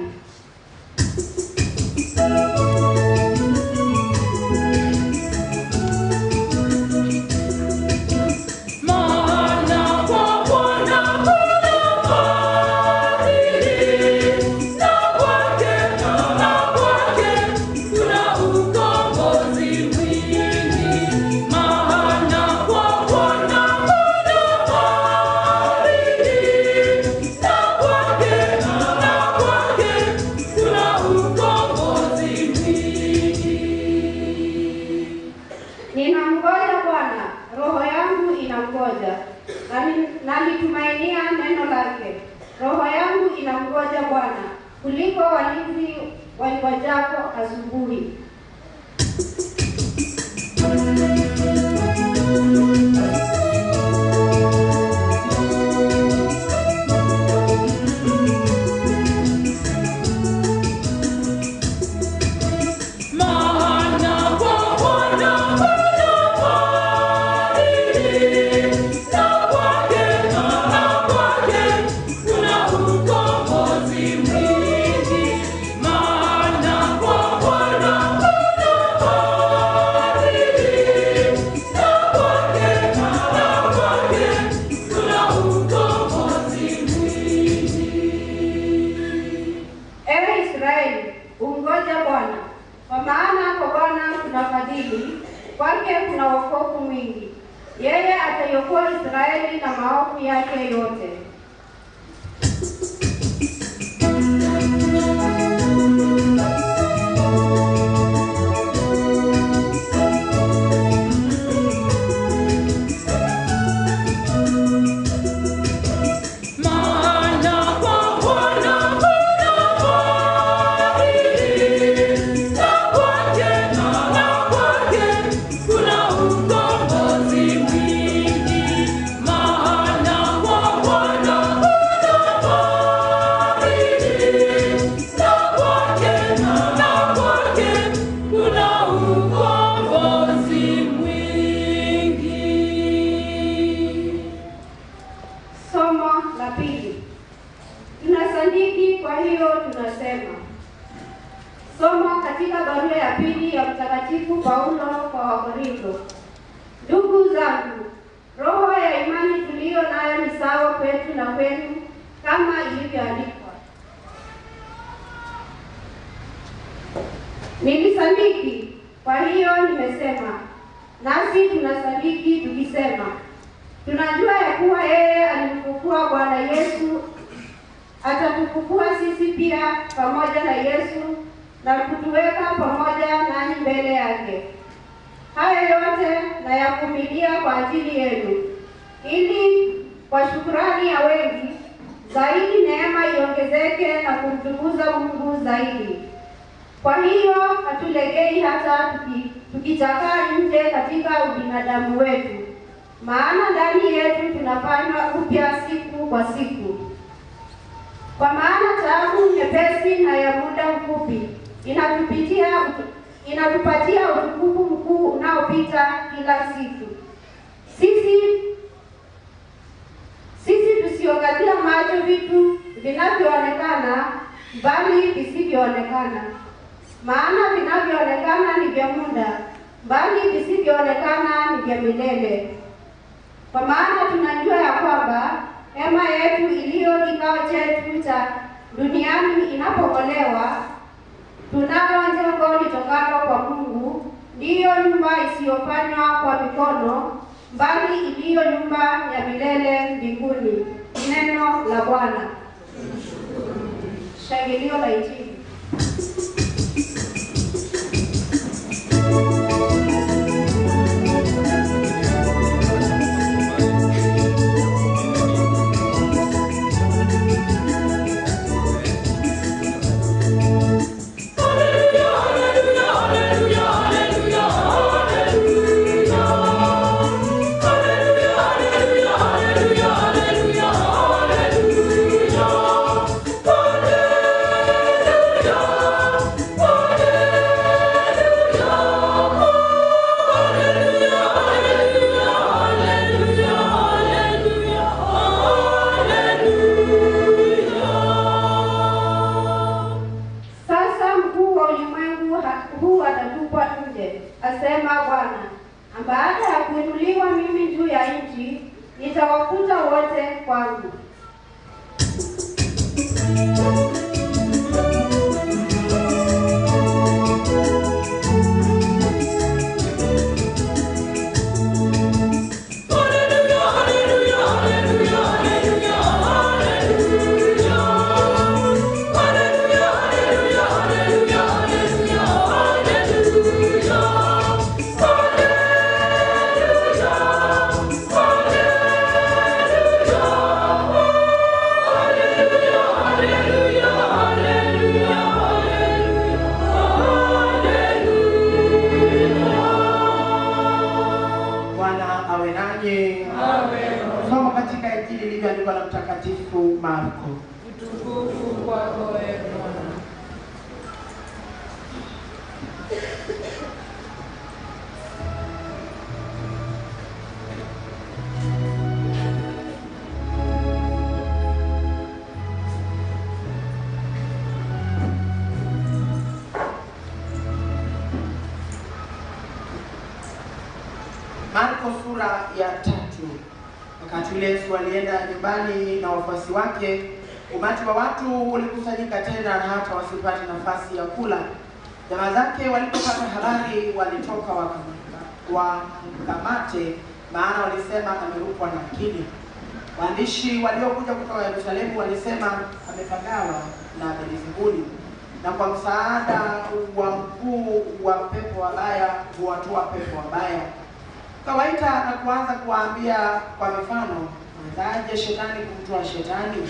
S18: Nalitumainia neno lake. Roho yangu inamgoja Bwana kuliko walinzi waingojako asubuhi. Kwake kuna wokovu mwingi. Yeye ataiokoa Israeli na maovu yake yote. Tunasadiki, kwa hiyo tunasema. Somo katika barua ya pili ya Mtakatifu Paulo kwa Wakorintho. Ndugu zangu, roho ya imani tuliyo nayo ni sawa kwetu na kwenu kama ilivyoandikwa. Nilisadiki, kwa hiyo nimesema. Nasi tunasadiki tukisema, tunajua ya kuwa yeye alimfufua Bwana Yesu atatufufua sisi pia pamoja na Yesu na kutuweka pamoja nanyi mbele yake. Haya yote nayavumilia kwa ajili yenu, ili kwa shukrani ya wengi zaidi neema iongezeke na kumtukuza Mungu zaidi. Kwa hiyo hatulegei hata tukichakaa nje katika ubinadamu wetu, maana ndani yetu tunafanywa upya siku kwa siku. Kwa maana taabu nyepesi na ya muda mfupi inatupatia utukufu mkuu unaopita kila siku. Sisi tusiangalia macho vitu vinavyoonekana, bali visivyoonekana. Maana vinavyoonekana ni vya muda, bali visivyoonekana ni vya milele. Kwa maana tunajua ya kwamba hema yetu iliyo kikao chetu cha duniani inapokolewa, tunalo jengo litokalo kwa Mungu, ndiyo nyumba isiyofanywa kwa mikono, bali iliyo nyumba ya milele mbinguni. Neno la Bwana. Shangilio la Injili. Asema Bwana, baada ya kuinuliwa mimi juu ya nchi, nitawakuta wote kwangu.
S11: Somo katika Injili ilivyoandikwa na Mtakatifu Marko.
S17: Utukufu kwako ee Bwana.
S11: Marko sura ya 3. Wakati ule Yesu alienda nyumbani na wafuasi wake, umati wa watu ulikusanyika tena na hata wasipate nafasi ya kula. Jamaa zake walipopata habari walitoka wakamkamate, maana walisema amerukwa na akili. Waandishi waliokuja kutoka Yerusalemu walisema amepagawa na Beelzebuli, na kwa msaada wa mkuu wa pepo wabaya huwatoa pepo wabaya. Kawaita na kuanza kuwaambia kwa mifano, wawezaje shetani kumtoa shetani?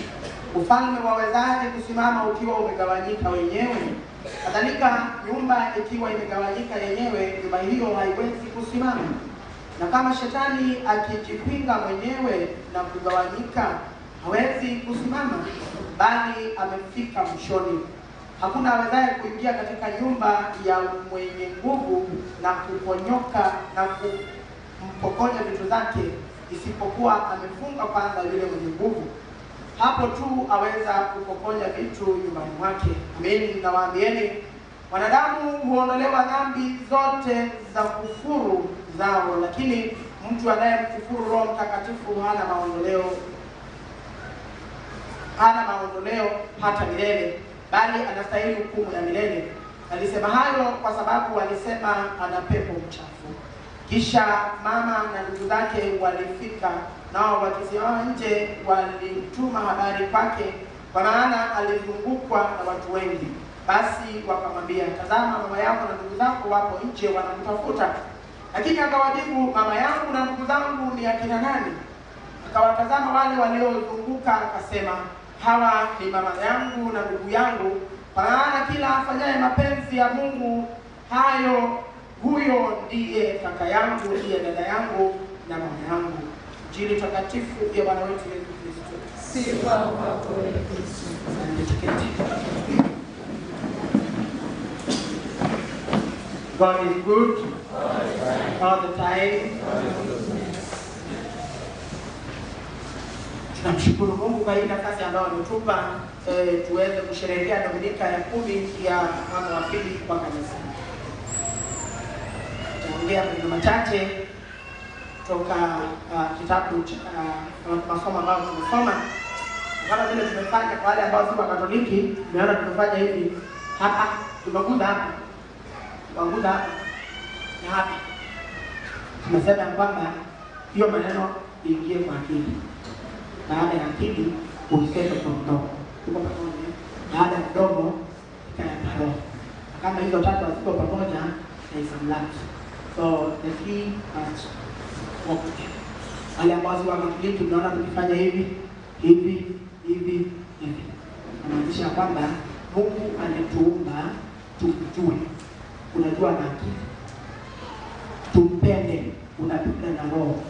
S11: Ufalme wawezaje kusimama ukiwa umegawanyika wenyewe? Kadhalika nyumba ikiwa imegawanyika yenyewe, nyumba hiyo haiwezi kusimama. Na kama shetani akijipinga mwenyewe na kugawanyika, hawezi kusimama, bali amefika mwishoni. Hakuna awezaye kuingia katika nyumba ya mwenye nguvu na kuponyoka na kumpokonya vitu zake, isipokuwa amefunga kwanza yule mwenye nguvu. Hapo tu aweza kupokonya vitu nyumbani mwake. Amin, nawaambieni, wanadamu huondolewa dhambi zote za kufuru zao, lakini mtu anayemkufuru Roho Mtakatifu hana maondoleo hata milele, bali anastahili hukumu ya milele. Alisema hayo kwa sababu alisema ana pepo mchafu. Kisha mama na ndugu zake walifika, nao wakisimama nje walimtuma habari kwake, kwa maana alizungukwa na watu wengi. Basi wakamwambia, tazama, mama yako na ndugu zako wapo nje wanakutafuta. Lakini akawajibu, mama yangu na ndugu zangu ni akina nani? Akawatazama wale waliozunguka akasema, hawa ni mama yangu na ndugu yangu, kwa maana kila afanyaye mapenzi ya Mungu, hayo huyo ndiye kaka yangu, ndiye dada yangu na mama yangu. Injili takatifu ya Bwana wetu Yesu Kristo.
S17: Sifa kwako ee Kristo.
S11: God is good all the time. Tunamshukuru Mungu kwa hii nafasi ambayo ametupa tuweze kusherehekea Dominika ya 10 ya mwaka wa pili kwa kanisa. Tutaongea maneno machache kutoka kitabu cha masomo ambayo tumesoma. Kama vile tumefanya kwa wale ambao si wa Katoliki, tumeona tumefanya hivi hapa, tumeguza hapa. Tumeguza hapa. Na hapa tumesema kwamba hiyo maneno iingie kwa akili. Baada ya akili uiseme kwa mdomo. Tuko pamoja? Baada ya mdomo ikae kwa roho. Kama hizo tatu haziko pamoja, there is some lapse. So the three must work together. Wale ambao si wa Katoliki tunaona tukifanya hivi hivi hivi hivi, namaanisha kwamba Mungu alituumba tumjue. Unajua na akili, tumpende, unapenda na roho,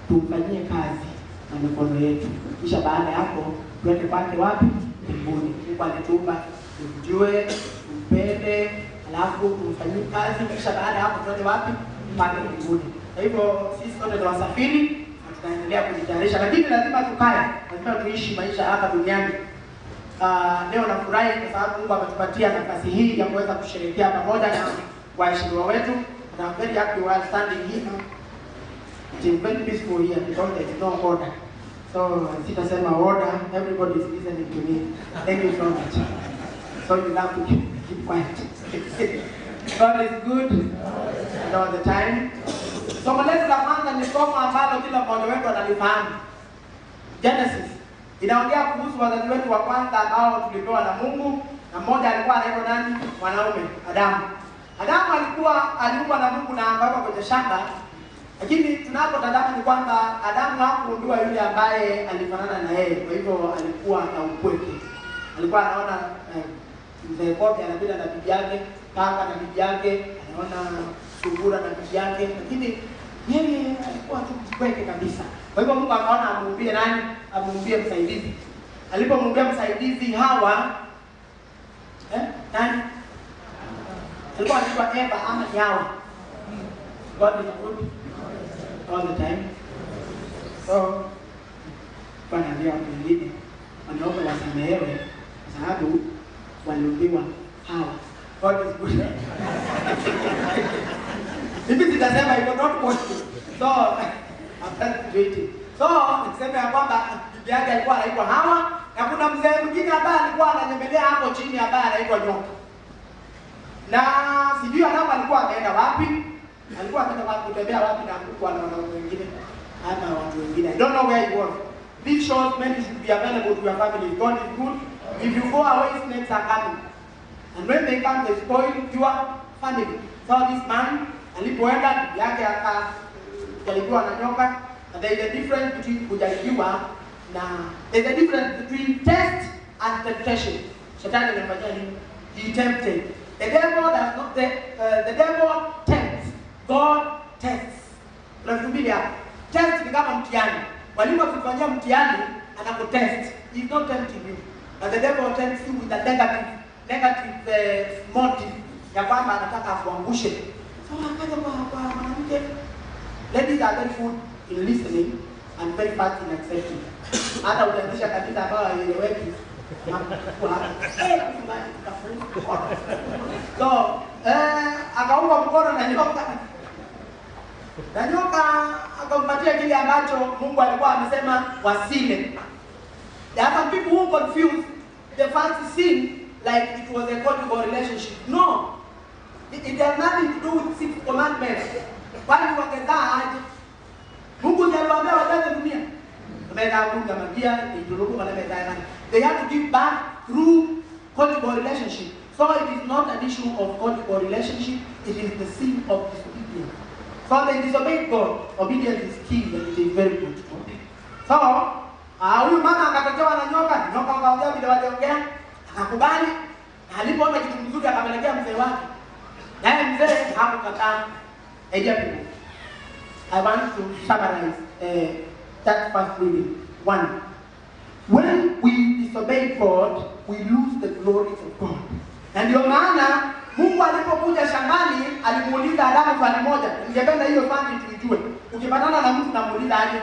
S11: tumfanyie kazi na mikono yetu, kisha baada ya hapo tuende kwake wapi? Mbinguni. Mungu alituumba tumjue, tumpende, alafu tumfanyie kazi, kisha baada ya hapo tuende wapi? Pale mbinguni. Kwa hivyo sisi sote ni wasafiri na tunaendelea kujitayarisha, lakini lazima tukae, lazima tuishi maisha hapa duniani. Leo nafurahi kwa sababu Mungu ametupatia nafasi hii ya kuweza kusherehekea pamoja na waheshimiwa wetu. And I'm very happy while standing here. It is very peaceful here because there is no order. So sitasema order, everybody is listening to me. Thank you so much. So you have to keep quiet. God is good and all the time. Somo letu la kwanza ni somo ambalo kila mmoja wetu analifahamu. Genesis inaongea kuhusu wazazi wetu wa kwanza ambao tulipewa na Mungu, na mmoja alikuwa anaitwa nani? Mwanaume, Adamu. Adamu alikuwa aliumbwa na Mungu na akawekwa kwenye shamba, lakini tunapotazama ni kwamba Adamu hakuumbiwa yule ambaye alifanana na yeye. Kwa hivyo alikuwa na upweke. Alikuwa anaona mzee Kobe anapita na bibi yake, paka na bibi yake, anaona sungura na bibi yake, lakini yeye alikuwa tu mpweke kabisa. Kwa hivyo Mungu akaona amuumbie nani? Amuumbie msaidizi. Alipomuumbia msaidizi Hawa, nani? Alikuwa anaitwa Eva ama ni Hawa? God is good all the time. So Bwana ndio watu wengine wanaomba wasamehewe kwa sababu waliumbiwa Hawa. God is good. Mimi sitasema iko not possible. So I'm just waiting. So niseme ya kwamba bibi yake alikuwa anaitwa Hawa, na kuna mzee mwingine ambaye alikuwa ananyemelea hapo chini ambaye anaitwa nyoka. Na sijui Adamu alikuwa ameenda wapi? Alikuwa ameenda wapi kutembea wapi na kuku na wanaume wengine ama watu wengine. I don't know where he was. These shows men should be available to your family. God is good. If you go away, snakes are coming. And when they come, they spoil your family. So this man alipoenda bibi yake akajaribiwa na nyoka. And there is a difference between kujaribiwa na there is a difference between test and temptation. Shetani anafanya nini? He tempted. The devil does not the devil tempts. God tests. Kuna vitu mbili hapa. Test ni kama mtihani. Mwalimu akikufanyia mtihani anakutest. He is not tempting you. But the devil tempts you with a negative motive ya kwamba anataka akuangushe. So akaja kwa mwanamke. Ladies are very good in listening and very fast in accepting. Hata utaanzisha kabisa ambayo haieleweki. So, akaunga mkono na nyoka. Na nyoka akampatia kile ambacho Mungu alikuwa amesema wasile. There are some people who confuse the first sin like it was a conjugal relationship. No. It has nothing to do with sixth commandment. Kwani wangezaa aje? Mungu aliwaambia wajaze dunia. They have to give birth through conjugal relationship. So it is not an issue of conjugal relationship, it is the sin of disobedience. So they disobeyed God. Obedience is key and it is very good. So, huyu mama akatokewa na nyoka, nyoka akaongea vile waliongea, akakubali, na alipoona kitu mzuri akapelekea mzee wake. Naye mzee hakukataa. Idea people. I want to summarize that first reading. One, when we disobey God, we lose the glory of God. Na ndio maana Mungu alipokuja shambani alimuuliza Adamu swali moja. Ningependa hiyo swali tuijue. Ukipatana na mtu namuuliza aje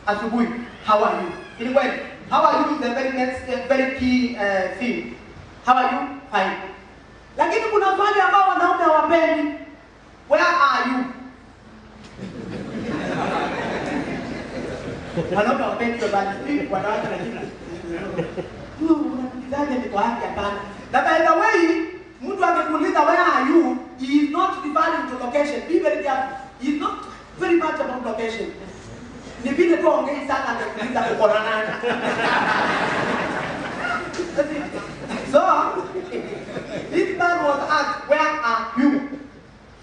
S11: asubuhi, how are you? Ni kweli. How are you is the very next very key thing. How are you? Fine. Lakini kuna swali ambao wanaume hawapendi. Where are you? Wanaume hawapendi hiyo swali. Wanawake lakini. Unakuulizaje niko wapi? Hapana. Na by the way, mtu akikuuliza where are you, He is not referring to location. Be very careful. He is not very much about location. Ni vile tu ongei sana angekuuliza uko na nani. So, this man was asked, where are you?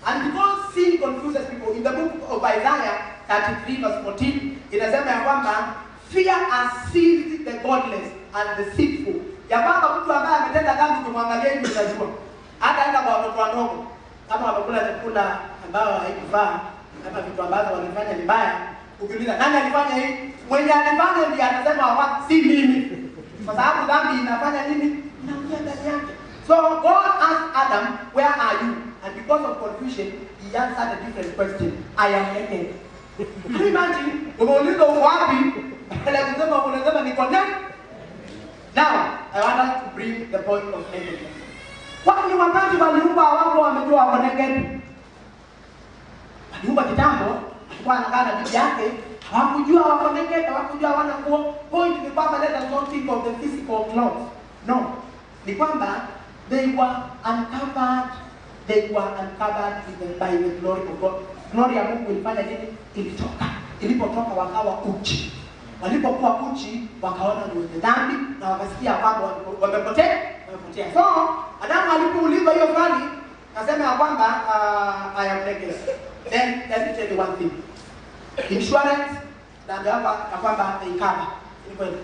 S11: And because sin confuses people, in the book of Isaiah 33 verse 14, inasema ya kwamba fear has seized the godless and the sinful. Ya kwamba mtu ambaye ametenda dhambi ukimwangalia hivi utajua. Hata enda kwa watoto wadogo, kama wamekula chakula ambayo haikufaa, kama vitu ambavyo walifanya vibaya, ukiuliza nani alifanya hii? Mwenye alifanya ndiye anasema wa si mimi. Kwa sababu dhambi inafanya nini? Inaingia ndani yake. So God asked Adam, where are you? And because of confusion, he answered a different question. I am naked. Can you imagine? Umeulizwa uko wapi? Badala ya kusema unasema niko naked. Now, I want us to bring the point of nakedness. Kwani wakati waliumba hawakuwa wamejua wako naked? Waliumba kitambo, alikuwa anakaa na bibi yake, hawakujua wako naked, hawakujua hawana nguo. Point ni kwamba let us not think of the physical clothes. No. Ni kwamba they were uncovered, they were uncovered by the glory of God. Glory ya Mungu ilifanya nini? Ilitoka. Ilipotoka wakawa uchi. Walipokuwa uchi wakaona ni wenye dhambi na wakasikia kwamba wamepotea, wamepotea. So Adamu alipoulizwa hiyo swali akasema ya kwamba I am naked. Then let me tell you one thing. Insurance na ndio hapa ya kwamba they cover. Ni kweli.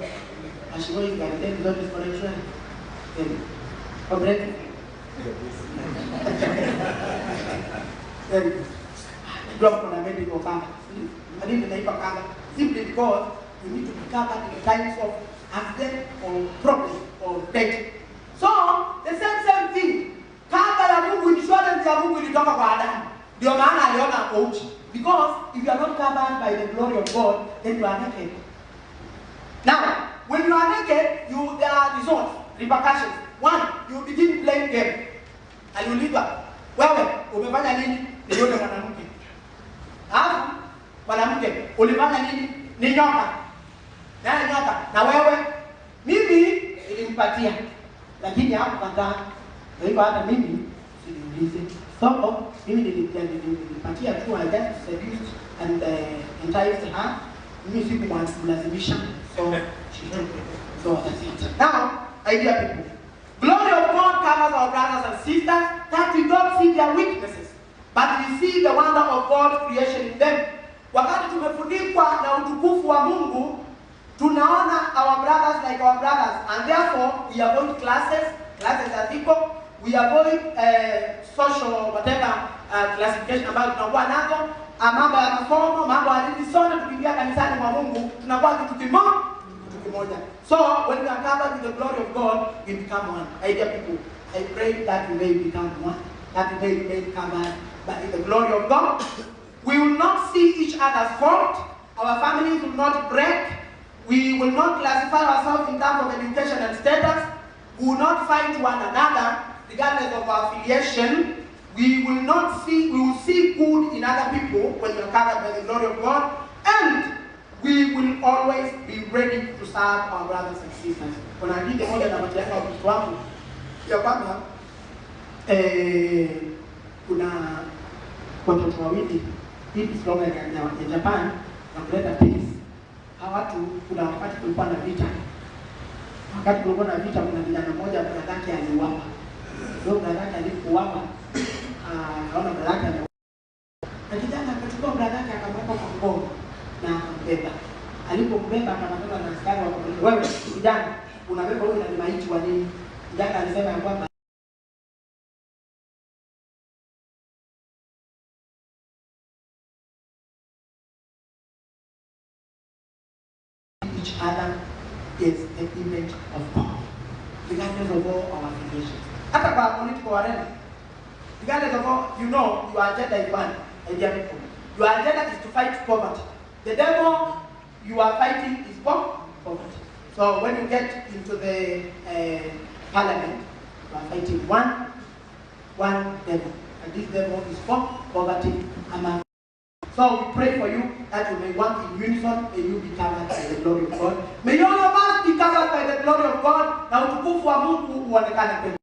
S11: Mheshimiwa, hizi gari zote ziko na insurance. Comprehensive. Very good. Ndio kuna medical cover. Kwa nini tunaipa cover? Simply because you need to be covered in times of accident or problem or death. So, the same thing. Cover ya Mungu, insurance ya Mungu ilitoka kwa Adamu. Ndio maana aliona ako uchi. Because if you are not covered by the glory of God, then you are naked. Now, when you are naked, there are results, repercussions. One, you begin playing game. Aliulizwa, wewe umefanya nini? Ni yule mwanamke. Alafu mwanamke, ulifanya nini? Ni nyoka. Naye nyoka, na wewe? Mimi nilimpatia. Lakini hakukataa. Kwa hivyo hata mimi siniulize. So, mimi nilimpatia tu, I just seduced and enticed her. Mimi sikumlazimisha. So, she took it. So that's it. Now, idea people. Glory of God covers our brothers and sisters that we don't see their weaknesses, but we see the wonder of God's creation in them. Wakati tumefunikwa na utukufu wa Mungu, tunaona our brothers like our brothers, and therefore we avoid classes haziko, we avoid social whatever classification ambayo tunakuwa nazo, mambo ya masomo, mambo ya dini, sote tukiingia kanisani mwa Mungu tunakuwa kitu kimoja. So, when we are covered with the glory of God, we become one. Idea people, I pray that we may become one, that we may remain covered by the glory of God. We will not see each other's fault. Our families will not break. We will not classify ourselves in terms of education and status. We will not fight one another, regardless of our affiliation. We will not see, we will see good in other people when we are covered by the glory of God. And we will always be ready to serve our brothers and sisters. Kuna hadithi moja na matianga wa Kristo wangu ya kwamba kuna watoto wawili, hii ni slogan ya Japan na kuleta peace. Hawa watu kuna wakati kulikuwa na vita. Wakati kulikuwa na vita, kuna kijana mmoja brother yake aliuawa. Ndio brother yake alipouawa, akaona brother yake ameuawa. Na kijana akachukua brother yake akamweka kwa mgongo na akambeba. Alipombeba akapatana na askari wakamuuliza, wewe kijana unabeba huyu na ni maiti wa nini? Kijana alisema ya kwamba each other is the image of God, regardless of all our affiliations. Hata kwa political arena, regardless of all, you know, your agenda is one, idea people. Your agenda is to fight poverty. The devil you are fighting is poverty. So when you get into the parliament, you are fighting one devil. And this devil is for poverty among. So we pray for you that you may work in unison, may you be covered by the glory of God. May all of us be covered by the glory of God. Na utukufu wa Mungu uonekane kwetu.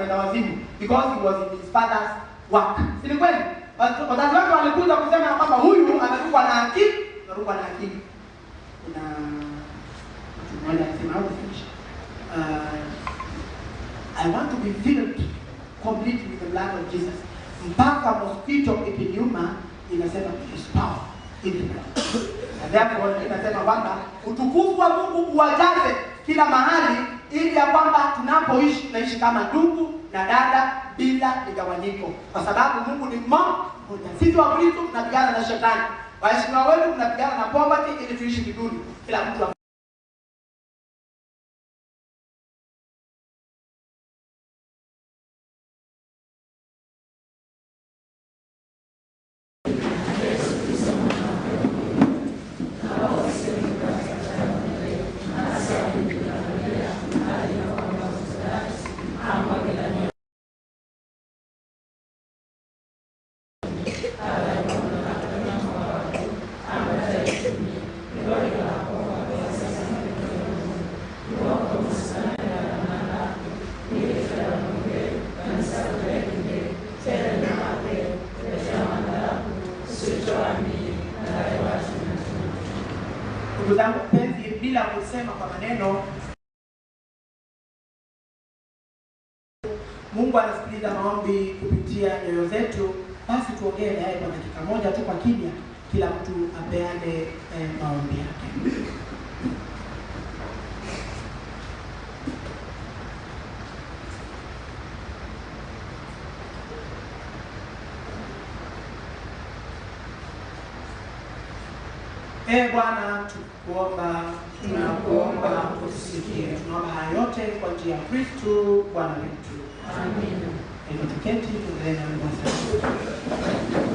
S11: mwenda wazimu because he was in his father's work. Si ni kweli? Wazazi wake walikuja kusema kwamba huyu amerukwa na akili, amerukwa na akili. Kuna mtu mmoja alisema how to finish. I want to be filled completely with the blood of Jesus. Mpaka mosquito ikiniuma inasema there is power in the blood. And therefore inasema kwamba utukufu wa Mungu uwajaze kila mahali, ili ya kwamba tunapoishi tunaishi kama ndugu na dada bila migawanyiko, kwa sababu Mungu ni mmoja. Sisi wa Kristo tunapigana na shetani, waheshimiwa wetu tunapigana na poverty ili tuishi vizuri, kila mtu. Ndugu zangu penzi, bila kusema kwa maneno, Mungu anasikiliza maombi kupitia nyoyo zetu. Basi tuongee naye kwa dakika moja tu kwa kimya, kila mtu apeane maombi yake. Ee Bwana, tunakuomba, tunakuomba utusikie. Tunaomba haya yote kwa njia ya Kristo Bwana wetu. Amina. Hebu tuketi tuendelee na wimbo wa sala.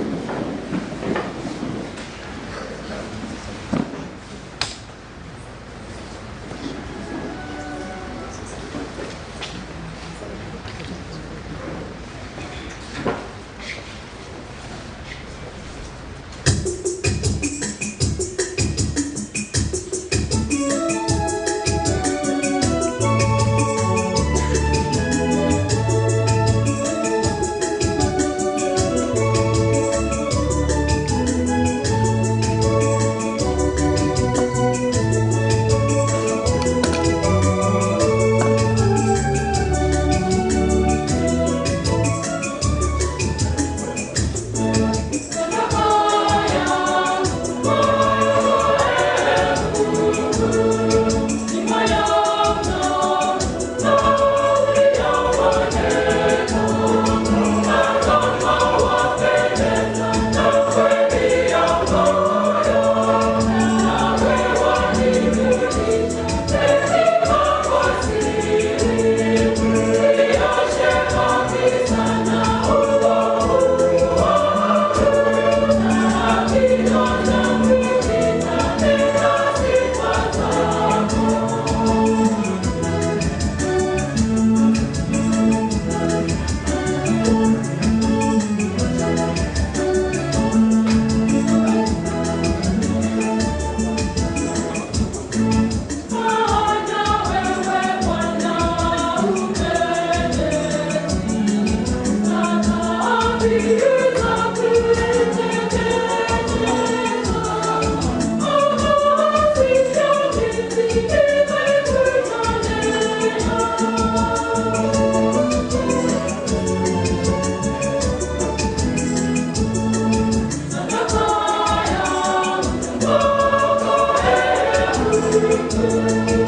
S17: Thank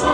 S17: you.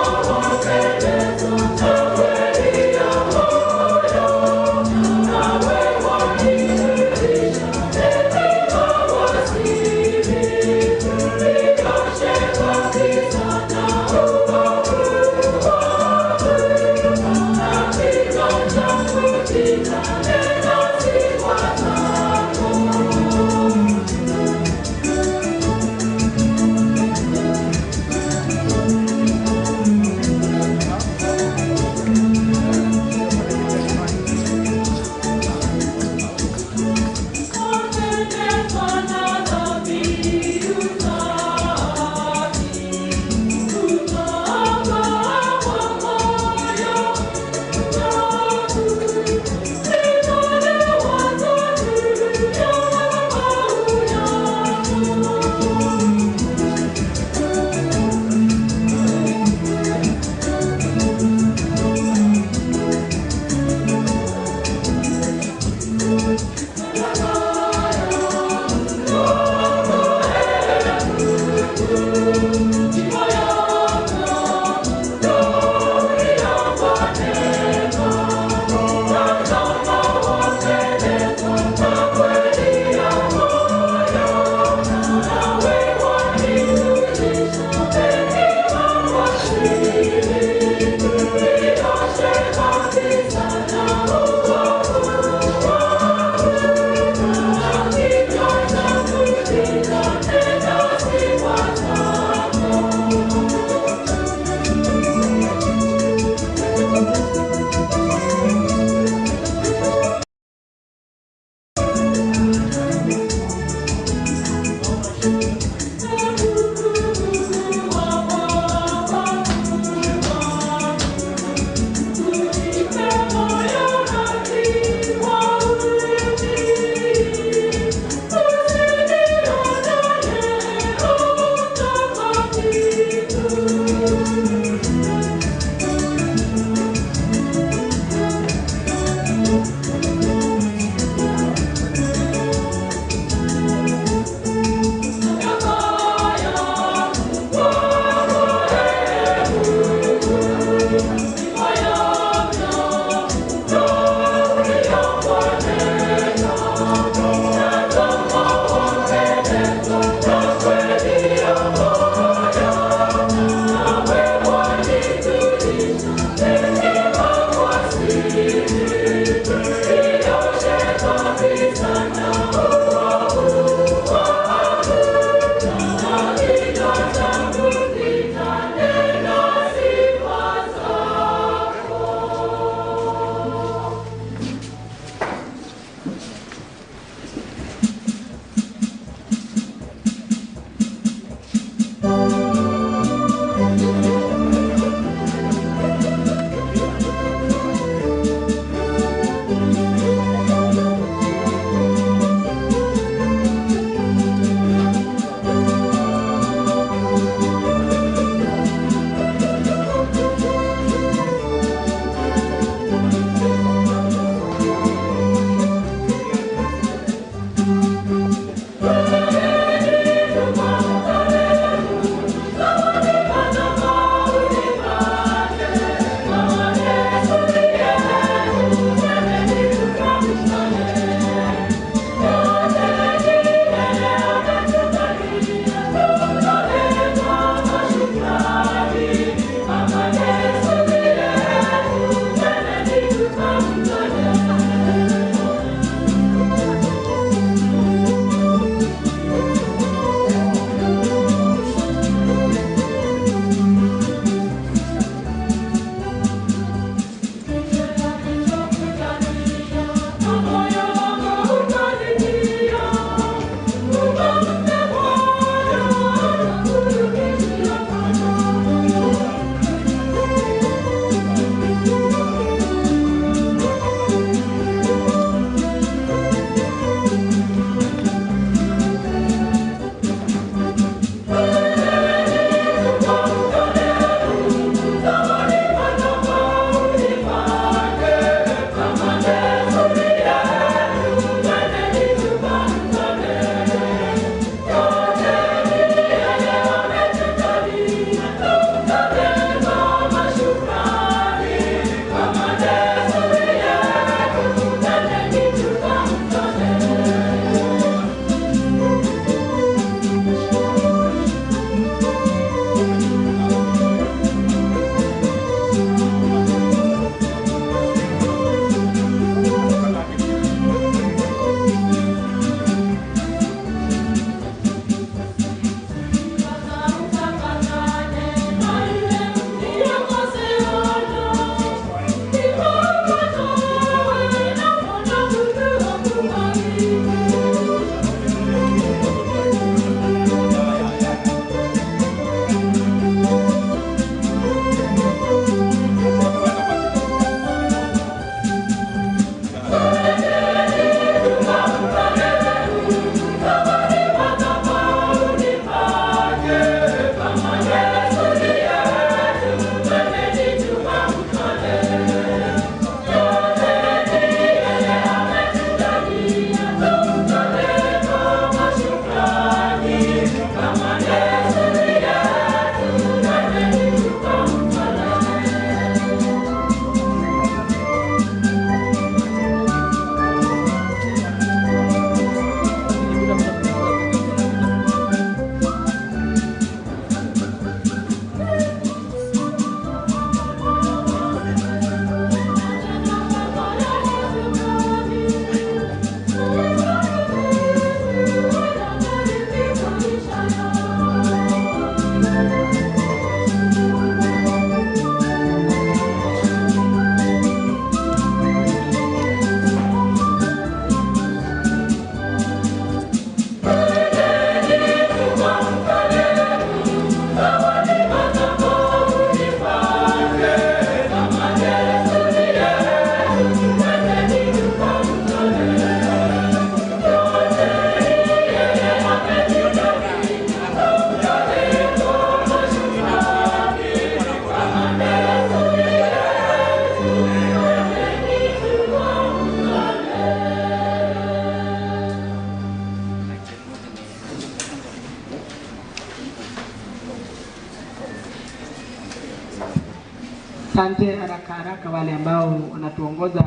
S11: Asante. Haraka haraka, wale ambao wanatuongoza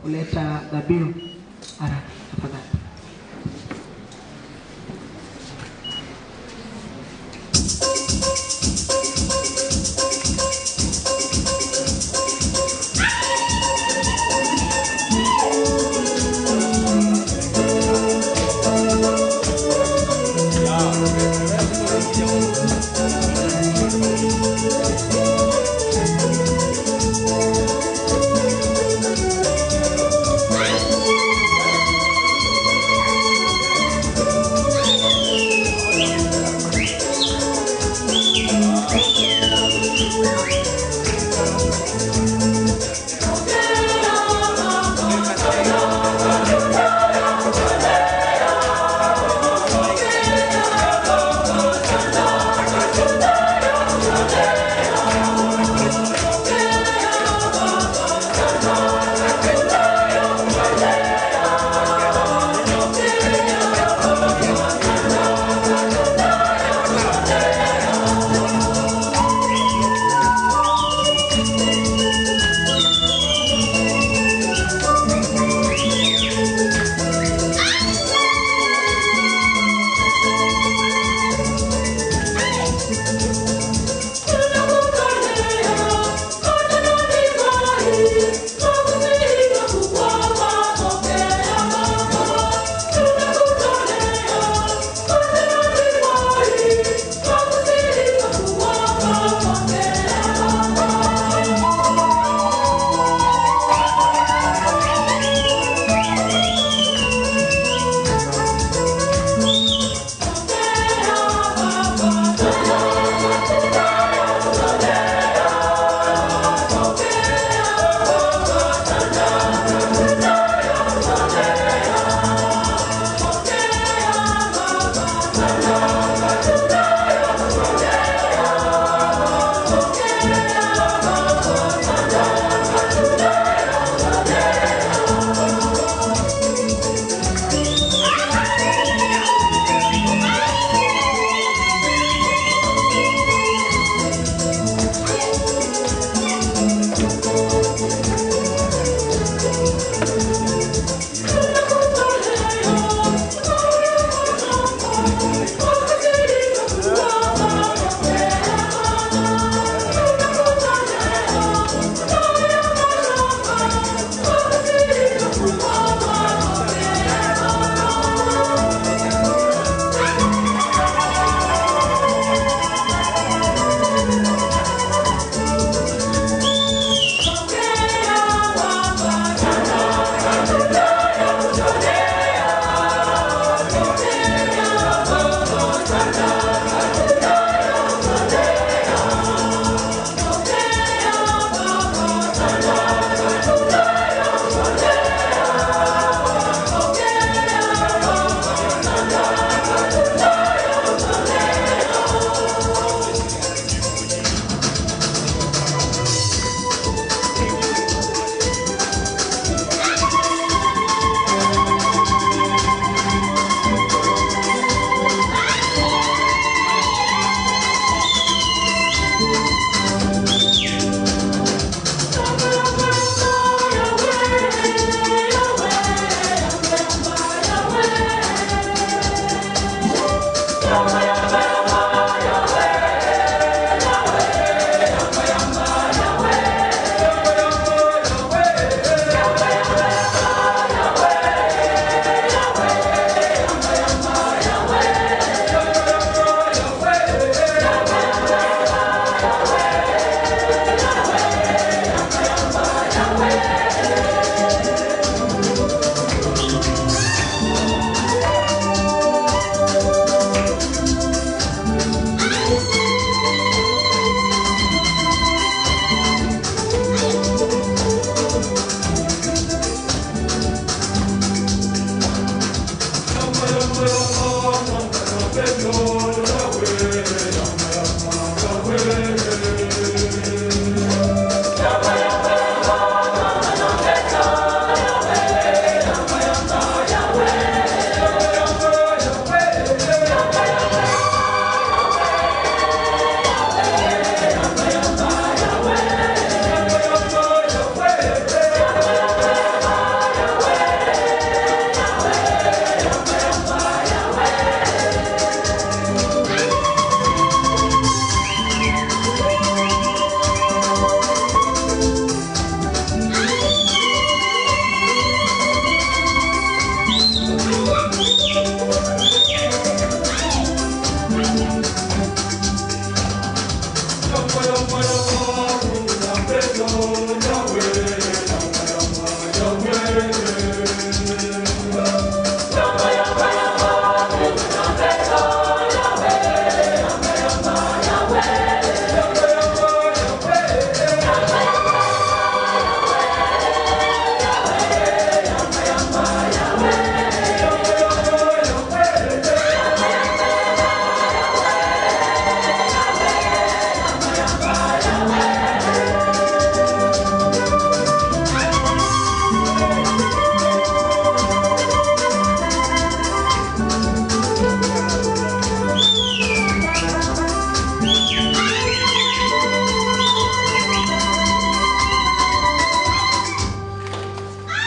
S11: kuleta dhabihu, haraka tafadhali.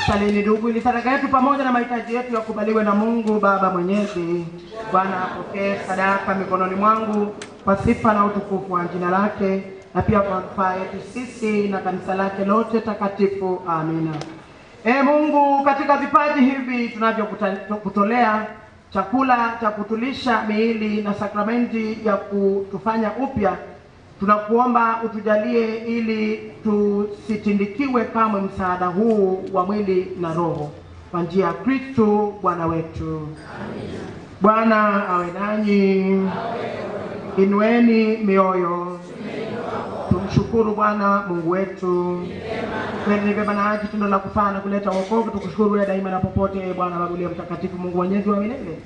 S11: Salini ndugu, ili sadaka yetu pamoja na mahitaji yetu yakubaliwe na Mungu Baba Mwenyezi. Bwana apokee sadaka mikononi mwangu kwa sifa na utukufu wa jina lake, na pia kwa manufaa yetu sisi na kanisa lake lote takatifu. Amina. E Mungu, katika vipaji hivi tunavyokutolea, chakula cha kutulisha miili na sakramenti ya kutufanya upya, tunakuomba utujalie ili tusitindikiwe kamwe msaada huu wa mwili na roho, kwa njia ya Kristo Bwana wetu. Amina. Bwana awe nanyi. Inueni mioyo. Tumshukuru Bwana Mungu wetu. Kweli ni vyema na haki, tendo la kufaa na kuleta wokovu, tukushukuru wewe daima na popote, Bwana Baba uliye mtakatifu, Mungu mwenyezi wa milele.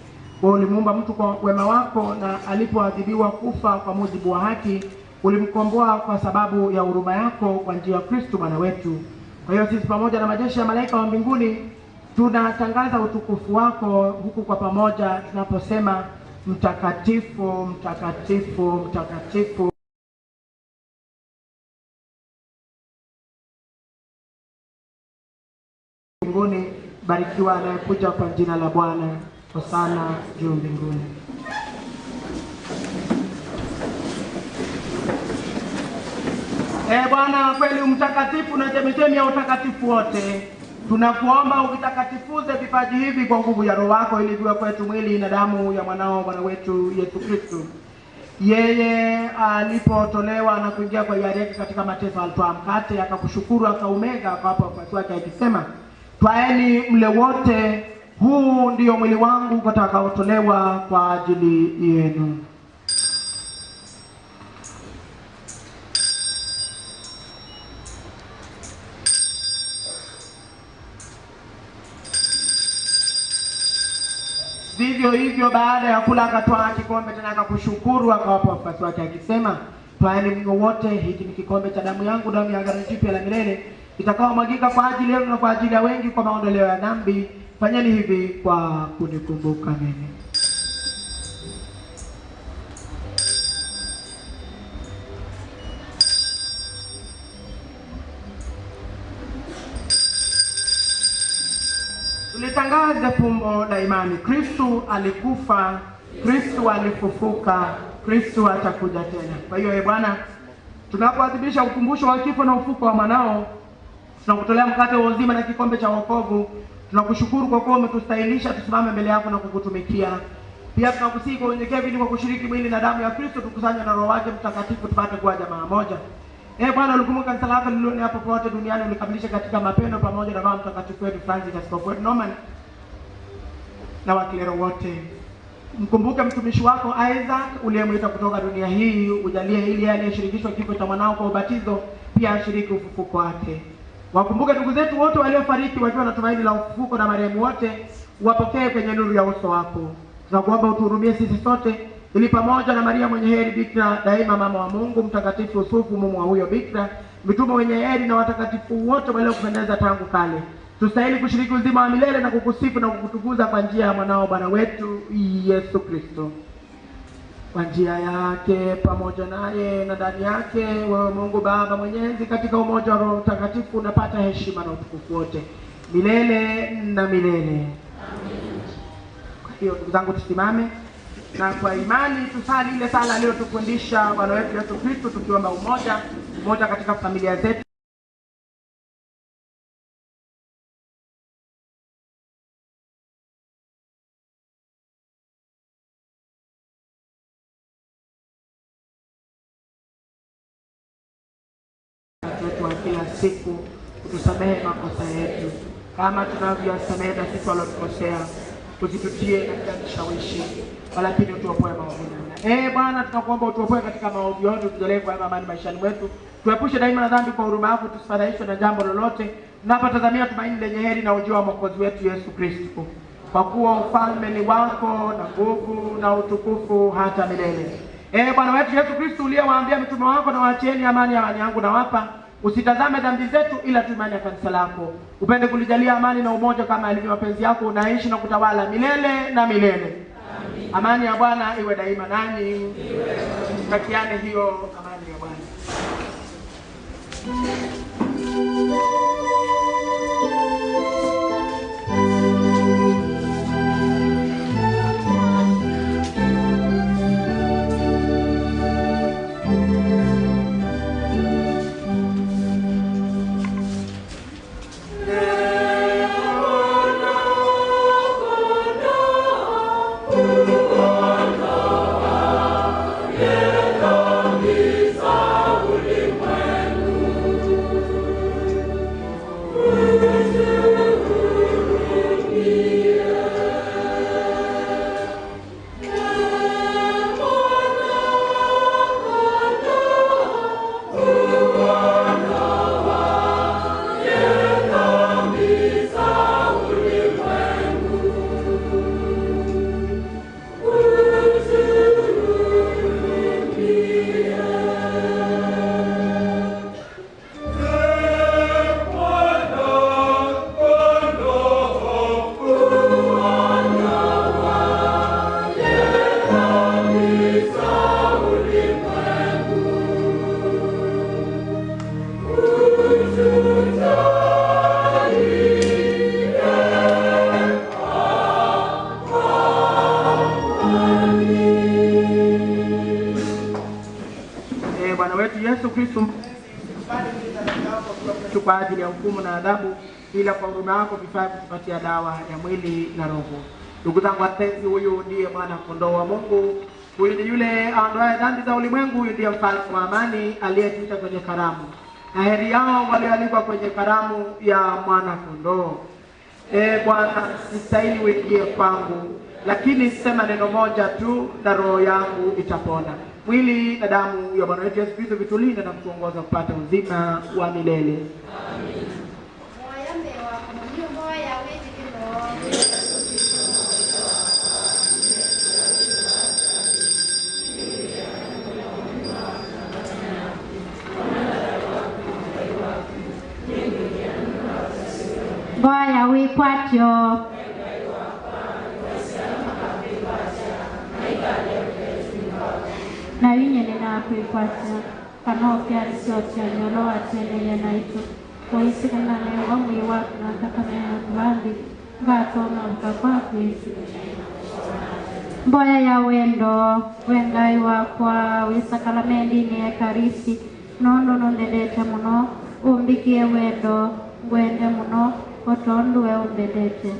S11: Wewe ulimuumba mtu kwa wema wako, na alipoadhibiwa kufa kwa mujibu wa haki, ulimkomboa kwa sababu ya huruma yako kwa njia ya Kristo Bwana wetu. Kwa hiyo sisi pamoja na majeshi ya malaika wa mbinguni tunatangaza utukufu wako, huku kwa pamoja tunaposema: mtakatifu, mtakatifu, mtakatifu mbinguni. Barikiwa anayekuja kwa jina la Bwana. Hosana juu mbinguni. Bwana kweli mtakatifu na chemichemi ya utakatifu wote, tunakuomba uvitakatifuze vipaji hivi kwa nguvu ya Roho wako, ili viwe kwetu mwili na damu ya mwanao Bwana wetu Yesu Kristo. Yeye alipotolewa na kuingia kwa hiari yake katika mateso, alitwaa mkate, akakushukuru, akaumega, akawapa wafuasi wake akisema: twaeni mle wote, huu ndio mwili wangu utakaotolewa kwa ajili yenu. Vivyo hivyo baada ya kula akatwaa kikombe tena, akakushukuru, akawapa wafuasi wake akisema: twaeni mnywe wote, hiki ni kikombe cha damu yangu, damu ya agano jipya la milele, itakaomwagika kwa ajili yenu na kwa ajili ya wengi kwa maondoleo ya dhambi. Fanyeni hivi kwa kunikumbuka mimi. Tulitangaze fumbo la imani. Kristu alikufa, Kristu alifufuka, Kristu atakuja tena. Kwa hiyo Bwana, tunapoadhimisha ukumbusho wa kifo na ufufuko wa mwanao, tunakutolea mkate wa uzima na kikombe cha wokovu. Tunakushukuru kwa kuwa umetustahilisha tusimame mbele yako na kukutumikia. Pia tunakusihi kwa unyenyekevu ili kwa kushiriki mwili na damu ya Kristo tukusanywe na Roho wake Mtakatifu tupate kuwa jamaa moja. Bwana, ulikumbuka kanisa lako lililoenea popote duniani, ulikamilisha katika mapendo pamoja na Baba Mtakatifu wetu Francis, Askofu wetu Norman na waklero wote. Mkumbuke mtumishi wako Isaac uliyemwita kutoka dunia hii, ujalie ili aliyeshirikishwa kifo cha mwanao kwa ubatizo pia ashiriki ufufuko wake. Wakumbuke ndugu zetu wote waliofariki wakiwa na tumaini la ufufuko, na marehemu wote wapokee kwenye nuru ya uso wako. Tunakuomba utuhurumie sisi sote, ili pamoja na Maria mwenye heri Bikira daima mama wa Mungu, Mtakatifu Yusufu mume wa huyo Bikira, mitume wenye heri na watakatifu wote waliokupendeza tangu kale, tustahili kushiriki uzima wa milele na kukusifu na kukutukuza kwa njia ya mwanao Bwana wetu Yesu Kristo. Kwa njia yake, pamoja naye na ndani yake, wewe Mungu Baba Mwenyezi, katika umoja wa Roho Mtakatifu unapata heshima na utukufu wote milele na milele. Amen. Kwa hiyo ndugu zangu, tusimame na kwa imani tusali ile sala aliyotufundisha Bwana wetu Yesu Kristo, tukiomba umoja, umoja katika familia zetu. wetu wa kila siku, utusamehe makosa yetu kama tunavyowasamehe na sisi waliotukosea, usitutie katika kishawishi, walakini utuopoe maovuni. Ee Bwana, tunakuomba utuopoe katika maovu yote, utujalie kwa amani maishani mwetu, tuepushe daima na dhambi kwa huruma yako, tusifadhaishwe na jambo lolote, tunapotazamia tumaini lenye heri na ujio wa Mwokozi wetu Yesu Kristo. Kwa kuwa ufalme ni wako na nguvu na utukufu hata milele. Ee Bwana wetu Yesu Kristo, uliyewaambia mitume wako, na waachieni amani, amani yangu nawapa, usitazame dhambi zetu, ila tu imani ya kanisa lako. Upende kulijalia amani na umoja kama ilivyo mapenzi yako, unaishi na kutawala milele na milele. Amen. Amani ya Bwana iwe daima nanyi. Takiane hiyo amani ya Bwana. Kwa ajili ya hukumu na adhabu, ila kwa huruma yako vifaa kutupatia dawa ya mwili na roho. Ndugu zangu wapenzi, huyu ndiye mwana kondoo wa Mungu, huyu ni yule aondoaye dhambi za ulimwengu, huyu ndiye mfalme wa amani aliyetuita kwenye karamu. Na heri yao walioalikwa kwenye karamu ya mwana kondoo. Ee Bwana, sistahili uingie kwangu, lakini sema neno moja tu na roho yangu itapona. Mwili na damu ya Bwana wetu Yesu Kristo vitulinde na kutuongoza kupata uzima wa milele.
S3: Mboya wikwatyo. Na winye ninakwikwatya kana ukyalisyocha nyolo wateneye naitu kuisikana newa mwiwa tunataka kubambi ngatoma mkakwakwisi mboya ya wendo wengai wakwa wisakalamendini ekarisi nondo nondendete muno umbikie wendo ngwende muno otondu we umbendete.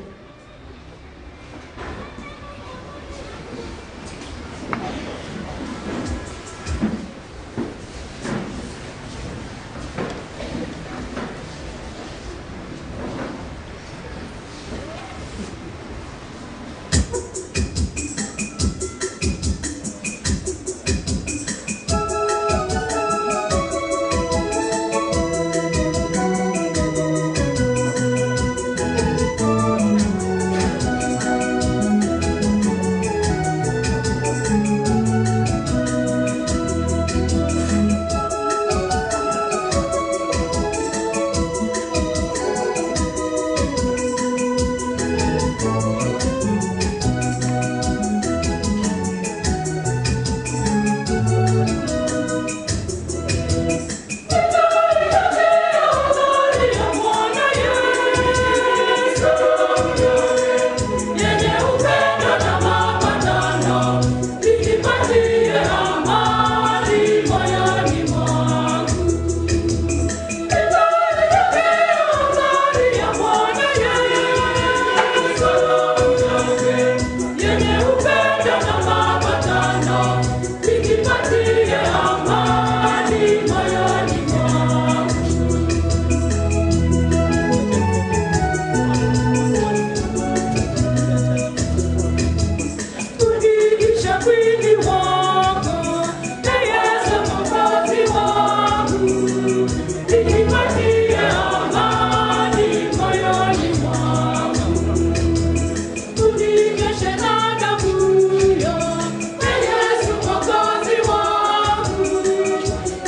S15: Thank you.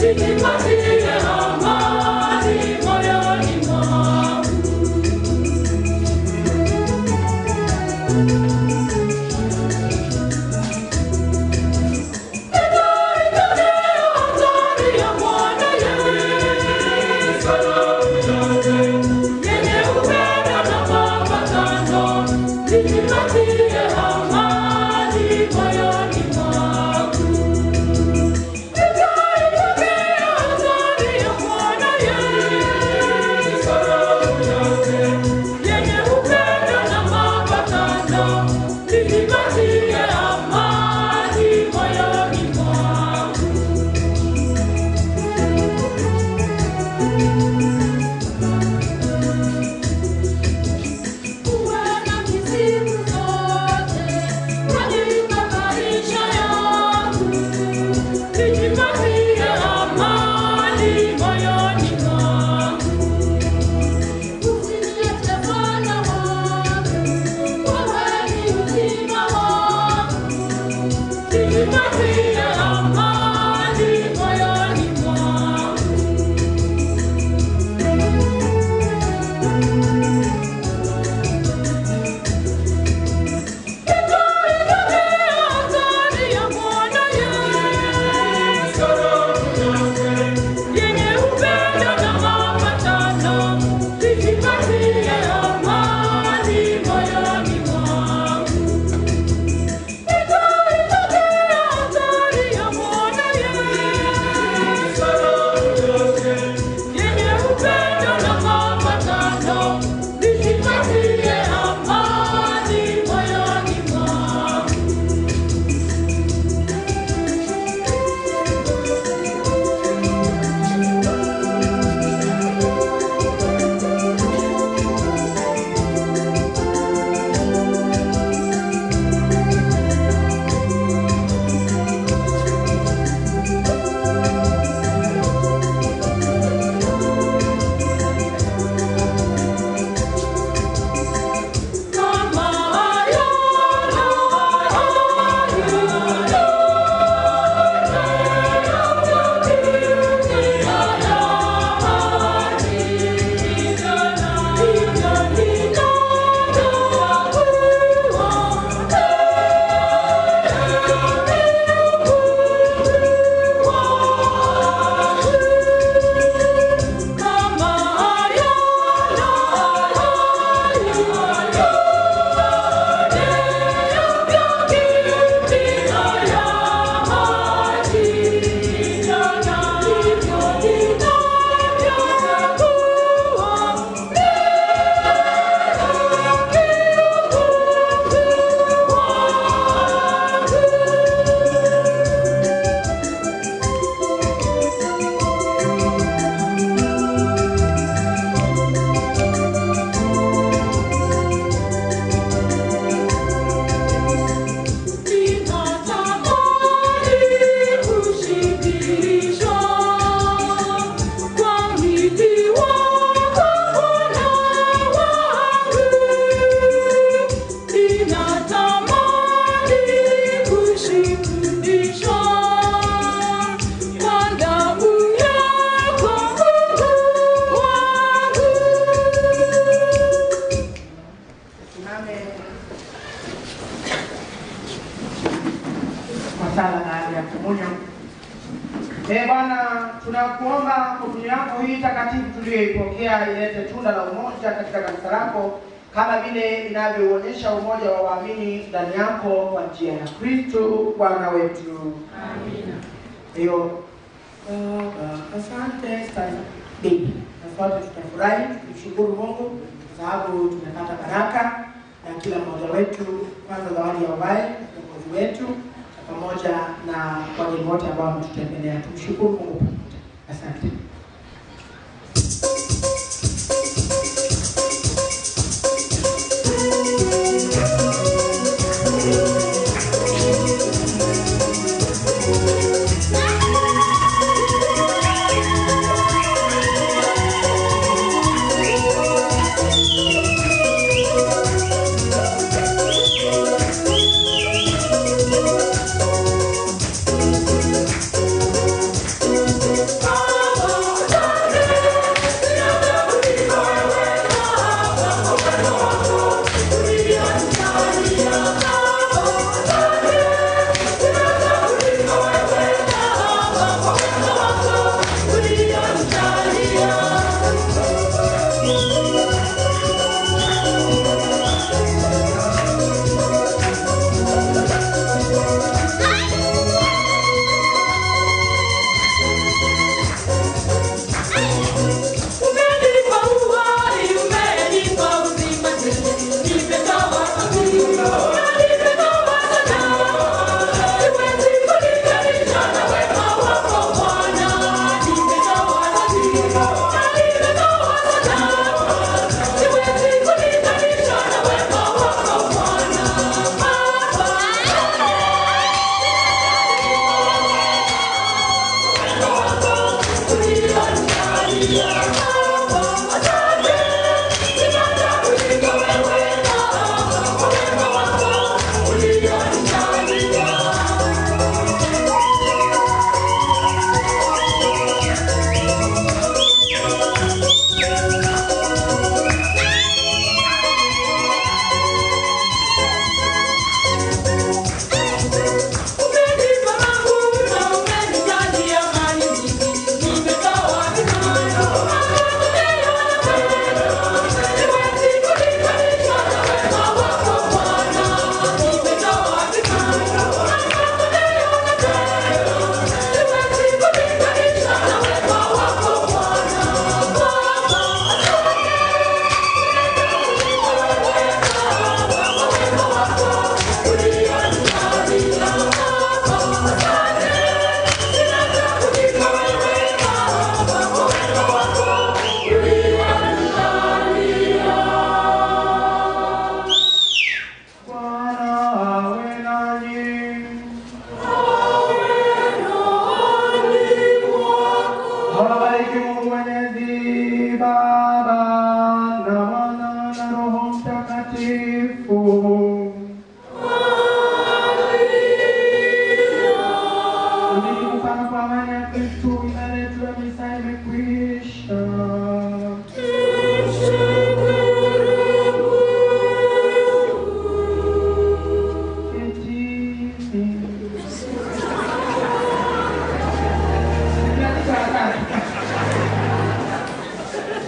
S17: Nijipatie amani moyoni mwangu.
S11: Sala na ya komunyo. Ee Bwana, tunakuomba komunyo yako hii takatifu tuliyoipokea ilete tunda la umoja katika kanisa lako kama vile inavyoonyesha umoja wa waamini ndani yako kwa njia ya Kristo Bwana wetu. Amina. Hiyo asante sana bibi. Na sote tutafurahi tukimshukuru Mungu kwa sababu tumepata baraka na kila mmoja wetu, kwanza zawadi ya uhai viongozi wetu pamoja na wageni wote ambao wametutembelea. Tumshukuru Mungu pamoja. Asante.
S17: Thank you.
S11: kanisa imekwisha.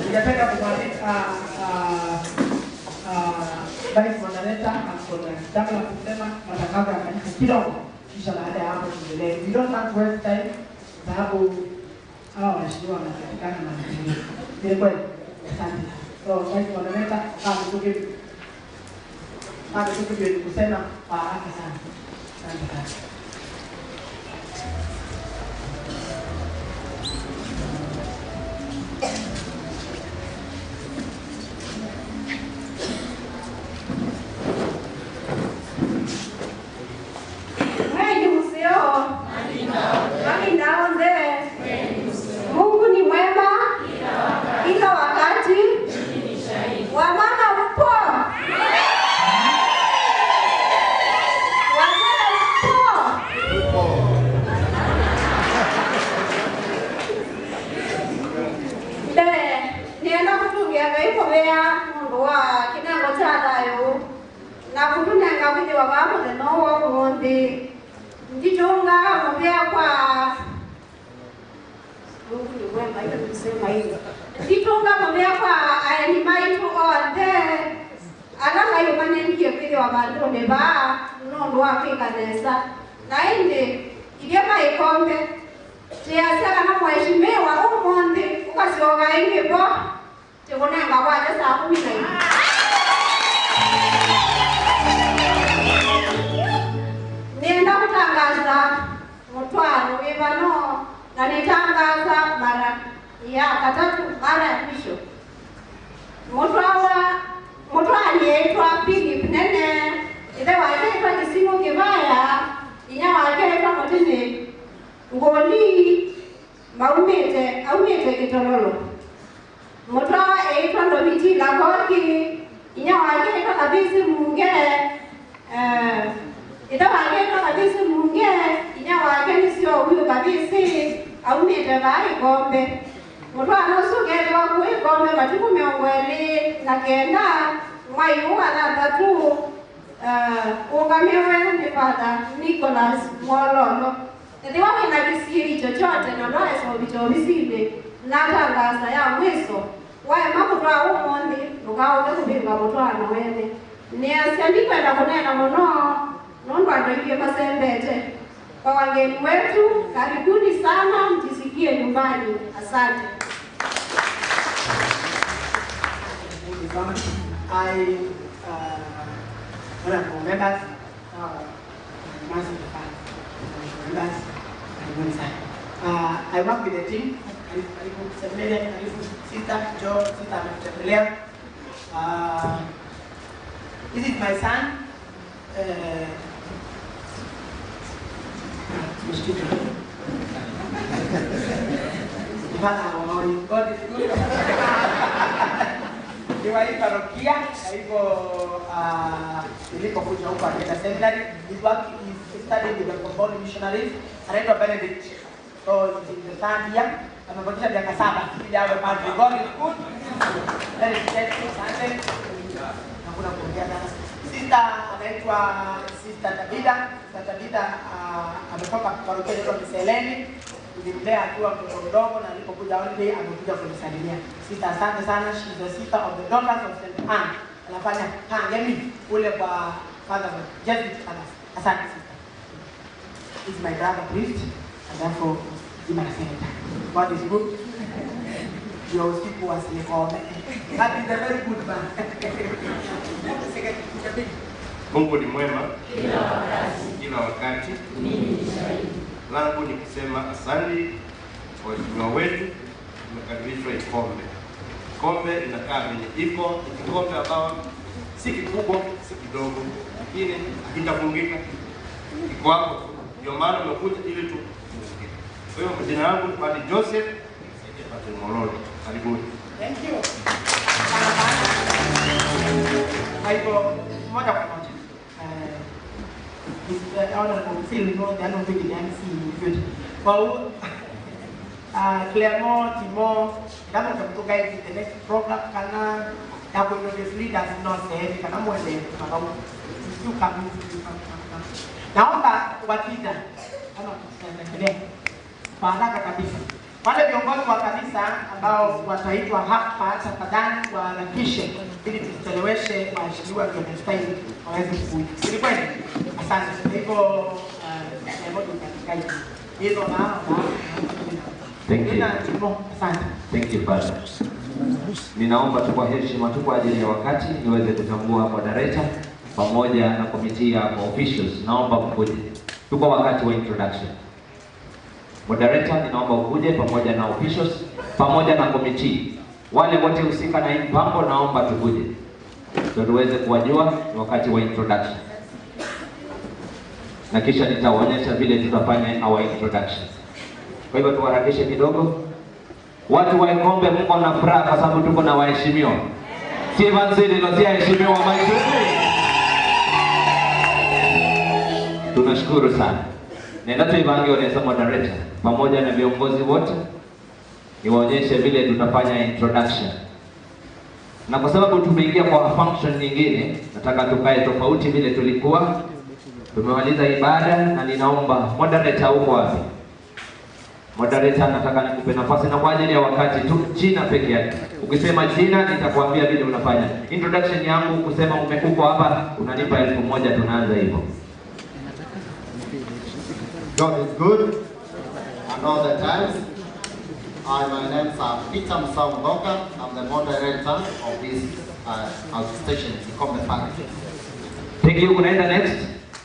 S11: Ningependa kumwalika Vice Moderator akona jambo la kusema matangazo ya kanisa kidogo, kisha baada ya hapo tuendelee. We don't want to waste time sababu hawa waheshimiwa wanapatikana na mtu. Ni kweli. Asante. So Vice Moderator ametuke kusema kwa haraka sana. Asante sana.
S18: Mungu ni mwema kila wakati. Wamama mpo? Wazee mpo? Nienda kutungia ngaikovea mundu wa kinengo cha thayu na kutunenga kwithiwa va muthenya wa umuthi nditunga muvea kwa Mungu ni mwema, hiyo nilisema hivyo. Nditunga muvea kwa aeni maitu onthe ala mayo manengie kwithiwa vanduni vaa nundu wa kwika nesa na indi iria maikombe tiasya kana mheshimiwa umuthi ukacioga ingi bo tikunenga kwaja saa 12. Nienda kutangaza mutwaro wivano na nitangaza mara ya katatu, mara ya mwisho. Mutwani yeitwa Philip Nene, ithe wake etwa Kisimu Kivaya, inya wake etwa Mutini Ngoli maumite aumite Kitololo. Mutwawa eitwa Ndomiti Lakoki, inya wake etwa Kabisi Munge, ithe wake etwa Kabisi Munge, inya wake nisio huyu Kabisi aumite va Ikombe. Mutwana usu kethiwa ku Ikombe matuku 29 mwai wa 6 ungamiwe ni Father Nicholas Mwololo. Ethiwa wina kisiri chochote na ndwaesovicha ovisini natangaza ya mwiso waema kutwaa umuthi ndukauke kuvinga mutwana wene. Niasya ndikwenda kunena muno nundu andu aingi masembete. Kwa wageni wetu, karibuni sana, mjisikie nyumbani. Asante.
S11: Thank you so much. I, honorable members, members, karibuni sana. I work with the team. Karibu seminari, karibu sister Joe, sister ametutembelea. This is my son. God is good. Ni wa hii parokia, na hivyo nilipokuja huko akaenda seminary. His work is studying with the Comboni Missionaries. Anaitwa Benedict. So he's in the third year. Amebakisha miaka 7 ili awe padri. God is good. Very successful. Asante. Hakuna kuongea sana. Sister anaitwa Sister Tabitha. Sister Tabitha ametoka parokia inaitwa Miseleni. Nilimlea akiwa mtoto mdogo na alipokuja holiday amekuja kunisalimia. Sister, asante sana. She is the sister of the Daughters of St. Anne. Anafanya kangemi kule kwa Fathers of Jesuit Fathers. Asante sister. Is my brother priest and therefore he's my senator. God is good. Ndio usiku wa sinikome. That is a very good man.
S6: Mungu ni mwema kila wakati. Langu ni kusema asante kwa waheshimiwa wetu, tumekaribishwa Ikombe. Ikombe inakaa venye iko, ni kikombe ambao si kikubwa, si kidogo, lakini hakitafungika. Iko hapo tu. Ndio maana umekuja ili tu tufungike. Kwa hiyo majina yangu ni Padre Joseph, saidia Padre Morolo. Karibuni.
S11: Thank you. Kwa hivyo moja kwa moja. Clermont, Timo, kama utakutoka hivi the next program kana ya kuintroduce leaders no sehemu kana mwende kwa naomba watida kama tunaendelea kwa haraka kabisa. Wale viongozi wa kanisa ambao wataitwa hapa tafadhali waharakishe ili tusicheleweshe waheshimiwa wanaostahili waweze kuja. Ni kweli? Asante. Kwa hivyo hizo na
S5: Thank you.
S11: Asante.
S5: Thank you, Father. Ninaomba tu kwa heshima tu kwa ajili ya wakati niweze kutambua moderator pamoja na committee ya officials. Naomba mkuje. Tuko wakati wa introduction. Moderator, ninaomba ukuje pamoja na officials pamoja na committee. Wale wote husika na hii mpango naomba tukuje. Ndio tuweze kuwajua wakati wa introduction. Na kisha nitawaonyesha vile tutafanya our introduction. Kwa hivyo tuharakishe kidogo. Watu wa Ikombe mko na furaha kwa sababu tuko na waheshimiwa. Si Evansili ndio si waheshimiwa maitu. Tunashukuru sana. Nenda tu Ivangi onesa moderator pamoja na viongozi wote niwaonyeshe vile tutafanya introduction. Na kwa sababu tumeingia kwa function nyingine, nataka tukae tofauti vile tulikuwa. Tumemaliza ibada na ninaomba moderator huko wapi? Moderator, nataka nikupe nafasi na kwa ajili ya wakati tu jina peke yake. Ukisema jina nitakwambia vile unafanya. Introduction yangu kusema umekuko hapa unanipa 1000 tunaanza hivyo.
S9: God is good and all the times. My name is Peter Musau Mboka. I'm the moderator of this outstation, Ikombe Parish.
S5: Thank you. Unaenda next.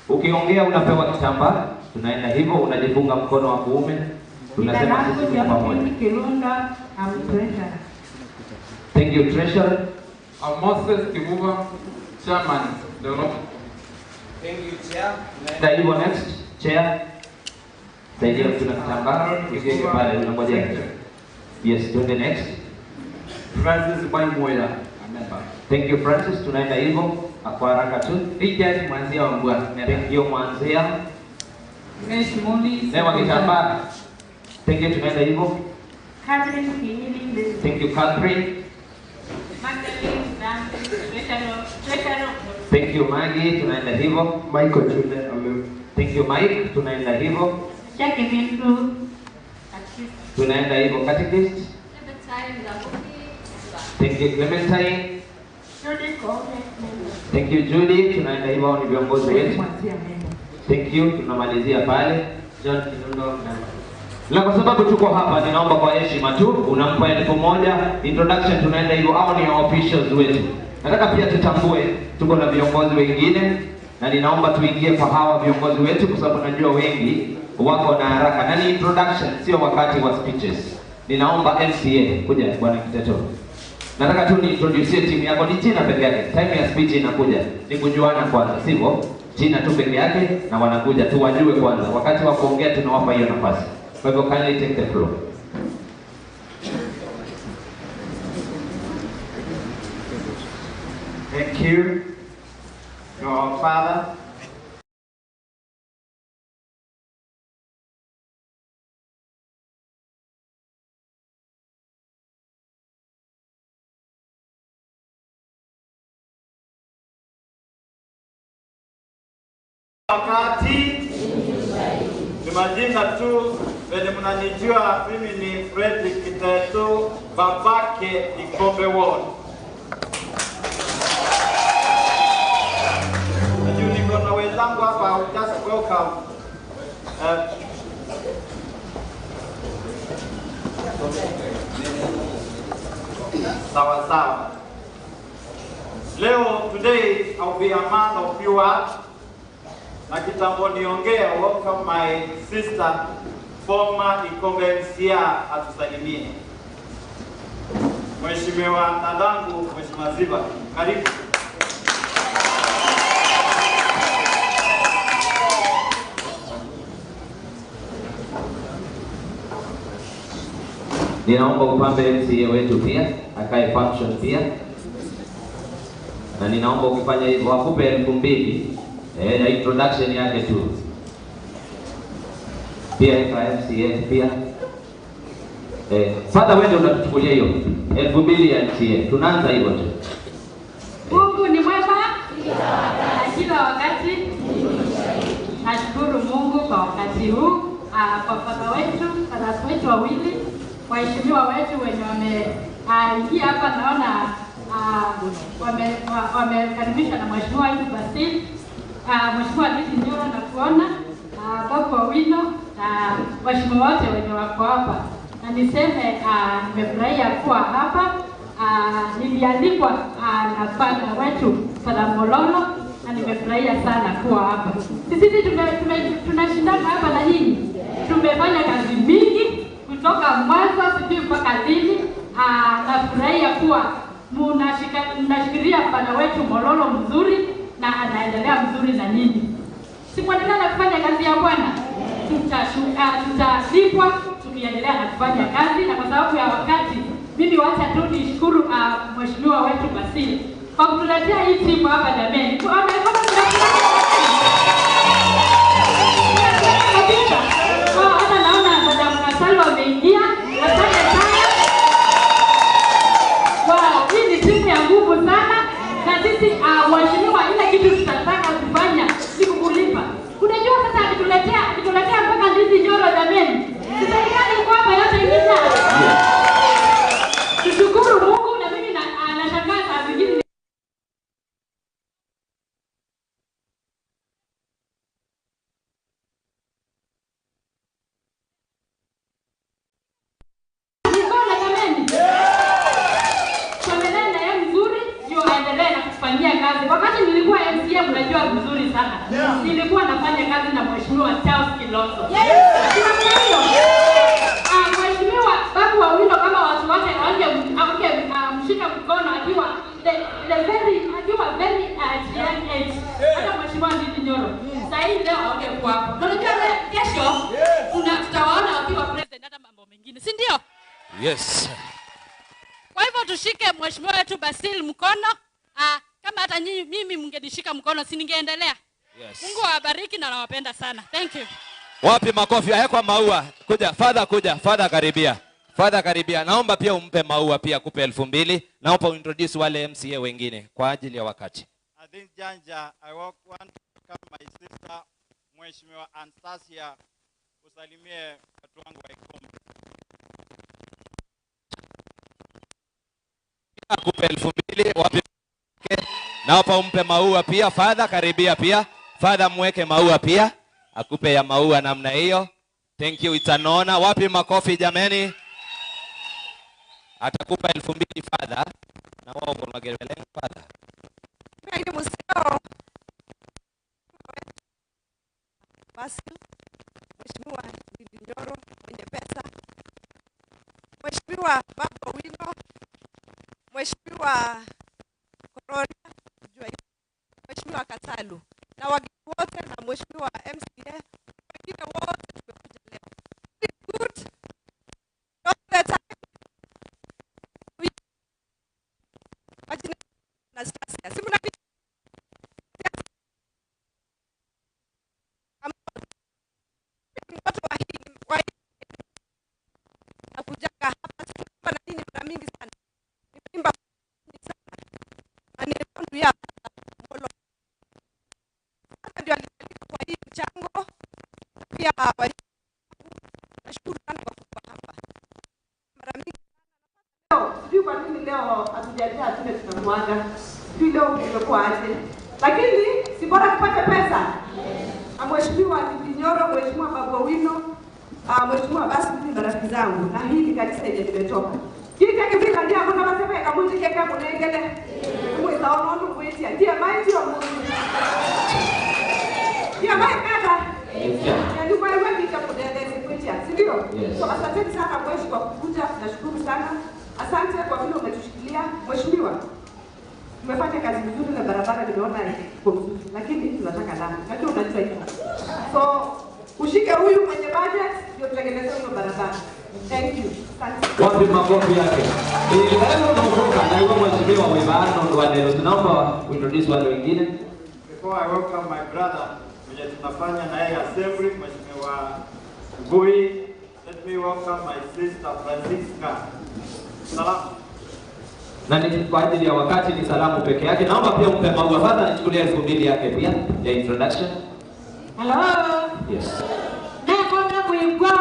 S5: Ukiongea unapewa kitambaa. Tunaenda hivyo, unajifunga mkono wa kuume. Tunasema sisi kwa pamoja.
S8: I'm treasurer.
S5: Thank you, treasurer.
S2: I'm Moses Kivuva, chairman.
S5: Thank you, chair. Tunaenda hivyo next, chair. Saidia mtu na kitambaa, usiweke pale, unangojea. Yes, tuende next.
S2: Francis Baimoya, a member.
S5: Thank you, Francis. Tunaenda hivyo kwa haraka tu.
S2: Richard Mwanzia Wambua.
S5: Thank you, Mwanzia.
S8: Grace Muli.
S5: Newa kitambaa. Thank you, tunaenda hivyo.
S8: Catherine Kinyili.
S5: Thank you, Catherine.
S8: Magdalene Dante, treasurer.
S5: Thank you, Maggie. Tunaenda hivyo.
S6: Michael Chule.
S5: Thank you, Mike. Tunaenda hivyo.
S8: Jackie Vindu.
S5: Tunaenda hivyo, catechist. Thank you, Clementine. Thank you, Judy. Tunaenda hivyo, ni viongozi wetu. Thank you. Tunamalizia pale.
S1: John Kinundo.
S5: Na kwa sababu tuko hapa, ninaomba kwa heshima tu unampa 1000 introduction. Tunaenda hivyo, hao ni officials wetu. Nataka pia tutambue tuko na viongozi wengine, na ninaomba tuingie kwa hawa viongozi wetu kwa sababu najua wengi wako na haraka. Na ni introduction, sio wakati wa speeches. Ninaomba MCA kuja bwana Kiteto. Nataka tu ni introduce timu yako, ni jina peke yake. Time ya speech inakuja. Ni kujuana kwanza, sivyo? Jina tu peke yake na wanakuja tu wajue kwanza. Wakati wa kuongea tunawapa hiyo nafasi. Kwa hivyo kindly take the floor.
S23: Thank you, your father. Wakati ni majina tu venye mnanijua, mimi ni Fredrick Kiteto, babake Ikombe Ward. Najua niko na wenzangu hapa, just welcome. Sawa sawa. Leo, today, I'll be a man of few words. Na kitambo niongea, welcome my sister, former Ikombe MCA, atusalimie. Mheshimiwa dadangu, Mheshimiwa Ziba, karibu.
S5: Ninaomba upambe MCA wetu pia, akae function pia. Na ninaomba ukifanya hivyo akupe 2000. Na introduction yake tu. Pia MCA pia. Father wewe ndio unatuchukulia hiyo 2000 ya MCA. Tunaanza hivyo tu.
S8: Mungu ni mwema kila wakati. Nashukuru Mungu kwa wakati huu, kwa baba wetu, fathers wetu wawili, waheshimiwa wetu wenye wameingia hapa, naona wamekaribishwa na Mheshimiwa wetu Basil, Mheshimiwa Ndindi Nyoro na kuona Babu Owino na waheshimiwa wote wenye wako hapa. Na niseme nimefurahia kuwa hapa. Nilialikwa na father wetu Father Mololo na nimefurahia sana kuwa hapa. Sisi tunashindana hapa na nyinyi. Tumefanya kazi mingi kutoka mwanzo sijui mpaka lini. Nafurahia kuwa mnashikilia father wetu Mololo mzuri na anaendelea mzuri na nyinyi. Sikuendelea na kufanya kazi ya Bwana, tutalipwa tukiendelea na kufanya kazi. Na kwa sababu ya wakati, mimi wacha tu nishukuru Mheshimiwa wetu Basil kwa kutuletea hii timu hapa jameni. Hata naona Madam Kasalu ameingia. Asante sana. Wow, hii ni timu ya nguvu sana. Na sisi waheshimiwa, ile kitu tutataka kufanya ni kukulipa. Unajua sasa akituletea mpaka Ndindi Nyoro jameni. Serikali iko hapa yote imejaa. Tushukuru Mungu. Na mimi nashangaa saa zingine nikaona jameni. Tuendelee na yeye mzuri, ndio aendelee na kufanyia kazi. Wakati nilikuwa MCA mnajua vizuri sana. Nilikuwa nafanya kazi na Mheshimiwa Charles Kilonzo. Mheshimiwa Babu Owino kama watu wote mshika mkono akiwa the very akiwa very young age. Hata Mheshimiwa Ndindi Nyoro. Sasa hivi leo haungekuwa hapo. Unajua kesho tutawaona wakiwa president hata mambo mengine. Si ndio?
S10: Yes.
S8: Kwa hivyo tushike Mheshimiwa wetu Basil mkono. Kama hata nyinyi mimi mngenishika mkono si ningeendelea.
S10: Yes.
S8: Mungu awabariki na nawapenda sana. Thank you.
S10: Wapi makofi haya kwa maua? Kuja father, kuja father, karibia. Father karibia. Naomba pia umpe maua pia kupe 2000. Naomba uintroduce wale MCA wengine kwa ajili ya wakati.
S23: I think Janja, I want to welcome my sister Mheshimiwa Anastasia, usalimie watu wangu wa Ikombe.
S10: Akupe 2000 wapi? Naomba umpe maua pia father, karibia pia. Father mweke maua pia. Akupe ya maua namna hiyo. Thank you, itanaona. Wapi makofi jameni? Atakupa 2000 father. Na wao kwa magelele father.
S15: Basil, Mheshimiwa Ndindi Nyoro mwenye pesa, Mheshimiwa Babu Owino, Mheshimiwa Kororia, Mheshimiwa Katalu na wageni wote na Mheshimiwa MCA, wengine wote tumekuja leo. Good. All the time. Anastasia. Si mna mtoto wa hii nakujaga hapa sikuwa na nini mara mingi sana. Nimeimba sana. Na ni ya Molo. Sasa ndio alifika kwa hii mchango. Pia nashukuru sana kwa kuwa hapa. Mara mingi
S22: sijui kwa nini leo hatujajaa tule tunamwaga. Sijui leo imekuwa aje. Lakini si bora tupate pesa. Mheshimiwa Ndindi Nyoro, Mheshimiwa Babu Owino, Mheshimiwa basi ni marafiki zangu na hii ni kanisa yenye nimetoka. Kile kifika ndio hakuna masema kamujike kama kunengele. Mweza ono mwetia. Ndiye maiti wa Mungu. Ndiye maiti kaka. Yaani kwa hiyo nitakuendeleza kuitia, si ndio? So asanteni sana mheshimiwa kwa kukuja, nashukuru sana. Asante kwa vile umetushikilia mheshimiwa. Umefanya kazi nzuri na barabara nimeona iko mzuri, lakini tunataka lami. Najua unajua hivyo. So ushike huyu mwenye budget ndio tutengeneze hiyo barabara. Thank you. Asante.
S5: Wapi makofi yake? Ilelo naokoka na yule mheshimiwa Webano ndo anelo. Tunaomba uintroduce wale wengine.
S23: Before I welcome my brother mwenye tunafanya na yeye assembly, Mheshimiwa Ngui, let Let me welcome my sister Francisca. Salamu.
S5: Na ni kwa ajili ya wakati ni salamu peke yake. Naomba pia umpe maua. Father, nichukulie 2000 yake pia ya introduction.
S8: Hello.
S5: Yes.
S8: Nakona kuigwa.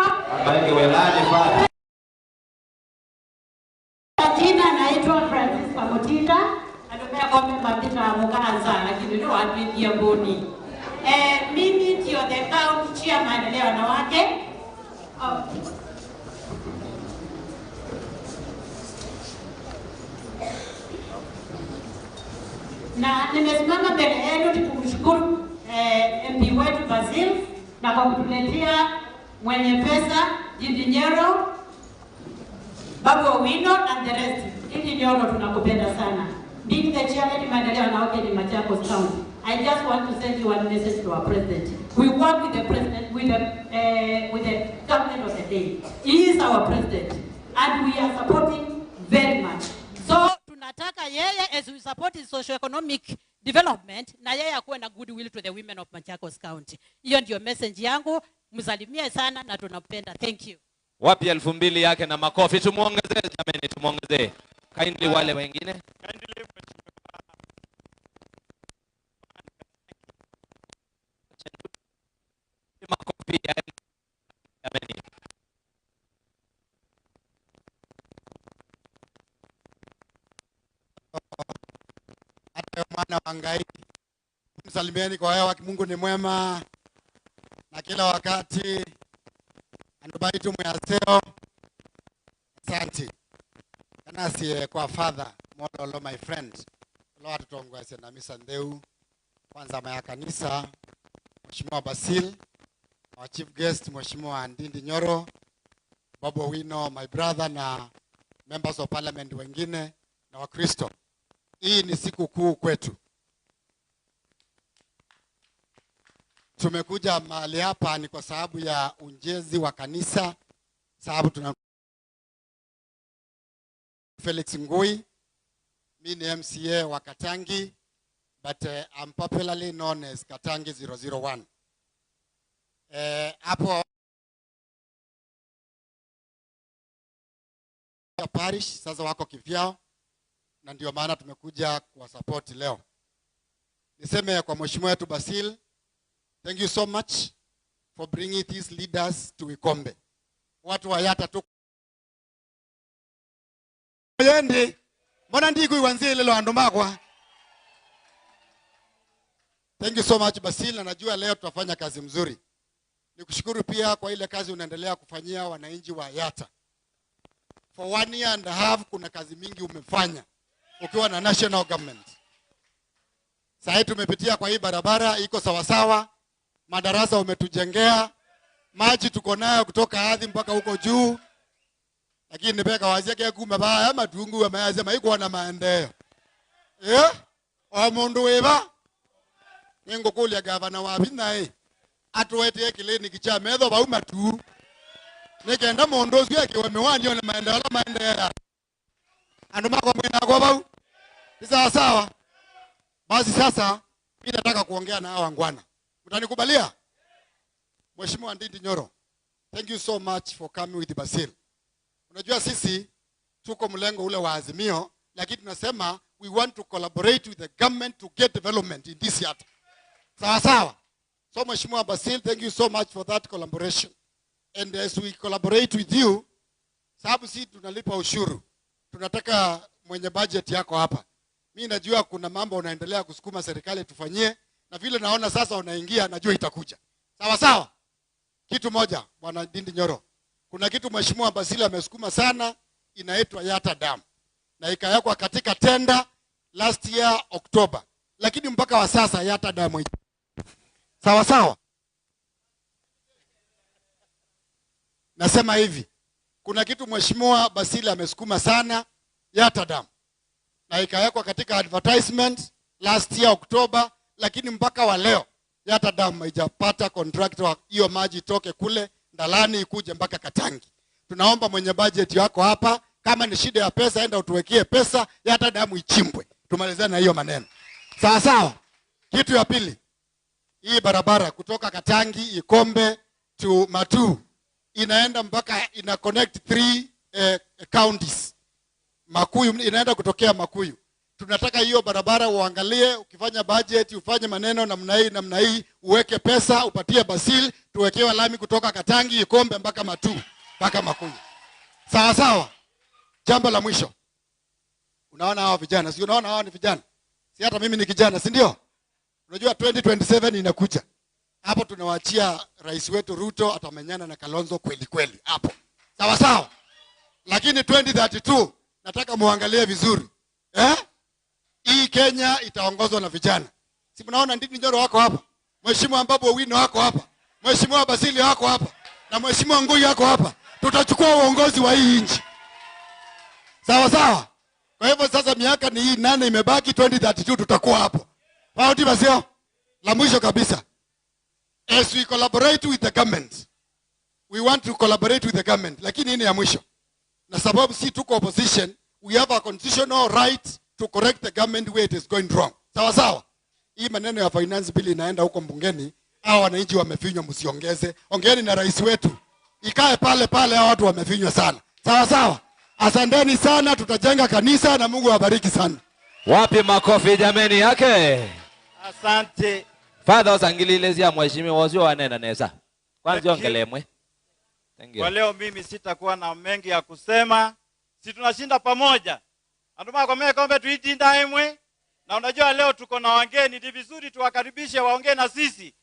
S5: Abariki welani Father.
S8: Jina naitwa Francisca Mutinda. Natumia kombe mabita mukanza lakini ndio watu mboni. Mimi ndio the county chairman leo wanawake. Na nimesimama mbele yenu kumshukuru MP wetu Basil na kwa kutuletea mwenye pesa Ndindi Nyoro, Babu Owino and the rest. Ndindi Nyoro tunakupenda sana. Being the chairman maendeleo wanawake ni Machakos County. I just want to send you one message to our president. We work with the president, with the government of the day. He is our president, and we are supporting very much. So tunataka yeye, as we support his socio-economic development, na yeye akuwe na goodwill to the women of Machakos County. Hiyo ndio message yangu. Msalimie sana na tunapenda. Thank you.
S10: Wapi 2000 yake na makofi. Tumuongezee jameni, tumuongezee. Kindly wale wengine.
S23: Kindly
S10: makofi jameni.
S13: Hata mwana wa Ngai, msalimieni kwa hewa. Mungu ni mwema na kila wakati. Andubaitu mwaseo. Asante. Kanasi kwa Father Mololo, my friend. Lo atutongwese na misa ndeu. Kwanza maya kanisa Mheshimiwa Basil, our chief guest Mheshimiwa Ndindi Nyoro, Babu Owino my brother, na members of parliament wengine na Wakristo. Hii ni siku kuu kwetu. Tumekuja mahali hapa ni kwa sababu ya unjezi wa kanisa, sababu tuna Felix Ngui, mimi ni MCA wa Katangi, but I'm popularly known as Katangi 001. Hapo parish sasa wako kivyao, na ndio maana tumekuja kwa support leo. Niseme kwa mheshimiwa wetu Basil, thank you so much for bringing these leaders to Ikombe. Watu wa Yata tu yendi mbona ndiku iwanzie lelo andu makwa. Thank you so much Basil, na najua leo tutafanya kazi mzuri. Nikushukuru pia kwa ile kazi unaendelea kufanyia wananchi wa Yata. For 1 year and a half kuna kazi mingi umefanya ukiwa na national government. Sasa tumepitia kwa hii barabara iko sawasawa, madarasa umetujengea, maji tuko nayo kutoka ardhi mpaka huko juu. Lakini nipeka waziake kuma baya matungu wa mayazema iko na maendeleo. O mundu weba ningukulia gavana wa binae atuwetie clinic cha metho bau matu. Nikenda mundu ucio ekiwe miwani one maendeleo maendeleo. Andu mako mwina kwa bau. Sawa sawa. Basi sasa mimi nataka kuongea na hawa wangwana. Mtanikubalia? Mheshimiwa Ndindi Nyoro, thank you so much for coming with Basil. Unajua sisi tuko mlengo ule wa Azimio, lakini tunasema we want to collaborate with the government to get development in this yard. Sawa sawa. So Mheshimiwa Basil, thank you so much for that collaboration. And as we collaborate with you, sababu sisi tunalipa ushuru, tunataka mwenye budget yako hapa. Mimi najua kuna mambo unaendelea kusukuma serikali tufanyie, na vile naona sasa unaingia najua itakuja. Sawa sawa. Kitu moja Bwana Ndindi Nyoro, kuna kitu Mheshimiwa Basil amesukuma sana, inaitwa Yata Dam, na ikawekwa katika tenda last year October, lakini mpaka wa sasa Yata Dam. Sawa sawa. Nasema hivi, kuna kitu Mheshimiwa Basil amesukuma sana, Yata Dam, na ikawekwa katika advertisement last year October, lakini mpaka wa leo Yata Dam haijapata contractor hiyo maji toke kule Ndalani ikuje mpaka Katangi. Tunaomba mwenye budget yako hapa, kama ni shida ya pesa enda utuwekee pesa, Yata Dam ichimbwe. Tumalizane na hiyo maneno. Sawa sawa. Kitu ya pili, hii barabara kutoka Katangi Ikombe to Matu Inaenda mpaka ina connect 3 counties. Makuyu inaenda kutokea Makuyu. Tunataka hiyo barabara uangalie, ukifanya budget ufanye maneno namna hii namna hii, uweke pesa upatie Basil, tuwekewe lami kutoka Katangi Ikombe mpaka Matu mpaka Makuyu. Sawa sawa. Jambo la mwisho. Unaona hawa vijana, si unaona hawa ni vijana? Si hata mimi ni kijana, si ndio? Unajua 2027 inakuja. Hapo tunawaachia rais wetu Ruto atamenyana na Kalonzo kweli kweli hapo. Sawa sawa. Lakini 2032 nataka muangalie vizuri. Hii Kenya itaongozwa na vijana. Si mnaona Ndindi Nyoro wako hapa, Mheshimiwa Babu Owino wako hapa, Mheshimiwa Basili wako hapa, na Mheshimiwa Ngui wako hapa. Tutachukua uongozi wa hii nchi. Sawa sawa. Kwa hivyo sasa miaka ni hii 8 imebaki, 2032 tutakuwa hapo. Pauti basio. La mwisho kabisa. As we collaborate with the government, we want to collaborate with the government. Lakini hii ni ya mwisho. Na sababu si tuko opposition, we have a constitutional right to correct the government where it is going wrong. Sawa sawa. Hii maneno ya finance bill inaenda huko mbungeni, hao wananchi wamefinywa, msiongeze. Ongeeni na rais wetu. Ikae pale pale, hao watu wamefinywa sana. Sawa sawa. Asanteni sana, tutajenga kanisa na Mungu awabariki sana.
S10: Wapi makofi jameni yake?
S23: Asante.
S10: Father osangililezia mheshimiwa wazio wanena neza. Kwanza ongelemwe. Thank you.
S23: Kwa leo mimi sitakuwa na mengi ya kusema. Si tunashinda pamoja. Anduma kwa mimi kombe tuitinda emwe. Na unajua leo tuko na wageni, ni vizuri tuwakaribishe waongee na sisi.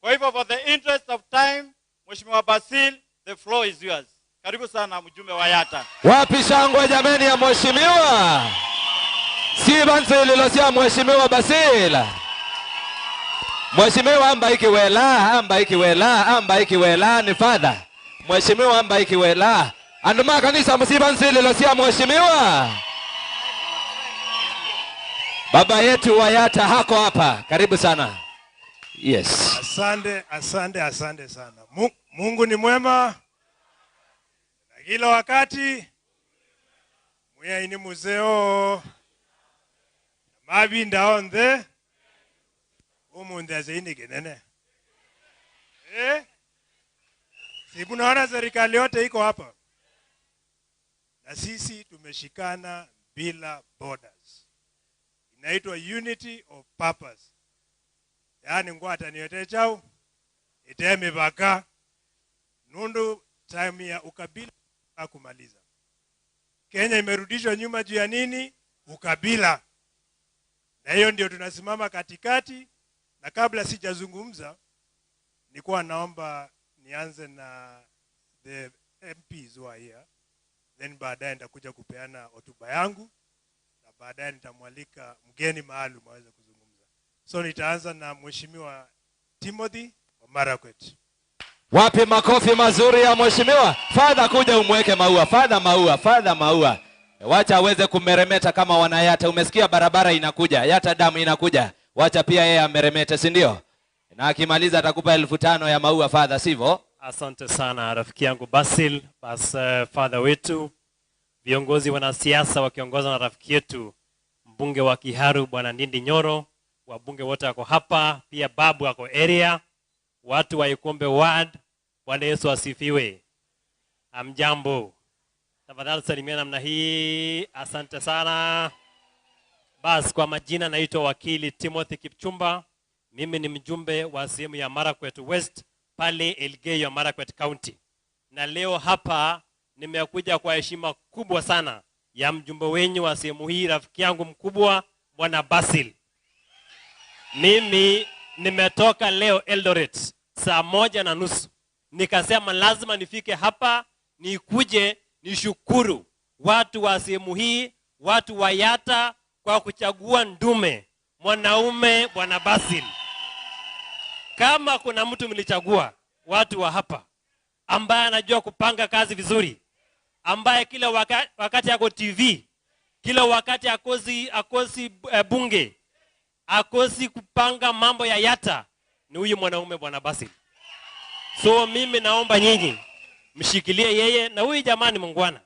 S23: Kwa hivyo for the interest of time, Mheshimiwa Basil, the floor is yours. Karibu sana mjumbe wa Yatta.
S10: Wapi shangwe jameni ya mheshimiwa? Sibansi lilosia mheshimiwa Basil. Mheshimiwa amba ikiwela, amba ikiwela, amba ikiwela ni father. Mheshimiwa amba ikiwela. Anduma kanisa msibansi lilosia mheshimiwa. Baba yetu wa Yatta hako hapa. Karibu sana. Yes.
S4: Asante, asante, asante sana. Mungu ni mwema. Na kila wakati mwiyaini muzeo mabinda onthe umunde azeini kinene. Si munaona serikali yote iko hapa. Na sisi tumeshikana bila borders. Inaitwa unity of purpose. Yaani ngwata niyote chao iteme baka nundu time ya ukabila kumaliza. Kenya imerudishwa nyuma juu ya nini? Ukabila. Na hiyo ndio tunasimama katikati. Na kabla sijazungumza, nilikuwa naomba nianze na the MPs who are here. Then baadaye nitakuja kupeana hotuba yangu na baadaye nitamwalika mgeni maalum aweze kuzungumza. So nitaanza na Mheshimiwa Timothy wa Marakwet.
S10: Wapi makofi mazuri ya mheshimiwa? Father kuja umweke maua, father maua, father maua. Wacha aweze kumeremeta kama wanayata. Umesikia barabara inakuja, Yatta damu inakuja. Wacha pia yeye ameremete, si ndio? Na akimaliza atakupa 5,000 ya maua father, sivyo?
S1: Asante sana rafiki yangu Basil, father wetu, viongozi wanasiasa wakiongozwa na rafiki yetu mbunge wa Kiharu Bwana Ndindi Nyoro, wabunge wote wako hapa, pia babu wako area, watu wa Ikombe Ward. Bwana Yesu asifiwe. Amjambo. Tafadhali salimia namna hii. Asante sana. Bas, kwa majina naitwa Wakili Timothy Kipchumba. Mimi ni mjumbe wa sehemu ya Marakwet West pale Elgeyo Marakwet County. Na leo hapa nimekuja kwa heshima kubwa sana ya mjumbe wenyu wa sehemu hii, rafiki yangu mkubwa Bwana Basil. Mimi nimetoka leo Eldoret saa 1:30. Nikasema lazima nifike hapa nikuje nishukuru watu wa sehemu hii, watu wa Yatta kwa kuchagua ndume mwanaume Bwana Basil. Kama kuna mtu mlichagua watu wa hapa ambaye anajua kupanga kazi vizuri, ambaye kila wakati ako TV, kila wakati akosi bunge, akosi kupanga mambo ya Yatta, ni huyu mwanaume Bwana Basil. So mimi naomba nyinyi mshikilie yeye, na huyu jamani mungwana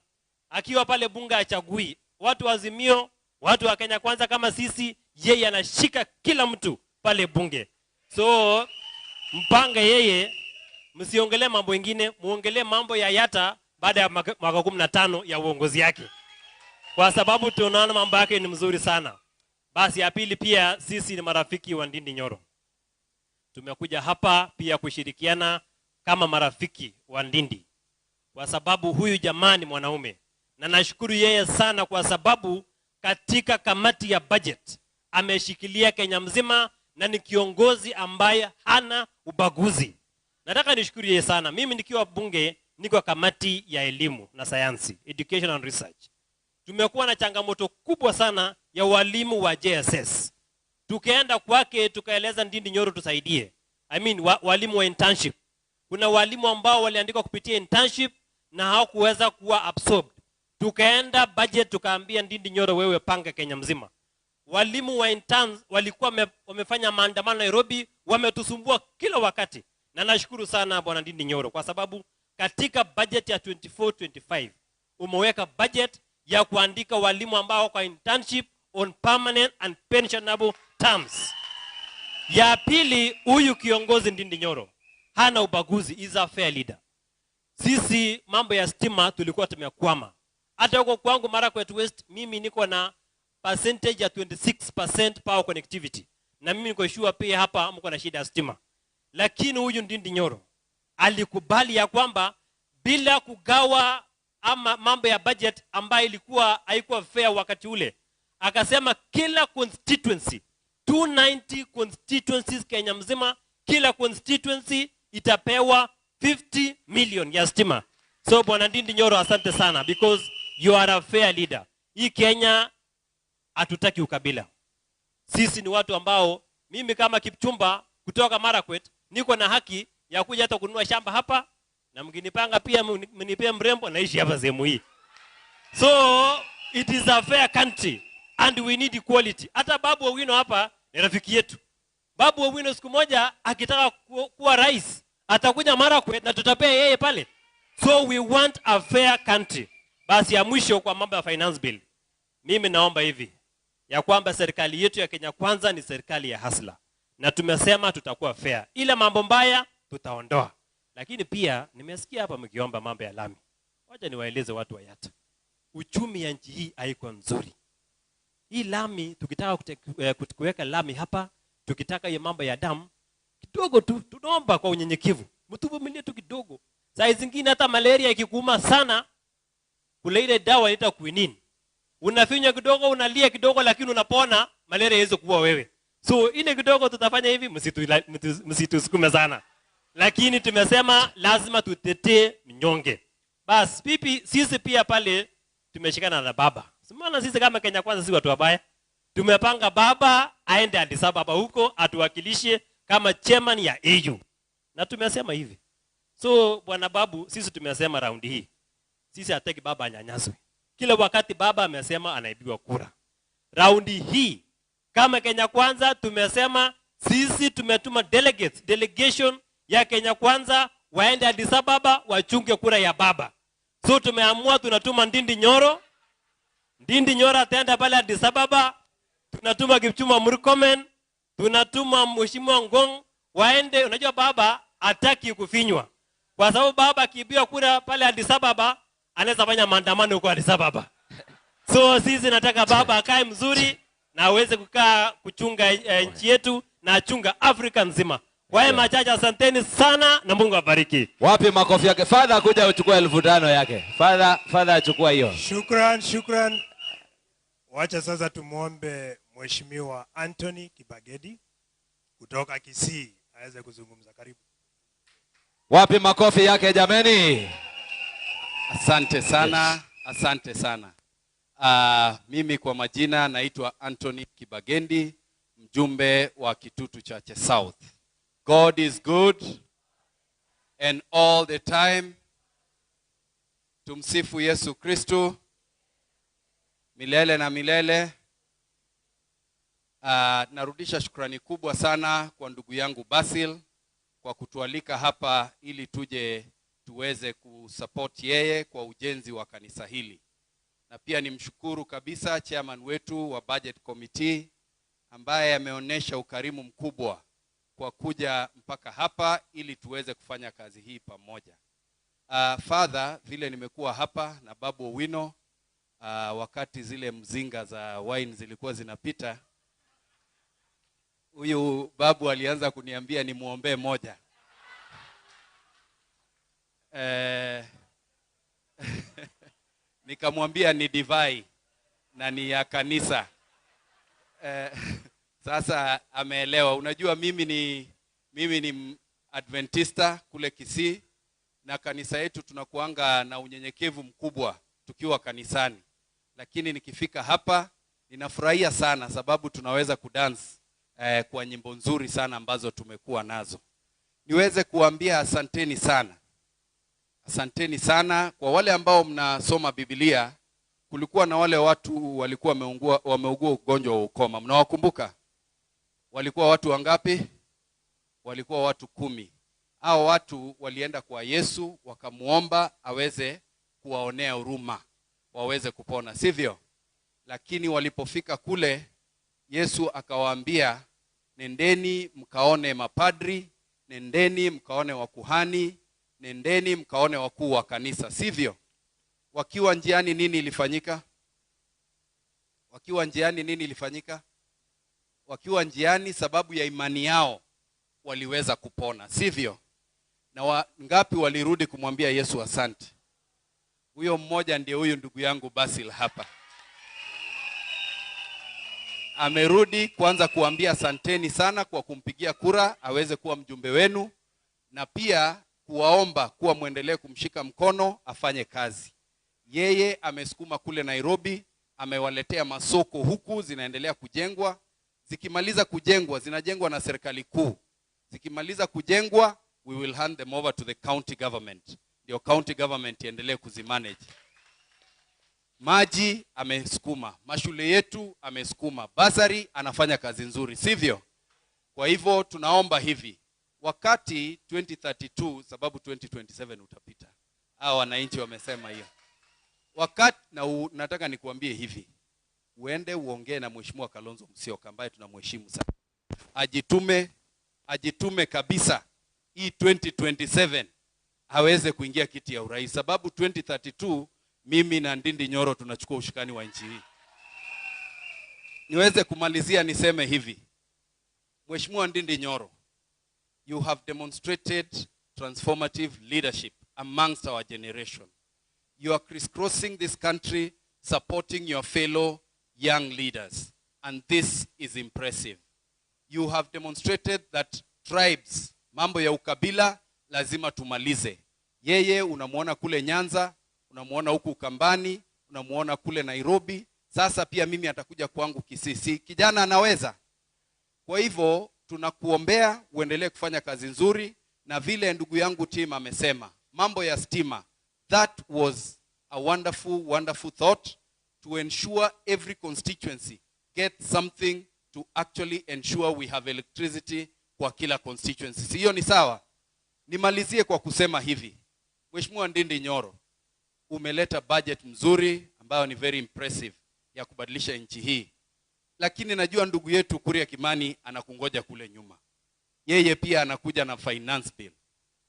S1: akiwa pale bunge achagui watu wa Azimio, watu wa Kenya Kwanza kama sisi, yeye anashika kila mtu pale bunge. So mpange yeye Msiongelee mambo mengine, muongelee mambo ya Yatta baada ya mwaka 15 ya uongozi yake, kwa sababu tunaona mambo yake ni mzuri sana. Basi ya pili pia, sisi ni marafiki wa Ndindi Nyoro. Tumekuja hapa pia kushirikiana kama marafiki wa Ndindi, kwa sababu huyu jamaa ni mwanaume, na nashukuru yeye sana kwa sababu katika kamati ya budget ameshikilia Kenya mzima na ni kiongozi ambaye hana ubaguzi. Nataka nishukuru yeye sana. Mimi nikiwa bunge niko kamati ya elimu na sayansi, education and research. Tumekuwa na changamoto kubwa sana ya walimu wa JSS. Tukaenda kwake tukaeleza Ndindi Nyoro tusaidie. I mean walimu wa internship. Kuna walimu ambao waliandikwa kupitia internship na hawakuweza kuwa absorbed. Tukaenda budget tukaambia Ndindi Nyoro, wewe panga Kenya mzima. Walimu wa interns walikuwa wamefanya maandamano Nairobi, wametusumbua kila wakati. Na nashukuru sana bwana Ndindi Nyoro kwa sababu katika budget ya 24-25 umeweka budget ya kuandika walimu ambao kwa internship on permanent and pensionable terms. Ya pili, huyu kiongozi Ndindi Nyoro hana ubaguzi, is a fair leader. Sisi mambo ya stima tulikuwa tumekwama. Hata huko kwangu Marakwet West mimi niko na percentage ya 26% power connectivity. Na mimi niko sure pia hapa mko na shida ya stima. Lakini huyu Ndindi Nyoro alikubali ya kwamba bila kugawa ama mambo ya budget ambayo ilikuwa haikuwa fair wakati ule, akasema kila constituency, 290 constituencies Kenya mzima, kila constituency itapewa 50 million ya stima. So bwana Ndindi Nyoro, asante sana because you are a fair leader. Hii Kenya hatutaki ukabila. Sisi ni watu ambao, mimi kama Kipchumba kutoka Marakwet niko na haki ya kuja hata kununua shamba hapa, na mkinipanga pia mnipee mrembo naishi hapa sehemu hii. So it is a fair country and we need equality. Hata Babu Owino hapa ni rafiki yetu. Babu Owino siku moja akitaka kuwa rais atakuja Marakwet na tutapea yeye pale. So we want a fair country. Basi ya mwisho kwa mambo ya finance bill, mimi naomba hivi ya kwamba serikali yetu ya Kenya Kwanza ni serikali ya hasla, na tumesema tutakuwa fair. Ile mambo mbaya tutaondoa. Lakini pia nimesikia hapa mkiomba mambo ya lami. Wacha niwaeleze watu wa Yatta, uchumi ya nchi hii haiko nzuri. Hii lami tukitaka kuweka lami hapa, tukitaka hiyo mambo ya damu kidogo tu, tunaomba kwa unyenyekevu mtuvumilie tu kidogo. Saa zingine hata malaria ikikuuma sana, kule ile dawa inaitwa quinine, unafinywa kidogo, unalia kidogo, lakini unapona, malaria haiwezi kuua wewe. So ile kidogo tutafanya hivi, msitusukume sana. Lakini tumesema lazima tutetee mnyonge. Bas pipi, sisi pia pale tumeshikana na baba. Maana sisi kama Kenya Kwanza si watu wabaya. Tumepanga baba aende Addis Ababa huko atuwakilishe kama chairman ya AU. Na tumesema hivi. So bwana Babu, sisi tumesema round hii, sisi hataki baba anyanyaswe. Kila wakati baba amesema anaibiwa kura. Raundi hii kama Kenya Kwanza tumesema sisi tumetuma delegates, delegation ya Kenya Kwanza waende Addis Ababa wachunge kura ya baba. So tumeamua tunatuma Ndindi Nyoro. Ndindi Nyoro ataenda pale Addis Ababa. Tunatuma Kipchumba Murkomen, tunatuma Mheshimiwa Ngong waende. Unajua baba hataki kufinywa, kwa sababu baba akiibiwa kura pale Addis Ababa anaweza fanya maandamano huko Addis Ababa. So sisi nataka baba akae mzuri na aweze kukaa kuchunga nchi yetu na achunga Afrika nzima. Kwa hayo machache, asanteni sana na Mungu awabariki.
S10: Wapi makofi yake? Father kuja uchukue 5,000 yake. Father achukua hiyo.
S4: Shukran, shukran. Wacha sasa tumuombe Mheshimiwa Anthony Kibagedi kutoka Kisii aweze kuzungumza. Karibu.
S10: Wapi makofi yake jameni?
S16: Asante sana, yes. Asante sana. Mimi kwa majina naitwa Anthony Kibagendi, mjumbe wa Kitutu Chache South. God is good and all the time. Tumsifu Yesu Kristo milele na milele. Narudisha shukrani kubwa sana kwa ndugu yangu Basil kwa kutualika hapa ili tuje tuweze kusupport yeye kwa ujenzi wa kanisa hili. Na pia nimshukuru kabisa chairman wetu wa budget committee ambaye ameonesha ukarimu mkubwa kwa kuja mpaka hapa ili tuweze kufanya kazi hii pamoja. Father, vile nimekuwa hapa na Babu Owino, wakati zile mzinga za wine zilikuwa zinapita, huyu babu alianza kuniambia nimuombee moja. Nikamwambia ni divai na ni ya kanisa. Sasa ameelewa. Unajua mimi ni Adventista kule Kisii, na kanisa yetu tunakuanga na unyenyekevu mkubwa tukiwa kanisani. Lakini nikifika hapa ninafurahia sana sababu tunaweza kudance kwa nyimbo nzuri sana ambazo tumekuwa nazo. Niweze kuambia asanteni sana. Asanteni sana kwa wale ambao mnasoma Biblia. Kulikuwa na wale watu walikuwa wameugua ugonjwa wa ukoma. Mnawakumbuka? Walikuwa watu wangapi? Walikuwa watu 10. Hao watu walienda kwa Yesu wakamuomba aweze kuwaonea huruma, waweze kupona, sivyo? Lakini walipofika kule, Yesu akawaambia, nendeni mkaone mapadri, nendeni mkaone wakuhani, nendeni mkaone wakuu wa kanisa, sivyo? Wakiwa njiani nini ilifanyika? Wakiwa njiani nini ilifanyika? Wakiwa njiani, sababu ya imani yao waliweza kupona, sivyo? Na ngapi walirudi kumwambia Yesu asante? Huyo mmoja ndiye huyu ndugu yangu Basil hapa. Amerudi kwanza kuambia asanteni sana kwa kumpigia kura aweze kuwa mjumbe wenu, na pia kuwaomba kuwa muendelee kumshika mkono afanye kazi. Yeye amesukuma kule Nairobi, amewaletea masoko huku zinaendelea kujengwa. Zikimaliza kujengwa, zinajengwa na serikali kuu. Zikimaliza kujengwa, we will hand them over to the county government. Ndio county government iendelee kuzimanage. Maji amesukuma, mashule yetu amesukuma, basari anafanya kazi nzuri, sivyo? Kwa hivyo tunaomba hivi, wakati 2032, sababu 2027 utapita. Hao wananchi wamesema hiyo. Wakati na nataka nikuambie hivi, uende uongee na Mheshimiwa Kalonzo Musyoka ambaye tunamheshimu sana. Ajitume kabisa hii 2027 aweze kuingia kiti ya urais, sababu 2032 mimi na Ndindi Nyoro tunachukua ushikani wa nchi hii. Niweze kumalizia niseme hivi. Mheshimiwa Ndindi Nyoro, you have demonstrated transformative leadership amongst our generation. You are crisscrossing this country supporting your fellow young leaders, and this is impressive. You have demonstrated that tribes, mambo ya ukabila lazima tumalize. Yeye unamuona kule Nyanza, unamuona huku Ukambani, unamuona kule Nairobi. Sasa pia mimi atakuja kwangu Kisii. Kijana anaweza. Kwa hivyo tunakuombea uendelee kufanya kazi nzuri, na vile ndugu yangu Tim amesema, mambo ya stima, that was a wonderful, wonderful thought to ensure every constituency gets something to actually ensure we have electricity kwa kila constituency. Hiyo ni sawa. Nimalizie kwa kusema hivi. Mheshimiwa Ndindi Nyoro, umeleta budget mzuri ambayo ni very impressive ya kubadilisha nchi hii. Lakini najua ndugu yetu Kuria Kimani anakungoja kule nyuma. Yeye pia anakuja na finance bill.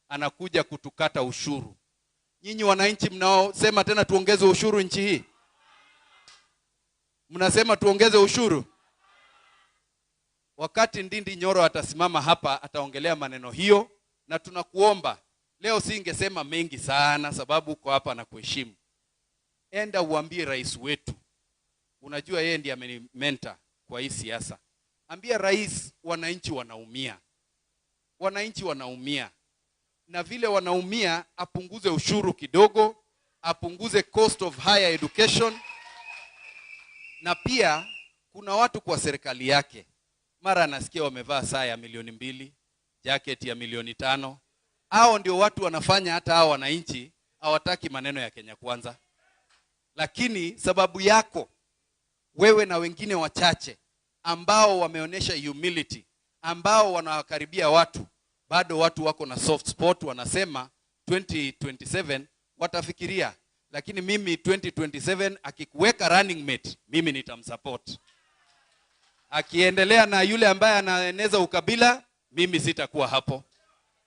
S16: Anakuja kutukata ushuru. Nyinyi wananchi mnaosema tena tuongeze ushuru nchi hii. Mnasema tuongeze ushuru. Wakati Ndindi Nyoro atasimama hapa ataongelea maneno hiyo, na tunakuomba leo singesema mengi sana sababu uko hapa na kuheshimu. Enda uambie rais wetu. Unajua yeye ndiye amenimenta kwa hii siasa. Ambia rais wananchi wanaumia. Wananchi wanaumia. Na vile wanaumia apunguze ushuru kidogo, apunguze cost of higher education. Na pia kuna watu kwa serikali yake mara anasikia wamevaa saa ya 2,000,000, jacket ya 5,000,000. Hao ndio watu wanafanya hata hao wananchi hawataki maneno ya Kenya Kwanza. Lakini sababu yako wewe na wengine wachache ambao wameonesha humility, ambao wanawakaribia watu, bado watu wako na soft spot, wanasema 2027 watafikiria. Lakini mimi 2027 akikuweka running mate, mimi nitamsupport. Akiendelea na yule ambaye anaeneza ukabila, Mimi sitakuwa hapo.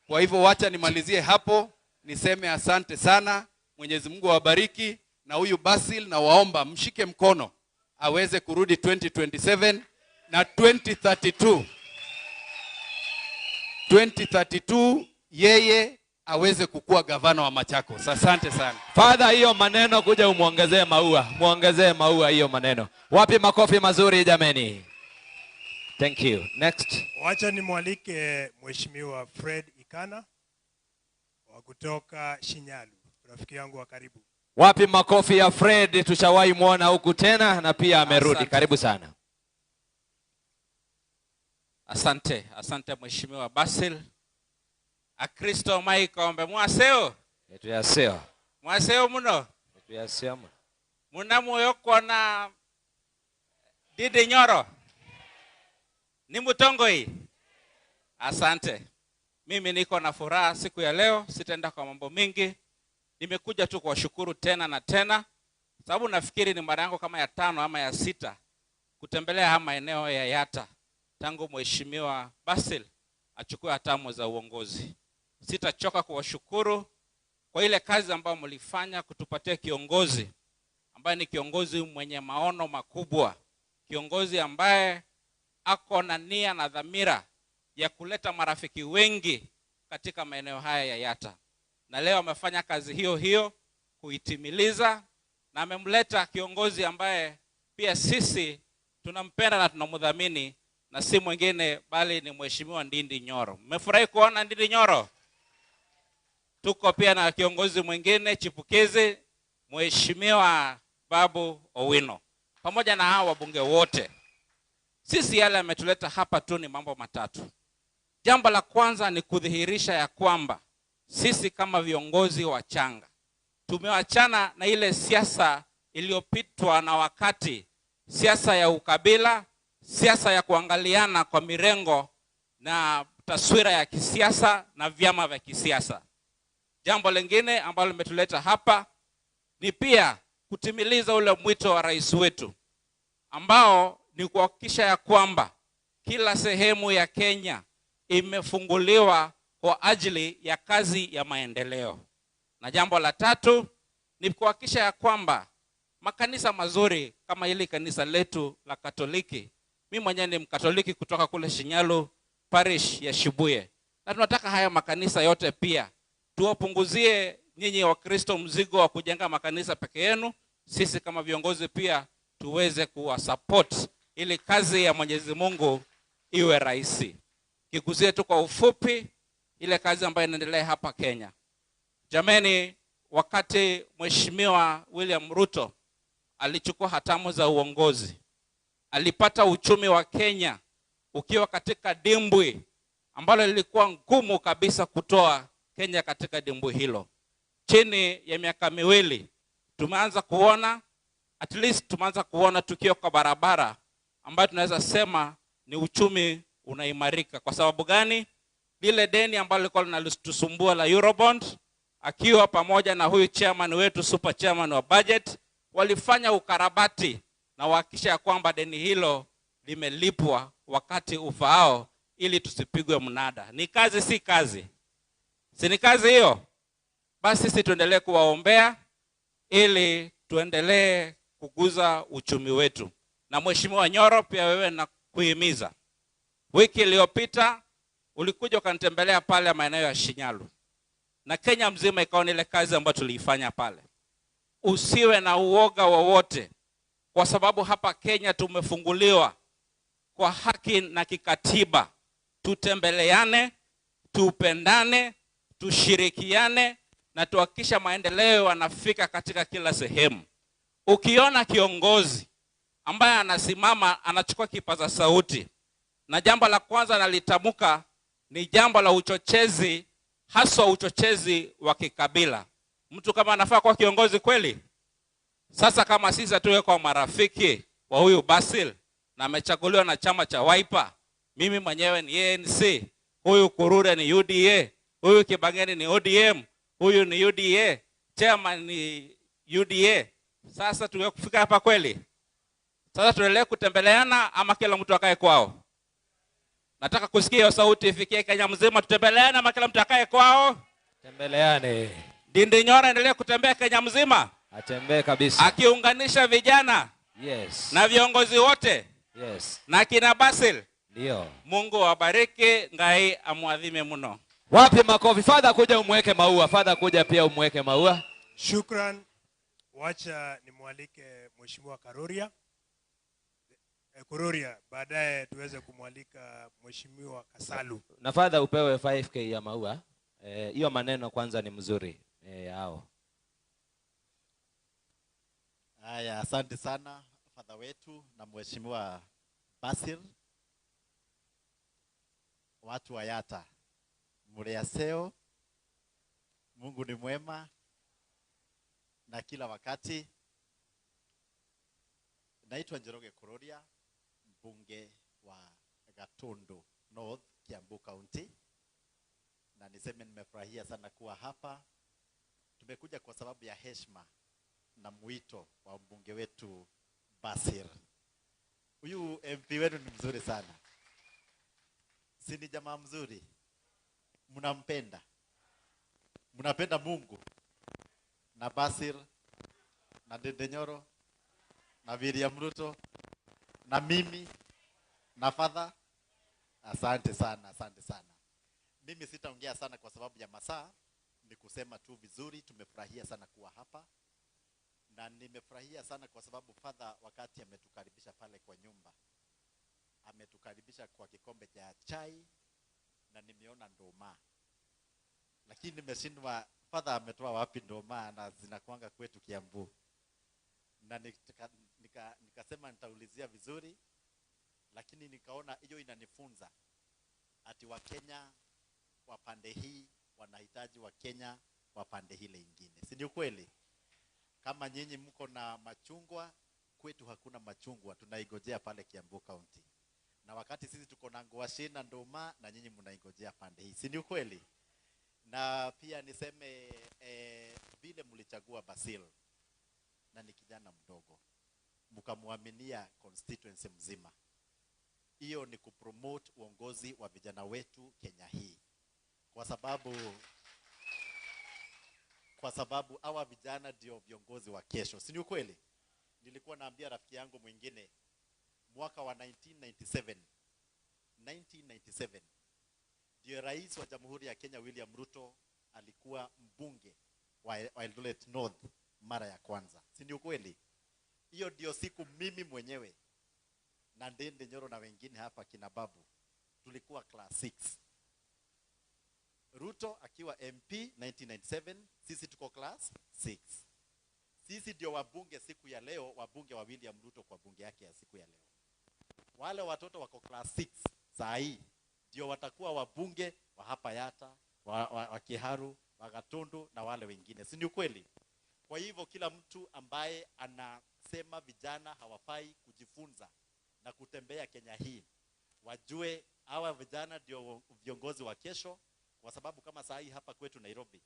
S16: Kwa hivyo wacha nimalizie hapo, niseme asante sana. Mwenyezi Mungu awabariki, na huyu Basil na waomba mshike mkono aweze kurudi 2027 na 2032. 2032 yeye aweze kukua gavana wa Machakos. Asante sana.
S5: Father, hiyo maneno kuja umuongezee maua. Muongezee maua hiyo maneno. Wapi makofi mazuri jameni? Thank you. Next.
S4: Wacha nimwalike Mheshimiwa Fred Ikana wa kutoka Shinyalu, rafiki yangu wa karibu.
S5: Wapi makofi ya Fred? Tushawahi muona huku tena na pia amerudi.
S12: Asante.
S5: Karibu sana.
S12: Asante, asante Mheshimiwa Basil. Akristo maikombe mwaseo.
S5: Tuyaseo.
S12: Mwaseo muno.
S5: Tuyaseo muno.
S12: Muna moyo kona Ndindi Nyoro. Ni mutongoi. Asante. Mimi niko na furaha siku ya leo, sitaenda kwa mambo mingi. Nimekuja tu kuwashukuru tena na tena, sababu nafikiri ni mara yangu kama ya 5 ama ya 6 kutembelea haya maeneo ya Yatta tangu Mheshimiwa Basil achukue hatamu za uongozi. Sitachoka kuwashukuru kwa ile kazi ambayo mlifanya kutupatia kiongozi ambaye ni kiongozi mwenye maono makubwa, kiongozi ambaye ako na nia na dhamira ya kuleta marafiki wengi katika maeneo haya ya Yatta. Na leo amefanya kazi hiyo hiyo kuitimiliza, na amemleta kiongozi ambaye pia sisi tunampenda na tunamdhamini, na si mwingine bali ni Mheshimiwa Ndindi Nyoro. Mmefurahi kuona Ndindi Nyoro? Tuko pia na kiongozi mwingine chipukizi, Mheshimiwa Babu Owino, pamoja na hawa wabunge wote. Sisi yale ametuleta hapa tu ni mambo matatu. Jambo la kwanza ni kudhihirisha ya kwamba sisi kama viongozi wachanga tumewachana na ile siasa iliyopitwa na wakati, siasa ya ukabila, siasa ya kuangaliana kwa mirengo na taswira ya kisiasa na vyama vya kisiasa. Jambo lingine ambalo limetuleta hapa ni pia kutimiliza ule mwito wa rais wetu ambao ni kuhakikisha ya kwamba kila sehemu ya Kenya imefunguliwa kwa ajili ya kazi ya maendeleo. Na jambo la tatu ni kuhakikisha ya kwamba makanisa mazuri kama hili kanisa letu la Katoliki. Mimi mwenyewe ni Mkatoliki kutoka kule Shinyalu parish ya Shibuye. Na tunataka haya makanisa yote pia tuwapunguzie nyinyi Wakristo mzigo wa kujenga makanisa peke yenu. Sisi kama viongozi pia tuweze kuwa support ili kazi ya Mwenyezi Mungu iwe rahisi. Kiguzie tu kwa ufupi ile kazi ambayo inaendelea hapa Kenya. Jameni, wakati Mheshimiwa William Ruto alichukua hatamu za uongozi, alipata uchumi wa Kenya ukiwa katika dimbwi ambalo lilikuwa ngumu kabisa kutoa Kenya katika dimbwi hilo. Chini ya miaka miwili tumeanza kuona, at least tumeanza kuona tukio kwa barabara ambayo tunaweza sema ni uchumi unaimarika. Kwa sababu gani? Lile deni ambalo lilikuwa linatusumbua la Eurobond, akiwa pamoja na huyu chairman wetu, super chairman wa budget, walifanya ukarabati na wahakikisha kwamba deni hilo limelipwa wakati ufaao ili tusipigwe mnada. Ni kazi si kazi? Si ni kazi hiyo? Basi sisi tuendelee kuwaombea ili tuendelee kukuza uchumi wetu. Na Mheshimiwa Nyoro, pia wewe na kuhimiza. Wiki iliyopita ulikuja ukanitembelea pale maeneo ya Shinyalu, na Kenya mzima ikaona ile kazi ambayo tuliifanya pale. Usiwe na uoga wowote, kwa sababu hapa Kenya tumefunguliwa kwa haki na kikatiba. Tutembeleane, tupendane, tushirikiane na tuhakikisha maendeleo yanafika katika kila sehemu. Ukiona kiongozi ambaye anasimama anachukua kipaza sauti, na jambo la kwanza analitamka ni jambo la uchochezi, haswa uchochezi wa kikabila, mtu kama anafaa kuwa kiongozi kweli? Sasa kama sisi tuwe kwa marafiki wa huyu Basil na amechaguliwa na chama cha Wiper, mimi mwenyewe ni ANC, huyu Kurure ni UDA, huyu Kibangeni ni ODM, huyu ni UDA, chairman ni UDA. Sasa tuwe kufika hapa kweli? Sasa tuendelee kutembeleana ama kila mtu akae kwao? Nataka kusikia hiyo sauti ifikie Kenya mzima, tutembeleane ama kila mtu akae kwao.
S10: Tembeleane.
S12: Ndindi Nyoro endelee kutembea Kenya mzima.
S10: Atembee kabisa.
S12: Akiunganisha vijana.
S10: Yes.
S12: Na viongozi wote.
S10: Yes.
S12: Na kina Basil.
S10: Ndio.
S12: Mungu awabariki, Ngai amwadhime mno.
S10: Wapi makofi? Father kuja umweke maua. Father kuja pia umweke maua.
S4: Shukran. Wacha nimwalike Mheshimiwa Karoria. Kururia, baadaye tuweze kumwalika Mheshimiwa Kasalu.
S10: Na Father upewe 5K ya maua. Hiyo maneno kwanza ni mzuri. Hao.
S9: Haya, asante sana Father wetu na Mheshimiwa Basil. Watu wa Yatta, muriaseo, Mungu ni mwema na kila wakati. Naitwa Njoroge Kururia, mbunge wa Gatundu North, Kiambu County. Na niseme nimefurahia sana kuwa hapa. Tumekuja kwa sababu ya heshima na mwito wa mbunge wetu Basil. Huyu MP wetu ni mzuri sana. Si ni jamaa mzuri? Mnampenda. Mnapenda Mungu na Basil na Ndindi Nyoro na William Ruto na mimi na Father. Asante sana, asante sana. Mimi sitaongea sana kwa sababu ya masaa, ni kusema tu vizuri, tumefurahia sana kuwa hapa. Na nimefurahia sana kwa sababu Father wakati ametukaribisha pale kwa nyumba, ametukaribisha kwa kikombe cha chai na nimeona ndoma. Lakini nimeshindwa Father ametoa wapi ndoma na zinakuanga kwetu Kiambu. Na nikasema nitaulizia vizuri, lakini nikaona hiyo inanifunza ati Wakenya wa pande hii wanahitaji Wakenya wa pande hile ingine. Si ni ukweli? Kama nyinyi mko na machungwa, kwetu hakuna machungwa, tunaigojea pale Kiambu County. Na wakati sisi tuko na ngwashi na ndoma, na nyinyi mnaigojea pande hii. Si ni ukweli? Na pia niseme vile mlichagua Basil, na ni kijana mdogo, mkamwaminia constituency mzima. Hiyo ni kupromote uongozi wa vijana wetu Kenya hii. Kwa sababu hawa vijana ndio viongozi wa kesho. Si ni ukweli? Nilikuwa naambia rafiki yangu mwingine mwaka wa 1997 ndio rais wa Jamhuri ya Kenya William Ruto alikuwa mbunge wa Eldoret North mara ya kwanza. Si ni ukweli? Hiyo ndio siku mimi mwenyewe na Ndindi Nyoro na wengine hapa kina babu tulikuwa class 6. Ruto akiwa MP 1997, sisi tuko class 6. Sisi ndio wabunge siku ya leo, wabunge wa William Ruto kwa bunge yake ya siku ya leo. Wale watoto wako class 6 saa hii ndio watakuwa wabunge wa hapa Yatta, wa Kiharu, wa Gatundu na wale wengine. Si ni ukweli? Kwa hivyo kila mtu ambaye anasema vijana hawafai kujifunza na kutembea Kenya hii, wajue hawa vijana ndio viongozi wa kesho. Kwa sababu kama saa hii hapa kwetu Nairobi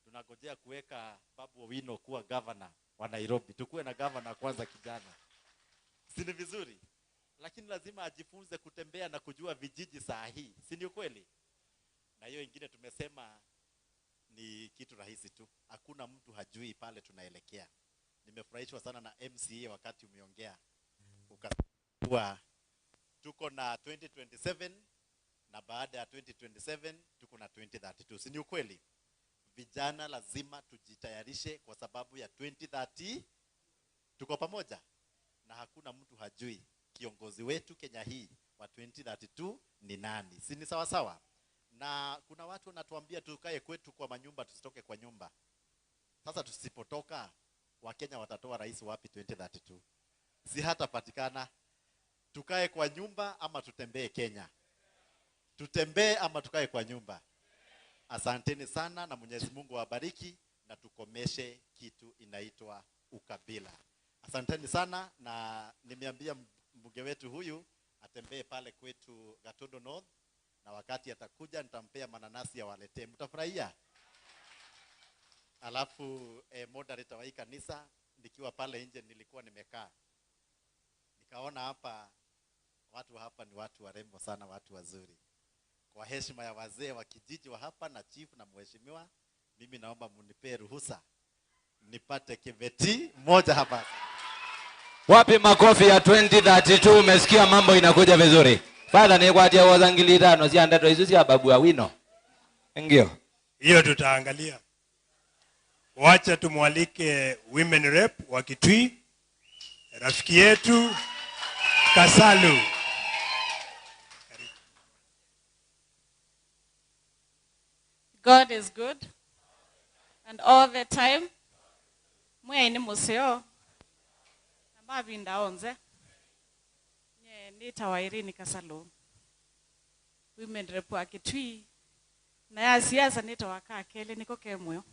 S9: tunagojea kuweka Babu Owino kuwa governor wa Nairobi. Tukuwe na governor kwanza kijana. Si ni vizuri? Lakini lazima ajifunze kutembea na kujua vijiji saa hii. Si ni ukweli? Na hiyo ingine tumesema ni kitu rahisi tu. Hakuna mtu hajui pale tunaelekea. Nimefurahishwa sana na MCA wakati umeongea. Ukasema tuko na 2027 na baada ya 2027 tuko na 2032. Si ni ukweli? Vijana lazima tujitayarishe kwa sababu ya 2030. Tuko pamoja. Na hakuna mtu hajui kiongozi wetu Kenya hii wa 2032 ni nani. Si ni sawa sawa? Na kuna watu wanatuambia tukae kwetu kwa manyumba, tusitoke kwa nyumba. Sasa tusipotoka, Wakenya watatoa rais wapi 2032? Si hatapatikana. Tukae kwa nyumba ama tutembee Kenya? Tutembee ama tukae kwa nyumba? Asanteni sana na Mwenyezi Mungu awabariki na tukomeshe kitu inaitwa ukabila. Asanteni sana, na nimeambia mbunge wetu huyu atembee pale kwetu Gatundu North, na wakati atakuja nitampea mananasi awaletee. Mtafurahia. Alafu moderator wa hii kanisa, nikiwa pale nje nilikuwa nimekaa, nikaona hapa Watu hapa ni watu warembo sana, watu wazuri. Kwa heshima ya wazee wa kijiji wa hapa na chief na mheshimiwa, mimi naomba munipee ruhusa nipate kibeti moja hapa.
S10: Wapi makofi ya 2032? Umesikia mambo inakuja vizuri. Father ni kwatia wazangili tano cia ndeto icio cia Babu Owino. Ngio.
S4: Hiyo tutaangalia. Wacha tumwalike women rep wa Kitui, rafiki yetu Kasalu.
S7: God is good and all the time. Mwe ni museo na mavinda onze. Nye nitawa Irene Kasalu, women rep wa Kitui, na ya siasa nitawa kaa kele niko kemweo.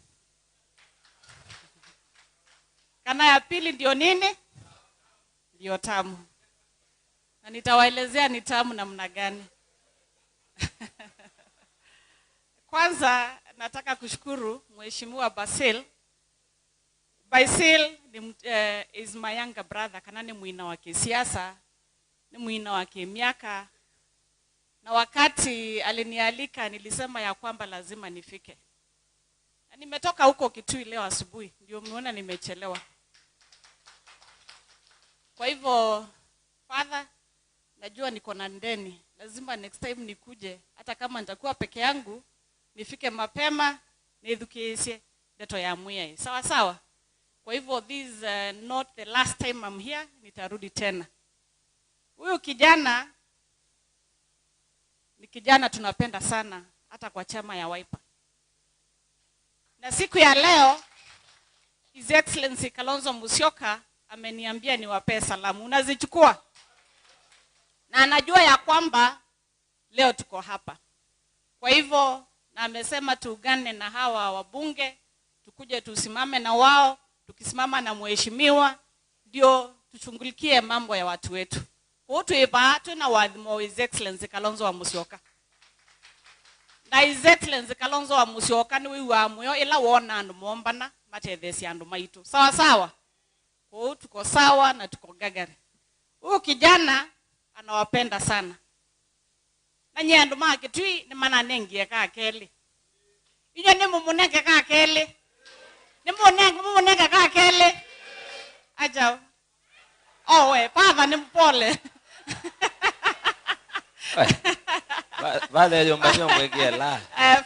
S7: Kana ya pili ndio nini? Ndio tamu. Na nitawaelezea ni tamu namna gani. Kwanza nataka kushukuru Mheshimiwa Basil. Basil ni, is my younger brother, kana ni mwina wa kisiasa, ni mwina wa kimiaka. Na wakati alinialika nilisema ya kwamba lazima nifike. Na nimetoka huko Kitui leo asubuhi, ndio mmeona nimechelewa. Kwa hivyo father, najua niko na ndeni, lazima next time nikuje, hata kama nitakuwa peke yangu, nifike mapema, nithukiishe ndeto ya Mwai. Sawa sawa. Kwa hivyo this is not the last time I'm here, nitarudi tena. Huyu kijana ni kijana tunapenda sana hata kwa chama ya Wiper. Na siku ya leo His Excellency Kalonzo Musyoka ameniambia niwapee salamu. Unazichukua? Na anajua ya kwamba leo tuko hapa. Kwa hivyo na amesema tuungane na hawa wabunge, tukuje tusimame na wao, tukisimama na mheshimiwa ndio tushughulikie mambo ya watu wetu. Kwa hiyo tuna wadhimo His Excellency Kalonzo wa Musyoka. Na His Excellency Kalonzo wa Musyoka ni wiwa moyo ila wona andu mombana matethesi andu maitu. Sawa sawa. Kwa hiyo tuko sawa na tuko gagari. Huyu kijana anawapenda sana. Na nye andu ma Kitui ni mana nengie ka keli. Inyo ni mumunenge ka keli. Ni mumunenge ka keli. Aja. Oh we, father ni mpole.
S10: Vale yomba mwegie la.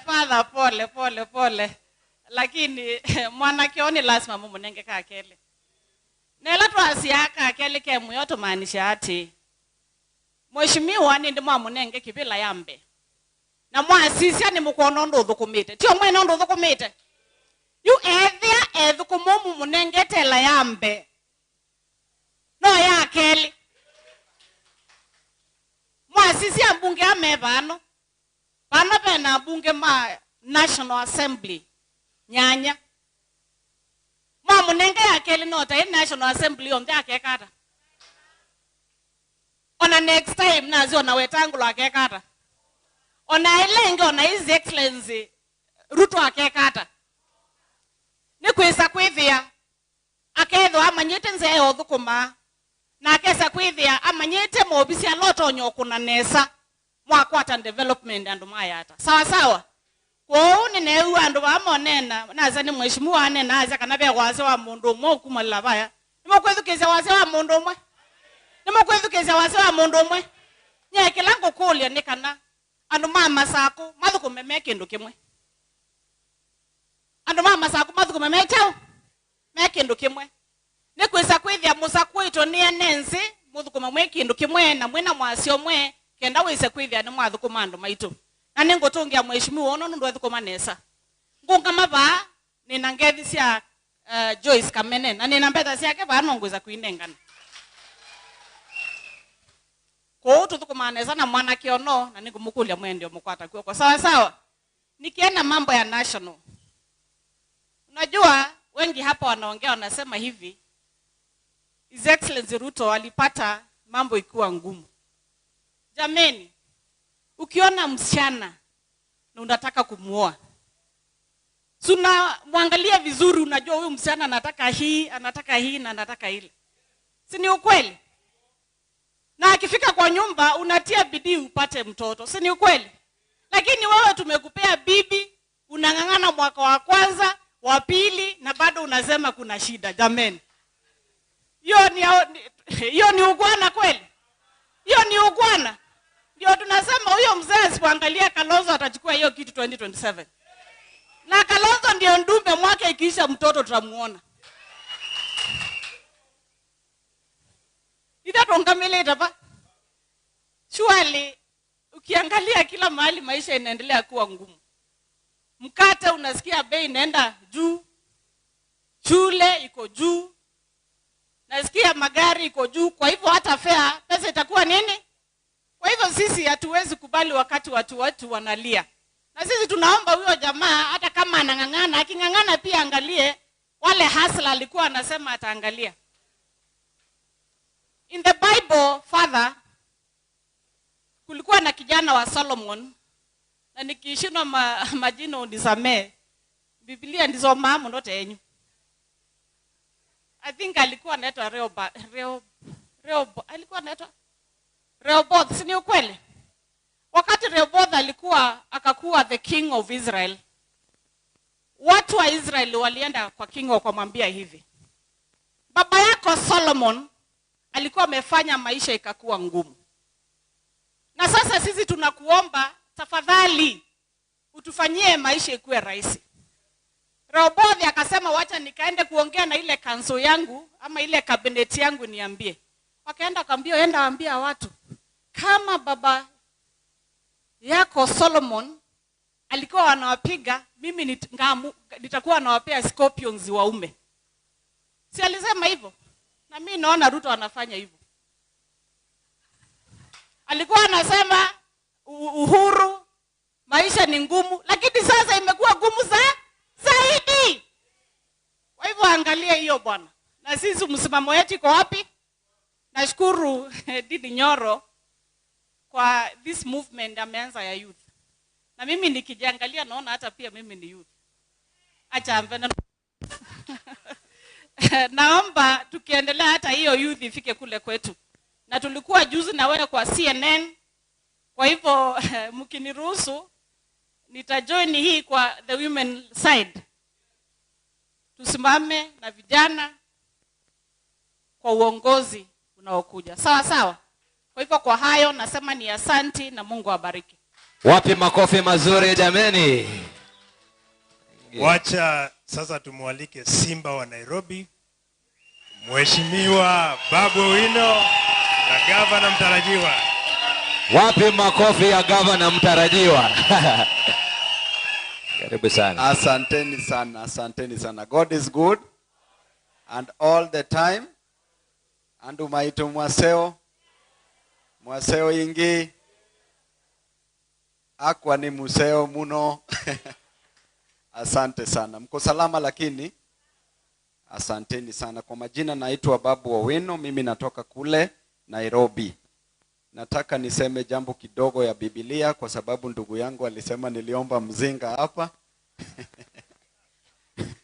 S7: Father pole pole pole. Lakini mwana kioni lazima mumunenge ka keli. Nela twasiaka keli ke muyoto maanisha ati Mheshimiwa ni ndimo amunenge kibila yambe. Na mwasisia ni mukono ndo thukumite. Tio mwene ndo thukumite. Yu ethia ethukumu munenge tela yambe. No ya keli. Mwasisia mbunge amevano. Bana pena mbunge ma National Assembly. Nyanya. Mwamunenge ya keli nota in National Assembly on the kekata. Ona next time nazi ona Wetangula akekata. Ona elenge ona His Excellency Ruto akekata. Ni kwisa kwithia akethwa amanyite nzee othukuma na akesa kwithia amanyite mobisi alotonyo kuna nesa mwakwata development andu mayata. Sawa sawa. Kwou ni neu andu amonena naza ni mheshimiwa anena aza kana be waze wa mundu umwe ukumalila baya. Nimukwithukizia waze wa mundu umwe. Nimukwithukizia waze wa mundu umwe. Nye kilango kulia ni kana andu ma Masaku mathukume me kindu kimwe. Andu ma Masaku mathukume me chau me kindu kimwe. Ni kwisa kwithia Musaku ito ni enenzi muthukume mwe kindu kimwe na mwina mwasio mwe kenda wise kwithia ni mwathukuma andu maitu. Na ningutungia mheshimiwa ono nundu ethukuma nesa. Ngungama ba nina ngethi cia Joyce Kamene na nina mbetha ciake ba no ngwiza kuinengana. Kwa tuthukuma nesa na mwanake ono na ningumukulia mwendio mukwata kuoko. Sawa sawa. Nikienda mambo ya national. Unajua wengi hapa wanaongea wanasema hivi, His Excellency Ruto alipata mambo ikuwa ngumu. Jameni, ukiona msichana na unataka kumuoa, suna muangalia vizuri, unajua huyu msichana anataka hii, anataka hii na anataka ile. Si ni ukweli? Na akifika kwa nyumba unatia bidii upate mtoto, si ni ukweli? Lakini wewe tumekupea bibi, unang'ang'ana mwaka wa kwanza, wa pili, na bado unasema kuna shida. Jameni, hiyo ni ugwana kweli? Hiyo ni ugwana. Ndio tunasema huyo mzee asipoangalia Kalonzo atachukua hiyo kitu 2027. Na Kalonzo ndio ndume, mwaka ikiisha mtoto tutamuona. Itatongameleta pa. Surely ukiangalia kila mahali maisha inaendelea kuwa ngumu. Mkate unasikia bei inaenda juu, shule iko juu, nasikia magari iko juu, kwa hivyo hata fare pesa itakuwa nini? Kwa hivyo sisi hatuwezi kubali wakati watu wanalia. Na sisi tunaomba huyo jamaa hata kama anang'ang'ana, aking'ang'ana pia angalie wale hasla alikuwa anasema ataangalia. In the Bible, Father, kulikuwa na kijana wa Solomon, na nikishindwa majina unisamee. Biblia ndizo mamu ndote yenyu. I think alikuwa anaitwa Rehoboth, si ni ukweli? Wakati Rehoboth alikuwa akakuwa the king of Israel, watu wa Israel walienda kwa king wakamwambia hivi: baba yako Solomon alikuwa amefanya maisha ikakuwa ngumu, na sasa sisi tunakuomba tafadhali utufanyie maisha ikuwe rahisi. Rehoboth akasema wacha nikaende kuongea na ile council yangu ama ile cabinet yangu niambie. Wakaenda akamwambia enda ambia watu kama baba yako Solomon alikuwa anawapiga, mimi nitakuwa nawapea scorpions waume. Si alisema hivyo? Na mimi naona Ruto anafanya hivyo. Alikuwa anasema uhuru, maisha ni ngumu, lakini sasa imekuwa ngumu zaidi. Kwa hivyo angalia hiyo bwana. Na sisi msimamo wetu iko wapi? Nashukuru Ndindi Nyoro kwa this movement ameanza ya youth. Na mimi nikijiangalia naona hata pia mimi ni youth. Acha amvena. Naomba tukiendelea hata hiyo youth ifike kule kwetu. Na tulikuwa juzi na wewe kwa CNN. Kwa hivyo mkiniruhusu nitajoin hii kwa the women side. Tusimame na vijana kwa uongozi unaokuja. Sawa sawa. Kwa hivyo kwa hayo nasema ni asanti na Mungu awabariki.
S10: Wapi makofi mazuri jameni.
S4: Wacha sasa tumualike Simba wa Nairobi, Mheshimiwa Babu Owino na gavana mtarajiwa.
S10: Wapi makofi ya gavana mtarajiwa? Karibu sana.
S19: Asanteni sana, asanteni sana. God is good and all the time. Andu maitu mwaseo, mwaseo ingi, akwa ni museo muno. Asante sana. Mko salama lakini? Asanteni sana. Kwa majina naitwa Babu Owino, mimi natoka kule Nairobi. Nataka niseme jambo kidogo ya Biblia kwa sababu ndugu yangu alisema niliomba mzinga hapa.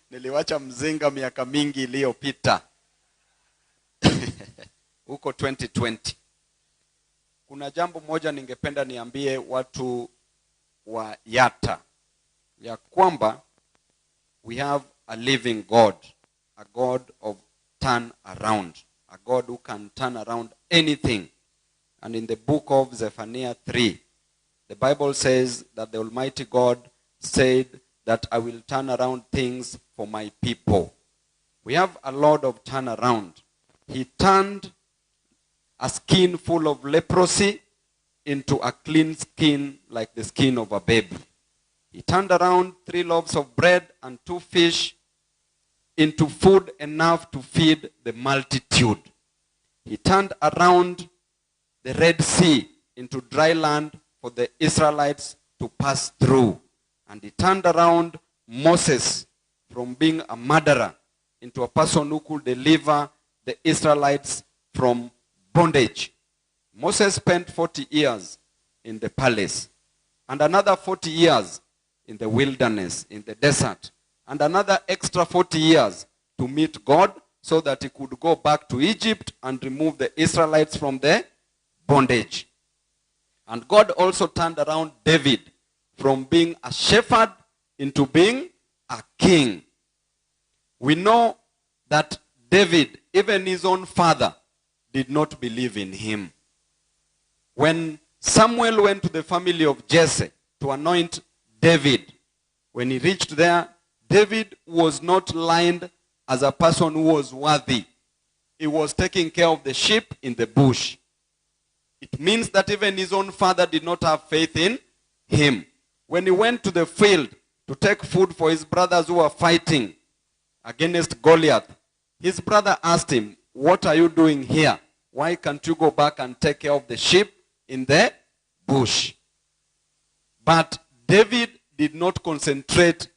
S19: Niliwacha mzinga miaka mingi iliyopita. Huko 2020. Kuna jambo moja ningependa niambie watu wa Yatta, ya kwamba we have a living God, a God of turn around, a God who can turn around anything. And in the book of Zephaniah 3, the Bible says that the Almighty God said that I will turn around things for my people. We have a lot of turn around. He turned a skin full of leprosy into a clean skin like the skin of a baby. He turned around 3 loaves of bread and 2 fish into food enough to feed the multitude. He turned around the Red Sea into dry land for the Israelites to pass through. And he turned around Moses from being a murderer into a person who could deliver the Israelites from bondage. Moses spent 40 years in the palace, and another 40 years in the wilderness, in the desert, and another extra 40 years to meet God so that he could go back to Egypt and remove the Israelites from the bondage. And God also turned around David from being a shepherd into being a king. We know that David, even his own father, did not believe in him. When Samuel went to the family of Jesse to anoint David, when he reached there, David was not lined as a person who was worthy. He was taking care of the sheep in the bush. It means that even his own father did not have faith in him. When he went to the field to take food for his brothers who were fighting against Goliath, his brother asked him, "What are you doing here? Why can't you go back and take care of the sheep in the bush?" But David did not concentrate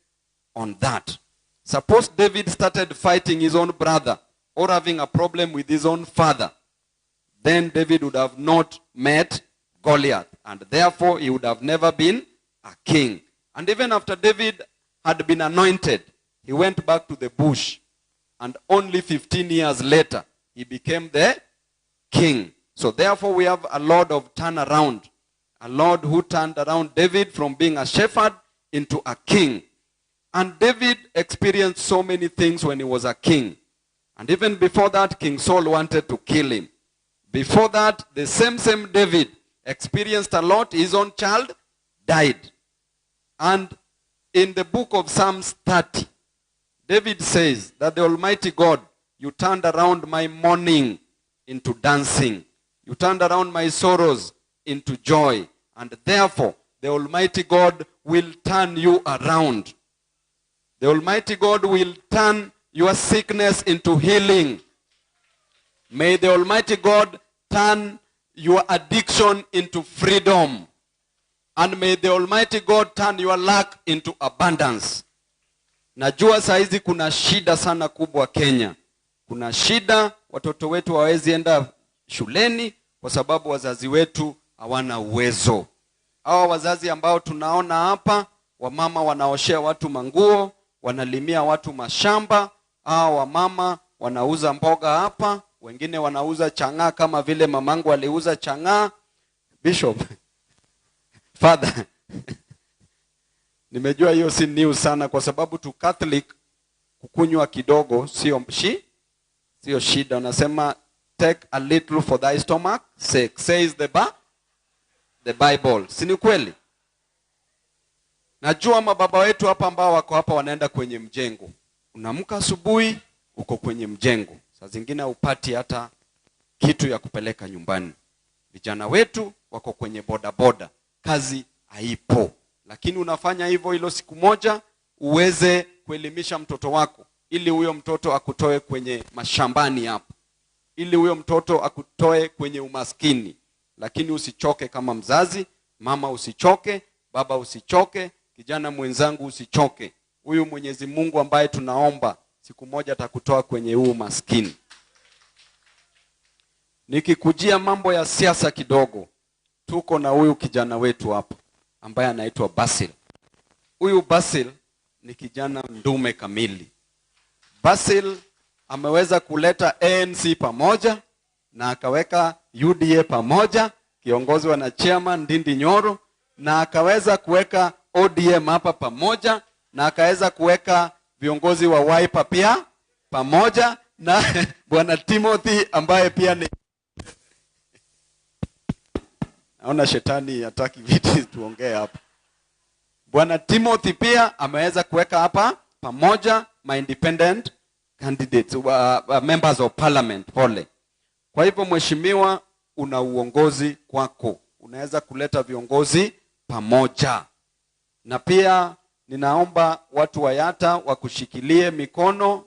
S19: on that. Suppose David started fighting his own brother or having a problem with his own father, then David would have not met Goliath, and therefore he would have never been a king. And even after David had been anointed, he went back to the bush, and only 15 years later, he became the king. So therefore we have a Lord of turnaround, a Lord who turned around David from being a shepherd into a king. And David experienced so many things when he was a king. And even before that, King Saul wanted to kill him. Before that, the same David experienced a lot. His own child died. And in the book of Psalms 30, David says that the Almighty God, you turned around my mourning into dancing. You turned around my sorrows into joy. And therefore, the Almighty God will turn you around. The Almighty God will turn your sickness into healing. May the Almighty God turn your addiction into freedom. And may the Almighty God turn your lack into abundance. Najua saizi kuna shida sana kubwa Kenya. Kuna shida, watoto wetu hawawezi enda shuleni kwa sababu wazazi wetu hawana uwezo. Hawa wazazi ambao tunaona hapa, wamama wanaoshea watu manguo, wanalimia watu mashamba, hawa wamama wanauza mboga hapa, wengine wanauza chang'aa kama vile mamangu aliuza chang'aa. Bishop, Father, nimejua hiyo si news sana kwa sababu tu Catholic kukunywa kidogo sio shida. Unasema take a little for thy stomach sake, says the Bible. Si ni kweli? Najua mababa wetu hapa ambao wako hapa wanaenda kwenye mjengo. Unaamka asubuhi uko kwenye mjengo. Saa zingine hupati hata kitu ya kupeleka nyumbani. Vijana wetu wako kwenye boda boda. Kazi haipo. Lakini unafanya hivyo hilo siku moja uweze kuelimisha mtoto wako ili huyo mtoto akutoe kwenye mashambani hapo. Ili huyo mtoto akutoe kwenye umaskini. Lakini usichoke kama mzazi, mama usichoke, baba usichoke, kijana mwenzangu usichoke. Huyu Mwenyezi Mungu ambaye tunaomba siku moja atakutoa kwenye huu umaskini. Nikikujia mambo ya siasa kidogo, tuko na huyu kijana wetu hapa ambaye anaitwa Basil. Huyu Basil ni kijana ndume kamili. Basil ameweza kuleta ANC pamoja na akaweka UDA pamoja, kiongozwa na chairman Ndindi Nyoro, na akaweza kuweka ODM hapa pamoja, na akaweza kuweka viongozi wa Wiper pia pamoja na Bwana Timothy ambaye pia ni, naona shetani hataki vitu tuongee hapa. Bwana Timothy pia ameweza kuweka hapa pamoja ma independent candidates, members of parliament, pole. Kwa hivyo mheshimiwa, una uongozi kwako. Unaweza kuleta viongozi pamoja. Na pia ninaomba watu wa Yatta wakushikilie mikono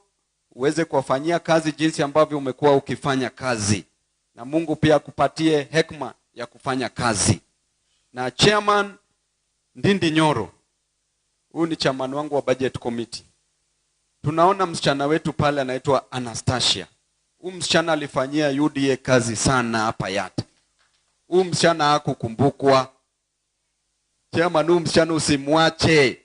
S19: uweze kuwafanyia kazi jinsi ambavyo umekuwa ukifanya kazi. Na Mungu pia akupatie hekima ya kufanya kazi. Na chairman Ndindi Nyoro, huyu ni chairman wangu wa budget committee. Tunaona msichana wetu pale anaitwa Anastasia. Huyu msichana alifanyia UDA kazi sana hapa Yatta. Huyu msichana hakukumbukwa. Chairman, huyu msichana usimwache.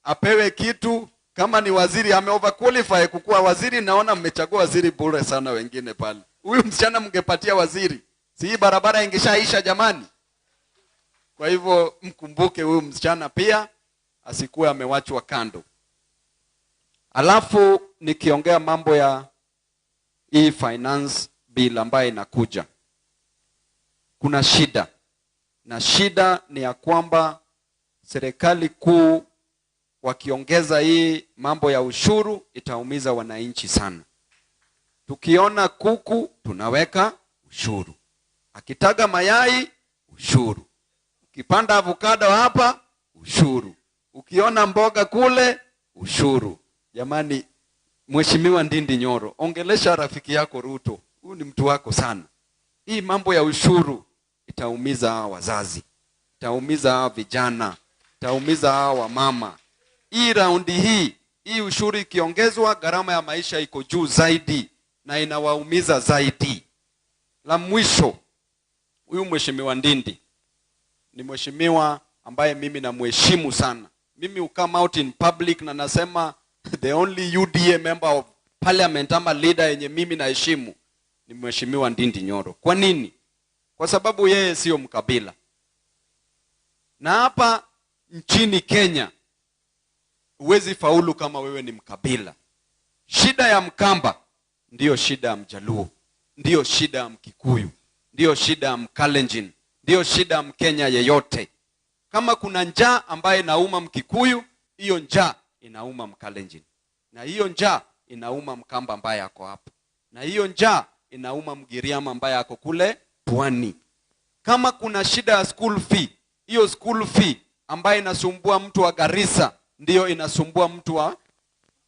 S19: Apewe kitu. Kama ni waziri, ame overqualify kukuwa waziri. Naona mmechagua waziri bure sana wengine pale. Huyu msichana mngepatia waziri. Si hii barabara ingeshaisha jamani? Kwa hivyo mkumbuke huyu msichana pia asikuwe amewachwa kando. Alafu nikiongea mambo ya hii finance bill ambayo inakuja, kuna shida. Na shida ni ya kwamba serikali kuu wakiongeza hii mambo ya ushuru itaumiza wananchi sana. Tukiona kuku tunaweka ushuru, akitaga mayai ushuru, ukipanda avocado hapa ushuru, ukiona mboga kule ushuru. Jamani, Mheshimiwa Ndindi Nyoro, ongelesha rafiki yako Ruto, huyu ni mtu wako sana. Hii mambo ya ushuru itaumiza hawa wazazi, itaumiza hawa vijana, itaumiza hawa wamama. Hii raundi hii ushuru ikiongezwa, gharama ya maisha iko juu zaidi na inawaumiza zaidi. La mwisho, huyu Mheshimiwa Ndindi ni mheshimiwa ambaye mimi namheshimu sana. Mimi come out in public na nasema the only UDA member of parliament ama leader yenye mimi naheshimu ni Mheshimiwa Ndindi Nyoro. Kwa nini? Kwa sababu yeye sio mkabila. Na hapa nchini Kenya huwezi faulu kama wewe ni mkabila. Shida ya Mkamba ndiyo shida ya Mjaluo, ndiyo shida ya Mkikuyu, ndiyo shida ya Mkalenjin, ndiyo shida ya Mkenya yeyote. Kama kuna njaa ambaye inauma Mkikuyu, hiyo njaa inauma Mkalenjin, na hiyo njaa inauma Mkamba ambaye ako hapa, na hiyo njaa inauma Mgiriama ambaye ako kule Pwani. Kama kuna shida ya school fee, hiyo school fee ambaye inasumbua mtu wa Garissa ndiyo inasumbua mtu wa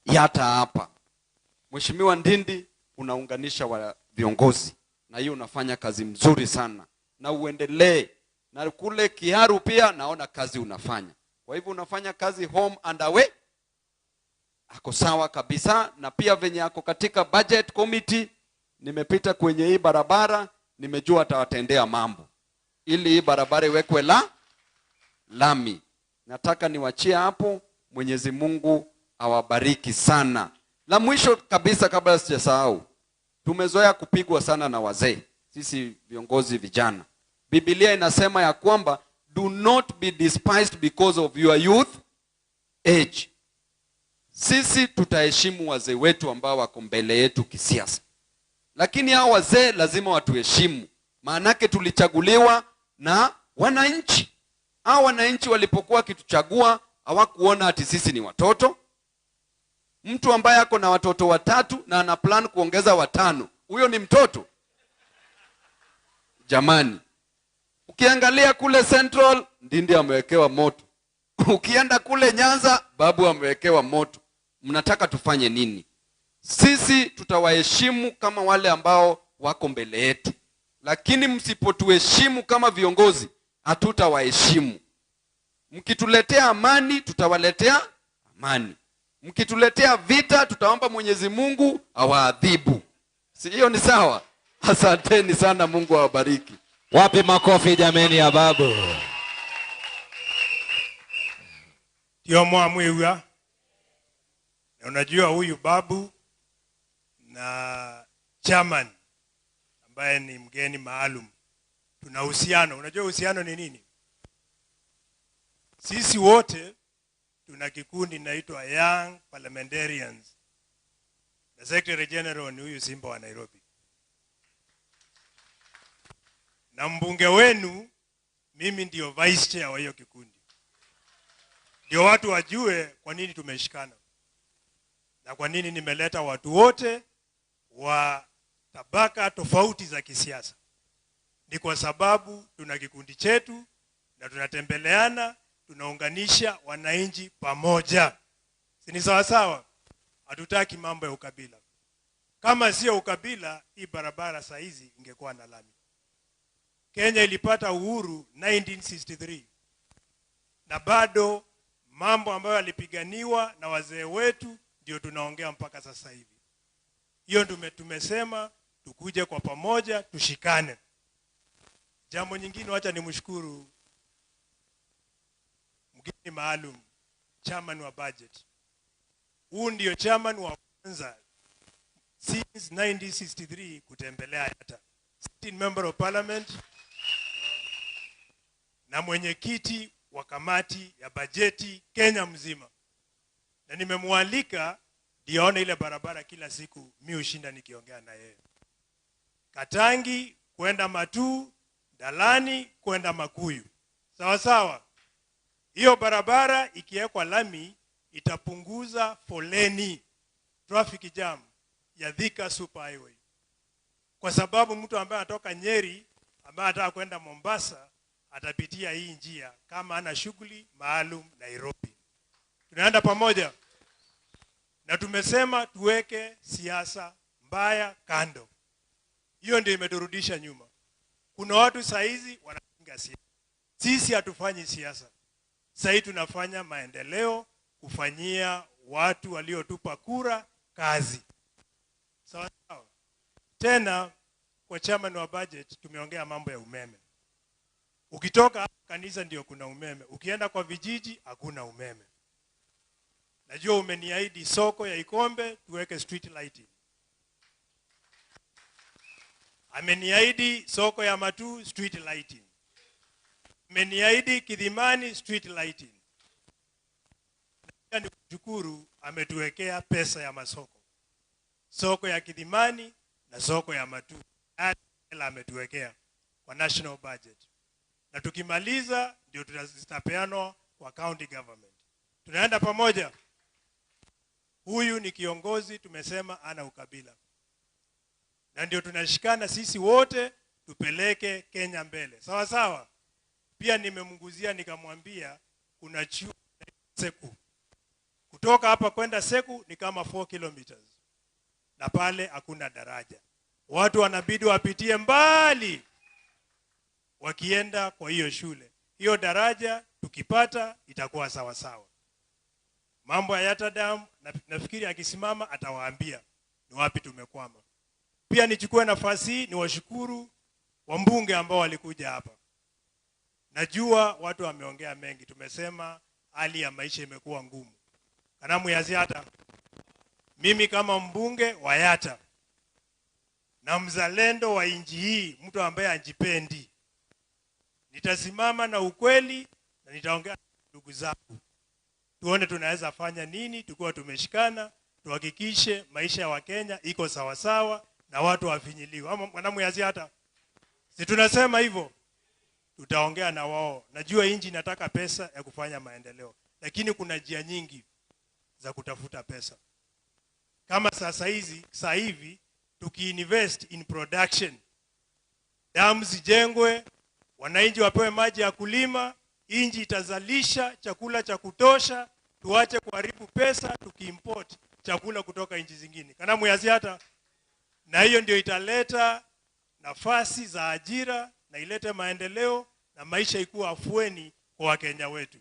S19: Yata hapa. Mheshimiwa Ndindi, unaunganisha wa viongozi na hiyo unafanya kazi mzuri sana, na uendelee. Na kule Kiharu pia naona kazi unafanya. Kwa hivyo unafanya kazi home and away, ako sawa kabisa. Na pia venye ako katika budget committee, nimepita kwenye hii barabara, nimejua atawatendea mambo ili hii barabara iwekwe la lami. Nataka niwachie hapo. Mwenyezi Mungu awabariki sana. La mwisho kabisa kabla sijasahau, tumezoea kupigwa sana na wazee, sisi viongozi vijana. Biblia inasema ya kwamba do not be despised because of your youth age. Sisi tutaheshimu wazee wetu ambao wako mbele yetu kisiasa, lakini hao wazee lazima watuheshimu, maanake tulichaguliwa na wananchi. Hao wananchi walipokuwa wakituchagua hawakuona ati sisi ni watoto. Mtu ambaye ako na watoto 3 na ana plan kuongeza 5, huyo ni mtoto? Jamani, ukiangalia kule Central, Ndindi amewekewa moto. Ukienda kule Nyanza, Babu amewekewa moto. Mnataka tufanye nini? Sisi tutawaheshimu kama wale ambao wako mbele yetu, lakini msipotuheshimu kama viongozi, hatutawaheshimu. Mkituletea amani, tutawaletea amani. Mkituletea vita, tutaomba Mwenyezi Mungu awaadhibu. Si hiyo ni sawa? Asanteni sana, Mungu awabariki.
S10: Wapi makofi jameni ya Babu?
S4: Ndio mwamwiwa. Na unajua huyu Babu na chairman ambaye ni mgeni maalum, tuna uhusiano. Unajua uhusiano ni nini? Sisi wote tuna kikundi inaitwa Young Parliamentarians. Na Secretary General ni huyu Simba wa Nairobi. Na mbunge wenu, mimi ndio vice chair wa hiyo kikundi. Ndio watu wajue kwa nini tumeshikana. Na kwa nini nimeleta watu wote wa tabaka tofauti za kisiasa. Ni kwa sababu tuna kikundi chetu na tunatembeleana, tunaunganisha wananchi pamoja. Si ni sawa sawa? Hatutaki mambo ya ukabila. Kama sio ukabila, hii barabara saa hizi ingekuwa na lami. Kenya ilipata uhuru 1963. Na bado mambo ambayo yalipiganiwa na wazee wetu ndio tunaongea mpaka sasa hivi. Hiyo tumesema tukuje kwa pamoja, tushikane. Jambo nyingine, wacha nimshukuru mgeni maalum, chairman wa budget. Huu ndio chairman wa kwanza since 1963 kutembelea Yata. sitting member of parliament na mwenyekiti wa kamati ya bajeti Kenya mzima, na nimemwalika ndio aone ile barabara kila siku mi ushinda nikiongea na yeye. Katangi kwenda Matuu, Dalani kwenda Makuyu. Sawa sawa. Hiyo barabara ikiwekwa lami itapunguza foleni, traffic jam ya Thika Super Highway. Kwa sababu mtu ambaye anatoka Nyeri ambaye anataka kwenda Mombasa atapitia hii njia kama ana shughuli maalum Nairobi. Tunaenda pamoja. Na tumesema tuweke siasa mbaya kando. Hiyo ndio imeturudisha nyuma. Kuna watu saa hizi wanapinga siasa. Sisi hatufanyi siasa. Sasa tunafanya maendeleo, kufanyia watu waliotupa kura kazi. Sawa sawa. Tena kwa chairman wa budget tumeongea mambo ya umeme. Ukitoka kanisa ndio kuna umeme. Ukienda kwa vijiji hakuna umeme. Najua umeniahidi soko ya Ikombe tuweke street lighting. Ameniahidi soko ya Matuu street lighting. Ameniahidi Kidhimani street lighting. Na nikushukuru ametuwekea pesa ya masoko. Soko ya Kidhimani na soko ya Matuu. Hela ametuwekea kwa national budget. Na tukimaliza ndio tutapeanwa kwa county government. Tunaenda pamoja. Huyu ni kiongozi tumesema ana ukabila. Na ndio tunashikana sisi wote tupeleke Kenya mbele. Sawa sawa. Pia nimemguzia nikamwambia kuna chuo Seku. Kutoka hapa kwenda Seku ni kama 4 kilometers. Na pale hakuna daraja. Watu wanabidi wapitie mbali wakienda kwa hiyo shule. Hiyo daraja tukipata itakuwa sawa sawa. Mambo ya Yata Dam nafikiri akisimama atawaambia ni wapi tumekwama. Pia nichukue nafasi hii niwashukuru wambunge ambao walikuja hapa. Najua watu wameongea mengi, tumesema hali ya maisha imekuwa ngumu. Kanamu ya Yata, mimi kama mbunge wa Yata na mzalendo wa nchi hii, mtu ambaye anjipendi, nitasimama na ukweli na nitaongea ndugu zangu. Tuone tunaweza fanya nini tukiwa tumeshikana, tuhakikishe maisha ya Wakenya iko sawa sawa na watu wafinyiliwe. Ama mwanamu ya Yata, si tunasema hivyo? Tutaongea na wao. Najua nchi inataka pesa ya kufanya maendeleo, lakini kuna njia nyingi za kutafuta pesa. Kama sasa hizi, sasa hivi tukiinvest in production, damu zijengwe, wananchi wapewe maji ya kulima, nchi itazalisha chakula cha kutosha, tuache kuharibu pesa tukiimport chakula kutoka nchi zingine. Kanamu ya Yata, na hiyo ndio italeta nafasi za ajira na ilete maendeleo na maisha ikuwa afueni kwa Wakenya wetu.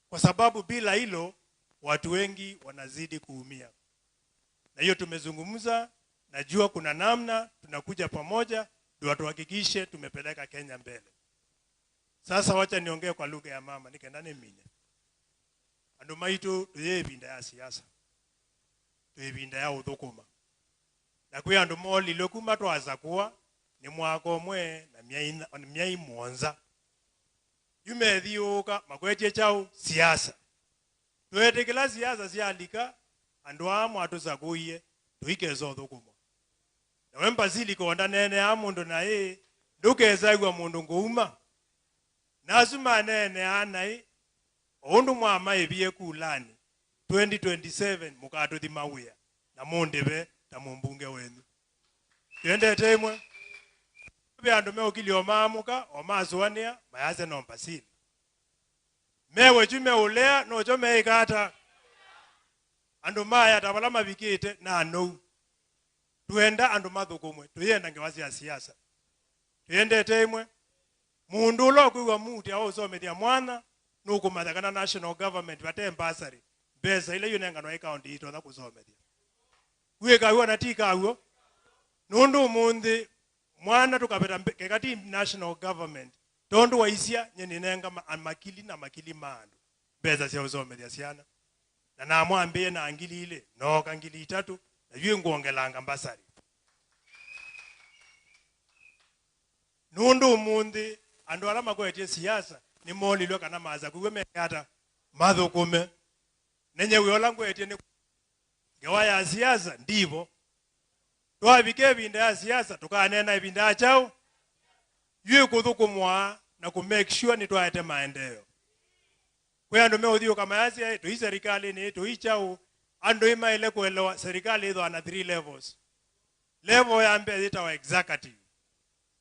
S4: Kwa sababu bila hilo watu wengi wanazidi kuumia. Na hiyo tumezungumza, najua kuna namna tunakuja pamoja ndio tuhakikishe tumepeleka Kenya mbele. Sasa wacha niongee kwa lugha ya mama nikendane mine. Andu maitu tuyebinda ya siasa. Tuyebinda ya uthukuma. Na kwa andu moli lokuma twaza kuwa ni mwaka omwe na myai muonza. Yumethiuka makweche chao siasa. Twetekela siasa sialika andu amwe atuzakuiye tuikezo thukuma. Na wemba zili konda nene ya mundu na ye ndukeza igwa mundu nguuma. Nazuma nene anai undu mwama ebie kulani 2027 mukatuthi mawia na mundibe ta mumbunge wenu. Twendete imwe. Andu meukili omamuka omazuania mayaze nombasili. Mewe jume ulea nojo meikata. Andu maya tabala mabikite na no. Tuenda andu mathukumwe tuyenda ngewazi ya siasa. Tuyendete imwe. Mundu ulo kuiwa muti au usomethia mwana nukumathakana national government bate bursary. Mbesa ile yunenganwa ikaunti itotha kusomethia. Wika na tika huo. Nundu munthi mwana tukapeta kekati national government tondu waisia nyeninenga makili na makili maandu mbesa cia usomethia ciana na namwambie na ngili ile noka ngili itatu na yue nguongelanga mbasari. Nundu munthi andu ala makwetie siasa ni molilwe kana maza kuwe mekata mathukume nenye wiola ngwetie ni ngewa ya siasa ndivo twabike ebinda ya siasa tukanena ebinda ya chao yue kuthukumwa na ku make sure ni twaete maendeleo. Kwa andu meuthiu kama yasia tui serikali ni tui chao andu imaile kuelewa serikali itho ana 3 levels. Level ya mbele itawa executive.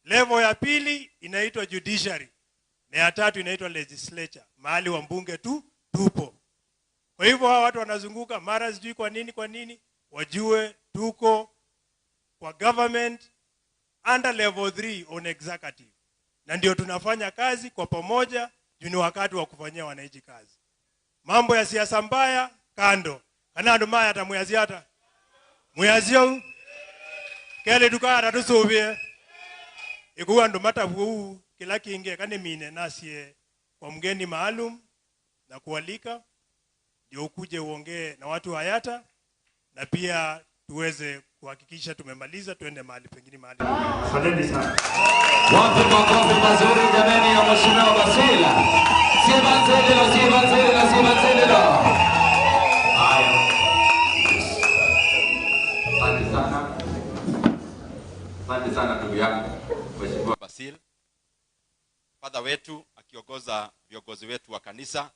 S4: Level ya pili inaitwa judiciary. Na ya tatu inaitwa legislature. Mahali wa mbunge tu tupo. Kwa hivyo hawa watu wanazunguka mara sijui kwa nini wajue tuko kwa government under level 3 on executive. Na ndio tunafanya kazi kwa pamoja juu ni wakati wa kufanyia wananchi kazi. Mambo ya siasa mbaya kando. Kana andu maya atamuyazia muyazio kele tukara tusubie. Ikuwa andu matavu kila kinge kane mine nasie kwa mgeni maalum na kualika ndio ukuje uongee na watu wa Yatta na pia tuweze kuhakikisha tumemaliza tuende mahali pengine mahali. Asanteni sana.
S5: Wapi makofi mazuri jamani ya Mheshimiwa Basila. Sibanzelelo sibanzelelo sibanzelelo.
S10: Haya. Asante sana. Asante sana ndugu yangu Mheshimiwa Basil. Father wetu akiongoza viongozi wetu wa kanisa,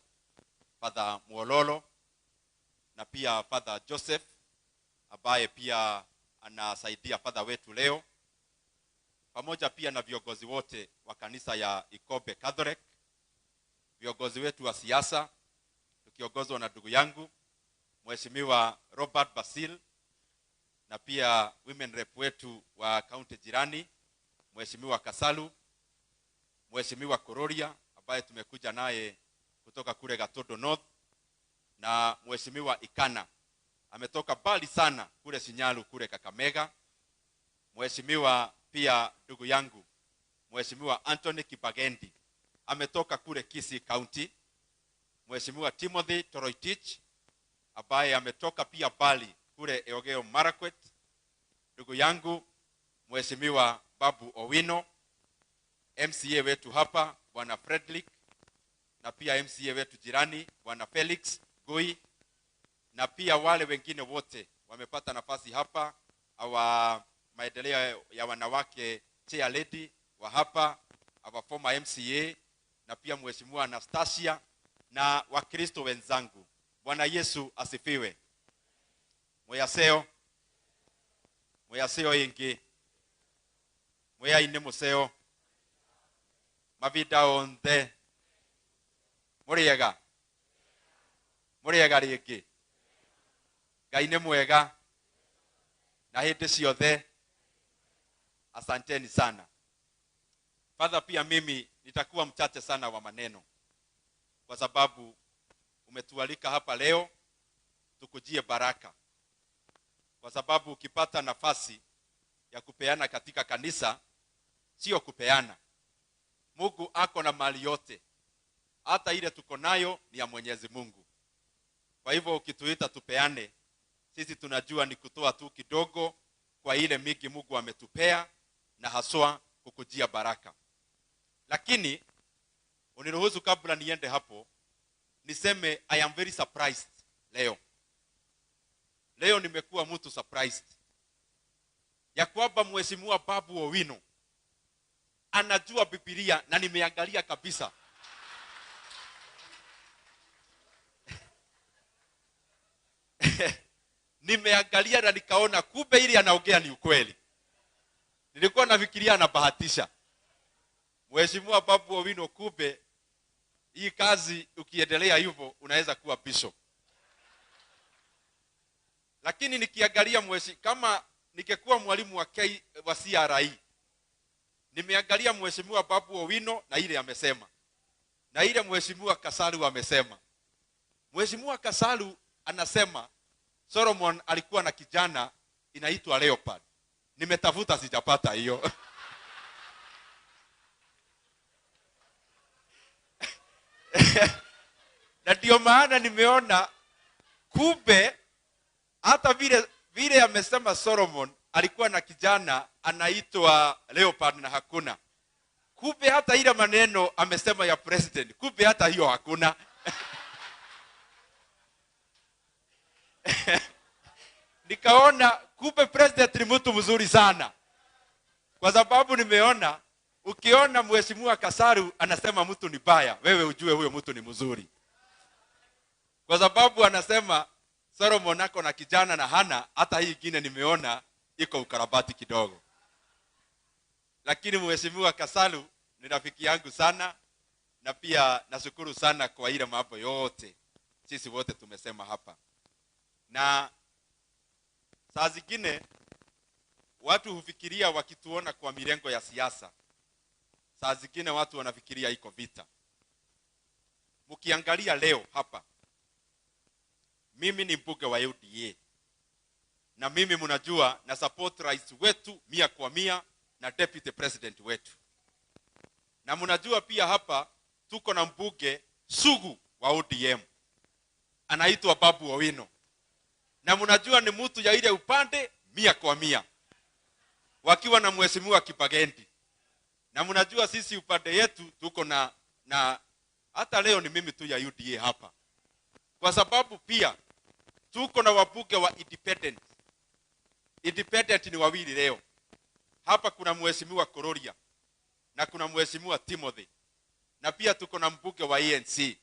S10: Father Muololo na pia Father Joseph ambaye pia anasaidia father wetu leo, pamoja pia na viongozi wote wa kanisa ya Ikobe Catholic, viongozi wetu wa siasa tukiongozwa na ndugu yangu Mheshimiwa Robert Basil, na pia women rep wetu wa county jirani Mheshimiwa Kasalu, Mheshimiwa Kororia ambaye tumekuja naye kutoka kule Gatodo North, na Mheshimiwa Ikana ametoka mbali sana kule Sinyalu kule Kakamega. Mheshimiwa pia ndugu yangu Mheshimiwa Anthony Kibagendi ametoka kule Kisii County. Mheshimiwa Timothy Toroitich ambaye ametoka pia mbali kule Elgeyo Marakwet. Ndugu yangu Mheshimiwa Babu Owino, MCA wetu hapa Bwana Frederick, na pia MCA wetu jirani Bwana Felix Gui, na pia wale wengine wote wamepata nafasi hapa, awa maendeleo ya wanawake chair lady wa hapa, our former MCA, na pia Mheshimiwa Anastasia na Wakristo wenzangu. Bwana Yesu asifiwe. Mweyaseo. Mweyaseo ingi. Mweya ine museo. Mavida onde. Muriega. Muriega rĩngĩ. Ngai nĩ mwega na hĩndĩ ciothe. Asanteni sana. Father, pia mimi nitakuwa mchache sana wa maneno kwa sababu umetualika hapa leo tukujie baraka, kwa sababu ukipata nafasi ya kupeana katika kanisa sio kupeana. Mungu ako na mali yote, hata ile tuko nayo ni ya Mwenyezi Mungu. Kwa hivyo ukituita tupeane, sisi tunajua ni kutoa tu kidogo kwa ile mingi Mungu ametupea, na haswa kukujia baraka. Lakini uniruhusu kabla niende hapo niseme I am very surprised leo. Leo nimekuwa mtu surprised ya kwamba Mheshimiwa Babu Owino anajua Biblia, na nimeangalia kabisa. Nimeangalia na nikaona kumbe ili anaongea ni ukweli. Nilikuwa nafikiria anabahatisha. Mheshimiwa Babu Owino, kumbe hii kazi ukiendelea hivyo unaweza kuwa bishop. Lakini nikiangalia mheshimiwa, kama ningekuwa mwalimu wa CRE, nimeangalia Mheshimiwa Babu Owino na ile amesema, na ile Mheshimiwa Kasalu amesema. Mheshimiwa Kasalu anasema Solomon alikuwa na kijana inaitwa Leopard. Nimetafuta sijapata hiyo. Na ndio maana nimeona kumbe hata vile amesema Solomon alikuwa na kijana anaitwa Leopard na hakuna.
S14: Kumbe hata ile maneno amesema ya president, kumbe hata hiyo hakuna. Nikaona kumbe president ni mtu mzuri sana. Kwa sababu nimeona, ukiona Mheshimiwa Kasaru anasema mtu ni baya, wewe ujue huyo mtu ni mzuri. Kwa sababu anasema Solomon ako na kijana na hana, hata hii ingine nimeona iko ukarabati kidogo. Lakini Mheshimiwa Kasaru ni rafiki yangu sana, na pia nashukuru sana kwa ile mambo yote sisi wote tumesema hapa. Na saa zingine watu hufikiria wakituona kwa mirengo ya siasa, saa zingine watu wanafikiria iko vita. Mkiangalia leo hapa, mimi ni mbunge wa UDA, na mimi mnajua na support rais wetu 100% na deputy president wetu. Na mnajua pia hapa tuko na mbunge sugu wa ODM, anaitwa Babu Owino. Na mnajua ni mtu ya ile upande 100%, wakiwa na Mheshimiwa Kibagendi. Na mnajua sisi upande yetu tuko na hata leo ni mimi tu ya UDA hapa. Kwa sababu pia tuko na wabunge wa independent. Independent ni wawili leo. Hapa kuna Mheshimiwa Kororia na kuna Mheshimiwa Timothy. Na pia tuko na mbunge wa ANC.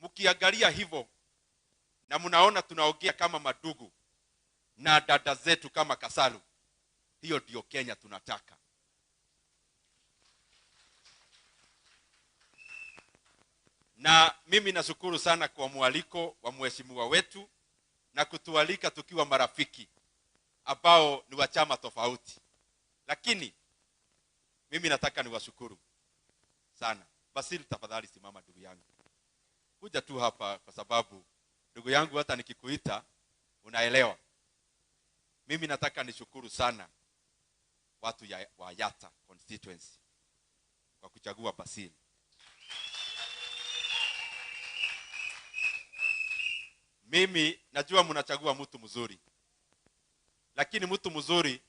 S14: Mkiangalia hivyo na mnaona tunaongea kama madugu na dada zetu kama Kasaru. Hiyo ndio Kenya tunataka. Na mimi nashukuru sana kwa mwaliko wa mheshimiwa wetu na kutualika tukiwa marafiki ambao ni wa chama tofauti. Lakini mimi nataka niwashukuru sana. Basil, tafadhali simama ndugu yangu. Kuja tu hapa kwa sababu ndugu yangu hata nikikuita unaelewa. Mimi nataka nishukuru sana watu wa Yatta constituency kwa kuchagua Basil. Mimi najua mnachagua mtu mzuri. Lakini mtu mzuri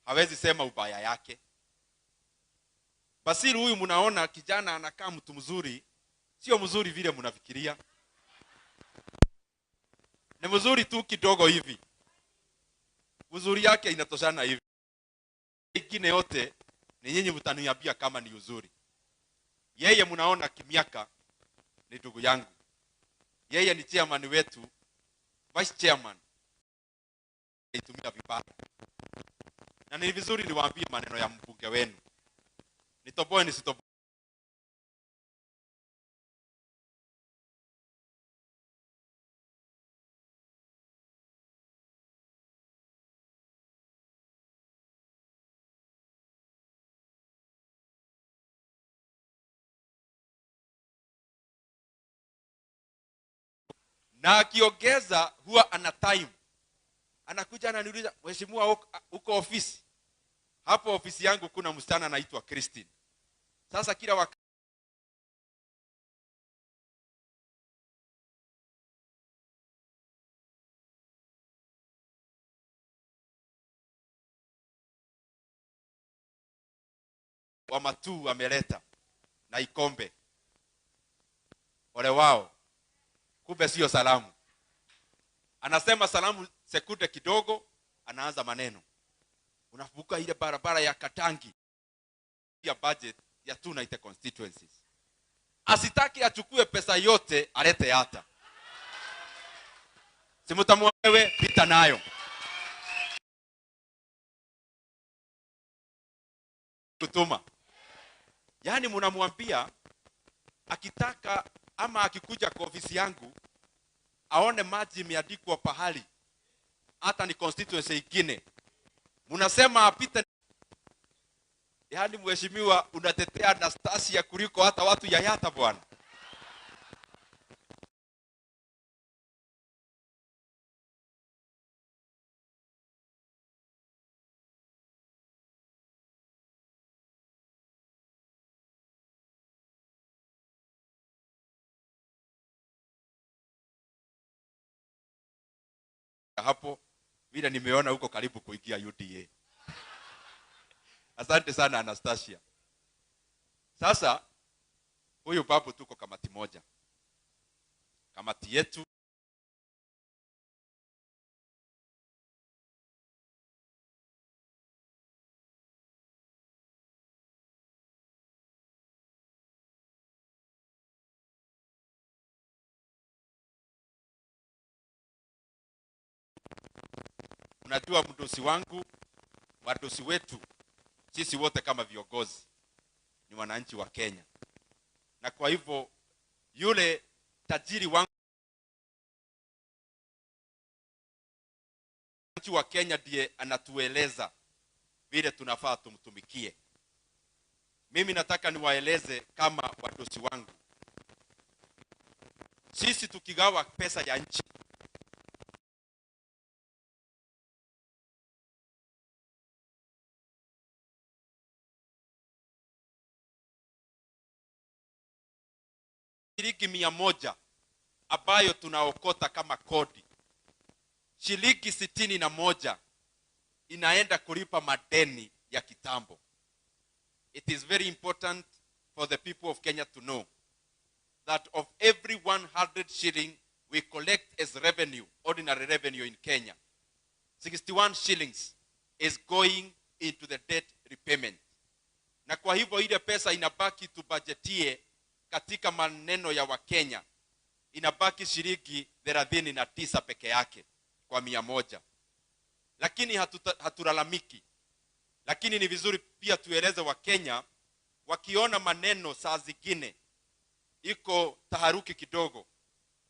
S14: hawezi sema ubaya yake. Basil huyu mnaona kijana anakaa mtu mzuri, sio mzuri vile mnafikiria. Ni mzuri tu kidogo hivi. Uzuri yake inatoshana hivi. Ingine yote ni nyinyi mtaniambia kama ni uzuri. Yeye mnaona kimiaka ni ndugu yangu. Yeye ni chairman wetu, vice chairman. Itumia vibaya. Na ni vizuri niwaambie maneno ya mbunge wenu. Nitoboe nisitoboe. Na akiongeza huwa ana time. Anakuja ananiuliza, mheshimiwa uko ofisi? Hapo ofisi yangu kuna msichana anaitwa Christine. Sasa kila wakati wa matuu ameleta na ikombe. Ole wao. Kumbe sio salamu. Anasema salamu sekunde kidogo, anaanza maneno. Unavuka ile barabara ya Katangi ya budget ya 290 constituencies. Asitaki achukue pesa yote alete hata. Simutamu wewe pita nayo. Kutuma. Yaani mnamwambia akitaka ama akikuja kwa ofisi yangu aone maji imeandikwa pahali hata ni constituency ingine, mnasema apite. Yaani mheshimiwa unatetea Anastasia kuliko hata watu ya Yatta bwana. Hapo vile nimeona huko karibu kuingia UDA. Asante sana Anastasia. Sasa huyu babu tuko kamati moja, kamati yetu Unajua mdosi wangu, wadosi wetu, sisi wote kama viongozi ni wananchi wa Kenya. Na kwa hivyo yule tajiri wangu wa Kenya ndiye anatueleza vile tunafaa tumtumikie. Mimi nataka niwaeleze kama wadosi wangu, sisi tukigawa pesa ya nchi, shilingi 100 ambayo tunaokota kama kodi, shilingi 61 inaenda kulipa madeni ya kitambo. It is very important for the people of Kenya to know that of every 100 shilling we collect as revenue, ordinary revenue in Kenya, 61 shillings is going into the debt repayment. Na kwa hivyo ile pesa inabaki tubajetie katika maneno ya Wakenya, inabaki shilingi 39 peke yake kwa 100. Lakini hatulalamiki. Lakini ni vizuri pia tueleze Wakenya, wakiona maneno saa zingine iko taharuki kidogo,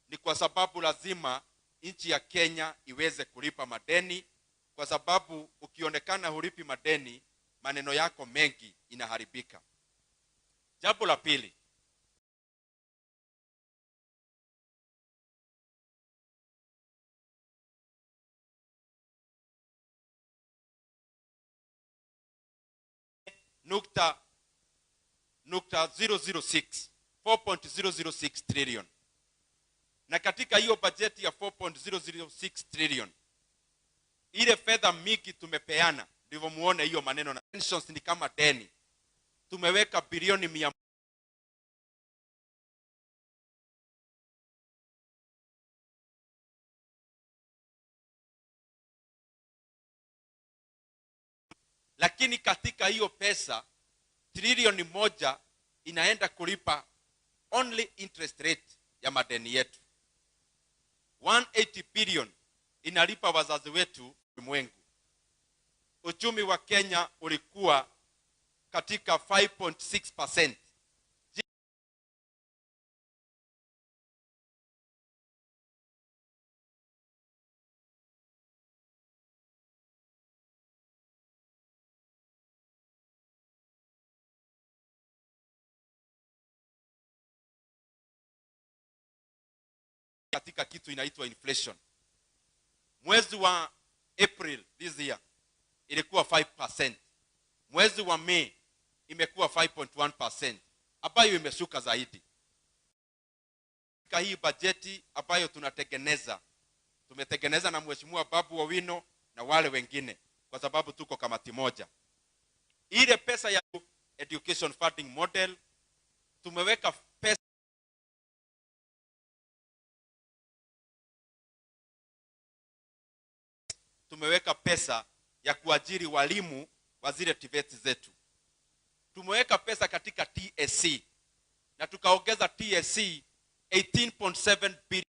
S14: ni kwa sababu lazima nchi ya Kenya iweze kulipa madeni, kwa sababu ukionekana hulipi madeni, maneno yako mengi inaharibika. Jambo la pili, nukta 006, 4.006 trillion. Na katika hiyo bajeti ya 4.006 trillion, ile fedha mingi tumepeana, ndivyo muone hiyo maneno na pensions ni kama deni. Tumeweka bilioni 100 Lakini katika hiyo pesa trilioni 1 inaenda kulipa only interest rate ya madeni yetu. 180 billion inalipa wazazi wetu ulimwengu. Uchumi wa Kenya ulikuwa katika 5.6%. Katika kitu inaitwa inflation. Mwezi wa April this year ilikuwa 5%. Mwezi wa May imekuwa 5.1%, ambayo imeshuka zaidi. Katika hii bajeti ambayo tunatengeneza, tumetengeneza na Mheshimiwa Babu Owino na wale wengine, kwa sababu tuko kamati moja. Ile pesa ya education funding model tumeweka pesa ya kuajiri walimu wa zile TVET zetu. Tumeweka pesa katika TSC na tukaongeza TSC 18.7 billion.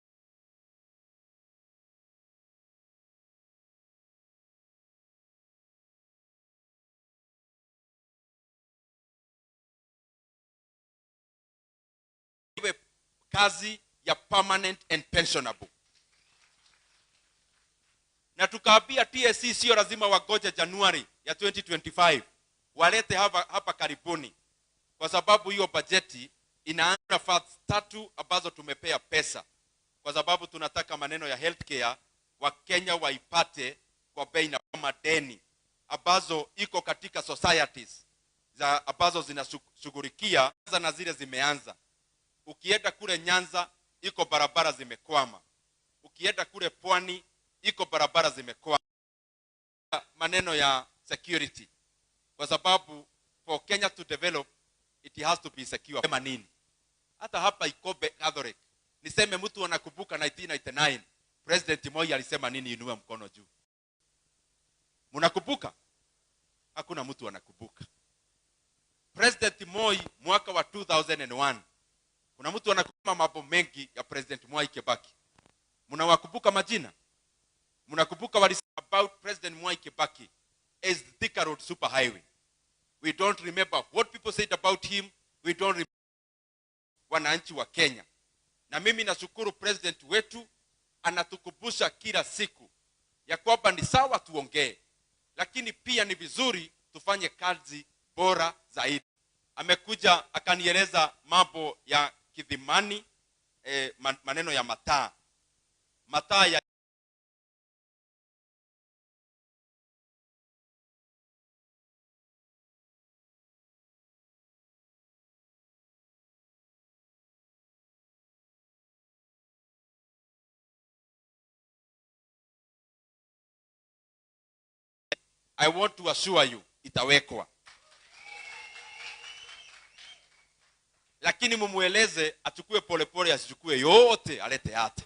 S14: Kazi ya permanent and pensionable. Na tukaambia TSC sio lazima wagoje Januari ya 2025, walete hapa karibuni, kwa sababu hiyo bajeti inaanza funds 3 ambazo tumepea pesa, kwa sababu tunataka maneno ya healthcare Wakenya waipate kwa bei na madeni ambazo iko katika societies za ambazo zinashughulikia na zile zimeanza. Ukienda kule Nyanza iko barabara zimekwama, ukienda kule Pwani iko barabara zimekwama. Maneno ya security, kwa sababu for Kenya to develop it It has to be secure. Sema nini? Hata hapa Ikombe Catholic, niseme mtu anakumbuka 1999 President Moi alisema nini? Inua mkono juu. Mnakumbuka? Hakuna mtu anakumbuka. President Moi mwaka wa 2001. Kuna mtu anakumbuka mambo mengi ya President Mwai Kibaki. Mnawakumbuka majina? Mnakumbuka walisema about President Mwai Kibaki is the Thika Road Superhighway. We don't remember what people said about him. We don't remember wananchi wa Kenya. Na mimi nashukuru president wetu anatukumbusha kila siku ya kwamba ni sawa tuongee, lakini pia ni vizuri tufanye kazi bora zaidi. Amekuja akanieleza mambo ya Kidhimani, maneno ya mataa. Mataa ya I want to assure you itawekwa. Lakini mumueleze achukue polepole, asichukue yote, alete hata.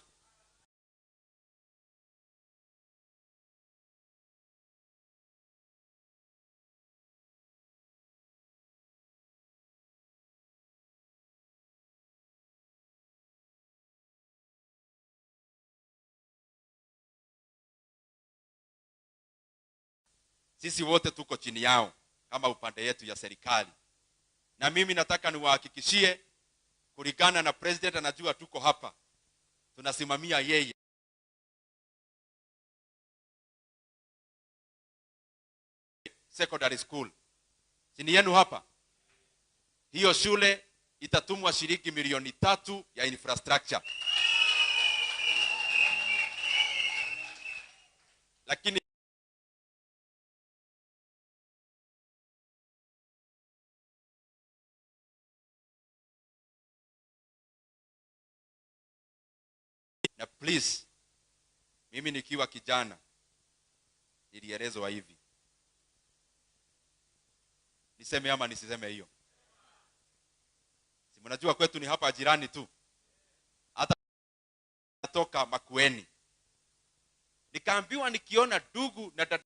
S14: Sisi wote tuko chini yao kama upande yetu ya serikali. Na mimi nataka niwahakikishie kulingana na president, anajua tuko hapa. Tunasimamia yeye. Secondary school. Chini yenu hapa. Hiyo shule itatumwa shilingi milioni 3 ya infrastructure. Lakini na please, mimi nikiwa kijana nilielezwa hivi. Niseme ama nisiseme hiyo? Si mnajua kwetu ni hapa jirani tu. Hata natoka Makueni. Nikaambiwa nikiona ndugu na dada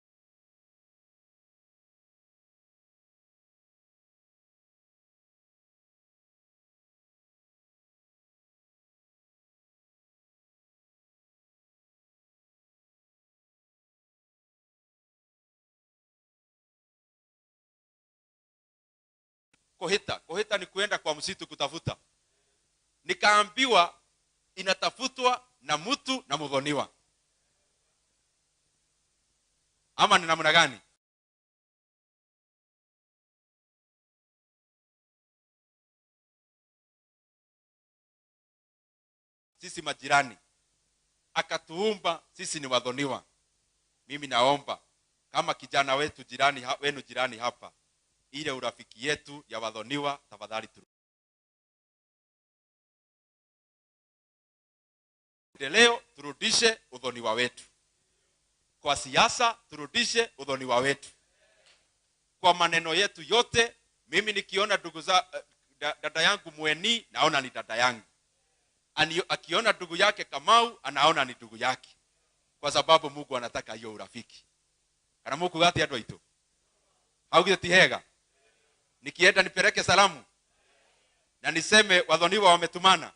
S14: Kohita. Kohita ni kuenda kwa msitu kutafuta. Nikaambiwa inatafutwa na mtu na mudhoniwa. Ama ni namna gani? Sisi majirani. Akatuumba sisi ni wadhoniwa. Mimi naomba kama kijana wetu jirani wenu jirani hapa, ile urafiki yetu ya wadhoniwa tafadhali leo turudishe udhoniwa wetu. Kwa siasa turudishe udhoniwa wetu. Kwa maneno yetu yote, mimi nikiona ndugu za dada yangu Mweni naona ni dada yangu. Akiona ndugu yake Kamau anaona ni ndugu yake. Kwa sababu Mungu anataka hiyo urafiki. Kana Mungu gati andũ aitũ. Haugire ti hega. Nikienda nipeleke salamu na niseme wadhoniwa wametumana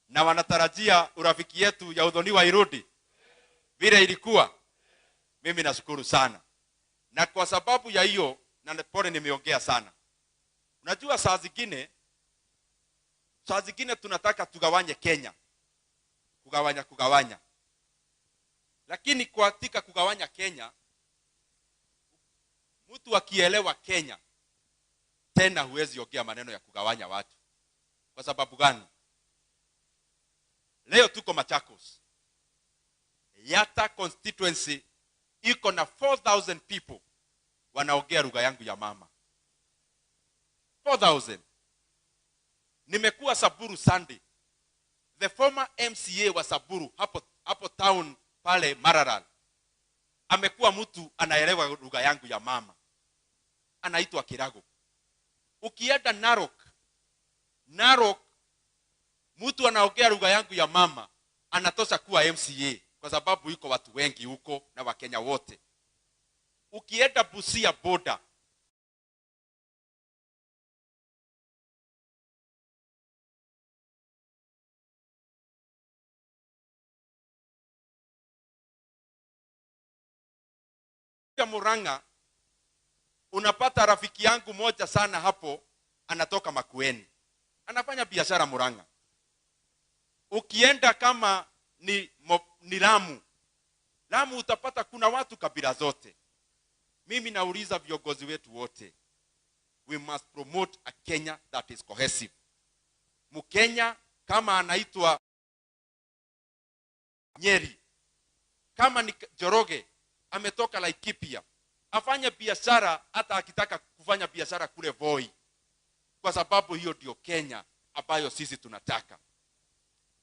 S14: na wanatarajia urafiki yetu ya udhoniwa irudi vile ilikuwa. Mimi nashukuru sana. Na kwa sababu ya hiyo, na pole nimeongea sana. Unajua saa zingine tunataka tugawanye Kenya. Kugawanya. Lakini katika kugawanya Kenya, mtu akielewa Kenya tena huwezi ongea maneno ya kugawanya watu. Kwa sababu gani? Leo tuko Machakos. Yatta constituency iko na 4,000 people wanaongea lugha yangu ya mama. 4,000. Nimekuwa Saburu Sunday. The former MCA wa Saburu hapo town pale Mararal amekuwa mtu anaelewa lugha yangu ya mama. Anaitwa Kirago. Ukienda Narok, Narok mtu anaongea lugha yangu ya mama anatosha kuwa MCA kwa sababu iko watu wengi huko na Wakenya wote. Ukienda Busia border, Murang'a, unapata rafiki yangu moja sana hapo anatoka Makueni, anafanya biashara Murang'a. Ukienda kama ni Lamu, Lamu utapata kuna watu kabila zote. Mimi nauliza viongozi wetu wote, we must promote a Kenya that is cohesive. Mkenya kama anaitwa Nyeri, kama ni Njoroge ametoka Laikipia, afanye biashara hata akitaka kufanya biashara kule Voi, kwa sababu hiyo ndio Kenya ambayo sisi tunataka.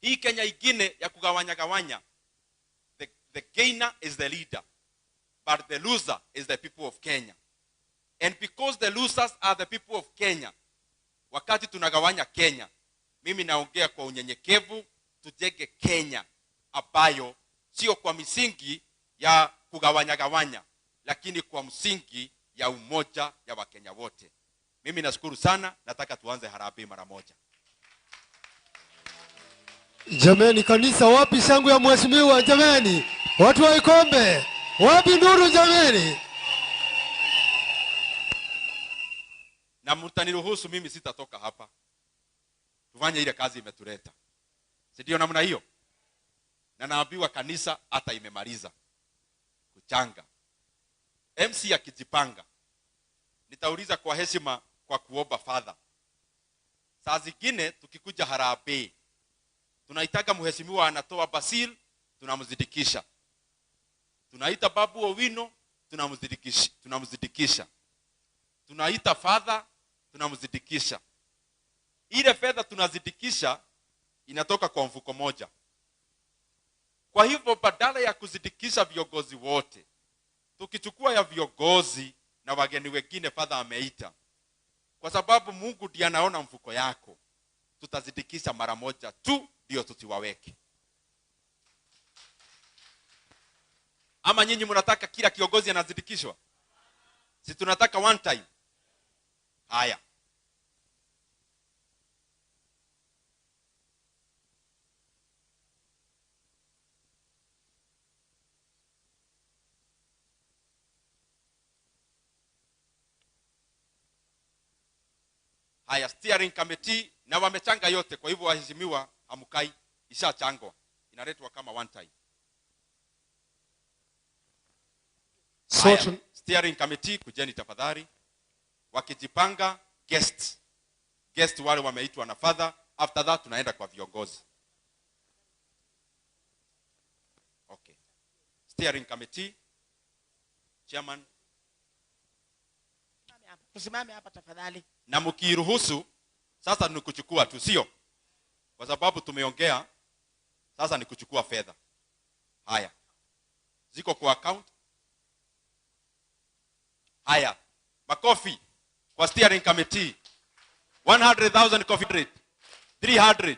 S14: Hii Kenya ingine ya kugawanya gawanya, the gainer is the leader, but the loser is the people of Kenya. And because the losers are the people of Kenya, wakati tunagawanya Kenya, mimi naongea kwa unyenyekevu, tujenge Kenya ambayo sio kwa misingi ya kugawanya gawanya, lakini kwa msingi ya umoja ya Wakenya wote. Mimi nashukuru sana, nataka tuanze harambee mara moja.
S3: Jameni kanisa, wapi shangwe ya mheshimiwa jameni? Watu wa Ikombe, wapi nuru jameni?
S14: Na mtaniruhusu mimi sitatoka hapa. Tufanye ile kazi imetuleta. Si ndio namna hiyo? Na naambiwa kanisa hata imemaliza kuchanga. MC akijipanga, nitauliza kwa heshima kwa kuomba father. Saa zingine tukikuja harambee, tunaitaka mheshimiwa anatoa Basil, tunamzidikisha. Tunaita Babu Owino, tunamzidikisha. Tunaita father, tunamzidikisha. Ile fedha tunazidikisha inatoka kwa mfuko moja. Kwa hivyo badala ya kuzidikisha viongozi wote, tukichukua ya viongozi na wageni wengine father ameita, kwa sababu Mungu ndiye anaona mfuko yako, tutazidikisha mara moja tu ndio tutiwaweke. Ama nyinyi mnataka kila kiongozi anazidikishwa? Si tunataka one time? Haya. Haya, steering committee na wamechanga yote, kwa hivyo waheshimiwa hamukai, ishachangwa, inaletwa kama one time. Haya, steering committee kujeni tafadhali. Wakijipanga guest wale wameitwa na father, after that tunaenda kwa viongozi. Okay. Steering committee chairman,
S11: tusimame hapa tafadhali.
S14: Na mkiruhusu sasa ni kuchukua tu, sio? Kwa sababu tumeongea, sasa ni kuchukua fedha. Haya. Ziko kwa account. Haya. Makofi kwa steering committee. 100,000 coffee rate. 300.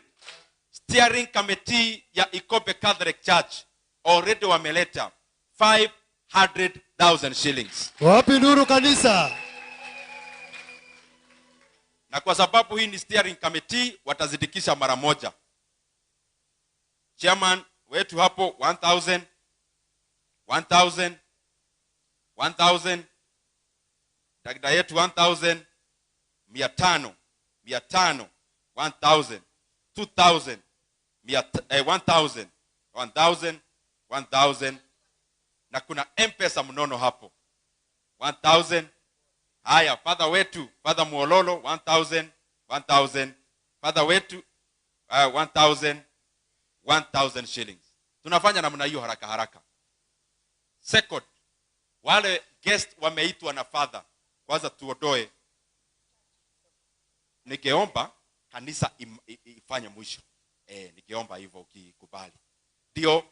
S14: Steering committee ya Ikombe Catholic Church already wameleta 500,000 shillings.
S3: Wapi nuru kanisa?
S14: Na kwa sababu hii ni steering committee, watazidikisha mara moja. Chairman wetu hapo 1,000, 1,000, 1,000, dagda yetu 1,000, 500, 500, 1,000, 2,000, 1,000, 1,000, 1,000, na kuna M-Pesa mnono hapo 1,000. Haya, father wetu, Father Muololo 1,000, 1,000, father wetu 1,000, 1,000 shillings. Tunafanya namna hiyo haraka haraka. Second, wale guest wameitwa na father, kwanza tuondoe. Ningeomba kanisa ifanye mwisho. Ningeomba hivyo ukikubali. Ndio.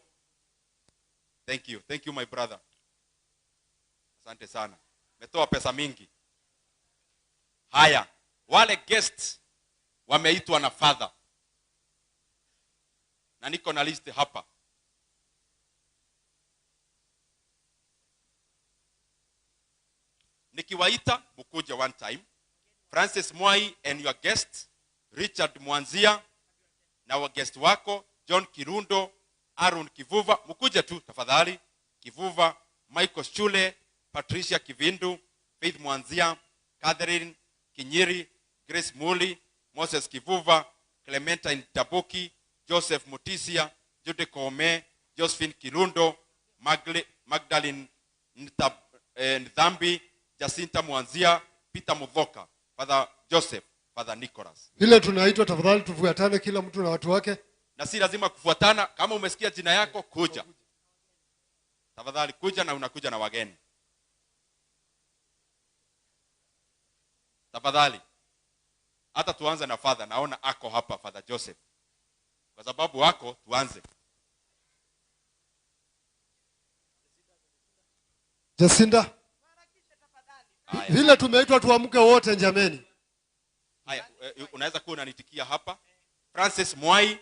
S14: Thank you. Thank you my brother. Asante sana. Metoa pesa mingi. Haya, Wale guests wameitwa na father, na niko na list hapa. Nikiwaita mkuje one time. Francis Mwai and your guest, Richard Mwanzia na wa guest wako, John Kirundo, Aaron Kivuva, mkuje tu tafadhali. Kivuva, Michael Shule, Patricia Kivindu, Faith Mwanzia, Catherine Kinyiri, Grace Muli, Moses Kivuva, Clementine Tabuki, Joseph Mutisia, Jude Kome, Josephine Kirundo, Magdalene Ndhambi, Jacinta Mwanzia, Peter Mudhoka, Father Joseph, Father Nicholas.
S3: Ile tunaitwa tafadhali tufuatane kila mtu na watu wake.
S14: Na si lazima kufuatana, kama umesikia jina yako kuja. Tafadhali kuja, na unakuja na wageni. Tafadhali. Hata tuanze na Father, naona ako hapa Father Joseph. Kwa sababu wako tuanze.
S3: Jacinta. Vile tumeitwa tuamke wote jameni.
S14: Haya, unaweza kuwa unanitikia hapa. Francis Mwai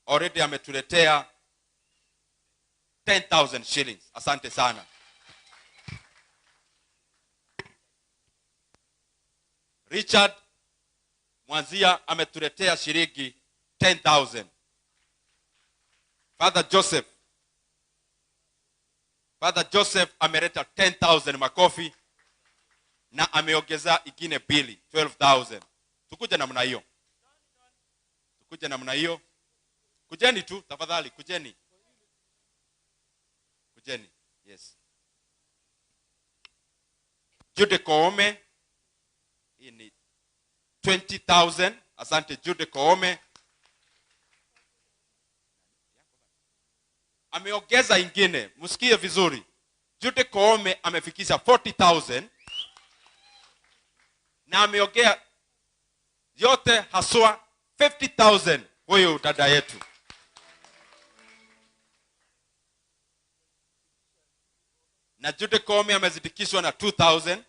S14: already ametuletea 10,000 shillings. Asante sana. Richard Mwanzia ametuletea shilingi 10,000. Father Joseph. Father Joseph ameleta 10,000 makofi na ameongeza ingine bili 12,000. Tukuja namna hiyo. Tukuja namna hiyo. Kujeni tu tafadhali, kujeni. Kujeni. Yes. Jude Koome, hii ni 20,000. Asante Jude Koome. Ameongeza ingine, msikie vizuri. Jude Koome amefikisha 40,000 na ameongea yote haswa 50,000 huyu dada yetu. Na Jude Koome amezidikishwa na 2,000.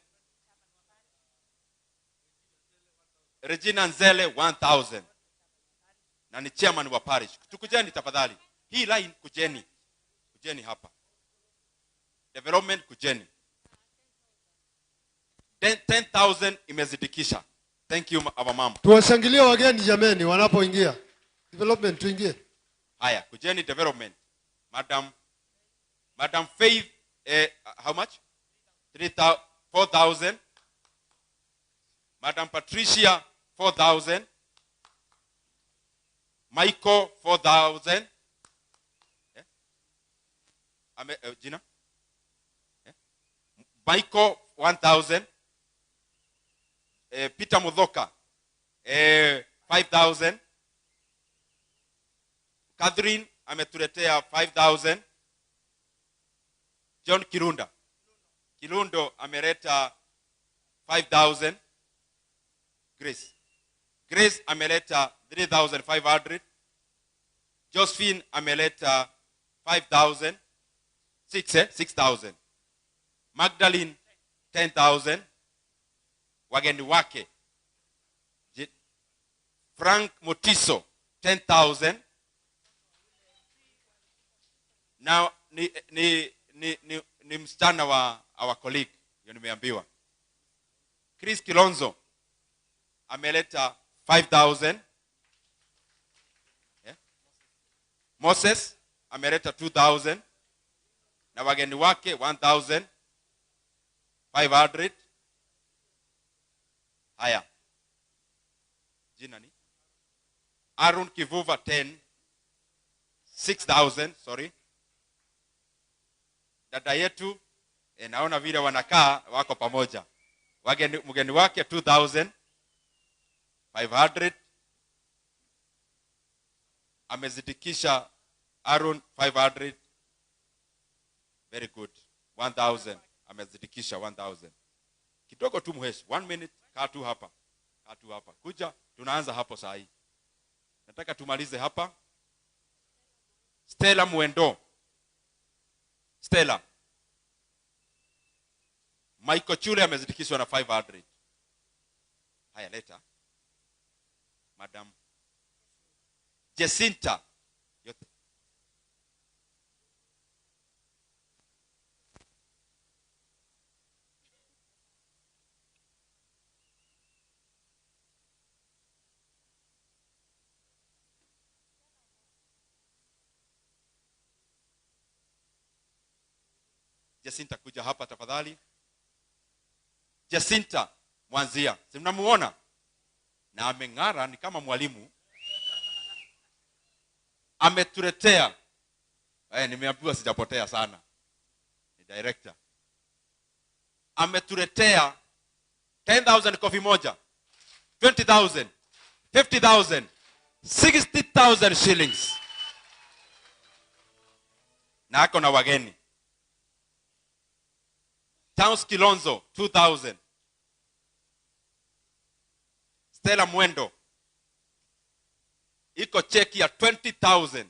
S14: Regina Nzele 1,000. Na ni chairman wa parish. Tukujeni tafadhali. Hii line kujeni. Kujeni hapa. Development kujeni. 10,000 imezidikisha. Thank you our mama.
S3: Tuwashangilie wageni jameni wanapoingia. Development tuingie.
S14: Haya, kujeni development. Madam Faith, how much? 4,000. Madam Patricia 4,000. Michael 4,000. Gina? Michael 1,000. Peter Mudhoka 5,000. Catherine ametuletea 5,000. John Kirunda. Kirundo ameleta 5,000. Grace. Grace ameleta 3,500. Josephine ameleta 5,000. 6,000. Magdalene 10,000. Wageni wake Frank Motiso 10,000. Now ni msichana wa our colleague, hiyo nimeambiwa. Chris Kilonzo ameleta 5,000. Yeah. Moses ameleta 2,000 na wageni wake 1,500. Haya. Jina ni Aaron Kivuva 10 6,000, sorry. Dada yetu naona vile wanakaa wako pamoja. Wageni, mgeni wake 2,500. Amezidikisha Aaron 500. Very good. 1,000. Amezidikisha 1,000. Kidogo tu mheshi. 1 minute. Kaa tu hapa. Kaa tu hapa. Kuja, tunaanza hapo saa hii. Nataka tumalize hapa. Stella Mwendo. Stella. Michael Chule amezidikishwa na 500. Haya, leta. Madam Jacinta. Yote. Jacinta, kuja hapa tafadhali. Jacinta Mwanzia, si mnamuona? Na ameng'ara ni kama mwalimu. Ametuletea, nimeambiwa sijapotea sana, ni director. Ametuletea 10,000 kofi moja, 20,000, 50,000, 60,000 shillings. Na ako na wageni. Towns Kilonzo 2,000. Stella Mwendo iko cheki ya 20,000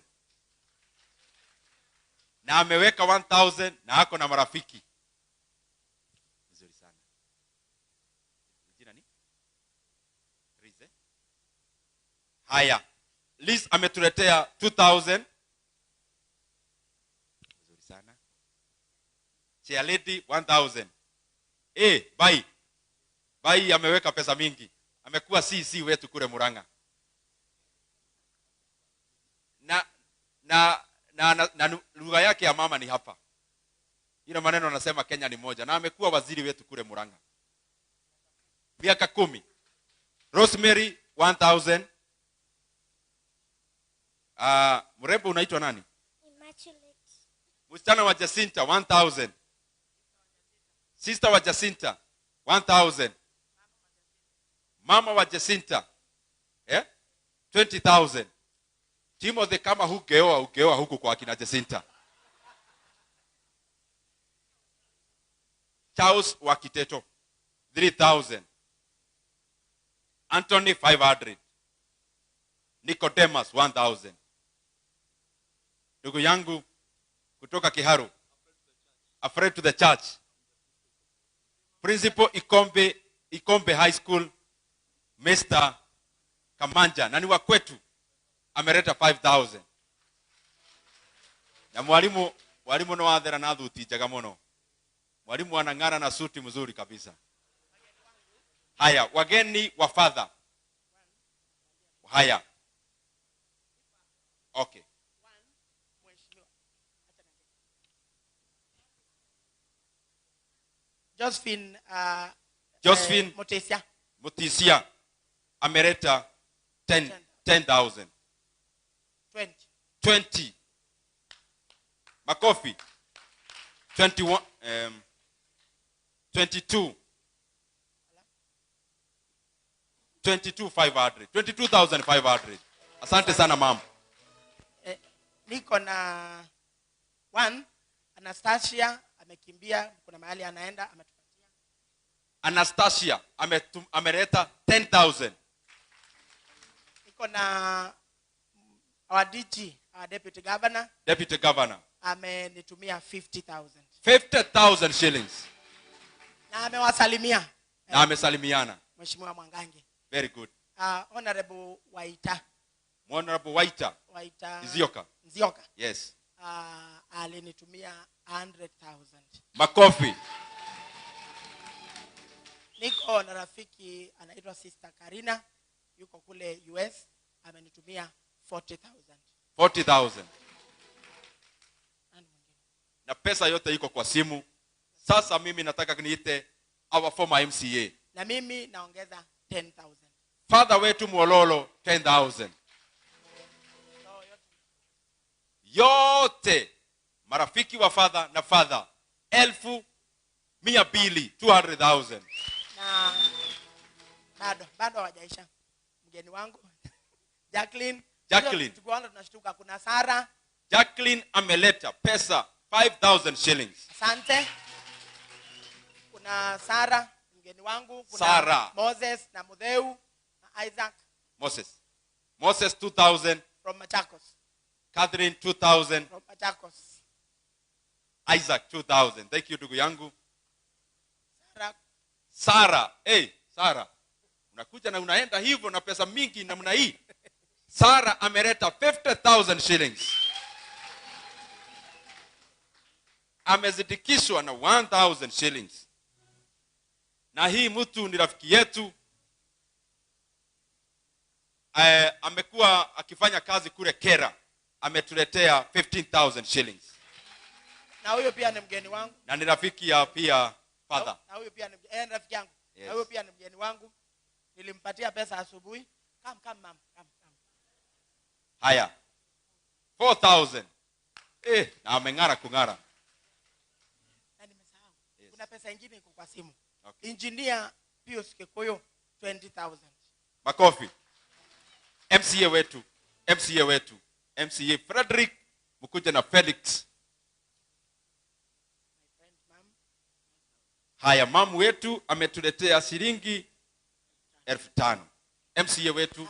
S14: na ameweka 1,000 na ako na marafiki. Vizuri sana. Jina ni? Liz, eh? Haya, Liz ametuletea 2,000. Vizuri sana. Chair lady 1,000. Bye. Bye ameweka pesa mingi. Amekuwa CC wetu kule Murang'a. Na lugha yake ya mama ni hapa. Ila maneno anasema Kenya ni moja. Na amekuwa waziri wetu kule Murang'a miaka 10. Rosemary 1,000. Mrembo unaitwa nani?
S17: Immaculate.
S14: Msichana wa Jacinta 1,000. Sister wa Jacinta 1,000. Mama wa Jacinta 20,000. Timothy, kama hugeoa ugeoa huku kwa akina Jacinta. Charles wa Kiteto 3,000. Anthony 500. Nicodemus 1,000. Ndugu yangu kutoka Kiharu, Afraid to the Church, Principal Ikombe High School, Mr. Kamanja, na ni wa kwetu, ameleta 5,000. Na mwalimu no athera na thuti njega muno. Mwalimu anang'ara na suti mzuri kabisa. Haya, wageni wa father. Haya. Okay.
S11: Josephine
S14: Josephine
S11: Mutisia.
S14: Mutisia ameleta 10,000.
S11: 20.
S14: 20. Makofi. 21, 22. 22,500. 22,500. Asante sana ma'am.
S11: Niko na one Anastasia amekimbia, kuna mahali anaenda, ametupatia.
S14: Anastasia ameleta 10,000.
S11: Niko na our DG, our deputy governor.
S14: Deputy governor
S11: amenitumia 50,000.
S14: 50,000 shillings.
S11: Na amewasalimia.
S14: Na amesalimiana.
S11: Mheshimiwa Mwangangi.
S14: Very good.
S11: Honorable Waita.
S14: Honorable Waita.
S11: Waita.
S14: Nzioka.
S11: Nzioka.
S14: Yes.
S11: Alinitumia 100,000.
S14: Makofi.
S11: Niko na rafiki anaitwa Sister Karina, yuko kule US, amenitumia 40,000.
S14: 40,000. Na pesa yote iko kwa simu. Sasa mimi nataka niite our former MCA.
S11: Na mimi naongeza 10,000.
S14: Father wetu Mwololo 10,000. Yote marafiki wa father na father 200,000, 200,000.
S11: Na bado hawajaisha. Mgeni wangu Jacqueline.
S14: Jacqueline.
S11: Tukiona tunashtuka kuna Sara.
S14: Jacqueline ameleta pesa 5,000 shillings.
S11: Asante. Kuna Sara mgeni wangu, kuna
S14: Sara.
S11: Moses na Mudheu na Isaac.
S14: Moses 2,000
S11: from Machakos.
S14: Catherine 2,000
S11: from Machakos.
S14: Isaac 2,000. Thank you ndugu yangu.
S11: Sara.
S14: Sara, hey, Sara. Unakuja na unaenda hivyo na pesa mingi namna hii. Sara ameleta 50,000 shillings. Amezidikishwa na 1,000 shillings. Na hii mtu ni rafiki yetu. Amekuwa akifanya kazi kule Kera. Ametuletea 15,000 shillings.
S11: Na huyo pia ni mgeni wangu.
S14: Na ni rafiki ya pia father.
S11: Na huyo pia ni rafiki yangu.
S14: Yes.
S11: Na huyo pia ni mgeni wangu. Nilimpatia pesa asubuhi. Come come ma'am, come come.
S14: Haya. 4,000. Na ameng'ara kung'ara.
S11: Na nimesahau. Yes. Kuna pesa nyingine iko kwa simu.
S14: Okay.
S11: Engineer Pius Kikoyo 20,000.
S14: Makofi. MCA wetu, MCA wetu, MCA Frederick mkuje na Felix. Haya, mamu wetu ametuletea shilingi 5,000. MCA wetu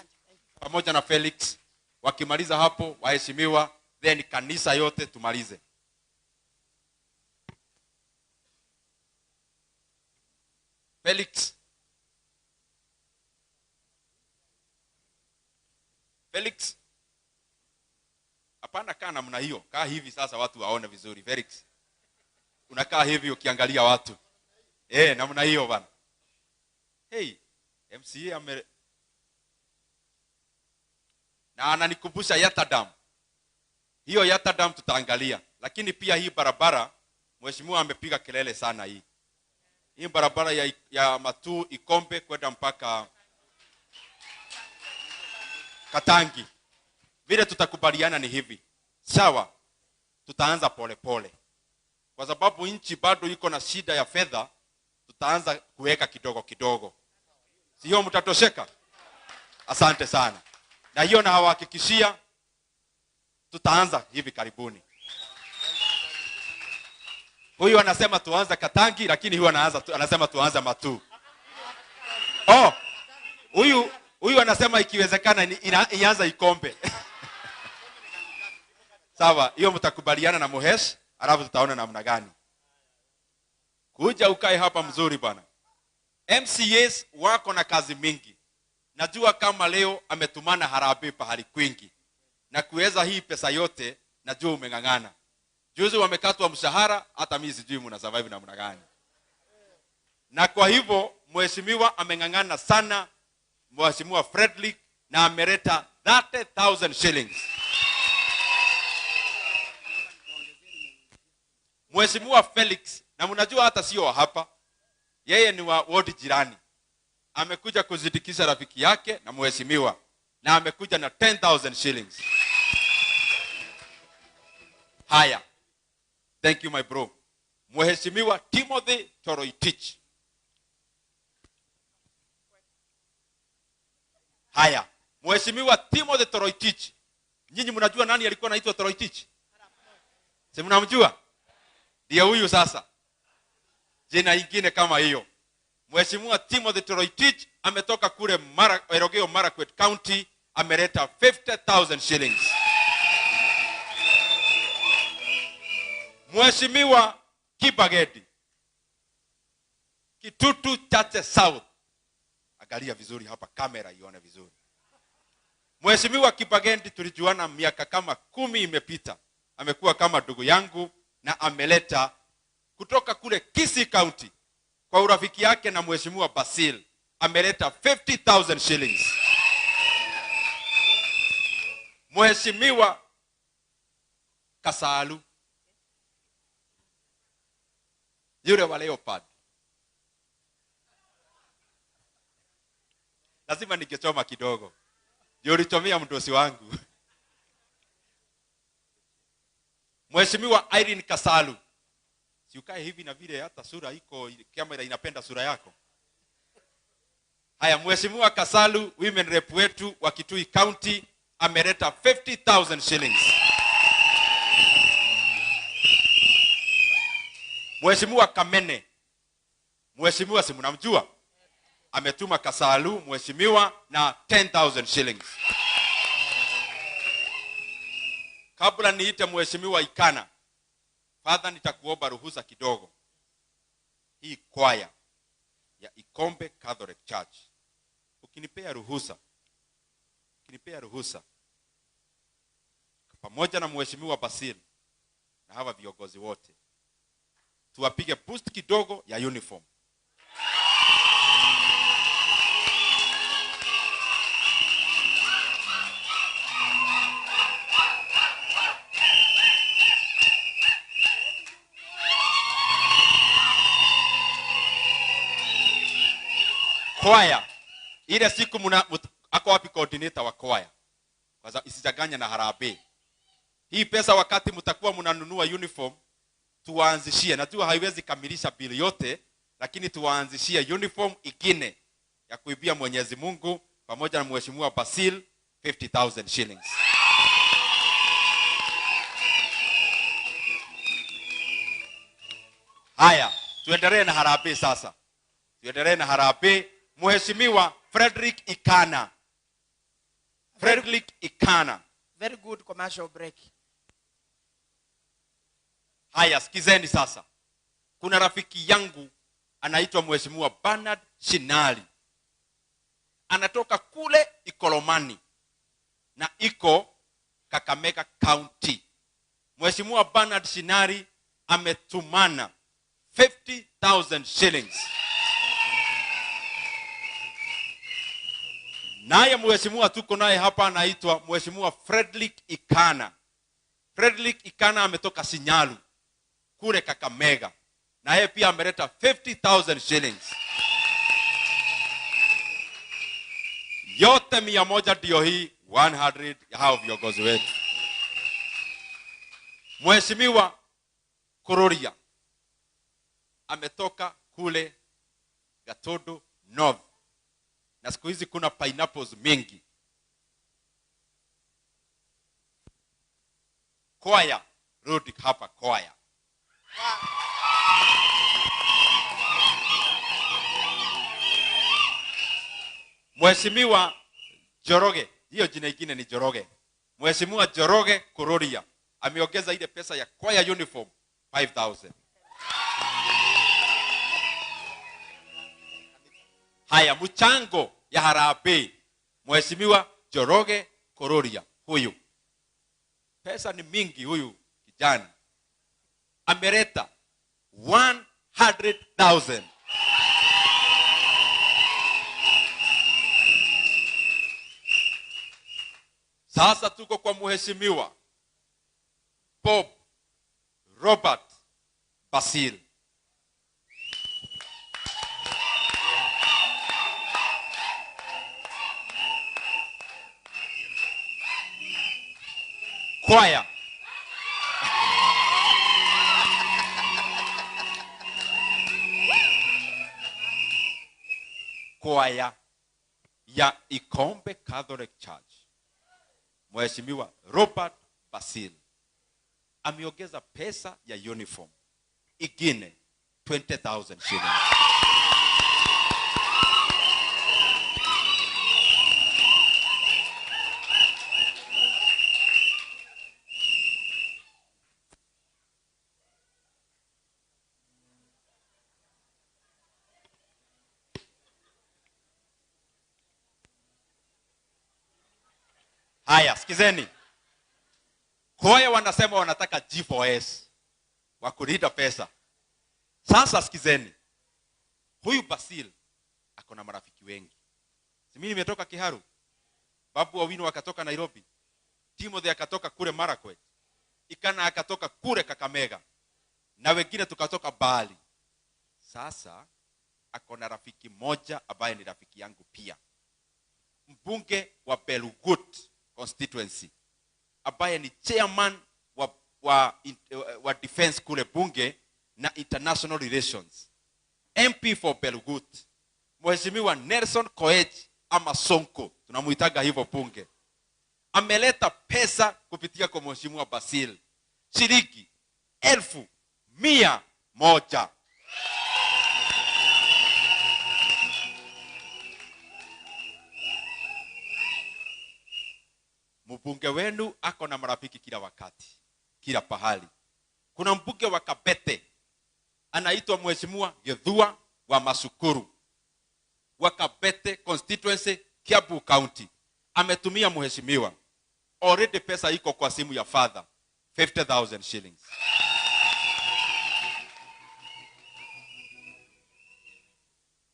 S14: pamoja na Felix wakimaliza hapo waheshimiwa, then kanisa yote tumalize. Felix. Felix. Hapana, kaa namna hiyo. Kaa hivi sasa watu waone vizuri. Felix. Unakaa hivi ukiangalia watu. Namna hiyo bana. Hey, MCA na ananikumbusha Yatta Dam. Hiyo Yatta Dam tutaangalia. Lakini pia hii barabara mheshimiwa amepiga kelele sana hii. Hii barabara ya Matuu Ikombe kwenda mpaka Katangi. Vile tutakubaliana ni hivi. Sawa, tutaanza pole pole. Kwa sababu nchi bado iko na shida ya fedha, tutaanza kuweka kidogo kidogo. Sio mtatosheka? Asante sana. Na hiyo na hawahakikishia tutaanza hivi karibuni. Huyu anasema tuanze Katangi, lakini huyu anasema tuanze Matuu. Oh, huyu anasema ikiwezekana ianze Ikombe. Sawa, hiyo mtakubaliana na Muhesh, alafu tutaona namna gani. Kuja ukae hapa mzuri bwana. MCAs wako na kazi mingi. Najua kama leo ametumana harambee pahali kwingi. Na kuweza hii pesa yote, najua umeng'ang'ana. Juzi wamekatwa mshahara, hata mimi sijui mna survive namna gani. Na kwa hivyo mheshimiwa ameng'ang'ana sana, Mheshimiwa Frederick, na ameleta 30,000 shillings. Mheshimiwa Felix, na mnajua hata sio hapa, yeye ni wa ward jirani. Amekuja kuzidikisha rafiki yake na mheshimiwa, na amekuja na 10,000 shillings. Haya. Thank you my bro. Mheshimiwa Timothy Toroitich. Haya. Mheshimiwa Timothy Toroitich. Nyinyi mnajua nani alikuwa anaitwa Toroitich? Si mnamjua? Ndiye huyu sasa. Jina ingine kama hiyo. Mheshimiwa Timothy Toroitich ametoka kule Elgeyo Marakwet County, ameleta 50,000 shillings. Mheshimiwa Kibagedi, Kitutu Chache South. Angalia vizuri hapa, kamera ione vizuri. Mheshimiwa Kibagedi tulijuana miaka kama 10 imepita. Amekuwa kama ndugu yangu na ameleta kutoka kule Kisii County kwa urafiki yake na Mheshimiwa Basil, ameleta 50,000 shillings. Mheshimiwa Kasalu, yule wa Leopard. Lazima ningechoma kidogo. Ndio ulichomea mdosi wangu. Mheshimiwa Irene Kasalu. Si ukae hivi na vile hata sura iko, kamera inapenda sura yako. Haya, Mheshimiwa Kasalu, women rep wetu wa Kitui County, ameleta 50,000 shillings. Mheshimiwa Kamene, Mheshimiwa si mnamjua, ametuma Kasalu mheshimiwa na 10,000 shillings. Kabla niite Mheshimiwa Ikana, Father, nitakuomba ruhusa kidogo. Hii kwaya ya Ikombe Catholic Church, Ukinipea ruhusa pamoja na Mheshimiwa Basil na hawa viongozi wote, tuwapige boost kidogo ya uniform. Kwaya ile siku ako wapi coordinator wa kwaya? Kwanza isichanganye na harambee. Hii pesa wakati mtakuwa mnanunua uniform, tuwaanzishie. Najua haiwezi kamilisha bili yote, lakini tuwaanzishie uniform ingine ya kuibia Mwenyezi Mungu pamoja na Mheshimiwa Basil 50,000 shillings. Haya, tuendelee na harambee sasa. Tuendelee na harambee. Mheshimiwa Frederick Ikana. Frederick Ikana.
S11: Very good commercial break.
S14: Haya, sikizeni sasa. Kuna rafiki yangu anaitwa Mheshimiwa Bernard Shinali. Anatoka kule Ikolomani na iko Kakamega County. Mheshimiwa Bernard Shinali ametumana 50,000 shillings. Naye mheshimiwa tuko naye hapa anaitwa Mheshimiwa Frederick Ikana. Frederick Ikana ametoka Sinyalu kule Kakamega. Na yeye pia ameleta 50,000 shillings. Yote 100 ndio hii 100 ya hao viongozi wetu. Mheshimiwa Kururia ametoka kule Gatodo North. Na siku hizi kuna pineapples mingi. Kwaya, rudi hapa kwaya. Mheshimiwa Njoroge, hiyo jina ingine ni Njoroge. Mheshimiwa Njoroge Kururia ameongeza ile pesa ya kwaya uniform 5,000. Haya, mchango ya harambee Mheshimiwa Njoroge Kururia huyu. Pesa ni mingi huyu kijana. Ameleta 100,000. Sasa tuko kwa Mheshimiwa Bob Robert Basil. Kwaya. Kwaya ya Ikombe Catholic Church. Mheshimiwa Robert Basil ameongeza pesa ya uniform ingine 20,000 shillings. Haya, sikizeni. Kwaya wanasema wanataka G4S wa kulinda pesa. Sasa sikizeni. Huyu Basil ako na marafiki wengi. Si mimi nimetoka Kiharu. Babu Owino akatoka Nairobi. Timothy akatoka kule Marakwet. Ikana akatoka kule Kakamega. Na wengine tukatoka Bali. Sasa ako na rafiki moja ambaye ni rafiki yangu pia. Mbunge wa Belgut constituency, ambaye ni chairman wa defense kule bunge na international relations, MP for Belgut, Mheshimiwa Nelson Koech ama Sonko, tunamuitaga hivyo bunge, ameleta pesa kupitia kwa Mheshimiwa Basil shilingi 1,100,000. Mbunge wenu ako na marafiki kila wakati, kila pahali. Kuna mbunge wa Kabete anaitwa Mheshimiwa Githua wa Masukuru wa Kabete constituency Kiambu County. Ametumia mheshimiwa. Already pesa iko kwa simu ya father, 50,000 shillings.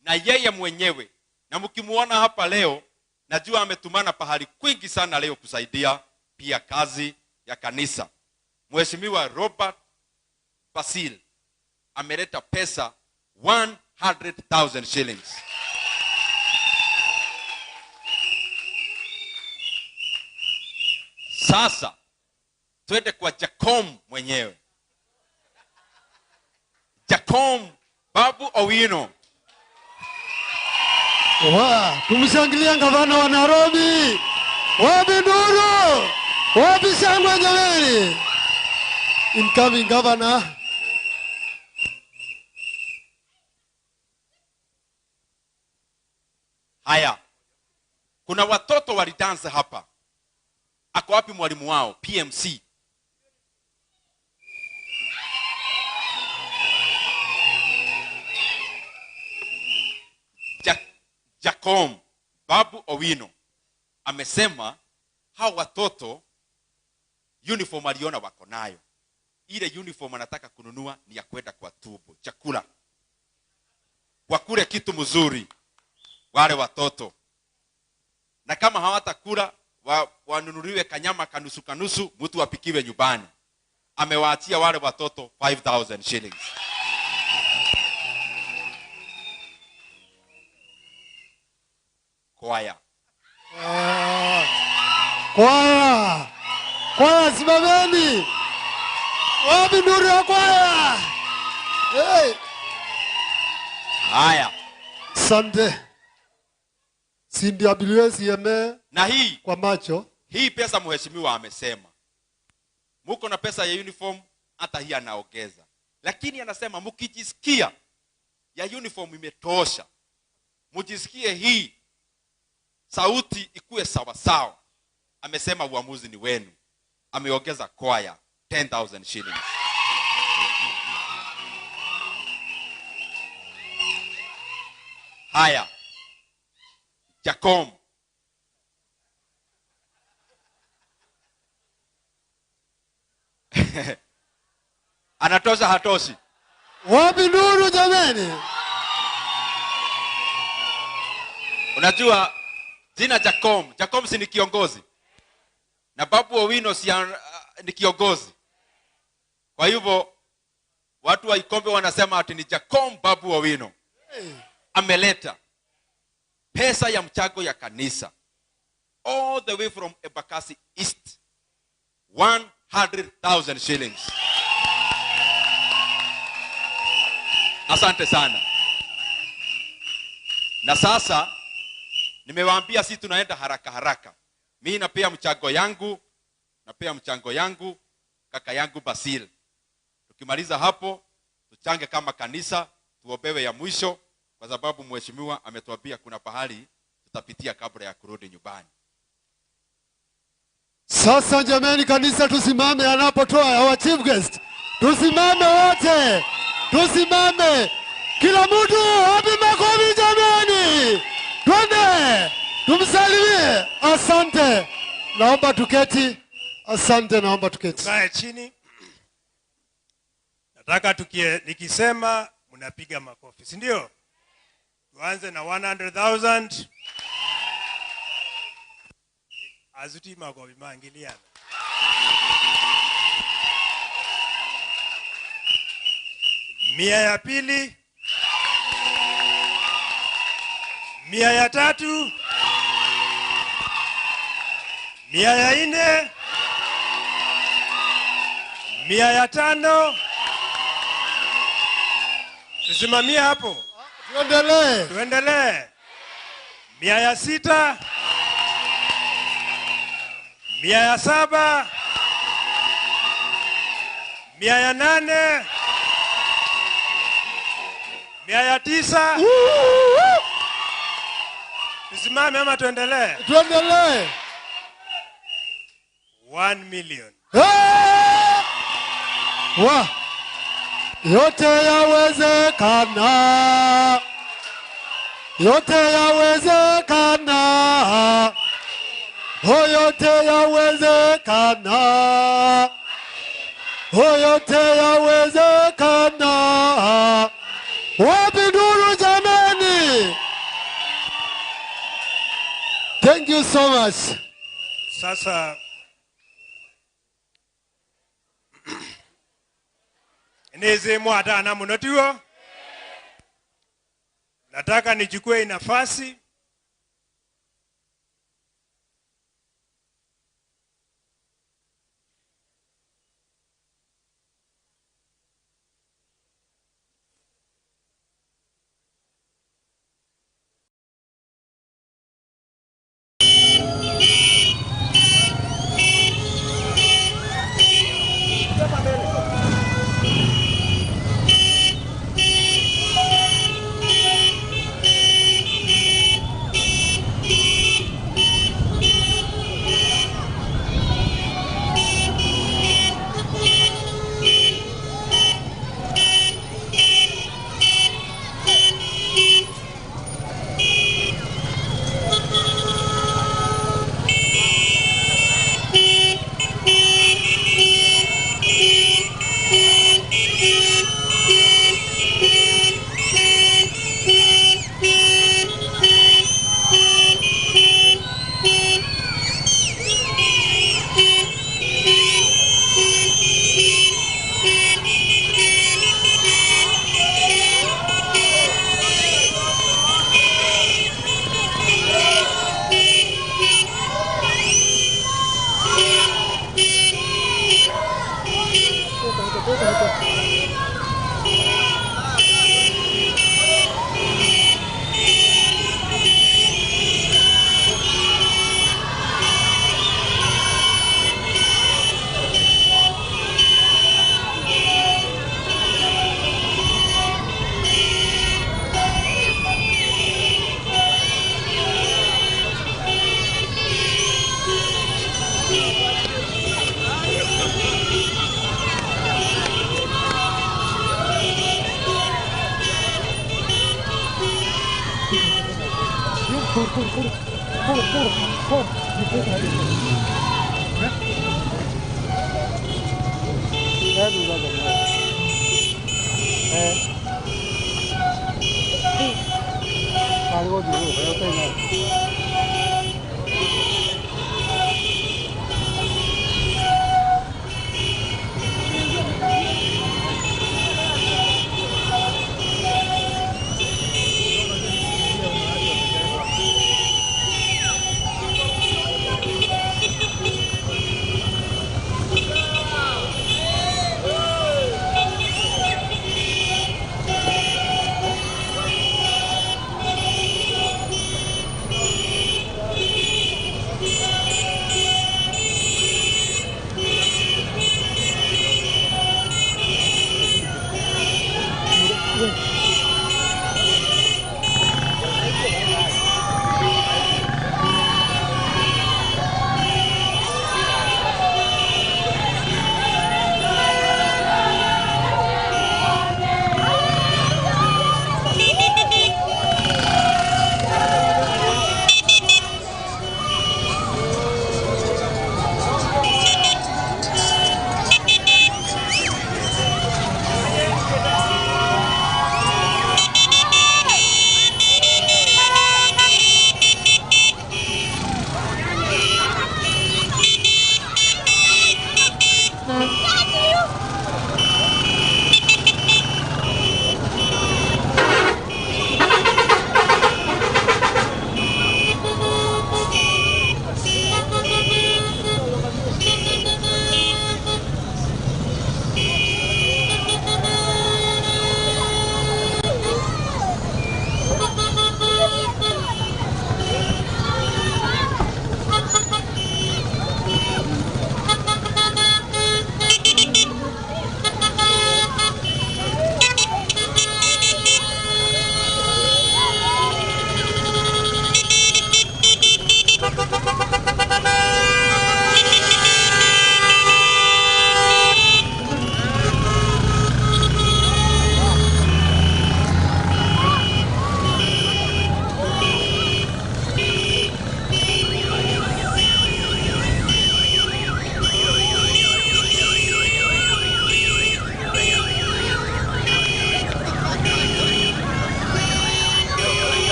S14: Na yeye mwenyewe, na mkimuona hapa leo, najua ametumana pahali kwingi sana leo kusaidia pia kazi ya kanisa. Mheshimiwa Robert Basil ameleta pesa 100,000 shillings. Sasa twende kwa Jacom mwenyewe. Jacom Babu Owino.
S3: Wa, tumshangilia gavana wa Nairobi. Wapi nduru? Wapi shangwe jamani? Incoming governor.
S14: Haya. Kuna watoto walidansa hapa. Ako wapi mwalimu wao? PMC. Jacom Babu Owino amesema hao watoto uniform aliona wako nayo. Ile uniform anataka kununua ni ya kwenda kwa tubo, chakula. Wakule kitu mzuri wale watoto. Na kama hawatakula wanunuliwe kanyama kanusu kanusu, mtu apikiwe nyumbani. Amewaachia wale watoto 5,000 shillings. Kwaya.
S3: Kwaya. Kwaya simameni. Wapi nuru ya kwaya? Hey.
S14: Haya.
S3: Asante. CWSMA
S14: na hii
S3: kwa macho.
S14: Hii pesa mheshimiwa amesema. Muko na pesa ya uniform, hata hii anaongeza. Lakini anasema mkijisikia ya uniform imetosha, mjisikie hii sauti ikue sawa sawa. Amesema uamuzi ni wenu. Ameongeza kwaya 10,000 shillings. Haya. Jacom. Anatosha hatoshi?
S3: Wapi nuru jamani?
S14: Unajua jina Jacom, Jacom si ni kiongozi. Na Babu Owino si ni kiongozi. Kwa hivyo watu wa Ikombe wanasema ati ni Jacom Babu Owino.
S3: Hey.
S14: Ameleta pesa ya mchango ya kanisa all the way from Embakasi East, 100,000 shillings. Asante sana. Na sasa nimewaambia sisi tunaenda haraka haraka. Mimi napea mchango yangu, kaka yangu Basil. Tukimaliza hapo tuchange kama kanisa, tuombewe ya mwisho, kwa sababu mheshimiwa ametuambia kuna pahali tutapitia kabla ya kurudi nyumbani.
S3: Sasa jamani, kanisa tusimame anapotoa our chief guest. Tusimame wote. Tusimame. Kila mtu wapi makofi jamani. Twende. Tumsalimie. Asante. Naomba tuketi. Asante, naomba tuketi.
S4: Kae chini. Nataka nikisema mnapiga makofi, si ndio? Tuanze na 100,000. Azuti makofi maangiliana. 100 ya pili. 100 ya tatu. 100 ya nne. 100 ya tano. Tusimamie hapo.
S3: Tuendelee.
S4: Tuendelee. 100 ya sita. 100 ya saba. 100 ya nane. 100 ya tisa. Tusimame ama tuendelee?
S3: Tuendelee.
S4: 1 million.
S3: Hey! Wa. Yote yawezekana. Yote yawezekana. Oh, yote yawezekana. Oh, yote yawezekana. Wapi nduru jameni? Thank you so much.
S4: Sasa nize mwadana munotiwo. Nataka nichukue nafasi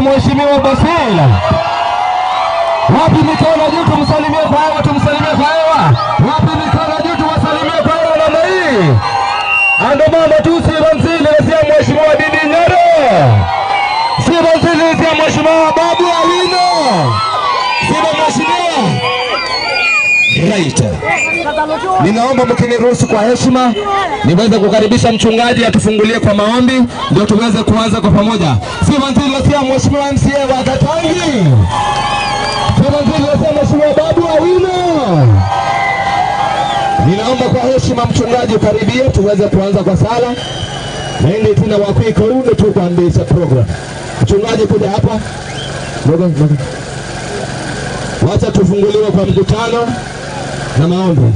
S17: Mheshimiwa Basil. Wapi mikono juu tumsalimie kwa hewa, tumsalimie kwa hewa. Wapi mikono juu tuwasalimie kwa hewa namna hii. Ando mama tu Sibanzili na Mheshimiwa Didi Nyoro. Sibanzili na Mheshimiwa Babu Owino. Siba Mheshimiwa. Right. Ninaomba mkiniruhusu kwa heshima niweze kukaribisha mchungaji atufungulie kwa maombi ndio tuweze kuanza kwa pamoja. Sibanzili na Mheshimiwa MCA wa Katangi. Sibanzili na Mheshimiwa Babu Owino. Ninaomba kwa heshima mchungaji ukaribie tuweze kuanza kwa sala. Naende tena wakwiko unde tu kuambisha program. Mchungaji kuja hapa. Ngoja. Wacha tufunguliwe kwa mkutano na maombi.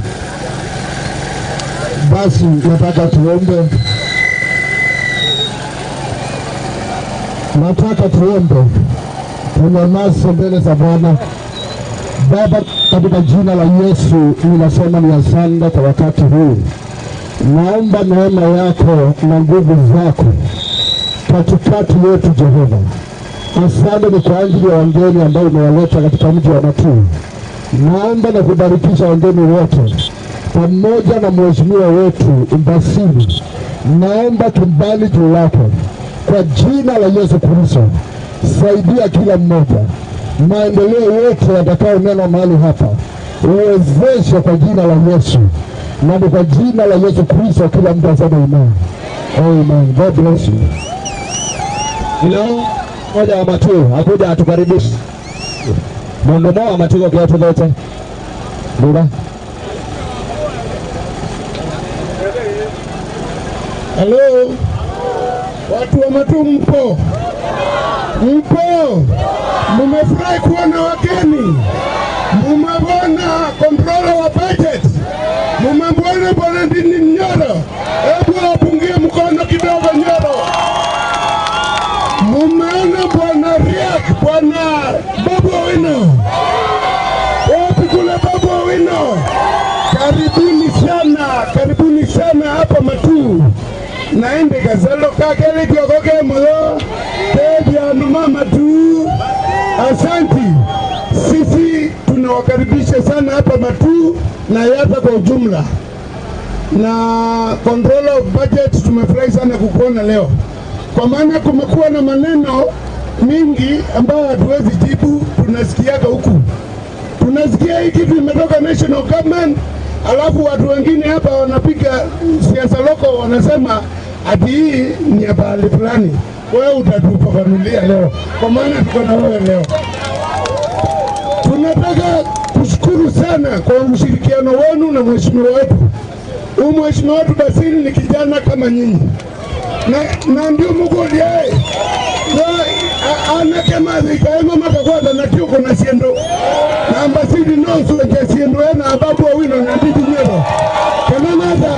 S20: Basi nataka tuombe. Nataka tuombe. Tunyamaze mbele za Bwana. Baba, katika jina la Yesu ninasema ni asante kwa wakati huu. Naomba neema yako na nguvu zako katikati yetu Jehova. Asante ni kwa ajili ya wageni ambao umewaleta katika mji wa Matuu. Naomba na kubarikisha wageni wote pamoja na mheshimiwa wetu Basili. Naomba kibali juu lako kwa jina la Yesu Kristo. Saidia kila mmoja, maendeleo yote yatakayonenwa mahali hapa uwezeshe kwa jina la Yesu, na kwa jina la Yesu Kristo kila mtu aseme amen. Amen. God bless you.
S17: Leo moja wa Matuu akuja atukaribishe. Mundu mwa wa Matuu kwa watu wote. Baba.
S21: Hello. Watu wa Matuu mpo? Mpo? Mumefurahi kuona wageni? Mumemwona controller wa budget? Mumemwona Bwana Ndindi Nyoro? Hebu wapungie mkono kidogo Nyoro. Mumeona Bwana Riak, Bwana Babu Owino? Wapi kule Babu Owino? Karibuni sana, karibuni sana hapa Matuu. Naende gazalo kakele kiokoke moyo tebia mama tu. Asanti. Sisi tunawakaribisha sana hapa Matuu na Yatta kwa ujumla. Na controller of budget tumefurahi sana kukuona leo. Kwa maana kumekuwa na maneno mingi ambayo hatuwezi jibu, tunasikiaga huku. Tunasikia hii kitu imetoka national government, alafu watu wengine hapa wanapiga siasa loko wanasema ati hii ni ya pahali fulani. Wewe utatufafanulia leo, kwa maana tuko na wewe leo. Tunataka kushukuru sana kwa ushirikiano wenu na mheshimiwa wetu. Huyu mheshimiwa wetu Basili ni kijana kama nyinyi. Na ndio mugodi yae. Ana kema zikaema makakwata na kiuko na siendo. Na Basili nonso nje siendo na Babu Owino na Ndindi Nyoro. Kama mata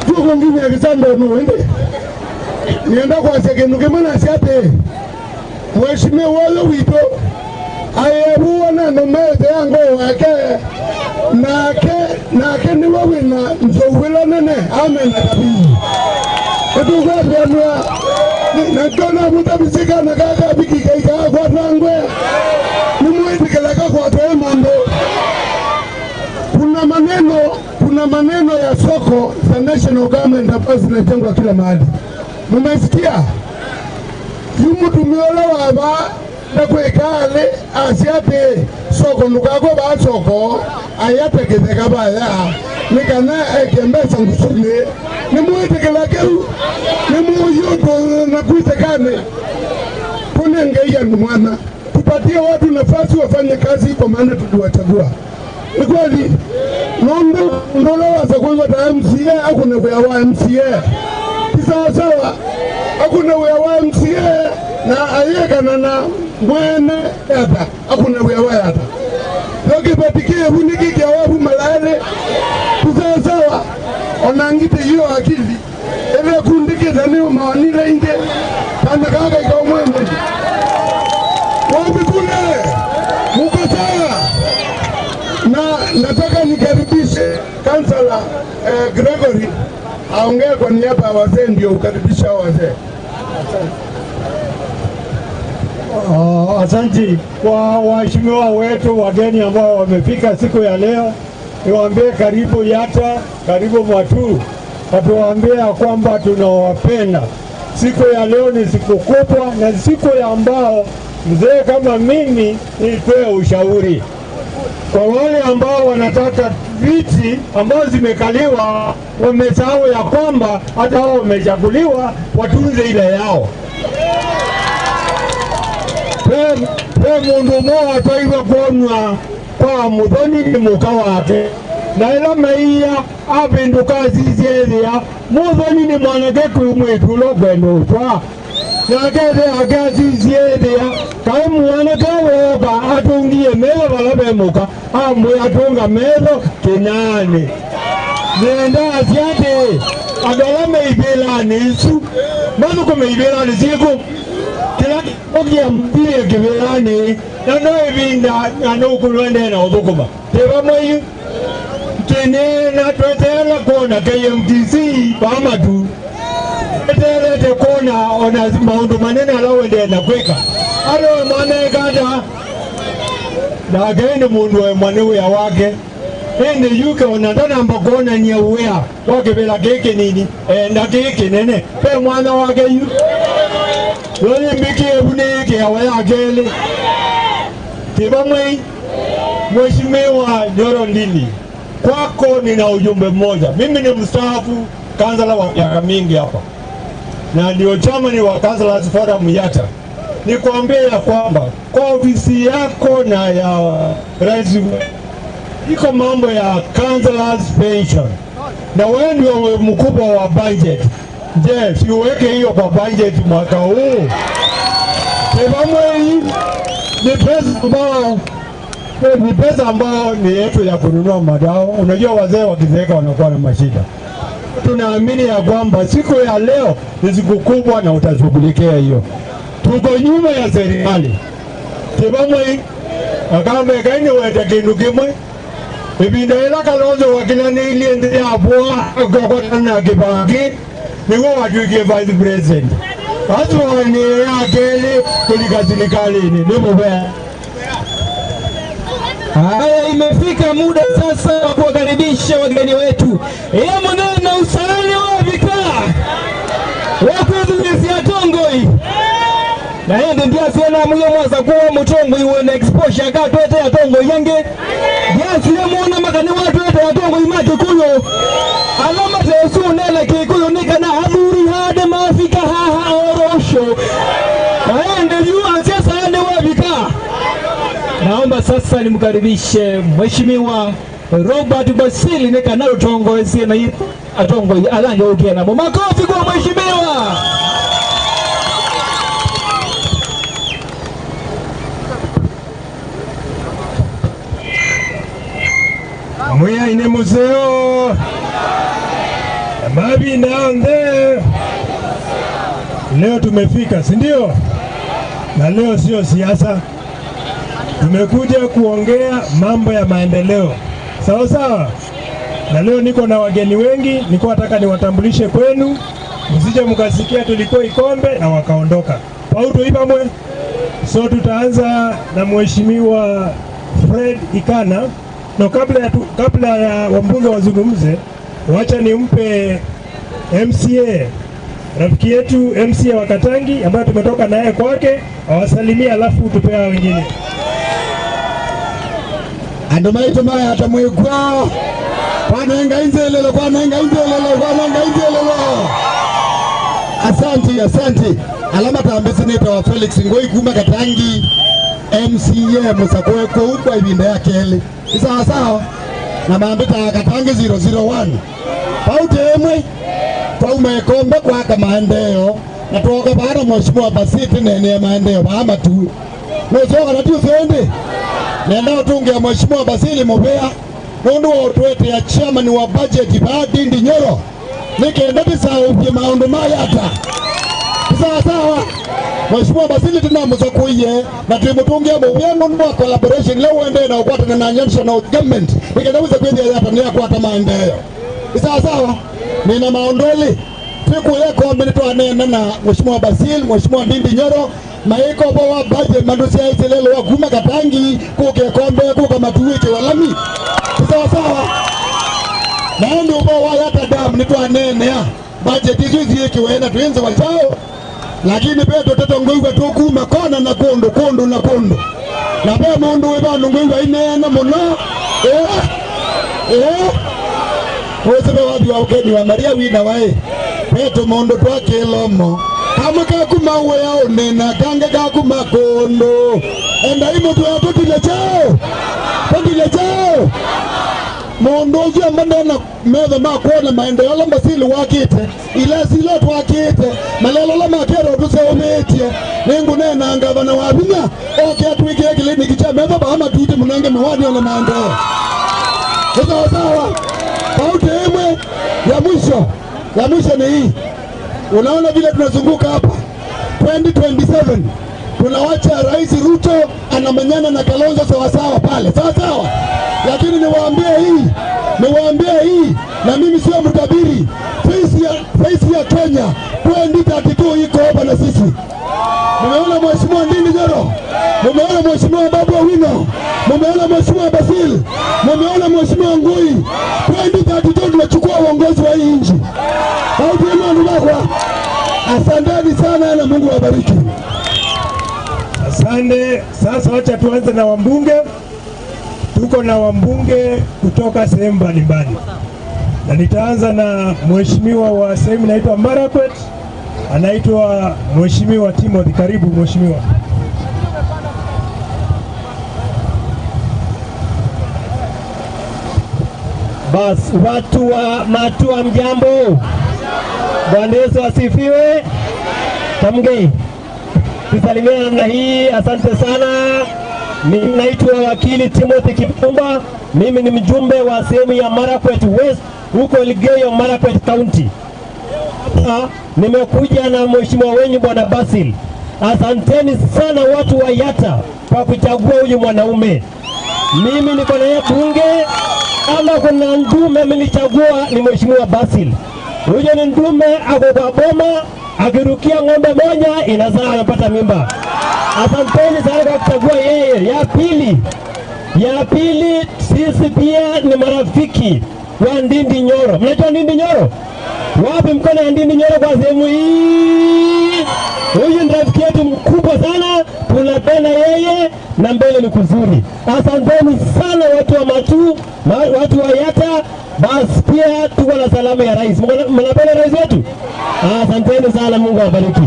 S21: tuko ngine ya kisando nuende. Nienda kwa sekendu kemana siate. Mheshimiwa wale wito ayebuwa na nomete yango wake nake ni wewe na mzowela nene amen na kabii. Etuka bwana na tona mutabisika na kaka biki kaika kwa tangwe. Nimuitikela kwa toe mambo. Kuna maneno ya soko za national government ambazo zinajengwa kila mahali. Mmesikia? Yumu tumiola waba na kwekale asiate soko nukako ba soko ayate kiteka baya nikana ekembesa ngusune nimuitikela keu nimuyuto na kuitekane kunengeia mwana tupatie watu nafasi wafanye kazi kwa maana tuliwachagua. Ni kweli nondo ndolo wasakwenda ta MCA au kuna kwa wa MCA Sawa sawa akuna wia wa MCA na ayekana na mwene Yatta akuna wia wa Yatta lokipatikie vunikikia wavu malale. Sawa sawa onangite hiyo akili ele kundikeza ni maonile inge kana kaka ikaomwene wapi kule muko sawa. Na nataka nikaribishe kansala Gregory aongee kwa niaba ya wazee, ndio ukaribisha wazee.
S2: Asante kwa waheshimiwa wetu wageni ambao wamefika siku ya leo. Niwaambie karibu Yatta, karibu Matuu. Watuwaambie ya kwamba tunawapenda. Siku ya leo ni siku kubwa na siku ya ambao mzee kama mimi nitoe ushauri kwa wale ambao wanataka viti ambao zimekaliwa, wamesahau ya kwamba hata wao wamechaguliwa, watunze ile yao. Pe mundu mmoja ataiwa kuonwa kwa muthoni ni muka wake na ila maiya apinduka sisiethia muthoni ni mwanake mwitu ula ukwenda utwa nakethe ake sisiethia kai mwanake woka atungie metho vala ve muka amwi atunga metho kinani nenda asia ati andu ala meivĩlani icu mathukume ivĩlani ciĩkũ kila ukiambie kivilani na no ivinda na no kulwende na uthukuma tevamwe tene na twetela kuona KMTC pamatu twetelete kuona ona maundu manene alawende na kwika aro mwana kata na gende mundu we mwana uya wake ende yuke ona ndanamba kuona nya uya wake bila keke nini enda keke nene pe mwana wake yu lori mbiki ebuneke yawa akele tibamwe. Mheshimiwa Nyoro Ndindi, kwako nina ujumbe mmoja. Mimi ni mstaafu kansala wa miaka mingi hapa na ndio chairman wa Councillors Forum Yatta. Nikwambie ya kwamba kwa ofisi yako na ya rais iko mambo ya councillors pension, na wewe ndio mkubwa wa budget. Je, siuweke hiyo kwa budget mwaka huu? Tebamwe ni pesa ambao ni pesa ambayo ni yetu ya kununua madawa. Unajua wazee wakizeeka wanakuwa na mashida. Tunaamini ya kwamba siku ya leo ni siku kubwa na utashughulikia hiyo. Tuko nyuma ya serikali. Tebamwe akambe kaini weta kindu kimwe. Ibinda ila Kalonzo wakina ni ile ya bwa kwa na Kibaki niwo watuikie vice president. Watu ni akili kulika serikalini ni mbaya.
S6: Haya, imefika muda sasa wa kuwakaribisha wageni wetu. Ye munene usali wa vika wakwithugisia tongoi na indi ndiasiena muyo mwasa kuwa mutongoi wena exposure akatwete ya tongoi yange ndiasire muona makani watwete ya tongoi ma Kikuyu alama tesu nele Kikuyu nikana athuri hade mafika haha orosho na indi yu asiasa ende wa vika. Naomba sasa nimkaribishe Mheshimiwa Robert Basili nikana utongozi na atongoi alange ukiena. Makofi kwa mheshimiwa.
S4: Mwiya ine museo mabi naonde. Leo tumefika, si ndio? Na leo sio siasa. Tumekuja kuongea mambo ya maendeleo. Sawa sawa. Na leo niko na wageni wengi, niko nataka niwatambulishe kwenu. Msije mkasikia tulikuwa Ikombe na wakaondoka. Pauto ibamwe. So tutaanza na Mheshimiwa Fred Ikana. No, kabla ya wambunge wazungumze, wacha nimpe MCA rafiki yetu MCA wa Katangi ambaye tumetoka naye kwake, awasalimie alafu tupea wengine.
S13: Andu maitu maya atamwikwa kwanenga inzelelo kwanenga inzelelo kwanenga inzelelo. Asanti asanti. Alama tambisi nita Felix Ngoi kuma Katangi MCA musakwe kwa ibinda ya kele. Sawa sawa. Na maambita Katangi 001. Paute emwe
S20: Twaume Ikombe kwaka maendeleo na twoka bana mheshimiwa Basiti nene maendeleo bama tu. Nusoka na tusendi. Nenda utunge mheshimiwa Basili Mubea nundu wa utwete ya chairman wa budget ba Ndindi Nyoro. Nikenda tisaupye maundu mayata. Sawa sawa. Mheshimiwa Basili tunamuzakuiye na twimutungia mubea nundu wa collaboration leo uende na ukwata na national government. Nikenda uze kwithia yata ni akwata maendeleo. Sawa sawa. Nina maondoli siku yako mimi na Mheshimiwa Basil, Mheshimiwa Ndindi Nyoro maiko bo budget mandusi ya iselelo wa kuma katangi kuke kombe kuka matuwike walami. Sawa sawa. Na ndio bo wa yata dam nitwanene ya budget hizo zikiwena tuenze wachao. Lakini peto toto ngwe tu kuma kona na kondo kondo na kondo. Na pe mundu we bandu ngwe inena muno. Wesebe wathi wa ukeni wa Maria wina wae peto mundu twakilomo kamwe kakuma wea unena kange kakuma kondo enda imutu ya tutile chao tutile chao mundu ucio mandena metho makuona maendeleo ala Basili wakite ila silo twakite malelo la makero tuseumitie ningunena ngavana wa vinya oke atwikie kliniki cha metho bahama tuite munenge miwani ona maendeleo. Sawa sawa. Pauti imwe ya mwisho. Ya mwisho ni hii. Unaona vile tunazunguka hapa 2027 tunawacha Rais Ruto anamenyana na Kalonzo sawa sawa pale. Sawa sawa. Lakini niwaambie hii, niwaambie hii na mimi sio mtabiri. Face ya Kenya 2032 iko hapa na sisi. Mumeona Mheshimiwa Ndindi Nyoro, mumeona Mheshimiwa Babu Owino, mumeona Mheshimiwa Basil, mumeona Mheshimiwa Ngui. 2032 tunachukua uongozi wa hii nchi. Asanteni sana na Mungu awabariki.
S4: Asante. Sasa wacha tuanze na wambunge. Tuko na wambunge kutoka sehemu mbalimbali. Na nitaanza na mheshimiwa wa sehemu inaitwa Marakwet. Anaitwa Mheshimiwa Timothy. Karibu mheshimiwa.
S1: Bas, watu wa Matua mjambo. Bwana Yesu asifiwe. Tamgei. Tusalimiane namna hii. Asante sana. Mimi naitwa wakili Timothy Kipumba. Mimi ni mjumbe wa sehemu ya Marakwet West huko Elgeyo Marakwet County. Nimekuja na mheshimiwa wenyu Bwana Basil. Asanteni sana watu wa Yatta kwa kuchagua huyu mwanaume. Mimi niko na yeye bunge. Ama kuna ndume mlichagua ni mheshimiwa Basil. Huyo ni ndume ako kwa boma, akirukia ng'ombe moja inazaa anapata mimba. Asanteni sana kwa kuchagua yeye. Ya pili sisi pia ni marafiki wa Ndindi Nyoro. Mnajua Ndindi Nyoro? Wapi mkono ya Ndindi Nyoro kwa sehemu hii? Huyu ni rafiki yetu mkubwa sana, tunapenda yeye na mbele ni kuzuri. Asanteni sana watu wa Matu, watu wa Yatta. Basi pia tuko na salamu ya rais. Mnapenda rais wetu? Asanteni sana, Mungu awabariki.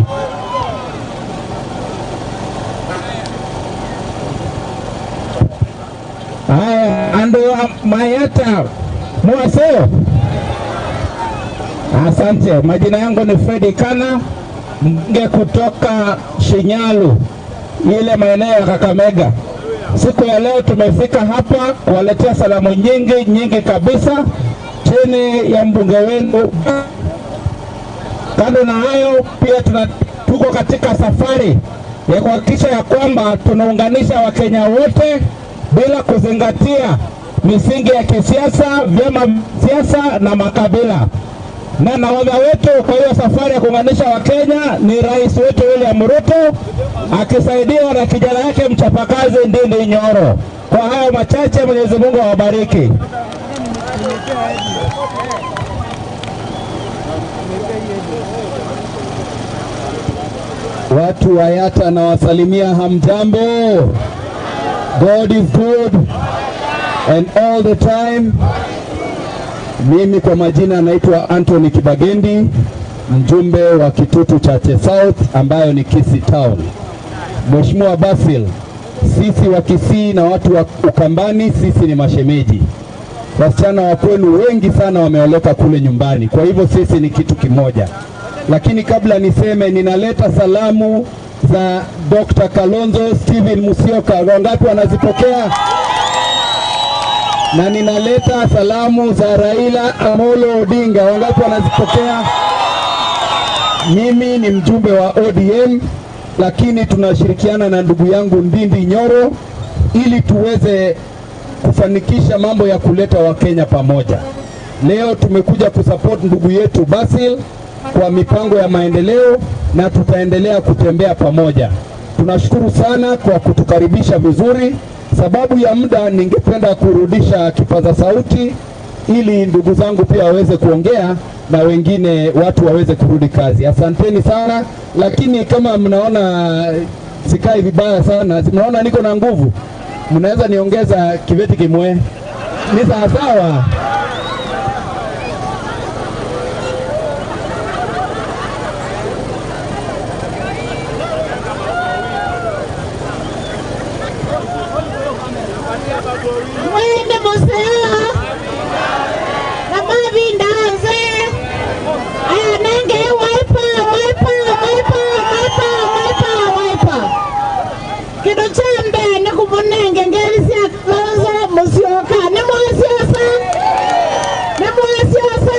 S12: Haya, ando Mayata mwaseo. Asante. Majina yangu ni Freddy Kana, mbunge kutoka Shinyalu, ile maeneo ya Kakamega. Siku ya leo tumefika hapa kuwaletea salamu nyingi nyingi kabisa chini ya mbunge wenu. Kando na hayo pia tuko katika safari ya kuhakikisha ya kwamba tunaunganisha Wakenya wote bila kuzingatia misingi ya kisiasa, vyama siasa na makabila. Na nahodha wetu kwa hiyo safari ya kuunganisha Wakenya ni Rais wetu William Ruto, akisaidiwa na kijana yake mchapakazi Ndindi Nyoro. Kwa hayo machache, Mwenyezi Mungu awabariki.
S6: Watu wa Yatta nawasalimia, hamjambo. God is good and all the time. Mimi kwa majina naitwa Anthony Kibagendi, mjumbe wa Kitutu Chache South ambayo ni Kisii Town. Mheshimiwa Basil, sisi wa Kisii na watu wa Ukambani, sisi ni mashemeji.
S15: Wasichana wa kwenu wengi sana wameoleka kule nyumbani, kwa hivyo sisi ni kitu kimoja. Lakini kabla niseme, ninaleta salamu za Dr. Kalonzo Steven Musyoka. Wangapi wanazipokea? Na ninaleta salamu za Raila Amolo Odinga. Wangapi wanazipokea? Mimi ni mjumbe wa ODM, lakini tunashirikiana na ndugu yangu Ndindi Nyoro ili tuweze kufanikisha mambo ya kuleta Wakenya pamoja. Leo tumekuja kusupport ndugu yetu Basil kwa mipango ya maendeleo na tutaendelea kutembea pamoja. Tunashukuru sana kwa kutukaribisha vizuri. Sababu ya muda, ningependa kurudisha kipaza sauti ili ndugu zangu pia waweze kuongea na wengine watu waweze kurudi kazi. Asanteni sana, lakini kama mnaona sikai vibaya sana, mnaona niko na nguvu, mnaweza niongeza kiveti kimwe. Ni sawa sawa.
S18: Mwende Museo na mavindanze anenge Wiper, Wiper, Wiper, Wiper, Wiper, Wiper. Kindu cha mbere ni kumunenge ngeri cia Kalonzo Musyoka. Ni mwasiasa, ni mwasiasa.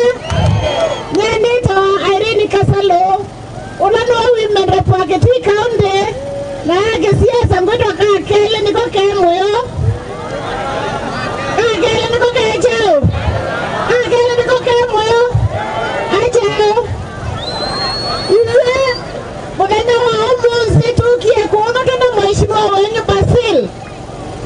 S18: Nyenito Irene Kasalo ula no women rep wa Kitui County na gisiasa ngwitwa kakele niko kemuyo. Kakele niko kechao. Kakele niko kemuyo. Achao. Iwe muthenya wa umuthi tukie kuona tena mheshimiwa wenyu Basil.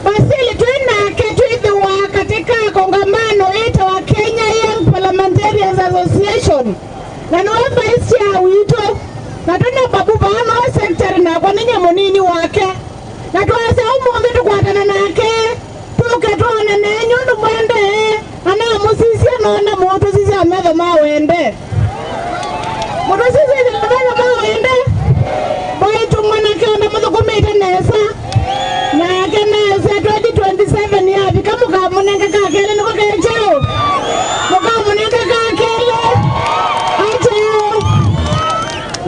S18: Basil twinake twithiwa katika kongamano itawa Kenya Young Parliamentarians Association. Na niwe vice chair witũ na twina babu bano secretary nakwa ni nyamunini wake. Na twase umuthi tukwatana nake tuke tuone nenyu ndu mwende ana musisia nona mutu sisia metho ma wende. Mutu sisia metho ma wende. Baitu mwanake ona muthukumite nesa. Nake nesa 2027 yavika mukamunenga kakele niko kechao. Mukamunenga kakele. Achao.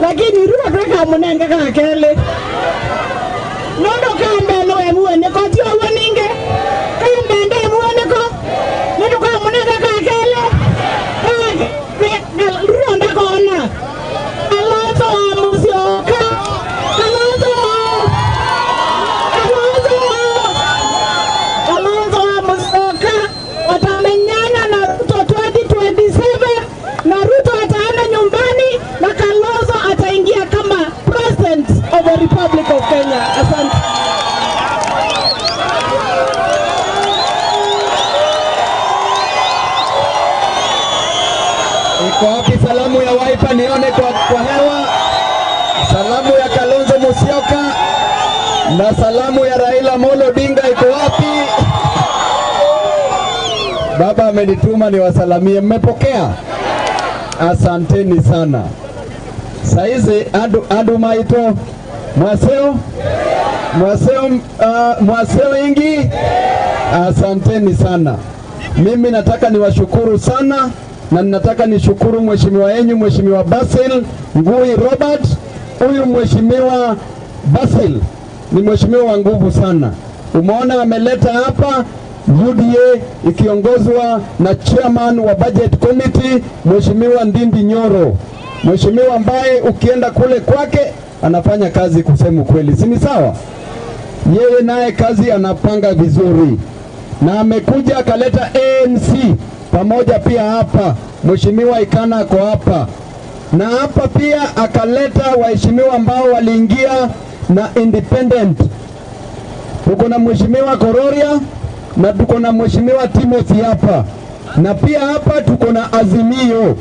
S18: Lakini Ruto twekamunenga kakele. Nondo kambe no emuone ko ti owo ninge. Kambe ndo emuone ko. Nondo kamunenga kakele. Ruto ndakona. Kalonzo wa Musyoka. Kalonzo wa Kalonzo wa Kalonzo wa Musyoka watamenyana na Ruto 2027 na Ruto ataenda nyumbani na Kalonzo ataingia kama President of the Republic of Kenya. Asante.
S15: Iko wapi salamu ya Wiper nione kwa hewa? Salamu ya Kalonzo Musyoka na salamu ya Raila Amolo Odinga iko wapi? Baba amenituma niwasalamie. Mmepokea? Asanteni sana. Saizi andu maito mwaseo mwaseo mwaseo ingi. Asanteni sana. Mimi nataka niwashukuru sana na nataka nishukuru mheshimiwa yenyu Mheshimiwa Basil Ngui Robert. Huyu Mheshimiwa Basil ni mheshimiwa wa nguvu sana. Umeona ameleta hapa UDA ikiongozwa na chairman wa budget committee Mheshimiwa Ndindi Nyoro. Mheshimiwa ambaye ukienda kule kwake anafanya kazi kusema kweli, si ni sawa? Yeye naye kazi anapanga vizuri. Na amekuja akaleta ANC pamoja pia hapa. Mheshimiwa Ikana ako hapa. Na hapa pia akaleta waheshimiwa ambao waliingia na independent. Tuko na Mheshimiwa Kororia na tuko na Mheshimiwa Timothy hapa. Na pia hapa tuko na Azimio.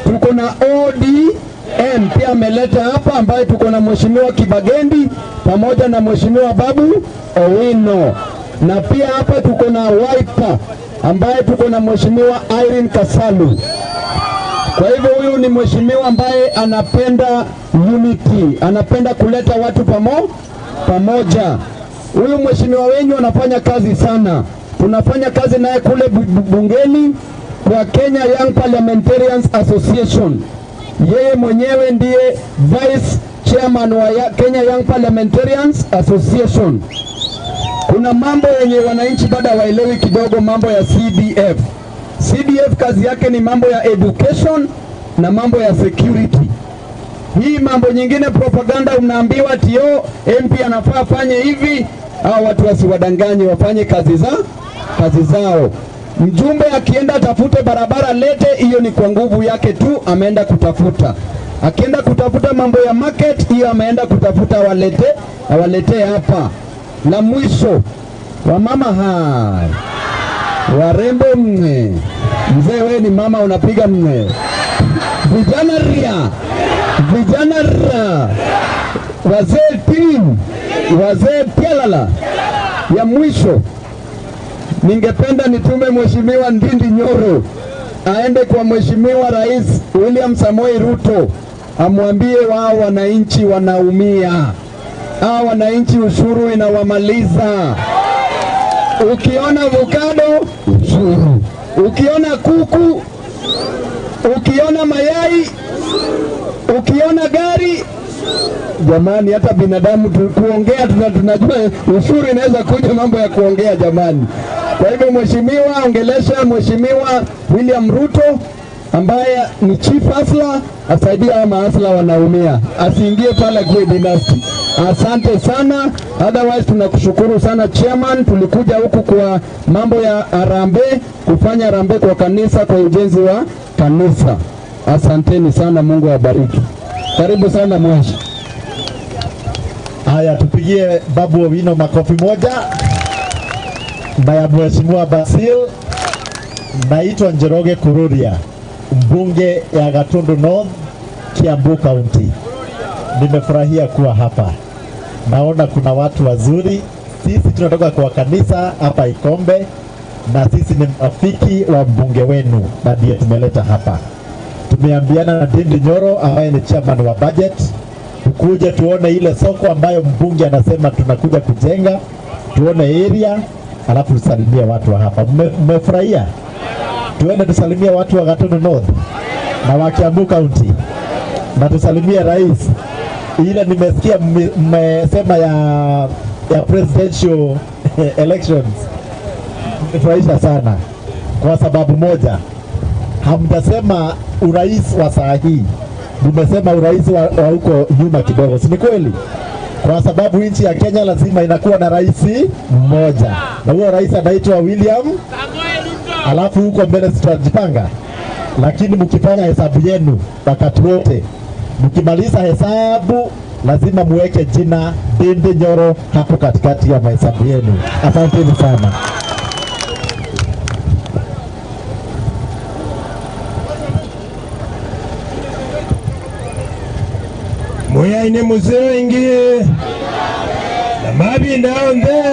S15: Tuko na ODM pia ameleta hapa, ambaye tuko na Mheshimiwa Kibagendi pamoja na Mheshimiwa Babu Owino. Na pia hapa tuko na Wiper ambaye tuko na Mheshimiwa Irene Kasalu. Kwa hivyo huyu ni mheshimiwa ambaye anapenda unity, anapenda kuleta watu pamoja. Huyu mheshimiwa wenyu anafanya kazi sana. Tunafanya kazi naye kule bungeni kwa Kenya Young Parliamentarians Association. Yeye mwenyewe ndiye vice chairman wa Kenya Young Parliamentarians Association. Kuna mambo yenye wananchi bado hawaelewi kidogo, mambo ya CDF. CDF kazi yake ni mambo ya education na mambo ya security. Hii mambo nyingine propaganda unaambiwa tio MP anafaa afanye hivi, hao watu wasiwadanganye, wafanye kazi zao. Mjumbe akienda atafute barabara lete, hiyo ni kwa nguvu yake tu ameenda kutafuta. Akienda kutafuta mambo ya market, hiyo ameenda kutafuta awalete hapa. La mwisho, wamama hai, warembo mne, mzee wewe ni mama unapiga mne, vijana ria, vijana ra, wazee team, wazee pialala. Ya mwisho, ningependa nitume Mheshimiwa Ndindi Nyoro aende kwa Mheshimiwa Rais William Samoei Ruto amwambie wao wananchi wanaumia. Hao wananchi ushuru inawamaliza. Ukiona avocado ushuru, ukiona kuku, ukiona mayai, ukiona gari. Jamani, hata binadamu kuongea tunajua ushuru inaweza kuja mambo ya kuongea jamani. Kwa hivyo mheshimiwa, ongelesha Mheshimiwa William Ruto ambaye ni chief hustler, asaidie hao mahasla wanaumia, asiingie pale kwa dynasty. Asante sana. Otherwise tunakushukuru sana chairman. Tulikuja huku kwa mambo ya harambee, kufanya harambee kwa kanisa, kwa ujenzi wa kanisa. Asanteni sana, Mungu awabariki. Karibu sana mweshi.
S9: Haya, tupigie Babu Owino makofi moja. Na ya Mheshimiwa Basil. Naitwa Njoroge Kururia, mbunge ya Gatundu North, Kiambu County. Nimefurahia kuwa hapa. Naona kuna watu wazuri. Sisi tunatoka kwa kanisa hapa Ikombe, na sisi ni rafiki wa mbunge wenu na ndiye tumeleta hapa. Tumeambiana na Ndindi Nyoro ambaye ni chairman wa budget, tukuje tuone ile soko ambayo mbunge anasema tunakuja kujenga, tuone area, alafu tusalimie watu wa hapa. Mmefurahia? Tuende tusalimie watu wa Gatundu North na wa Kiambu County na tusalimie rais. Ile nimesikia mmesema ya presidential elections, nimefurahisha sana kwa sababu moja, hamjasema urais wa saa hii, nimesema urais wa huko nyuma kidogo, si ni kweli? Kwa sababu nchi ya Kenya lazima inakuwa na rais mmoja, na huyo rais anaitwa William, alafu huko mbele tutajipanga. Lakini mkifanya hesabu yenu wakati wote, mkimaliza hesabu lazima muweke jina Ndindi Nyoro hapo katikati ya mahesabu yenu. Asanteni sana.
S4: Muyaine muzeo ingi na mabinda onde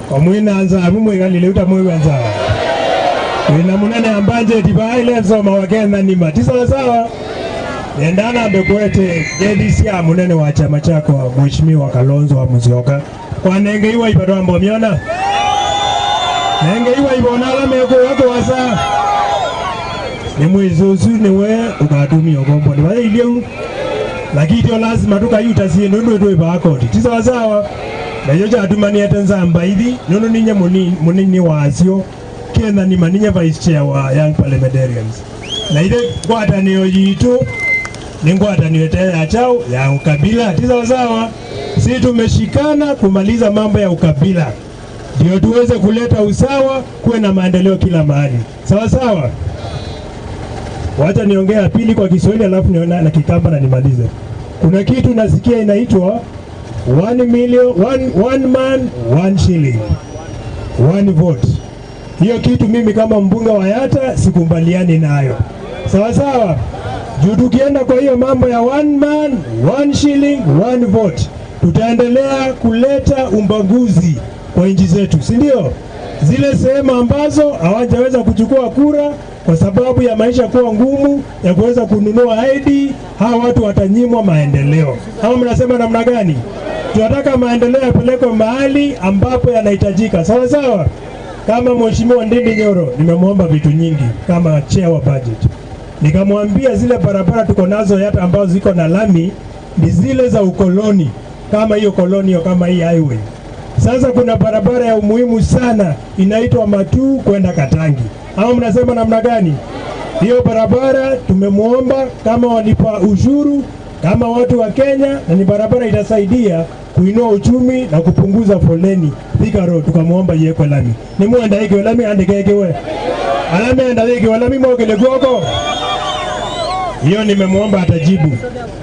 S4: kwa mwina nza abu mwigalile uta mwiwenza wina munene ambanje tibaile soma wakenda nima tisa sawa. Nendana mbekwete JDC ya munene wa chama chako Mheshimiwa Kalonzo wa Musyoka kwa nenge iwa ibadwambo miona nenge iwa ibonala meko wako wasa ni mwizuzu niwe ukatumia gombo ni wale ilio lakini tio lazima tukayuta si nundu ndu ibakoti tisa sawa na yoja atumani atanzamba hivi nundu ninye munini wazio kenda ni maninye vice chair wa Young Parliamentarians na ile ngwatanio yitu ni ngwatanio ya chao ya ukabila tisa sawa. Sisi tumeshikana kumaliza mambo ya ukabila ndio tuweze kuleta usawa, kuwe na maendeleo kila mahali. Sawa sawa. Wacha niongea pili kwa Kiswahili alafu niona na Kikamba na nimalize. Kuna kitu nasikia inaitwa 1 million one man 1 shilling 1 vote. Hiyo kitu mimi kama mbunge wa Yatta sikubaliani nayo. Sawa sawa. Juu tukienda kwa hiyo mambo ya 1 man 1 shilling 1 vote, tutaendelea kuleta ubaguzi kwa nchi zetu, si ndio? Zile sehemu ambazo hawajaweza kuchukua kura kwa sababu ya maisha kuwa ngumu ya kuweza kununua ID, hawa watu watanyimwa maendeleo. Hawa mnasema namna gani? Tunataka maendeleo yapelekwe mahali ambapo yanahitajika. Sawa sawa. Kama Mheshimiwa Ndindi Nyoro nimemwomba vitu nyingi kama chair wa budget. Nikamwambia zile barabara tuko nazo hata ambazo ziko na lami ni zile za ukoloni, kama hiyo koloni kama hii highway. Sasa kuna barabara ya umuhimu sana inaitwa Matuu kwenda Katangi. Au mnasema namna gani? Hiyo barabara tumemwomba kama walipa ushuru kama watu wa Kenya, na ni barabara itasaidia kuinua uchumi na kupunguza foleni Thika Road. Tukamwomba iwekwe lami. Ni mwenda ikwe lami andikekewe. Alame andike lami mwogele goko. Hiyo nimemwomba atajibu.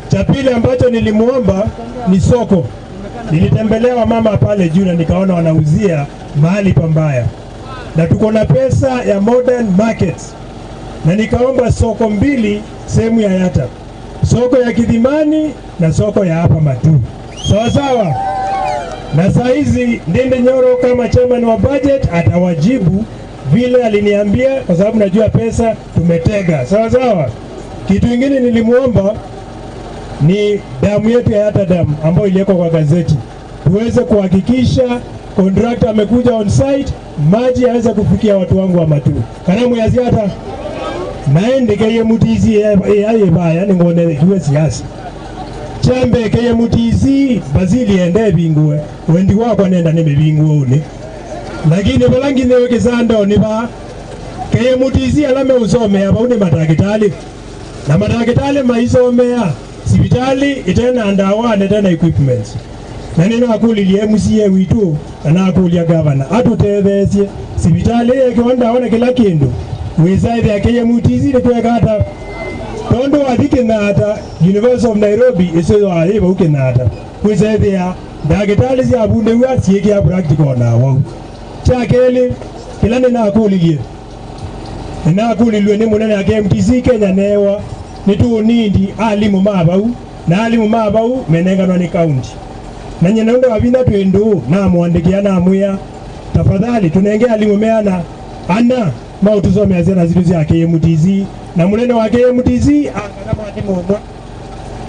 S4: Cha pili ambacho nilimuomba ni soko. Nilitembelea mama pale juu na nikaona wanauzia mahali pambaya. Na tuko na pesa ya modern markets. Na nikaomba soko mbili sehemu ya Yatta. Soko ya Kidhimani na soko ya hapa Matuu. Sawa sawa. Na saa hizi Ndindi Nyoro kama chairman wa budget atawajibu vile aliniambia, kwa sababu najua pesa tumetega. Sawa sawa. Kitu kingine nilimuomba ni damu yetu ya Yatta Dam ambayo iliwekwa kwa gazeti. Tuweze kuhakikisha contractor amekuja on site, maji yaweze kufikia watu wangu wa Matuu. Karamu ya ziada naende KMTC yaye baya ngone kiwe siasa. Chambe KMTC Bazili ende binguwe wendi wako nenda nime binguwe uni. Lakini balangi neweke zando ni ba KMTC alame usome hapa uni matakitali. Na matakitali maisomea sibitali itena andawa na tena equipments. Na nino akuli MCA witu na akuli ya governor atutethesie sibitali yekiwanda wana kila kindu. Wizaidi ya KMTC ni kuweka hata tondo wa Kenyatta University of Nairobi isiyo aliba ukenata. Wizaidi ya daktari si abunde wa sieki ya practical na wao. Cha kele kila nina akulilie. Nina akulilie ni munene ya KMTC Kenya newa nitu nindi alimu mabau na alimu mabau menenganwa ni county. Na nyenendo wabina tuendu na muandikia na muya tafadhali tunenge alimu meana ana mautusome azena zitu ya KMTC na munene wa KMTC angana mwalimu mwa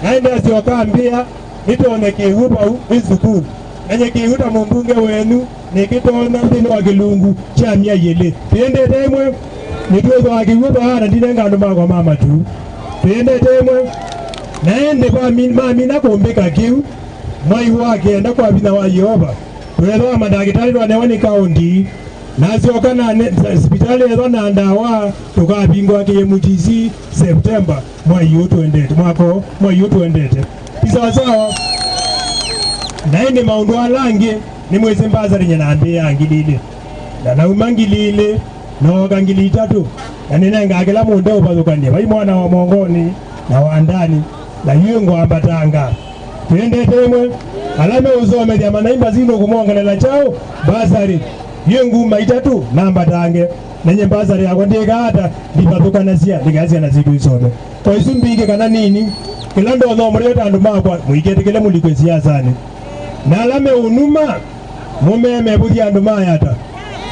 S4: naenda asiwakaambia nitone kihuba izukuru enye kihuta mumbunge wenu nikitona ndino wa kilungu cha mia yele tiende temwe nituzo wa kihuba hana ndinenga ndo makwa mama tu tiende temwe naende kwa mami nakumbika kiu mwai wake enda kwa bina wa Yehova tuelewa madaktari wanewani county nazioka na hospitali yetu na ndawa tukabingwa KMTC September mwai yotu endete mwako mwai yotu endete sawa sawa. Na ende maundu alange ni mwezi mbaza lenye naambia angilile na naumangilile no kangili tatu na nenenga akela munde upazukanie bai mwana wa mongoni na wa ndani na yungo ambatanga tuende temwe alame uzome jamaa naimba zino kumongelela chao basari yengu maitatu namba tange nenye basari yakwandika hata ndipatuka sia ndikazia na zitu isome kwa isumbinge kana nini kila ndo nomreta andu makwa muiketekele mulikwe siasani na alame unuma mumeme buthi andu mayata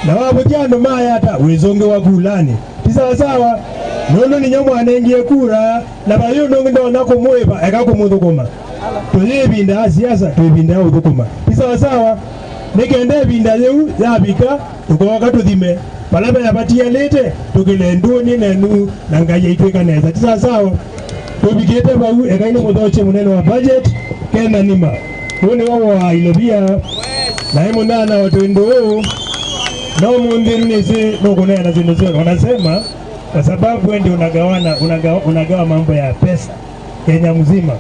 S4: na wabuthi andu mayata wezonge wakulani tisawa sawa nono ni nyamwa anengie kura na bayo ndo nakumweba ekakumudhukuma tuyebinda siasa tuyebinda udhukuma tisawa sawa nikende binda leu yabika tukoka tuthime palaba yabatia lete tukilenduni nenu na ngaye itweka neza tisawa sawa tubikete bau ekaine muthoche munene wa budget kena nima huu ni wao wa Ilobia na imunana watu no mundiru nisi nukunena zindu zero wanasema kwa sababu wewe ndio unagawana unagawa mambo ya pesa Kenya mzima.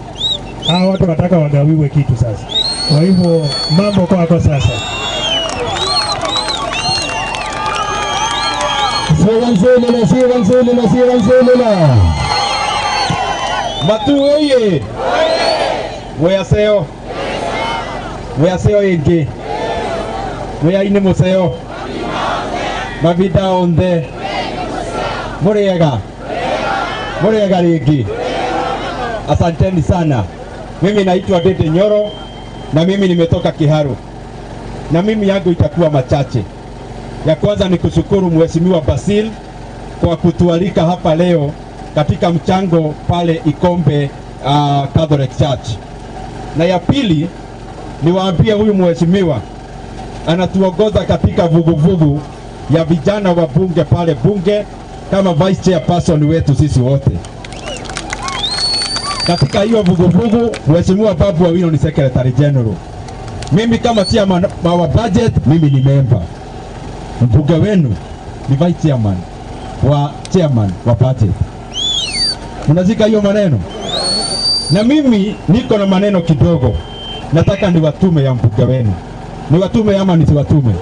S4: Hao watu wanataka wagawiwe kitu sasa. Kwa hivyo mambo kwako sasa.
S17: Sigan. Matuu oye. Mweyaseo. Mweyaseo ingi. Mweyaine museo. Mavinda onthe. Muriega. Muriega ringi. Asanteni sana. Mimi naitwa Ndindi Nyoro na mimi nimetoka Kiharu. Na mimi yangu itakuwa machache. Ya kwanza ni kushukuru Mheshimiwa Basil kwa kutualika hapa leo katika mchango pale Ikombe Catholic Church. Na ya pili
S15: Niwaambie huyu mheshimiwa anatuongoza katika vuguvugu ya vijana wa bunge pale bunge kama vice chairperson wetu sisi wote. Katika hiyo vuguvugu Mheshimiwa Babu Owino ni secretary general. Mimi kama chairman wa budget, mimi ni member. Mbunge wenu ni vice chairman wa chairman wa budget. Mnazika hiyo maneno? Na mimi niko na maneno kidogo. Nataka niwatume ya mbunge wenu. Niwatume ama nisiwatume?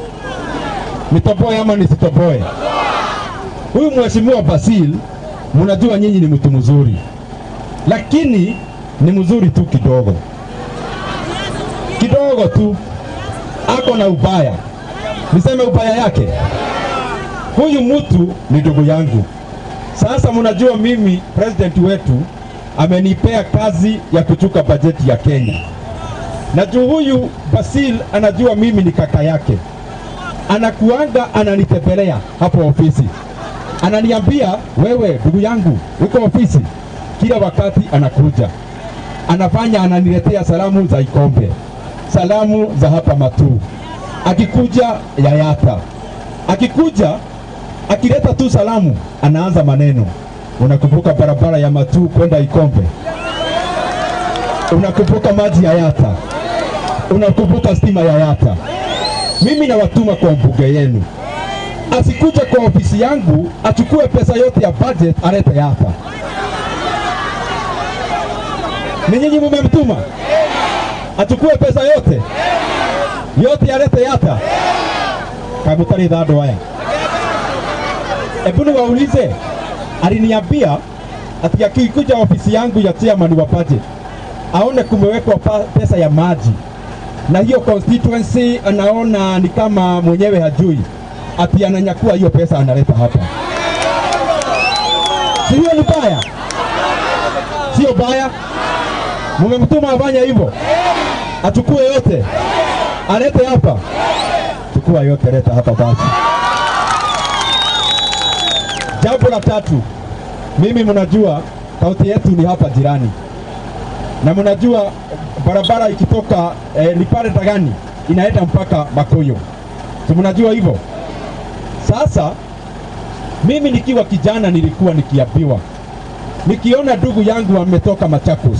S15: Nitoboe ama nisitoboe? Huyu Mheshimiwa Basil, mnajua nyinyi ni mtu mzuri. Lakini ni mzuri tu kidogo. Kidogo tu. Ako na ubaya. Niseme ubaya yake? Huyu mtu ni ndugu yangu. Sasa mnajua mimi president wetu amenipea kazi ya kuchuka bajeti ya Kenya. Na juu huyu Basil anajua mimi ni kaka yake. Anakuanga ananitembelea hapo ofisi. Ananiambia wewe ndugu yangu uko ofisi. Kila wakati anakuja. Anafanya ananiletea salamu za Ikombe. Salamu za hapa Matuu. Akikuja Yayata. Akikuja akileta tu salamu anaanza maneno. Unakumbuka barabara ya Matuu kwenda Ikombe? Unakumbuka maji ya Yata? Unakumbuka stima ya Yata? Mimi nawatuma kwa mbunge yenu. Asikuja kwa ofisi yangu achukue pesa yote ya budget alete Yata. Ni nyinyi mmemtuma? Achukue pesa yote? Yote alete Yata? Kamutari dhado haya. Ebu niwaulize, aliniambia ati akikuja ofisi yangu ya chairman wa budget aone kumewekwa pesa ya maji. Na hiyo constituency anaona ni kama mwenyewe hajui. Ati ananyakua hiyo pesa analeta hapa. Si hiyo ni baya? Sio baya? Mmemtuma afanye hivyo? Achukue yote? Alete hapa? Chukua yote leta hapa basi. Jambo la tatu, mimi mnajua kaunti yetu ni hapa jirani. Na mnajua barabara ikitoka Lipare Dagani inaenda mpaka Makuyu. Si mnajua hivyo? Sasa mimi nikiwa kijana nilikuwa nikiambiwa, nikiona ndugu yangu ametoka Machakos,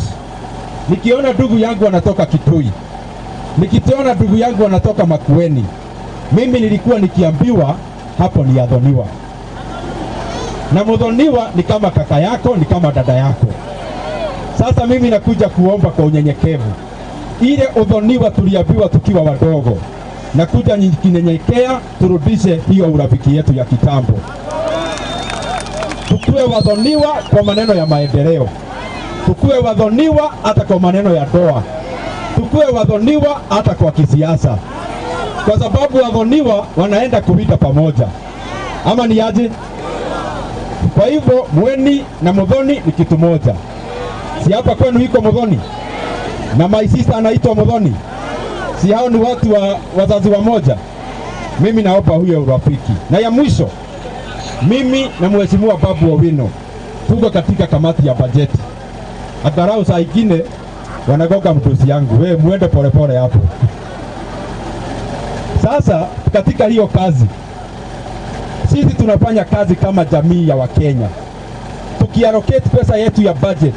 S15: nikiona ndugu yangu anatoka Kitui, nikiona ndugu yangu anatoka Makueni, mimi nilikuwa nikiambiwa hapo ni adhoniwa. Na mudhoniwa ni kama kaka yako, ni kama dada yako. Sasa mimi nakuja kuomba kwa unyenyekevu. Ile udhoniwa tuliambiwa tukiwa wadogo, nakuja nikinyenyekea turudishe hiyo urafiki yetu ya kitambo. Tukue wadhoniwa kwa maneno ya maendeleo. Tukue wadhoniwa hata kwa maneno ya doa. Tukue wadhoniwa hata kwa kisiasa. Kwa sababu wadhoniwa wanaenda kuwita pamoja. Ama ni aje? Kwa hivyo mweni na mudhoni ni kitu moja. Si hapa kwenu iko mudhoni? Na my sister anaitwa mudhoni? Si hao ni watu wa wazazi wa moja? Mimi naomba huyo urafiki. Na ya mwisho, mimi na Mheshimiwa Babu Owino tuko katika kamati ya bajeti. Angalau saa ingine wanagoga mtusi yangu, wewe muende polepole hapo. Sasa katika hiyo kazi sisi tunafanya kazi kama jamii ya Wakenya. Tukiallocate pesa yetu ya budget,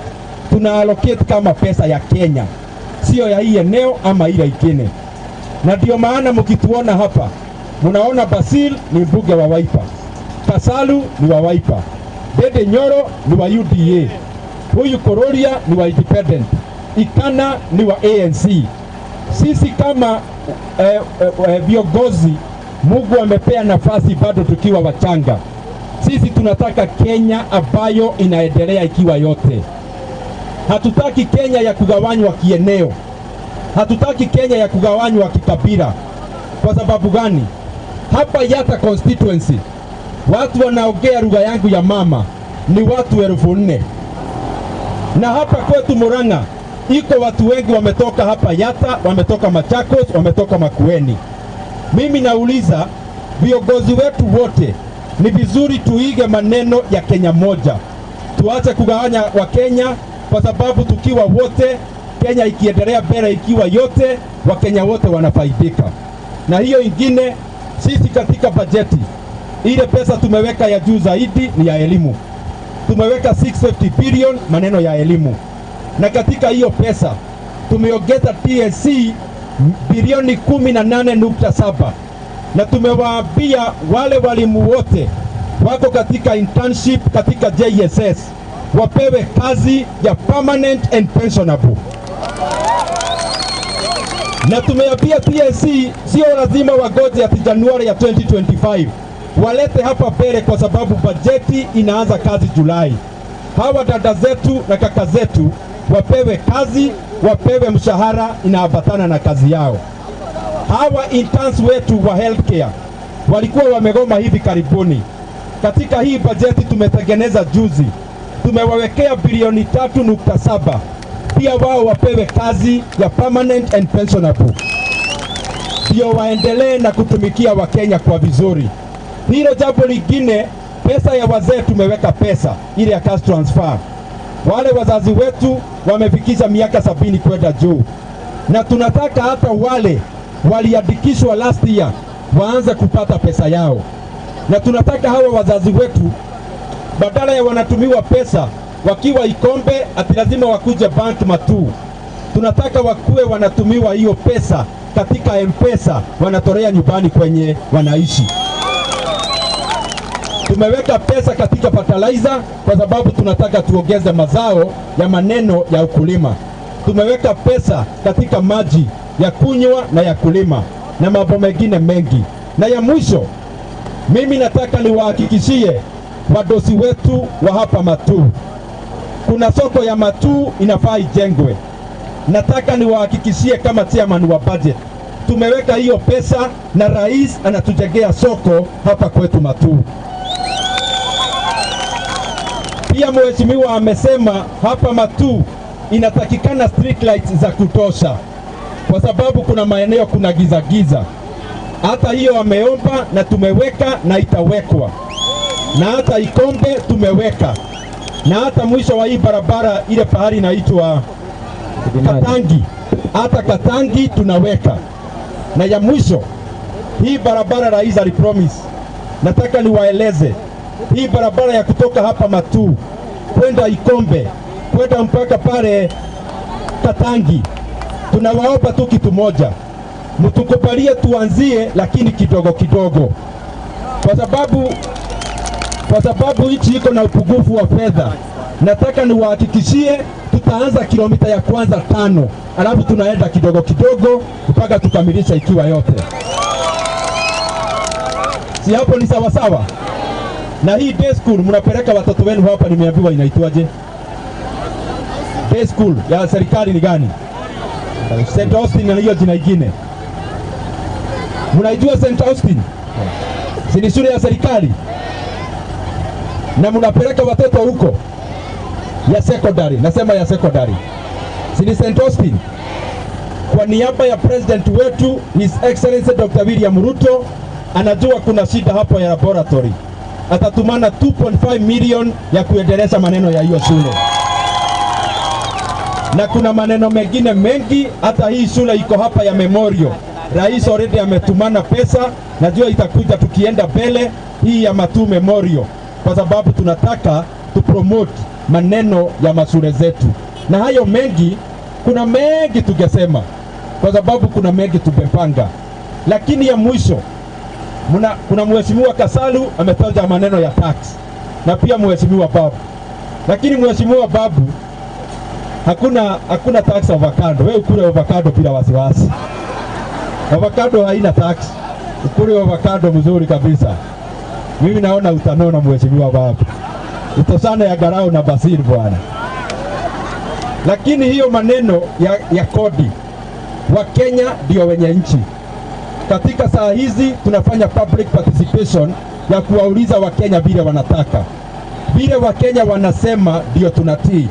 S15: tuna allocate kama pesa ya Kenya, sio ya hii eneo ama ile ingine. Na ndio maana mkituona hapa, mnaona Basil ni mbunge wa Wiper, Kasalu ni wa Wiper, Dede Nyoro ni wa UDA, huyu Kororia ni wa Independent, Ikana ni wa ANC. Sisi kama viongozi Mungu amepea nafasi bado tukiwa wachanga. Sisi tunataka Kenya ambayo inaendelea ikiwa yote. Hatutaki Kenya ya kugawanywa kieneo. Hatutaki Kenya ya kugawanywa kikabila. Kwa sababu gani? Hapa Yata constituency watu wanaongea lugha yangu ya mama ni watu 4,000. Na hapa kwetu Murang'a iko watu wengi wametoka hapa Yata, wametoka Machakos, wametoka Makueni. Mimi nauliza viongozi wetu wote, ni vizuri tuige maneno ya Kenya moja. Tuache kugawanya wa Kenya, kwa sababu tukiwa wote
S8: Kenya ikiendelea mbele ikiwa yote, Wakenya wote wanafaidika. Na hiyo ingine, sisi katika bajeti ile pesa tumeweka ya juu zaidi ni ya elimu. Tumeweka 650 billion maneno ya elimu, na katika hiyo pesa tumeongeza TSC bilioni 18.7, na tumewaambia wale walimu wote wako katika internship katika JSS wapewe kazi ya permanent and pensionable. Na tumeambia TSC sio lazima wagoje ati Januari ya 2025, walete hapa mbele, kwa sababu bajeti inaanza kazi Julai. Hawa dada zetu na kaka zetu wapewe kazi, wapewe mshahara inaambatana na kazi yao. Hawa interns wetu wa healthcare walikuwa wamegoma hivi karibuni. Katika hii bajeti tumetengeneza juzi, tumewawekea bilioni 3.7, pia wao wapewe kazi ya permanent and pensionable, ndio waendelee na kutumikia Wakenya kwa vizuri. Hilo jambo lingine, pesa ya wazee tumeweka pesa ile ya cash transfer. Wale wazazi wetu wamefikisha miaka 70 kwenda juu, na tunataka hata wale waliandikishwa last year waanze kupata pesa yao. Na tunataka hawa wazazi wetu badala ya wanatumiwa pesa wakiwa Ikombe ati lazima wakuje bank Matuu, tunataka wakuwe wanatumiwa hiyo pesa katika M-Pesa, wanatolea nyumbani kwenye wanaishi. Tumeweka pesa katika fertilizer kwa sababu tunataka tuongeze mazao ya maneno ya ukulima. Tumeweka pesa katika maji ya kunywa na ya kulima na mambo mengine mengi. Na ya mwisho, mimi nataka niwahakikishie wadosi wetu wa hapa Matuu, kuna soko ya Matuu inafaa ijengwe. Nataka niwahakikishie kama chairman wa budget, tumeweka hiyo pesa na rais anatujengea soko hapa kwetu Matuu. Pia mheshimiwa amesema hapa Matuu inatakikana street lights za kutosha, kwa sababu kuna maeneo kuna giza giza. Hata hiyo ameomba na tumeweka na itawekwa, na hata Ikombe tumeweka, na hata mwisho wa hii barabara ile pahali inaitwa Katangi, hata Katangi tunaweka. Na ya mwisho, hii barabara rais alipromise, nataka niwaeleze hii barabara ya kutoka hapa Matuu kwenda Ikombe kwenda mpaka pale Katangi, tunawaomba tu kitu moja, mtukubalie tuanzie, lakini kidogo kidogo, kwa sababu nchi iko na upungufu wa fedha. Nataka niwahakikishie tutaanza kilomita ya kwanza 5, alafu tunaenda kidogo kidogo mpaka tukamilisha ikiwa yote. Si hapo ni sawa sawa? Na hii day school mnapeleka watoto wenu hapa, nimeambiwa inaitwaje? Day school ya serikali ni gani? St. Austin na hiyo jina ingine. Mnaijua St. Austin? Si ni shule ya serikali? Na mnapeleka watoto huko ya secondary, nasema ya secondary. Si ni St. Austin? Kwa niaba ya president wetu His Excellency Dr. William Ruto, anajua kuna shida hapo ya laboratory. Atatumana 2.5 million ya kuendeleza maneno ya hiyo shule. Na kuna maneno mengine mengi, hata hii shule iko hapa ya Memorial. Rais already ametumana pesa, najua itakuja tukienda mbele hii ya Matuu Memorial, kwa sababu tunataka tu promote maneno ya mashule zetu. Na hayo mengi, kuna mengi tungesema, kwa sababu kuna mengi tumepanga. Lakini ya mwisho, kuna mheshimiwa Kasalu ametaja maneno ya tax, na pia mheshimiwa Babu. Lakini mheshimiwa Babu, hakuna tax avocado. Wewe ukule avocado bila wasiwasi. Avocado haina tax. Ukule avocado mzuri kabisa. Mimi naona utanona mheshimiwa Babu. Utosana ya Garau na Basir bwana. Lakini hiyo maneno ya kodi, Wakenya ndio wenye nchi. Katika saa hizi tunafanya public participation ya kuwauliza Wakenya vile wanataka. Vile Wakenya wanasema ndio tunatii.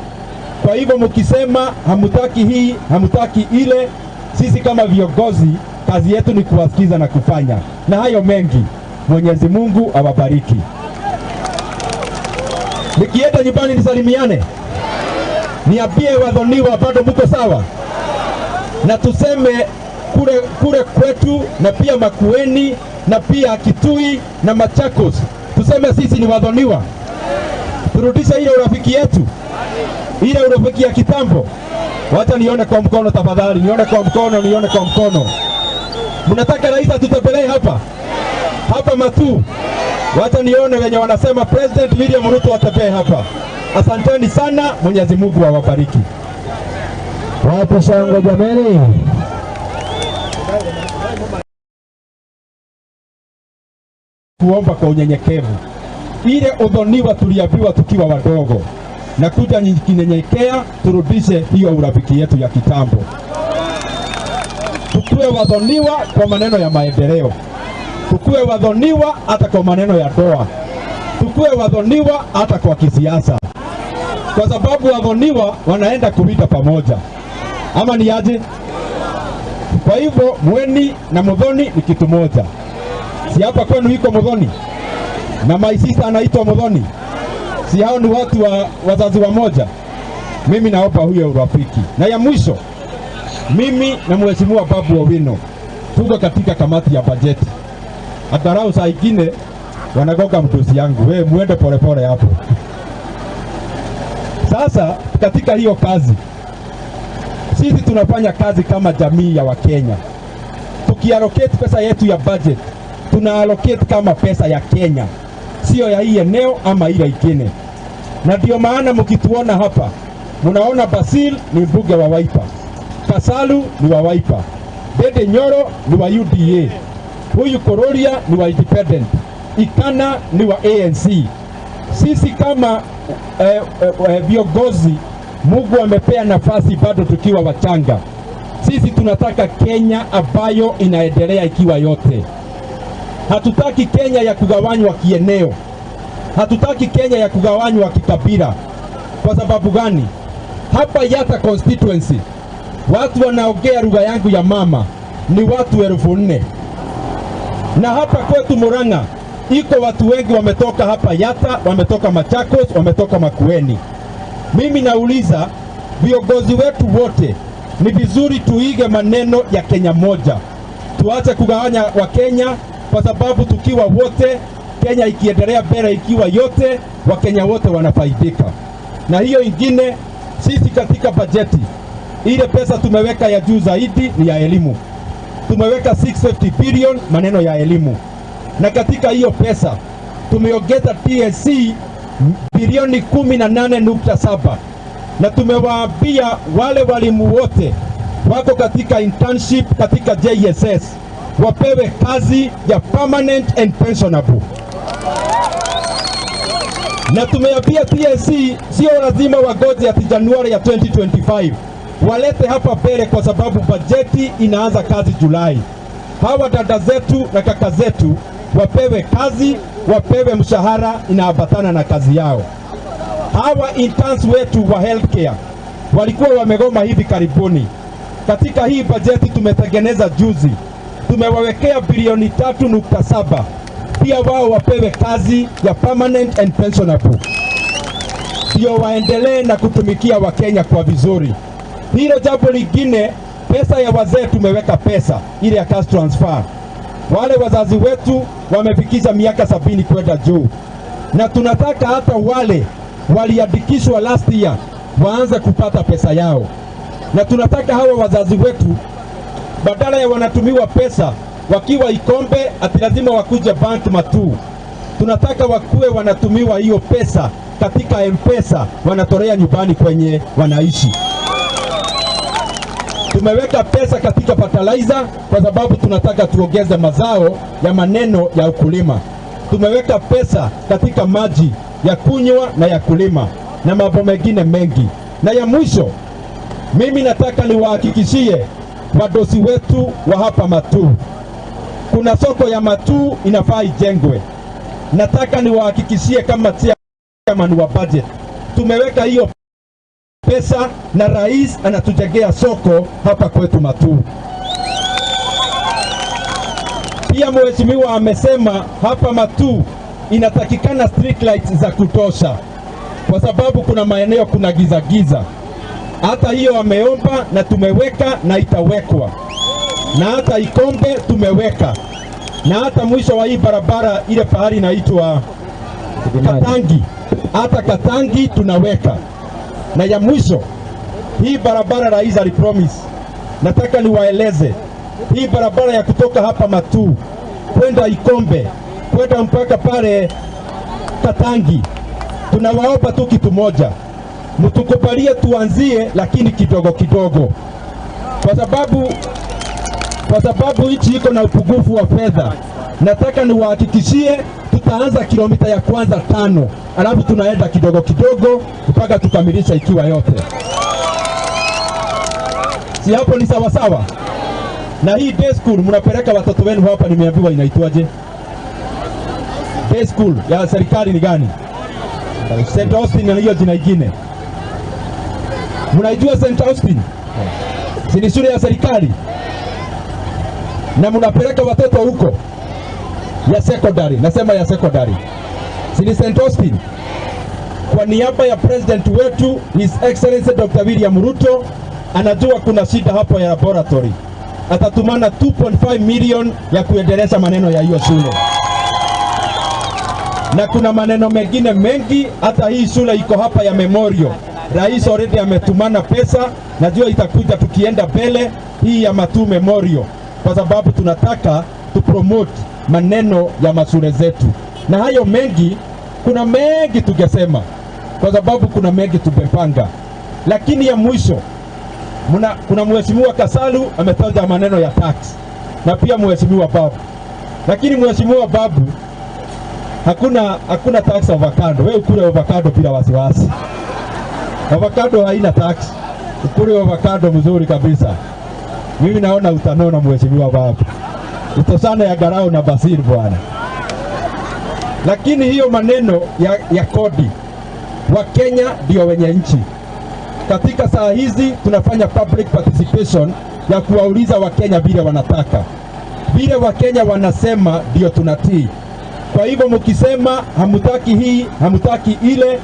S8: Kwa hivyo mkisema hamutaki hii, hamutaki ile, sisi kama viongozi kazi yetu ni kuwasikiza na kufanya. Na hayo mengi, Mwenyezi Mungu awabariki. Nikienda nyumbani nisalimiane, niambie wadhoniwa bado mko sawa? na tuseme kule kwetu na pia Makueni na pia Kitui na Machakos, tuseme sisi ni wadhoniwa. Turudishe ile urafiki yetu, ile urafiki ya kitambo. Wacha nione kwa mkono tafadhali, nione kwa mkono, nione kwa mkono. Mnataka rais atutembelee hapa hapa Matuu? Wacha nione wenye wanasema President William Ruto atembee hapa. Asanteni sana, Mwenyezi Mungu awabariki.
S6: Wapi shangwe jameni?
S8: Kuomba kwa unyenyekevu ile udhoniwa tuliambiwa tukiwa wadogo, na kuja kinyenyekea, turudishe hiyo urafiki yetu ya kitambo. Tukue wadhoniwa kwa maneno ya maendeleo, tukue wadhoniwa hata kwa maneno ya doa, tukue wadhoniwa hata kwa kisiasa, kwa sababu wadhoniwa wanaenda kuwinda pamoja, ama ni aje? Kwa hivyo mweni na mudhoni ni kitu moja. Si hapa kwenu iko mudhoni na my sister anaitwa mudhoni? Si hao ni watu wa wazazi wa moja? Mimi naomba huyo urafiki. Na ya mwisho, mimi na Mheshimiwa Babu Owino tuko katika kamati ya bajeti. Angalau saa ingine wanagoga mtusi yangu, we muende polepole hapo. Sasa katika hiyo kazi, sisi tunafanya kazi kama jamii ya Wakenya. Tukiallocate pesa yetu ya budget, tuna allocate kama pesa ya Kenya, sio ya hii eneo ama ile ingine. Na ndio maana mkituona hapa, mnaona Basil ni mbunge wa Wiper, Kasalu ni wa Wiper, Dede Nyoro ni wa UDA, huyu Kororia ni wa Independent, Ikana ni wa ANC. Sisi kama viongozi, Mungu amepea nafasi bado tukiwa wachanga. Sisi tunataka Kenya ambayo inaendelea ikiwa yote. Hatutaki Kenya ya kugawanywa kieneo. Hatutaki Kenya ya kugawanywa kikabila. Kwa sababu gani? Hapa Yatta constituency, watu wanaongea lugha yangu ya mama ni watu 4,000. Na hapa kwetu Murang'a iko watu wengi wametoka hapa Yatta, wametoka Machakos, wametoka Makueni. Mimi nauliza viongozi wetu wote, ni vizuri tuige maneno ya Kenya moja. Tuache kugawanya wa Kenya, kwa sababu tukiwa wote, Kenya ikiendelea mbele ikiwa yote, Wakenya wote wanafaidika. Na hiyo ingine, sisi katika bajeti, ile pesa tumeweka ya juu zaidi ni ya elimu. Tumeweka 650 billion maneno ya elimu. Na katika hiyo pesa tumeongeza TSC bilioni 18.7. Na tumewaambia wale walimu wote wako katika internship katika JSS wapewe kazi ya permanent and pensionable. Na tumeambia TSC sio lazima wagoje ati Januari ya 2025, walete hapa mbele, kwa sababu bajeti inaanza kazi Julai. Hawa dada zetu na kaka zetu wapewe kazi, wapewe mshahara inaambatana na kazi yao. Hawa interns wetu wa healthcare walikuwa wamegoma hivi karibuni. Katika hii bajeti tumetengeneza juzi, tumewawekea bilioni 3.7, pia wao wapewe kazi ya permanent and pensionable, ndio waendelee na kutumikia Wakenya kwa vizuri. Hilo jambo lingine, pesa ya wazee tumeweka pesa ile ya cash transfer. Wale wazazi wetu wamefikisha miaka 70 kwenda juu, na tunataka hata wale waliandikishwa last year waanze kupata pesa yao. Na tunataka hawa wazazi wetu badala ya wanatumiwa pesa wakiwa Ikombe ati lazima wakuje bank Matuu, tunataka wakuwe wanatumiwa hiyo pesa katika M-Pesa, wanatolea nyumbani kwenye wanaishi. Tumeweka pesa katika fertilizer kwa sababu tunataka tuongeze mazao ya maneno ya ukulima. Tumeweka pesa katika maji ya kunywa na ya kulima na mambo mengine mengi. Na ya mwisho, mimi nataka niwahakikishie wadosi wetu wa hapa Matuu, kuna soko ya Matuu inafaa ijengwe. Nataka niwahakikishie kama chairman wa budget, tumeweka hiyo pesa na rais anatujengea soko hapa kwetu Matuu. Pia mheshimiwa amesema hapa Matuu inatakikana street lights za kutosha, kwa sababu kuna maeneo kuna giza giza. Hata hiyo ameomba na tumeweka na itawekwa, na hata Ikombe tumeweka, na hata mwisho wa hii barabara ile pahali inaitwa Katangi, hata Katangi tunaweka. Na ya mwisho, hii barabara rais alipromise, nataka niwaeleze hii barabara ya kutoka hapa Matuu kwenda Ikombe kwenda mpaka pale Katangi, tunawaomba tu kitu moja, mtukubalie tuanzie, lakini kidogo kidogo, kwa sababu nchi iko na upungufu wa fedha. Nataka niwahakikishie tutaanza kilomita ya kwanza 5, alafu tunaenda kidogo kidogo mpaka tukamilisha ikiwa yote. Si hapo ni sawa sawa? Na hii day school mnapeleka watoto wenu hapa, nimeambiwa inaitwaje? Day school ya serikali ni gani? St. Austin na hiyo jina ingine. Mnaijua St. Austin? Si ni shule ya serikali? Na mnapeleka watoto huko ya secondary, nasema ya secondary. Si ni St. Austin? Kwa niaba ya president wetu His Excellency Dr. William Ruto, anajua kuna shida hapo ya laboratory. Atatumana 2.5 million ya kuendeleza maneno ya hiyo shule. Na kuna maneno mengine mengi, hata hii shule iko hapa ya Memorial. Rais already ametumana pesa, najua itakuja tukienda mbele hii ya Matuu Memorial, kwa sababu tunataka tu promote maneno ya mashule zetu. Na hayo mengi, kuna mengi tungesema, kwa sababu kuna mengi tumepanga. Lakini ya mwisho, kuna Mheshimiwa Kasalu ametaja maneno ya tax, na pia Mheshimiwa Babu. Lakini Mheshimiwa Babu, hakuna tax avocado. Wewe ukule avocado bila wasiwasi. Avocado haina tax. Ukule avocado mzuri kabisa. Mimi naona utanona Mheshimiwa Babu. Utosana ya Garau na Basir bwana. Lakini hiyo maneno ya kodi, Wakenya ndio wenye nchi. Katika saa hizi tunafanya public participation ya kuwauliza Wakenya vile wanataka. Vile Wakenya wanasema ndio tunatii. Kwa hivyo mkisema hamutaki hii, hamutaki ile,